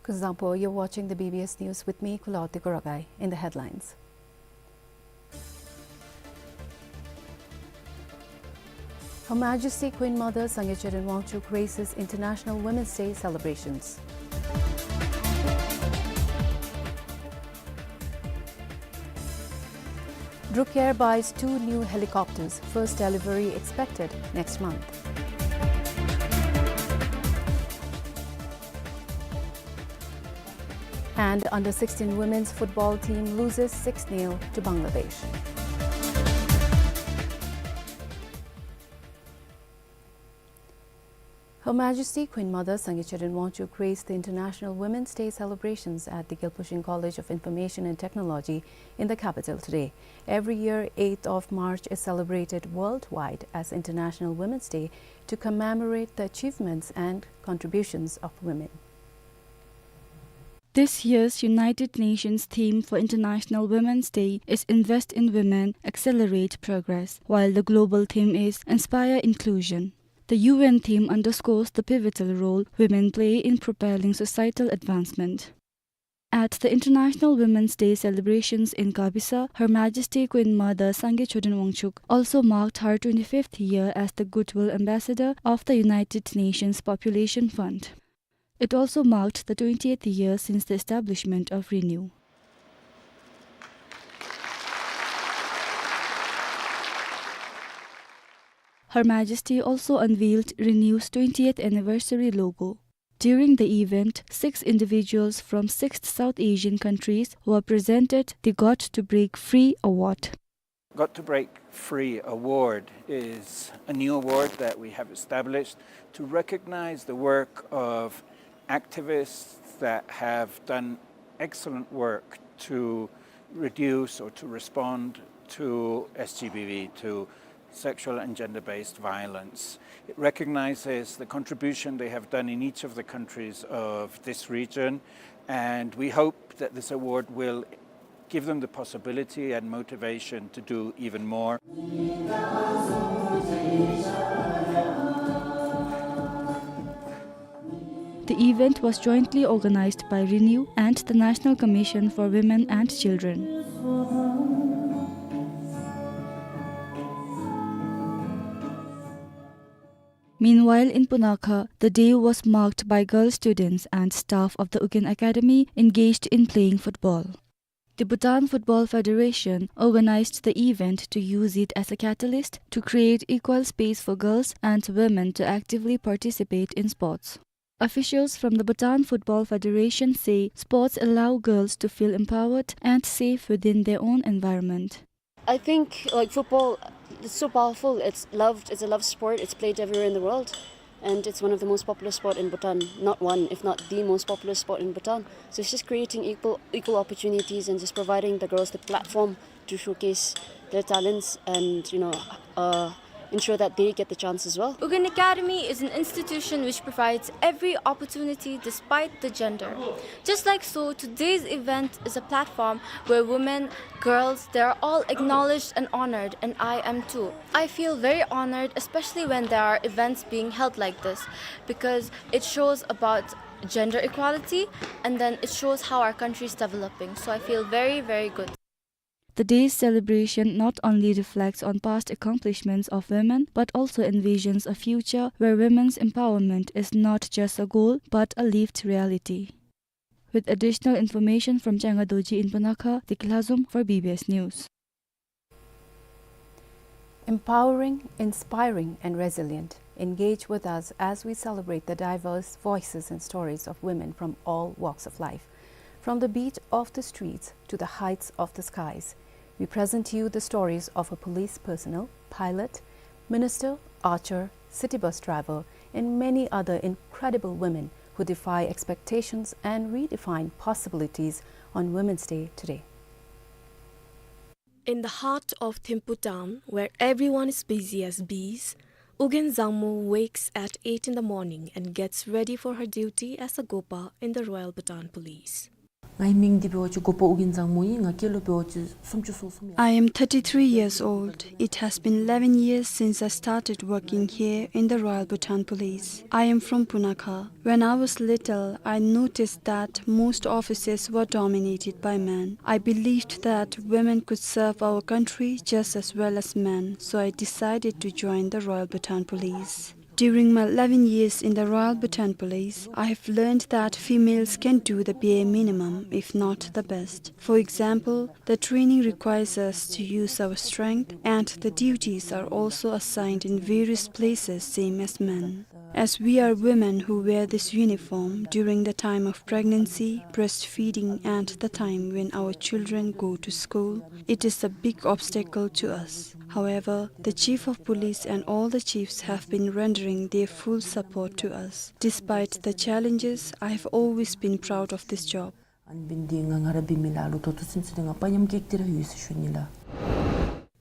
Kuzuzangpo, you're watching the B B S News with me, Kulawati Kuragai. In the headlines. Her Majesty Queen Mother Sangay Choden Wangchuck graces International Women's Day celebrations. Druk Air buys two new helicopters, first delivery expected next month. And under sixteen women's football team loses six nil to Bangladesh. Her Majesty Queen Mother Sangay Choden Wangchuck graced the International Women's Day celebrations at the Gilpushing College of Information and Technology in the capital today. Every year, eighth of March is celebrated worldwide as International Women's Day to commemorate the achievements and contributions of women. This year's United Nations theme for International Women's Day is Invest in Women, Accelerate Progress, while the global theme is Inspire Inclusion. The U N theme underscores the pivotal role women play in propelling societal advancement. At the International Women's Day celebrations in Khabisa, Her Majesty Queen Mother Sangay Choden Wangchuck also marked her twenty-fifth year as the Goodwill Ambassador of the United Nations Population Fund. It also marked the twentieth year since the establishment of RENEW. Her Majesty also unveiled RENEW's twentieth anniversary logo. During the event, six individuals from six South Asian countries were presented the Got to Break Free Award. Got to Break Free Award is a new award that we have established to recognize the work of activists that have done excellent work to reduce or to respond to S G B V, to sexual and gender-based violence. It recognizes the contribution they have done in each of the countries of this region, and we hope that this award will give them the possibility and motivation to do even more. The event was jointly organized by RENEW and the National Commission for Women and Children. Meanwhile, in Punakha, the day was marked by girl students and staff of the Ugyen Academy engaged in playing football. The Bhutan Football Federation organized the event to use it as a catalyst to create equal space for girls and women to actively participate in sports. Officials from the Bhutan Football Federation say sports allow girls to feel empowered and safe within their own environment. I think, like, football, it's so powerful. It's loved. It's a loved sport. It's played everywhere in the world, and it's one of the most popular sport in Bhutan. Not one, if not the most popular sport in Bhutan. So it's just creating equal, equal opportunities and just providing the girls the platform to showcase their talents and, you know, uh, ensure that they get the chance as well. Ugyen Academy is an institution which provides every opportunity despite the gender. Just like so, today's event is a platform where women, girls, they are all acknowledged and honored, and I am too. I feel very honored, especially when there are events being held like this, because it shows about gender equality, and then it shows how our country is developing. So I feel very, very good. The day's celebration not only reflects on past accomplishments of women, but also envisions a future where women's empowerment is not just a goal, but a lived reality. With additional information from Changa Dorji in Punakha, Deki Lhazom for B B S News. Empowering, inspiring, and resilient. Engage with us as we celebrate the diverse voices and stories of women from all walks of life. From the beat of the streets to the heights of the skies, we present to you the stories of a police personnel, pilot, minister, archer, city bus driver, and many other incredible women who defy expectations and redefine possibilities on Women's Day today. In the heart of Thimphu town, where everyone is busy as bees, Ugyen Zangmo wakes at eight in the morning and gets ready for her duty as a gopa in the Royal Bhutan Police. ངེའི་མིང་འདི་འབད་བ་ཅིན་འགོ་དཔོན་ཨོ་རྒྱན་བཟང་མོ་ཨིན། ང་སྐྱེས་ལོ་འབད་བ་ཅིན་སུམ་ཅུ་སོ་གསུམ་ཡར། I am thirty-three years old. It has been eleven years since I started working here in the Royal Bhutan Police. I am from Punakha. When I was little, I noticed that most offices were dominated by men. I believed that women could serve our country just as well as men, so I decided to join the Royal Bhutan Police. During my eleven years in the Royal Bhutan Police, I have learned that females can do the bare minimum, if not the best. For example, the training requires us to use our strength, and the duties are also assigned in various places, same as men. As we are women who wear this uniform during the time of pregnancy, breastfeeding, and the time when our children go to school, it is a big obstacle to us. However, the chief of police and all the chiefs have been rendering their full support to us. Despite the challenges, I have always been proud of this job. ཨ་ནི་འབདཝ་ད་ང་ང་ར་འབད་མི་ལ་ལུ་ད་ལྟོ་ཚུན་ཚོད་འདི་ང་དཔའ་ཉམས་བསྐྱེད་དེ་ར་ཡོད་ཟེར་ཞུ་ནི་ལགས།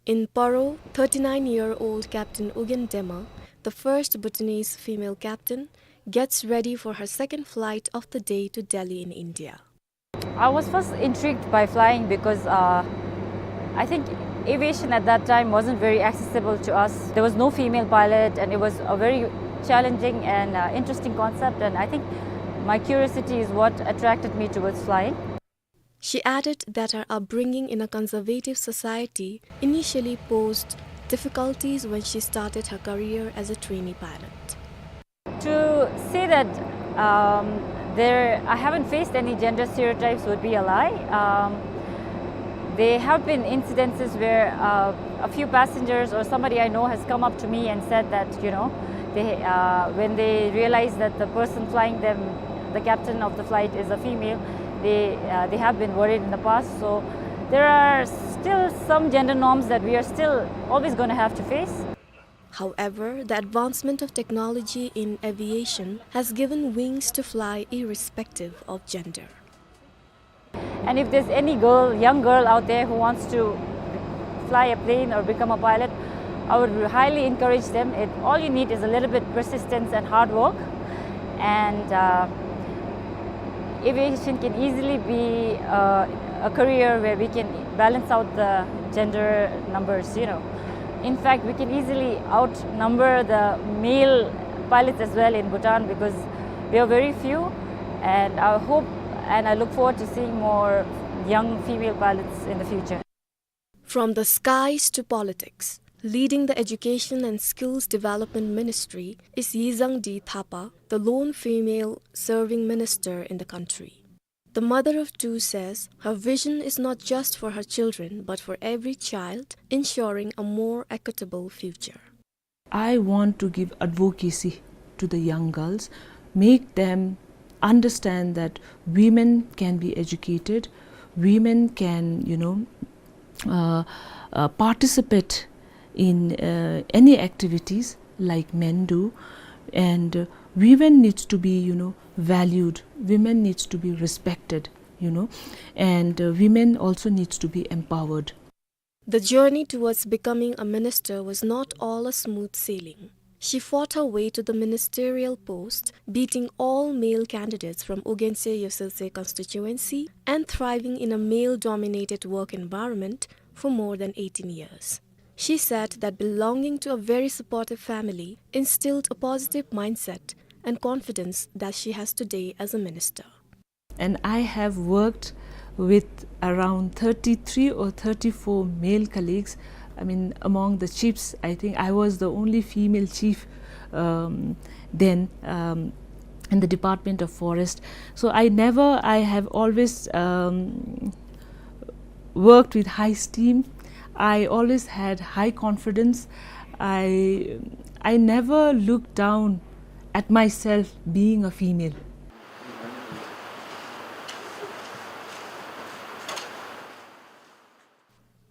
In Paro, thirty-nine-year-old Captain Ugyen Dema, the first Bhutanese female captain, gets ready for her second flight of the day to Delhi in India. I was first intrigued by flying because, uh, I think aviation at that time wasn't very accessible to us. There was no female pilot, and it was a very challenging and, uh, interesting concept, and I think my curiosity is what attracted me towards flying. She added that her upbringing in a conservative society initially posed difficulties when she started her career as a trainee pilot. To say that, um, there, I haven't faced any gender stereotypes would be a lie. Um, there have been incidences where, uh, a few passengers or somebody I know has come up to me and said that, you know, they, uh, when they realize that the person flying them, the captain of the flight, is a female, they, uh, they have been worried in the past. So there are still some gender norms that we are still always gonna have to face. However, the advancement of technology in aviation has given wings to fly irrespective of gender. And if there's any girl, young girl out there who wants to fly a plane or become a pilot, I would highly encourage them. It, all you need is a little bit persistence and hard work. And, uh, aviation can easily be, uh, a career where we can balance out the gender numbers, you know. In fact, we can easily outnumber the male pilots as well in Bhutan because we are very few, and I hope and I look forward to seeing more young female pilots in the future. From the skies to politics, leading the Education and Skills Development Ministry is Yizang D Thapa, the lone female serving minister in the country. The mother of two says her vision is not just for her children, but for every child, ensuring a more equitable future. I want to give advocacy to the young girls, make them understand that women can be educated, women can, you know, uh, uh, participate in, uh, any activities like men do, and, uh, women needs to be, you know, valued, women needs to be respected, you know, and, uh, women also needs to be empowered. The journey towards becoming a minister was not all a smooth sailing. She fought her way to the ministerial post, beating all male candidates from Ugyen Tse Yesel Tse constituency and thriving in a male-dominated work environment for more than eighteen years. She said that belonging to a very supportive family instilled a positive mindset and confidence that she has today as a minister. And I have worked with around thirty-three or thirty-four male colleagues. I mean, among the chiefs, I think I was the only female chief, um, then, um, in the Department of Forest. So I never, I have always, um, worked with high esteem. I always had high confidence. I, I never looked down at myself being a female.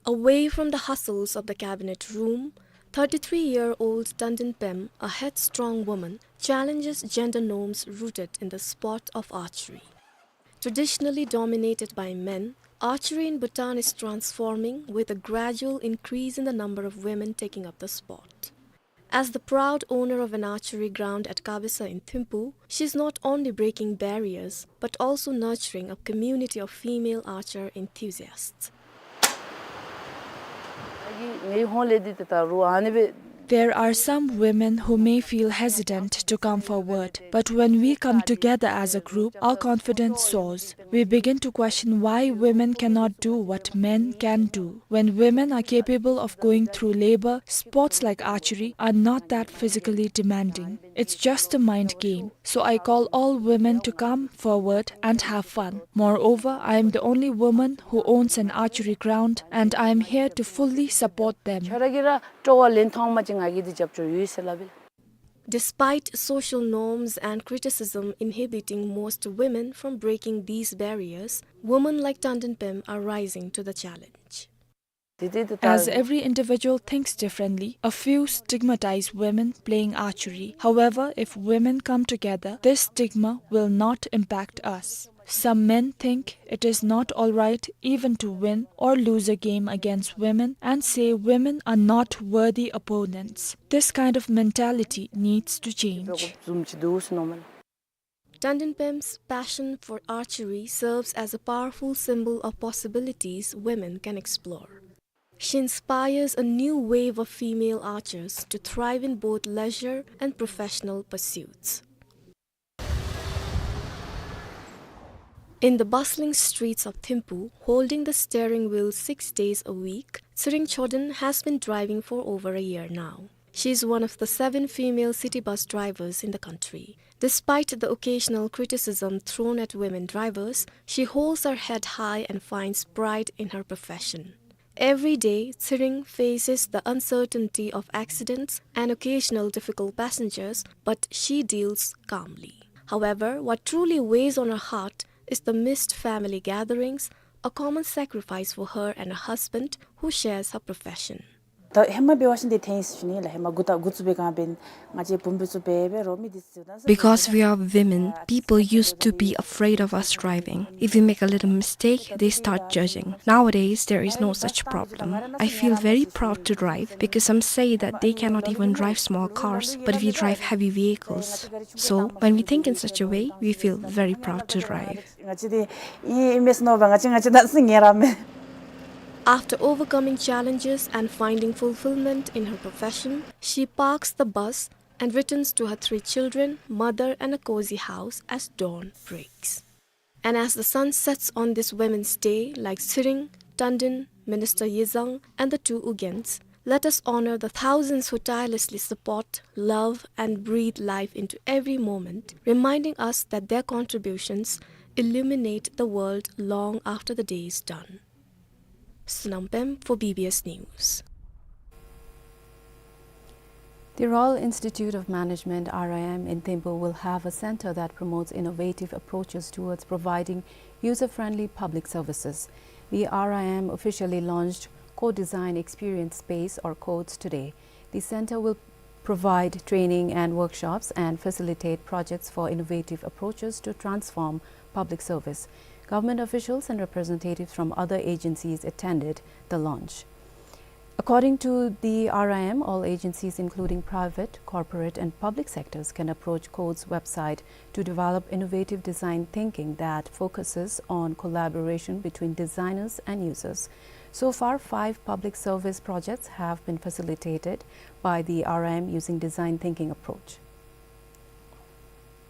Away from the hustles of the cabinet room, thirty-three-year-old Tandin Pem, a headstrong woman, challenges gender norms rooted in the sport of archery. Traditionally dominated by men, archery in Bhutan is transforming with a gradual increase in the number of women taking up the sport. As the proud owner of an archery ground at Kabesa in Thimphu, she's not only breaking barriers, but also nurturing a community of female archer enthusiasts. There are some women who may feel hesitant to come forward, but when we come together as a group, our confidence soars. We begin to question why women cannot do what men can do. When women are capable of going through labor, sports like archery are not that physically demanding. It's just a mind game. So I call all women to come forward and have fun. Moreover, I am the only woman who owns an archery ground, and I am here to fully support them. Despite social norms and criticism inhibiting most women from breaking these barriers, women like Tandinpem are rising to the challenge. As every individual thinks differently, a few stigmatize women playing archery. However, if women come together, this stigma will not impact us. Some men think it is not all right even to win or lose a game against women and say women are not worthy opponents. This kind of mentality needs to change. Tandinpem's passion for archery serves as a powerful symbol of possibilities women can explore. She inspires a new wave of female archers to thrive in both leisure and professional pursuits. In the bustling streets of Thimphu, holding the steering wheel six days a week, Tshering Choden has been driving for over a year now. She is one of the seven female city bus drivers in the country. Despite the occasional criticism thrown at women drivers, she holds her head high and finds pride in her profession. Every day, Tshering faces the uncertainty of accidents and occasional difficult passengers, but she deals calmly. However, what truly weighs on her heart is the missed family gatherings, a common sacrifice for her and her husband who shares her profession. ད་ཧེ་མ་འབད་བ་ཅིན་དེ་ཐེངས་ཤིག་ནི་ལགས། ཧེ་མ་འགོ་ད་འགོ་བཙུགས་པའི་སྒང་འབདན་ང་བཅས་བུམོ་སྦེ་ཚུ་འབད་འབད་རོགས་མི་འདི་ཚུ་ད་Because we are women, people used to be afraid of us driving. If we make a little mistake, they start judging. Nowadays, there is no such problem. I feel very proud to drive because some say that they cannot even drive small cars, but we drive heavy vehicles. So, when we think in such a way, we feel very proud to drive. ང་བཅས་འདི་ཨིན་ཨིན་མས་ཟེར་མནོ་བས། ང་བཅས་ང་བཅས་ད་སི་ངེ་ར་མེན། After overcoming challenges and finding fulfillment in her profession, she parks the bus and returns to her three children, mother, and a cozy house as dawn breaks. And as the sun sets on this Women's Day, like Tshering, Tandin, Minister Yezang, and the two Ugyens, let us honor the thousands who tirelessly support, love, and breathe life into every moment, reminding us that their contributions illuminate the world long after the day is done. Sunam Pem for B B S News. The Royal Institute of Management, R I M, in Thimphu will have a center that promotes innovative approaches towards providing user-friendly public services. The R I M officially launched Code Design Experience Space, or CODES, today. The center will provide training and workshops and facilitate projects for innovative approaches to transform public service. Government officials and representatives from other agencies attended the launch. According to the R I M, all agencies, including private, corporate, and public sectors, can approach CODES website to develop innovative design thinking that focuses on collaboration between designers and users. So far, five public service projects have been facilitated by the R I M using design thinking approach.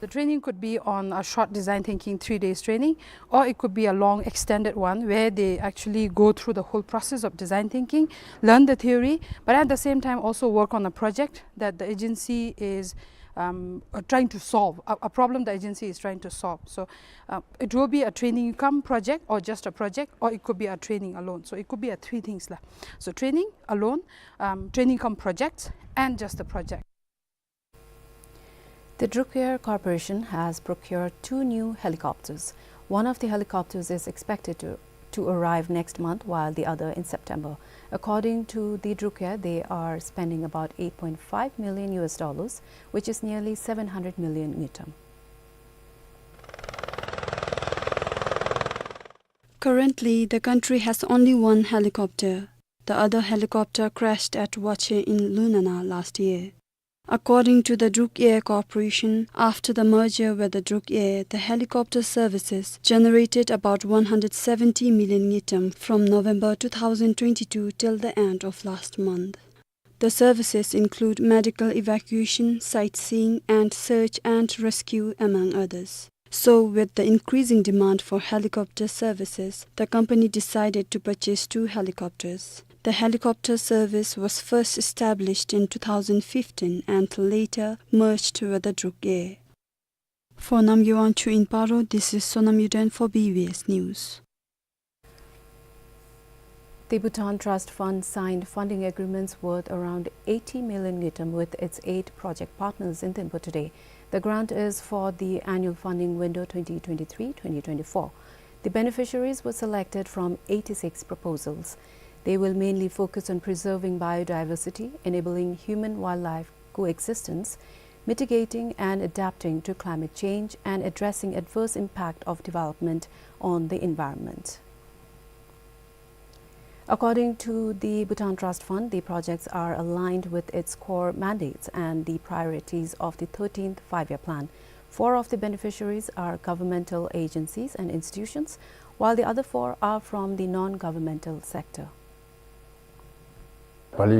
The training could be on a short design thinking three days training, or it could be a long extended one where they actually go through the whole process of design thinking, learn the theory, but at the same time also work on a project that the agency is, um, uh, trying to solve, a, a problem the agency is trying to solve. So, uh, it will be a training cum project, or just a project, or it could be a training alone. So it could be a three things lah. So training alone, um, training cum projects, and just a project. The Druk Air Corporation has procured two new helicopters. One of the helicopters is expected to, to arrive next month, while the other in September. According to the Druk Air, they are spending about eight point five million U S dollars, which is nearly seven hundred million ngultrum. Currently, the country has only one helicopter. The other helicopter crashed at Wache in Lunana last year. According to the Druk Air Corporation, after the merger with the Druk Air, the helicopter services generated about one hundred seventy million ngultrum from November two thousand twenty-two till the end of last month. The services include medical evacuation, sightseeing, and search and rescue, among others. So, with the increasing demand for helicopter services, the company decided to purchase two helicopters. The helicopter service was first established in two thousand fifteen and later merged with the Druk Air. For Namgay Wangchuk in Paro, this is Sonam Yuden for B B S News. The Bhutan Trust Fund signed funding agreements worth around eighty million ngultrum with its eight project partners in Thimphu today. The grant is for the annual funding window twenty twenty-three twenty twenty-four. The beneficiaries were selected from eighty-six proposals. They will mainly focus on preserving biodiversity, enabling human-wildlife coexistence, mitigating and adapting to climate change, and addressing adverse impact of development on the environment. According to the Bhutan Trust Fund, the projects are aligned with its core mandates and the priorities of the thirteenth Five-Year Plan. Four of the beneficiaries are governmental agencies and institutions, while the other four are from the non-governmental sector. There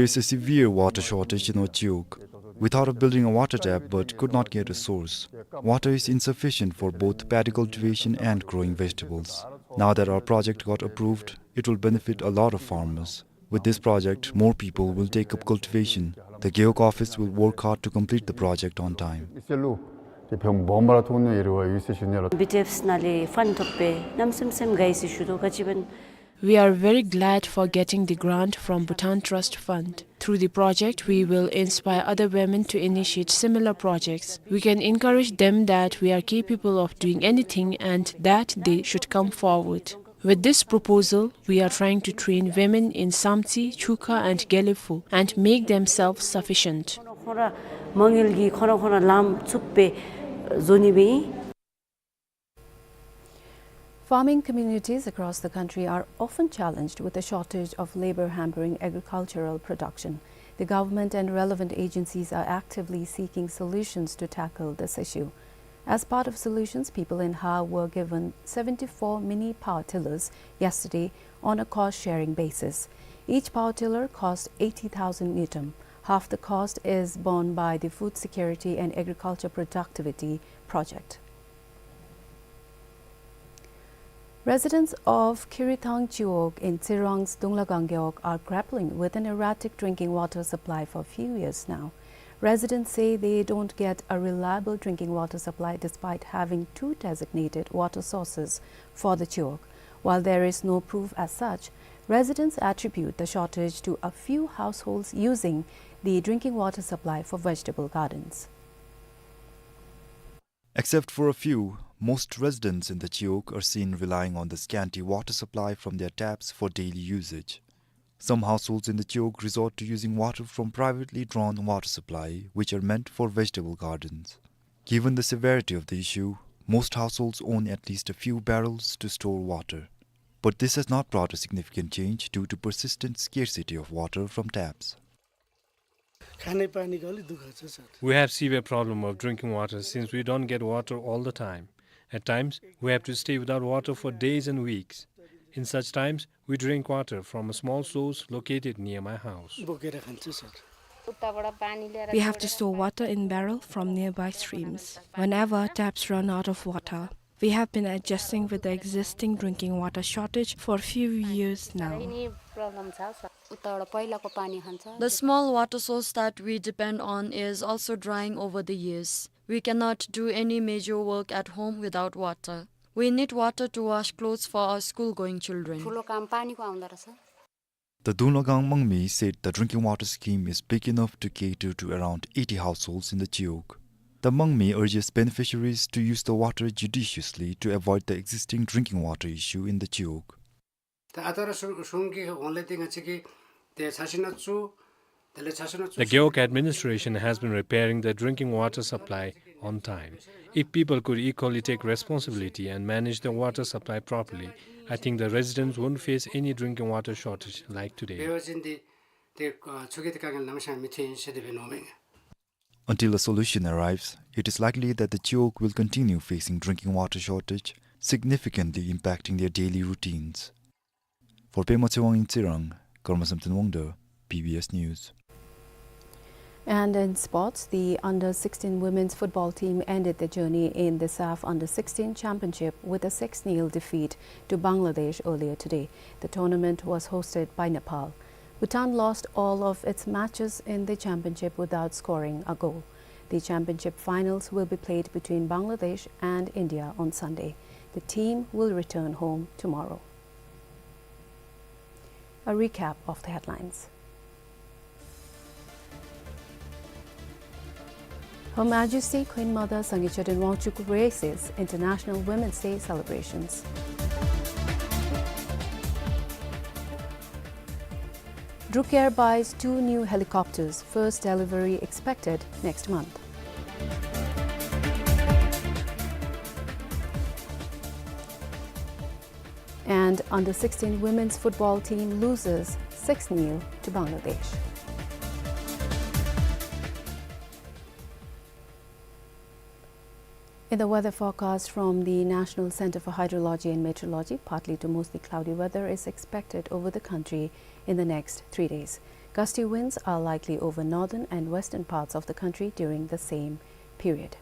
is a severe water shortage in our Chiwog. We thought of building a water tap but could not get a source. Water is insufficient for both paddy cultivation and growing vegetables. Now that our project got approved, it will benefit a lot of farmers. With this project, more people will take up cultivation. The Gewog office will work hard to complete the project on time. B T Fs ནང་ལས་ཕཱན་ཐོབ་པའི་གནམ་མེད་ས་མེད་དགའ་ཡི་ཟེར་ཞུ་དོ། ག་ཅི་འབད་We are very glad for getting the grant from Bhutan Trust Fund. Through the project, we will inspire other women to initiate similar projects. We can encourage them that we are capable of doing anything and that they should come forward. With this proposal, we are trying to train women in Samtse, Chukha and Gelephu and make them self-sufficient. ཁོང་ར་མ་དངུལ་གྱིས་ཁོང་ར་ཁོང་ར་ལམ་ཚུགས་པའི་བཟོ་ནི་སྦེ། Farming communities across the country are often challenged with a shortage of labor hampering agricultural production. The government and relevant agencies are actively seeking solutions to tackle this issue. As part of solutions, people in Har were given seventy-four mini power tillers yesterday on a cost-sharing basis. Each power tiller cost eighty thousand ngultrum. Half the cost is borne by the Food Security and Agriculture Productivity Project. Residents of Khirithang Chiwog in Tsirang's Dunglagang Gewog are grappling with an erratic drinking water supply for a few years now. Residents say they don't get a reliable drinking water supply despite having two designated water sources for the Chiwog. While there is no proof as such, residents attribute the shortage to a few households using the drinking water supply for vegetable gardens. Except for a few, most residents in the Chiwog are seen relying on the scanty water supply from their taps for daily usage. Some households in the Chiwog resort to using water from privately drawn water supply, which are meant for vegetable gardens. Given the severity of the issue, most households own at least a few barrels to store water. But this has not brought a significant change due to persistent scarcity of water from taps. खाने पानीको अलि दुःख छ, sir. We have severe problem of drinking water since we don't get water all the time. At times, we have to stay without water for days and weeks. In such times, we drink water from a small source located near my house. बोकेर खान्छ, sir. We have to store water in barrel from nearby streams. Whenever taps run out of water, we have been adjusting with the existing drinking water shortage for a few years now. The small water source that we depend on is also drying over the years. We cannot do any major work at home without water. We need water to wash clothes for our school-going children. The Dunglagang Mangmi said the drinking water scheme is big enough to cater to around eighty households in the Chiwog. The Mangmi urges beneficiaries to use the water judiciously to avoid the existing drinking water issue in the Chiwog. The Gewog administration has been repairing the drinking water supply on time. If people could equally take responsibility and manage the water supply properly, I think the residents won't face any drinking water shortage like today. ཏེ་ཨ་ཚུ་གི་ཏེ་དཀའ་ངལ་ནམ་ཞག་མི་ཐོན་ཟེར་དེ་སྦེ་མནོཝ་མས། Until a solution arrives, it is likely that the Chiwog will continue facing drinking water shortage, significantly impacting their daily routines. For Pema Tshewang in Tsirang, Karma Samten Wangda, B B S News. And in sports, the under sixteen women's football team ended their journey in the SAFF under sixteen championship with a six nil defeat to Bangladesh earlier today. The tournament was hosted by Nepal. Bhutan lost all of its matches in the championship without scoring a goal. The championship finals will be played between Bangladesh and India on Sunday. The team will return home tomorrow. A recap of the headlines. Her Majesty Queen Mother Sangay Chöden Wangchuck graces International Women's Day celebrations. Druk Air buys two new helicopters, first delivery expected next month. And under sixteen women's football team loses six nil to Bangladesh. In the weather forecast from the National Center for Hydrology and Meteorology, partly to mostly cloudy weather is expected over the country in the next three days. Gusty winds are likely over northern and western parts of the country during the same period.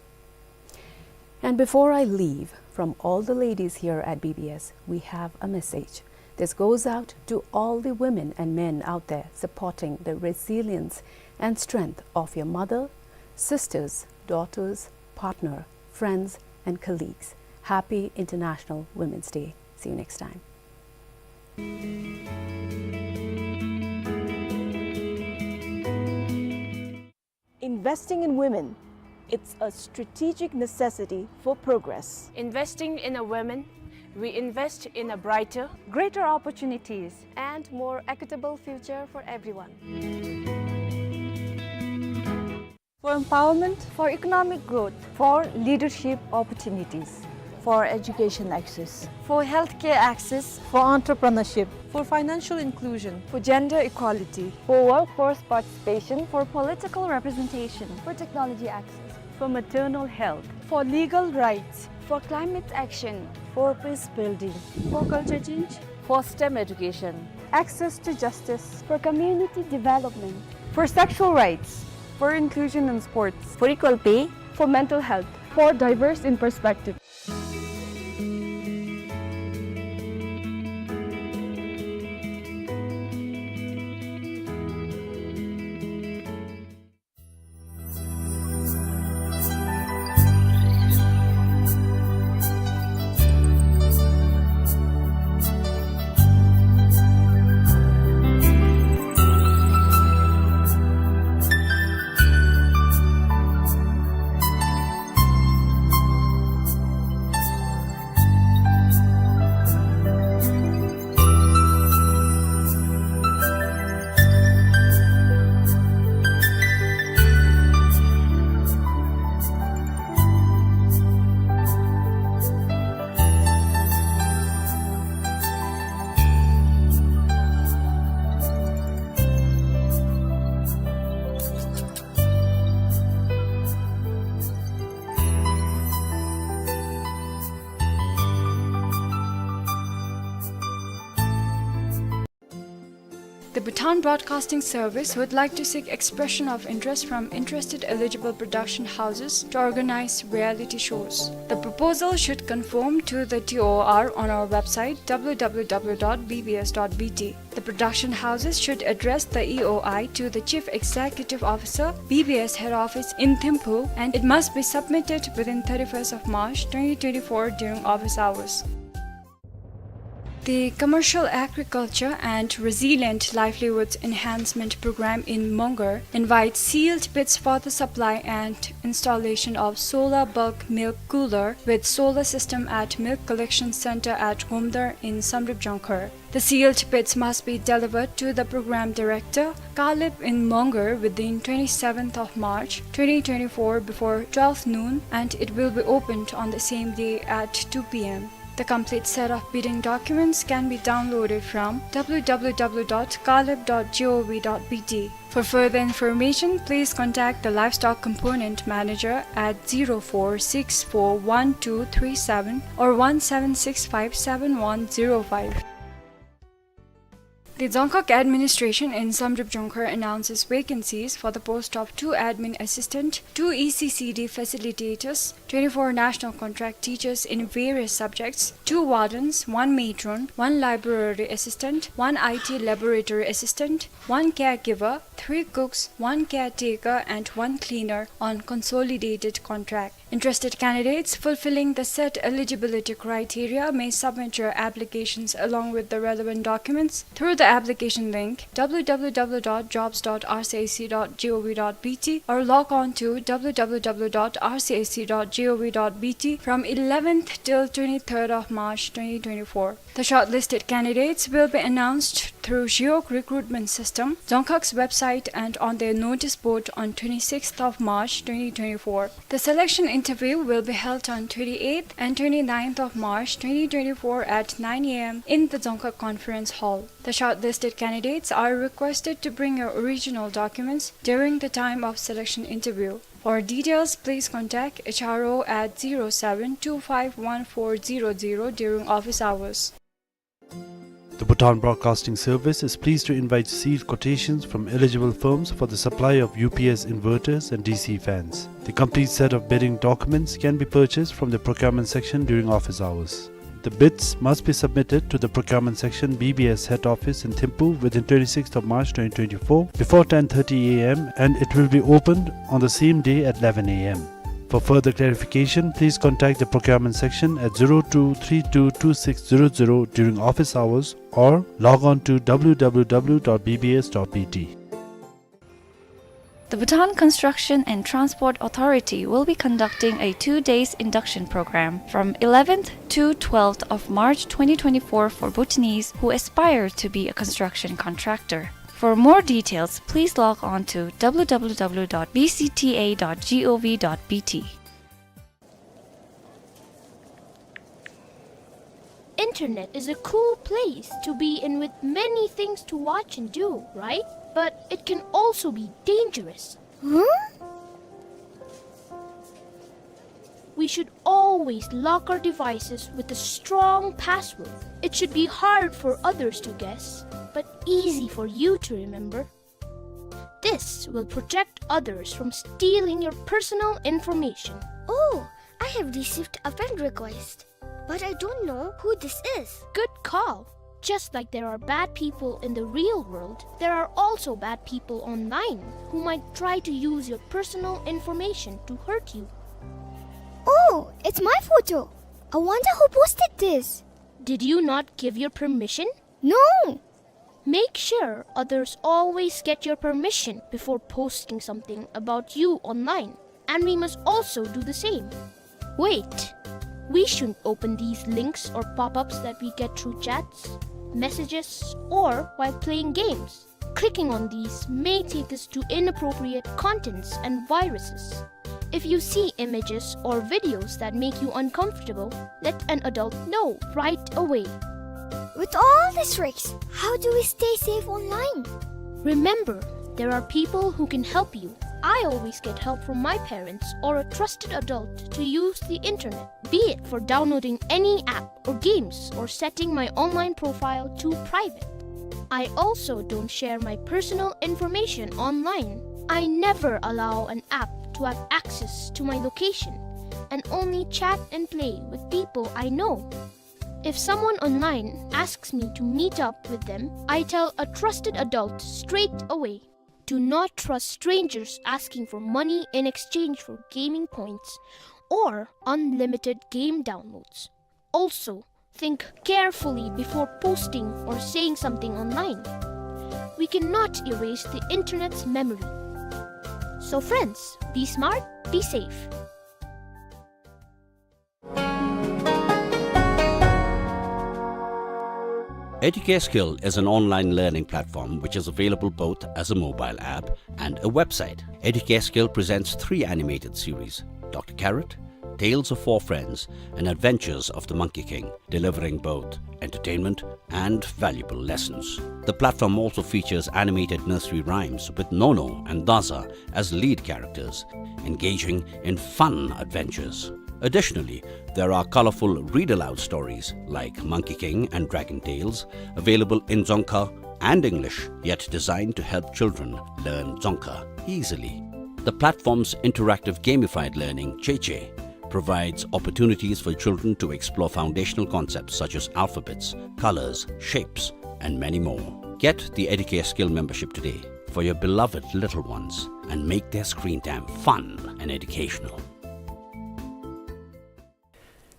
And before I leave, from all the ladies here at B B S, we have a message. This goes out to all the women and men out there supporting the resilience and strength of your mother, sisters, daughters, partner, friends, and colleagues. Happy International Women's Day. See you next time. Investing in women, it's a strategic necessity for progress. Investing in a woman, we invest in a brighter, greater opportunities, and more equitable future for everyone. For empowerment, for economic growth, for leadership opportunities, for education access, for healthcare access, for entrepreneurship, for financial inclusion, for gender equality, for workforce participation, for political representation, for technology access, for maternal health, for legal rights, for climate action, for peace building, for culture change, for STEM education, access to justice, for community development, for sexual rights, for inclusion in sports, for equal pay, for mental health, for diverse in perspective. The Bhutan Broadcasting Service would like to seek expression of interest from interested eligible production houses to organize reality shows. The proposal should conform to the T O R on our website, W W W dot B B S dot B T. The production houses should address the E O I to the Chief Executive Officer, B B S Head Office in Thimphu, and it must be submitted within thirty-first of March twenty twenty-four during office hours. The Commercial Agriculture and Resilient Livelihoods Enhancement Program in Mongar invites sealed pits for the supply and installation of solar bulk milk cooler with solar system at Milk Collection Center at Gomdar in Samdrup Jongkhar. The sealed pits must be delivered to the program director, Kalip in Mongar within twenty-seventh of March twenty twenty-four before twelve noon, and it will be opened on the same day at two P M. The complete set of bidding documents can be downloaded from w w w dot kaleb dot g o v dot b t. For further information, please contact the livestock component manager at zero four six four one two three seven or one seven six five seven one zero five. The Dzongkhag administration in Samdrup Jongkhar announces vacancies for the post of two admin assistant, two E C C D facilitators, twenty-four national contract teachers in various subjects, two wardens, one matron, one library assistant, one I T laboratory assistant, one caregiver, three cooks, one caretaker, and one cleaner on consolidated contract. Interested candidates fulfilling the set eligibility criteria may submit your applications along with the relevant documents through the application link w w w dot jobs dot r c a c dot g o v dot b t or log on to w w w dot r c a c dot g o v dot b t from eleventh till twenty-third of March twenty twenty-four. The shortlisted candidates will be announced through Zhiyog recruitment system, Dzongkhag's website, and on their notice board on twenty-sixth of March twenty twenty-four. The selection interview will be held on twenty-eighth and twenty-ninth of March twenty twenty-four at nine a m in the Dzongkhag Conference Hall. The shortlisted candidates are requested to bring your original documents during the time of selection interview. For details, please contact H R O at zero seven two five one four zero zero during office hours. The Bhutan Broadcasting Service is pleased to invite sealed quotations from eligible firms for the supply of U P S inverters and D C fans. The complete set of bidding documents can be purchased from the procurement section during office hours. The bids must be submitted to the procurement section, B B S head office in Thimphu within twenty-sixth of March twenty twenty-four before ten thirty a m and it will be opened on the same day at eleven a m. For further clarification, please contact the procurement section at zero two three two two six zero zero during office hours or log on to w w w dot b b s dot b t. The Bhutan Construction and Transport Authority will be conducting a two days induction program from eleventh to twelfth of March twenty twenty-four for Bhutanese who aspire to be a construction contractor. For more details, please log on to w w w dot b c t a dot g o v dot b t. Internet is a cool place to be in with many things to watch and do, right? But it can also be dangerous. Huh? We should always lock our devices with a strong password. It should be hard for others to guess, but easy for you to remember. This will protect others from stealing your personal information. Oh, I have received a friend request, but I don't know who this is. Good call. Just like there are bad people in the real world, there are also bad people online who might try to use your personal information to hurt you. Oh, it's my photo. I wonder who posted this. Did you not give your permission? No. Make sure others always get your permission before posting something about you online, and we must also do the same. Wait, we shouldn't open these links or pop-ups that we get through chats, messages, or while playing games. Clicking on these may take us to inappropriate contents and viruses. If you see images or videos that make you uncomfortable, let an adult know right away. With all these risks, how do we stay safe online? Remember, there are people who can help you. I always get help from my parents or a trusted adult to use the internet, be it for downloading any app or games or setting my online profile to private. I also don't share my personal information online. I never allow an app to have access to my location and only chat and play with people I know. If someone online asks me to meet up with them, I tell a trusted adult straight away. Do not trust strangers asking for money in exchange for gaming points or unlimited game downloads. Also, think carefully before posting or saying something online. We cannot erase the internet's memory. So friends, be smart, be safe. Educare Skill is an online learning platform which is available both as a mobile app and a website. Educare Skill presents three animated series, Doctor Carrot, Tales of Four Friends, and Adventures of the Monkey King, delivering both entertainment and valuable lessons. The platform also features animated nursery rhymes with Nono and Daza as lead characters, engaging in fun adventures. Additionally, there are colorful read-aloud stories like Monkey King and Dragon Tales, available in Dzongkha and English, yet designed to help children learn Dzongkha easily. The platform's interactive gamified learning, Cheche, provides opportunities for children to explore foundational concepts such as alphabets, colors, shapes, and many more. Get the Educare Skill membership today for your beloved little ones and make their screen time fun and educational.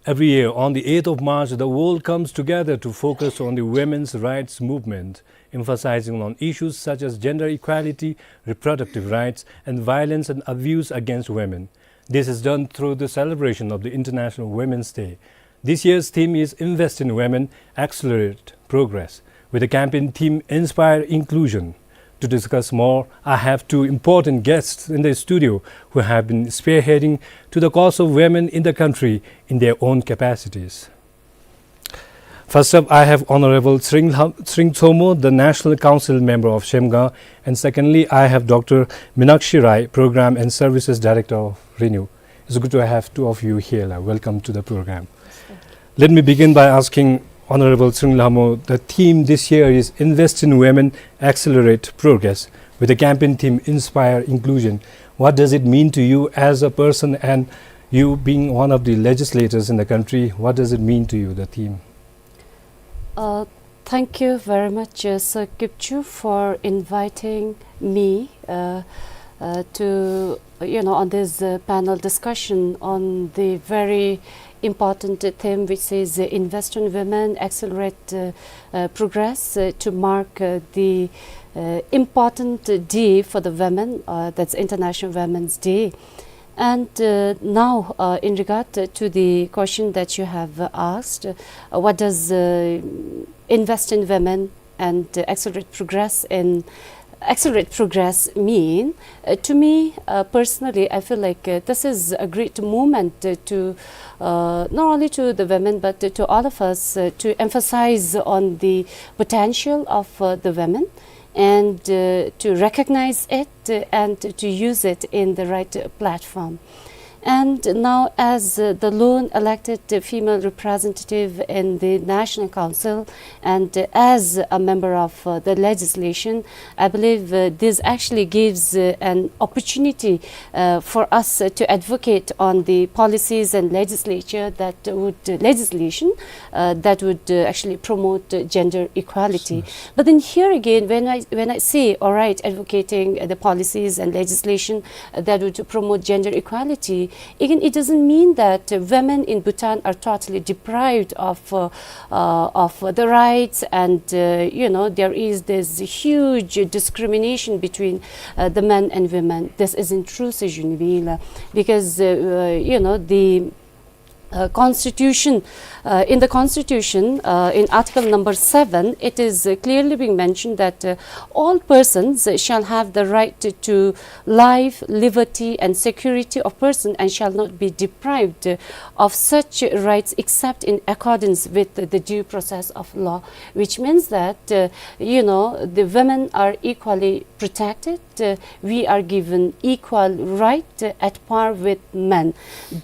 Every year, on the eighth of March, the world comes together to focus on the women's rights movement, emphasizing on issues such as gender equality, reproductive rights, and violence and abuse against women. This is done through the celebration of the International Women's Day. This year's theme is Invest in Women, Accelerate Progress, with the campaign theme Inspire Inclusion. To discuss more, I have two important guests in the studio who have been spearheading to the cause of women in the country in their own capacities. First up, I have Honorable Tshering Lha-, Tshering Tshomo, the National Council member of Shemgaon, and secondly, I have Doctor Minakshi Rai, Program and Services Director of RENEW. It's good to have two of you here. Welcome to the program. Let me begin by asking Honorable Tshering Lhamo, the theme this year is Invest in Women, Accelerate Progress, with the campaign theme Inspire Inclusion. What does it mean to you as a person and you being one of the legislators in the country? What does it mean to you, the theme? Uh, thank you very much, uh, Sir Kipchoo, for inviting me, uh, uh, to, you know, on this, uh, panel discussion on the very important theme, which is, uh, Invest in Women, Accelerate, uh, uh, Progress, uh, to mark, uh, the, uh, important day for the women, uh, that's International Women's Day. And, uh, now, uh, in regard to the question that you have, uh, asked, uh, what does, uh, invest in women and, uh, accelerate progress in, accelerate progress mean? Uh, to me, uh, personally, I feel like, uh, this is a great moment, uh, to, uh, not only to the women, but to, to all of us, uh, to emphasize on the potential of, uh, the women and, uh, to recognize it, uh, and to use it in the right, uh, platform. And now, as, uh, the lone elected, uh, female representative in the National Council and, uh, as a member of, uh, the legislation, I believe, uh, this actually gives, uh, an opportunity, uh, for us, uh, to advocate on the policies and legislature that would, uh, legislation, uh, that would, uh, actually promote, uh, gender equality. Yes. But then here again, when I, when I say, all right, advocating, uh, the policies and legislation, uh, that would promote gender equality, again, it doesn't mean that, uh, women in Bhutan are totally deprived of, uh, uh, of the rights and, uh, you know, there is this huge discrimination between, uh, the men and women. This isn't true, Sir Junivila, because, uh, uh, you know, the uh, constitution, uh, in the constitution, uh, in article number seven, it is, uh, clearly being mentioned that, uh, all persons shall have the right to, to life, liberty, and security of person and shall not be deprived, uh, of such rights except in accordance with the, the due process of law, which means that, uh, you know, the women are equally protected, uh, we are given equal right, uh, at par with men.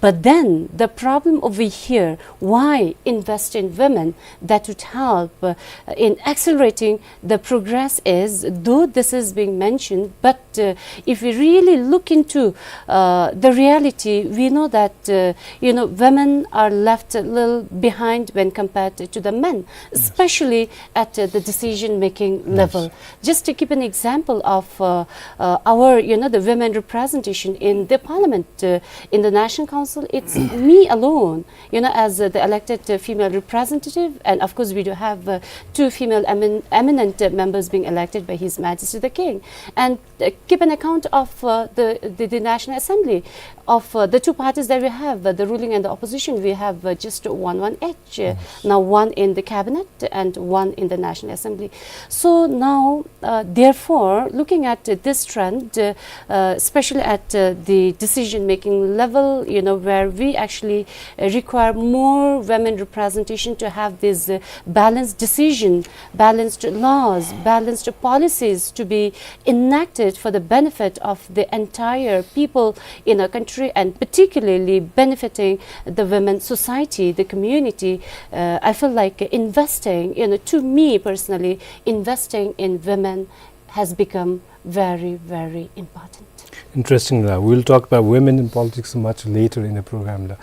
But then the problem over here, why invest in women that would help, uh, in accelerating the progress is, though this is being mentioned, but, uh, if we really look into, uh, the reality, we know that, uh, you know, women are left a little behind when compared to the men, especially at, uh, the decision-making level. Just to give an example of, uh, uh, our, you know, the women representation in the parliament, uh, in the National Council, it's me alone own, you know, as, uh, the elected, uh, female representative, and of course we do have, uh, two female emin-, eminent, uh, members being elected by His Majesty the King. And, uh, keep an account of, uh, the, the, the National Assembly, of, uh, the two parties that we have, uh, the ruling and the opposition, we have, uh, just one, one each. Uh, now one in the cabinet and one in the National Assembly. So now, uh, therefore, looking at, uh, this trend, uh, uh, especially at, uh, the decision-making level, you know, where we actually, uh, require more women representation to have this, uh, balanced decision, balanced laws, balanced policies to be enacted for the benefit of the entire people in our country, and particularly benefiting the women society, the community. Uh, I feel like investing, you know, to me personally, investing in women has become very, very important. Interesting, la. We'll talk about women in politics much later in the program, la.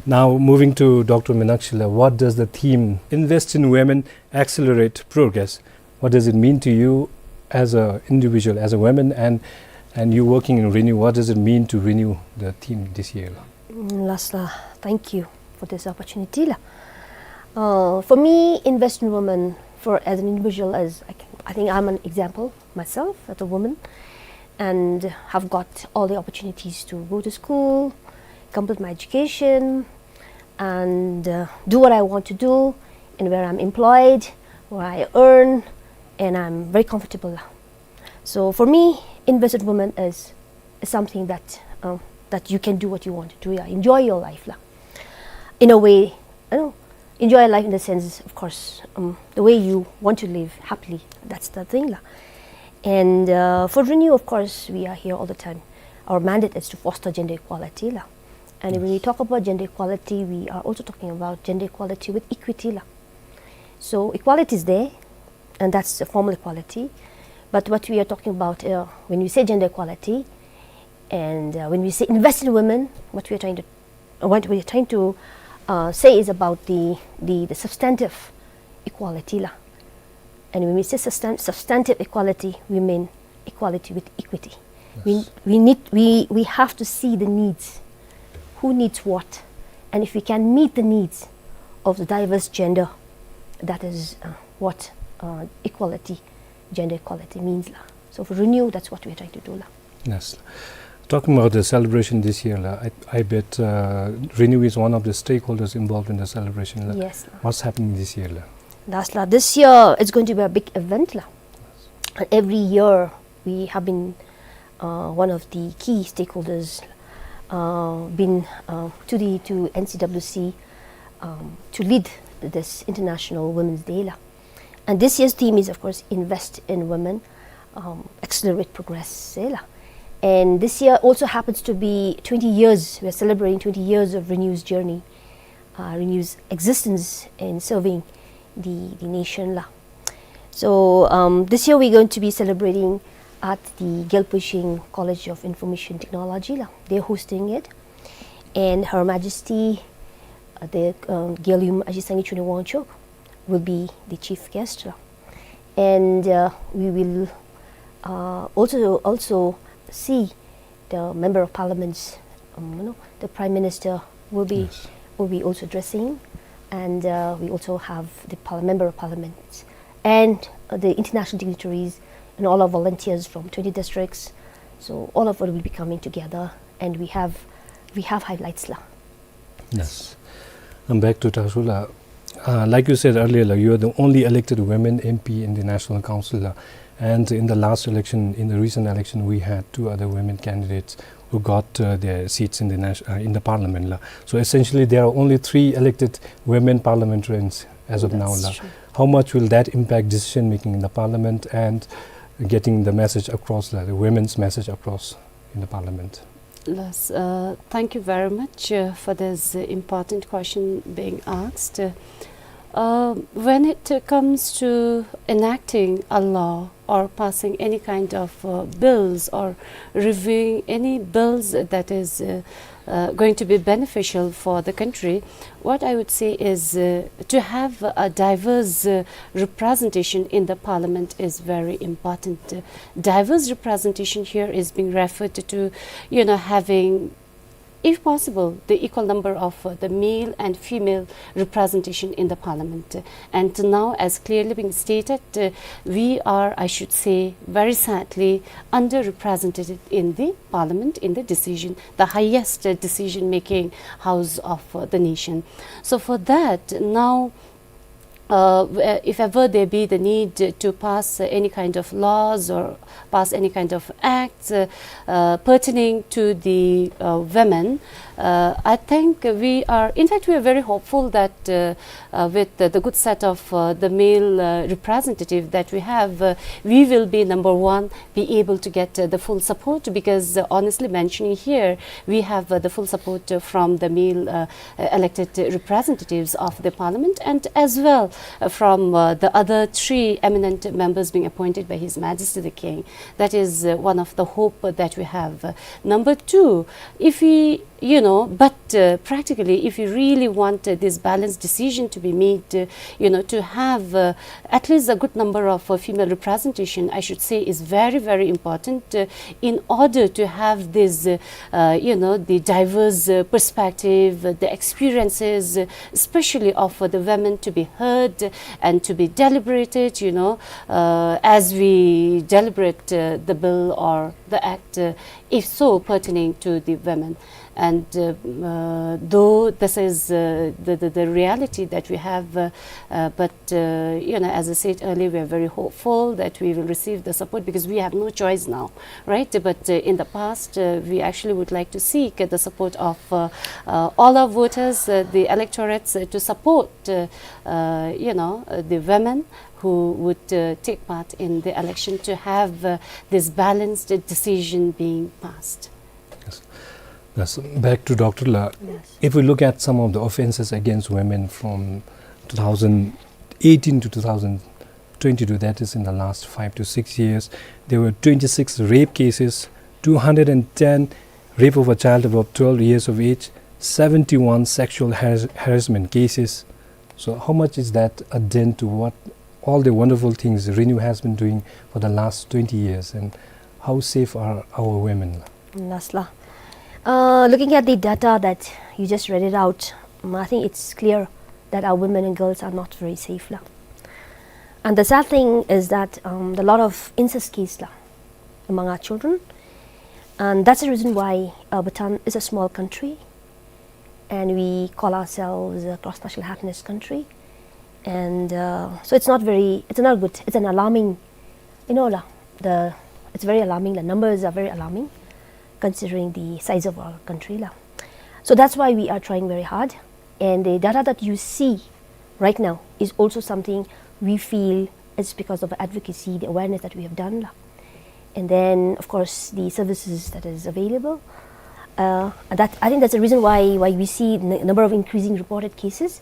Now, moving to Doctor Minakshi, la, what does the theme "Invest in Women, Accelerate Progress," what does it mean to you as a individual, as a woman, and, and you working in RENEW, what does it mean to RENEW, the theme this year, la? Mm, last, la, thank you for this opportunity, la. Uh, for me, invest in women, for, as an individual, as I can, I think I'm an example myself as a woman, and have got all the opportunities to go to school, complete my education, and, uh, do what I want to do, and where I'm employed, where I earn, and I'm very comfortable. So for me, invested woman is, is something that, um, that you can do what you want to do, yeah, enjoy your life, la. In a way, you know, enjoy life in the sense, of course, um, the way you want to live happily. That's the thing, la. And, uh, for RENEW, of course, we are here all the time. Our mandate is to foster gender equality, la. And when we talk about gender equality, we are also talking about gender equality with equity, la. So equality is there, and that's a formal equality. But what we are talking about, uh, when we say gender equality, and, uh, when we say invest in women, what we are trying to, what we are trying to, uh, say is about the, the, the substantive equality, la. And when we say substan-, substantive equality, we mean equality with equity. We, yes, we need, we, we have to see the needs, who needs what, and if we can meet the needs of the diverse gender, that is, uh, what, uh, equality, gender equality means, la. So for RENEW, that's what we are trying to do, la. Yes. Talking about the celebration this year, la, I, I bet, uh, RENEW is one of the stakeholders involved in the celebration, la. Yes, la. What's happening this year, la? That's, la, this year it's going to be a big event, la. And every year we have been, uh, one of the key stakeholders, uh, been, uh, to the, to N C W C, um, to lead this International Women's Day, la. And this year's theme is, of course, invest in women, um, accelerate progress, eh, la. And this year also happens to be twenty years, we are celebrating twenty years of RENEW's journey, uh, RENEW's existence in serving the, the nation, la. So, um, this year we're going to be celebrating at the Gyalpo Tshishing College of Information Technology, la. They're hosting it. And Her Majesty, uh, the, um, Gyaltsuen Ashi Sangay Chunye Wangchuck will be the chief guest, la. And, uh, we will, uh, also, also see the Member of Parliaments, um, you know, the Prime Minister will be, yes, will be also addressing, and, uh, we also have the par-, Member of Parliament and, uh, the international dignitaries and all our volunteers from twenty districts. So all of us will be coming together, and we have, we have highlights, la. Yes. And back to Tashula. Uh, like you said earlier, la, you are the only elected women M P in the National Council, la. And in the last election, in the recent election, we had two other women candidates who got, uh, their seats in the nat-, uh, in the parliament, la. So essentially, there are only three elected women parliamentarians as of now, la. That's true. How much will that impact decision making in the parliament and getting the message across, la, the women's message across in the parliament? Yes, uh, thank you very much, uh, for this, uh, important question being asked. Uh, uh, when it, uh, comes to enacting a law or passing any kind of, uh, bills or reviewing any bills that is, uh, uh, going to be beneficial for the country, what I would say is, uh, to have a diverse, uh, representation in the parliament is very important. Uh, diverse representation here is being referred to, you know, having if possible, the equal number of, uh, the male and female representation in the parliament. And now, as clearly being stated, uh, we are, I should say, very sadly underrepresented in the parliament, in the decision, the highest, uh, decision-making house of, uh, the nation. So for that, now, uh, w-, uh, if ever there be the need to pass, uh, any kind of laws or pass any kind of acts, uh, uh, pertaining to the, uh, women, uh, I think we are, in fact, we are very hopeful that, uh, uh, with the, the good set of, uh, the male, uh, representative that we have, uh, we will be, number one, be able to get, uh, the full support, because, uh, honestly mentioning here, we have, uh, the full support, uh, from the male, uh, uh, elected representatives of the parliament, and as well, uh, from, uh, the other three eminent members being appointed by His Majesty the King. That is, uh, one of the hope that we have. Uh, number two, if we, you know, but, uh, practically, if we really want, uh, this balanced decision to be made, uh, you know, to have, uh, at least a good number of, uh, female representation, I should say, is very, very important, uh, in order to have this, uh, uh, you know, the diverse, uh, perspective, uh, the experiences, uh, especially of, uh, the women, to be heard and to be deliberated, you know, uh, as we deliberate, uh, the bill or the act, uh, if so pertaining to the women. And, uh, uh, though this is, uh, the, the, the reality that we have, uh, uh, but, uh, you know, as I said earlier, we are very hopeful that we will receive the support, because we have no choice now, right? But, uh, in the past, uh, we actually would like to seek, uh, the support of, uh, uh, all our voters, uh, the electorates, uh, to support, uh, uh, you know, uh, the women who would, uh, take part in the election to have, uh, this balanced decision being passed. Yes. Yes. Back to Doctor la. Yes. If we look at some of the offenses against women from two thousand eighteen to two thousand twenty-two, that is in the last five to six years, there were twenty-six rape cases, two hundred and ten rape of a child above twelve years of age, seventy-one sexual har-, harassment cases. So how much is that a dent to what all the wonderful things RENEW has been doing for the last twenty years, and how safe are our women? Yes la. Uh, looking at the data that you just read it out, um, I think it's clear that our women and girls are not very safe la. And the sad thing is that, um, there are a lot of incest case la among our children. And that's the reason why, uh, Bhutan is a small country, and we call ourselves a cross-national happiness country. And, uh, so it's not very, it's not good. It's an alarming, you know, la, the, it's very alarming. The numbers are very alarming considering the size of our country la. So that's why we are trying very hard. And the data that you see right now is also something we feel it's because of advocacy, the awareness that we have done la. And then, of course, the services that is available. Uh, and that, I think that's the reason why, why we see n-, number of increasing reported cases.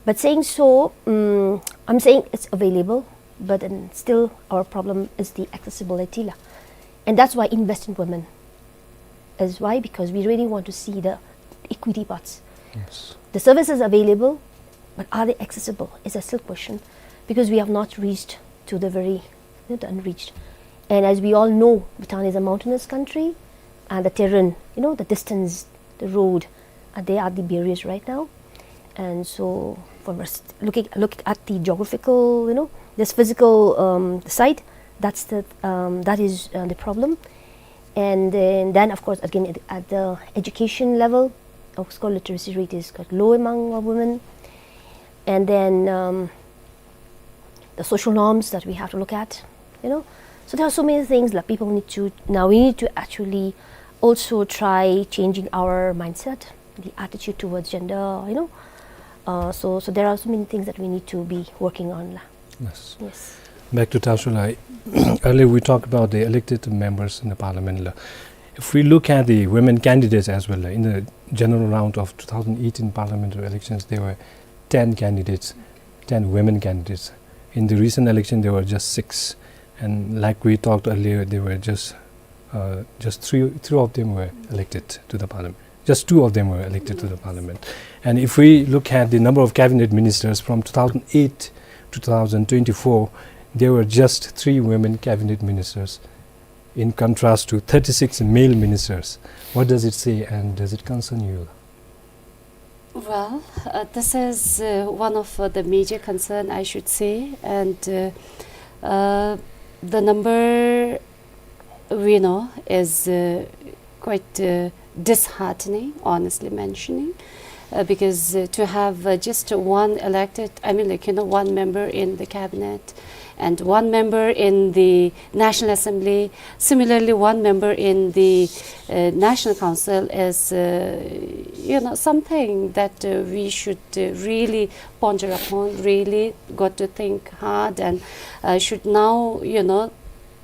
But saying so, mm, I'm saying it's available, but then still our problem is the accessibility la. And that's why invest in women. Is why, because we really want to see the equity parts. Yes. The services available, but are they accessible? Is a still question, because we have not reached to the very, you know, the unreached. And as we all know, Bhutan is a mountainous country, and the terrain, you know, the distance, the road, uh, they are the barriers right now. And so, from a st-, looking, look at the geographical, you know, this physical, um, side, that's the, um, that is, uh, the problem. And then, then, of course, again, at, at the education level, of course, literacy rate is quite low among our women. And then, um, the social norms that we have to look at, you know. So there are so many things that people need to, now we need to actually also try changing our mindset, the attitude towards gender, you know. Uh, so, so there are so many things that we need to be working on la. Yes. Yes. Back to Tausug la, earlier we talked about the elected members in the parliament la. If we look at the women candidates as well la, in the general round of two thousand eighteen parliamentary elections, there were ten candidates, ten women candidates. In the recent election, there were just six. And like we talked earlier, there were just, uh, just three, three of them were elected to the parliament. Just two of them were elected to the parliament. And if we look at the number of cabinet ministers from two thousand eight to two thousand twenty-four, there were just three women cabinet ministers. in contrast to thirty-six male ministers. What does it say, and does it concern you? Well, uh, this is uh, one of uh, the major concern, I should say, and uh, uh, the number we know is uh, quite uh, disheartening, honestly mentioning, uh, because uh, to have uh, just one elected, I mean, like, you know, one member in the cabinet and one member in the National Assembly, similarly one member in the uh, National Council is, uh, you know, something that uh, we should uh, really ponder upon, really got to think hard, and uh, should now, you know,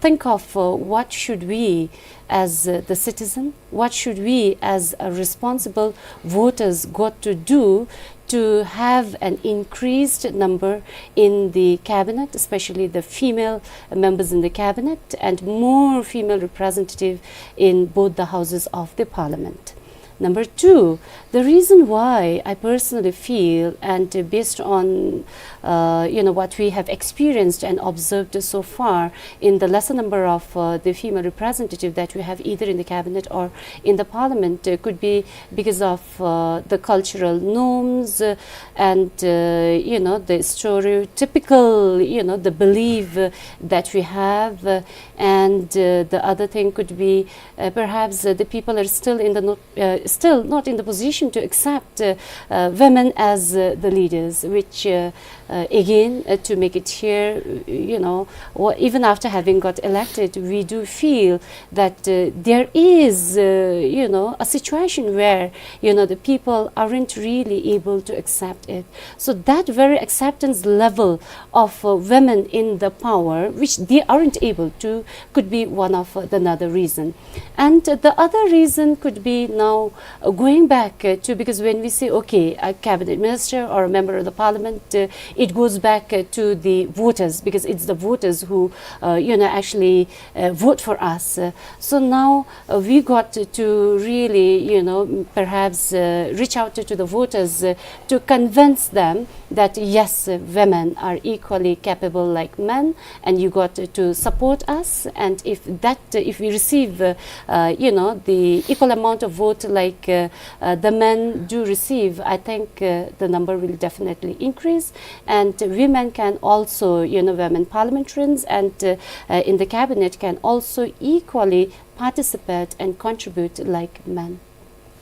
think of uh, what should we as uh, the citizen, what should we as a responsible voters got to do to have an increased number in the cabinet, especially the female members in the cabinet, and more female representative in both the houses of the parliament. Number two, the reason why I personally feel, and uh, based on uh, you know, what we have experienced and observed so far in the lesser number of uh, the female representative that we have either in the cabinet or in the parliament, uh, could be because of uh, the cultural norms uh, and uh, you know, the stereotypical, you know, the belief uh, that we have, uh, and uh, the other thing could be uh, perhaps uh, the people are still in the not uh, still not in the position to accept uh, uh, women as uh, the leaders, which uh, uh, again, uh, to make it here, uh, you know, or even after having got elected, we do feel that uh, there is, uh, you know, a situation where, you know, the people aren't really able to accept it. So that very acceptance level of uh, women in the power, which they aren't able to, could be one of uh, the another reason. And the other reason could be now uh, going back uh, to, because when we say, okay, a cabinet minister or a member of the parliament, uh, it goes back uh, to the voters, because it's the voters who, uh, you know, actually uh, vote for us. Uh, so now uh, we got to, to really, you know, m- perhaps uh, reach out to, to the voters uh, to convince them that yes, uh, women are equally capable like men, and you got to, to support us. And if that, uh, if we receive, uh, uh, you know, the equal amount of vote like uh, uh, the men do receive, I think uh, the number will definitely increase, and women can also, you know, women parliamentarians and uh, uh, in the cabinet can also equally participate and contribute like men.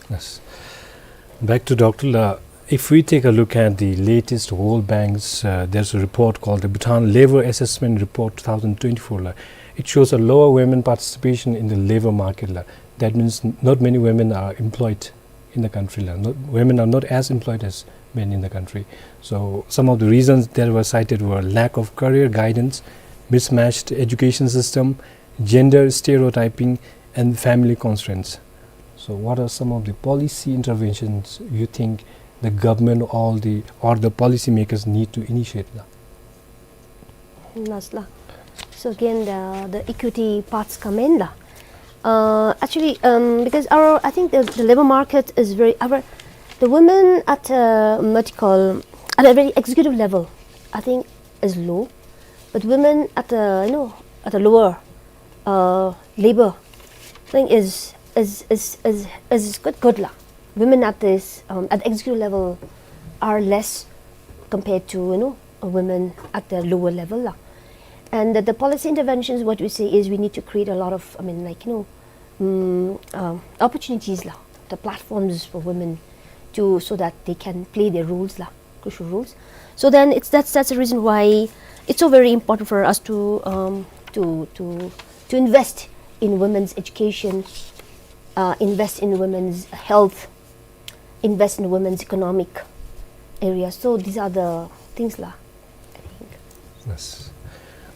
Yes. Back to Doctor La. If we take a look at the latest World Bank's, uh, there's a report called the Bhutan Labor Assessment Report two thousand twenty-four. La. It shows a lower women participation in the labor market. La. That means n- not many women are employed in the country. La. Not, women are not as employed as men in the country. So some of the reasons that were cited were lack of career guidance, mismatched education system, gender stereotyping, and family constraints. So what are some of the policy interventions you think the government or the, or the policymakers need to initiate? La? Yes, la. So again, the, the equity parts come in, la. Uh, actually, um, because our, I think the, the labor market is very, our, the women at uh, medical, at a very executive level, I think is low, but women at the, you know, at the lower uh, labor thing is is is is is good, good la. Women at this um, at executive level are less compared to, you know, a women at the lower level la. And the, the policy interventions, what we say is we need to create a lot of, I mean, like, you know, um, um, opportunities la, the platforms for women to, so that they can play their roles la, crucial roles. So then it's that's that's the reason why it's so very important for us to um, to to to invest in women's education, uh, invest in women's health, invest in women's economic area. So these are the things la, I think. Yes.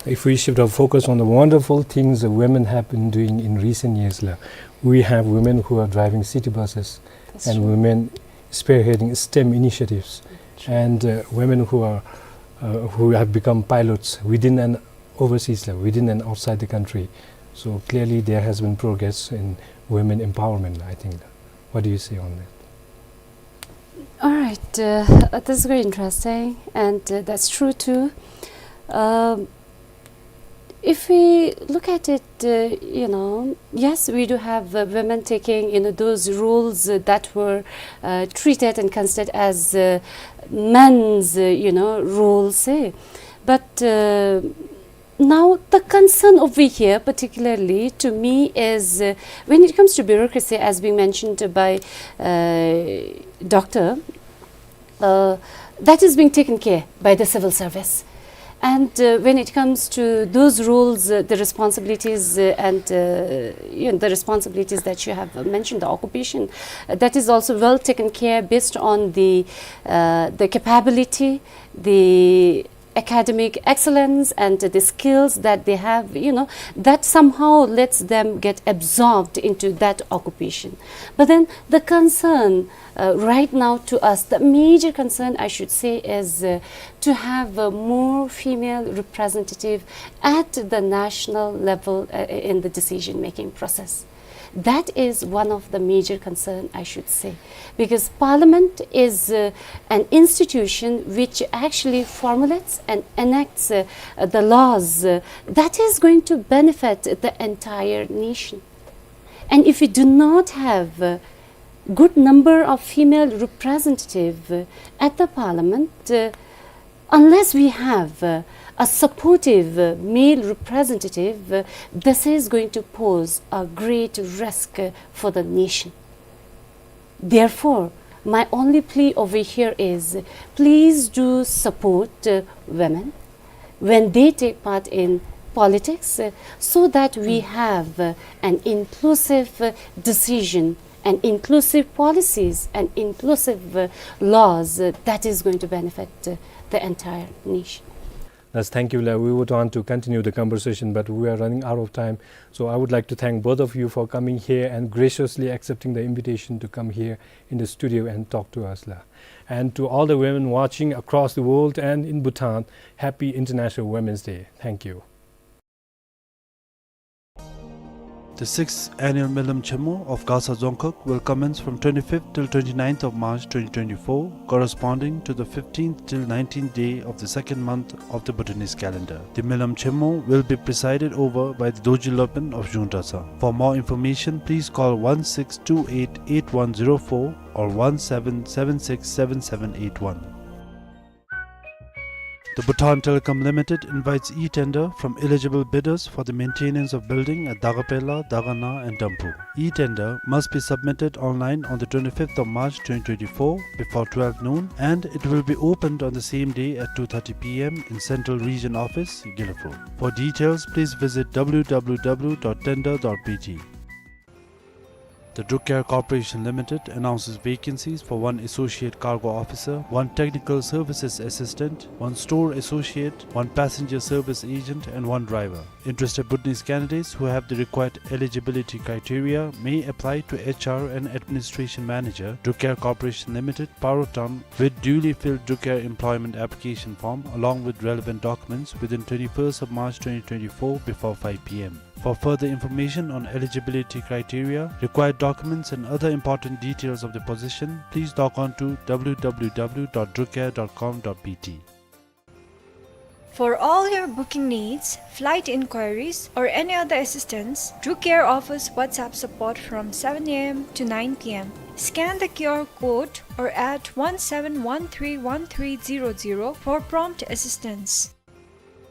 If we shift our focus on the wonderful things that women have been doing in recent years, la, we have women who are driving city buses and women spearheading STEM initiatives, and uh, women who are uh, who have become pilots within and overseas, la, within and outside the country. So clearly, there has been progress in women empowerment, I think. What do you say on that? All right, uh, that's very interesting, and uh, that's true too. Um, If we look at it, uh, you know, yes, we do have, uh, women taking, you know, those roles, uh, that were, uh, treated and considered as, uh, men's, uh, you know, roles, eh? But, uh, now the concern over here, particularly to me, is, uh, when it comes to bureaucracy, as being mentioned by, uh, doctor, uh, that is being taken care by the civil service. And, uh, when it comes to those roles, uh, the responsibilities, uh, and, uh, you know, the responsibilities that you have mentioned, the occupation, uh, that is also well taken care based on the, uh, the capability, the academic excellence and the skills that they have, you know, that somehow lets them get absorbed into that occupation. But then the concern, uh, right now to us, the major concern, I should say, is, uh, to have, uh, more female representative at the national level, uh, in the decision-making process. That is one of the major concern, I should say, because Parliament is, uh, an institution which actually formulates and enacts, uh, uh, the laws, uh, that is going to benefit the entire nation. And if we do not have a good number of female representative, uh, at the Parliament, uh, unless we have, uh, a supportive, uh, male representative, uh, this is going to pose a great risk, uh, for the nation. Therefore, my only plea over here is, please do support, uh, women when they take part in politics, uh, so that we have, uh, an inclusive, uh, decision and inclusive policies and inclusive, uh, laws, uh, that is going to benefit, uh, the entire nation. Yes, thank you, Lia. We would want to continue the conversation, but we are running out of time. So I would like to thank both of you for coming here and graciously accepting the invitation to come here in the studio and talk to us, Lia. And to all the women watching across the world and in Bhutan, happy International Women's Day. Thank you. The sixth annual Milam Chemo of Gasa Dzongkhag will commence from twenty-fifth till twenty-ninth of March twenty twenty-four, corresponding to the fifteenth till nineteenth day of the second month of the Bhutanese calendar. The Milam Chemo will be presided over by the Dorji Lopen of Zhungtasa. For more information, please call one six two eight eight one zero four or one seven seven six seven seven eight one. The Bhutan Telecom Limited invites e-tender from eligible bidders for the maintenance of building at Dagapela, Dagana and Damphu. E-tender must be submitted online on the twenty-fifth of March twenty twenty-four before twelve noon, and it will be opened on the same day at two thirty P M in Central Region Office, Gelephu. For details, please visit W W W dot tender dot B T. The Druk Air Corporation Limited announces vacancies for one associate cargo officer, one technical services assistant, one store associate, one passenger service agent, and one driver. Interested Bhutanese candidates who have the required eligibility criteria may apply to H R and Administration Manager, Druk Air Corporation Limited, Parotan, with duly filled Druk Air employment application form along with relevant documents within twenty-first of March twenty twenty-four before five P M. For further information on eligibility criteria, required documents and other important details of the position, please log on to W W W dot drukair dot com dot B T. For all your booking needs, flight inquiries, or any other assistance, Druk Air offers WhatsApp support from seven A M to nine P M. Scan the Q R code or add one seven one three one three zero zero for prompt assistance.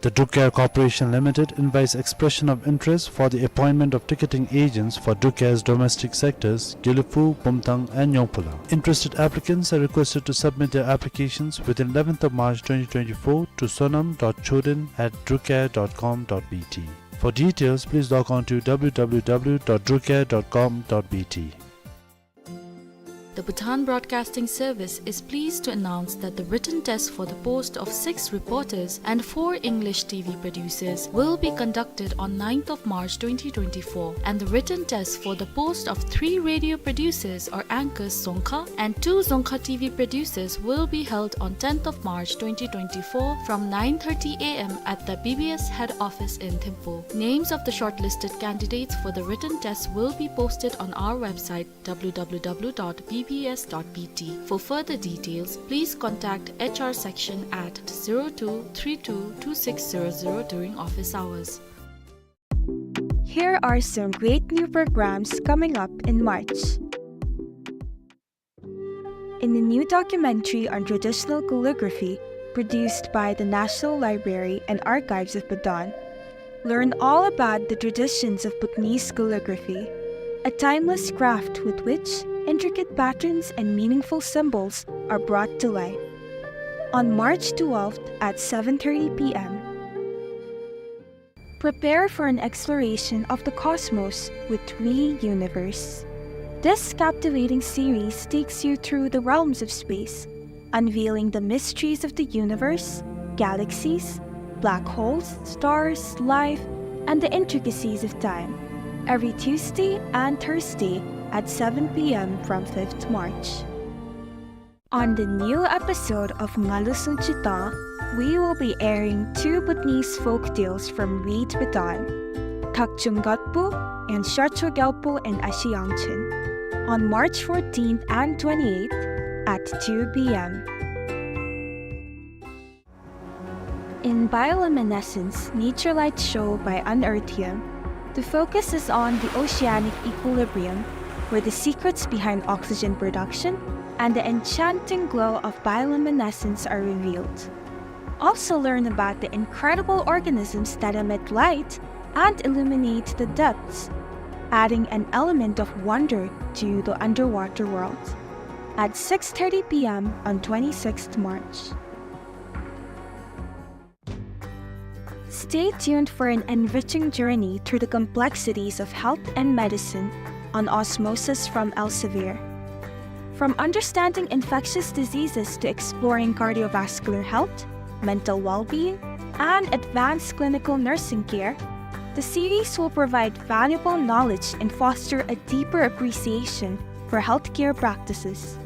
The Druk Air Corporation Limited invites expression of interest for the appointment of ticketing agents for Druk Air's domestic sectors, Gelephu, Bumthang and Nyongphula. Interested applicants are requested to submit their applications within eleventh of March twenty twenty-four to sonam dot choden at drukair dot com dot B T. For details, please log on to W W W dot drukair dot com dot B T. The Bhutan Broadcasting Service is pleased to announce that the written test for the post of six reporters and four English T V producers will be conducted on ninth of March twenty twenty-four, and the written test for the post of three radio producers or anchors Dzongkha and two Dzongkha T V producers will be held on tenth of March twenty twenty-four from nine thirty A M at the B B S head office in Thimphu. Names of the shortlisted candidates for the written test will be posted on our website, W W W dot B B S dot B T. For further details, please contact H R section at zero two three two two six zero zero during office hours. Here are some great new programs coming up in March. In a new documentary on traditional calligraphy produced by the National Library and Archives of Bhutan, learn all about the traditions of Bhutanese calligraphy, a timeless craft with which intricate patterns and meaningful symbols are brought to life. On March twelfth at seven thirty p m, prepare for an exploration of the cosmos with We Universe. This captivating series takes you through the realms of space, unveiling the mysteries of the universe, galaxies, black holes, stars, life, and the intricacies of time. Every Tuesday and Thursday at seven p m from fifth March. On the new episode of Ngalu Sunchita, we will be airing two Bhutanese folk tales from Reed Bhutan, Thakchung Gatpu and Sharcho Gyalpo and Ashi Yangchen, on March fourteenth and twenty-eighth at two p m. In Bioluminescence, Nature Light Show by Unearthium, the focus is on the oceanic equilibrium, where the secrets behind oxygen production and the enchanting glow of bioluminescence are revealed. Also learn about the incredible organisms that emit light and illuminate the depths, adding an element of wonder to the underwater world. At six thirty p m on twenty-sixth March. Stay tuned for an enriching journey through the complexities of health and medicine on Osmosis from Elsevier. From understanding infectious diseases to exploring cardiovascular health, mental well-being, and advanced clinical nursing care, the series will provide valuable knowledge and foster a deeper appreciation for healthcare practices.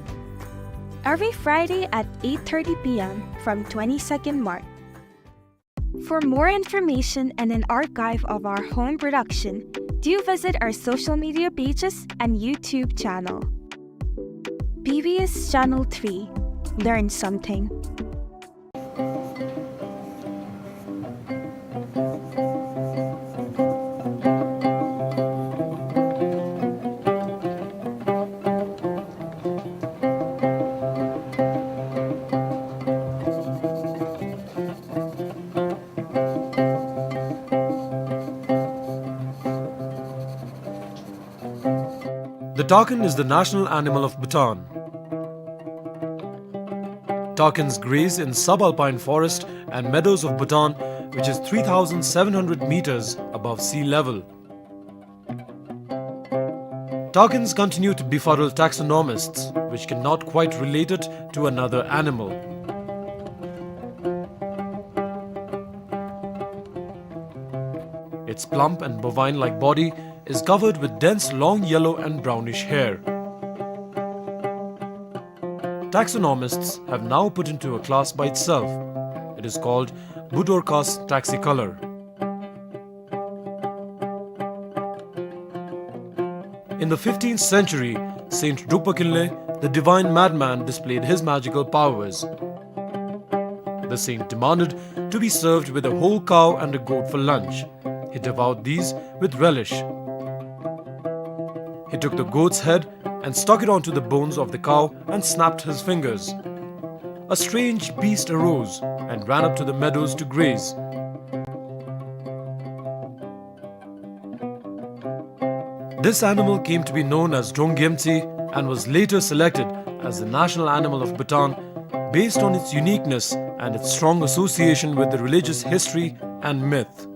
Every Friday at eight thirty p m from twenty-second March. For more information and an archive of our home production, do visit our social media pages and YouTube channel. B B S Channel three. Learn something. The takin is the national animal of Bhutan. Takins graze in subalpine forest and meadows of Bhutan, which is three thousand seven hundred meters above sea level. Takins continue to befuddle taxonomists, which cannot quite relate it to another animal. Its plump and bovine-like body is covered with dense long yellow and brownish hair. Taxonomists have now put into a class by itself. It is called Budorcas taxicolor. In the fifteenth century, Saint Drukpa Kinley, the divine madman, displayed his magical powers. The saint demanded to be served with a whole cow and a goat for lunch. He devoured these with relish. He took the goat's head and stuck it onto the bones of the cow and snapped his fingers. A strange beast arose and ran up to the meadows to graze. This animal came to be known as Drong Gyemtse and was later selected as the national animal of Bhutan based on its uniqueness and its strong association with the religious history and myth.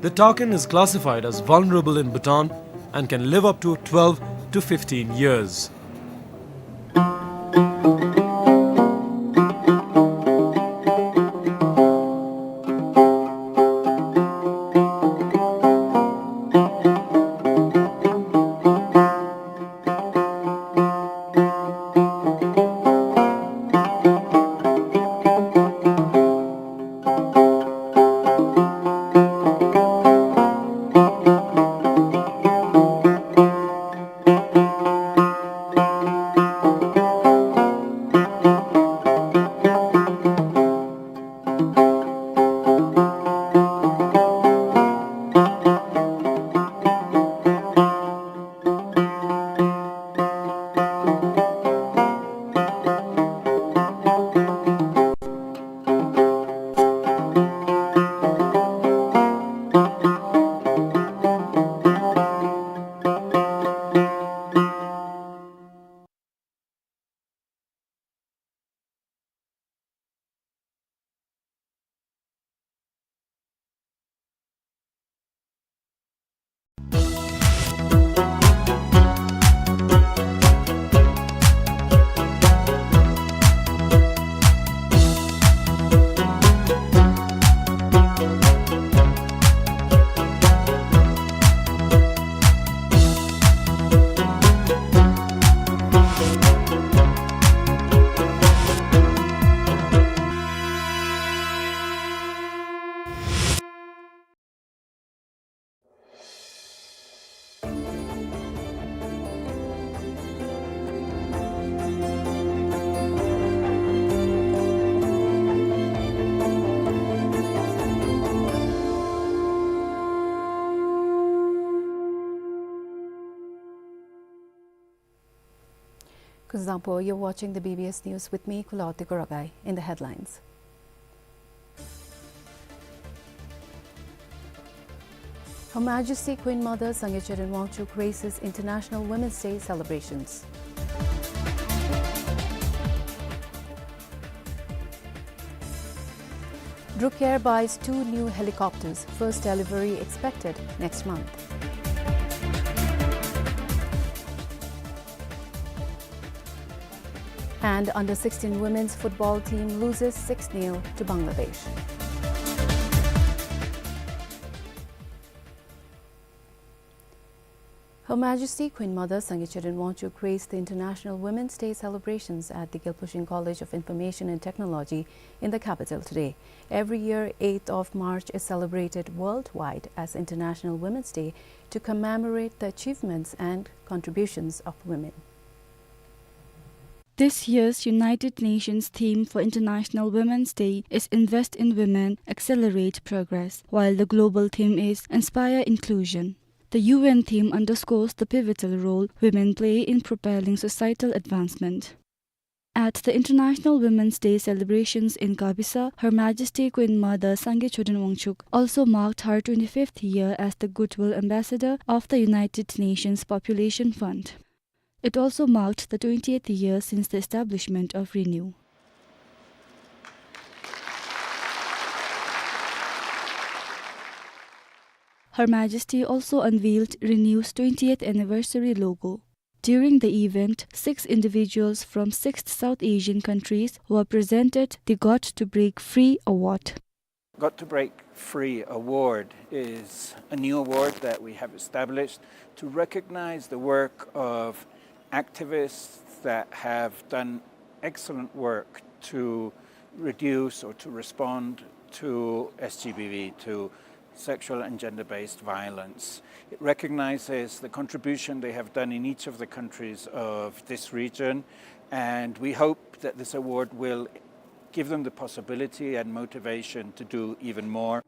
The takin is classified as vulnerable in Bhutan and can live up to twelve to fifteen years. Zangpo, you're watching the B B S News with me, Kulaw Tekorogay. In the headlines. Her Majesty Queen Mother Sangay Choden Wangchuck graces International Women's Day celebrations. Druk Air buys two new helicopters, first delivery expected next month. And under sixteen women's football team loses six nil to Bangladesh. Her Majesty Queen Mother Sangay Choden Wangchuck graced the International Women's Day celebrations at the Gilpushing College of Information and Technology in the capital today. Every year, eighth of March is celebrated worldwide as International Women's Day to commemorate the achievements and contributions of women. This year's United Nations theme for International Women's Day is Invest in Women, Accelerate Progress, while the global theme is Inspire Inclusion. The U N theme underscores the pivotal role women play in propelling societal advancement. At the International Women's Day celebrations in Gabisa, Her Majesty Queen Mother Sangay Choden Wangchuck also marked her twenty-fifth year as the Goodwill Ambassador of the United Nations Population Fund. It also marked the twentieth year since the establishment of RENEW. Her Majesty also unveiled RENEW's twentieth anniversary logo. During the event, six individuals from six South Asian countries were presented the Got to Break Free Award. Got to Break Free Award is a new award that we have established to recognize the work of activists that have done excellent work to reduce or to respond to S G B V, to sexual and gender-based violence. It recognizes the contribution they have done in each of the countries of this region, and we hope that this award will give them the possibility and motivation to do even more.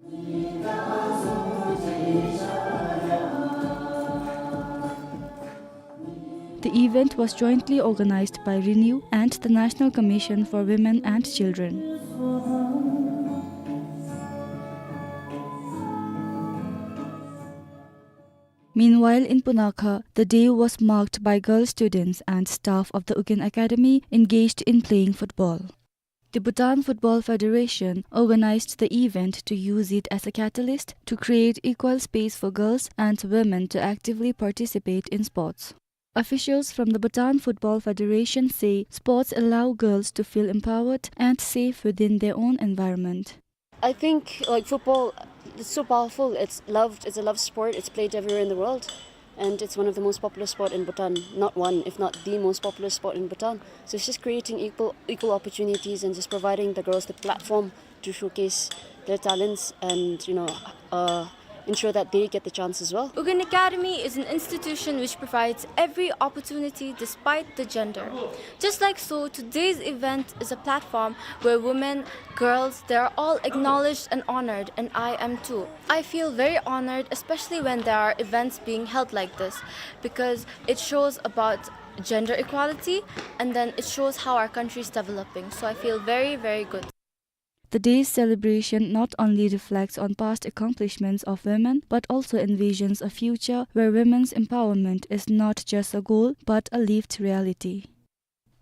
The event was jointly organized by RENEW and the National Commission for Women and Children. Meanwhile, in Punakha, the day was marked by girl students and staff of the Ugyen Academy engaged in playing football. The Bhutan Football Federation organized the event to use it as a catalyst to create equal space for girls and women to actively participate in sports. Officials from the Bhutan Football Federation say sports allow girls to feel empowered and safe within their own environment. I think, like, football, it's so powerful. It's loved. It's a loved sport. It's played everywhere in the world, and it's one of the most popular sport in Bhutan. Not one, if not the most popular sport in Bhutan. So it's just creating equal, equal opportunities and just providing the girls the platform to showcase their talents and, you know, uh, ensure that they get the chance as well. Ugyen Academy is an institution which provides every opportunity despite the gender. Just like so, today's event is a platform where women, girls, they are all acknowledged and honored, and I am too. I feel very honored, especially when there are events being held like this, because it shows about gender equality, and then it shows how our country is developing. So I feel very, very good. The day's celebration not only reflects on past accomplishments of women, but also envisions a future where women's empowerment is not just a goal, but a lived reality.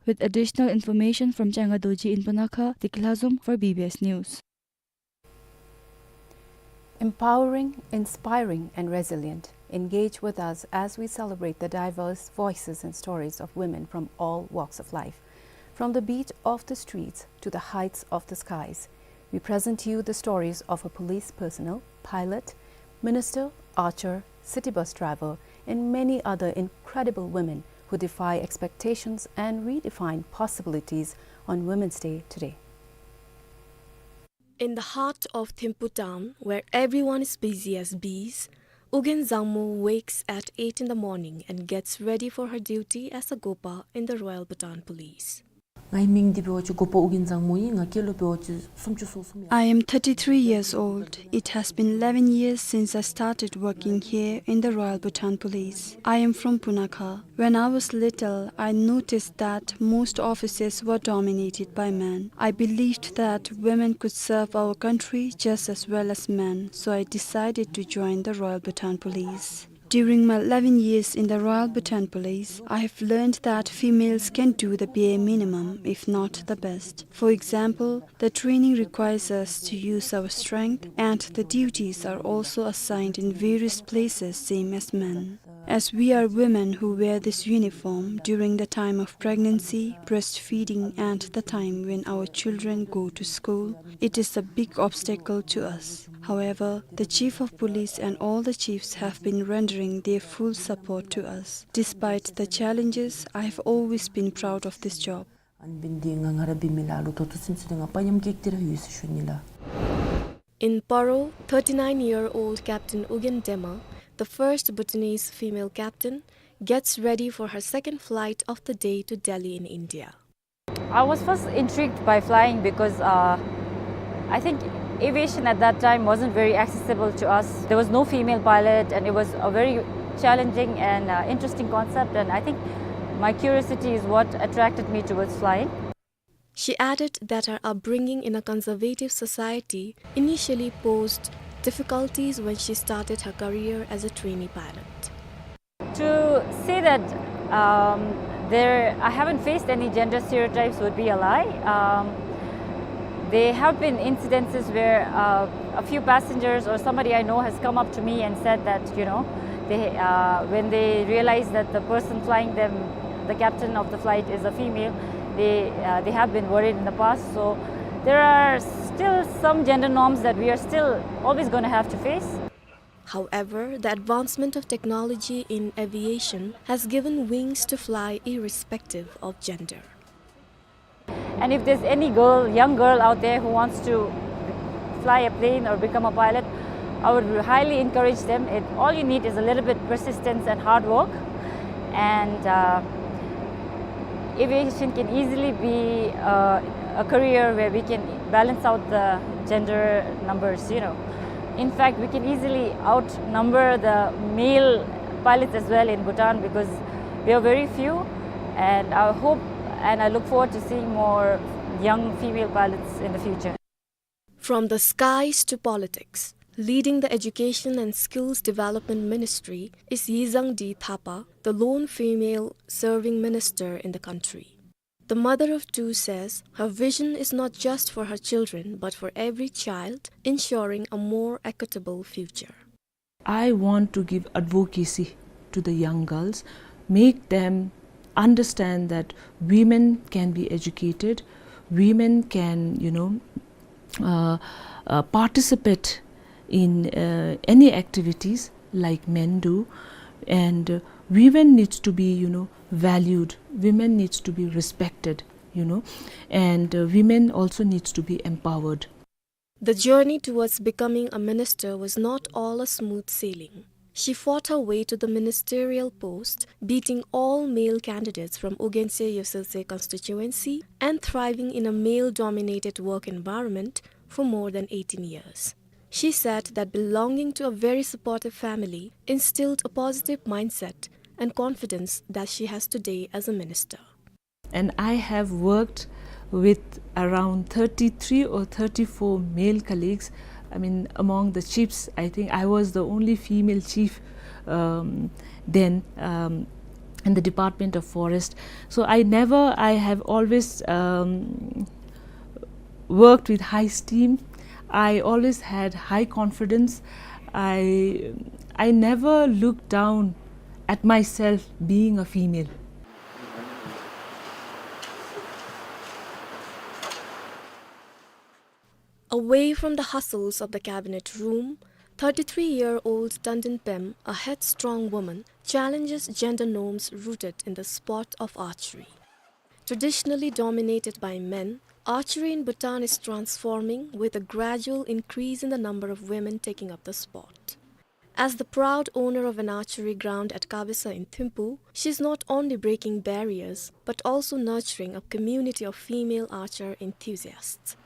With additional information from Changa Dorji in Punakha, Deki Lhazom for B B S News. Empowering, inspiring, and resilient. Engage with us as we celebrate the diverse voices and stories of women from all walks of life. From the beat of the streets to the heights of the skies, we present to you the stories of a police personnel, pilot, minister, archer, city bus driver, and many other incredible women who defy expectations and redefine possibilities on Women's Day today. In the heart of Thimphu town, where everyone is busy as bees, Ugyen Zangmo wakes at eight in the morning and gets ready for her duty as a gopa in the Royal Bhutan Police. ངེའི་མིང་འདི་འབད་བ་ཅིན་འགོ་དཔོན་ཨོ་རྒྱན་བཟང་མོ་ཨིན། ང་སྐྱེས་ལོ་འབད་བ་ཅིན་སུམ་ཅུ་སོ་གསུམ་ཡར། I am thirty-three years old. It has been eleven years since I started working here in the Royal Bhutan Police. I am from Punakha. When I was little, I noticed that most offices were dominated by men. I believed that women could serve our country just as well as men, so I decided to join the Royal Bhutan Police. During my eleven years in the Royal Bhutan Police, I have learned that females can do the bare minimum, if not the best. For example, the training requires us to use our strength, and the duties are also assigned in various places, same as men. As we are women who wear this uniform during the time of pregnancy, breastfeeding, and the time when our children go to school, it is a big obstacle to us. However, the Chief of Police and all the chiefs have been rendering their full support to us. Despite the challenges, I have always been proud of this job. ཨ་ནི་འབདཝ་ད་ང་ང་ར་འབད་མི་ལ་ལུ་ད་ལྟོ་ཚུན་ཚོད་འདི་ང་དཔའ་ཉམས་ཀྱི་ཏི་ར་ཡོད་ཟེར་ཞུ་ནི་ལགས། In Paro, thirty-nine-year-old Captain Ugyen Dema, the first Bhutanese female captain, gets ready for her second flight of the day to Delhi in India. I was first intrigued by flying because, uh, I think aviation at that time wasn't very accessible to us. There was no female pilot, and it was a very challenging and, uh, interesting concept, and I think my curiosity is what attracted me towards flying. She added that her upbringing in a conservative society initially posed difficulties when she started her career as a trainee pilot. To say that, um, there, I haven't faced any gender stereotypes would be a lie. Um, there have been incidences where, uh, a few passengers or somebody I know has come up to me and said that, you know, they, uh, when they realize that the person flying them, the captain of the flight, is a female, they, uh, they have been worried in the past. So there are still some gender norms that we are still always gonna have to face. However, the advancement of technology in aviation has given wings to fly irrespective of gender. And if there's any girl, young girl out there who wants to fly a plane or become a pilot, I would highly encourage them. It, all you need is a little bit persistence and hard work. And, uh, aviation can easily be, uh, a career where we can balance out the gender numbers, you know. In fact, we can easily outnumber the male pilots as well in Bhutan because we are very few, and I hope and I look forward to seeing more young female pilots in the future. From the skies to politics, leading the Education and Skills Development Ministry is Yizang D Thapa, the lone female serving minister in the country. The mother of two says her vision is not just for her children, but for every child, ensuring a more equitable future. I want to give advocacy to the young girls, make them understand that women can be educated, women can, you know, uh, uh, participate in, uh, any activities like men do, and, uh, women needs to be, you know, valued, women needs to be respected, you know, and, uh, women also needs to be empowered. The journey towards becoming a minister was not all a smooth sailing. She fought her way to the ministerial post, beating all male candidates from Ugyensey Yesetsey constituency and thriving in a male-dominated work environment for more than eighteen years. She said that belonging to a very supportive family instilled a positive mindset and confidence that she has today as a minister. And I have worked with around thirty-three or thirty-four male colleagues. I mean, among the chiefs, I think I was the only female chief, um, then, um, in the Department of Forest. So I never, I have always, um, worked with high esteem. I always had high confidence. I, I never looked down at myself being a female. Away from the hustles of the cabinet room, thirty-three-year-old Tandin Pem, a headstrong woman, challenges gender norms rooted in the sport of archery. Traditionally dominated by men, archery in Bhutan is transforming with a gradual increase in the number of women taking up the sport. As the proud owner of an archery ground at Kabesa in Thimphu, she's not only breaking barriers, but also nurturing a community of female archer enthusiasts.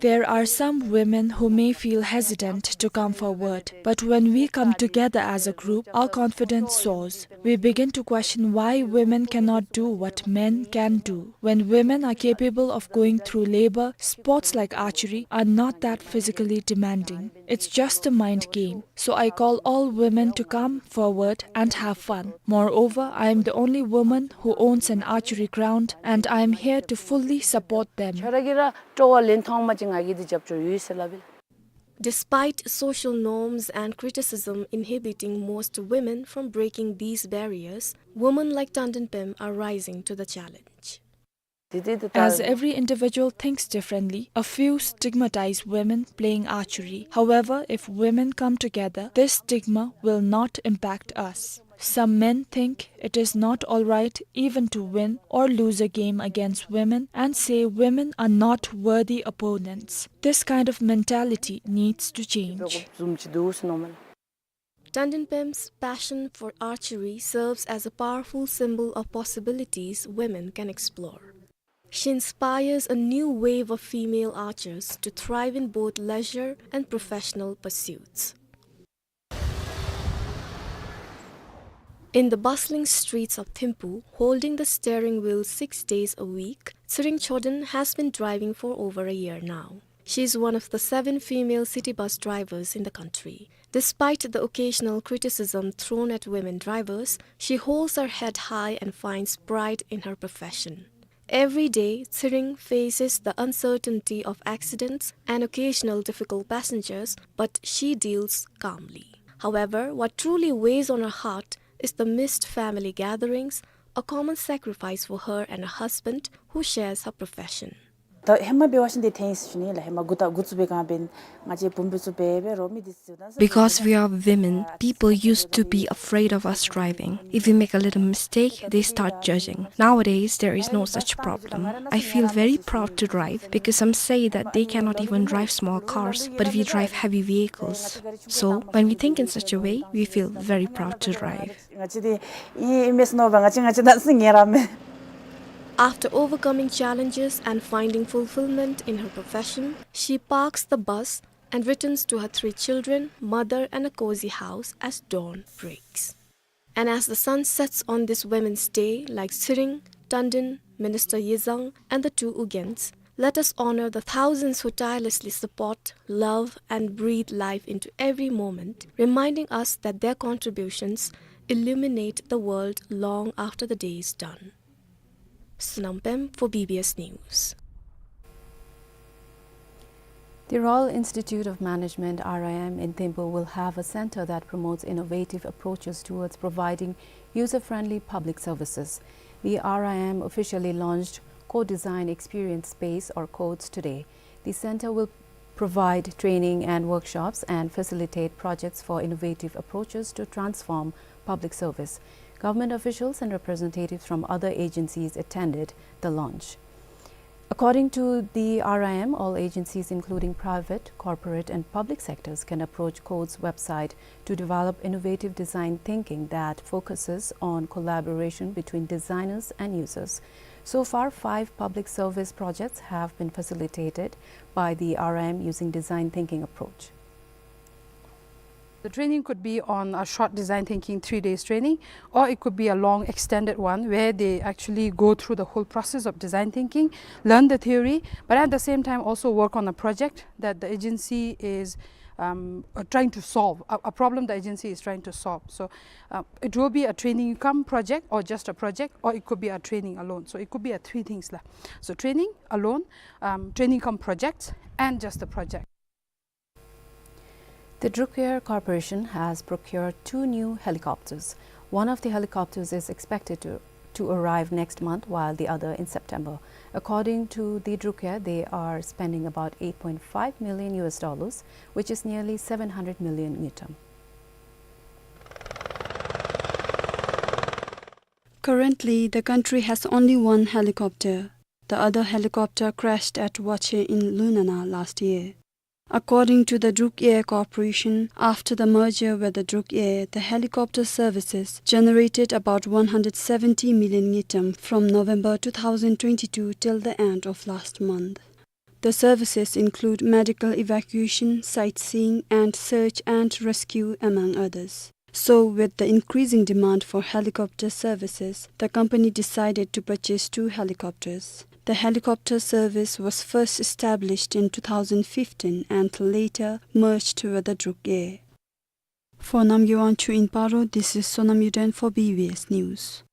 There are some women who may feel hesitant to come forward, but when we come together as a group, our confidence soars. We begin to question why women cannot do what men can do. When women are capable of going through labor, sports like archery are not that physically demanding. It's just a mind game. So I call all women to come forward and have fun. Moreover, I am the only woman who owns an archery ground, and I am here to fully support them. Despite social norms and criticism inhibiting most women from breaking these barriers, women like Tandinpem are rising to the challenge. As every individual thinks differently, a few stigmatize women playing archery. However, if women come together, this stigma will not impact us. Some men think it is not all right even to win or lose a game against women and say women are not worthy opponents. This kind of mentality needs to change. Tandinpem's passion for archery serves as a powerful symbol of possibilities women can explore. She inspires a new wave of female archers to thrive in both leisure and professional pursuits. In the bustling streets of Thimphu, holding the steering wheel six days a week, Tshering Choden has been driving for over a year now. She is one of the seven female city bus drivers in the country. Despite the occasional criticism thrown at women drivers, she holds her head high and finds pride in her profession. Every day, Tshering faces the uncertainty of accidents and occasional difficult passengers, but she deals calmly. However, what truly weighs on her heart is the missed family gatherings, a common sacrifice for her and her husband who shares her profession. ད་ཧེ་མ་འབད་བ་ཅིན་དེ་ཐེངས་ཤིག་ནི་ལགས་ཧེ་མ་འགོ་ད་འགོ་བཙུགས་པའི་སྒང་འབདན་ང་བཅས་བུམོ་སྦེ་ཚུ་འབད་འབད་རོགས་མི་དེ་ཚུ་ད་Because we are women, people used to be afraid of us driving. If we make a little mistake, they start judging. Nowadays, there is no such problem. I feel very proud to drive because some say that they cannot even drive small cars, but we drive heavy vehicles. So, when we think in such a way, we feel very proud to drive. ང་བཅས་དེ་ཨིན་ཨིན་མས་ཟེར་མནོ་བས། ང་བཅས་ང་བཅས་ད་སེམས་ངལ་ར་མས། After overcoming challenges and finding fulfillment in her profession, she parks the bus and returns to her three children, mother, and a cozy house as dawn breaks. And as the sun sets on this Women's Day, like Tshering, Tandin, Minister Yezang, and the two Ugyens, let us honor the thousands who tirelessly support, love, and breathe life into every moment, reminding us that their contributions illuminate the world long after the day is done. Sonam Pem for B B S News. The Royal Institute of Management, R I M, in Thimphu will have a center that promotes innovative approaches towards providing user-friendly public services. The R I M officially launched Code Design Experience Space, or CODES, today. The center will provide training and workshops and facilitate projects for innovative approaches to transform public service. Government officials and representatives from other agencies attended the launch. According to the R I M, all agencies, including private, corporate, and public sectors, can approach CODES website to develop innovative design thinking that focuses on collaboration between designers and users. So far, five public service projects have been facilitated by the R I M using design thinking approach. The training could be on a short design thinking three days training, or it could be a long extended one where they actually go through the whole process of design thinking, learn the theory, but at the same time also work on a project that the agency is, um, uh, trying to solve, a, a problem the agency is trying to solve. So, uh, it will be a training cum project, or just a project, or it could be a training alone. So it could be a three things lah. So training alone, um, training cum project, and just the project. The Druk Air Corporation has procured two new helicopters. One of the helicopters is expected to, to arrive next month, while the other in September. According to the Druk Air, they are spending about eight point five million U S dollars, which is nearly seven hundred million ngultrum. Currently, the country has only one helicopter. The other helicopter crashed at Wache in Lunana last year. According to the Druk Air Corporation, after the merger with the Druk Air, the helicopter services generated about one hundred seventy million ngultrum from November two thousand twenty-two till the end of last month. The services include medical evacuation, sightseeing, and search and rescue, among others. So, with the increasing demand for helicopter services, the company decided to purchase two helicopters. The helicopter service was first established in two thousand fifteen and later merged with the Druk Air. For Namgay Wangchuk in Paro, this is Sonam Yuden for B B S News.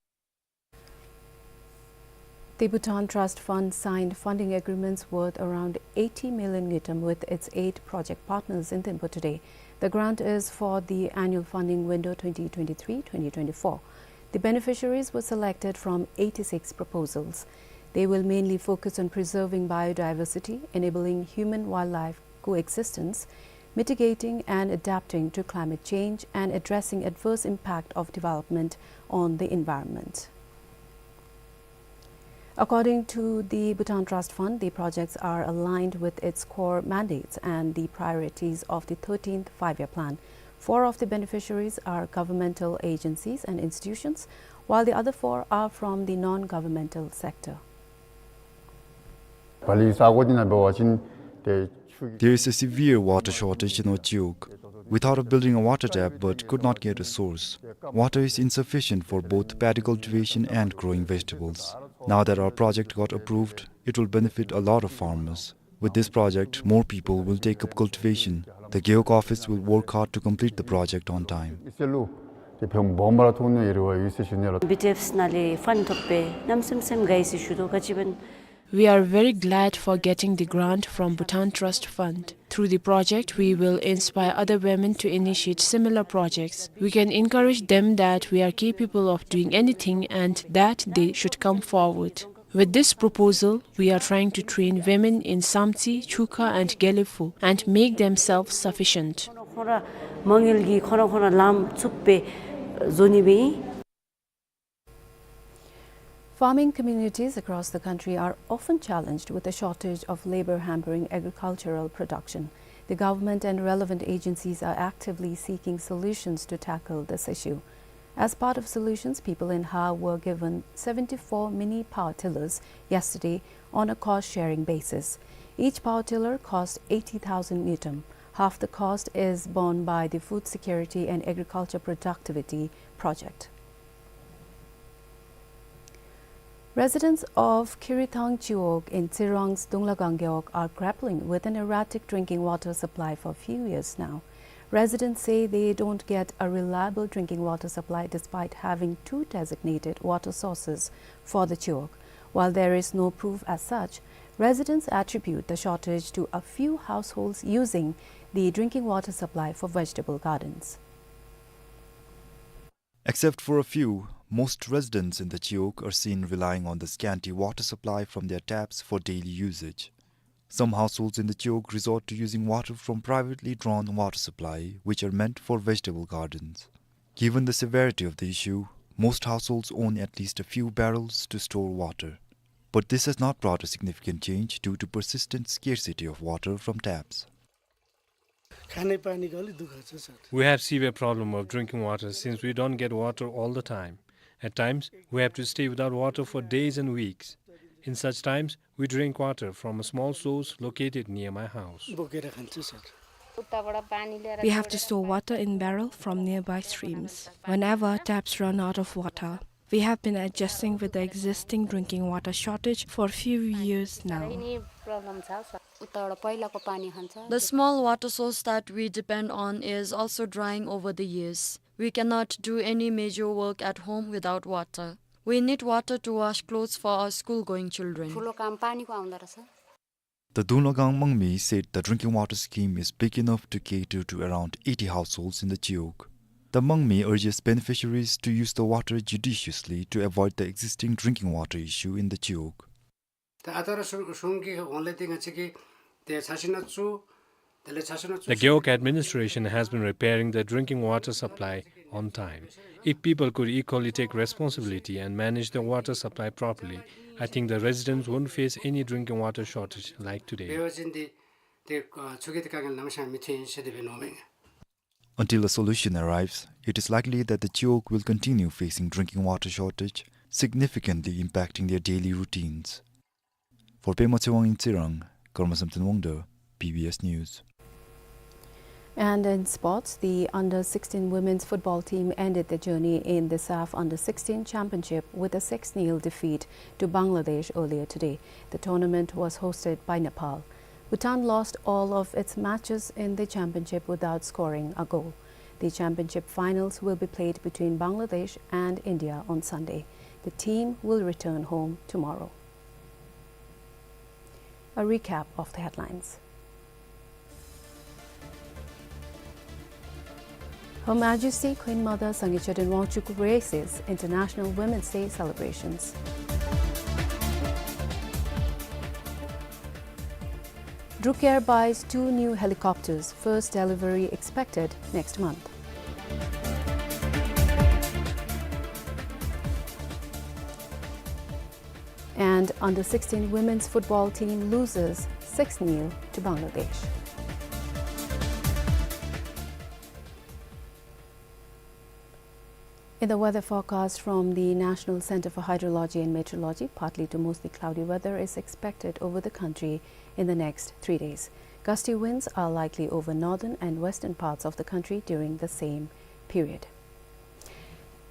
The Bhutan Trust Fund signed funding agreements worth around eighty million ngultrum with its eight project partners in Thimphu today. The grant is for the annual funding window twenty twenty-three twenty twenty-four. The beneficiaries were selected from eighty-six proposals. They will mainly focus on preserving biodiversity, enabling human-wildlife coexistence, mitigating and adapting to climate change, and addressing adverse impact of development on the environment. According to the Bhutan Trust Fund, the projects are aligned with its core mandates and the priorities of the thirteenth Five-Year Plan. Four of the beneficiaries are governmental agencies and institutions, while the other four are from the non-governmental sector. There is a severe water shortage in our Chiwog. We thought of building a water tap but could not get a source. Water is insufficient for both paddy cultivation and growing vegetables. Now that our project got approved, it will benefit a lot of farmers. With this project, more people will take up cultivation. The Gewog office will work hard to complete the project on time. B T Fs ནང་ལས་ཕཱན་ཐོབ་པའི་གནམ་མེད་ས་མེད་དགའ་ཡི་ཟེར་ཞུ་དོ། ག་ཅི་འབད་We are very glad for getting the grant from Bhutan Trust Fund. Through the project, we will inspire other women to initiate similar projects. We can encourage them that we are capable of doing anything and that they should come forward. With this proposal, we are trying to train women in Samtse, Chukha and Gelephu and make them self-sufficient. ཁོང་ར་མ་དངུལ་གྱིས་ཁོང་ར་ཁོང་ར་ལམ་ཚུགས་པའི་བཟོ་ནི་སྦེ་ཨིན། Farming communities across the country are often challenged with a shortage of labor hampering agricultural production. The government and relevant agencies are actively seeking solutions to tackle this issue. As part of solutions, people in Ha were given seventy-four mini power tillers yesterday on a cost-sharing basis. Each power tiller cost eighty thousand ngultrum. Half the cost is borne by the Food Security and Agriculture Productivity Project. Residents of Khirithang Chiwog in Tsirang's Dunglagang Gewog are grappling with an erratic drinking water supply for a few years now. Residents say they don't get a reliable drinking water supply despite having two designated water sources for the Chiwog. While there is no proof as such, residents attribute the shortage to a few households using the drinking water supply for vegetable gardens. Except for a few, most residents in the Chiwog are seen relying on the scanty water supply from their taps for daily usage. Some households in the Chiwog resort to using water from privately drawn water supply, which are meant for vegetable gardens. Given the severity of the issue, most households own at least a few barrels to store water. But this has not brought a significant change due to persistent scarcity of water from taps. खाने पानीको अलि दुःख छ, sir. We have severe problem of drinking water since we don't get water all the time. At times, we have to stay without water for days and weeks. In such times, we drink water from a small source located near my house. बोकेर खान्छु, sir. We have to store water in barrel from nearby streams. Whenever taps run out of water, we have been adjusting with the existing drinking water shortage for a few years now. उताबाट पहिलाको पानी खान्छ। The small water source that we depend on is also drying over the years. We cannot do any major work at home without water. We need water to wash clothes for our school-going children. ठुलो काम पानीको आउँदो रहेछ। The Dunglagang Mangmi said the drinking water scheme is big enough to cater to around eighty households in the Chiwog. The Mangmi urges beneficiaries to use the water judiciously to avoid the existing drinking water issue in the Chiwog. ད་ཨ་རྟག་ར་གཞུང་གཞུང་གི་ཧོངས་ལས་ཏེ་ང་བཅས་ཀྱིས་ཏེ་ཚ་ཤིང་ནང་བཙུགས། དེ་ལས་ཚ་ཤིང་ནང་བཙུགས། The Gewog administration has been repairing the drinking water supply on time. If people could equally take responsibility and manage the water supply properly, I think the residents won't face any drinking water shortage like today. དེ་བ་ཅིན་ཏེ་ ཏེ་ཨ་ཚུ་གི་ཏེ་དཀའ་ངལ་ནམ་ཞག་མི་ཐོན་ཟེར་དེ་སྦེ་མནོཝ་མས། Until a solution arrives, it is likely that the Chiwog will continue facing drinking water shortage, significantly impacting their daily routines. For Pema Tshewang in Tsirang, Karma Samten Wangda, B B S News. And in sports, the under sixteen women's football team ended their journey in the SAFF under sixteen championship with a six nil defeat to Bangladesh earlier today. The tournament was hosted by Nepal. Bhutan lost all of its matches in the championship without scoring a goal. The championship finals will be played between Bangladesh and India on Sunday. The team will return home tomorrow. A recap of the headlines. Her Majesty Queen Mother Sangay Chöden Wangchuck graces International Women's Day celebrations. DrukAir buys two new helicopters, first delivery expected next month. And under sixteen women's football team loses six nil to Bangladesh. In the weather forecast from the National Center for Hydrology and Meteorology, partly to mostly cloudy weather is expected over the country in the next three days. Gusty winds are likely over northern and western parts of the country during the same period.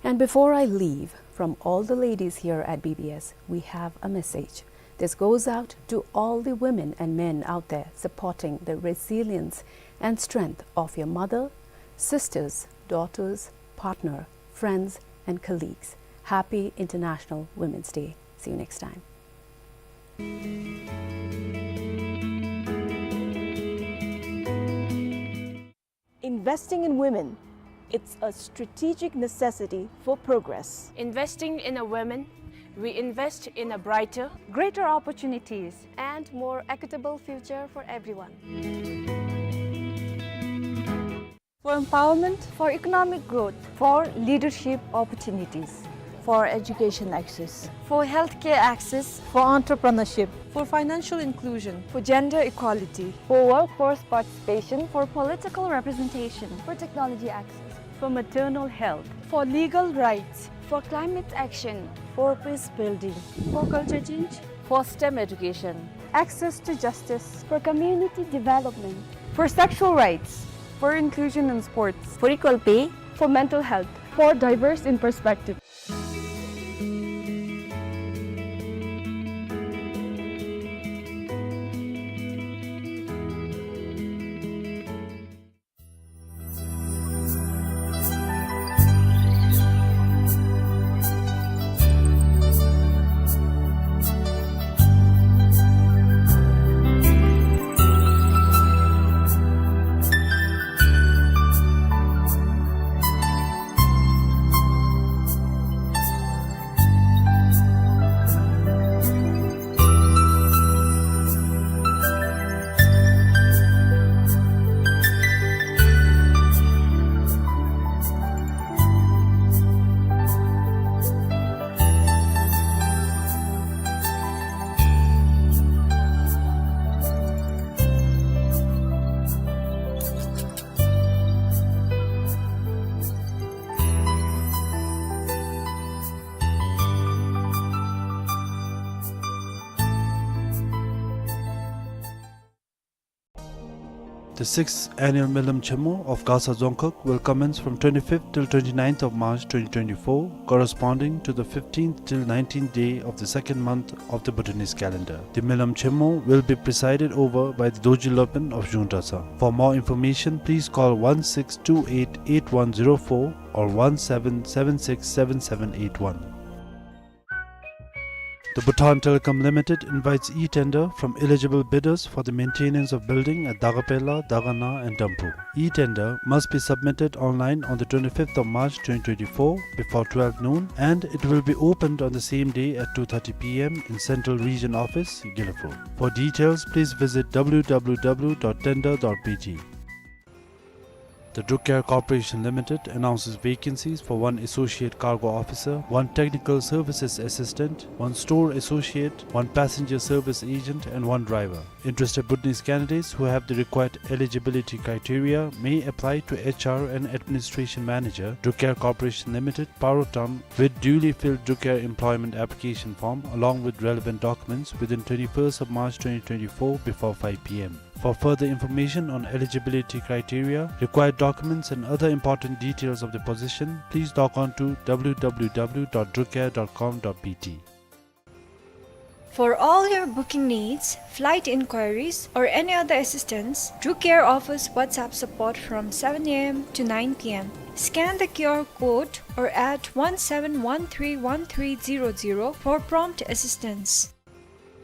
And before I leave, from all the ladies here at B B S, we have a message. This goes out to all the women and men out there supporting the resilience and strength of your mother, sisters, daughters, partner, friends, and colleagues. Happy International Women's Day. See you next time. Investing in women, it's a strategic necessity for progress. Investing in a woman, we invest in a brighter, greater opportunities, and more equitable future for everyone. For empowerment, for economic growth, for leadership opportunities, for education access, for healthcare access, for entrepreneurship, for financial inclusion, for gender equality, for workforce participation, for political representation, for technology access, for maternal health, for legal rights, for climate action, for peace building, for culture change, for STEM education, access to justice, for community development, for sexual rights, for inclusion in sports, for equal pay, for mental health, for diverse in perspective. The sixth annual Milam Chemo of Gasa Dzongkhag will commence from twenty-fifth till twenty-ninth of March twenty twenty-four, corresponding to the fifteenth till nineteenth day of the second month of the Bhutanese calendar. The Milam Chemo will be presided over by the Dorji Lopen of Zhungtasa. For more information, please call one six two eight eight one zero four or one seven seven six seven seven eight one. The Bhutan Telecom Limited invites e-tender from eligible bidders for the maintenance of building at Dagapela, Dagana and Dampu. E-tender must be submitted online on the twenty-fifth of March twenty twenty-four before twelve noon, and it will be opened on the same day at two thirty P M in Central Region Office, Gelephu. For details, please visit W W W dot tender dot B T. The Drukair Corporation Limited announces vacancies for one associate cargo officer, one technical services assistant, one store associate, one passenger service agent, and one driver. Interested Bhutanese candidates who have the required eligibility criteria may apply to H R and Administration Manager, Drukair Corporation Limited, Parotam, with duly filled Drukair employment application form along with relevant documents within twenty-first of March twenty twenty-four before five P M. For further information on eligibility criteria, required documents and other important details of the position, please log on to W W W dot drukair dot com dot B T. For all your booking needs, flight inquiries, or any other assistance, Drukair offers WhatsApp support from seven A M to nine P M. Scan the Q R code or add one seven one three one three zero zero for prompt assistance.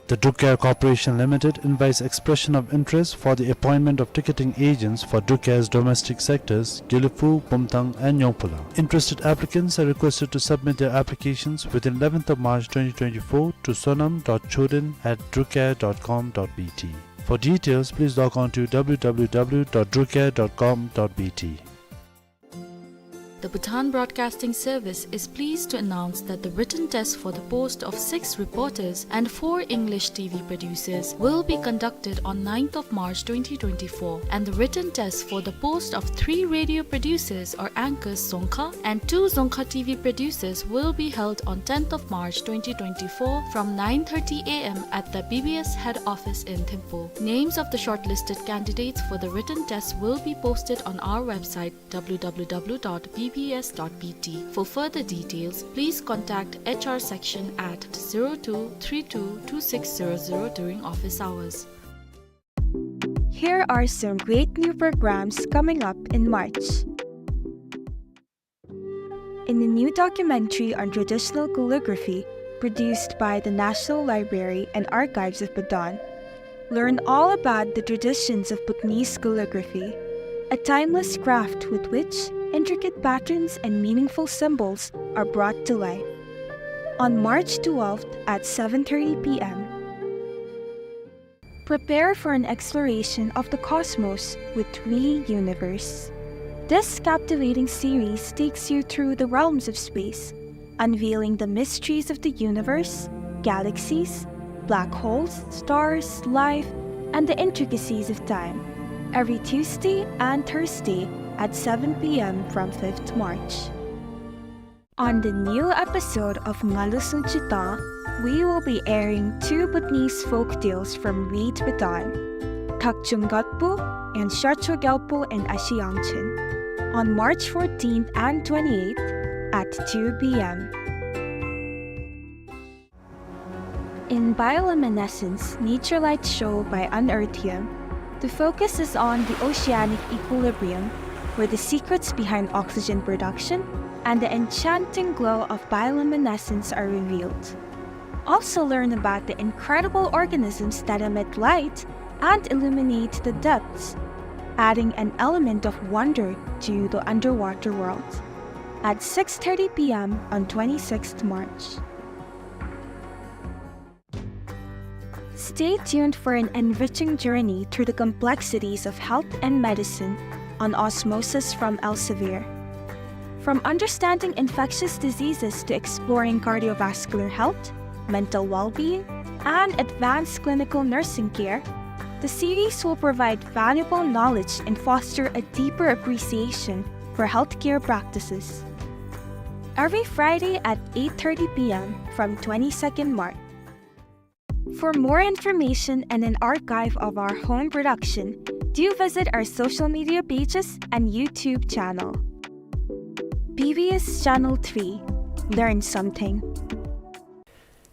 The Drukair Corporation Limited invites expression of interest for the appointment of ticketing agents for Drukair's domestic sectors, Gelephu, Bumthang, and Nyongphula. Interested applicants are requested to submit their applications within eleventh of March twenty twenty-four to sonam dot choden at drukair dot com dot B T. For details, please log on to W W W dot drukair dot com dot B T. The Bhutan Broadcasting Service is pleased to announce that the written test for the post of six reporters and four English T V producers will be conducted on ninth of March twenty twenty-four, and the written test for the post of three radio producers or anchors Dzongkha and two Dzongkha T V producers will be held on tenth of March twenty twenty-four from nine thirty A M at the B B S head office in Thimphu. Names of the shortlisted candidates for the written test will be posted on our website, W W W dot B B S dot B T. For further details, please contact H R section at zero two three two two six zero zero during office hours. Here are some great new programs coming up in March. In a new documentary on traditional calligraphy produced by the National Library and Archives of Bhutan, learn all about the traditions of Bhutanese calligraphy, a timeless craft with which intricate patterns and meaningful symbols are brought to life. On March twelfth at seven thirty P M. Prepare for an exploration of the cosmos with We Universe. This captivating series takes you through the realms of space, unveiling the mysteries of the universe, galaxies, black holes, stars, life, and the intricacies of time. Every Tuesday and Thursday at seven P M from fifth March. On the new episode of Ngalu Sunchita, we will be airing two Bhutanese folk tales from Read Bhutan, Thakchung Gatpu and Sharcho Gyalpo in Ashi Yangchen, on March fourteenth and twenty-eighth at two P M. In Bioluminescence, Nature Light Show by Unearthium, the focus is on the oceanic equilibrium, where the secrets behind oxygen production and the enchanting glow of bioluminescence are revealed. Also learn about the incredible organisms that emit light and illuminate the depths, adding an element of wonder to the underwater world. At six thirty P M on twenty-sixth March. Stay tuned for an enriching journey through the complexities of health and medicine on Osmosis from Elsevier. From understanding infectious diseases to exploring cardiovascular health, mental well-being, and advanced clinical nursing care, the series will provide valuable knowledge and foster a deeper appreciation for healthcare practices. Every Friday at eight thirty P M from twenty-second March. For more information and an archive of our home production, do visit our social media pages and YouTube channel. B B S Channel three. Learn something.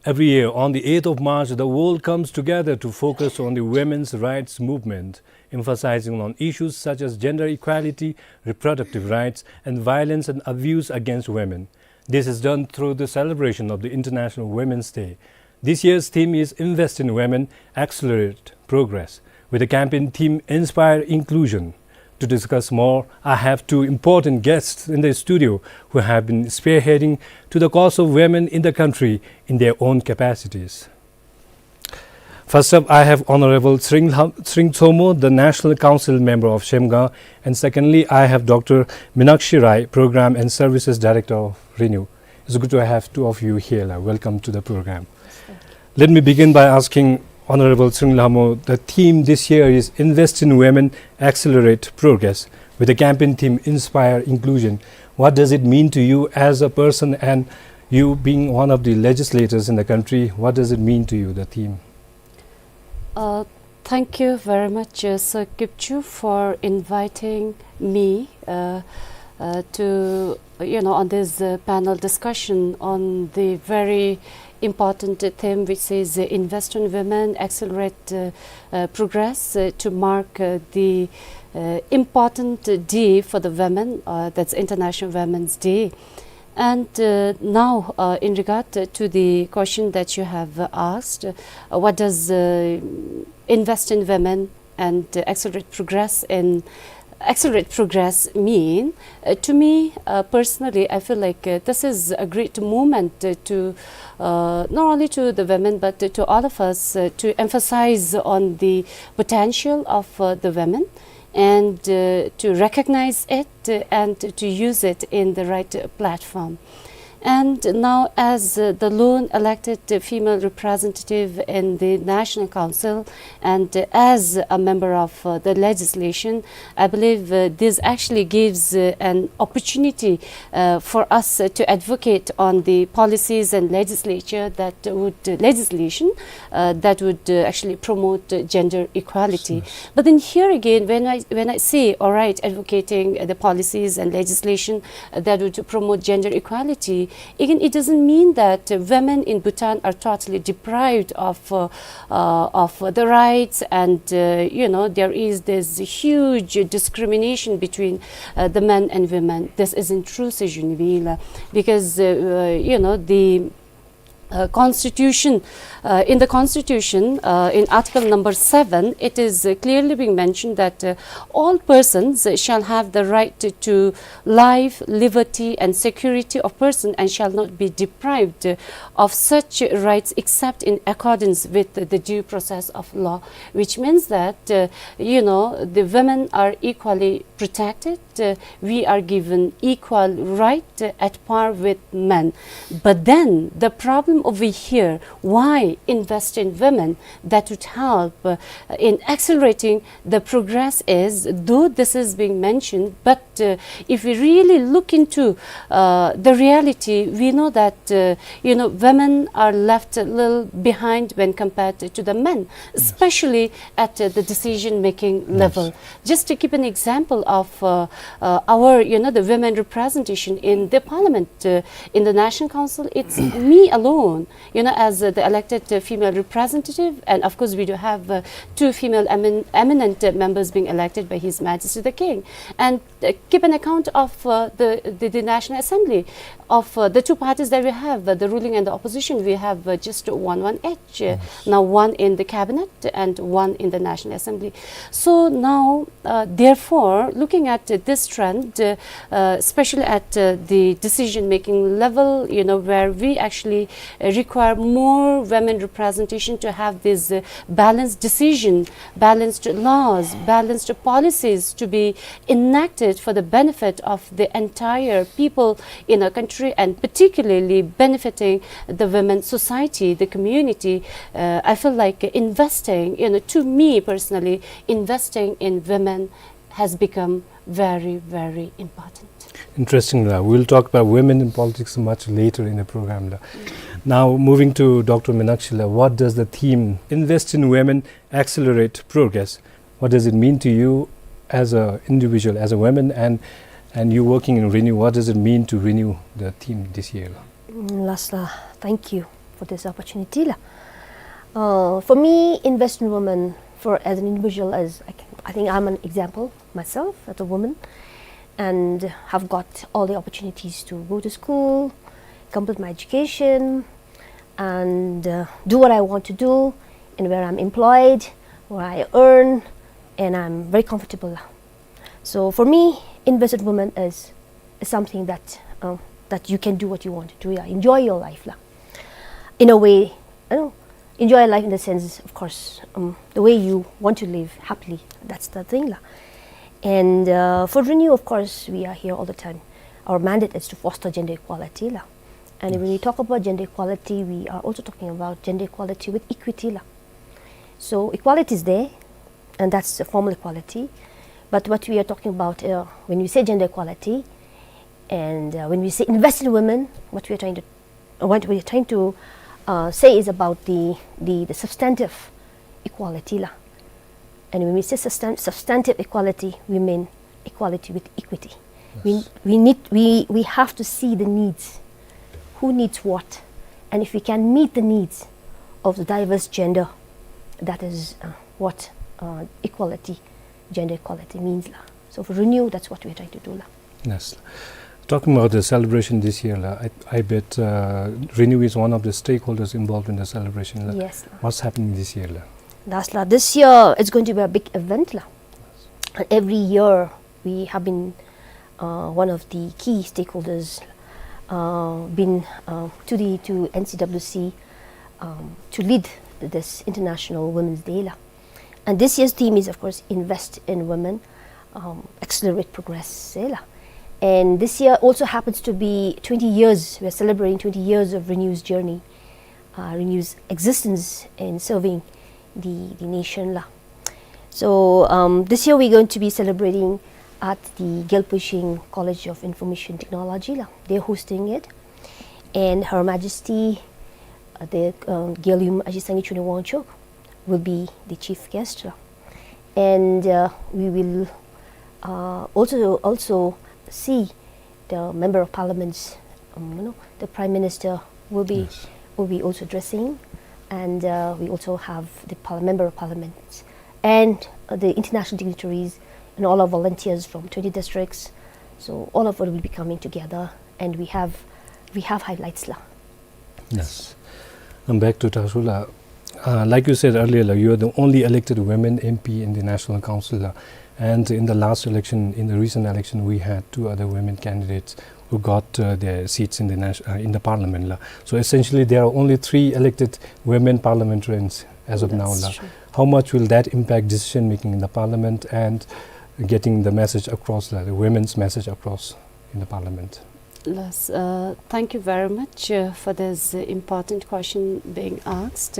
Every year, on the eighth of March, the world comes together to focus on the women's rights movement, emphasizing on issues such as gender equality, reproductive rights, and violence and abuse against women. This is done through the celebration of the International Women's Day. This year's theme is Invest in Women, Accelerate Progress, with the campaign theme Inspire Inclusion. To discuss more, I have two important guests in the studio who have been spearheading to the cause of women in the country in their own capacities. First up, I have Honorable Tshering Lha-, Tshering Tshomo, the National Council member of Zhemgang, and secondly, I have Doctor Minakshi Rai, Program and Services Director of RENEW. It's good to have two of you here. Welcome to the program. Let me begin by asking Honorable Tshering Lhamo, the theme this year is Invest in Women, Accelerate Progress, with the campaign theme Inspire Inclusion. What does it mean to you as a person, and you being one of the legislators in the country, what does it mean to you, the theme? Uh, thank you very much, uh, Sir Kipchoo, for inviting me, uh, uh, to, you know, on this, uh, panel discussion on the very important theme, which is, uh, Invest in Women, Accelerate, uh, uh, Progress, uh, to mark, uh, the, uh, important day for the women, uh, that's International Women's Day. And, uh, now, uh, in regard to the question that you have, uh, asked, uh, what does, uh, Invest in Women and, uh, Accelerate Progress and Accelerate Progress mean? Uh, to me, uh, personally, I feel like, uh, this is a great moment, uh, to, uh, not only to the women, but to, to all of us, uh, to emphasize on the potential of, uh, the women and, uh, to recognize it, uh, and to use it in the right, uh, platform. And now, as, uh, the lone elected, uh, female representative in the National Council and, uh, as a member of, uh, the legislation, I believe, uh, this actually gives, uh, an opportunity, uh, for us, uh, to advocate on the policies and legislature that would, uh, legislation, uh, that would, uh, actually promote, uh, gender equality. Yes. But then here again, when I, when I say, all right, advocating, uh, the policies and legislation, uh, that would promote gender equality, again, it doesn't mean that, uh, women in Bhutan are totally deprived of, uh, uh, of the rights, and, uh, you know, there is this huge discrimination between, uh, the men and women. This isn't true, Sejun Vila, because, uh, uh, you know, the, uh, constitution, uh, in the constitution, uh, in article number seven, it is, uh, clearly being mentioned that, uh, all persons shall have the right to, to life, liberty, and security of person, and shall not be deprived of such rights except in accordance with the due process of law, which means that, uh, you know, the women are equally protected. Uh, we are given equal right, uh, at par with men. But then the problem over here, why invest in women that would help, uh, in accelerating the progress is, though this is being mentioned, but, uh, if we really look into, uh, the reality, we know that, uh, you know, women are left a little behind when compared to the men, yes, especially at, uh, the decision-making, yes, level. Just to give an example of, uh, uh, our, you know, the women representation in the parliament, uh, in the National Council, it's me alone, you know, as, uh, the elected, uh, female representative, and of course we do have, uh, two female emin-, eminent, uh, members being elected by His Majesty the King. And, uh, keep an account of, uh, the, the, the National Assembly, of, uh, the two parties that we have, uh, the ruling and the opposition, we have, uh, just one, one each. Uh, yes. Now one in the cabinet and one in the National Assembly. So now, uh, therefore, looking at, uh, this trend, uh, uh, especially at, uh, the decision-making level, you know, where we actually, uh, require more women representation to have this, uh, balanced decision, balanced laws, balanced policies to be enacted for the benefit of the entire people in our country, and particularly benefiting the women society, the community. Uh, I feel like investing, you know, to me personally, investing in women has become very, very important. Interesting. Uh, we'll talk about women in politics much later in the program. Now, moving to Doctor Minakshi, what does the theme Invest in Women, Accelerate Progress, what does it mean to you as a individual, as a woman, and, and you working in RENEW, what does it mean to RENEW, the theme this year? Mm, last, uh, thank you for this opportunity la. Uh, for me, invest in women for, as an individual, as I can, I think I'm an example myself as a woman, and have got all the opportunities to go to school, complete my education, and, uh, do what I want to do, and where I'm employed, where I earn, and I'm very comfortable. So for me, invest in women is, is something that, uh, that you can do what you want to do, yeah, enjoy your life la. In a way, you know, enjoy life in the sense, of course, um, the way you want to live happily. That's the thing, la. And, uh, for Renew, of course, we are here all the time. Our mandate is to foster gender equality, la. And when we talk about gender equality, we are also talking about gender equality with equity, la. So equality is there, and that's a formal equality. But what we are talking about, uh, when we say gender equality, and, uh, when we say invest in women, what we are trying to, what we are trying to, uh, say is about the, the, the substantive equality, la. And when we say substan-, substantive equality, we mean equality with equity. We, we need, we, we have to see the needs. Who needs what? And if we can meet the needs of the diverse gender, that is, uh, what, uh, equality, gender equality means, la. So for Renew, that's what we are trying to do, la. Yes. Talking about the celebration this year, la, I, I bet, uh, Renew is one of the stakeholders involved in the celebration, la. Yes, la. What's happening this year, la? That's la. This year, it's going to be a big event, la. And every year, we have been, uh, one of the key stakeholders, uh, been, uh, to the, to N C W C, um, to lead this International Women's Day, la. And this year's theme is, of course, Invest in Women, um, Accelerate Progress, eh, la. And this year also happens to be twenty years, we are celebrating twenty years of Renew's journey, uh, Renew's existence in serving the, the nation, la. So, um, this year we're going to be celebrating at the Gyalpo Tshering College of Information Technology, la. They're hosting it. And Her Majesty, uh, the, um, Gyaltsuen Ashi Sangay Chungney Wangchuck will be the chief guest, la. And, uh, we will, uh, also, also see the Member of Parliaments, um, you know, the Prime Minister will be, will be also addressing, and, uh, we also have the par-, Member of Parliament and, uh, the international dignitaries and all our volunteers from twenty districts. So all of us will be coming together, and we have, we have highlights, la. Yes. And back to Tashula. Uh, like you said earlier, la, you are the only elected women M P in the National Council, la. And in the last election, in the recent election, we had two other women candidates who got, uh, their seats in the nat-, uh, in the parliament, la. So essentially, there are only three elected women parliamentarians as of now, la. That's true. How much will that impact decision making in the parliament and getting the message across, la, the women's message across in the parliament? Yes, uh, thank you very much, uh, for this, uh, important question being asked.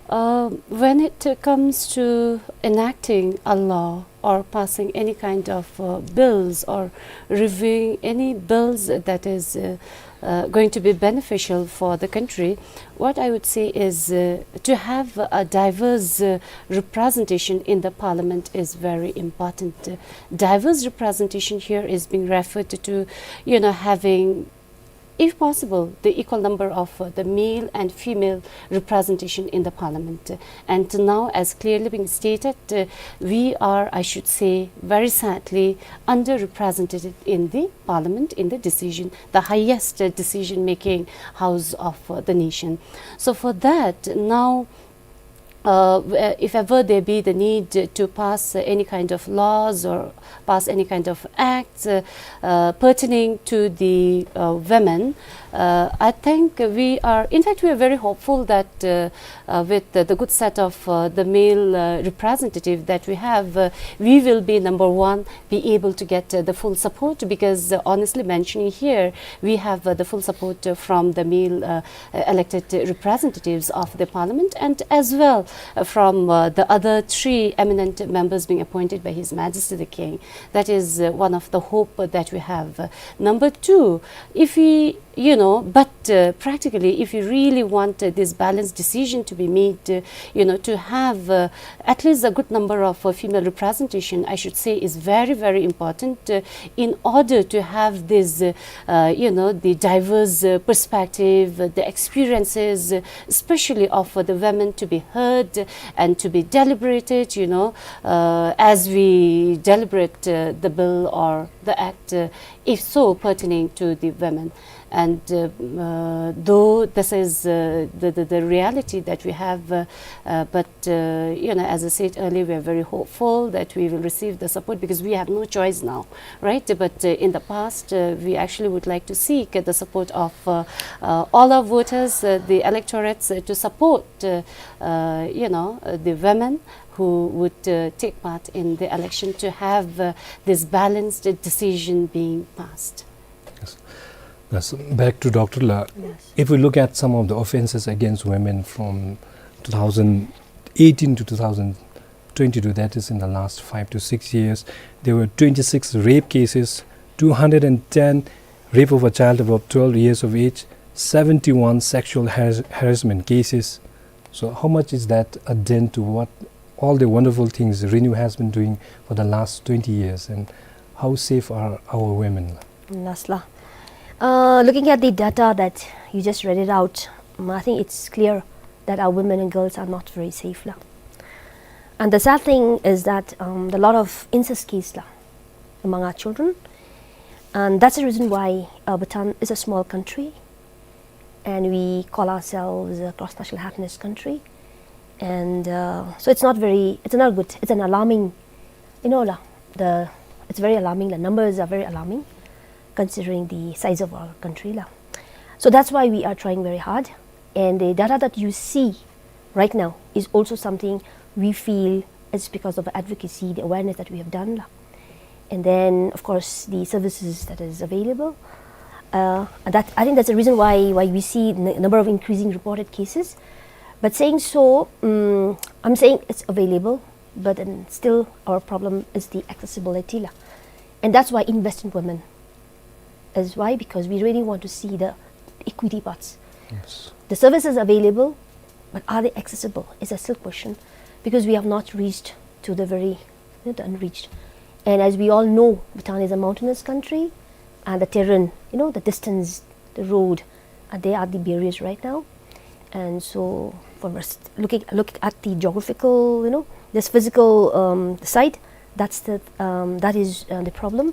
Uh, when it, uh, comes to enacting a law or passing any kind of, uh, bills or reviewing any bills that is, uh, uh, going to be beneficial for the country, what I would say is, uh, to have a diverse, uh, representation in the parliament is very important. Uh, diverse representation here is being referred to, you know, having, if possible, the equal number of, uh, the male and female representation in the parliament. And now, as clearly being stated, uh, we are, I should say, very sadly underrepresented in the parliament, in the decision, the highest, uh, decision-making house of, uh, the nation. So for that, now, uh, w-, uh, if ever there be the need to pass, uh, any kind of laws or pass any kind of acts, uh, uh, pertaining to the, uh, women, uh, I think we are, in fact, we are very hopeful that, uh, uh, with the, the good set of, uh, the male, uh, representative that we have, uh, we will be number one, be able to get, uh, the full support, because, uh, honestly mentioning here, we have, uh, the full support, uh, from the male, uh, uh, elected representatives of the parliament, and as well, uh, from, uh, the other three eminent members being appointed by His Majesty the King. That is, uh, one of the hope that we have. Uh, number two, if we, you know, but, uh, practically, if we really want, uh, this balanced decision to be made, uh, you know, to have, uh, at least a good number of, uh, female representation, I should say, is very, very important, uh, in order to have this, uh, uh, you know, the diverse, uh, perspective, uh, the experiences, uh, especially of, uh, the women, to be heard and to be deliberated, you know, uh, as we deliberate, uh, the bill or the act, uh, if so pertaining to the women. And uh, uh, though this is uh, the, the, the reality that we have, uh, uh, but uh, you know, as I said earlier, we are very hopeful that we will receive the support because we have no choice now, right? But uh, in the past, uh, we actually would like to seek uh, the support of uh, uh, all our voters, uh, the electorates, uh, to support uh, uh, you know, uh, the women who would uh, take part in the election to have uh, this balanced decision being passed. Yes. Yes. Back to Doctor La. Yes. If we look at some of the offenses against women from two thousand eighteen to two thousand twenty-two, that is in the last five to six years, there were twenty-six rape cases, two hundred and ten rape of a child above twelve years of age, seventy-one sexual har- harassment cases. So how much is that a dent to what all the wonderful things Renew has been doing for the last twenty years, and how safe are our women? Yes, la. Uh, looking at the data that you just read it out, um, I think it's clear that our women and girls are not very safe, la. And the sad thing is that um, a lot of incest case, la, among our children. And that's the reason why uh, Bhutan is a small country, and we call ourselves a cross-national happiness country. And uh, so it's not very, it's not good. It's an alarming, you know, la, the, it's very alarming. The numbers are very alarming considering the size of our country, la. So that's why we are trying very hard. And the data that you see right now is also something we feel it's because of advocacy, the awareness that we have done, la. And then, of course, the services that is available. Uh, and that, I think that's the reason why, why we see n- number of increasing reported cases. But saying so, um, I'm saying it's available, but then still our problem is the accessibility, la. And that's why invest in women is why, because we really want to see the equity parts. Yes. The services available, but are they accessible? Is a still question, because we have not reached to the very, you know, the unreached. And as we all know, Bhutan is a mountainous country, and the terrain, you know, the distance, the road, uh, they are the barriers right now. And so, for us, looking look at the geographical, you know, this physical um, side, that's the um, that is uh, the problem.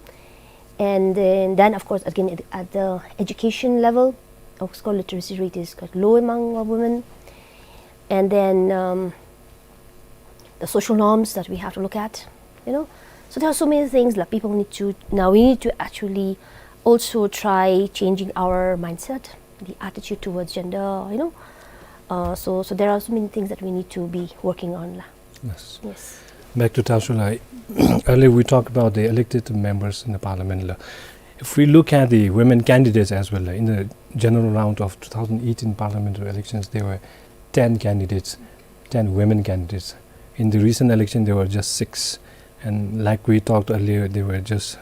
And then, then of course, again at, at the education level, of course, literacy rate is quite low among our women. And then um, the social norms that we have to look at, you know. So there are so many things that people need to, now we need to actually also try changing our mindset, the attitude towards gender, you know. Uh, so, so there are so many things that we need to be working on, la. Yes. Yes. Back to Tausug la. Earlier we talked about the elected members in the parliament, la. If we look at the women candidates as well, la, in the general round of two thousand eighteen parliamentary elections, there were ten candidates, ten women candidates. In the recent election, there were just six. And like we talked earlier, there were just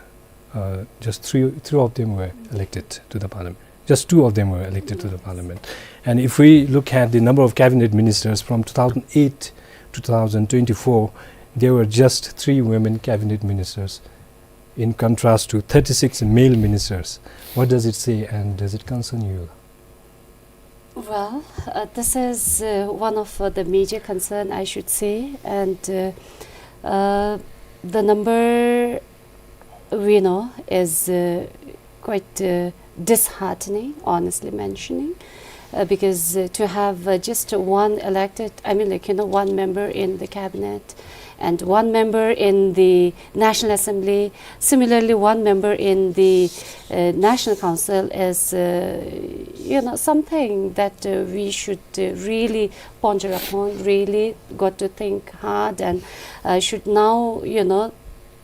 uh, just three, three of them were elected to the parliament. Just two of them were elected to the parliament. And if we look at the number of cabinet ministers from two thousand eight to two thousand twenty-four, there were just three women cabinet ministers, in contrast to thirty-six male ministers. What does it say, and does it concern you? Well, uh, this is uh, one of uh, the major concern, I should say, and uh, uh, the number we know is uh, quite uh, disheartening, honestly mentioning, uh, because uh, to have uh, just one elected, I mean, like, you know, one member in the cabinet and one member in the National Assembly, similarly one member in the uh, National Council is, uh, you know, something that uh, we should uh, really ponder upon, really got to think hard, and uh, should now, you know,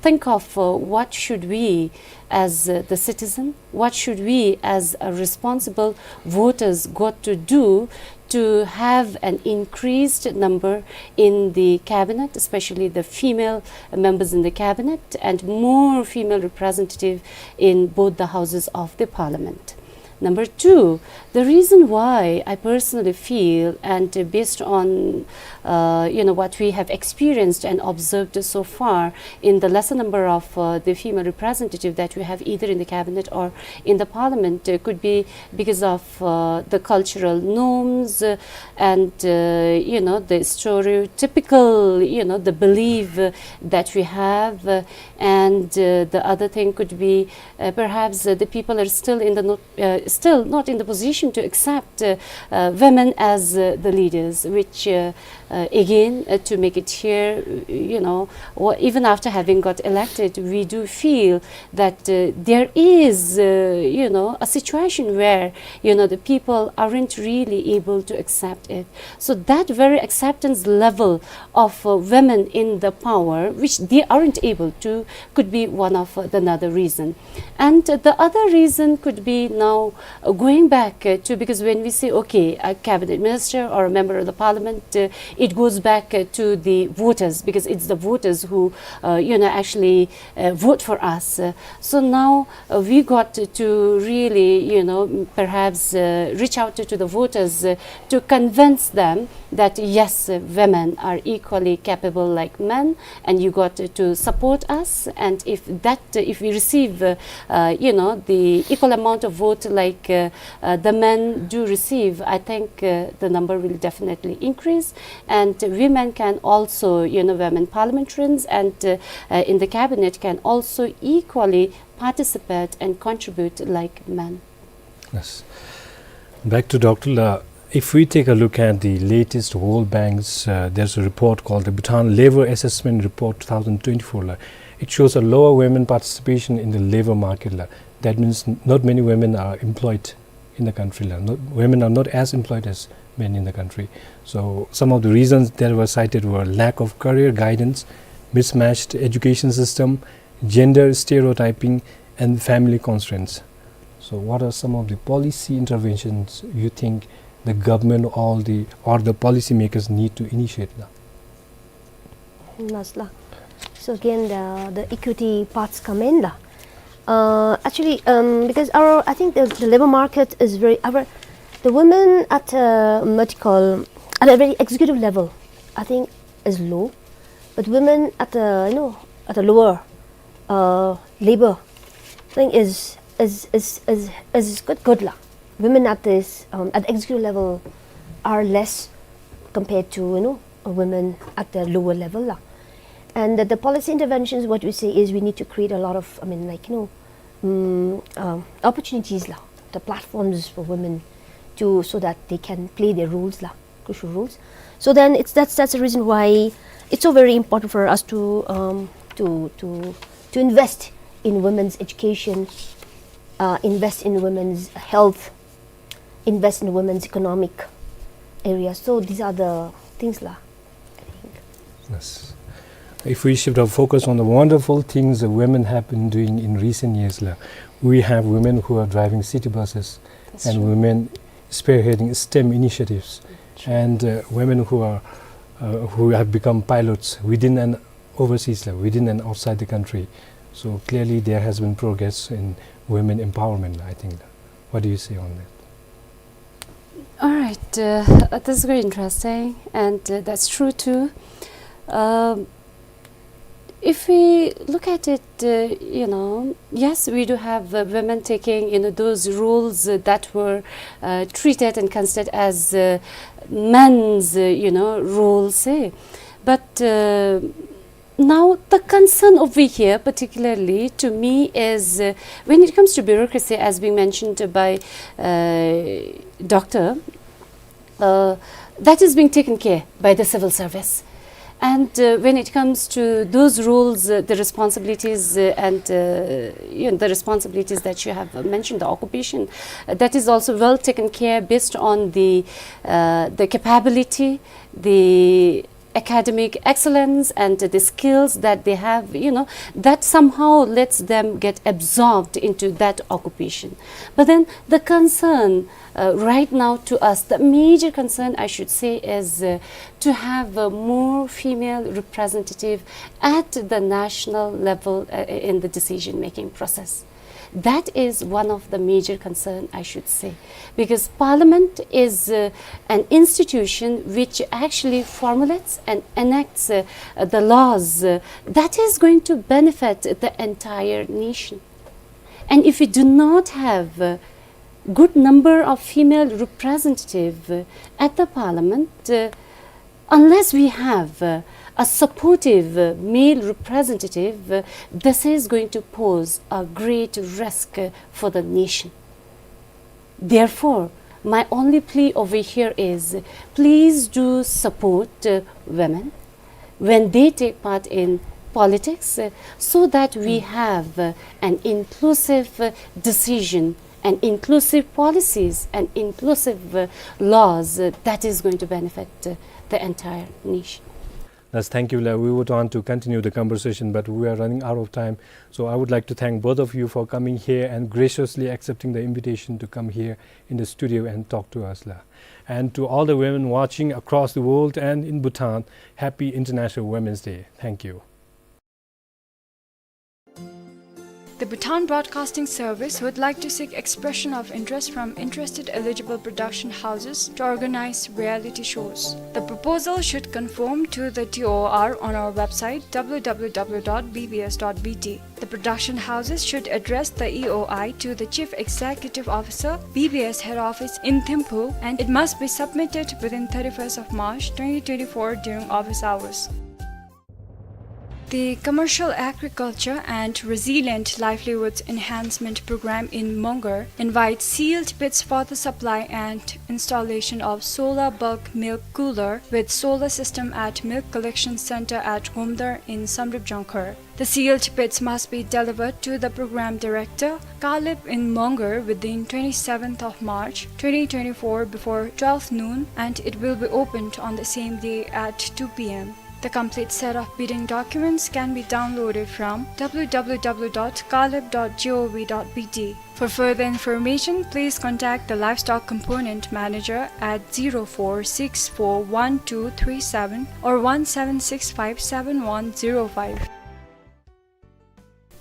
think of uh, what should we as uh, the citizen, what should we as a responsible voters got to do to have an increased number in the cabinet, especially the female members in the cabinet, and more female representative in both the houses of the parliament. Number two, the reason why I personally feel, and uh, based on uh, you know, what we have experienced and observed so far in the lesser number of uh, the female representative that we have either in the cabinet or in the parliament, uh, could be because of uh, the cultural norms uh, and uh, you know, the stereotypical, you know, the belief uh, that we have, uh, and uh, the other thing could be uh, perhaps uh, the people are still in the not, uh, still not in the position to accept uh, uh, women as uh, the leaders, which uh, uh, again, uh, to make it here, you know, wha- even after having got elected, we do feel that uh, there is, uh, you know, a situation where, you know, the people aren't really able to accept it. So that very acceptance level of uh, women in the power, which they aren't able to, could be one of uh, the another reason. And uh, the other reason could be now uh, going back uh, to, because when we say, okay, a cabinet minister or a member of the parliament, uh, it goes back uh, to the voters, because it's the voters who, uh, you know, actually uh, vote for us. Uh, so now uh, we got to really, you know, m- perhaps uh, reach out to, to the voters uh, to convince them that yes, uh, women are equally capable like men, and you got to support us. And if that, if we receive, uh, uh, you know, the equal amount of vote like uh, uh, the men do receive, I think uh, the number will definitely increase. And women can also, you know, women parliamentarians and uh, uh, in the cabinet can also equally participate and contribute like men. Yes. Back to Doctor La, if we take a look at the latest World Bank's, uh, there's a report called the Bhutan Labor Assessment Report two thousand twenty-four. La. It shows a lower women participation in the labor market. La. That means n- not many women are employed in the country. La. Not, women are not as employed as men in the country. So some of the reasons that were cited were lack of career guidance, mismatched education system, gender stereotyping, and family constraints. So what are some of the policy interventions you think the government or the, or the policymakers need to initiate now? Last la. So again, the, the equity parts come in la. Uh, actually, um, because our, I think the, the labor market is very, our, the women at uh, medical, at a very executive level, I think is low, but women at the, you know, at a lower uh, labor thing is is is is, is good good la. Women at this um, at executive level are less compared to, you know, a women at the lower level la. And the, the policy interventions, what we say is we need to create a lot of, I mean, like, you know, um, um, opportunities la, the platforms for women to, so that they can play their roles la, crucial roles. So then it's that's that's the reason why it's so very important for us to um, to to to invest in women's education, uh, invest in women's health, invest in women's economic area. So these are the things la. Yes. If we shift our focus on the wonderful things that women have been doing in recent years, la, we have women who are driving city buses and women spearheading STEM initiatives, and uh, women who are uh, who have become pilots within and overseas, la, within and outside the country. So clearly, there has been progress in women empowerment, I think. What do you say on that? All right, uh, that's very interesting, and uh, that's true too. Um, if we look at it, uh, you know, yes, we do have uh, women taking, you know, those roles uh, that were uh, treated and considered as uh, men's, uh, you know, roles, eh? But uh, now, the concern over here, particularly to me, is uh, when it comes to bureaucracy, as being mentioned by uh, Doctor, uh, that is being taken care by the civil service. And uh, when it comes to those roles, uh, the responsibilities, uh, and uh, you know, the responsibilities that you have mentioned, the occupation, uh, that is also well taken care based on the uh, the capability, the academic excellence and the skills that they have, you know, that somehow lets them get absorbed into that occupation. But then the concern uh, right now to us, the major concern, I should say, is uh, to have a more female representative at the national level uh, in the decision-making process. That is one of the major concern, I should say, because Parliament is uh, an institution which actually formulates and enacts uh, the laws uh, that is going to benefit the entire nation. And if we do not have a good number of female representative uh, at the Parliament, uh, unless we have uh, a supportive uh, male representative, uh, this is going to pose a great risk uh, for the nation. Therefore, my only plea over here is, please do support, uh, women when they take part in politics, uh, so that we have, uh, an inclusive, uh, decision and inclusive policies and inclusive, uh, laws, uh, that is going to benefit, uh, the entire nation. Yes, thank you, Lia. We would want to continue the conversation, but we are running out of time. So I would like to thank both of you for coming here and graciously accepting the invitation to come here in the studio and talk to us, Lia. And to all the women watching across the world and in Bhutan, happy International Women's Day. Thank you. The Bhutan Broadcasting Service would like to seek expression of interest from interested eligible production houses to organize reality shows. The proposal should conform to the T O R on our website, W W W dot B B S dot B T. The production houses should address the E O I to the Chief Executive Officer, B B S Head Office in Thimphu, and it must be submitted within thirty-first of March twenty twenty-four during office hours. The Commercial Agriculture and Resilient Livelihoods Enhancement Program in Mongar invites sealed bids for the supply and installation of solar bulk milk cooler with solar system at Milk Collection Center at Gomdar in Samdrup Jongkhar. The sealed bids must be delivered to the program director, Kalip in Mongar, within twenty-seventh of March twenty twenty-four before twelve noon, and it will be opened on the same day at two P M. The complete set of bidding documents can be downloaded from W W W dot kalip dot gov dot B T. For further information, please contact the Livestock Component Manager at zero four six four one two three seven or one seven six five seven one zero five.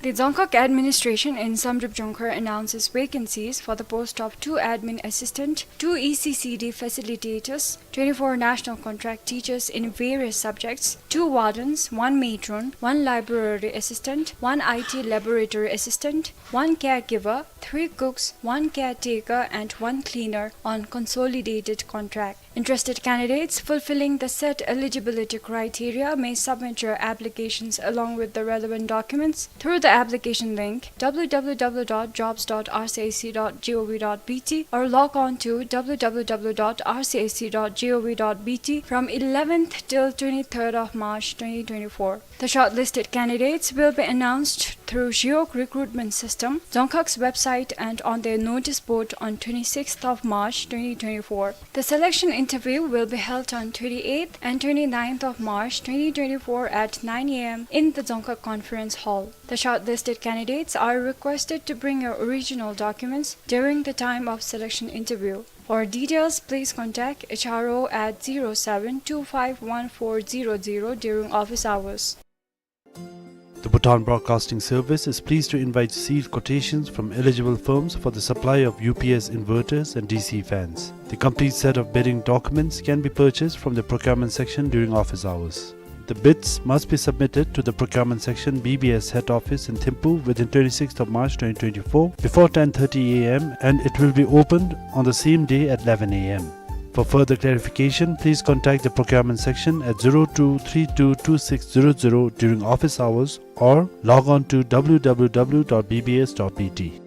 The Dzongkhag Administration in Samdrup Jongkhar announces vacancies for the post of two admin assistant, two E C C D facilitators, twenty-four national contract teachers in various subjects, two wardens, one matron, one library assistant, one I T laboratory assistant, one caregiver, three cooks, one caretaker, and one cleaner on consolidated contract. Interested candidates fulfilling the set eligibility criteria may submit your applications along with the relevant documents through the application link, W W W dot jobs dot R C I C dot gov dot B T, or log on to W W W dot R C I C dot gov dot B T from eleventh till twenty-third of March twenty twenty-four. The shortlisted candidates will be announced through Zhiyog recruitment system, Dzongkhag's website, and on their notice board on twenty-sixth of March twenty twenty-four. The selection interview will be held on twenty-eighth and twenty-ninth of March twenty twenty-four at nine A M in the Dzongkhag Conference Hall. The shortlisted candidates are requested to bring your original documents during the time of selection interview. For details, please contact H R O at zero seven two five one four zero zero during office hours. The Bhutan Broadcasting Service is pleased to invite sealed quotations from eligible firms for the supply of U P S inverters and D C fans. The complete set of bidding documents can be purchased from the procurement section during office hours. The bids must be submitted to the procurement section, B B S head office in Thimphu within twenty-sixth of March twenty twenty-four before ten thirty A M, and it will be opened on the same day at eleven A M. For further clarification, please contact the procurement section at zero two three two two six zero zero during office hours or log on to W W W dot B B S dot B T.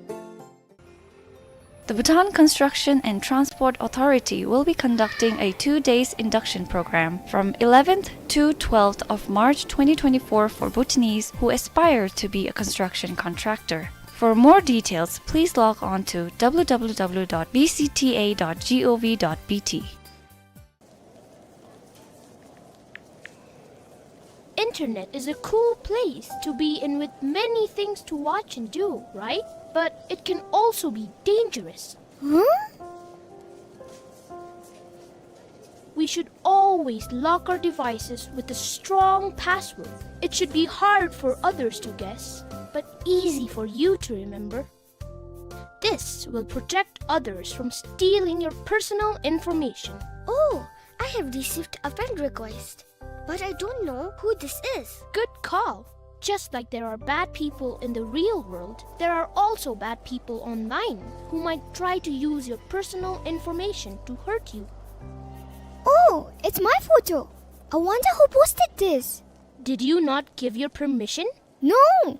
The Bhutan Construction and Transport Authority will be conducting a two days induction program from eleventh to twelfth of March twenty twenty-four for Bhutanese who aspire to be a construction contractor. For more details, please log on to W W W dot B C T A dot gov dot B T. Internet is a cool place to be in with many things to watch and do, right? But it can also be dangerous. Huh? We should always lock our devices with a strong password. It should be hard for others to guess, but easy for you to remember. This will protect others from stealing your personal information. Oh, I have received a friend request, but I don't know who this is. Good call. Just like there are bad people in the real world, there are also bad people online who might try to use your personal information to hurt you. Oh, it's my photo. I wonder who posted this. Did you not give your permission? No.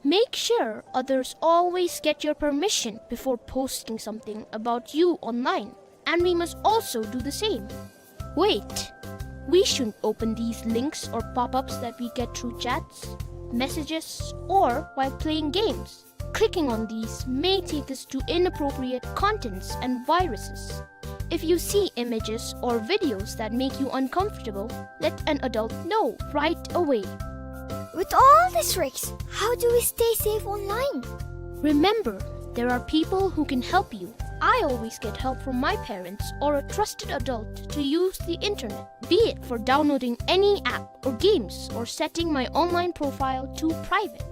Make sure others always get your permission before posting something about you online, and we must also do the same. Wait, we shouldn't open these links or pop-ups that we get through chats, messages, or while playing games. Clicking on these may take us to inappropriate contents and viruses. If you see images or videos that make you uncomfortable, let an adult know right away. With all these risks, how do we stay safe online? Remember, there are people who can help you. I always get help from my parents or a trusted adult to use the internet, be it for downloading any app or games or setting my online profile to private.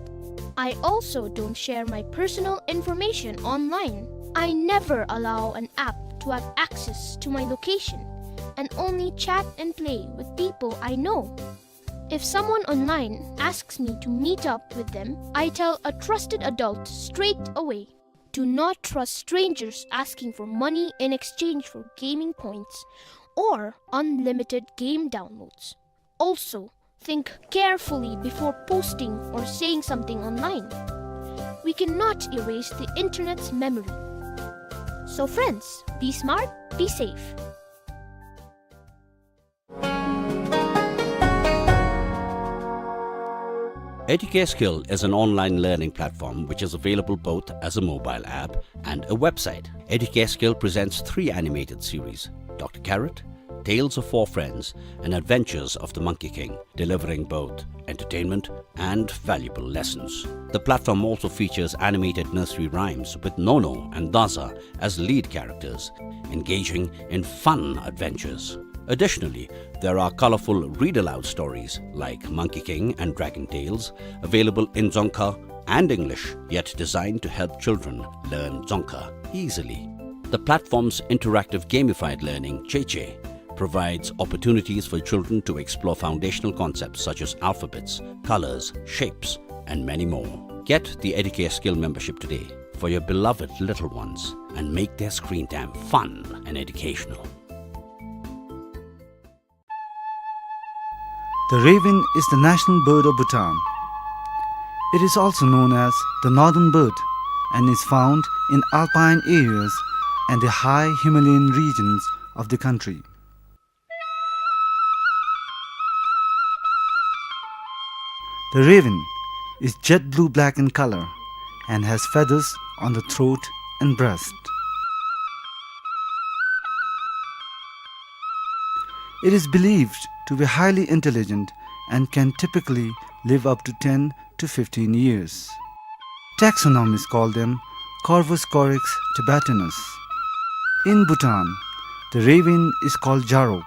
I also don't share my personal information online. I never allow an app to have access to my location and only chat and play with people I know. If someone online asks me to meet up with them, I tell a trusted adult straight away. Do not trust strangers asking for money in exchange for gaming points or unlimited game downloads. Also, think carefully before posting or saying something online. We cannot erase the internet's memory. So friends, be smart, be safe. Educare Skill is an online learning platform which is available both as a mobile app and a website. Educare Skill presents three animated series: Doctor Carrot, Tales of Four Friends, and Adventures of the Monkey King, delivering both entertainment and valuable lessons. The platform also features animated nursery rhymes with Nono and Daza as lead characters, engaging in fun adventures. Additionally, there are colorful read-aloud stories like Monkey King and Dragon Tales, available in Dzongkha and English, yet designed to help children learn Dzongkha easily. The platform's interactive gamified learning, Cheche, provides opportunities for children to explore foundational concepts such as alphabets, colors, shapes, and many more. Get the Educare Skill membership today for your beloved little ones and make their screen time fun and educational. The raven is the national bird of Bhutan. It is also known as the northern bird and is found in alpine areas and the high Himalayan regions of the country. The raven is jet blue-black in color and has feathers on the throat and breast. It is believed to be highly intelligent and can typically live up to ten to fifteen years. Taxonomists call them Corvus corax tibetanus. In Bhutan, the raven is called Jarok,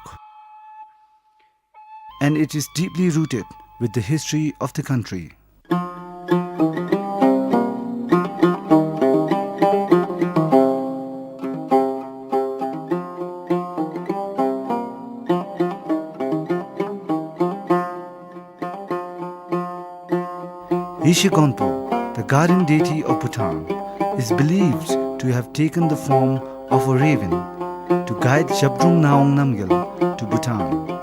and it is deeply rooted with the history of the country. Yeshe Gonpo, the guardian deity of Bhutan, is believed to have taken the form of a raven to guide Zhabdrung Ngawang Namgyal to Bhutan.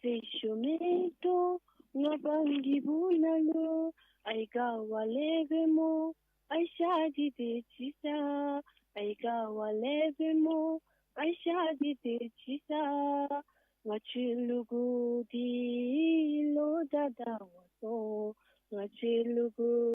ཏེ་ཤུལ་མའི་ཏོ་ང་བང་གི་སྦུག་ན་ལུ་ཨའི་ག་བ་ལེ་བེ་མོ་ཨའི་ཤ་དི་ཏེ་ཅི་ས། ཨའི་ག་བ་ལེ་བེ་མོ་ཨའི་ཤ་དི་ཏེ་ཅི་ས། ང་བཅས་ལུ་གུ་དི་ལོ་ད་ད་བ་སོ། ང་བཅས་ལུ་གུ་